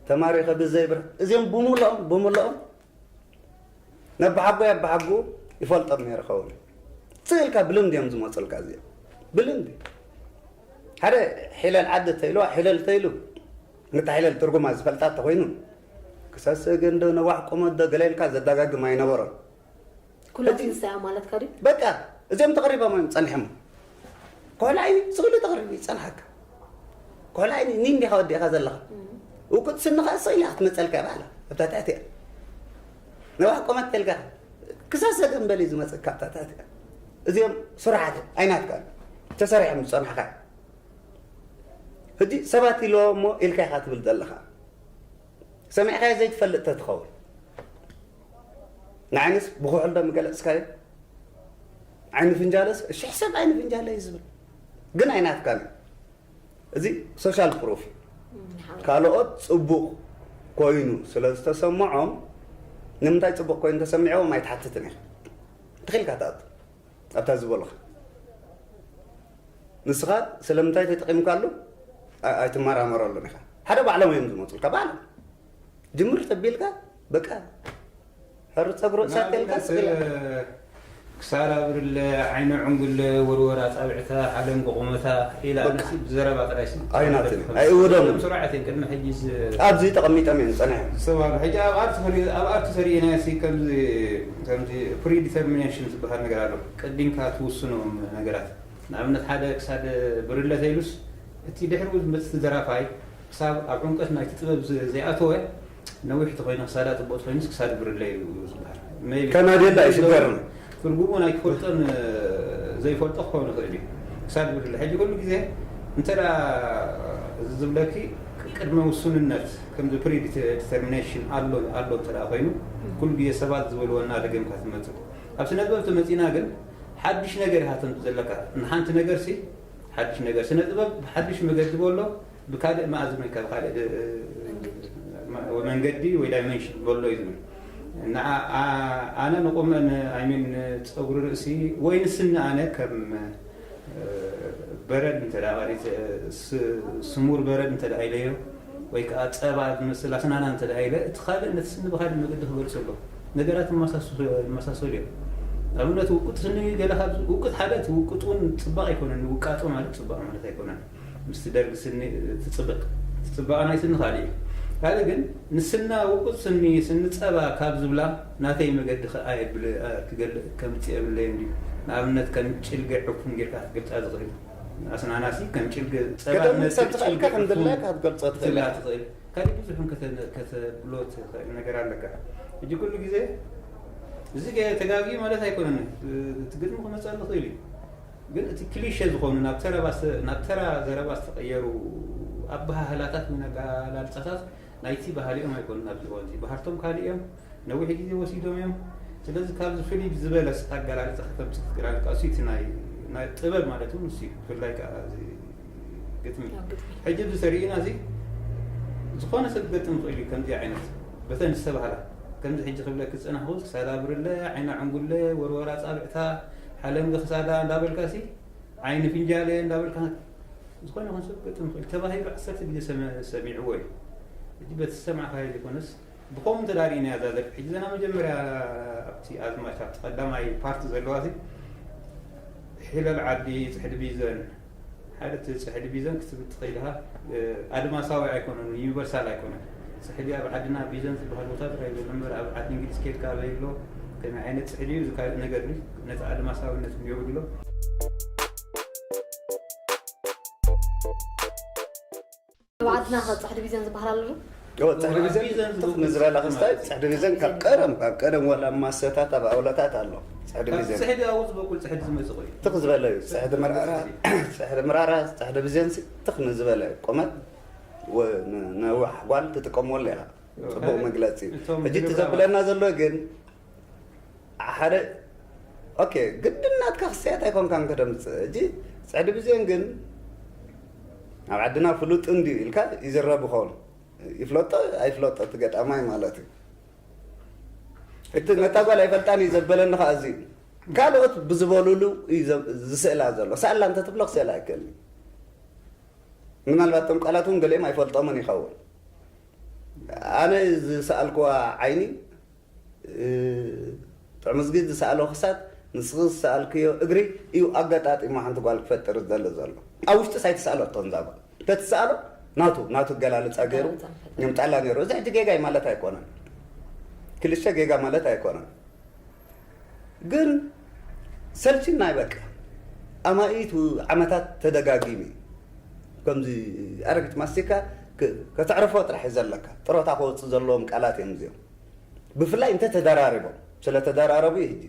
ተማሪኸ ብዘይ ብር እዚኦም ብምልኦም ብምልኦም ነብሓጎ የብሓጉ ይፈልጦም ነይሩ ኸውን። ስእልካ ብልምዲ እዮም ዝመፁልካ እዚኦም ብልምዲ። ሓደ ሒለል ዓዲ ተይልዋ ሒለል ተይሉ ነታ ሒለል ትርጉማ ዝፈልጣ ተኮይኑ ክሳሰ ገንዶ ነዋሕ ቆመት ዶ ገለ ኢልካ ዘዳጋግም ኣይነበሮን። ኩላ ትንሳያ ማለትካ ድዩ? በቃ እዚኦም ተቐሪቦም እዮም ጸኒሖም። ኮላ ዓይኒ ስቕሉ ተቐሪቡ ይጸንሓካ። ኮላ ዓይኒ ኒ እንዲኻ ወዲእኻ ዘለኻ ውቁጥ ስንኻ ስቕ ኢላ ክትመጸልካ ባዕላ ኣብታ ትሕቲ እያ። ነዋሕ ቆመት ተልካ ክሳሰ ገንበል እዩ ዝመጸካ ኣብታ ትሕቲ እያ። እዚኦም ስሩሓት እዮም ኣይናትካ ተሰሪሖም ዝጸንሕኻ። ሕጂ ሰባት ኢልዎ እሞ ኢልካ ኢኻ ትብል ዘለኻ። ሰሚዕካዮ ዘይትፈልጥ ተትኸውን ንዓይንስ ብኩሕል ዶ ምገለጽካዮ? ዓይኒ ፍንጃለስ ሽሕ ሰብ ዓይኒ ፍንጃለ እዩ ዝብል ግን ኣይናትካን እዩ። እዚ ሶሻል ፕሩፍ እዩ። ካልኦት ጽቡቕ ኮይኑ ስለ ዝተሰምዖም ንምንታይ ጽቡቕ ኮይኑ ተሰሚዕዎም ኣይትሓትትን ኢኻ። ትኽኢልካ ትኣቱ ኣብታ ዝበሉኻ ንስኻ ስለምንታይ ተጠቒምካሉ ኣይትመራመረሉን ኢኻ። ሓደ ባዕሎም እዮም ዝመፁልካ ባዕሎም ጅምር ተቢልካ በቃ ሕሩፅ ፀጉሪ እሳት ተልካ ስቕያ ክሳራ ብርለ ዓይነ ዕንጉለ ወርወራ ፃብዕታ ሓለንጎ ቁመታ ኢላ ኣነሲ ብዘረባ ጥራይ ኣይናትን ኣይእውዶምን ስርዓት ቅድሚ ሕጂ ኣብዚ ተቐሚጦም እዮም ፀኒሖም ዝተባሉ ሕጂ ኣብ ኣርት ኣብ ኣርት ሰሪእና ሲ ከምዚ ከምዚ ፕሪዲተርሚኔሽን ዝበሃል ነገር ኣሎ። ቀዲምካ ትውስኖም ነገራት ንኣብነት ሓደ ክሳድ ብርለ ተይሉስ እቲ ድሕሪኡ ዝመፅእ ደራፋይ ክሳብ ኣብ ዕምቀት ናይቲ ጥበብ ዘይኣተወ ነዊሕ ተኮይኑ ክሳዳ ጥቡቅ ተኮይኑስ ክሳድ ብርለ እዩ ዝበሃል። ከናድየላ ይሽገርም ትርጉሙ ናይ ክፈልጦን ዘይፈልጦ ክኸውን ይኽእል እዩ። ክሳድ ብርለ ሕጂ ኩሉ ግዜ እንተ እዚ ዝብለኪ ቅድመ ውሱንነት ከምዚ ፕሪ ዲተርሚኔሽን ኣሎ ኣሎ እንተ ኮይኑ ኩሉ ግዜ ሰባት ዝበልዎ እናደገምካ ትመፅእ። ኣብ ስነ ጥበብ ተመፂና ግን ሓድሽ ነገር ኢኻ ተምፅእ ዘለካ። ንሓንቲ ነገር ሲ ሓድሽ ነገር ስነ ጥበብ ብሓድሽ መገዲ በሎ ብካልእ መኣዝን ወይ ካብ ካልእ መንገዲ ወይ ዳይመንሽን በሎ እዩ ዝብል። ንዓ- ኣ- ኣነ ንቁመ ን- I mean ንፀጉሪ ርእሲ ወይ ንስኒ ኣነ ከም በረድ እንተ ደኣ ቀሪፀ ስ- ስሙር በረድ እንተ ደኣ ኢለዮ ወይ ከዓ ፀባ ዝመስል ኣስናና እንተ ደኣ ኢለ እቲ ካልእ ነቲ ስኒ ብካልእ መገዲ ክገልፆ ኣሎ። ነገራት ይመሳሰሉ ይመሳሰሉ እዮም። ኣብነት ውቁጥ ስኒ ገለ ካብ ውቁጥ ሓደ እቲ ውቁጥ እውን ፅባቕ ኣይኮነን ውቃጦ ማለት ፅባቕ ማለት ኣይኮነን። ምስቲ ደርጊ ስኒ ትፅብቅ እቲ ፅባቐ ናይ ስኒ ካልእ እዩ። ካልእ ግን ንስና ውቁጥ ስኒ ስኒ ፀባ ካብ ዝብላ ናተይ መገዲ ከኣ የብል ክገልእ ከምፅእ የብለይን ድዩ? ንኣብነት ከም ጭልገ ዕፉን ጌርካ ክትገልፃ ዝኽእል ኣስናናሲ ከም ጭልገ ፀባ ከተምልሰ ዝመስል ትኽእልካ ጭልገ ከም ዕፉን ድላይካ ክትገልፆ ትኽእል ትብላ ኢኻ። ትኽእል። ካልእ ብዙሕ ከተ- ከተብሎ ትኽእል ነገር ኣለካ። ሕጂ ኩሉ ግዜ እዚ ገ- ተጋግዩ ማለት ኣይኮነን። እቲ ግጥሚ ክመፅእ ዝኽእል እዩ። ግን እቲ ክሊሸ ዝኾኑ ናብ ተረባ ስ- ናብ ተራ ዘረባ ዝተቐየሩ ኣበሃህላታት ወይ ኣገላልፃታት ናይቲ ባህሊኦም ኣይኮኑን። ኣብዚ እዋን እዚ ባህርቶም ካልእ እዮም። ነዊሕ ግዜ ወሲዶም እዮም። ስለዚ ካብዚ ፍልይ ዝበለስ ኣገላልፃ ከተምፅእ ክትክእል ኣለካ። እሱ እቲ ናይ ናይ ጥበብ ማለት እውን እሱ እዩ። ብፍላይ ከዓ እዚ ግጥሚ ኣብ ግጥሚ ሕጂ እዚ ሰሪእና እዚ ዝኾነ ሰብ ክገጥም ይኽእል እዩ። ከምዚ ዓይነት በተን ዝተባህላ ከምዚ ሕጂ ክብለኪ ዝፀናሕኩ ክሳዳ ብርለ ዓይና ዕንጉለ ወርወራ ፃብዕታ ሓለንጊ ክሳዳ እንዳበልካ ሲ ዓይኒ ፍንጃለ እንዳበልካ ዝኾነ ይኹን ሰብ ክገጥም ይኽእል። ተባሂሉ ዓሰርተ ግዜ ሰሚ-፣ ሰሚዕዎ እዩ። ሕጂ በቲ ዝሰማዕካዮ ዘይኮነስ፣ ብኸምኡ እንተ ዳኣ ርኢናያ እዛ ዘርፊ፣ ሕጂ ዘና መጀመርያ ኣብቲ ኣዝማች፣ ኣብቲ ቀዳማይ ፓርቲ ዘለዋ፣ እዚ ሒለል ዓዲ፣ ጽሕዲ ቢዘን፣ ሓደ እቲ ጽሕዲ ቢዘን ክትብል ትኽእል ኢኻ። ኣድማሳዊ ኣይኮነን፣ ዩኒቨርሳል ኣይኮነን። ጽሕዲ ኣብ ዓድና ቢዘን ዝበሃል ቦታ ጥራይ ዘሎ እምበር፣ ኣብ ዓዲ እንግሊዝ ኬድካ ኣበይ ኣሎ፣ ከመይ ዓይነት ጽሕዲ እዩ፣ እዚ ካልእ ነገር እዩ። ነቲ ኣድማሳዊነት የብሎ። ኣብ ዓድና ከ ጽሕዲ ቢዘን ዝበሃል ኣሎ ዶ? እወ፣ ጽሕዲ ቢዘን ትኽ ንዝበላ ክስታይ፣ ጽሕዲ ቢዘን ካብ ቀደም፣ ካብ ቀደም ወላ ኣብ ማሰታት፣ ኣብ ኣውላታት ኣሎ። ጽሕዲ ቢዘን ጽሕዲ ኣብኡ ዝበቁል ጽሕዲ ዝመጽእ ኮይኑ። ትኽ ዝበለ እዩ። ጽሕዲ መርኣራ፣ ጽሕዲ መርኣራ፣ ጽሕዲ ቢዘን ሲ ትኽ ንዝበለ እዩ። ቁመት ወ-፣ ን-፣ ነዋሕ ጓል ትጥቀመሉ ኢኻ። ጽቡቕ መግለጺ። ሕጂ እቲ ዘብለና ዘሎ ግን ሓደ፣ ኦኬ፣ ግድን ናትካ ክስያት ኣይኮንካን ከተምጽእ። ሕጂ ጽሕዲ ቢዘን ግን ኣብ ዓድና ፍሉጥ እንድዩ ኢልካ ይዝረብ ይኸውን። ይፍለጦ ኣይፍለጦ እቲ ገጣማይ ማለት እዩ። እቲ ነታ ጓል ኣይፈልጣን እዩ ዘበለኒ ከዓ እዚ እዩ። ካልኦት ብዝበሉሉ እዩ ዘ-፣ ዝስእላ ዘሎ። ሰኣላ እንተትብሎ ክስእላ ኣይክእልን። ምናልባት እቶም ቃላት እውን ገሊኦም ኣይፈልጦምን ይኸውን። ኣነ ዝሰኣልኩዋ ዓይኒ፣ እ፣ ጥዑምዝጊ ዝሰኣሎ ክሳድ፣ ንስኺ ዝሰኣልክዮ እግሪ እዩ ኣገጣጢሙ ሓንቲ ጓል ክፈጥር ዝደሊ ዘሎ። ኣብ ውሽጢስ ኣይተሰኣለቶን እዛ ጓል። እንተትሰኣሎ ናቱ፣ ናቱ ኣገላልጻ ገይሩ የምጻላ ነይሩ። እዚ ሕጂ ጌጋ እዩ ማለት ኣይኮነን። ክልሸ ጌጋ ማለት ኣይኮነን። ግን ሰልችናይ በቃ። ኣማኢት ዓመታት ተደጋጊሙ እዩ። ከምዚ ኣረጊት ማስቲካ ክ-፣ ከተዕርፎ ጥራሕ እዩ ዘለካ። ጥሮታ ከወጽእ ዘለዎም ቃላት እዮም እዚኦም። ብፍላይ እንተ ተደራሪቦም። ስለ ተደራረቡ እዩ ሕጂ።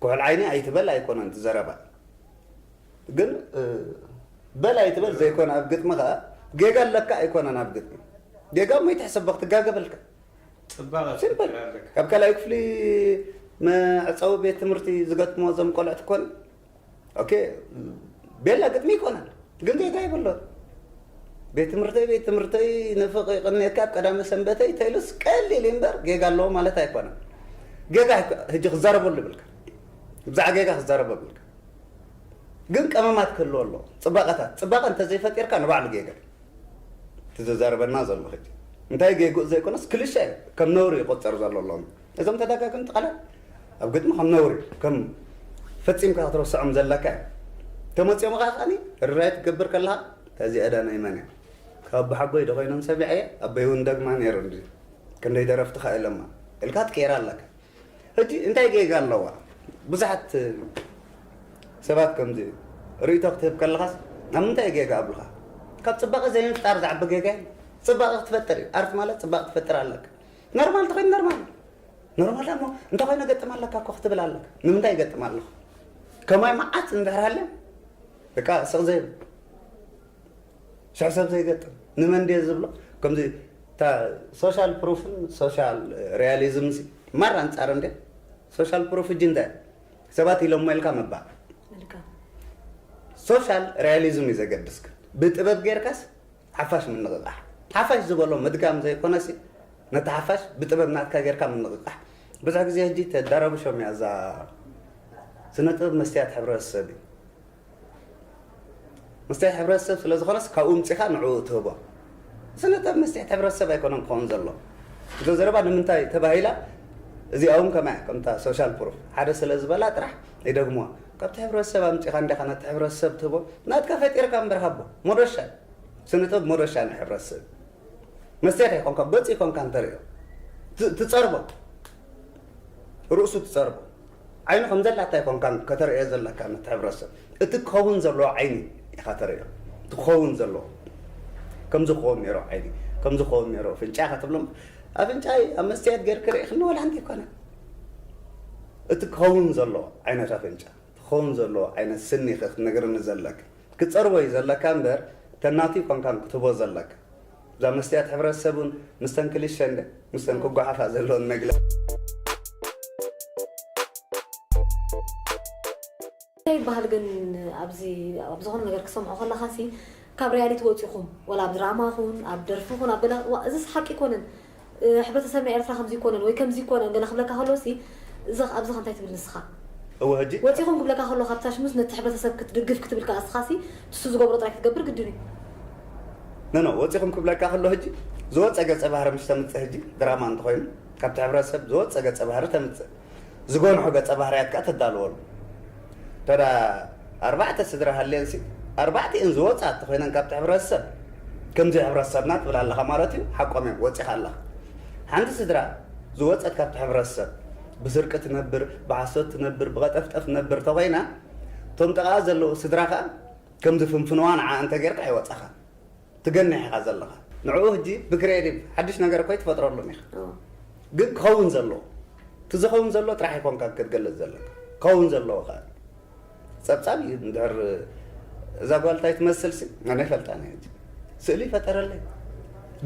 ኩሕል ዓይኒ ኣይትበል ኣይኮነን እቲ ዘረባ። ግን፣ እ፣ በል ኣይትበል ዘይኮነ ኣብ ግጥሚ ኸኣ ጌጋ ኣለካ ኣይኮነን ኣብ ግጥሚ። ጌጋ እሞ ይትሕሰቦ ክትጋገ በልካ። ጽባቐ ሲምፕል። ትፈጥር ኣለካ። ካብ ካልኣይ ክፍሊ መዕጸዊ ቤት ትምህርቲ ዝገጥሞ እዞም ቆልዑት ኮን፣ ኦኬ፣ ቤላ ግጥሚ ይኮነን። ግን ጌጋ ይብሎን። ቤት ትምህርተይ፣ ቤት ትምህርተይ ንፍቕ ይቕንየካ ኣብ ቀዳመ ሰንበተይ ተይሉስ ቀሊል እዩ እምበር ጌጋ ኣለዎ ማለት ኣይኮነን። ጌጋ ሕጂ ክዛረበሉ ይብልካ። ብዛዕባ ጌጋ ክዛረበ ይብልካ። ግን ቀመማት ክህልዎ ኣለዎ። ጽባቐታት። ጽባቐ እንተዘይፈጢርካ ንባዕሉ ጌጋ። እቲ ዘዛርበና ዘሎ ሕጂ። እንታይ ጌግኡ ዘይኮነስ ክልሸ እዩ። ከም ነውሪ ይቆጸር ዘሎ ኣሎ። እዞም ተደጋገምቲ ቃላት ኣብ ግጥሚ ከም ነውሪ፣ ከም ፈጺምካ ክትረስዖም ዘለካ እዩ። ተመጺኦም ኸዓ ከኣኒ ርራይ ትገብር ከለኻ፣ "እዚኣ ዳ ናይ መን እያ? ካብ ኣቦሓጎይ ዶ ኮይኖም ሰሚዐያ? ኣቦይ እውን ደግማ ነይሩ እንዲ። ክንደይ ደረፍቲ ኸኣ ኢሎማ?" ኢልካ ትቅይራ ኣለካ። ሕጂ እንታይ ጌጋ ኣለዋ? ብዙሓት ሰባት ከምዚ ርእይቶ ክትህብ ከለኻስ፣ "ኣብ ምንታይ ጌጋ?" ኣብሉኻ። ካብ ጽባቐ ዘይምፍጣር ዝዓቢ ጌጋ የለን። ጽባቐ ክትፈጥር እዩ። ኣርት ማለት ጽባቐ ክትፈጥር ኣለካ። ኖርማል እንተኾይኑ ኖርማል። ኖርማል ደሞ እንተኾይኑ ገጥም ኣለካ እኮ ክትብል ኣለካ። ንምንታይ ይገጥም ኣለኹ? ከማይ መዓት እንድሕር ሃልዮም፣ በቃ ስቕ ዘይብል። ሽሕ ሰብ ዘይገጥም። ንመን ድየ ዝብሎ? ከምዚ እታ ሶሻል ፕሩፍን ሶሻል ሪያሊዝም ሲ ማራ ኣንጻር እንደ ሶሻል ፕሩፍ ሕጂ እንታይ? ሰባት ኢሎሞ ኢልካ ምባል። መልካም። ሶሻል ሪያሊዝም እዩ ዘገድስ። ግን ብጥበብ ጌርካስ ሓፋሽ ምንቕቓሕ። ሓፋሽ ዝበሎ ምድጋም ዘይኮነሲ፣ ነቲ ሓፋሽ ብጥበብ ናትካ ጌርካ ምንቕቓሕ። ብዙሕ ግዜ ሕጂ ተዳረብሾም እያ እዛ ስነ ጥበብ መስትያት ሕብረተሰብ እዩ። መስትያት ሕብረተሰብ ስለ ዝኾነስ ካብኡ ምጺኻ ንዕኡ ትህቦ። ስነ ጥበብ መስትያት ሕብረተሰብ ኣይኮነን ክኸውን ዘሎ። እዞ ዘረባ ንምንታይ ተባሂላ? እዚኣ እውን ከማይ ከምታ ሶሻል ፕሩፍ ሓደ ስለ ዝበላ ጥራሕ ይደግሙዋ። ካብቲ ሕብረተሰብ ኣምጺኻ እንዲኻ ነቲ ሕብረተሰብ ትህቦ። ናትካ ፈጢርካ እምበር ሃቦ። መዶሻ። ስነ ጥበብ መዶሻ ናይ ሕብረተሰብ። መስትያት ኣይኮንካ፣ ገጹ ይኮንካ እንተርእዮ። ት-፣ ትጸርቦ። ርእሱ ትጸርቦ። ዓይኑ ከም ዘላታ ኣይኮንካን ከተርእዮ ዘለካ ነቲ ሕብረተሰብ። እቲ ክኸውን ዘለዎ ዓይኒ ኢኻ ተርእዮ። እቲ ክኸውን ዘለዎ። ከምዚ ክኸውን ነይሩ ዓይኒ፣ ከምዚ ክኸውን ነይሩ ኣፍንጫ ኢኻ ትብሎም። ኣፍንጫይ ኣብ መስትያት ጌርክ ርኢኽኒ ዋላ ሓንቲ ኣይኮነን። እቲ ክኸውን ዘለዎ ዓይነት ኣፍንጫ፣ እቲ ክኸውን ዘለዎ ዓይነት ስኒ ኢኻ ክትነግርኒ ዘለካ። ክትጸርቦ እዩ ዘለካ እምበር፣ ተናቱ ኣይኮንካን ክትህቦ ዘለካ። እዛ መስትያት ሕብረተሰብ እውን ምስተን ክልሸ እንደ፣ ምስተን ክጓሓፋ ዘለዎን መግለጺ። እንታይ ይበሃል ግን ኣብዚ ኣብ ዝኾነ ነገር ክሰምዖ ከለኻ ሲ ካብ ሪያሊቲ ወፂኹም ወላ ኣብ ድራማ ኹን ኣብ ደርፊ ኹን ኣብ ገለ ዋ እዚስ ሓቂ ይኮነን እ፣ ሕብረተሰብና ኤርትራ ከምዚ ይኮነን ወይ ከምዚ ይኮነን ገለ ክብለካ ከሎ ሲ እዚ ኣብዚ እንታይ ትብል ንስኻ እወ፣ ሕጂ ወፂኹም ክብለካ ከሎ ካብታ ሽሙስ ነቲ ሕብረተሰብ ክትድግፍ ክትብል ከኣ እስኻሲ ትሱ ዝገብሮ ጥራይ ክትገብር ግድን እዩ። ኖ ኖ፣ ወፂኹም ክብለካ ከሎ ሕጂ ዝወፀ ገፀ ባህሪ ምስ ተምፅእ፣ ሕጂ ድራማ እንተኾይኑ ካብቲ ሕብረተሰብ ዝወፀ ገፀ ባህሪ ተምፅእ፣ ዝጎንሖ ገፀ ባህርያት ከኣ ተዳልወሉ። ተዳ ኣርባዕተ ስድራ ሃልየንሲ ኣርባዕቲኤን ዝወፃ እንተኾይነን ካብቲ ሕብረተሰብ፣ ከምዚ ሕብረተሰብና ትብል ኣለኻ ማለት እዩ። ሓቆም እዮም፣ ወፂኻ ኣለኻ። ሓንቲ ስድራ ዝወፀት ካብቲ ሕብረተሰብ፣ ብስርቂ ትነብር፣ ብሓሶት ትነብር፣ ብቐጠፍጠፍ ትነብር ተኾይና፣ እቶም ጥቓ ዘለዉ ስድራ ከኣ ከምዚ ፍንፍንዋ ንዓ እንተ ጌርካ ኣይወፃኻ፣ ትገንሕ ኢኻ ዘለኻ። ንዕኡ ሕጂ ብክሬቲቭ ሓድሽ ነገር እኮ ኣይትፈጥረሉን ኢኻ። እዎ። ግን ክኸውን ዘለዎ፣ እቲ ዝኸውን ዘሎ ጥራሕ ኣይኮንካ ክትገልጽ ዘለካ፣ ክኸውን ዘለዎ ከኣ ጸብጻብ እዩ። እንድሕር እዛ ጓል እንታይ ትመስል ሲ ኣነ ይፈልጣ ነይ። ሕጂ ስእሊ ይፈጠረለይ፣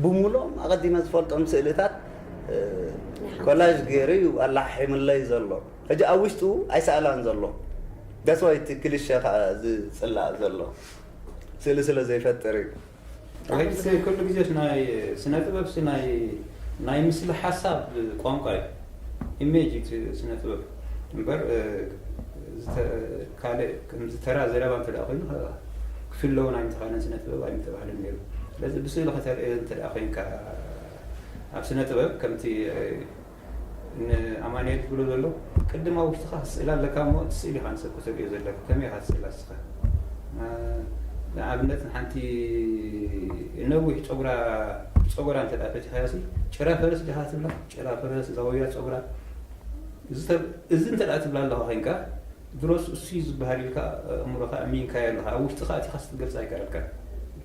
ብምሉኦም ኣቐዲመ ዝፈልጦም ስእልታት ኮላጅ ገይሩ እዩ ኣላሓሒምለይ ዘሎ። ሕጂ ኣብ ውሽጡ ኣይሰኣላን ዘሎ። ዳስዋይ እቲ ክልሸ ከዓ ዝፅላእ ዘሎ ስእሊ ስለ ዘይፈጥር እዩ። ወይስ ኩሉ ግዜስ ናይ ስነ ጥበብ ሲ ናይ ናይ ምስሊ ሓሳብ ቋንቋ እዩ። ኢሜጅ እዩ እቲ ስነ ጥበብ እምበር ካልእ ከምዚ ተራ ዘረባ እንተ ደኣ ኮይኑ ክፍለውን ኣይምተኻእለን፣ ስነ ጥበብ ኣይምተባህለን ነይሩ። ስለዚ ብስእሊ ከተርእዮ እንተ ደኣ ኮይንካ ኣብ ስነ ጥበብ ከምቲ ንኣማኑኤል ዝብሎ ዘሎ ቅድም ኣብ ውሽጥኻ ክትስእላ ኣለካ እሞ እቲ ስእሊ ኢኻ ንሰብ ከተርእዮ ዘለካ። ከመይ ኢኻ ትስእላ ንስኻ? ንኣብነት ንሓንቲ ነዊሕ ጨጉራ ጨጎራ እንተ ደኣ ፈቲኻያ ሲ ጭራ ፈረስ ዲኻ ትብላ? ጭራ ፈረስ ዛውያ ጨጉራ እዚ እንተ ደኣ ትብላ ኣለኻ ኮይንካ ድሮስ እሱ እዩ ዝበሃል ኢልካ ኣእምሮኻ ኣሚንካዮ ኣለኻ። ኣብ ውሽጥኻ ኣቲኻ ክትገልጻ ኣይከኣልካን።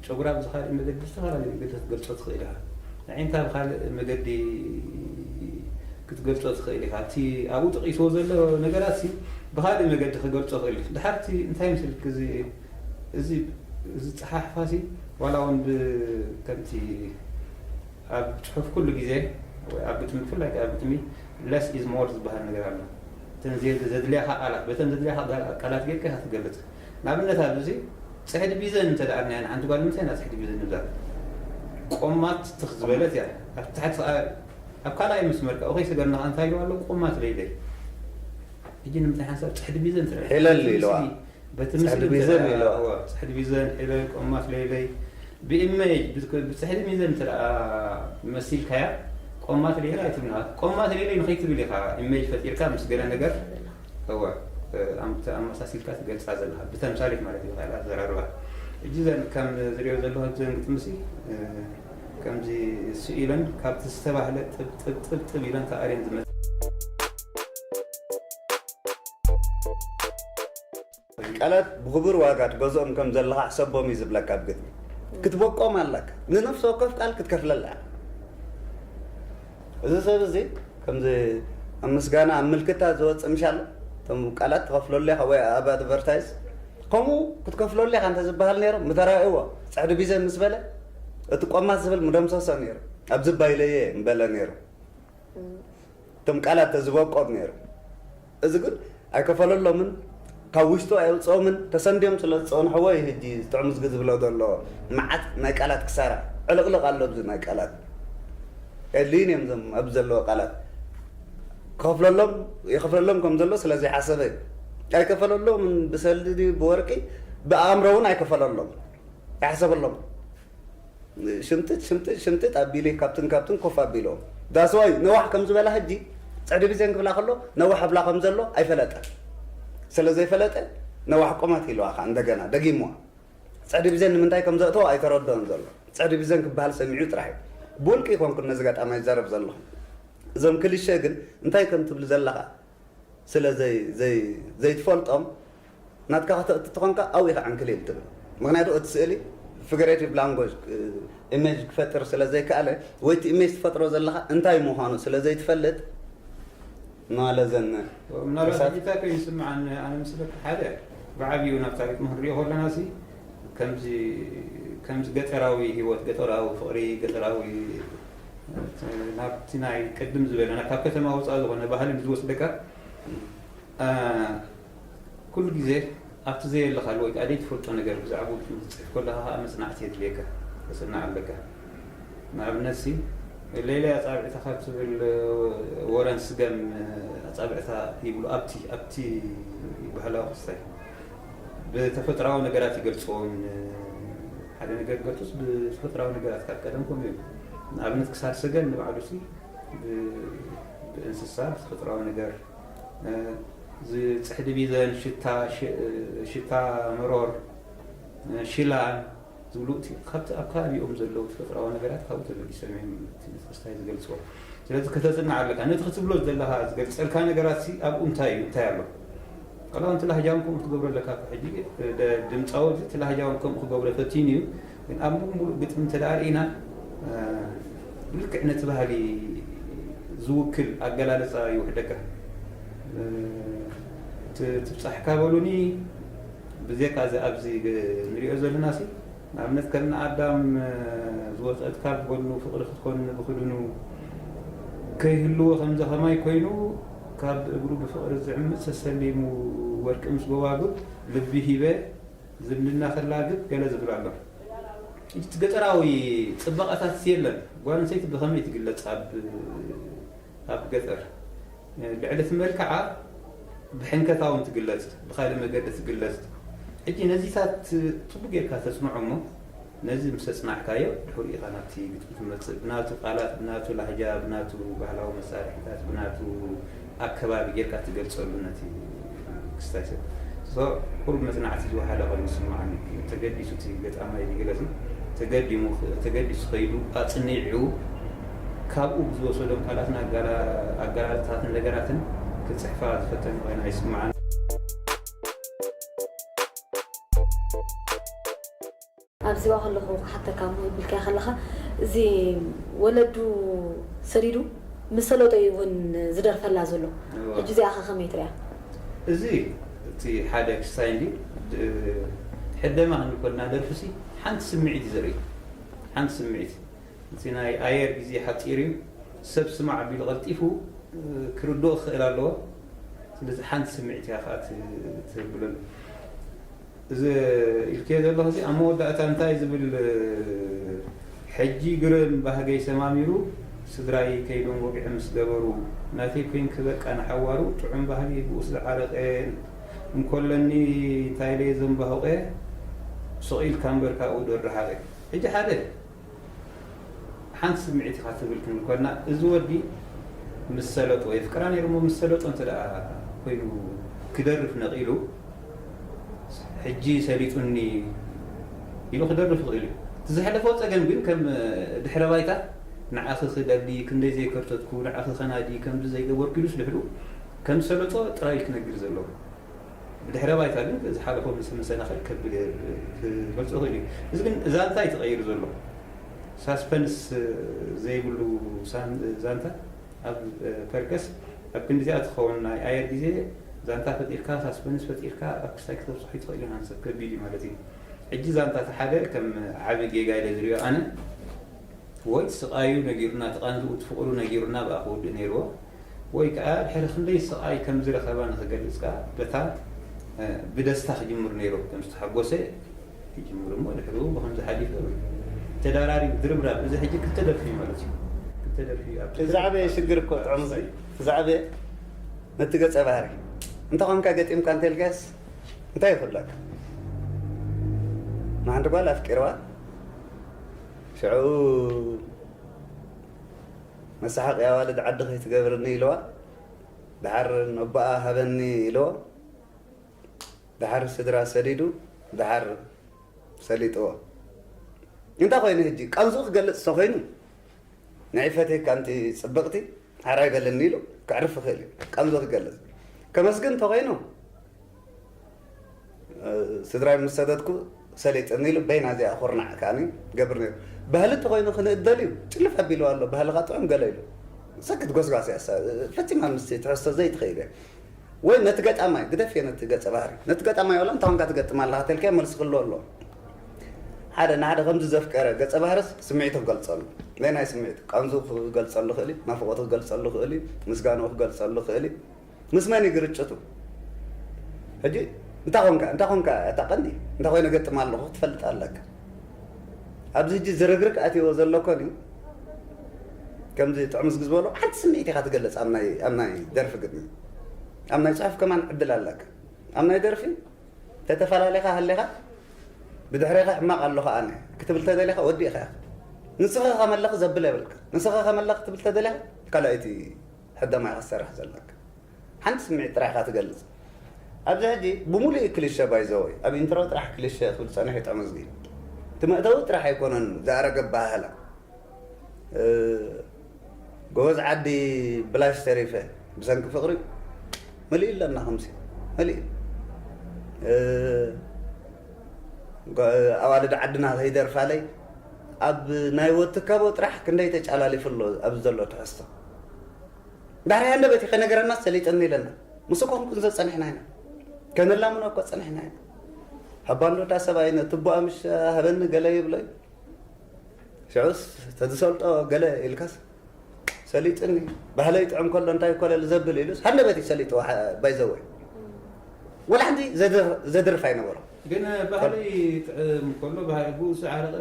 ጨጉራ ብዝኻልእ መገዲ ብዝተፈላለየ መገዲ ክትገልጾ ትኽእል ኢኻ። ኣዒንታ ብኻልእ መገዲ ክትገልጾ ትኽእል ኢኻ። እቲ ኣብኡ ጠቒስዎ ዘሎ ነገራት ሲ ብኻልእ መገዲ ክገልጾ ይኽእል እዩ። ድሓር እቲ እንታይ ምስልክ እዚ እዚ እዚ ጸሓሕፋ ሲ ዋላ እውን ከምቲ ኣብ ጽሑፍ ኩሉ ግዜ ወይ ኣብ ግጥሚ ብፍላይ ኣብ ግጥሚ less is more ዝበሃል ነገር ኣሎ። እተን ዘድልያኻ ቃላት በተን ዘድልያኻ ቃላት ጌርካ ኢኻ ትገልጽ። ንኣብነት ኣብዚ ጽሕዲ ቢዘን እንተ ደኣ ኣርናያ ንሓንቲ ጓል ንምንታይ ኢና ጽሕዲ ቢዘን ንብላ? ቆማት ትኽ ዝበለት እያ። ኣብ ታሕቲ ኣብ ካልኣይ መስመር ከኣ ኦኸይ ሰገርና እንታይ ኢሉ ኣሎ? ቆማት ለይለይ። ሕጂ ንምንታይ ሓንሳብ ጽሕዲ ቢዘን ትረአ? ሒለል ኢልዋ። በቲ ጽሕዲ ምስሊ ቢዘን እንተ ደኣ ኢልዋ። እዋ፣ ጽሕዲ ቢዘን ሒለል ቆማት ለይለይ ብኢመጅ ብጽሕዲ ቢዘን እንተ ደኣ መሲልካያ ቆማት ለይለይ ኣይትብልሃ። ቆማት ለይለይ ንኸይትብል ኢኻ ኢመጅ ፈጢርካ ምስ ገለ ነገር እወ ኣምተ ኣመሳሲልካ ትገልጻ ዘለኻ ብተምሳሌት ማለት እዩ። ካልእ ኣዘራርባ ሕጂ ዘን ከም ዝሪኦ ዘለኹ ዘን ግጥምሲ ከምዚ ስኢለን ካብቲ ዝተባህለ ጥብ ጥብ ጥብ ጥብ ኢለን ተኣርየን ዝመጽ ቃላት ብኽቡር ዋጋ ትገዝኦም ከም ዘለኻ ሕሰቦም እዩ ዝብለካ። ኣብ ግጥሚ ክትበቆም ኣለካ። ንነፍሲ ወከፍ ቃል ክትከፍለላ። እዚ ሰብ እዚ ከምዚ ኣብ ምስጋና ኣብ ምልክታ ዝወፅእ ምሻሎ እቶም ቃላት ትኸፍለሉ ኢኻ ወይ ኣብ ኣድቨርታይዝ ከምኡ ክትከፍለሉ ኢኻ እንተ ዝበሃል ነይሩ ምተራእይዎ። ፅሕዲ ቢዘ ምስ በለ እቲ ቆማት ዝብል ምደምሰሶ ነይሩ። ኣብዚ ባይለየ ምበለ ነይሩ። እቶም ቃላት ተዝበቆም ነይሩ። እዚ ግን ኣይከፈለሎምን፣ ካብ ውሽጡ ኣየውፅኦምን። ተሰንድዮም ስለ ዝፀንሕዎ እዩ ሕጂ ጥዑም ዝግ ዝብሎ ዘሎ። መዓት ናይ ቃላት ክሳራ ዕልቕልቕ ኣሎ። ኣብዚ ናይ ቃላት የድልይን እዮም። እዞም ኣብዚ ዘለዎ ቃላት ክኸፍለሎም ይኸፍለሎም ከም ዘሎ ስለ ዘይሓሰበ እዩ። ኣይከፈለሎምን። ብሰልዲ ድዩ ብወርቂ ብኣእምሮ እውን ኣይከፈለሎም፣ ኣይሓሰበሎም። ሽምጥጥ ሽምጥጥ ሽምጥጥ ኣቢሉ ካብትን ካብትን ኮፍ ኣቢልዎም። ዳስዋይ ነዋሕ ከም ዝበላ ሕጂ ፅሕዲ ቢዘን ክብላ ከሎ ነዋሕ ኣብላ ከም ዘሎ ኣይፈለጠ። ስለ ዘይፈለጠ ነዋሕ ቆማት ኢልዋ ከዓ እንደገና ደጊምዋ። ፅሕዲ ቢዘን ንምንታይ ከም ዘእተዎ ኣይተረድኦን ዘሎ። ፅሕዲ ቢዘን ክበሃል ሰሚዑ ጥራሕ እዩ። ብውልቂ ይኮንኩን ነዚ ጋጣሚ ይዛረብ ዘለኹ። እዞም ክልሸ ግን እንታይ ከም ትብል ዘለኻ ስለ ዘይ ዘይ ዘይትፈልጦም ናትካ ከተእቲ ተኾንካ ኣብኡ ኢኻ ዕንክሊል ትብል። ምክንያቱ እቲ ስእሊ ፊገሬቲቭ ላንጎጅ ኢሜጅ ክፈጥር ስለ ዘይከኣለ ወይ እቲ ኢሜጅ ትፈጥሮ ዘለኻ እንታይ ምዃኑ ስለ ዘይትፈልጥ ማለዘን ምናልባት ሕጂታ ኮይኑ ይስምዓኒ ኣነ ምስለካ ሓደ ብዓብዩ ናብ ታሪክ ክንሪኦ ከለና ሲ ከምዚ ከምዚ ገጠራዊ ህይወት ገጠራዊ ፍቕሪ ገጠራዊ ናብቲ ናይ ቅድም ዝበለና ካብ ከተማ ወፃእ ዝኾነ ባህሊ ዝወስደካ ኩሉ ግዜ ኣብቲ ዘየለኻሉ ወይ ከዓ ዘይትፈልጦ ነገር ብዛዕባኡ ክትፅሕፍ ከለኻ ከዓ መፅናዕቲ የድልየካ። ተፅንዕ ኣለካ። ንኣብነት ሲ ሌላ ኣጻብዕታ ካብ ትብል ወረን ስገም ኣጻብዕታ ይብሉ። ኣብቲ ኣብቲ ባህላዊ ክስታይ ብተፈጥራዊ ነገራት ይገልጽዎም። ሓደ ነገር ገልጹስ ብተፈጥራዊ ነገራት ካብ ቀደም ከምኡ እዩ። ንኣብነት ክሳድ ሰገን ንባዕሉ ሲ ብ- ብእንስሳ ብተፈጥራዊ ነገር እ፣ ዝጽሕዲ ቢዘን ሽታ ሽ- ሽታ መሮር እ፣ ሽላን ዝብሉ እቲ ካብቲ ኣብ ከባቢኦም ዘለዉ ተፈጥራዊ ነገራት ካብኡ ተበጊሶም እዮም እቲ ክስታይ ዝገልጽዎ። ስለዚ ከተጽንዕ ኣለካ። ነቲ ክትብሎ ዘለኻ ዝገልጸልካ ነገራት ሲ ኣብኡ እንታይ እዩ እንታይ ኣሎ? ቀላውንቲ ላህጃውን ከምኡ ክትገብሮ ኣለካ። ሕጂ ድምፃዊ እቲ ላህጃውን ከምኡ ክገብሮ ፈቲኑ እዩ። ግን ኣብ ሙሉእ ግጥሚ እንተ ደኣ ርኢና ብልክዕ ነቲ ባህሊ ዝውክል ኣገላልፃ ይውሕደካ። ትብፃሕካ በሉኒ። ብዜካ እዚ ኣብዚ ንሪኦ ዘለና ሲ ንኣብነት ከም ንኣዳም ዝወፀት ካብ ጎኑ ፍቕሪ ክትኮን ብክድኑ ከይህልዎ ከምዚ ከማይ ኮይኑ ካብ እግሩ ብፍቕሪ ዝዕምፅ ሰሰሊሙ ወርቂ ምስ ጎባጉብ ልቢ ሂበ ዝምድና ከላግብ ገለ ዝብል ኣሎ። እቲ ገጠራዊ ፅባቐታት የለን። ጓል ኣንስተይቲ ብኸመይ ትግለፅ ኣብ ኣብ ገጠር ልዕሊ እቲ መልክዓ ብሕንከታውን ትግለፅ ብካልእ መገዲ ትግለፅ። ሕጂ ነዚታት ፅቡቅ ጌርካ ተፅንዖ እሞ ነዚ ምስ ኣፅናዕካዮ ድሕሪ ኢኻ ናብቲ ግጥሚ ትመፅእ ብናቱ ቃላት ብናቱ ላህጃ ብናቱ ባህላዊ መሳርሒታት ብናቱ ኣከባቢ ጌርካ ትገልጸሉ ነቲ ክስታይ ሰብ ቁሩብ መጽናዕቲ ዝወሓደ ኮይኑ ይስምዓኒ። ተገዲሱ እቲ ገጣማይ ዝገለጽ ተገዲሙ ተገዲሱ ከይዱ ኣጽኒዑ ካብኡ ብዝወሰዶም ቃላትን ኣገላልጻታትን ነገራትን ክጽሕፋ ዝፈተነ ኮይኑ ኣይስምዓኒ። ኣብዚ ዋ ከለኹ ክሓተካ እሞ ይብልካዮ ከለኻ እዚ ወለዱ ሰዲዱ ምስ ሰለጦ እዩ እውን ዝደርፈላ ዘሎ። ሕጂ እዚኣ ኸ ከመይ ትሪኣ? እዚ እቲ ሓደ ክስታይ እንዲ ሕደማ ክንኮልና ደርፍሲ ሓንቲ ስምዒት እዩ ዘርኢ ሓንቲ ስምዒት እቲ ናይ ኣየር ግዜ ሓፂር እዩ ሰብ ስማዕ ኣቢሉ ቀልጢፉ ክርድኦ ክኽእል ኣለዎ ስለዚ ሓንቲ ስምዒት እያ ከዓ ትህብለሉ እዚ ኢልክዮ ዘለኹ እዚ ኣብ መወዳእታ እንታይ ዝብል ሕጂ ግርም ባህገይ ሰማሚሩ ስድራይ ከይዶም ወግዒ ምስ ገበሩ ናተይ ኮይንኪ በቃ ንሓዋሩ ጥዑም ባህሊ ብኡስ ዝዓረቐ እንኮለኒ እንታይ ኢለየ ዘንባሁቐ ሱቕ ኢልካ እምበር ካብኡ ዶ ረሓቐ ሕጂ ሓደ ሓንቲ ስምዒት ኢኻ ትብል ክንብል ኮና እዚ ወዲ ምስ ሰለጦ የፍቅራ ነይሩ እሞ ምስ ሰለጦ እንተ ደኣ ኮይኑ ክደርፍ ነቒሉ ሕጂ ሰሊጡኒ ኢሉ ክደርፍ ይኽእል እዩ። እቲ ዘሕለፎ ጸገም ግን ከም ድሕረ ባይታ ንዓኺ ክደሊ፣ ክንደይ ዘይከርተትኩ፣ ንዓኺ ከናዲ፣ ከምዚ ዘይገበርኩ ኢሉስ ድሕሩ ከም ዝሰለጦ ጥራይ እዩ ክነግር ዘለዎ። ብድሕረ ባይታ ግን ዝሓለፎ ምስ መሰናኽል ከብል ክገልጾ ይኽእል እዩ። እዚ ግን ዛንታ እዩ ተቐይሩ ዘሎ። ሳስፐንስ ዘይብሉ ዛንታ ኣብ ፐርከስ ኣብ ክንዲዚኣ ትኸውን ናይ ኣየር ግዜ ዛንታ ፈጢርካ ሳስፐንስ ፈጢርካ ኣብ ክስታይ ክተብፅሖ ይትኽእል ኢኻ ንሰብ ከቢድ እዩ ማለት እዩ። ሕጂ ዛንታ እቲ ሓደ ከም ዓቢ ጌጋ ኢለ ዝሪኦ ኣነ ወይ ስቓዩ ነጊሩና እቲ ቃንዝኡ እቲ ፍቕሩ ነጊሩና ብኣ ክውድእ ነይርዎ ወይ ከዓ ድሕሪ ክንደይ ስቓይ ከም ዝረኸባ ንኽገልፅ ከዓ በታ ብደስታ ክጅምር ነይሩ ከም ዝተሓጎሰ ይጅምር እሞ ድሕሪኡ ብኸምዚ ሓሊፉ ተዳራሪቡ ድርብራብ እዚ ሕጂ ክልተ ደርፊ እዩ ማለት እዩ ክልተ ደርፊ እዩ ኣብ እቲ ዝዓበየ ሽግር እኮ ጥዑም እዚ እቲ ዝዓበየ ነቲ ገፀ ባህሪ እንተ ኾንካ ገጢምካ እንተልካስ እንታይ ይኽብለካ ንሓንቲ ጓል ኣፍቂርዋ ሽዑ መሳሓቂ ኣዋልድ ዓዲ ከይትገብርኒ ኢልዋ ደሓር ነቦኣ ሃበኒ ኢልዎ ደሓር ስድራ ሰዲዱ ደሓር ሰሊጥዎ እንታይ ኮይኑ ሕጂ ቃንዝኡ ክገልፅ ተኮይኑ ንዒ ፈትየካ ኣንቲ ፅብቕቲ ሓራይ በለኒ ኢሉ ከዕርፍ ይኽእል እዩ ቃንዝኡ ክገልፅ ከመስግን ተኮይኑ ስድራይ ምስ ሰደድኩ ሰሊጥኒ ኢሉ በይና እዚኣ ኩርናዕ ከዓኒ ገብር ነይሩ ባህሊ እንተኮይኑ ክንእደል እዩ ጭልፍ ኣቢልዋ ኣሎ ባህልኻ ጥዑም ገለ ኢሉ ሰክት ጎስጓስ እያ ፈፂማ ምስ ትሕዝቶ ዘይትኽእል እያ ወይ ነቲ ገጣማይ ግደፍዮ ነቲ ገፀ ባህሪ ነቲ ገጣማይ ዋላ እንታይ ኮንካ ትገጥም ኣለኻ ተልካዮ መልሲ ክህልዎ ኣለዎ ሓደ ንሓደ ከምዚ ዘፍቀረ ገፀ ባህርስ ስምዒቱ ክገልፀሉ በየናይ ስምዒቱ ቃንዝኡ ክገልፀሉ ይኽእል እዩ ናፍቖቱ ክገልፀሉ ይኽእል እዩ ምስጋንኡ ክገልፀሉ ይኽእል እዩ ምስ መን እዩ ግርጭቱ ሕጂ እንታይ ኮንካ እንታይ ኮንካ እታ ቀንዲ እንታይ ኮይነ ገጥም ኣለኹ ክትፈልጥ ኣለካ ኣብዚ ሕጂ ዝርግርግ ኣትይዎ ዘሎ ኮን እዩ ከምዚ ጥዑምዝጊ ዝበሎ ሓንቲ ስምዒት ኢኻ ትገልጽ ኣብ ናይ ኣብ ናይ ደርፊ ግጥሚ። ኣብ ናይ ጽሑፍ ከማን ዕድል ኣለካ። ኣብ ናይ ደርፊ ተተፈላለኻ ሃሌኻ ብድሕሬኻ ሕማቕ ኣለኹ ኣነ ክትብል ተደሊኻ ወዲእኻ ኢኻ። ንስኻ ከመለኽ ዘብል የብልካ። ንስኻ ከመለኽ ክትብል ተደሊኻ ካልኣይቲ ሕደማ ኢኻ ትሰርሕ ዘለካ። ሓንቲ ስምዒት ጥራሕ ኢኻ ትገልጽ። ኣብዚ ሕጂ ብምሉእ ክሊሸ ባይዘወይ ኣብ ኢንትሮ ጥራሕ ክሊሸ ክብል ጸኒሑ ጥዑምዝጊ። እቲ መእተዊ ጥራሕ ኣይኮነን ዝኣረገ ኣበሃህላ። ጎበዝ ዓዲ ብላሽ ተሪፈ ብሰንኪ ፍቕሪ መሊኡ ኣለና ከምሲ መሊኡ ኣዋልድ ዓድና ከይደርፋለይ ኣብ ናይ ወትካቦ ጥራሕ ክንደይ ተጫላሊፉ ኣሎ ኣብዚ ዘሎ ትሕዝቶ ዳሕሪ ሃንደበት ከነገረና ሰሊጠኒ ኢለና ምስ ኮንኩን ዘፀንሕና ኢና ከነላምኖ እኮ ፀንሕና ኢና ሓባንዶ ዳ ሰብኣይ ነትቦኣ ምሽ ሃበኒ ገለ ይብሎ እዩ ሽዑስ ተዝሰልጦ ገለ ኢልካስ ሰሊጥኒ ባህለይ ጥዑም ከሎ እንታይ ይኮለል ዘብል ኢሉስ ሃንደበት እዩ ሰሊጥዎ ባይዘወ ወላ ሓንቲ ዘድርፍ ኣይነበሮ ግን ባህሊ ጥዕም ከሎ ብኡ ዝዓረቐ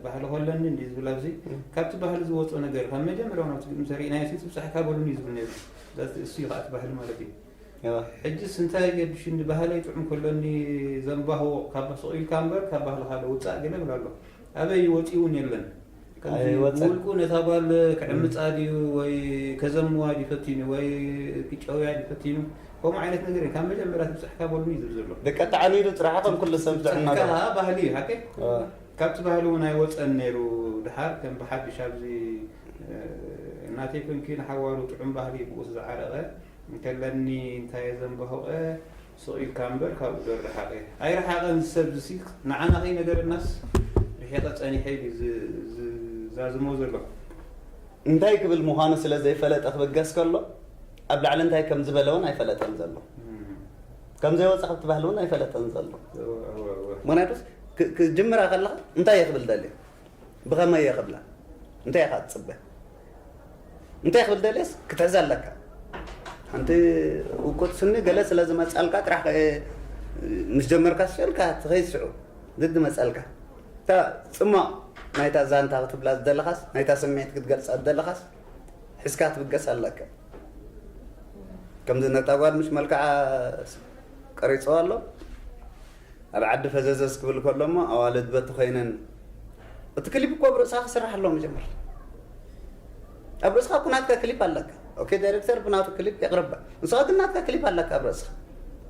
ባህሊ ከለኒ እንዲ ዝብል ኣብዚ ካብቲ ባህሊ ዝወፅኦ ነገር ካብ መጀመርያ ናብቲ ግጥሚ ሰሪእናዮ ሲ ትብፃሕካ በሉኒ እዩ ዝብል ነይሩ እሱ እዩ ከዓ እቲ ባህሊ ማለት እዩ ሕጅስ እንታይ ገድሽኒ ባህለይ ጥዑም ከሎኒ ዘንባህዎ ካብ ስቕ ኢልካ እምበር ካብ ባህልኻ ዶ ውፃእ ገለ ይብል ኣሎ ኣበይ ወፂኡ እውን የለን ከምዚ ኣይወፀን። ውልቁ ነታ ጓል ክዕምፃ ድዩ ወይ ከዘምዋ ድዩ ፈቲኑ ወይ ክጨውያ ድዩ ፈቲኑ ከምኡ ዓይነት ነገር እዩ ካብ መጀመርያ ትብፅሕካ በሉኒ እዩ ዝብል ዘሎ ደቀጣዕኒ ኢሉ ጥራሕ ከም ኩሉ ሰብ ጥዕና ትብፅሕካ ዘለዎ። ባህሊ እዩ ሓቀይ እ። ካብቲ ባህሊ እውን ኣይወፀን ነይሩ ድሓር ከም ብሓድሽ ኣብዚ እ፣ እናተይ ኮንኪ ንሓዋሩ ጥዑም ባህሊ ብኡስ ዝዓረቐ እንከለኒ እንታይ ዘንበሆቐ ስቕ ኢልካ እምበር ካብኡ ዶ ረሓቐ ኣይረሓቐን ዝሰብ ዝሲ ንዓና ከይነገረናስ ርሒቐ ጸኒሐ ኢሉ ዝ- ዝ- ዛዝሞ ዘሎ እንታይ ክብል ምዃኑ ስለ ዘይፈለጠ ክብገስ ከሎ ኣብ ላዕሊ እንታይ ከም ዝበለ እውን ኣይፈለጠን ዘሎ ከም ዘይወፀ ክብቲ ባህሊ እውን ኣይፈለጠን ዘሎ እወ፣ እወ፣ እወ። ምክንያቱስ ክ- ክጅምራ ከለኻ እንታይ እየ ክብል ደልየ ብኸመይ እየ ክብላ እንታይ ኢኻ ትፅበ እንታይ ክብል ደልየስ ክትሕዝ ኣለካ ሓንቲ ውቁጥ ስኒ ገለ ስለ ዝመፃልካ ጥራሕ ምስ ጀመርካ ስልካ ትኸይድ ስዑ ግዲ መፀልካ እታ ፅማቕ ናይታ ዛንታ ክትብላ ዝደለኻስ ናይታ ስምዒት ክትገልፃ ዝደለኻስ ሒዝካ ትብገስ ኣለካ ከምዚ ነታ ጓል ምሽ መልክዓ ቀሪፅዋ ኣሎ ኣብ ዓዲ ፈዘዘዝ ክብል ከሎ እሞ ኣዋልድ በቲ ኮይነን እቲ ክሊፕ እኮ ኣብ ርእስኻ ክስራሕ ኣለዎ መጀመርታ ኣብ ርእስኻ እኮ ናትካ ክሊፕ ኣለካ ኦኬ ዳይሬክተር ብናቱ ክሊፕ የቕርባ ንስኻ ግን ናትካ ክሊፕ ኣለካ ኣብ ርእስኻ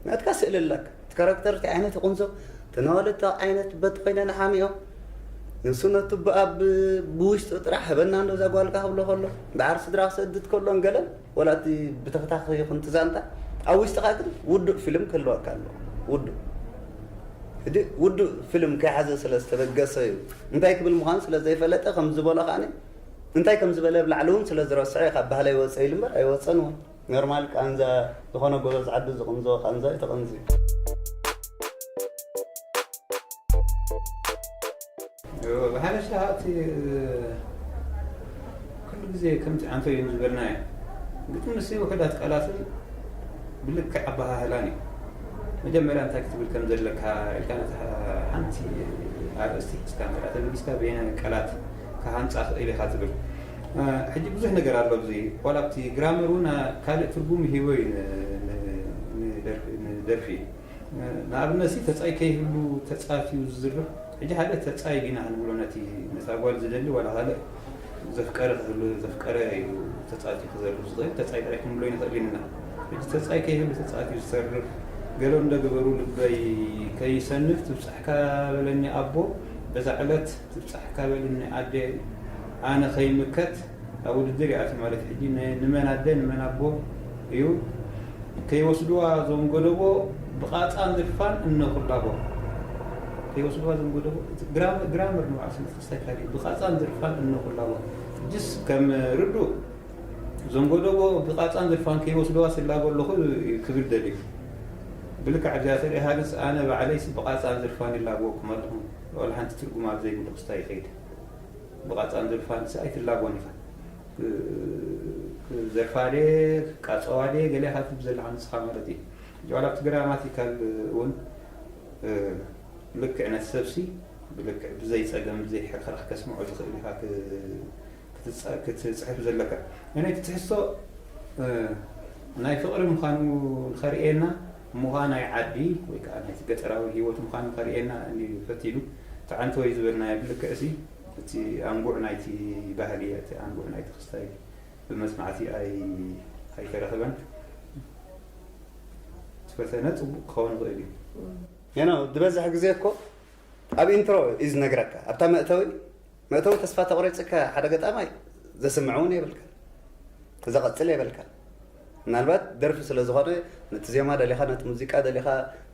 ናትካ ስእሊ ኣለካ እቲ ካራክተር እንታይ ዓይነት ይቑንዞ ተናዋልታ ዓይነት በቲ ኮይነ ንሓሚኦ ንሱ ነቱ ብኣብ ብውሽጡ ጥራሕ ህበና እንዶ እዛ ጓልካ ክብሎ ከሎ ዳዓር ስድራ ክሰድድ ከሎ ገለን ወላ እቲ ብተኸታኺ ይኹን እቲ ዛንታ ኣብ ውሽጥኻ ግን ውዱእ ፊልም ክህልወካ ኣለዎ ውዱእ ሕጂ ውዱእ ፊልም ከይሓዘ ስለ ዝተበገሰ እዩ እንታይ ክብል ምዃኑ ስለ ዘይፈለጠ ከም ዝበሎ ከዓኒ እንታይ ከም ዝበለ ብላዕሊ እውን ስለ ዝረስዖ እዩ ካብ ባህሊ ኣይወፀ ኢሉ እምበር ኣይወፀን እውን ኖርማል ቃንዛ ዝኾነ ጎበዝ ዓዲ ዝቕንዞ ቃንዛ እዩ ተቐንዝዩ ብሓፈሻ እቲ ኩሉ ግዜ ከምቲ ኣንቶኒ ዝበልናዮ ግጥምሲ ውሑዳት ቃላትን ብልክዕ ኣበሃህላን እዩ መጀመርያ እንታይ ክትብል ከም ዘለካ ኢልካ ነታ ሓንቲ ኣርእስቲ ሒዝካ እንተ ተበጊስካ በየናይ ቃላት ክሃንፃ ክእል ኢኻ ትብል ሕጂ ብዙሕ ነገር ኣሎ ኣብዚ ዋላ ኣብቲ ግራመር እውን ካልእ ትርጉም ይህቦ እዩ ንደርፊ ንኣብነት ሲ ተጻይ ከይህሉ ተጻት እዩ ዝዝርፍ ሕጂ ሓደ ተጻይ ዲና ክንብሎ ነቲ ነታ ጓል ዝደሊ ዋላ ካልእ ዘፍቀረ ክህሉ ዘፍቀረ እዩ ተጻት እዩ ክዘርፍ ዝኽእል ተጻይ ጥራይ ክንብሎ ይንኽእል ኢና ሕጂ ተጻይ ከይህሉ ተጻት እዩ ዝሰርፍ ገለ እንደ ግበሩ ልበይ ከይሰንፍ ትብጻሕካ በለኒ ኣቦ በዛ ዕለት ትብጻሕካ በልኒ ኣደ ኣነ ከይምከት ኣብ ውድድር ይኣቲ ማለት ሕጂ ንመን ኣደ ንመን ኣቦ እዩ ከይወስድዋ ዞም ጎደቦ ብቃፃን ዝርፋን እነኩላቦ ከይወስድዋ ዞም ጎደቦ ግራመር ንባዕሉ ስንፍስታይ ካሊ ብቃፃን ዝርፋን እነኩላቦ ጅስ ከም ርዱእ ዞም ጎደቦ ብቃፃን ዝርፋን ከይወስድዋ ስላቦ ኣለኹ ክብል ደልዩ ብልክዕ ኣብዚኣ ተሪኢኻ ግስ ኣነ ባዕለይስ ብቃፃን ዝርፋን ይላበወኩም ኣለኹ ዋላ ሓንቲ ትርጉም ኣብ ዘይብሉ ክስታይ ይኸይድ ብቓፃን ዝርፋን ንሳ ኣይትላቦን ኢኻ። ክዘርፋ ድየ ክቃፀዋ ድየ ገለ ኢኻ ትብል ዘለኻ ንስኻ ማለት እዩ። ሕጂ ዋላ ኣብቲ ግራማቲካል እውን ልክዕ ነቲ ሰብሲ ብልክዕ ብዘይ ፀገም ብዘይ ሕርሕራኽ ከስምዖ ዝኽእል ኢኻ ክትጽሕፍ ዘለካ። ናይ ትሕዝቶ ናይ ፍቕሪ ምዃኑ ንኸርእየና፣ እሞ ኸኣ ናይ ዓዲ ወይ ከዓ ናይቲ ገጠራዊ ህይወት ምዃኑ ንኸርእየና እንድዩ ፈቲኑ። እቲ ዓንተወይ ዝበልናዮ ብልክዕሲ እቲ ኣንጉዕ ናይቲ ባህሊ፣ እቲ ኣንጉዕ ናይቲ ክስታይ ብመጽናዕቲ ኣይተረኽበን። እቲ ፈተነ ጽቡቕ ክኸውን ይኽእል እዩ። ዝበዝሕ ግዜ እኮ ኣብ ኢንትሮ እዩ ዝነግረካ። ኣብታ መእተዊ መእተዊ ተስፋ ተቑሪጽካ ሓደ ገጣማይ ዘስምዕ እውን የብልካ፣ ዘቐጽል የብልካ። ምናልባት ደርፊ ስለ ዝኾነ ነቲ ዜማ ደሊኻ፣ ነቲ ሙዚቃ ደሊኻ፣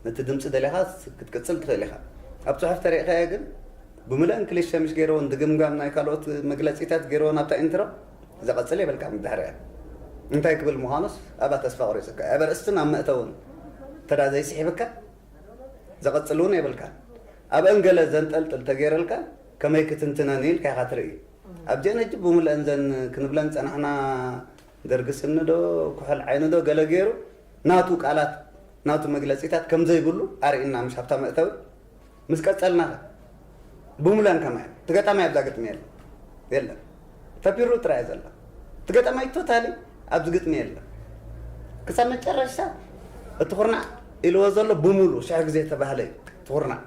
ነቲ ድምጺ ደሊኻ ክትቅጽል ትኽእል ኢኻ። ኣብ ጽሑፍ ተሪእካዮ ግን ብምልእን ክሊሸ ምሽ ገይርዎ፣ ድግምጋም ናይ ካልኦት መግለጺታት ገይርዎ ናብታ ኢንትሮ ዘቐጽል የብልካ። ብድሕሪያ እንታይ ክብል ምዃኑስ ኣብኣ ተስፋ ቆሪጽካ፣ ኣብ ኣርእስትን ኣብ መእተውን ተዳ ዘይስሒብካ ዘቐጽል እውን የብልካ። ኣብአን ገለ ዘንጠልጥል ተገይረልካ ከመይ ክትንትነን ኢልካ ኢኻ ትርኢ። ኣብዚአን ሕጂ ብምልአን ዘን ክንብለን ጸናሕና፣ ደርጊ ስኒ ዶ ክሑል ዓይኒ ዶ ገለ ገይሩ ናቱ ቃላት ናቱ መግለጺታት ከም ዘይብሉ ኣርእና። ምሽ ኣብታ መእተዊ ምስ ቀጸልናኸ ብምልአን ከማይ እቲ ገጣማይ ኣብዛ ግጥሚ የለን። የለን። ተፒሩ ጥራይ ዘሎ እቲ ገጣማይ ቶታሊ ኣብዚ ግጥሚ የለን። ክሳብ መጨረሻ እቲ ኩርናዕ ኢልዎ ዘሎ ብሙሉ ሽሕ ግዜ ተባህለ እዩ። እቲ ኩርናዕ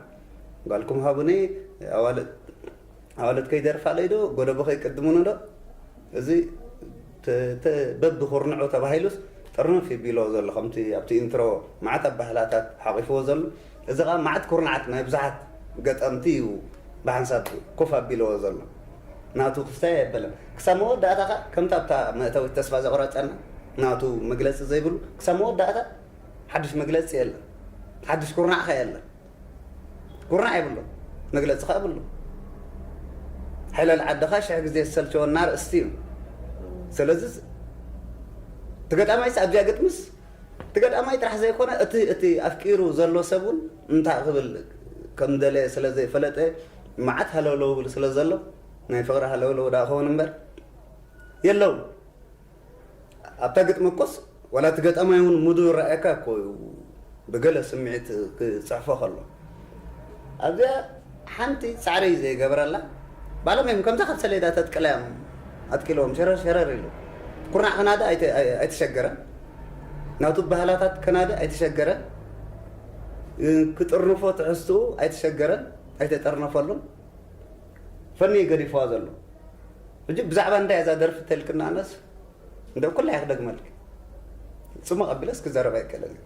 ጓልኩም ሃቡኒ፣ ኣዋልድ ኣዋልድ ከይደርፋለይ ዶ፣ ጎደቦ ከይቅድሙኒ ዶ፣ እዚ ተ- ተ- በብኩርንዑ ተባሂሉስ ጥርንፍ ይቢሎ ዘሎ። ከምቲ ኣብቲ ኢንትሮ መዓት ኣባህላታት ሓቂፍዎ ዘሎ፣ እዚ ኸኣ መዓት ኩርናዓት ናይ ብዙሓት ገጠምቲ እዩ ብሓንሳብ ኮፍ ኣቢልዎ ዘሎ። ናቱ ክስታይ ኣይበለን። ክሳብ መወዳእታ ኸኣ ከምቲ ኣብታ መእተዊት ተስፋ ዘቑረጸና ናቱ መግለጺ ዘይብሉ፣ ክሳብ መወዳእታ ሓድሽ መግለጺ የለን። ሓድሽ ኩርናዕ ኸኣ የለን። ኩርናዕ የብሉ፣ መግለጺ ኸኣ የብሉ። ሓይለል ዓድኻ ሽሕ ግዜ ዝሰልቸወና ኣርእስቲ እዩ። ስለዚ እቲ ገጣማይስ ኣብዚኣ ግጥምስ እቲ ገጣማይ ጥራሕ ዘይኮነ እቲ እቲ ኣፍቂሩ ዘሎ ሰብ እውን እንታይ ክብል ከም ደለየ ስለ ዘይፈለጠ መዓት ሃለውለው ይብል ስለ ዘሎ ናይ ፍቕሪ ሃለውለው ደኣ ክኸውን እምበር የለውን። ኣብታ ግጥሚ እኮስ ዋላ እቲ ገጣማይ እውን ሙዱ ይረኣየካ እኮ እዩ ብገለ ስምዒት ክጽሕፎ ከሎ። ኣብዚኣ ሓንቲ ጻዕሪ ዘይገበረላ ባሎም እዮም ከምዛ ካብ ሰሌዳ ተጥቅላ እዮም ኣጥቂልዎም ሸረር ሸረር ኢሉ። ኩርናዕ ክናደ ኣይተ- ኣይ- ኣይተሸገረን። ናቱ ባህላታት ክናደ ኣይተሸገረን። ክጥርንፎ ትሕዝትኡ ኣይተሸገረን። ኣይተጠርነፈሉን። ፈኒ ገዲፍዋ ዘሎ። ሕጂ ብዛዕባ እንታይ እዛ ደርፊ ተልክና ኣነስ እንደ ኩላ እየ ክደግመልክ። ጽሙቕ ኣቢለስ ክዛረብ ኣይክእልን እየ።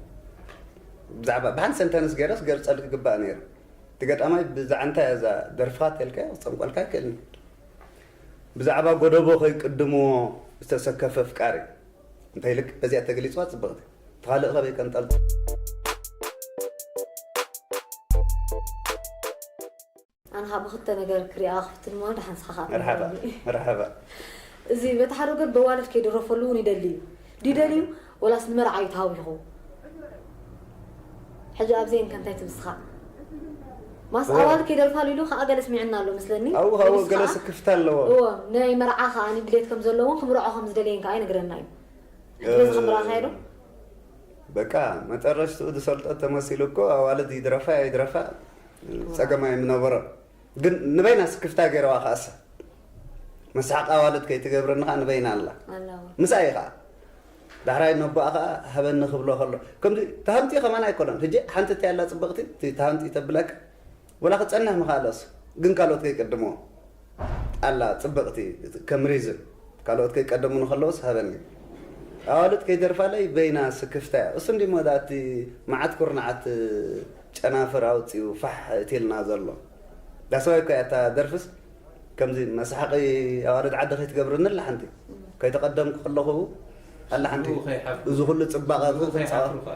ብዛዕባ ብሓንቲ ሰንተንስ ገይረስ ገርጸልክ ግባእ ነይሩ። እቲ ገጣማይ ብዛዕባ እንታይ እያ እዛ ደርፍኻ ተልካ ክጸምቆልካ ኣይክእልን። ብዛዕባ ጎደቦ ከይቅድምዎ ዝተሰከፈ ኣፍቃሪ እንታይ ኢልክ በዚኣ ተገሊጽዋ ጽብቕቲ። እቲ ካልእ ከበይ ከንጠልጥል። ኣነ ካብ ብክልተ ነገር ክሪኣ ክፍትን እሞ ደሓን ንስኻ ከዓ መርሓባ ትምህረኒ። መርሓባ እዚ በቲ ሓደ ወገን በዋልድ ከይድረፈሉ እውን ይደሊ እዩ ድዩ ደልዩ ወላስ ንመርዓ እዩ ተሃዊኹ? ሕጂ ኣብዘን ከ እንታይ ትብል ንስኻ? ማስ እወ። ኣዋልድ ከይደርፋሉ ኢሉ ከዓ ገለ ስሚዕና ኣሎ መስለኒ። ኣብኡ ካብኡ ገሊሱ ገለ ከዓ ስክፍታ ኣለዎ። እወ ናይ መርዓ ከዓ ድሌት ከም ዘለዎን ክምርዖ ከም ዝደለየን ከዓ ይነግረና እዩ። ሕጂ በዚ ከም ረኣኻዮ ዶ? በቃ መጠረሽትኡ ዝሰልጦ ተመሲሉ እኮ ኣዋልድ ይድረፋ ኣይድረፋ ጸገም ኣይምነበሮን። ግን ንበይና ስክፍታ ገይረዋ ከኣሳ መስሓቕ ኣዋልድ ከይትገብረኒ ከዓ ንበይና ኣላ ኣለዎ። ምስኣ እዩ ከዓ ዳሕራይ ነቦኣ ከዓ ሃበኒ ክብሎ ከሎ ከምዚ ተሃምጢ ከማን ኣይኮነን። ሕጂ ሓንቲ እትይ ኣላ ፅብቕቲ እቲ ተሃምጢ ተብለካ ወላ ክፀንሕ ምኽኣለስ ግን ካልኦት ከይቅድሞ ኣላ ፅብቕቲ ከም ሪዝን ካልኦት ከይቀደሙኒ ከለውስ ሃበኒ ኣዋልድ ከይደርፋለይ በይና ስክፍታ እያ። እሱ እንዲ ሞዳ እቲ መዓት ኩርናዓት ጨናፍር ኣውፅኡ ፋሕ እትልና ዘሎ ዳስዋይ እኮ እያ እታ ደርፍስ ከምዚ መስሓቂ ኣዋልድ ዓዲ ከይትገብርኒ ኣላ ሓንቲ ከይተቐደምኩ ከለኹ ኣላ ሓንቲ እዚ ኩሉ ፅባቐ ክፀባ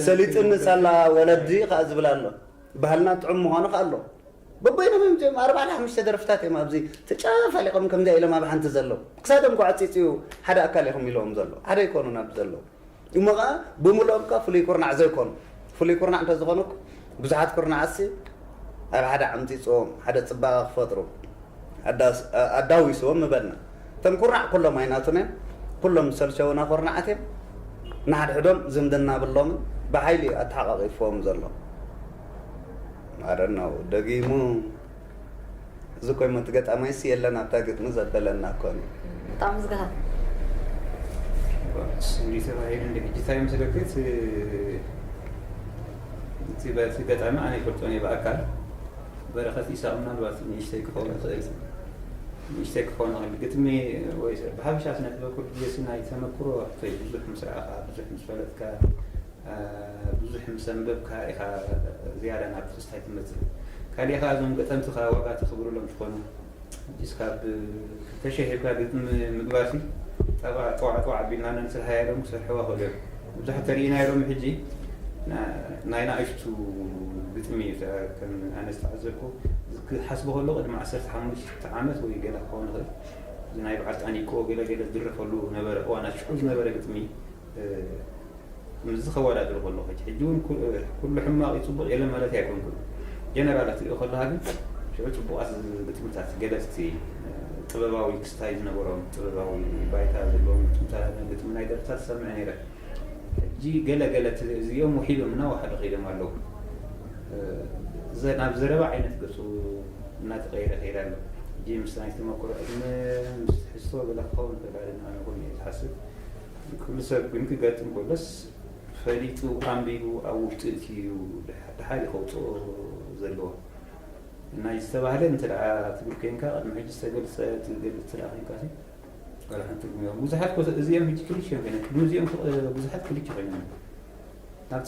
ሰሊጥኒ ሳላ ወለዲ ከዓ ዝብል ኣሎ ባህልና ጥዑም ምዃኑ ከዓ ኣሎ በበይኖም እዮም እዚኦም ኣርባዕተ ሓሙሽተ ደርፍታት እዮም ኣብዚ ተጨፋሊቖም ከምዚኣ ኢሎም ኣብ ሓንቲ ዘለዉ ክሳዶም ከዓ ፂፅዩ ሓደ ኣካል ኢኹም ኢለዎም ዘሎ ሓደ ኣይኮኑን ኣብዚ ዘለዉ እሞ ከዓ ብምልኦም ከዓ ፍሉይ ኩርናዕ ዘይኮኑ ፍሉይ ኩርናዕ እንተዝኾኑ ብዙሓት ኩርናዓትሲ ኣብ ሓደ ዓምፂፅዎም ሓደ ፅባቐ ክፈጥሩ ኣዳዊስዎም ምበልና እቶም ኩርናዕ ኩሎም ኣይናቱን እዮም ኩሎም ዝሰልሸውና ኩርናዓት እዮም ንሓድሕዶም ዝምድና ብሎምን ብሓይሊ እዩ ኣተሓቃቂፍዎም ዘሎ ኣረናው ደጊሙ እዚ ኮይሞ እቲ ገጣማይሲ የለን ኣብታ ግጥሚ ዘበለና እኮ እዩ። ብጣዕሚ ዝገሃ እንዲህ ተባሂሉ እንደ ሕጂ እንታይ መስለክት እቲ ገጣሚ ኣነ ይፈልጦ እየ ብኣካል በረኸት ኢሳቅ ምናልባት ንእሽተይ ክኸውን ይኽእል ንእሽተይ ክኸውን ይኽእል ግጥሚ ወይ ብሓፈሻ ስነ ጥበብ ኩሉ ግዜ ናይ ተመክሮ ብዙሕ ምስ ረኣኻ ብዙሕ ምስ ፈለጥካ ብዙሕ ምስ ኣንበብካ ኢኻ ዝያዳ ናብ ትሕዝታይ ትመፅእ። ካሊእ ከዓ እዞም ገጠምትኻ ዋጋ ተኽብርሎም ትኾኑ። ሕጂስ ካብ ክልተ ሽሕ ሂብካ ግጥሚ ምግባርሲ ጠባ ጠዋዕ ጠዋዕ ኣቢልና ነንስርሃያ ኢሎም ክሰርሕዋ ክእሉ እዮም። ብዙሕ ተሪኢና ኢሎም ሕጂ ናይ ናእሽቱ ግጥሚ እዩ ከም ኣነ ዝተዓዘብኩ ክሓስቦ ከሎ ቅድሚ ዓሰርተ ሓሙሽተ ዓመት ወይ ገለ ክኸውን ይኽእል እዚ ናይ በዓል ጣኒቆ ገለ ገለ ዝድረፈሉ ነበረ እዋናት ሽዑ ዝነበረ ግጥሚ ምስ ከወዳድር ከሎ ሕጂ ሕጂ እውን ኩሉ ሕማቕ እዩ ፅቡቕ የለን ማለት ኣይኮንኩን ጀነራል ክትሪኦ ከለካ ግን ሽዑ ፅቡቓት ግጥምታት ገለፅቲ ጥበባዊ ክስታይ ዝነበሮም ጥበባዊ ባይታ ዘለዎም ግጥምታት ግጥሚ ናይ ደርፍታት ዝሰምዕ ነይረ ሕጂ ገለ ገለ እዚኦም ውሒዶም እናወሓዱ ከይዶም ኣለዉ ናብ ዘረባ ዓይነት ገፁ እናተቀየረ ከይዳ ኣሎ ሕጂ ምስ ናይ ተመክሮ ዕድመ ምስ ትሕዝቶ ገለ ክኸውን ይኽእል ኣነ እውን እየ ዝሓስብ ኩሉ ሰብ ግን ክገጥም ከሎስ ፈሊጡ ኣንቢቡ ኣብ ውሽጡ እትዩ ደሓር ከውፅኦ ዘለዎ ናይ ዝተባህለ እንተ ትብል ኮይንካ ቅድሚ ሕጂ ዝተገልፀ ትገልፅ ትዳ ኮይንካ ዋላ ሓንቲ ትርጉም የብሉን ብዙሓት ኮ እዚኦም ሕጂ ክልሽ እዮም ኮይነ ቅድሚ እዚኦም ብዙሓት ክልሽ ኮይኖም ናብ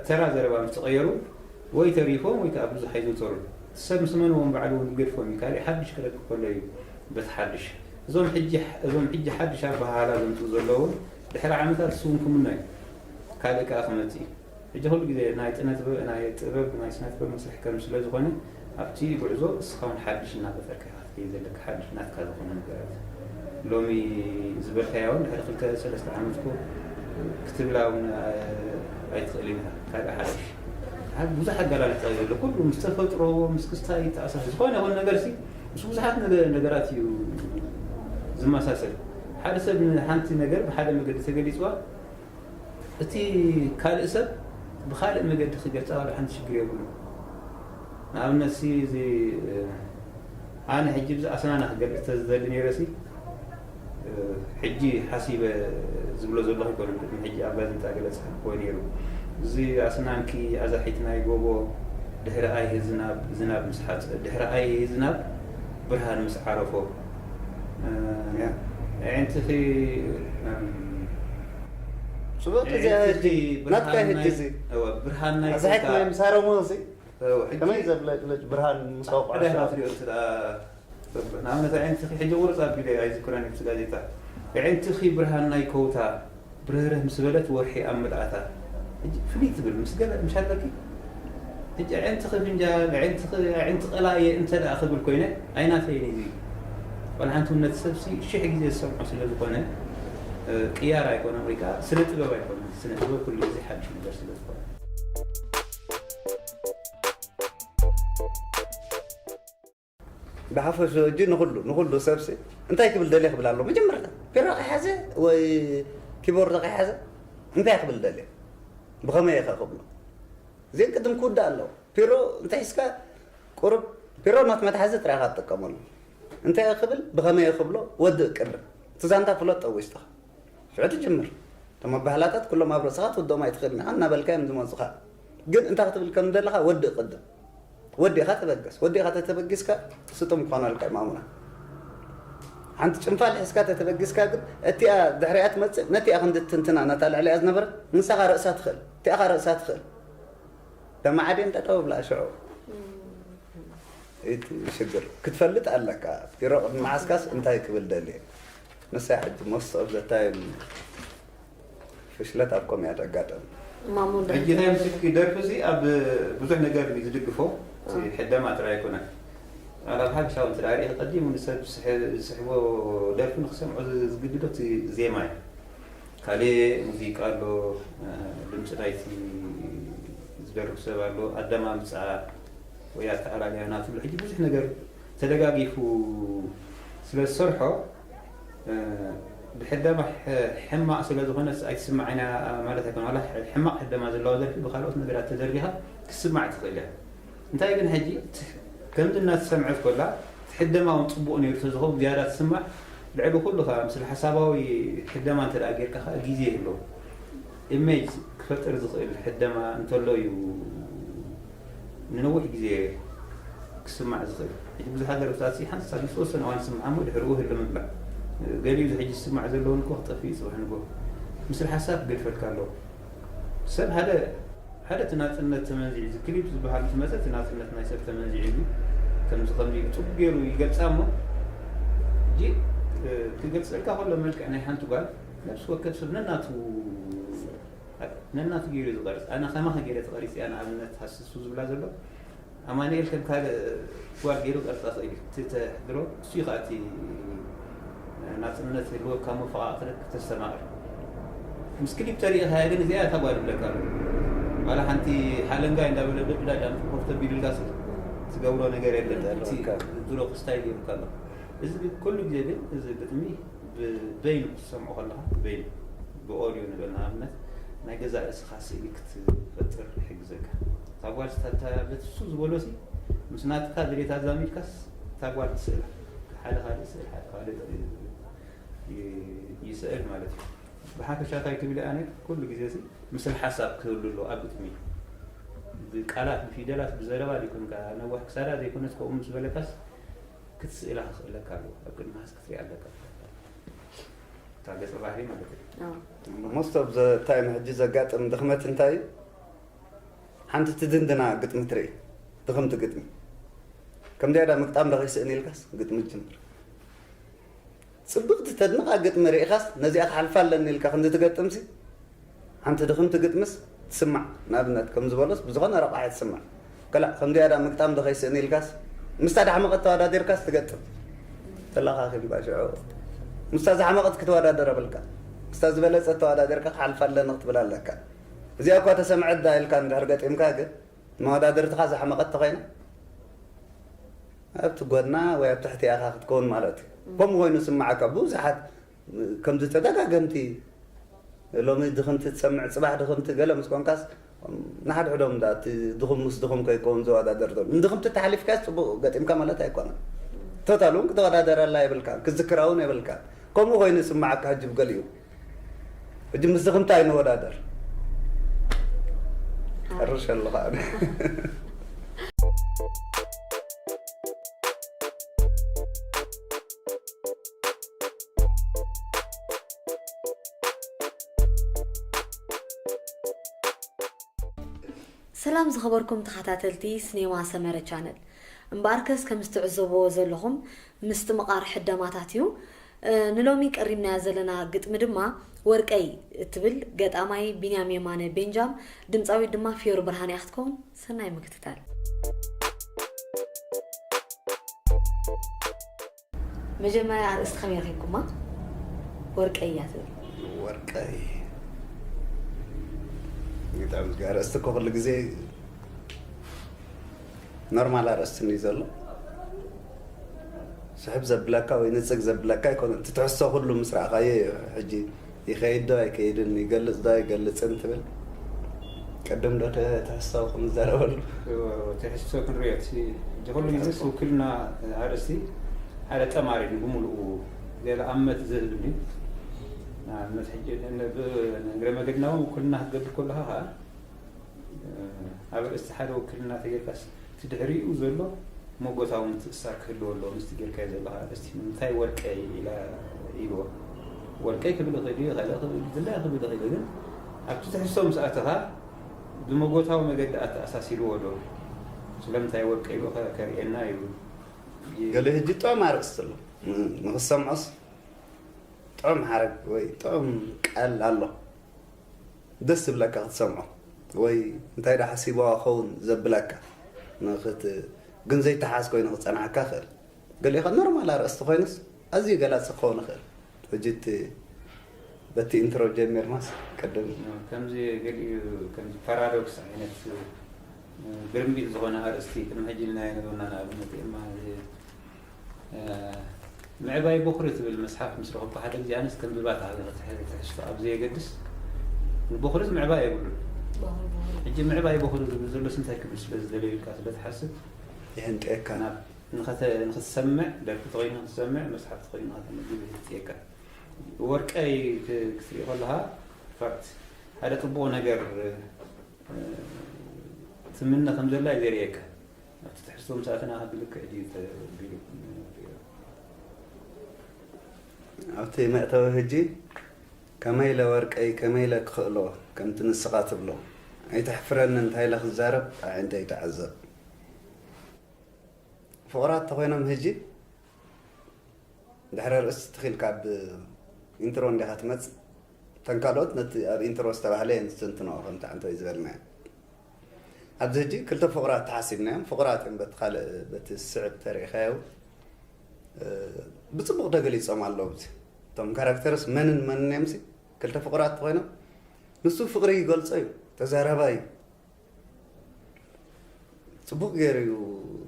ተራ ዘረባ ምስ ተቐየሩ ወይ ተሪፎም ወይ ከዓ ብዙሕ ኣይዘውተሩን ሰብ ምስ መን እውን ባዕሉ እውን ይገድፎም እዩ ካሊእ ሓድሽ ክረክብ ከሎ እዩ በቲ ሓድሽ እዞም ሕጂ እዞም ሕጂ ሓድሽ ኣበሃህላ ዘምፅኡ ዘለዉ ድሕሪ ዓመታት እሱ እውን ክምኖ እዩ ካልእ ከዓ ክመፅእ እዩ ሕጂ ኩሉ ግዜ ናይ ጥነ ጥበብ ናይ ጥበብ ናይ ስነ ጥበብ መስርሕ ከም ስለ ዝኾነ ኣብቲ ጉዕዞ እስኻ እውን ሓድሽ እናፈጠርካ ኢኻ ክትከይድ ዘለካ ሓድሽ ናትካ ዝኾነ ነገራት ሎሚ ዝበልካያ እውን ድሕሪ ክልተ ሰለስተ ዓመት እኮ ክትብላ እውን ኣይትኽእልን ኢኻ ካልእ ሓድሽ ብዙሕ ኣገላልፃ እዩ ዘሎ ኩሉ ምስ ተፈጥሮ ምስ ክስታይ ይተኣሳሰር ዝኾነ ይኹን ነገር ሲ ምስ ብዙሓት ነገራት እዩ ዝመሳሰል ሓደ ሰብ ንሓንቲ ነገር ብሓደ መገዲ ተገሊፅዋ እቲ ካልእ ሰብ ብካልእ መገዲ ክገልፃ ዋላ ሓንቲ ሽግር የብሉ ንኣብነት እዚ ኣነ ሕጂ ብዚ ኣስናና ክገልፅ ተዝደሊ ነይረ ሲ ሕጂ ሓሲበ ዝብሎ ዘለኹ ይኮነ ቅድሚ ሕጂ ኣብ ጋዜጣ ገለ ፅሓፍዎ ነይሩ እዚ ኣስናንኪ ኣዛሒት ናይ ጎቦ ድሕሪ ኣይሂ ዝናብ ዝናብ ምስ ሓፀ ድሕሪ ኣይሂ ዝናብ ብርሃን ምስ ዓረፎ ኣዒንትኺ ጽቡቅ እዚ ናትካ ሕጂ እዚ ብርሃን ናይ ኣዛሒት ናይ ምሳረሞ እዚ ከመይ ዘብለጭለጭ ብርሃን ምስ ኣውቅዐ ዕዳኻ ትሪኦ እንተ ንኣብነት ኣዒንትኺ ሕጂ ቁርፅ ኣቢለ ኣይዝክረን እቲ ጋዜጣ ኣዒንትኺ ብርሃን ናይ ከውታ ብርህርህ ምስ በለት ወርሒ ኣብ ምልኣታ ፍልይ ትብል ምስ ገለ ምሽ ኣለኪ ሕጂ ኣዒንትኺ ፍንጃል ኣዒንትኺ ኣዒንቲ ቀላየ እንተ ደኣ ክብል ኮይነ ኣይናተይን እዩ ዋላ ሓንቲ ነቲ ሰብሲ ሽሕ ግዜ ዝሰምዖ ስለ ዝኾነ ቅያር ኣይኮነን ወይ ከዓ ስነ ጥበብ ኣይኮነን ስነ ጥበብ ኩሉ ግዜ ሓድሽ ነገር ስለ ዝኾነ ብሓፈሽ ሕጂ ንኩሉ ንኩሉ ሰብሲ እንታይ ክብል ደልየ ክብል ኣሎ መጀመርታ ፒሮ ከይሓዘ ወይ ኪቦርድ ከይሓዘ እንታይ ክብል ደልየ ብኸመይ ኢኸ ክብሎ እዚን ቅድም ክውዳእ ኣለዎ ፒሮ እንተሒዝካ ቁሩብ ፒሮ ኖት መትሓዚ ጥራይ ኢኻ ትጥቀመሉ እንታይ ክብል ብኸመይ ክብሎ ወድእ ቅድም እቲ ዛንታ ፍለጦ ውሽጥኻ ሽዑ ትጅምር እቶም ኣባህላታት ኩሎም ኣብ ርእስኻ ትውድኦም ኣይትኽእልን ኢኻ እናበልካ እዮም ዝመፁኻ ግን እንታይ ክትብል ከም ዘለኻ ወድእ ቅድም ወዲኻ ተበገስ ወዲኻ ተተበጊስካ ስጡም ክኾነልካ እዩ ማሙና ሓንቲ ጭንፋል ሒዝካ ተተበጊስካ ግን እቲኣ ድሕሪኣ ትመፅእ ነቲኣ ክንዲ ትንትና ነታ ልዕሊኣ ዝነበረት ንሳኻ ርእሳ ትኽእል እቲኣኻ ርእሳ ትኽእል ደማዓዴን ጠጠው ብላ ሽዑ እቲ ሽግር ክትፈልጥ ኣለካ ቢሮ ቅድሚ መዓስካስ እንታይ ክብል ደልየ ንሳ ሕጂ most of the time ፍሽለት ኣብ ኮም እያ ተጋጠም ማሙ ሕጂ ናይ ምስኪ ደርፊ እዚ ኣብ ብዙሕ ነገር እዩ ዝድግፎ ሕደማ ጥራይ ኣይኮነን ኣብ ሓፈሻዊ እንተ ሪኢ ቀዲሙ ንሰብ ዝስሕቦ ደርፊ ንክሰምዖ ዝግድዶ እቲ ዜማ እዩ ካልእ ሙዚቃ ኣሎ ድምፂ ናይቲ ዝደርፍ ሰብ ኣሎ ኣደማምፃ ወይ ኣተኣላልያ ናትሉ ሕጂ ብዙሕ ነገር ተደጋጊፉ ስለ ዝሰርሖ ድሕር ደማ ሕማቕ ስለ ዝኾነ ኣይትስማዕ ኢና ማለት ኣይኮነ ዋላ ሕማቕ ሕደማ ዘለዋ ደርፊ ብካልኦት ነገራት ተደርቢኻ ክትስማዕ ትኽእል እያ እንታይ ግን ሕጂ ከምዚ እናተሰምዐት ኮላ ሕደማ እውን ጽቡቕ ነይሩ ተዝኸውን ዝያዳ ትስማዕ። ልዕሊ ኩሉ ከዓ ምስል ሓሳባዊ ሕደማ እንተ ደኣ ጌርካ ከዓ ግዜ የለዎ። ኢሜጅ ክፈጥር ዝኽእል ሕደማ እንተሎ እዩ ንነዊሕ ግዜ ክስማዕ ዝኽእል። ሕጂ ብዙሓት ደረፍታት ሓንሳብ ዝተወሰነ እዋን ዝስማዕ እሞ ድሕሪኡ ህልም ምብላዕ። ገሊኡ እዚ ሕጂ ዝስማዕ ዘለውን እኮ ክጠፍእ እዩ ጽባሕ ንግሆ። ምስል ሓሳብ ክገድፈልካ ኣለዎ። ሰብ ሓደ ሓደ እቲ ናጽነት ተመንዚዑ፣ እዚ ክሊፕ ዝበሃል ምስ መጸ እቲ ናጽነት ናይ ሰብ ተመንዚዑ እዩ። ከምዚ ከምዚ ኢሉ ጽቡቕ ገይሩ ይገልጻ እሞ፣ ሕጂ ክገልጸልካ ከሎ መልክዕ ናይ ሓንቲ ጓል ነብሲ ወከፍ ሰብ ነናቱ ነናቱ ገይሩ እዩ ዝቐርጽ። ኣነ ከማኻ ገይረ ተቐሪጽ እያ ንኣብነት ሃስሱ ዝብላ ዘሎ ኣማኑኤል ከም ካልእ ጓል ገይሩ ቀርጻ ክእል እዩ። እቲ ተሕድሮ እሱ እዩ ከዓ እቲ ናጽነት ህልወካ መፈቓቕር ክተስተማቕር ምስ ክሊፕ ተሪኢኻያ ግን እዚኣ እታ ጓል ይብለካ ኣሎ። ዋላ ሓንቲ ሓለንጋይ እንዳበለ ብዕዳዳ ኮፍ ተቢሉልካ ስል ትገብሮ ነገር የለን። እቲ ድሮ ክስታይ ገይሩካ ኣሎ። እዚ ኩሉ ግዜ ግን እዚ ግጥሚ ብበይኑ ክትሰምዖ ከለኻ ብበይኑ ብኦድዮ ንበል ንኣብነት ናይ ገዛ ርእስኻ ስእሊ ክትፈጥር ይሕግዘካ። እታ ጓል ስታታ በቲ እሱ ዝበሎ ሲ ምስ ናትካ ድሌት ኣዛሚድካስ እታ ጓል ትስእላ። ሓደ ካልእ ስእል ሓደ ካልእ ይስእል ማለት እዩ። ብሓፈሻ እንታይ ክብል ኣነ ኩሉ ግዜ ሲ ምስል ሓሳብ ክህሉ ኣሎ ኣብ ግጥሚ ብቃላት ብፊደላት ብዘረባ ዘይኮንካ ነዋሕ ክሳዳ ዘይኮነት ከምኡ ምስ በለካስ ክትስእላ ክኽእለካ ኣለዎ ኣብ ቅድሚ ሃስ ክትሪኣ ኣለካ እታ ገፀ ባህሪ ማለት እዩ። most of the time ሕጂ ዘጋጥም ድኽመት እንታይ እዩ? ሓንቲ ትድንድና ግጥሚ ትርኢ፣ ድኽምቲ ግጥሚ ከም ድያዳ ምግጣም ዶ ከይስእን ኢልካስ ግጥሚ ትጅምር። ጽብቕቲ ተድንቓ ግጥሚ ርኢኻስ ነዚኣ ክሓልፋ ኣለኒ ኢልካ ክንዲ ትገጥምሲ ሓንቲ ድኽምቲ ግጥምስ ትስማዕ። ንኣብነት ከም ዝበሎስ ብዝኾነ ረቋሒ ትስማዕ። ከላእ ከም ድያዳ ምግጣም ዶ ከይስእን ኢልካስ ምስታ ዳሕመቐት ተወዳዲርካስ ትገጥም። ተለኻኺምካ ሽዑ ምስታ ዝሓመቐት ክትወዳደር ኣብልካ ምስታ ዝበለጸት ተወዳዲርካ ክሓልፋ ኣለኒ ክትብል ኣለካ። እዚኣ እኳ ተሰምዐት ዳ ኢልካ እንድሕር ገጢምካ ግን መወዳድርትኻ ዝሓመቐት ተኾይና ኣብቲ ጎድና ወይ ኣብ ትሕቲ ኢኻ ክትከውን ማለት እዩ። ከምኡ ኮይኑ ስማዓካ ብዙሓት ከምዚ ተደጋገምቲ ሎሚ ድኽምቲ ትሰምዕ ጽባሕ ድኽምቲ ገለ ምስ ኮንካስ ንሓድሕዶም ዳ እቲ ድኹም ምስ ድኹም ከይከውን ዘወዳደር ዘሎ ንድኽምቲ ተሓሊፍካስ ጽቡቕ ገጢምካ ማለት ኣይኮነን። ቶታል እውን ክተወዳደረላ የብልካ ክዝክራ እውን የብልካ። ከምኡ ኮይኑ ይስማዓካ ሕጂ ብገሊኡ ሕጂ ምስ ድኽምቲ ኣይንወዳደር። ጨርሸ ኣለኹ ኣነ። ሰላም ዝኸበርኩም ተኸታተልቲ ስኔማ ሰመረ ቻነል። እምበኣርከስ ከም እትዕዘብዎ ዘለኹም ምስትምቓር ሕደማታት እዩ። ንሎሚ ቀሪብናያ ዘለና ግጥሚ ድማ ወርቀይ እትብል ገጣማይ ቢንያም የማነ ቤንጃም፣ ድምፃዊት ድማ ፊዮሪ ብርሃን እያ ክትከውን። ሰናይ ምክትታል። መጀመርያ ኣርእስቲ ከመይ ረኺብኩማ? ወርቀይ እያ ትብል። ወርቀይ ግጣም ዝጋ ኣርእስቲ እኮ ኩሉ ግዜ ኖርማል ኣርእስቲ እዩ ዘሎ። ስሕብ ዘብለካ ወይ ንጽግ ዘብለካ ኣይኮነን። እቲ ትሕዝቶ ኩሉ ምስ ረኣኻዮ እዩ ሕጂ ይኸይድ ዶ ኣይከይድን፣ ይገልጽ ዶ ኣይገልጽን ትብል። ቅድም ዶ ትሕዝቶ ክንዛረበሉ? ትሕዝቶ ክንሪኦ እቲ ሕጂ ኩሉ ግዜ ውክልና ኣርእስቲ ሓደ ጠማሪ እዩ ብምሉኡ ገለ ኣመት ዝህብ እዩ። ንኣብነት ሕጂ ብእግረ መገድና እውን ውክልና ክትገብር ከለኻ ከዓ ኣብ ርእሲ ሓደ ውክልና ተጌርካስ እቲ ድሕሪኡ ዘሎ መጎታዊ ምትእስሳር ክህልዎ ኣለዎ ምስቲ ጌርካዮ ዘለኻ ኣርእስቲ ንምንታይ ወርቀይ ኢላ ኢልዎ ወርቀይ ክብል ይኽእል እዩ ካልእ ክብል ዝደለየ ክብል ይኽእል እዩ ግን ኣብቲ ትሕዝቶ ምስ ኣተኻ ብመጎታዊ መገዲ ኣተኣሳሲልዎ ዶ ስለምንታይ ወርቀይ ኢሉ ከርእየና እዩ ገሊኡ ሕጂ ጥዑም ኣርእስቲ ኣሎ ንኽሰምዖስ ጥዑም ሓረግ ወይ ጥዑም ቃል ኣሎ ደስ ዝብለካ ክትሰምዖ ወይ እንታይ ዶ ሓሲብዋ ኸውን ዘብለካ ንክት ግን ዘይተሓዝ ኮይኑ ክፀናሓካ ክእል ገሊኡ ከ ኖርማል ኣርእስቲ ኮይኑስ ኣዝዩ ገላፂ ክኸውን ይኽእል ሕጂ እቲ በቲ ኢንትሮ ጀሚርናስ ቅድም ከምዚ ገሊኡ ከምዚ ፓራዶክስ ዓይነት ግርምቢጥ ዝኾነ ኣርእስቲ ቅድሚ ሕጂ ኢልናዮ ነበርና ንኣብነት ኤማ ምዕባይ ቦኽሪ ትብል መፅሓፍ ምስ ረኸብኩ ሓደ ግዜ ኣነስ ከንብባ ተሃበ ትሕዝቶ ኣብ ዘየገድስ ንቦኽሪ ምዕባይ የብሉን ሕጂ ምዕባይ ቦኽሪ ዝብል ዘሎስ እንታይ ክብል ስለ ዝደለዩ ኢልካ ስለ ትሓስብ የህንጠየካ ናብ ንኸተ- ንኽትሰምዕ፣ ደርፊ ተኾይኑ ንኽትሰምዕ፣ መጽሓፍ ተኾይኑ ንኸተንብብ የህጽየካ። ወርቀይ ክ- ክትርኢ ከለኻ፣ ኢንፋክት፣ ሓደ ጽቡቕ ነገር፣ እ፣ ትምነ ከም ዘላ እዩ ዘርእየካ። ኣብቲ ትሕዝቶ ምስ ኣተና ብልክዕ ድዩ ተቢሉ? ኣብቲ መእተዊ ሕጂ ከመይ ኢለ ወርቀይ ከመይ ኢለ ክኽእሎ፣ ከምቲ ንስኻ ትብሎ፣ ኣይተሕፍረኒ እንታይ ኢለ ክዛረብ ኣዒንተይ ተዓዘብ። ፍቑራት ተኾይኖም ሕጂ ድሕሪ ርእሲ ትኺል ካብ ኢንትሮ እንዲኻ ትመጽእ። እተን ካልኦት ነቲ ኣብ ኢንትሮ ዝተባህለ እየን ዝትንትኖ ከምቲ ዓንተወይ ዝበልናዮ። ኣብዚ ሕጂ ክልተ ፍቑራት ተሓሲብናዮም። ፍቑራት እዮም በቲ ካልእ በቲ ስዕብ ተሪኢኻዮ። ብጽቡቕ ተገሊጾም ኣለዉ። እቶም ካራክተርስ መንን መንን እዮም ሲ ክልተ ፍቑራት ኮይኖም ንሱ ፍቕሪ ይገልጾ እዩ፣ ተዛራባይ እዩ። ጽቡቕ ገይሩ እዩ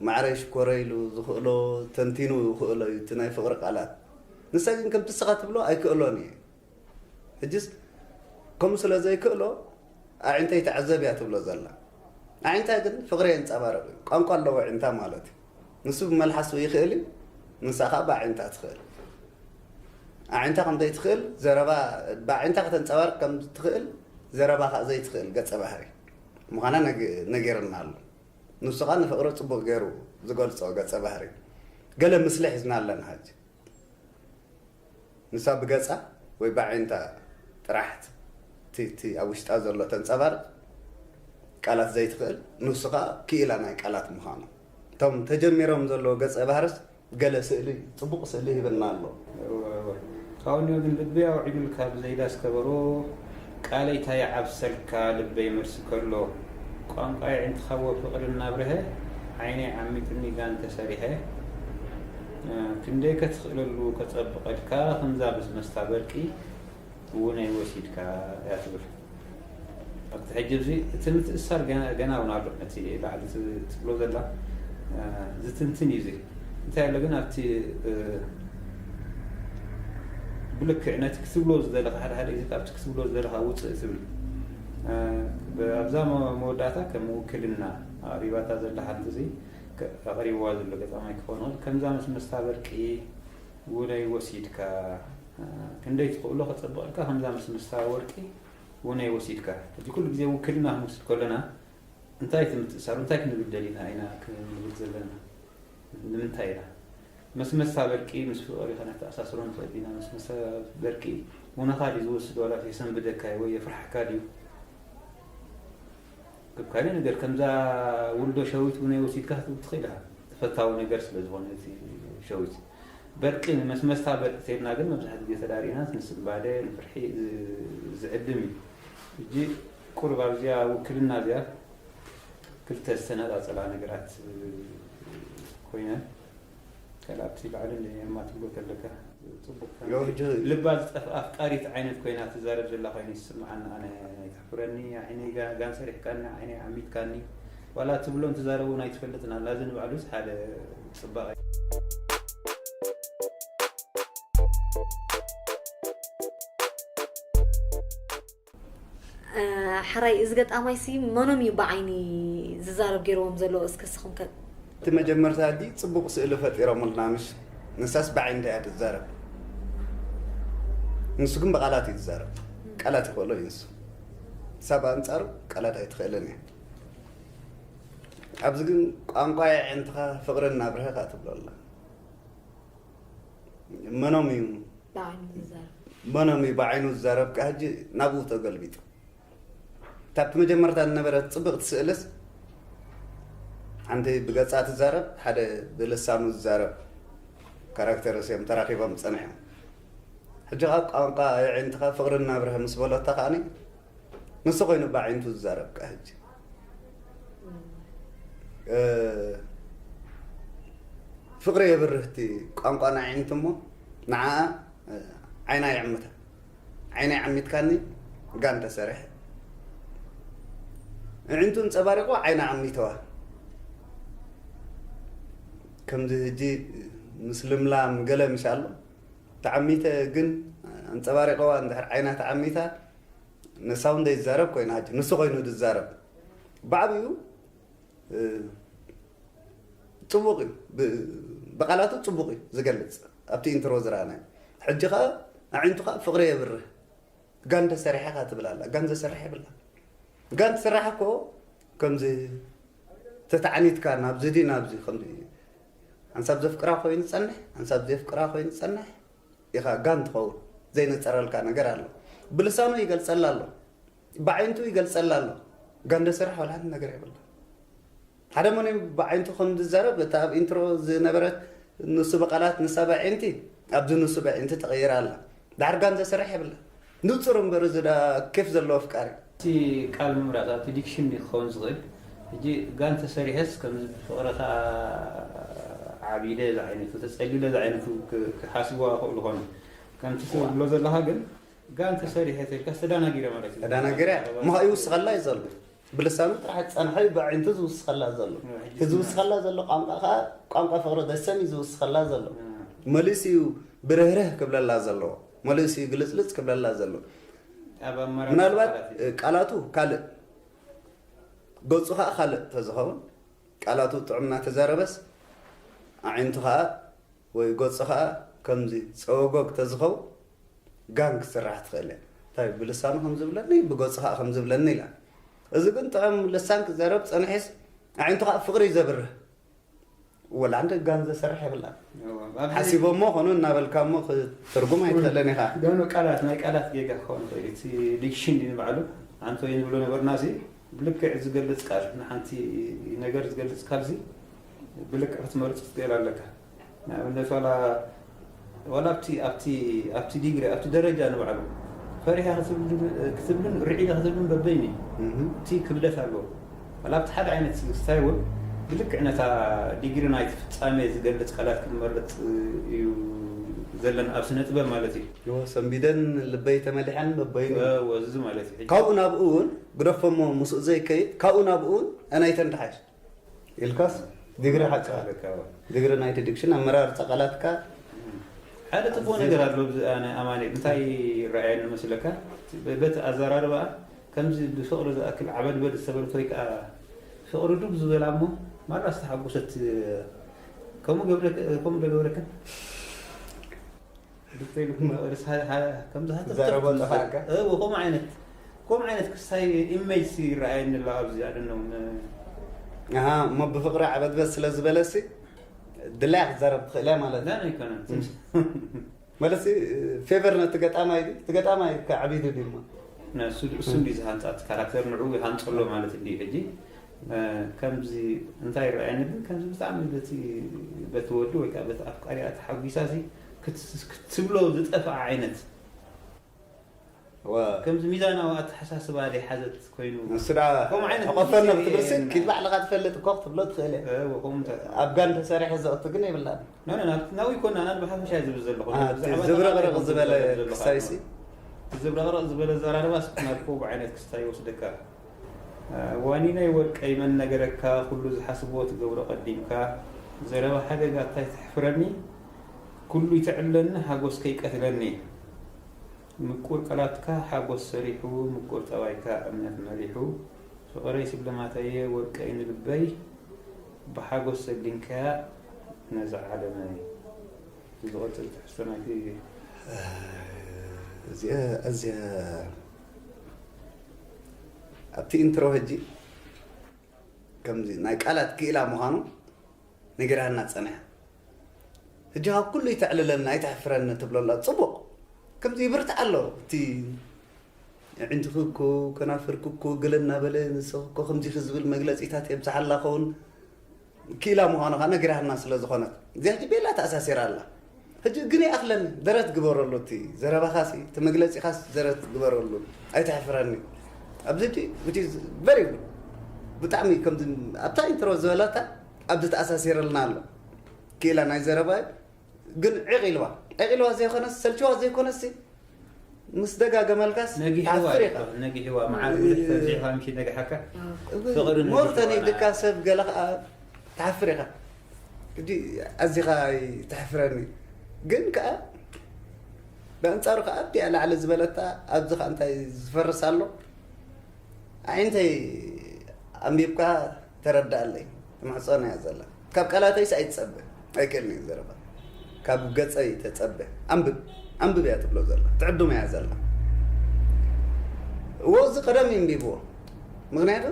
ማዕረ ሽኮረ ኢሉ ዝኽእሎ ተንቲኑ ይኽእሎ እዩ እቲ ናይ ፍቕሪ ቃላት። ንሳ ግን ከምቲ ንስኻ ትብሎ ኣይክእሎን እየ። ሕጅስ ከምኡ ስለ ዘይክእሎ ኣዒንተይ ተዓዘብ እያ ትብሎ ዘላ። ኣዒንታ ግን ፍቕሪ የንጸባርቕ እዩ። ቋንቋ ኣለዎ ኣዒንታ ማለት እዩ። ንሱ ብመልሓሱ ይኽእል እዩ፣ ንሳ ኸኣ ብኣዒንታ ትኽእል። ኣዒንታ ከም ዘይትኽእል ዘረባ፣ ብኣዒንታ ከተንጸባርቕ ከም ትኽእል ዘረባ ኸኣ ዘይትኽእል ገጸ ባህሪ ምዃና ነጊርና ኣሎ። ንሱ ኸኣ ንፍቕሪ ጽቡቕ ገይሩ ዝገልጾ ገጸ ባህሪ። ገለ ምስሊ ሒዝና ኣለና ሕጂ። ንሳ ብገጻ ወይ ብኣዒንታ ጥራሕ እቲ እቲ ኣብ ውሽጣ ዘሎ ተንጸባርቕ ቃላት ዘይትኽእል፣ ንሱ ኸኣ ክኢላ ናይ ቃላት ምዃኑ። እቶም ተጀሚሮም ዘለዉ ገጸ ባህርስ ገለ ስእሊ፣ ጽቡቕ ስእሊ ሂብና ኣሎ። እወ፣ እወ። ካብኡ ንዮ ግን ልበይ ኣውዒሉልካ ብዘይዳስ ከበሮ፣ ቃለይ ታይ ይዓብሰልካ ልበይ መልሲ ከሎ፣ ቋንቋይ ኣዒንትኻዎ ፍቕሪ እናብርሀ፣ ዓይነይ ዓሚቱኒ ጋን ተሰሪሐ፣ ክንደይ ከትኽእለሉ ከጸብቐልካ፣ ከምዛ ምስ መስታ በርቂ፣ ውነይ ወሲድካ እያ ትብል። ኣብቲ ሕጂ እዚ እቲ ምትእስሳር ገና ገና እውን ኣሎ። ነቲ ላዕሊ ት- ትብሎ ዘላ እ፣ ዝትንትን እዩ እዚ። እንታይ ኣሎ ግን ኣብቲ እ፣ ብልክዕ ነቲ ክትብሎ ዝደለኻ ሓደ ሓደ ግዜ ካብቲ ክትብሎ ዝደለኻ ውፅእ ትብል እ፣ ብ- ኣብዛ መ- መወዳእታ ከም ውክልና ኣቕሪባታ ዘላ ሓንቲ እዚ ከ- ኣቕሪብዋ ዘሎ ገጣማይ ክኸውን ይኽእል ከምዛ ምስ መስታ በርቂ ውነይ ወሲድካ ክንደይ ትኽእሎ ከጸብቐልካ ከምዛ ምስ ምስታ ወርቂ ውነይ ወሲድካ። ሕጂ ኩሉ ግዜ ውክልና ክንወስድ ከለና እንታይ እቲ ምትእሳሩ እንታይ ክንብል ደሊና ኢና ክንብል ዘለና ንምንታይ ኢና መስመስታ በርቂ ምስ ፍቕሪ ከነተኣሳስሮ ንኽእል ኢና መስመስታ በርቂ ውነኻ ድዩ ዝወስድ ዋላ የሰንብደካ ወይ የፍርሓካ ድዩ ካብ ካልእ ነገር ከምዛ ውልዶ ሸዊት ውነይ ወሲድካ ክትብል ትኽእል ኢኻ ተፈታዊ ነገር ስለ ዝኾነ እቲ ሸዊት በርቂ ንመስመስታ በርቂ ተይልና ግን መብዛሕትኡ ግዜ ተዳሪእና ንስንባደ ንፍርሒ ዝዕድም እዩ። ሕጂ ቁሩብ ኣብዚኣ ውክልና እዚኣ ክልተ ዝተነጻጸላ ነገራት ኮይነን ካልኣቲ ባዕሉ ንኤማ ትብሎ ተለካ ጽቡቅ ልባ ዝጠፍኣ ኣፍቃሪት ዓይነት ኮይና ትዛረብ ዘላ ኮይኑ ይስምዓኒ ኣነ ኣይተሕፍረኒ ዓይነይ ጋን ሰሪሕካኒ ዓይነይ ዓሚትካኒ ዋላ ትብሎን ትዛረቦን ኣይትፈልጥን ኣላ እዚ ንባዕሉስ ሓደ ጽባቐ ሓራይ እዚ ገጣማይ ሲ መኖም እዩ ብዓይኒ ዝዛረብ ገይርዎም ዘሎ እስከ ስኹም ከ እቲ መጀመርታ ኣዲ ጽቡቕ ስእሊ ፈጢሮምልና ምሽ ንሳስ ብዓይንታ እያ ትዛረብ ንሱ ግን ብቓላት እዩ ዝዛረብ ቃላት ይኽእሎ እዩ ንሱ ንሳ ብኣንጻሩ ቃላት ኣይትኽእልን እያ ኣብዚ ግን ቋንቋ የዕንትኻ ፍቕሪ እናብርሀኻ ትብሎ ኣላ መኖም እዩ መኖም እዩ ብዓይኑ ዝዛረብ ከኣ ሕጂ ናብኡ ተገልቢጡ እታ ብመጀመርታ ዝነበረት ጽብቕቲ ስእልስ ሓንቲ ብገጻ ትዛረብ ሓደ ብልሳኑ ዝዛረብ ካራክተርስ እዮም ተራኺቦም ጸኒሖም ሕጂ ካብ ቋንቋ የዒንትኻ ፍቕሪ እናብርሀ ምስ በለታ ከኣኒ ንሱ ኮይኑ ብዓይንቱ ዝዛረብ ከኣ ሕጂ ፍቕሪ የብርህ እቲ ቋንቋ ናይ ኣዒንቱ እሞ ንዓኣ ዓይና ይዕምታ ዓይነይ ዓሚትካኒ ጋን ተሰሪሐ ኣዒንቱ ኣንጸባሪቑ ዓይና ዓሚተዋ ከምዚ ሕጂ ምስ ልምላም ገለ ምሽ ኣሎ ተዓሚተ ግን ኣንጸባሪቐዋ እንድሕር ዓይና ተዓሚታ ንሳ እውን ዘይዛረብ ኮይና ሕጂ ንሱ ኮይኑ ዝዛረብ ብዓብዩ ጽቡቕ እዩ። ብ-፣ ብቓላቱ ጽቡቕ እዩ ዝገልጽ። ኣብቲ ኢንትሮ ዝረኣናዮ። ሕጂ ኸኣ ኣዒንቱ ኸኣ ፍቕሪ የብርህ። ጋን ተሰሪሐ ኢኻ ትብል ኣላ። ጋን ዘሰርሕ የብላ። ጋን ትስራሕ እኮ ከምዚ ተታዕኒትካ ናብዚ ድዩ ናብዚ ከምዚ ሓንሳብ ዘፍቅራ ኮይኑ ዝጸንሕ፣ ሓንሳብ ዘፍቅራ ኮይኑ ዝጸንሕ ኢኻ ጋን ትኸውን። ዘይነጸረልካ ነገር ኣሎ። ብልሳኑ ይገልጸላ ኣሎ። ብዓይንቱ ይገልጸላ ኣሎ። ጋን ዘሰርሕ ወላ ሓንቲ ነገር የብላ። ሓደ መን ብዓይንቱ ከም ዝዛረብ፣ እታ ኣብ ኢንትሮ ዝነበረት ንሱ ብቓላት ንሳ ብኣዒንቲ፣ ኣብዚ ንሱ ብኣዒንቲ ተቐይራ ኣላ። ዳሕር ጋን ዘሰርሕ የብላ። ንጹር እምበር እዚ ዳ ኬፍ ዘለዎ ኣፍቃሪ። እቲ ቃል ምምራጽ ኣብቲ ዲክሽን ክኸውን ዝኽእል። ሕጂ ጋን ተሰሪሐስ ከምዚ ብፍቕርኻ ዓቢለ ዝዓይነቱ፣ ተጸሊለ ዝዓይነቱ ክ-፣ ክሓስብዋ ይኽእሉ ይኾኑ። ከምቲ ትብሎ ዘለኻ ግን ጋን ተሰሪሐ ተልካ ተዳናጊረ ማለት እዩ። ተዳናጊረ እያ። እሞ ይውስኸላ እዩ ዘሎ። ብልሳኑ ጥራሕ ጸንሐ እዩ ብኣዒንቱ ዝውስኸላ ዘሎ። ሕጂ እቲ ዝውስኸላ ዘሎ ቋንቋ ከኣ ቋንቋ ፍቕሪ ደሰም እዩ ዝውስኸላ ዘሎ። እ። መሊሱ እዩ ብርህርህ ክብለላ ዘለዎ። መሊሱ እዩ ግልጽልጽ ክብለላ ዘሎ። ኣብ ኣመራርጻ ምናልባት ቃላት እዩ። እ፣ ቃላቱ ካልእ፣ ገጹ ከኣ ካልእ ተዝኸውን፣ ቃላቱ ጥዑም እናተዛረበስ፣ ኣዒንቱ ከኣ ወይ ገጹ ከኣ ከምዚ ጸወጎግ ተዝኸውን፣ ጋን ክስራሕ ትኽእል እያ። እንታይ ብልሳኑ ከም ዝብለኒ፣ ብገጹ ከኣ ከም ዝብለኒ ኢላ። እዚ ግን ጥዑም ልሳን ክዛረብ ጸኒሑስ፣ ኣዒንቱ ከኣ ፍቕሪ እዩ ዘብርህ። ወላ ሓንቲ ጋን ዘሰርሕ የብላን። እዎ፣ ኣብዚ ሓሲቦሞ ኾኑ እናበልካ እሞ ክትርጉም ኣይትኽእልን ኢኻ። ኖ፣ ኖ፣ ቃላት፣ ናይ ቃላት ጌጋ ክኸውን ይኽእል እዩ። እቲ ዲክሽን ድዩ ንባዕሉ፣ ኣንቶኒ ንብሎ ነበርና፣ እዚ ብልክዕ ዝገልጽ ቃል፣ ንሓንቲ ነገር ዝገልጽ ቃል፣ እዚ ብልክዕ ክትመርጽ ክትክእል ኣለካ። ንኣብነት፣ ዋላ፣ ዋላ ኣብቲ፣ ኣብቲ፣ ኣብቲ ዲግሪ፣ ኣብቲ ደረጃ ንባዕሉ፣ ፈሪሃ ክትብልን፣ ክትብልን ርዒደ ክትብልን በበይኑ እዩ። እህ። እቲ ክብደት ኣለዎ። ዋላ ኣብቲ ሓደ ዓይነት ስታይ እውን ብልክዕ ነታ ዲግሪ ናይቲ ፍጻሜ ዝገልጽ ቃላት ክንመርጽ እዩ ዘለና፣ ኣብ ስነ ጥበብ ማለት እዩ። እዎ፣ ሰንቢደን ልበይ ተመሊሐን በበይኑ። እዎ፣ እዚ ማለት እዩ። ካብኡ ናብኡ እውን ግደፎሞ ምስኡ ዘይከይድ፣ ካብኡ ናብኡ እውን ኣናይተን ተሓሽ ኢልካስ ዲግሪ ሓቂ ኣለካ። ዲግሪ ናይ ዲክሽን ኣመራርጻ ቃላትካ ሓደ ጥፎ ነገር ኣሎ። ኣብዚ ኣነ ኣማኒ እንታይ ይረኣየኒ መስለካ? በቲ ኣዘራርባ ከምዚ ብፍቕሪ ዝኣክል ዓበድበድ ዝተበለት ወይ ከዓ ፍቕሪ ዱብ ዝበላ እሞ ማራ ዝተሓጎሰት ከምኡ ገብረ-፣ ከምኡ ዶ ገብረክን? ዶክተር ኢሉ ክመቕርስ ሃ-፣ ሃ-፣ ከምዚ ሃተፍተፍ ትዛረቦ ትብል። ጠፋእካ? እዎ፣ ከምኡ ዓይነት፣ ከምኡ ዓይነት ክስታይ ኢሜጅ ይረኣየኒ ኣሎ ኣብዚ፣ I don't know፣ ም-፣ ኣሃ፣ እሞ ብፍቕሪ ዓበትበት ስለ ዝበለሲ ድላያ ክትዛረብ ትኽእል እያ ማለት እዩ። ላን ኣይኮነን። እም። ማለት ሲ፣ ፌቨር ነቲ ገጣማይ ድዩ? እቲ ገጣማይ ከዓቢዱ ድዩ እሞ? ንሱ፣ እሱ እንዲ ዝሃንጻ፣ እቲ ካራክተር ንዕኡ ይሃንጸሎ ማለት እንዲ ሕጂ። እ፣ ከምዚ እንታይ ይረኣየኒ ግን ከምዚ ብጣዕሚ በቲ፣ በቲ ወዲ ወይ ከዓ በቲ ኣፍቃሪኣ ተሓጒሳ ሲ ክት-፣ ክትብሎ ዝጠፍኣ ዓይነት ዋ። ከምዚ ሚዛናዊ ኣተሓሳስባ ዘይሓዘት ኮይኑ ንሱ ደኣ ከምኡ ዓይነት ሕቆፈኒ ጊዜ ክትብል ሲ የለን። ኪድ ባዕልኻ ትፈልጥ እኮ ክትብሎ ትኽእል እየ። እ፣ ከምኡ እንታይ? ኣብ ጋን ተሰሪሐ ዘእቱ ግን የብላን። ኖ፣ ኖ፣ ናብ-፣ ናብኡ ይኮና፣ ኣነ ብሓፈሻ ዝብል ዘለኹ። አ፣ እቲ ብዛዕባ ዝብርቕርቕ ተቓራኒ ዝበለ ዘለኻ ክስታይ ሲ? እቲ ዝብርቕርቕ ዝበለ ኣዘራርባስ ናብ ከምኡ ዓይነት ክስታይ ይወስደካ። እ፣ ዋኒነይ ወርቀይ መን ነገረካ፣ ኩሉ ዝሓስቦ ትገብሮ ቀዲምካ፣ ዘረባ ሓደጋ እንታይ ተሕፍረኒ፣ ኩሉ ይትዕብለኒ፣ ሓጎስ ከይቀትለኒ። ምቁር ቃላትካ ሓጎስ ሰሪሑ፣ ምቁር ጠባይካ እምነት መሪሑ። ፍቕረይ ስብለማተየ ወርቀይ ንልበይ፣ ብሓጎስ ሰሊምካያ ነዛ ዓለመይ። ዝቐጽል ትሕዝቶ ናይቲ እዚኣ ኣዝያ ኣብቲ ኢንትሮ ሕጂ ከምዚ ናይ ቃላት ክኢላ ምዃኑ ነጊራና ጸኒሓ። ሕጂ ካብ ኩሉ ይተዕልለኒ ኣይተሕፍረኒ ትብሎ ኣላ። ጽቡቕ። ከምዚ ይብርትዕ ኣሎ። እቲ ኣዒንትኺ እኮ፣ ከናፍርኪ እኮ፣ ገለ እናበለ ንስኺ እኮ ከምዚ ኢኺ ዝብል መግለጺታት የብዝሓላ ኸውን ክኢላ ምዃኑ ኸኣ ነጊራትና ስለ ዝኾነት። እዚኣ ሕጂ ቤላ ተኣሳሲራ ኣላ። ሕጂ ግን ይኣኽለኒ፣ ደረት ግበረሉ፣ እቲ ዘረባኻሲ፣ እቲ መግለጺኻስ ደረት ግበረሉ። ኣይተሕፍረኒ። ኣብዚ ሕጂ፣ which is very good። ብጣዕሚ ከምዚ ኣብታ ኢንትሮ ዝበለታ ኣብዚ ተኣሳሲረልና ኣሎ። ክኢላ ናይ ዘረባ ግን ዒቕ ኢልዋ። ዒቕ ኢልዋ ዘይኮነስ፣ ሰልችዋ ዘይኮነስ፣ ምስ ደጋገመልካስ ነጊሕዋ ትሓፍር እዩ ኢኻ። እኮ፣ ነጊሕዋ። መዓር ብዙሕ ተብዚሕካ ምሽ ነግሓካ። ፍቕሪ ሞር ነጊሕዋ ተኒድካ ና። ሰብ ገለ ኸኣ ትሓፍር ኢኻ። ሕጂ ኣዚኻ ኣይተሕፍረኒ። ግን ከኣ ብኣንጻሩ ከኣ ኣብቲኣ ላዕሊ ዝበለታ ኣብዚ ኸኣ እንታይ ዝፈርስ ኣሎ? ኣዒንተይ ኣንቢብካ ተረድኣለይ። ማሕጸና እያ ዘላ። ካብ ቃላተይስ ኣይትጸበ፣ ኣይክእልን እዩ ዘረባ። ካብ ገጸይ ተጸበ። ኣንብብ፣ ኣንብብ እያ ትብሎ ዘላ፣ ትዕዱም እያ ዘላ። እዎ፣ እዚ ቀደም እዩ ኣንቢብዎ። ምኽንያቱ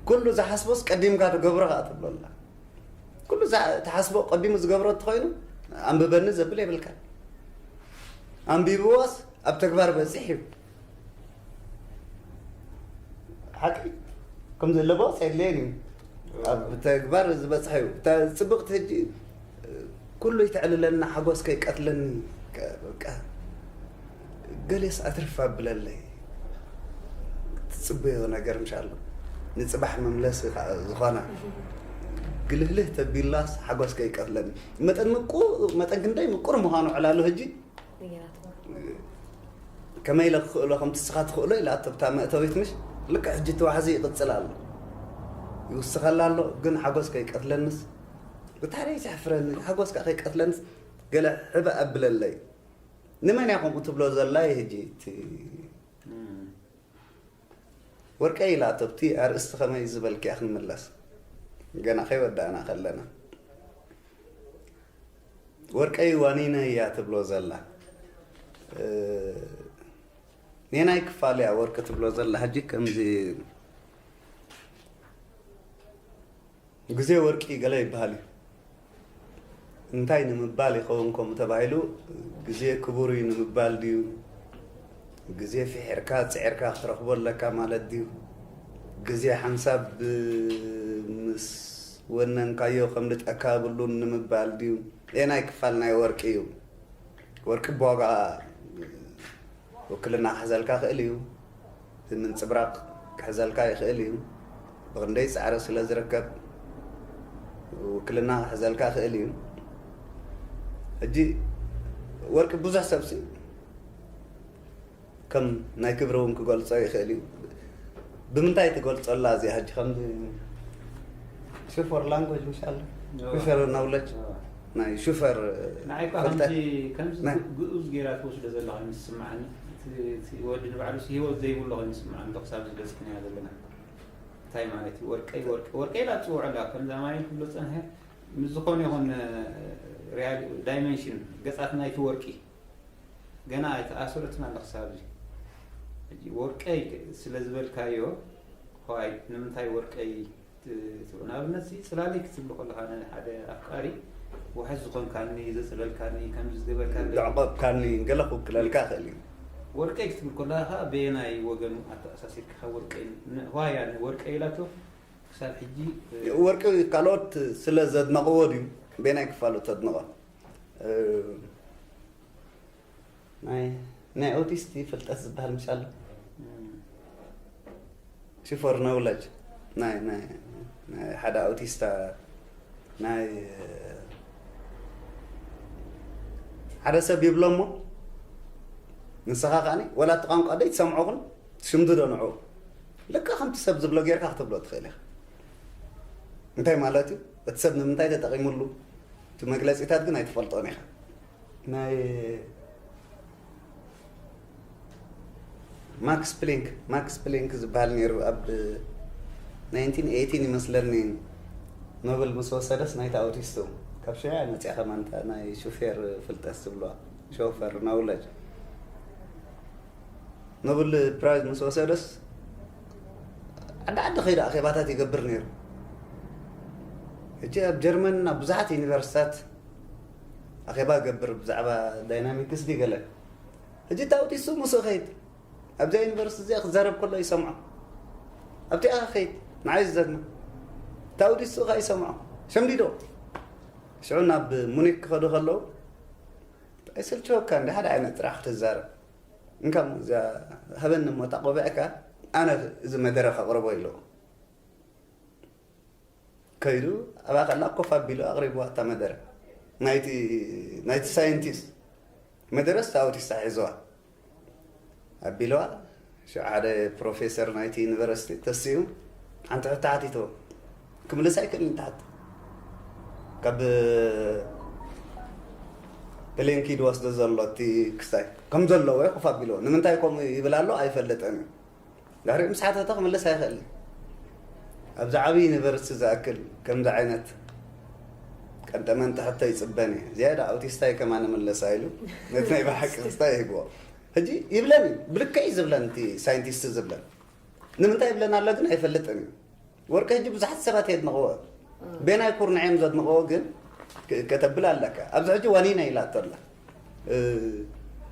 ኩሉ ዝሓስቦስ ቀዲምካ ትገብሮ ከኣ ትብሎ ኣላ። ኩሉ ዝሓ-፣ ትሓስቦ ቀዲሙ ዝገብሮ እንተኾይኑ ኣንብበኒ ዘብል የብልካ። ኣንቢብዎስ ኣብ ተግባር በጺሕ እዩ። ሓቂ ከም ዘለቦ የድልየን እዩ። ኣብ ተግባር ዝበጽሐ እዩ። እታ ጽብቕቲ ሕጂ፣ ኩሉ ይተዕልለና፣ ሓጎስ ከይቀትለኒ፣ ከ-፣ በቃ ገሌስ ኣትርፍ ኣብለለይ። ትጽበዮ ነገር ምሻሎ ንጽባሕ መምለሲ ከኣ ዝኾና ግልህልህ ተቢላስ ሓጎስ ከይቀትለኒ። መጠን ምቁ-፣ መጠን ክንደይ ምቁር ምዃኑ ዕላሉ ሕጂ ነገራትኩም። ከመይ ኢለ ክኽእሎ ከምቲ ንስኻ ትኽእሎ ኢላቶ ብታ መእተዊት ምሽ ልክዕ ሕጂ እቲ ዋሕዚ ይቕጽል ኣሎ። ይውስኸላ ኣሎ፣ ግን ሓጎስ ከይቀትለንስ ብታሕተይ ዘሕፍረኒ፣ ሓጎስ ከኣ ከይቀትለንስ ገለ ሕብእ ኣብለለይ። ንመን እያ ከምኡ ትብሎ ዘላ? ሕጂ እቲ ወርቀይ ኢላቶ ኣብቲ ኣርእስቲ ከመይ ዝበልክያ ክንምለስ። ገና ከይወዳእና ከለና። ወርቀይ ዋኒነይ እያ ትብሎ ዘላ። እ፣ ኔናይ ክፋል እያ ወርቂ ትብሎ ዘላ። ሕጂ ከምዚ ግዜ ወርቂ ገለ ይበሃል እዩ። እንታይ ንምባል ይኸውን ከምኡ ተባሂሉ? ግዜ ክቡር እዩ ንምባል ድዩ? ግዜ ፍሒርካ ጽዒርካ ክትረኽቦ ኣለካ ማለት ድዩ? ግዜ ሓንሳብ ምስ ወነንካዮ ከምልጠካ የብሉን ንምባል ድዩ? ኣየናይ ክፋል ናይ ወርቂ እዩ? ወርቂ ብዋጋ ውክልና ክሕዘልካ ይኽእል እዩ። እቲ ምንጽብራቕ ክሕዘልካ ይኽእል እዩ። ብኽንደይ ጻዕሪ ስለ ዝርከብ ውክልና ክሕዘልካ ይኽእል እዩ። ሕጂ ወርቂ ብዙሕ ሰብሲ ከም ናይ ክብሪ እውን ክገልጾ ይኽእል እዩ። ብምንታይ ትገልጸላ እዚኣ ሕጂ ከምዚ ሹፈር ላንጉጅ ምሽ ኣሎ? ኖ። ሹፈር ናውለጅ? ኖ። ናይ ሹፈር ንዓይ እኳ ፍልጠት? ከምዚ፣ ከምዚ ናይ ግኡዝ ጌራ ትወስዶ ዘላ ኮይኑ ዝስምዓኒ። እቲ፣ እቲ ወዲ ንባዕሉስ ህይወት ዘይብሉ ኮይኑ ዝስምዓኒ፣ ዶ ክሳብ ዝገጽሕናዮ ዘለና። እንታይ ማለት እዩ? ወርቀይ፣ ወርቀ-፣ ወርቀይ ኢላ ትጽውዖ ኣላ። ከምዛ ማይ ክብሎ ጸንሐ፣ ምስ ዝኾነ ይኹን፣ እ፣ ሪያል-፣ ዳይመንሽን ገጻት ናይቲ ወርቂ ገና ኣይተኣሰረትን ኣላ ክሳብ እዚ። ሕጂ ወርቀይ ስለ ዝበልካዮ፣ ኳይ፣ ንምንታይ ወርቀይ ት-፣ ትብሎ? ንኣብነት፣ እዚ ጽላሊ ክትብሎ ከለኻ፣ ንሓደ ኣፍቃሪ፣ ውሑስ ዝኾንካኒ፣ ዘጽለልካኒ፣ ከምዚ ዝገበርካለይ፣ ዘዕቆብካኒ፣ ገለ ክውክለልካ ይኽእል እዩ። ወርቀይ ክትብል ከለኻ፣ በየናይ ወገኑ ኣተኣሳሲርካ ወርቀይ ን-፣ ዋያ ንወርቀይ ኢላቶ ክሳብ ሕጂ፣ እ፣ ወርቂ ካልኦት ስለ ዘድነቕዎ ድዩ? በየናይ ክፋሉ ተድንቖ? እ፣ ናይ፣ ናይ ኦቲስት ፍልጠት ዝበሃል ምሽ ኣሎ? እም። ሽፎር ነውለጅ ናይ፣ ናይ፣ ናይ ሓደ ኣውቲስታ ናይ ሓደ ሰብ ይብሎ እሞ፣ ንስኻ ከኣኒ ወላ እቲ ቋንቋ ደይ ትሰምዖ ግን ትሽምድዶ ንዑ። ልክዕ ከምቲ ሰብ ዝብሎ ጌርካ ክትብሎ ትኽእል ኢኻ። እንታይ ማለት እዩ? እቲ ሰብ ንምንታይ ተጠቒሙሉ? እቲ መግለጺታት ግን ኣይትፈልጦን ኢኻ። ናይ ማክስ ፕሊንክ፣ ማክስ ፕሊንክ ዝበሃል ነይሩ ኣብ ናይንቲን ኤይቲን ይመስለኒ ኖበል ምስ ወሰደስ ናይቲ ኣውቲስቱ ካብ ሽዑ እያ መፅያ ከማን እታ ናይ ሹፌር ፍልጠት ዝብልዋ ሾፈር ናውለጅ ኖብል ፕራይዝ ምስ ወሰደስ ዓዲ ዓዲ ከይዱ ኣኼባታት ይገብር ነይሩ። ሕጂ ኣብ ጀርመን ኣብ ብዙሓት ዩኒቨርሲታት ኣኼባ ይገብር ብዛዕባ ዳይናሚክስ ድዩ ገለ። ሕጂ እቲ ኣውቲስቱ ምስኡ ከይድ ኣብዚኣ ዩኒቨርሲቲ እዚኣ ክዛረብ ከሎ ይሰምዖ። ኣብቲኣ ከይድ ንዓይ ዝዘትነ እቲ ኣውቲስቱ ከኣ ይሰምዖ። ሸምዲዶ ሽዑ ናብ ሙኒክ ክኸዱ ከለዉ ኣይሰልችወካ እንዲ ሓደ ዓይነት ጥራሕ ክትዛረብ እንካ እዛ ሃበኒ እሞ እታ ቆቢዕካ ኣነ እዚ መደረ ከቕርቦ ኢሉ ከይዱ ኣብኣ ከላ ኮፍ ኣቢሉ ኣቕሪብዋ እታ መደረ ናይቲ ናይቲ ሳይንቲስት መደረስ ኣውቲስታ ሒዝዋ ኣቢልዋ ሽዑ ሓደ ፕሮፌሰር ናይቲ ዩኒቨርሲቲ ተሲኡ ሓንቲ ሕቶ ሓቲትዎ ክምልስ ኣይክእልን ትሓት ካብ ፕሌንኪ ዝወስዶ ዘሎ እቲ ክስታይ ከም ዘለዎ ኮፍ ኣቢልዎ ንምንታይ ከምኡ ይብል ኣሎ ኣይፈልጥን እዩ ድሕሪኡ ምስ ሓተተ ክምልስ ኣይኽእልን ኣብዚ ዓብዪ ዩኒቨርሲቲ ዝኣክል ከምዚ ዓይነት ቀንጠመንጠ ሕቶ ይጽበን እየ። ዝያዳ ኣውቲስታይ ከማን እምለሳ ኢሉ ነቲ ናይ ብሓቂ ክስታይ ይህብዎ። ሕጂ ይብለን እዩ፣ ብልክዕ እዩ ዝብለን እቲ ሳይንቲስት ዝብለን። ንምንታይ ይብለን ኣሎ ግን ኣይፈልጥን እዩ። ወርቂ ሕጂ ብዙሓት ሰባት የድንቕዎ። ቤናይ ኩርንዕ እዮም ዘድንቕዎ ግን ክ-፣ ከተብል ኣለካ። ኣብዚ ሕጂ ዋኒና ኢላቶ ኣላ። እ፣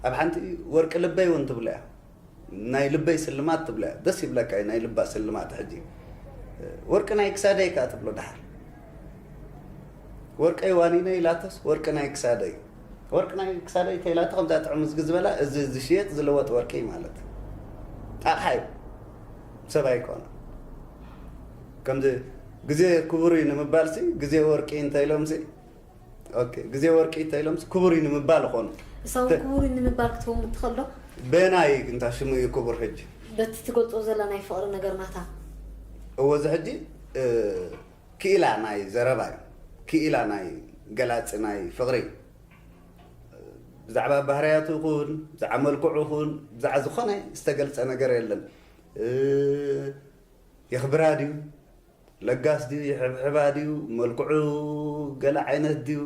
ኣብ ሓንቲ ወርቂ ልበይ እውን ትብሎ እያ። ናይ ልበይ ስልማት ትብሎ እያ። ደስ ይብለካ እዩ ናይ ልባ ስልማት ሕጂ። እ፣ ወርቂ ናይ ክሳደይ ከኣ ትብሎ ደሓር። ወርቀይ ዋኒነ ኢላቶስ ወርቂ ናይ ክሳደይ። ወርቂ ናይ ክሳደይ ተይላቶ ከምዛ ጥዑም ዝግ ዝበላ እዚ ዝሽየጥ ዝለወጥ ወርቂ እዩ ማለት። ኣቕሓ እዩ። ሰብ ኣይኮነ። ከምዚ ግዜ ክቡር እዩ ንምባልሲ ግዜ ወርቂ እንተኢሎምሲ፣ ኦኬ፣ ግዜ ወርቂ እንተኢሎምሲ ክቡር እዩ ንምባል ኾኑ። እሳውን ተ- ክቡር እዩ ንምባል ክትህቦም እትኽእል ዶ? በናይ እንታ ሽሙ እዩ ክቡር ሕጂ? በቲ ትገልጾ ዘላ ናይ ፍቕሪ ነገር ናታ። እዎ፣ እዚ ሕጂ፣ እ፣ ክኢላ ናይ ዘረባ እዩ። ክኢላ ናይ ገላጺ ናይ ፍቕሪ እዩ። ብዛዕባ ባህርያቱ ይኹን፣ ብዛዕባ መልክዑ ይኹን፣ ብዛዕባ ዝኾነ ዝተገልጸ ነገር የለን። እ፣ የኽብራ ድዩ? ለጋስ ድዩ? ይሕብሕባ ድዩ? መልክዑ ገለ ዓይነት ድዩ?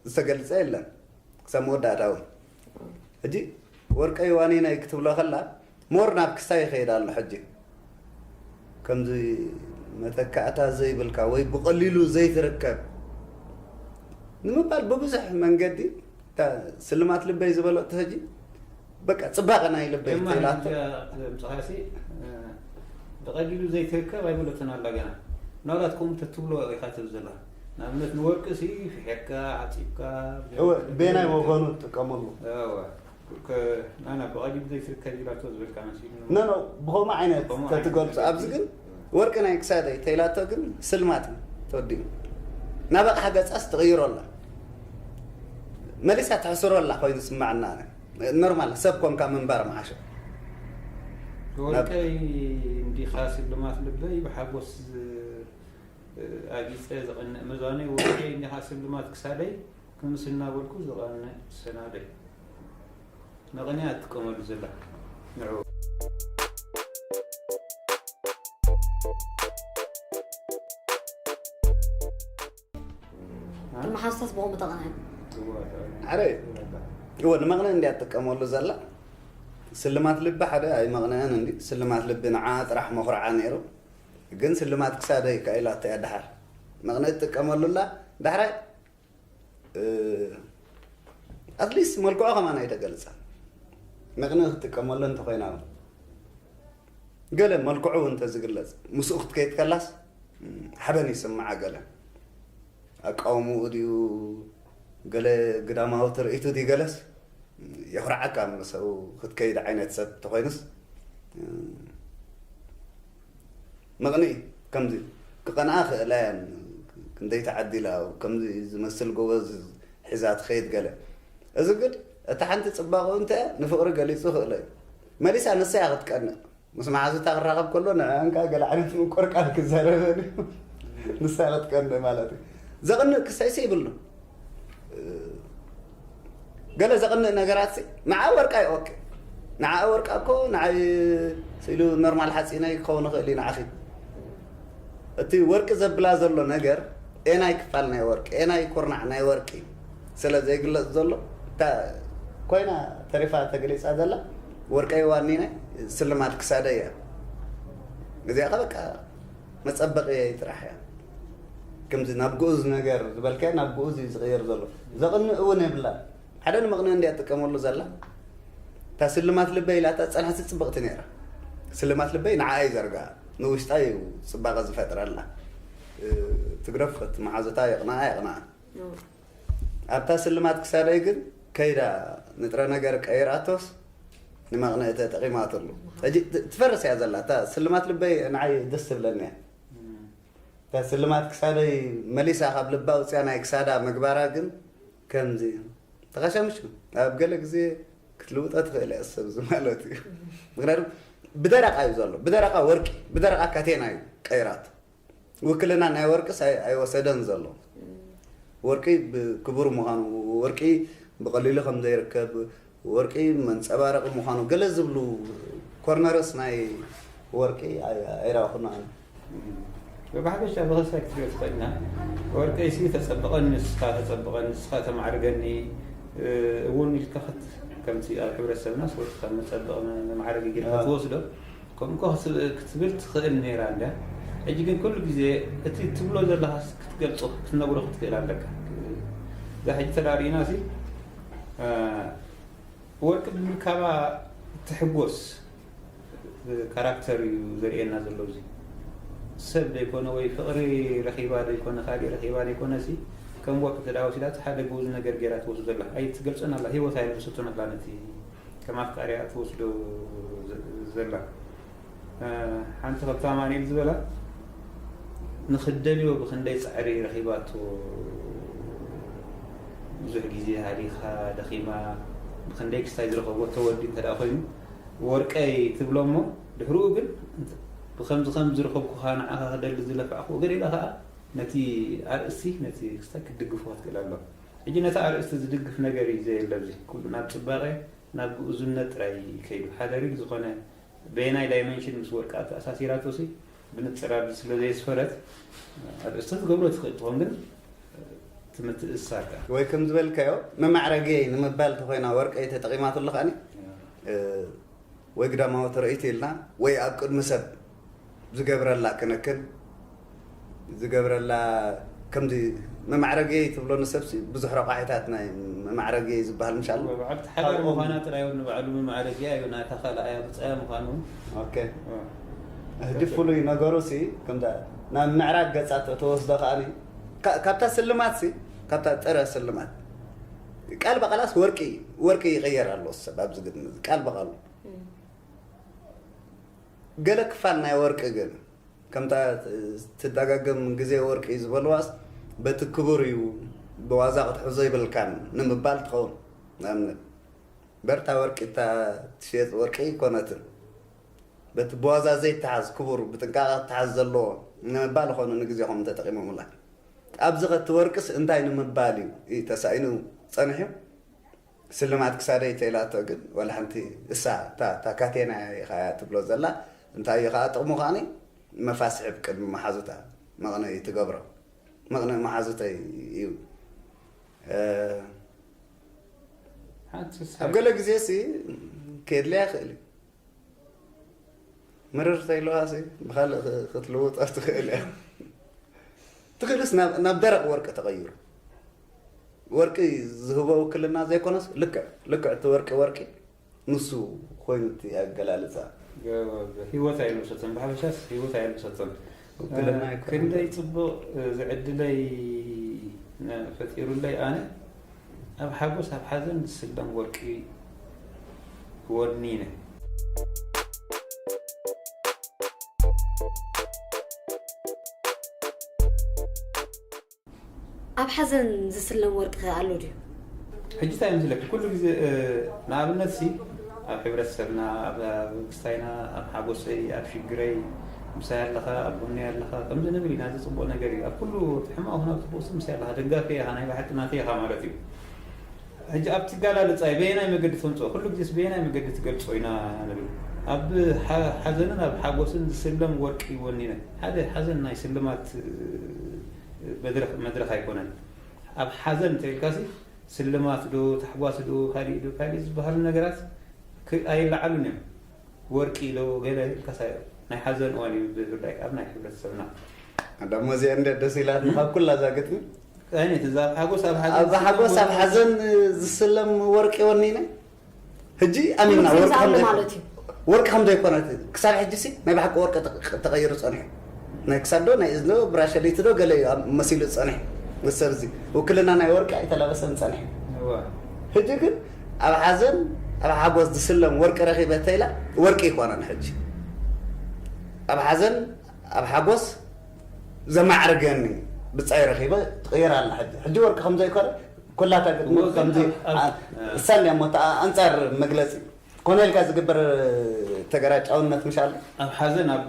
ዝተገልጸ የለን። ክሳብ መወዳእታ እውን። ሕጂ ወርቀይ ዋኒነይ ክትብሎ ከላ፣ ሞር ናብ ክስታይ ይኸይድ ኣሎ ሕጂ። ከምዚ መተካእታ ዘይብልካ ወይ ብቐሊሉ ዘይትርከብ ንምባል ብብዙሕ መንገዲ፣ እታ ስልማት ልበይ ዝበለቶ ሕጂ፣ በቃ፣ ጽባቐ ናይ ልበይ ደማ ትብላቶ። ሕጂ ዘምጽኻሲ፣ እ፣ ብቐሊሉ ዘይትርከብ ኣይበለትን ኣላ ገና። ምናልባት ከምኡ ተትብሎ ኢኻ ትብል ዘላ። ንኣብነት ንወርቂ ሲ ፍሒርካ፣ ዓጺብካ፣ እወ፣ ቤናይ ወገኑ ትጥቀመሉ። እወ። ከ-፣ ናና ብቐሊሉ ዘይትርከብ ኢላቶ ዝበልካ መሲሉ። ኖ፣ ኖ፣ ብኸምኡ ዓይነት ከምኡ ዓይነት ተትገልጾ። ነገር ኣብዚ ግን ወርቂ ናይ ክሳደይ ተይላቶ ግን ስልማት እዩ ተወዲኡ። ናብ ኣቕሓ ገጻስ ትቕይሮ ኣላ። መሊሳ ትሕስሮ ኣላ ኮይኑ ዝስምዓና ኣነ። ኖርማል ሰብ ኮንካ ምንባር መዓሾ። ወርቀይ እንዲኻ ስልማት ልበይ ብሓጎስ ዝ-፣ ኣጊጸ ዘቐንእ መዛነይ ወርቀይ እንዲኻ ስልማት ክሳደይ ክምስ እናበልኩ ዘቐንእ ሰናደይ። መቐንያ እትጥቀመሉ ዘላ ንዑ። እ? መሓዙታት ብኸምኡ ተቐንዐን። እወ፣ ኣረ፣ እወ፣ ንመቕንዒ እንድያ ትጥቀመሉ ዘላ። ስልማት ልቢ ሓደ ኣይመቕንዐን እንዲ፣ ስልማት ልቢ ንዓ ጥራሕ መኹርዓ ነይሩ። ግን ስልማት ክሳደይ ከ ኢላቶ እያ ደሓር። መቕንዒ ትጥቀመሉ ኣላ። ዳሕራይ፣ እ፣ ኣትሊስት መልክዖ ከማን ኣይተገልጸን። መቕንዒ ክትጥቀመሉ እንተኾይና እውን። ገለ መልክዑ እንተዝግለጽ፣ ምስኡ ክትከይድ ከላስ፣ ም፣ ሓበን ይስምዓ ገለ። ኣቃውምኡ ድዩ፣ ገለ ግዳማዊ ትርኢቱ ድዩ ገለስ፣ የኹርዓካ ምስኡ ክትከይድ ዓይነት ሰብ ተኾይኑስ፣ ም፣ መቕንኢ ከምዚ ክቐንኣ ክእላ እየን፣ ክንደይ ተዓዲላ፣ ከምዚ ዝመስል ጎበዝ ሒዛ ትኸይድ ገለ። እዚ ግን እታ ሓንቲ ጽባቕኡ እንተ ንፍቕሪ ገሊጹ ክእሎ እዩ። መሊሳ ንሳ እያ ክትቀንእ። ምስ መሓዙታ ክራኸብ ከሎ ንዕአን ከኣ ገለ ዓይነት ምቁር ቃል ክዛረበን እዩ። ንሳ ክትቀንእ ማለት እዩ። ዘቕንእ ክሳይሲ ይብሉ። ገለ ዘቕንእ ነገራት ሲ፣ ንዓ ወርቃይ ኦኬ። ንዓ ወርቃ እኮ ንዓይ ስኢሉ ኖርማል ሓጺነይ ክኸውን ይኽእል እዩ ንዓኺ። እቲ ወርቂ ዘብላ ዘሎ ነገር ኤናይ ክፋል ናይ ወርቂ፣ ኤናይ ኩርናዕ ናይ ወርቂ ስለ ዘይግለጽ ዘሎ፣ እታ ኮይና ተሪፋ ተገሊጻ ዘላ፣ ወርቀይ ዋኒነይ ስልማት ክሳደይ እያ። እዚኣ ኸ በቃ መጸበቒየይ ጥራሕ እያ። ከምዚ ናብ ግኡዝ ነገር ዝበልካዮ ናብ ግኡዝ እዩ ዝቕየር ዘሎ። ዘቕንእ እውን የብላን። ሓደ ንመቕንኢ እንድያ ትጥቀመሉ ዘላ። እታ ስልማት ልበይ ኢላታ ዝጸንሐት ጽብቕቲ ነይራ። ስልማት ልበይ ንዓኣ እዩ ዘርግኣ። ንውሽጣ እዩ ጽባቐ ዝፈጥረላ። እ፣ ትግረፍ እቲ መሓዙታ የቕንኣ የቕንኣ። እዎ። ኣብታ ስልማት ክሳደይ ግን ከይዳ ንጥረ ነገር ቀይራቶስ ንመቕንኢ ተጠቒማትሉ። ሕጂ ት-፣ ትፈርስ እያ ዘላ። እታ ስልማት ልበይ ንዓይ ደስ ትብለኒ እያ። እም። እታ ስልማት ክሳደይ መሊሳ ካብ ልባ ኣውፅያ ናይ ክሳዳ ምግባራ ግን ከምዚ እዩ። ተኸሸምሹ። ኣብ ገለ ግዜ ክትልውጦ ትኽእል እያ ሰብ እዚ ማለት እዩ። ምኽንያቱ ብደረቓ እዩ ዘሎ። ብደረቓ ወርቂ፣ ብደረቓ ካቴና እዩ ቀይራቶ። ውክልና ናይ ወርቅስ ኣይ-፣ ኣይወሰደን ዘሎ። ወርቂ ብ-፣ ክቡር ምዃኑ፣ ወርቂ ብቐሊሉ ከም ዘይርከብ፣ ወርቂ መንጸባረቒ ምዃኑ ገለ ዝብሉ ኮርነርስ ናይ ወርቂ ኣይ-፣ ኣይረኣኹን ኣነ። ብሓፈሻ ብኸሳይ ክትሪኦ ትኽእልና። ወርቀይሲ ተጸብቐኒ፣ ንስኻ ተጸብቐኒ፣ ንስኻ ተማዕርገኒ እውን ኢልካ ከት-፣ ከምቲ ኣብ ሕብረተሰብና ወርቂ ካብ መጸበቒ መማዕረጊ ጌርካ ትወስዶ፣ ከምኡ ክትብል ትኽእል ነይራ እንዳ። ሕጂ ግን ኩሉ ግዜ እቲ ትብሎ ዘለኻስ ክትገልጾ ክትነግሮ ክትክእል ኣለካ። እዛ ሕጂ ተዳርእና ሲ ወርቂ ብምርካባ ትሕጎስ ካራክተር እዩ ዘርእየና ዘሎ። እዚ ሰብ ዘይኮነ ወይ ፍቕሪ ረኺባ ዘይኮነ ካልእ ረኺባ ዘይኮነ ሲ ከም ወርቂ ተዳወሲዳ እቲ ሓደ ግቡዝ ነገር ገይራ ትወስዶ ዘላ ኣይትገልጾን ኣላ። ህይወት ኣይለብሰቶን ኣላ ነቲ ከም ኣፍቃሪያ ትወስዶ ዘላ። ሓንቲ ከብታ ማኒል ዝበላ ንኽደልዮ ብኽንደይ ጻዕሪ ረኺባቶ። ብዙሕ ግዜ ሃሊኻ ደኺማ ብኽንደይ ክስታይ ዝረኸቦ ተወዲ እንተ ደኣ ኮይኑ ወርቀይ ትብሎ እሞ ድሕርኡ ግን ብኸምዚ ከም ዝረኸብኩኻ ንዓኻ ክደሊ ዝለፋዕኩ ገለ ኢላ ኸዓ ነቲ ኣርእስቲ ነቲ ክስታይ ክትድግፎ ክትክእል ኣለዋ። ሕጂ ነቲ ኣርእስቲ ዝድግፍ ነገር እዩ ዘየለ ኣብዚ ኩሉ ናብ ጽባቐ ናብ ግኡዝነት ጥራይ ከይዱ ሓደ ሪል ዝኾነ በየናይ ዳይመንሽን ምስ ወርቂ ኣተኣሳሲራቶ ሲ ብንጽር ኣብዚ ስለ ዘየስፈረት ኣርእስቲ ትገብሮ ትኽእል ትኾን ግን ትምትእሳር ከኣ ወይ ከም ዝበልካዮ መማዕረገይ ንምባል ተኾይና ወርቀይ ተጠቒማትሉ ከኣኒ ወይ ግዳማዊ ትርኢት ኢልና ወይ ኣብ ቅድሚ ሰብ ዝገብረላ ክንክን ዝገብረላ ከምዚ መማዕረጊ ትብሎ ንሰብሲ ብዙሕ ረቋሒታት ናይ መማዕረጊ ዝበሃል ምሻሉ ኣብቲ ሓዳር ምዃና ጥራይ ንባዕሉ መማዕረጊ እዩ ናታ ካልኣያ ብፃያ ምዃኑ ኦኬ ህዲ ፍሉይ ነገሩ ሲ ከምዛ ናብ ምዕራግ ገጻ ተወስዶ ከኣኒ ካብታ ስልማት ሲ ካብታ ጥረ ስልማት ቃል በቃላስ ወርቂ ወርቂ ይቀየር ኣሎ ሰብ ኣብዚ ግድሚ ቃል በቃሉ ገለ ክፋል ናይ ወርቂ ግን ከምታ ትደጋገም ግዜ ወርቂ ዝበልዋስ በቲ ክቡር እዩ ብዋዛ ክትሕዞ ይብልካን ንምባል ትኸውን ንኣብነት በርታ ወርቂ እታ ትሽየጥ ወርቂ ይኮነትን በቲ ብዋዛ ዘይተሓዝ ክቡር ብጥንቃቐ ክተሓዝ ዘለዎ ንምባል ኾኑ ንግዜኹም ተጠቂሞምላ ኣብዚ ኸቲ ወርቅስ እንታይ ንምባል እዩ እዩ ተሳኢኑ ጸኒሑ ስልማት ክሳደይ ተኢላቶ ግን ዋላ ሓንቲ እሳ እታ እታ ካቴና ኢኻ እያ ትብሎ ዘላ እንታይ እዩ ከዓ ጥቕሙ ከዓኒ መፋስሒ ቅድሚ መሓዙታ መቕነኢ ትገብሮ መቕነኢ መሓዙተይ እዩ ኣብ ገለ ግዜ ሲ ከየድልያ ይኽእል እዩ ምርር ተይለዋ ሲ ብካልእ ክትልውጦ ትኽእል እያ ትኽእልስ ናብ ደረቕ ወርቂ ተቐይሩ ወርቂ ዝህቦ ውክልና ዘይኮነስ ልክዕ ልክዕ እቲ ወርቂ ወርቂ ንሱ ኮይኑ እቲ ኣገላልፃ ህይወት ኣይልብሰቶን ብሓፈሻስ ህይወት ኣይልብሰቶን ውክልና ኣይኮነን። ክንደይ ፅቡቕ ዝዕድለይ ፈጢሩለይ ኣነ ኣብ ሓጎስ ኣብ ሓዘን ዝስለም ወርቂ ወኒነ ኣብ ሓዘን ዝስለም ወርቂ ከ ኣሎ ድዩ? ሕጂ እንታይ ይመስለኪ ኩሉ ግዜ ንኣብነት ሲ ኣብ ሕብረተሰብና ኣብ ክስታይና ኣብ ሓጎሰይ ኣብ ሽግረይ ምሳይ ኣለኻ ኣብ ጎነይ ኣለኻ ከምዚ ንብል ኢና እዚ ፅቡቕ ነገር እዩ ኣብ ኩሉ ሕማቕ ኹን ኣብ ፅቡቕ ሲ ምሳይ ኣለኻ ደጋፊ ኢኻ ናይ ብሓቂ ናተይ ኢኻ ማለት እዩ ሕጂ ኣብቲ ጋላልፃይ በየናይ መገዲ ተምፅኦ ኩሉ ግዜስ በየናይ መገዲ ትገልፆ ኢና ንብል ኣብ ሓዘንን ኣብ ሓጎስን ዝስለም ወርቂ ወኒነ ሓደ ሓዘን ናይ ስልማት መድረኽ ኣይኮነን ኣብ ሓዘን እንተኢልካሲ ስልማት ዶ ታሕጓስ ዶ ካሊእ ዶ ካሊእ ዝበሃሉ ነገራት ኣይለዓሉን እዮም ወርቂ ኢሎ ገለ ኢልካስ ናይ ሓዘን እዋን እዩ ብፍላይ ኣብ ናይ ሕብረተሰብና ኣዳሞ እዚኣ እንደ ደስ ኢላትኒ ካብ ኩላ እዛ ግጥሚ ኣይነት እዛ ኣብ ሓጎስ ኣብ ሓዘን ኣብ ሓጎስ ኣብ ሓዘን ዝስለም ወርቂ ወኒነ ሕጂ ኣሚንና ወርቂ ከም ዘይኮነ ማለት እዩ። ወርቂ ከም ዘይኮነ ክሳብ ሕጂ ሲ ናይ ብሓቂ ወርቂ ተቐይሩ ጸኒሑ ናይ ክሳድ ዶ ናይ እዝኒ ዶ ብራሸሊት ዶ ገለ እዩ ኣብ- መሲሉ ዝጸንሕ እዚ ሰብ እዚ ውክልና ናይ ወርቂ ኣይተላበሰን ጸኒሑ እዋ ሕጂ ግን ኣብ ሓዘን ኣብ ሓጎስ ዝስለም ወርቂ ረኺበ ተኢላ ወርቂ ይኮነን ሕጂ ኣብ ሓዘን ኣብ ሓጎስ ዘማዕርገኒ ብጻይ ረኺበ ትቕይር ኣላ ሕጂ ሕጂ ወርቂ ከም ዘይኮነ ኩላታ ግጥሚ እሞ ግን ከምዚ ኣብ- ኣብ- አ- እሳን እያ ሞታ ኣንጻር መግለጺ ኮነ ኢልካ ዝግበር ተገራጫውነት ምሽ ኣሎ ኣብ ሓዘን ኣብ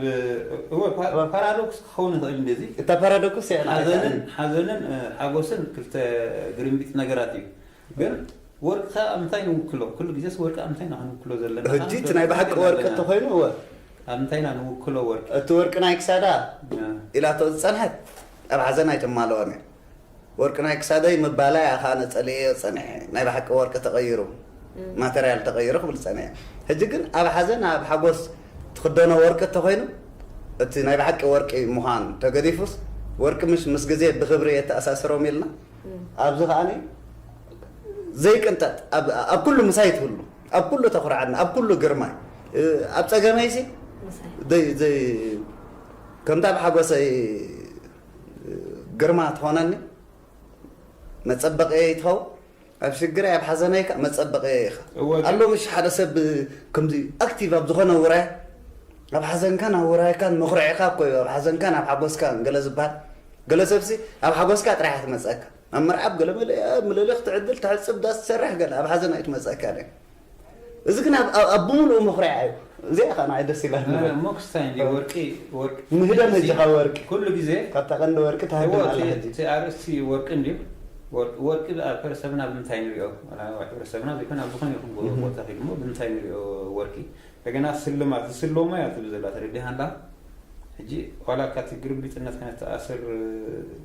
እወ ፓ- ፓራዶክስ ክኸውን ይኽእል እንደዚ እታ ፓራዶክስ እያ ንዓይ ሓዘንን ከኣ- ሓዘንን እ፣ ሓጎስን ክልተ ግርምቢጥ ነገራት እዩ ግን ወርቂ ከ ኣብ ምንታይ ንውክሎ? ኩሉ ግዜስ ወርቂ ኣብ ምንታይ ኢና ክንውክሎ ዘለና? ሕጂ እቲ ናይ ብሓቂ ወርቂ ኣለና። እንተኾይኑ እወ። ኣብ ምንታይ ኢና ንውክሎ ወርቂ? እቲ ወርቂ ናይ ክሳዳ እ። ኢላቶ ዝጸንሐት ኣብ ሓዘን ኣይትማለኦን እያ። ወርቂ ናይ ክሳደይ ምባላ እያ ከዓ ነጸልየዮ ጸኒሐ። ናይ ብሓቂ ወርቂ ተቐይሩ፣ ማተርያል ተቐይሩ ክብል ጸኒሐ። ሕጂ ግን ኣብ ሓዘን ኣብ ሓጎስ ትኽደኖ ወርቂ እንተኾይኑ፣ እቲ ናይ ብሓቂ ወርቂ ምዃን ተገዲፉስ፣ ወርቂ ምሽ ምስ ግዜ ብኽብሪ የተኣሳስሮም ኢልና ኣብዚ ከዓኒ ዘይቅንጠጥ ኣብ ኣብ ኩሉ ምሳይ ትህሉ፣ ኣብ ኩሉ ተኹርዓኒ፣ ኣብ ኩሉ ግርማይ፣ ኣብ ጸገመይሲ ከምታ ብሓጎሰይ ግርማ ትኾነኒ፣ መጸበቐየይ ትኸውን። ኣብ ሽግረይ ኣብ ሓዘነይ ከኣ መጸበቐየይ ኢኻ። ኣሎ ምሽ ሓደ ሰብ ከምዚ ኣክቲቭ ኣብ ዝኾነ ውራይ፣ ኣብ ሓዘንካን ኣብ ውራይካን መኹርዒኻ እኮ እዩ፣ ኣብ ሓዘንካን ኣብ ሓጎስካን ገለ ዝበሃል። ገለ ሰብሲ ኣብ ሓጎስካ ጥራሕ እያ ትመጸካ። ኣብ መርዓ ኣብ ገለ መለ እያ፣ ምልልኽ ትዕድል፣ ትሕጽብ፣ ዳስ ትሰርሕ፣ ገለ ኣብ ሓዘን ኣይትመጸካን እያ። እዚ ግን ኣብ ኣብ ብምልኡ መኹርዒ እዩ። እዚኣ ከኣ ንዓይ ደስ ኢላትኒ። እሞ ክስታይ እንዲ ወርቂ፣ ወርቂ ምህደም ሕጂ ካብ ወርቂ። ኩሉ ግዜ ካብታ ቀንዲ ወርቂ ትሃድም ኣላ ሕጂ። እቲ ኣርእስቲ ወርቂ እንድዩ። ወርቂ፣ ወርቂ ኣብ ሕብረተሰብና ብምንታይ ንሪኦ? ዋላ ኣብ ሕብረተሰብና ዘይኮነ ኣብ ዝኾነ ይኹን ቦ-፣ ቦታ ኺድሞ ብምንታይ ንሪኦ ወርቂ? እንደገና ስልማት፣ ዝስለሞ እያ ትብል ዘላ፣ ተረዲሃ እንዳ። ሕጂ ዋላ ካብቲ ግርቢጥነት ከነተኣስር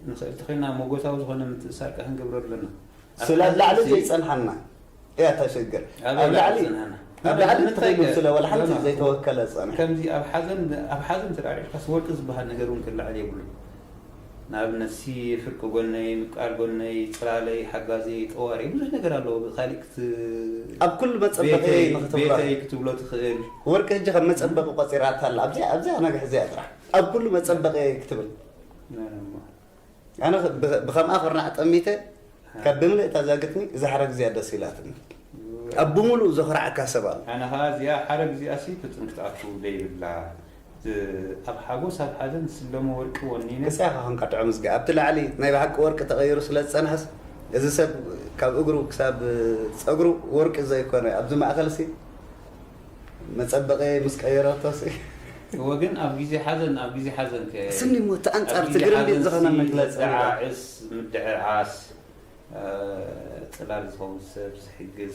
ንኽእል ተኾይና፣ ሞጎታዊ ዝኾነ ምትእሳር ከ ክንገብሮ ኣለና። ስለ ኣብ ላዕሊ ዘይጸንሓና እያ እታ ሽግር። ኣብ ላዕሊ፣ ኣብ ላዕሊ ትኽእሉ ስለ ዋላ ሓንቲ ዘይተወከለ ጸንሐ። ከምዚ ኣብ ሓዘን፣ ኣብ ሓዘን ተራሪዕካስ ወርቂ ዝበሃል ነገር እውን ክለዓል የብሉን። ንኣብነት ሲ ፍርቂ ጎነይ፣ ምቃል ጎነይ፣ ጽላለይ፣ ሓጋዘይ፣ ጠዋሪ ብዙሕ ነገር ኣለዎ። ብኻሊእ ክት-፣ ኣብ ኩሉ መጸበቒ ቤተይ፣ ንክትብሎ ቤተይ ክትብሎ ትኽእል። ወርቂ ሕጂ ከም መጸበቒ ቆጺራታ ኣላ። ኣብዚኣ፣ ኣብዚኣ ነግሕ እዚኣ ጥራሕ። ኣብ ኩሉ መጸበቒ ክትብል። ነነማ። ኣነ ብ-፣ ብኸምኣ ኩርናዕ ጠሚተ፣ ካብ ብምልእ እታ ዛግትኒ፣ እዛ ሓረግ እዚኣ ደስ ኢላትኒ። ኣብ ብምሉእ ዘኹርዓካ ሰብ ኣሎ። ኣነ ኸኣ እዚኣ ሓረግ እዚኣ ሲ ፍጹም ክትኣቱ ደይብላ። ዝ-፣ ኣብ ሓጎስ ኣብ ሓዘን ዝስለሙ ወርቂ ወኒነ። ክሳይ ኸ ክንቀጥዖ ምስጋ። ኣብቲ ላዕሊ ናይ ብሓቂ ወርቂ ተቐይሩ ስለ ዝጸንሐስ፣ እዚ ሰብ ካብ እግሩ ክሳብ ጸጉሩ ወርቂ ዘይኮነ፣ ኣብዚ ማእከልሲ መጸበቒ ምስ ቀየረቶሲ። እወ፣ ግን ኣብ ግዜ ሓዘን፣ ኣብ ግዜ ሓዘን ከ-፣ ስኒ እሞ እቲ ኣንጻር ኣብ ግዜ ትግርምቢጥ ሓዘን ዝኾነ ሲ መግለጺ እምበር። ምድዓዕስ፣ ምድዕዓስ፣ እ፣ ጽላል ዝኸውን ሰብ ዝሕግዝ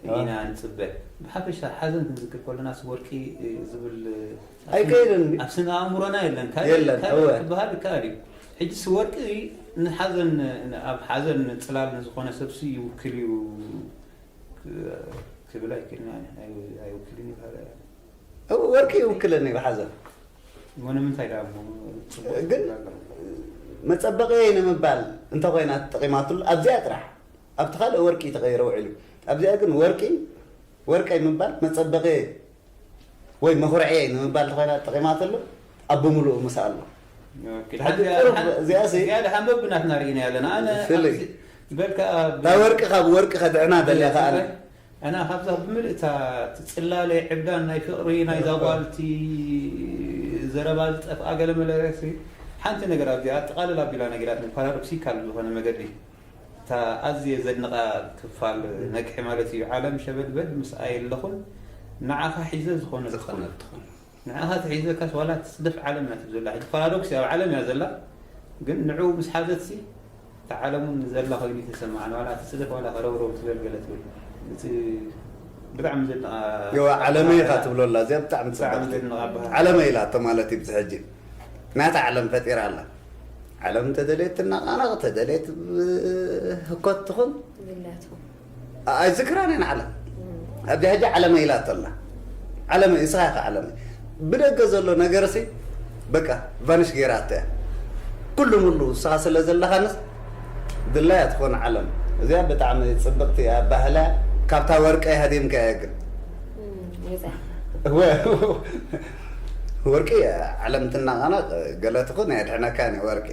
እ። ኢና ንጽበ። ብሓፈሻ ሓዘን ክንዝክር ከለናስ ወርቂ፣ እ፣ ዝብል፣ እ፣ ኣብ ስነ-፣ ኣይከይድን። ኣብ ስነ ኣእምሮና የለን። ካልእ፣ የለን፣ ካልእ እወ። ክበሃል ይከኣል እዩ። ሕጂስ ወርቂ ንሓዘን፣ ን-፣ ኣብ ሓዘን ጽላል ንዝኾነ ሰብሲ ይውክል እዩ ክ-፣ ክብል ኣይክእልን እየ። ኣይ-፣ ኣይውክልን እዩ ካልእ። እወ፣ ወርቂ ይውክለኒ ብሓዘን። እሞ ንምንታይ ደኣ እሞ ጽቡቕ ግን ትብል ኣላ? መጸበቒ ንምባል እንተኾይና ተጠቒማትሉ ኣብዚኣ ጥራሕ። ኣብቲ ካልእ ወርቂ ተቐይረ ውዒሉ። ኣብዚኣ ግን ወርቂ፣ ወርቀይ ምባል መጸበቒ ወይ መኹርዒ ንምባል እንተኾይና ተጠቒማትሉ ኣብ ብምሉኡ ምስኣ ኣሎ። ኦኬ፣ ሕጂ ድሓን እዚኣ፣ ጽሩፍ፣ ድሓን፣ እዚኣሲ እዚኣ ድሓን በብናትና ርኢና ኣለና። ኣነ ፍልይ። ኣብዚ በልካ ኣብ እታ ወርቂ ካብ ወርቂ ከድዕና ደልያ ከኣ ኣነ። ኣና ካብዛ ብምልእታ እቲ ጽላለ ዕብዳን ናይ ፍቕሪ ናይዛ እኮ። ጓልቲ ዘረባ ዝጠፍኣ ገለ መለ ሲ ሓንቲ ነገር ኣብዚኣ ኣጠቓልል ኣቢላ ነጊራትኒ፣ ፓራዶክሲካል ብዝኾነ መገዲ። እታ ኣዝየ ዘድንቓ ክፋል ነግሒ ማለት እዩ፣ ዓለም ሸበድበድ ምስኣ የለኹን፣ ንዓኻ ሒዘ ዝኾነ ዝኾነ ትኹን። ትኹን። ንዓኻ ተሒዘካስ ዋላ ትጽደፍ ዓለም እያ ትብል ዘላ። ሕጂ ፓራዶክስ እያ፣ ኣብ ዓለም እያ ዘላ፣ ግን ንዕኡ ምስ ሓዘትሲ እታ ዓለም እውን ዘላ ኮይኑ ይተሰምዓን፣ ዋላ ትጽደፍ ዋላ ከረውረው ትበል ገለ ትብል። እቲ ብጣዕሚ ዘድንቓ የዋ፣ ዓለመይ ኢኻ ኣበሃህላ። ትብሎ ኣላ፣ እዚኣ ብጣዕሚ ብጣዕሚ ጽብቕቲ። ዘድንቓ ኣበሃህላ። ዓለመይ ኢላቶ ማለት እዩ፣ ብዚ ሕጂ ናታ ዓለም ፈጢራ ኣላ። ዓለም እንተደልየት ትነቓነቕ፣ ተደልየት ብ-፣ ህኮት ትኹን። ዝላቱ። ኣ-፣ ኣይዝክራን እየን ዓለም። እም። ኣብዚ ሕጂ ዓለመይ ኢላቶ ኣላ። ዓለመይ፣ ንስኻ ኢኻ ዓለመይ። ብደገ ዘሎ ነገርሲ በቃ ቫኒሽ ገይራቶ እያ። ኩሉ ሙሉ ንስኻ ስለ ዘለኻንስ ድላያ ትኾን ዓለም። እዚኣ ብጣዕሚ ጽብቕቲ እያ፣ ባህላ ካብታ ወርቀይ ሃዲምካያ ግን። እም፣ ገዛ። ወ-፣ ወርቂ ዓለም ትናቓነቕ ገለ ትኹን ኣየድሕነካን እዩ ወርቂ።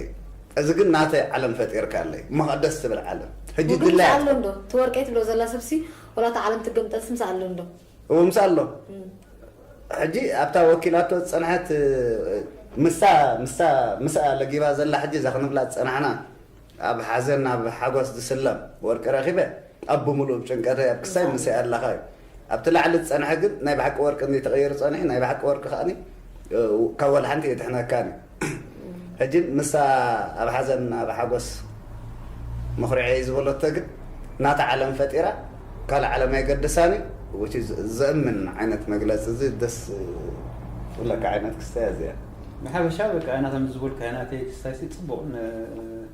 እዚ ግን ናተይ ዓለም ፈጢርካለይ። እሞ ኸኣ ደስ ትብል ዓለም። ሕጂ እሞ ግን ድላያ ምሳእ ኣሎ ትኾን። እንዶ? እቲ ወርቀይ ትብሎ ዘላ ሰብሲ፣ ወላ እታ ዓለም ትገምጠልስ ምሳእ ኣሎ እንዶ? እዎ፣ ምሳእ ኣሎ። እም። ሕጂ ኣብታ ወኪላቶ ዝጸንሐት፣ ምሳ፣ ምሳ፣ ምሳ ለጊባ ዘላ ሕጂ እዛ ክንብላ ዝጸናሕና፣ ኣብ ሓዘን፣ ኣብ ሓጎስ ዝስለም ወርቂ ረኺበ፣ ኣብ ብምሉእ ጭንቀተይ ኣብ ክሳይ ምሳእ። ምሳይ ኣለኻ እዩ። ኣብቲ ላዕሊ ዝጸንሐ ግን ናይ ብሓቂ ወርቂ እንዲ ተቐይሩ ጸኒሑ፣ ናይ ብሓቂ ወርቂ ከኣኒ፣ እ፣ ካብ ወላ ሓንቲ የድሕነካን እዩ። ሕጂ ንሳ ኣብ ሓዘን ኣብ ሓጎስ መኹርዒ ዝበለቶ ግን ናታ ዓለም ፈጢራ ካልእ ዓለም ኣይገድሳን እዩ። Which is ዘእምን ዓይነት መግለጺ እዚ ደስ ትብለካ ዓይነት ክስተያ እዚኣ። ብሓፈሻ በቃ ኣነ ከም ዝበልኩ ናተይ ክስታይሲ ጽቡቕ ን-፣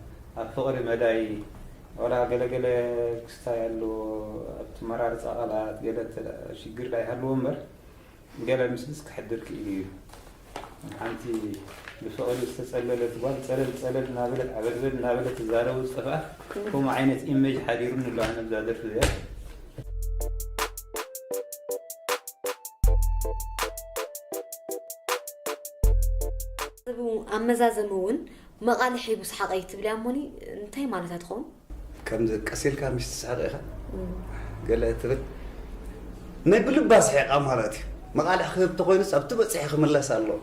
ኣብ ፍቕሪ መዳይ ዋላ ገለገለ ክስታይ ኣሎ ኣብቲ መራርጻ ቃላት ገለ ተ-፣ ሽግር ዳይሃልዎ እምበር ገለ ምስልስ ክሕድር ክኢሉ እዩ። ሓንቲ ብፍቕሪ ዝተጸለለት ጓል ጸለል ጸለል እናበለት ዓበድበድ እናበለት ትዛረቡ ዝጠፍኣ ከምኡ ዓይነት ኢሜጅ ሓዲሩኒ ኣሎ ኣነ ብዛ ደርፊ እዚኣ። ኣብ መዛዘሚ እውን መቓልሕ ሂቡ ሰሓቐይ ትብልያ እሞኒ እንታይ ማለታ ትኸውን? ከምዚ ቀስ ኢልካ ምሽ ትስሕቕ ኢኻ ገለ ትብል ናይ ብልባ ስሒቓ ማለት እዩ። መቓልሕ ክህብ ተኮይኑስ ኣብቲ በፂሑ ክምለስ ኣለዎ።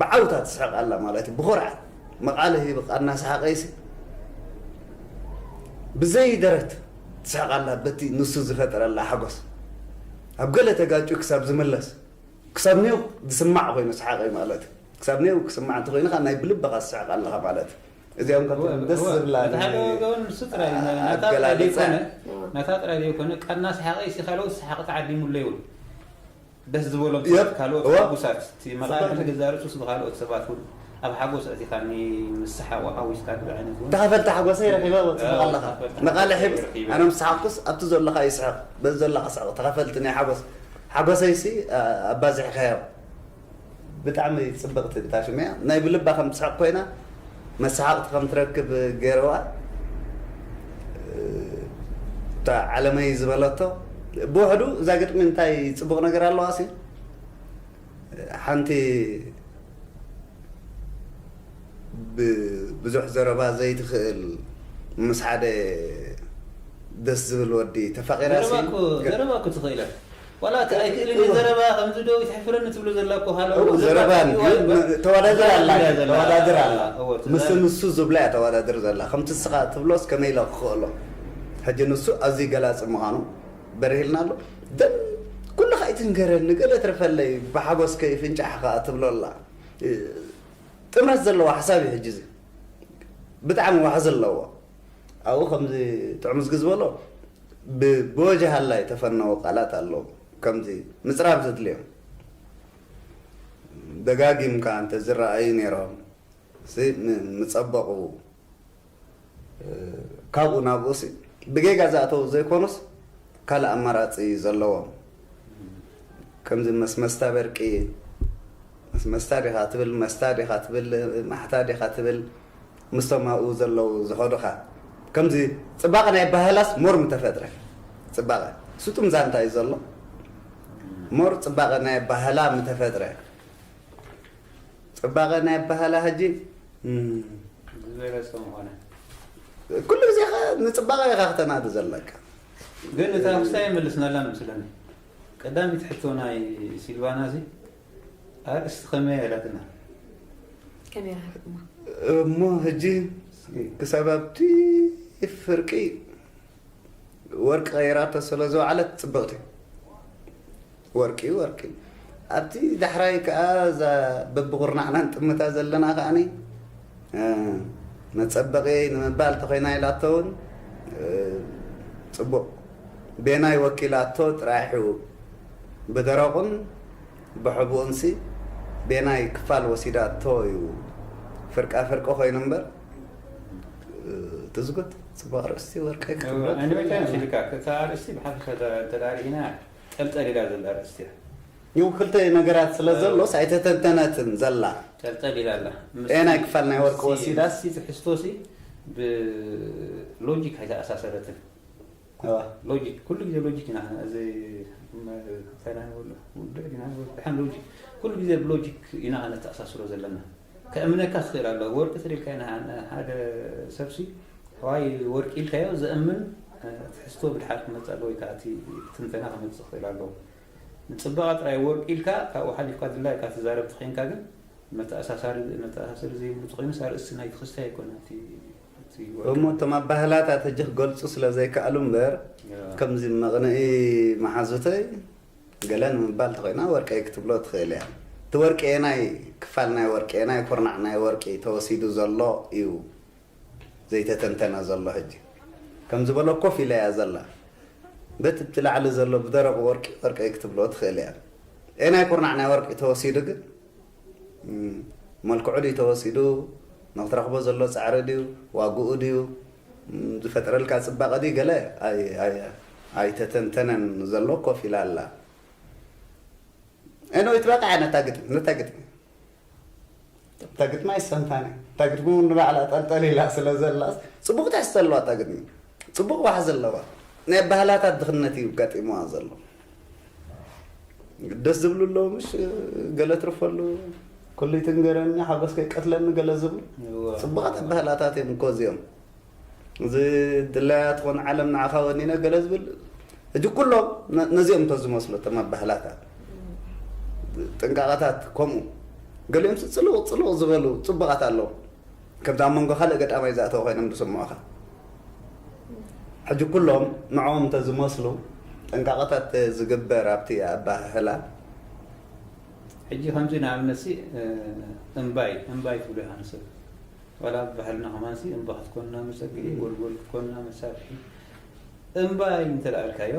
ብዓውታ ትስሕቕ ኣላ ማለት እዩ። ብኹርዓት መቓልሕ ሂብቃ እናሰሓቐይሲ ብዘይ ደረት ትስሕቕ ኣላ በቲ ንሱ ዝፈጠረላ ሓጎስ ኣብ ገለ ተጋጭ ክሳብ ዝምለስ ክሳብ ኔው ዝስማዕ ኮይኑ ሰሓቐይ ማለት እዩ። ክሳብ ኔው ክስማዕ እንተኮይኑ ከዓ ናይ ብልብኻ ትስሕቕ ኣለኻ ማለት እዩ። እዚኦም ካብቶም ደስ ዝብላ እቲ ሓደ ወገን ንሱ ጥራይ እዩ። ናታ ጥራይ ኣገላልፃ ዘይኮነ ናታ ጥራይ ዘይኮነ ቀና ሰሓቐይ ሲ ካልኦት ሰሓቕ ተዓዲሙሉ ይብል ደስ ዝበሎም የብ፣ ካልኦት እወ። ሓጉሳት እቲ መቓልሕ ገዛ ርእሱስ ብካልኦት ሰባት እውን ኣብ ሓጎስ ኣእቲኻኒ ምስ ሰሓቑ ሓዊስካ ክብል ዓይነት እውን ተኸፈልቲ ሓጎሰይ ረኺበ ወፅእ ኣለኻ ተኸፈልቲ መቓልሕ ሓጎሰይ ሂብ ረኺበ። ኣነ ምስ ሰሓቕኩስ ኣብቲ ዘለኻ ይስሕቕ በዚ ዘለኻ ስሕቕ ተኸፈልቲ ናይ ሓጎስ ሓጎሰይሲ ኣባዚሕካዮ ብጣዕሚ ፅብቕቲ ብታሽመያ ናይ ብልባ ከም ትስሕቕ ኮይና መሰሓቕቲ ከም ትረክብ ገይረዋ እታ ዓለመይ ዝበለቶ ብውሕዱ እዛ ግጥሚ እንታይ ፅቡቕ ነገር ኣለዋ ሲ ሓንቲ ብዙሕ ዘረባ ዘይትኽእል ምስ ሓደ ደስ ዝብል ወዲ ተፋቒራ ሲ ዘረባ እኮ ትኽእል እያ ዋላ እቲ ኣይክእልን እየ ዘረባ ከምዚ ዶ ይትሕፍረኒ ትብሎ ዘላ እኮ ሃሎ እው ዘረባ እንድዩ ተወዳድር ኣላ ተወዳድር ኣላ ምስ ንሱ ዝብላ እያ ተወዳድር ዘላ ከምቲ ንስኻ ትብሎስ ከመይ ኢለ ክኽእሎ ሕጂ ንሱ ኣዝዩ ገላፂ ምዃኑ በሪህልና ኣሎ ደን ኩልኻ ኣይትንገረኒ ገለ ትርፈለይ ብሓጎስ ከይፍንጫሕ ከዓ ትብሎ ኣላ ጥምረት ዘለዎ ሓሳብ እዩ ሕጂ እዚ ብጣዕሚ ዋሕዚ ኣለዎ ኣብኡ ከምዚ ጥዑም ዝግ ዝበሎ ብወጀሃላ የተፈነው ቃላት ኣለዉ ከምዚ ምፅራብ ዘድልዮም ደጋጊምካ እንተ ዝረኣዩ ነይሮም ምፀበቑ ካብኡ ናብኡ ሲ ብጌጋ ዝኣተው ዘይኮኑስ ካልእ ኣማራፂ ዘለዎም ከምዚ መስመስታ በርቂ መስመስታ ዲኻ ትብል መስታ ዲኻ ትብል ማሕታ ዲኻ ትብል ምስቶም ኣብኡ ዘለዉ ዝኸዱኻ ከምዚ ፅባቐ ናይ ኣባህላስ ሞር ምተፈጥረ ፅባቐ ስጡም ዛንታ እዩ ዘሎ ሞር ፅባቐ ናይ ኣባህላ ምተፈጥረ ፅባቐ ናይ ኣባህላ ሕጂ ዝበለፀ ምኾነ ኩሉ ግዜ ኸ ንፅባቐ ኢኻ ክተናዲ ዘለካ ግን እታ ክስታይ የመልስናላ ንምስለኒ ቀዳሚት ሕቶ ናይ ሲልቫና ሲ ኣርእስቲ ከመይ ኢላትና ከመይ ረኸብኩማ እሞ ሕጂ ክሳብ ኣብቲ ፍርቂ ወርቂ ቀይራቶ ስለ ዝወዓለት ፅብቕቲ ወርቂ ወርቂ ኣብቲ ዳሕራይ ከዓ እዛ በብቁርናዕና ንጥምታ ዘለና ከዓኒ መፀበቂ ንምባል ተኮይና ኢላቶ እውን ፅቡቅ ቤናይ ወኪላቶ ጥራሕ ብደረቁን ብሕቡኡንሲ ቤናይ ክፋል ወሲዳቶ እዩ ፍርቃ ፍርቂ ኮይኑ እምበር ትዝጉት ፅቡቅ ኣርእስቲ ወርቀይ ክትብሎ ኣንበታ ምስልካ እታ ኣርእስቲ ብሓፈሻ ተዳሪእና ጠልጠል ኢላ ዘላ ኣርእስቲ እያ ይው ክልተ ነገራት ስለ ዘሎስ ኣይተተንተነትን ዘላ ጠልጠል ኢላ ኣላ ኤናይ ክፋል ናይ ወርቂ ወሲዳስ ትሕዝቶ ሲ ብሎጂክ ኣይተኣሳሰረትን ሎጂክ ኩሉ ግዜ ሎጂክ ኢና እዚ እንታይ ኢና ንብሎ ውድዕ ዲና ንብሎ ድሓን ሎጂክ ኩሉ ግዜ ብሎጂክ ኢና ነተኣሳስሮ ዘለና ከእምነካ ትኽእል ኣሎ ወርቂ ተደልካ ኢና ሓደ ሰብሲ ሕዋይ ወርቂ ኢልካዮ ዘእምን ትሕዝቶ ብድሓር ክመፅእ ኣለዎ ወይ ከዓ እቲ ትንተና ክመፅእ ክኽእል ኣለዎ ንፅባቐ ጥራይ ወርቂ ኢልካ ካብኡ ሓሊፍካ ድላይካ ትዛረብ ተኸይንካ ግን መተኣሳሳሪ መተኣሳሰሪ ዘይብሉ ተኾይኑስ ኣርእስቲ ናይቲ ክስታይ ኣይኮነ እቲ እቲ ወርቂ እሞ እቶም ኣባህላታት ሕጂ ክገልፁ ስለ ዘይከኣሉ እምበር ከምዚ መቕንኢ መሓዙተይ ገለ ንምባል ተኾይና ወርቀይ ክትብሎ ትኽእል እያ እቲ ወርቂ ናይ ክፋል ናይ ወርቂ ናይ ኩርናዕ ናይ ወርቂ ተወሲዱ ዘሎ እዩ ዘይተተንተነ ዘሎ ሕጂ ከም ዝበሎ ኮፍ ኢላ እያ ዘላ በቲ እቲ ላዕሊ ዘሎ ብደረቕ ወርቂ ወርቀይ ክትብሎ ትኽእል እያ ኤ ናይ ኩርናዕ ናይ ወርቂ ተወሲዱ ግን መልክዑ ድዩ ተወሲዱ፣ ንክትረኽቦ ዘሎ ፃዕሪ ድዩ፣ ዋግኡ ድዩ፣ ዝፈጥረልካ ፅባቐ ድዩ፣ ገለ ኣይተተንተነን ዘሎ ኮፍ ኢላ ኣላ። Anyway ትበቃ ነታ ግጥሚ ነታ ግጥሚ እታ ግጥሚ ኣይሰምታን እያ። እታ ግጥሚ እውን ንባዕላ ጠልጠል ኢላ ስለ ዘላ ፅቡቕ ትሕዝቶ ኣለዋ። እታ ግጥሚ ፅቡቕ ዋሕዚ ኣለዋ። ናይ ኣባህላታት ድኽነት እዩ ጋጢምዋ ዘሎ። ደስ ዝብሉ ኣለዉ ምሽ፣ ገለ ትርፈሉ፣ ኩሉ ይትንገረኒ፣ ሓጎስ ከይቀትለኒ ገለ ዝብሉ እዋ። ፅቡቓት ኣባህላታት እዮም እኮ እዚኦም። እዚ ድላያ ትኾን ዓለም ንዓኻ ወኒነ ገለ ዝብል፣ ሕጂ ኩሎም ነ- ነዚኦም እንተ ዝመስሉ እቶም ኣባህላታት ጥንቃቐታት ከምኡ ገሊኦም ጽልቕ ጽልቕ ዝበሉ ጽቡቓት ኣለዉ። ከምዚ ኣብ መንጎ ካልእ ገጣማይ ዝኣተው ኮይኖም ዝስምዑኻ። ሕጂ ኩሎም ንዕኦም እንተ ዝመስሉ ጥንቃቐታት ዝግበር ኣብቲ ኣባህላ። ሕጂ ከምዚ ንኣብነት ሲ እምባይ እምባይ ትብሎ ኢኻ ንሰብ ዋላ ብባህልና ከማን ሲ እምባ ክትኮንና መጸግዒ ጎልጎል ክትኮንና መሳፍሒ እምባይ እንተልኣልካዮ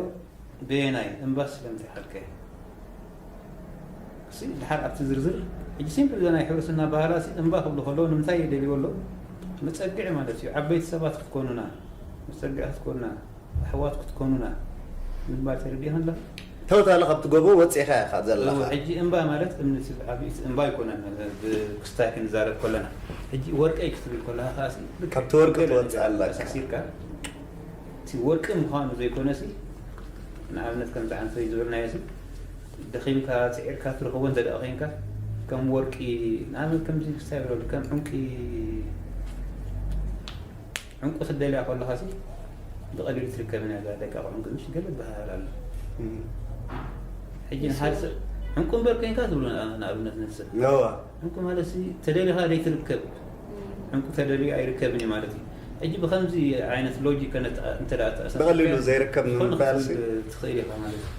በየናይ እምባ ስለምንታይ ሓልካዮ ሲ ድሓር ኣብቲ ዝርዝር ሕጂ ሲምፕል ናይ ሕብረተሰብና ባህላ ሲ እምባ ክብሉ ከለዉ ንምንታይ የደልይዎ ኣለዉ መጸግዒ ማለት እዩ ዓበይቲ ሰባት ክትኮኑና መጸግዒ ክትኮኑና ኣሕዋት ክትኮኑና ምባል ተረዲእኻ ኣለኻ ተወታለ ካብቲ ጎቦ ወፂእኻ ኢኻ ዘለኻ ሕጂ እምባ ማለት እምኒ ዓብይቲ እምባ ኣይኮነን ብክስታይ ክንዛረብ ከለና ሕጂ ወርቀይ ክትብል ከለኻ ከዓ ካብቲ ወርቂ ትወፅእ ኣለካ ተሳሲርካ እቲ ወርቂ ምዃኑ ዘይኮነሲ ንኣብነት ከምዚ ዓንተይ ዝበልናዮ ሲ ደኺምካ ፅዒርካ ትረኽቦ እንተ ደኣ ኮይንካ ከም ወርቂ ንኣብነት ከምዚ ክስታይ ብለሉ ከም ዕንቂ ዕንቁ ክትደልያ ከለኻ ሲ ብቐሊሉ ትርከብን እያ እዛ ደቃቕ ዕንቁ ምሽ ገለ ዝበሃል ኣሎ ሕጂ ንሓደ ሰብ ዕንቁ እምበር ኮይንካ ትብሉ ንኣብነት ነቲ ሰብ ነዋ ዕንቁ ማለት ሲ ተደሊኻ ዘይትርከብ ዕንቁ ተደልዩ ኣይርከብን እዩ ማለት እዩ ሕጂ ብከምዚ ዓይነት ሎጂክ እንተ ተኣሳሲርካ ብቐሊሉ ዘይርከብ ዝኾነ ንምባል ክትብል ትኽእል ኢኻ ማለት እዩ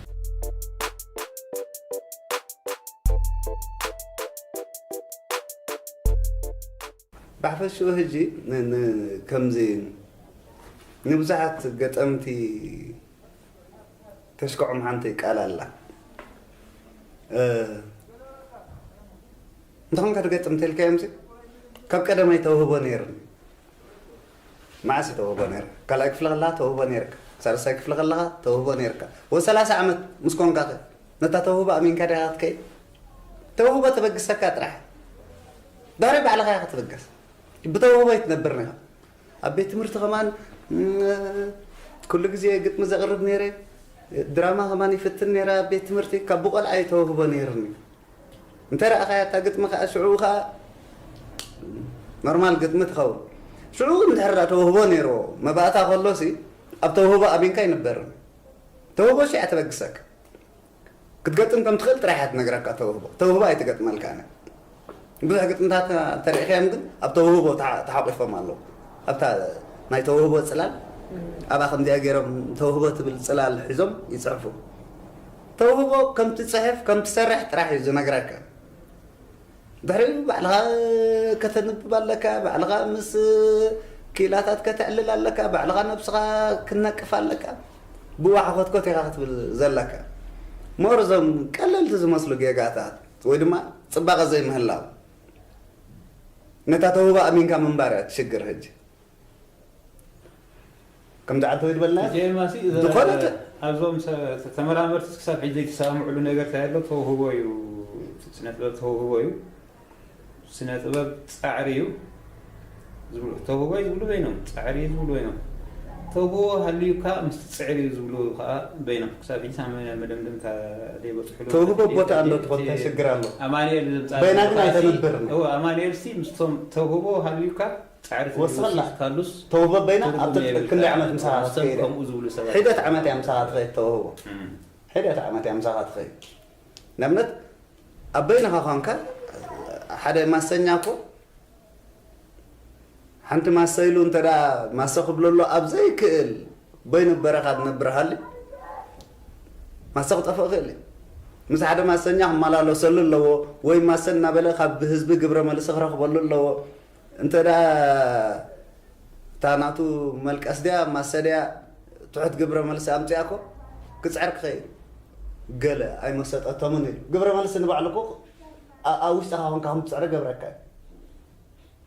ብሓፈሽኡ ሕጂ ን- ን- ከምዚ ንብዙሓት ገጠምቲ ተሽከዖም ሓንቲ ቃል ኣላ እ፣ እንተኾንካ ትገጥም እንተልካዮም ሲ ካብ ቀደማይ ተውህቦ ነይርኒ መዓስ እዩ ተውህቦ ነይርካ ካልኣይ ክፍሊ ከለካ ተውህቦ ነይርካ ሳልሳይ ክፍሊ ከለካ ተውህቦ ነይርካ ወ ሰላሳ ዓመት ምስ ኮንካ ከ ነታ ተውህቦ ኣሚንካ ዲኻ ክትከይድ ተውህቦ ተበግሰካ ጥራሕ ድሕሪ ባዕልኻ ኢኻ ክትበገስ ብተውህቦ ኣይትነብርን ኢኻ ኣብ ቤት ትምህርቲ ከማን ኩሉ ግዜ ግጥሚ ዘቕርብ ነይረ ድራማ ከማን ይፍትን ነይረ ኣብ ቤት ትምህርቲ ካብ ብቆልዓ እዩ ተውህቦ ነይርኒ እንተ ረኣኻያ እታ ግጥሚ ከዓ ሽዑ ከዓ ኖርማል ግጥሚ ትኸውን ሽዑ እንድሕር ተውህቦ ነይርዎ መባእታ ከሎሲ ኣብ ተውህቦ ኣሚንካ ኣይንበርን ተውህቦ ሽዓ ተበግሰካ ክትገጥም ከም ትኽእል ጥራሕ እያ ትነግረካ ተውህቦ ተውህቦ ኣይትገጥመልካን ብዙሕ ግጥምታት ተሪእኻዮም ግን ኣብ ተውህቦ ተሓ- ተሓቂፎም ኣለዉ ኣብታ ናይ ተውህቦ ፅላል ኣብኣ ከምዚኣ ገይሮም ተውህቦ ትብል ፅላል ሒዞም ይፅሕፉ ተውህቦ ከም ትፅሕፍ ከም ትሰርሕ ጥራሕ እዩ ዝነግረካ ድሕሪኡ ባዕልኻ ከተንብብ ኣለካ ባዕልኻ ምስ ክኢላታት ከተዕልል ኣለካ ባዕልኻ ነብስኻ ክነቅፍ ኣለካ ብዋሕ ኮትኮት ኢኻ ክትብል ዘለካ ሞር እዞም ቀለልቲ ዝመስሉ ጌጋታት ወይ ድማ ፅባቐ ዘይምህላው ነታ ተውህቦ ኣሚንካ ምንባር እያ ትሽግር ሕጂ ከምዚ ዓንተወይ ዝበልና ጀማሲ ዝኾነ ተ- ኣብዞም ሰ- ተመራመርቲ ክሳብ ሕጂ ዘይተሰማምዕሉ ነገር እንታይ ኣሎ ተውህቦ እዩ ስነ ጥበብ ተውህቦ እዩ ስነ ጥበብ ፃዕሪ እዩ ዝብሉ ተውህቦ እዩ ዝብሉ በይኖም ፃዕሪ እዩ ዝብሉ በይኖም ተውህቦ ሃልዩካ ምስ ትፅዕር እዩ ዝብሉ ከዓ በይኖም ክሳብ ሕጂ ሳመ መደምደምታ ዘይበፅሕሉ ተውህቦ ቦታ ኣሎ ትኾንታ ሽግር ኣሎ ኣማኑኤል ዝምፃ በይና ግን ኣይተነብርን ኣማኑኤል ሲ ምስቶም ተውህቦ ሃልዩካ ፃዕሪ ወስኸላ። ካሉስ ተውህቦ በይና ኣብ ትርጉም የብልካ። ክንደይ ዓመት ምሳኻ ምስቶም ትኸይድ ከምኡ ዝብሉ ሰባት ሒደት ዓመት እያ ምሳኻ ትኸይድ ተውህቦ እም። ሒደት ዓመት እያ ምሳኻ ትኸይድ ንኣብነት ኣብ በይንኻ ኳንካ ሓደ ማሰኛ እኮ ሓንቲ ማሰ ኢሉ እንተ ደኣ ማሰ ክብለሉ ኣብ ዘይክእል በይኑ በረኻ ዝነብር ሃሊ ማሰ ክጠፍእ ይኽእል እዩ ምስ ሓደ ማሰኛ ክመላለሰሉ ኣለዎ ወይ ማሰ እናበለ ካብ ህዝቢ ግብረ መልሲ ክረኽበሉ ኣለዎ እንተ ደኣ እታ ናቱ መልቀስ ድያ ማሰ ድያ ትሑት ግብረ መልሲ ኣምፅኣ እኮ ክፅዕር ክኸይድ ገለ ኣይመሰጠቶምን ኢሉ ግብረ መልሲ ንባዕሉ እኮ ኣ- ኣብ ውሽጥኻ ኮንካ ከም ትፅዕሪ ገብረካ እዩ።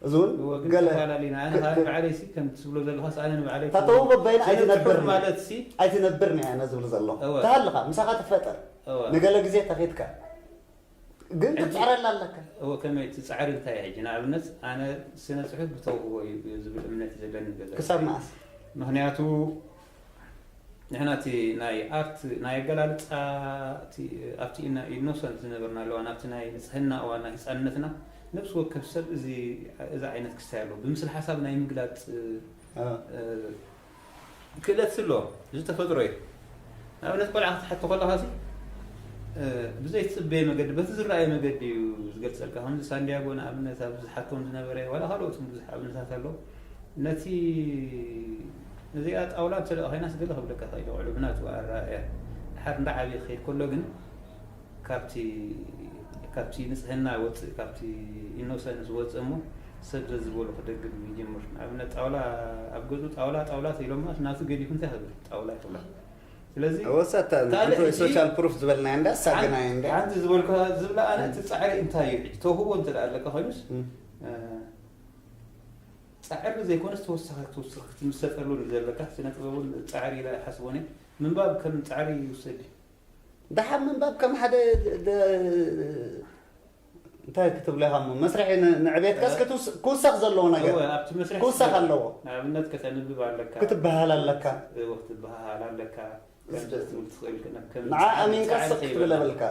እዚ እውን እወ፣ ግን ገለ ተፈላለዩና። ኣነ ክ- ከዓ ክ- ንባዕለይ ሲ ከምቲ ዝብሎ ዘለኻ ሲ ኣነ ንባዕለይ እታ ተውህቦ በይና ስነ ኣይትነብርን ጽሑፍ ማለት ሲ ኣይትነብርን እያ ኣነ ዝብል ዘለኹ እወ። ተሃልኻ ምሳኻ ትፈጠር እወ። ንገለ ግዜ ተኺድካ ግን ሕጂ- ክትፅዕረላ ኣለካ እወ፣ ከመይ እቲ ፃዕሪ እንታይ ሕጂ ንኣብነት ኣነ ስነ ፅሑፍ ብተውህቦ እዩ ዝብል እምነት እዩ ዘለኒ ገዛ ክሳብ መዓስ ምክንያቱ ንሕና እቲ ናይ ኣርት ናይ ኣገላልፃ እቲ ኣብቲ ኢና ኢኖሰንት ዝነበርና ኣለዋ ናብቲ ናይ ንፅህና እዋን ናይ ህፃንነትና ነብሲ ወከፍ ሰብ እዚ እዚ ዓይነት ክስታይ ኣለዎ ብምስሊ ሓሳብ ናይ ምግላፅ እ፣ እ፣ ክእለት ስለ ዝተፈጥሮ እዩ ንኣብነት ቆልዓ ክትሓቶ ከለካ ሲ እ፣ ብዘይትፅበየ መገዲ በቲ ዝረኣየ መገዲ እዩ ዝገልፀልካ ከምዚ ሳንዲያጎ ንኣብነት ኣብ ዝሓቶም ዝነበረ ዋላ ካልኦት ብዙሕ ኣብነታት ኣለዉ ነቲ ነዚኣ ጣውላ እንተ ደኣ ኮይናስ ገለ ክብለካ ክእል ውዕሉ ብናቱ ኣረኣእያ ድሓር እንዳ ዓብየ ክኸይድ ከሎ ግን ካብቲ ካብቲ ንፅህና ወፅእ ካብቲ ኢኖሰንስ ወፅእ እሞ ሰብ ዘዝበሉ ክደግም ይጅምር ንኣብነት ጣውላ ኣብ ገፁ ጣውላ ጣውላ ተኢሎማ ናቱ ገዲፉ እንታይ ክብል ጣውላ ይብላ ስለዚ ወሰታ ካልእ ሕጂ- ሶሻል ፕሩፍ ዝበልናዮ እንዳ ሳገናዮ እንዳ ሓንቲ ዝበልኩ ዝብላ ኣነ እቲ ፃዕሪ እንታይ እዩ ሕጂ ተውህቦ እንተ ደኣ ኣለካ ኮይኑስ እም። እ፣ ፃዕሪ ዘይኮነስ ተወሳኺ ተወሳኺ ክትምሰጠሉ ዘለካ ስነ ጥበብ እውን ፃዕሪ ኢለ ኣይሓስቦን እየ ምንባብ ከም ፃዕሪ ይውሰድ እዩ ደሓር ምንባብ ከም ሓደ ደ- እንታይ ክትብሎ ኢኻ እሞ መስርሒ ን- ንዕቤትካስ ክትውስ- ክውሰኽ ዘለዎ ነገር እወ፣ ኣብቲ መስርሕ ክውሰኽ ትገብር። ኣለዎ ንኣብነት ከተንብብ ኣለካ ክትበሃል ኣለካ እወ፣ ክትበሃል ኣለካ ከምዚ ክትብል ትኽእል ከም ንዓ ኣሚንካ ስቕ ክትብል ኣብልካ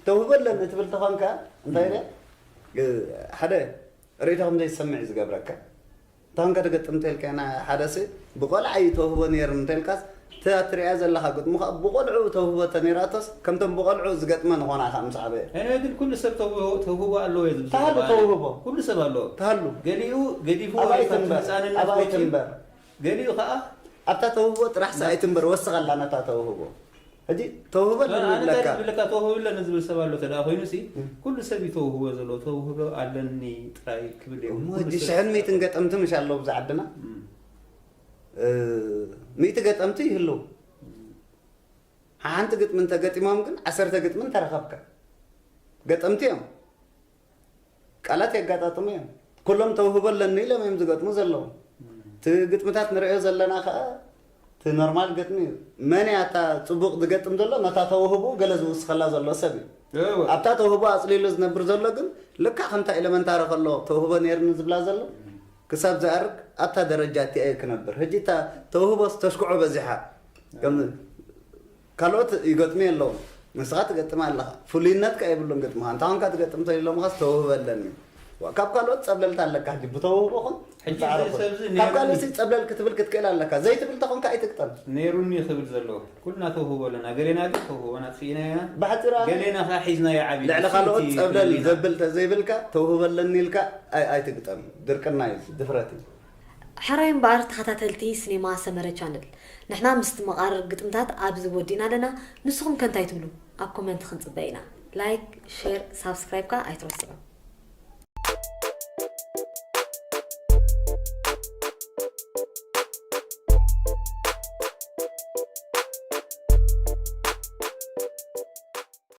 ተውህቦ ኣለኒ ትብል ተኾንካ እንታይ ኢለ ሓደ ርእይቶ ከም ዘይሰምዕ እዩ ዝገብረካ እንታንከ ትገጥም እንተልካ ና ሓደ ሲ ብቆልዓ እዩ ተውህቦ ነይሩ እንተልካስ እታ ትሪኣ ዘለካ ግጥሙ ከዓ ብቆልዑ ተውህቦ ተነይራቶስ ከምቶም ብቆልዑ ዝገጥመ ንኾና ከዓ ምስ ዓበየ እኔ ግን ኩሉ ሰብ ተውህቦ ተውህቦ ኣለዎ እየ ዝብል ተሃሉ ዘለኹ ኣነ። ተውህቦ ኩሉ ሰብ ኣለዎ ተሃሉ ገሊኡ ገዲፍዎ ኣባይ ወይ ካብቲ ትንበር ህፃንነት ኣባይ ወፂኡ ትንበር ገሊኡ ከዓ ኣብታ ተውህቦ ጥራሕ ሰኣይ ትንበር ወስኸላ ነታ ተውህቦ ሕጂ ተውህቦ ኣለኒ ኣነ እንታይ ይብለካ ዝብለካ ተውህቦ ኣለኒ ዝብል ሰብ ኣሎ ተደኣ ኮይኑ ሲ እም። ኩሉ ሰብ እዩ ተውህቦ ዘለዎ ተውህቦ ኣለኒ ጥራይ ክብል የብሉን። እሞ ኩሉ ሕጂ ሰብ ሽሕን ሚእትን ገጠምቲ ምሽ ኣለዉ ኣብዚ ዓድና እም። እ፣ ሚእቲ ገጠምቲ ይህልው ሓንቲ ግጥሚ እንተገጢሞም ግን ዓሰርተ ግጥሚ እንተረኸብካ ገጠምቲ እዮም ቃላት የጋጣጥሙ እዮም ኩሎም ተውህቦ ኣለኒ ኢሎም እዮም ዝገጥሙ ዘለዉ እቲ ግጥምታት ንሪኦ ዘለና ከዓ እቲ ኖርማል ግጥሚ እዩ መን እያ እታ ፅቡቕ ዝገጥም ዘሎ ነታ ተውህቡ ገለ ዝውስኸላ ዘሎ ሰብ እዩ እወ። ኣብታ ተውህቦ ኣፅሊሉ ዝነብር ዘሎ ግን ልክዕ ከምታ ኤለመንታሪ ከሎ ተውህቦ ነይርኒ ዝብላ ዘሎ ክሳብ ዝኣርግ ኣብታ ደረጃ እቲኣ እዩ ክነብር ሕጂ እታ ተውህቦ ዝተሽክዖ በዚሓ ከም ካልኦት ይገጥሙ ኣለዉ ንስኻ ትገጥም ኣለኻ ፍሉይነት ከ የብሉን ግጥምኻ እንታይ ኮንካ ትገጥም ተኢሎምኻስ ተውህቦ ኣለኒ ካብ ካልኦት ፀብለልታ ኣለካ ሕጂ ብተውህቦ ኹን ሕጂ ብፃዕሪ እዚ ኹን ሰብ እዚ ካብ ነይሩ ካልኦት ሲ ፀብለል ክትብል ክትክእል ኣለካ ዘይትብል ተኾንካ ኣይትግጠም ነይሩኒ ክብል ዘለዎ ኩልና ተውህቦ ኣለና ገሌና ግን ተውህቦና ኣጥፊእና ኢና ብሓፂራ ገሌና ከዓ ሒዝናዮ ዓብዩ ልዕሊ ንሱ ካልኦት እቲ ፀብለል ገሌና። ዘብል ተዘይብልካ ተውህቦ ኣለኒ ኢልካ ኣይ- ኣይትግጠም ድርቅና እዩ ድፍረት እዩ ሕራይ እምበኣር ተኸታተልቲ ሲኔማ ሰመረ ቻነል ንሕና ምስቲ መቓርር ግጥምታት ኣብዚ ወዲእና ኣለና ንስኹም ከ እንታይ ትብሉ ኣብ ኮመንት ክንፅበ ኢና ላይክ ሼር ሳብስክራይብ ከ ኣይትረስዑ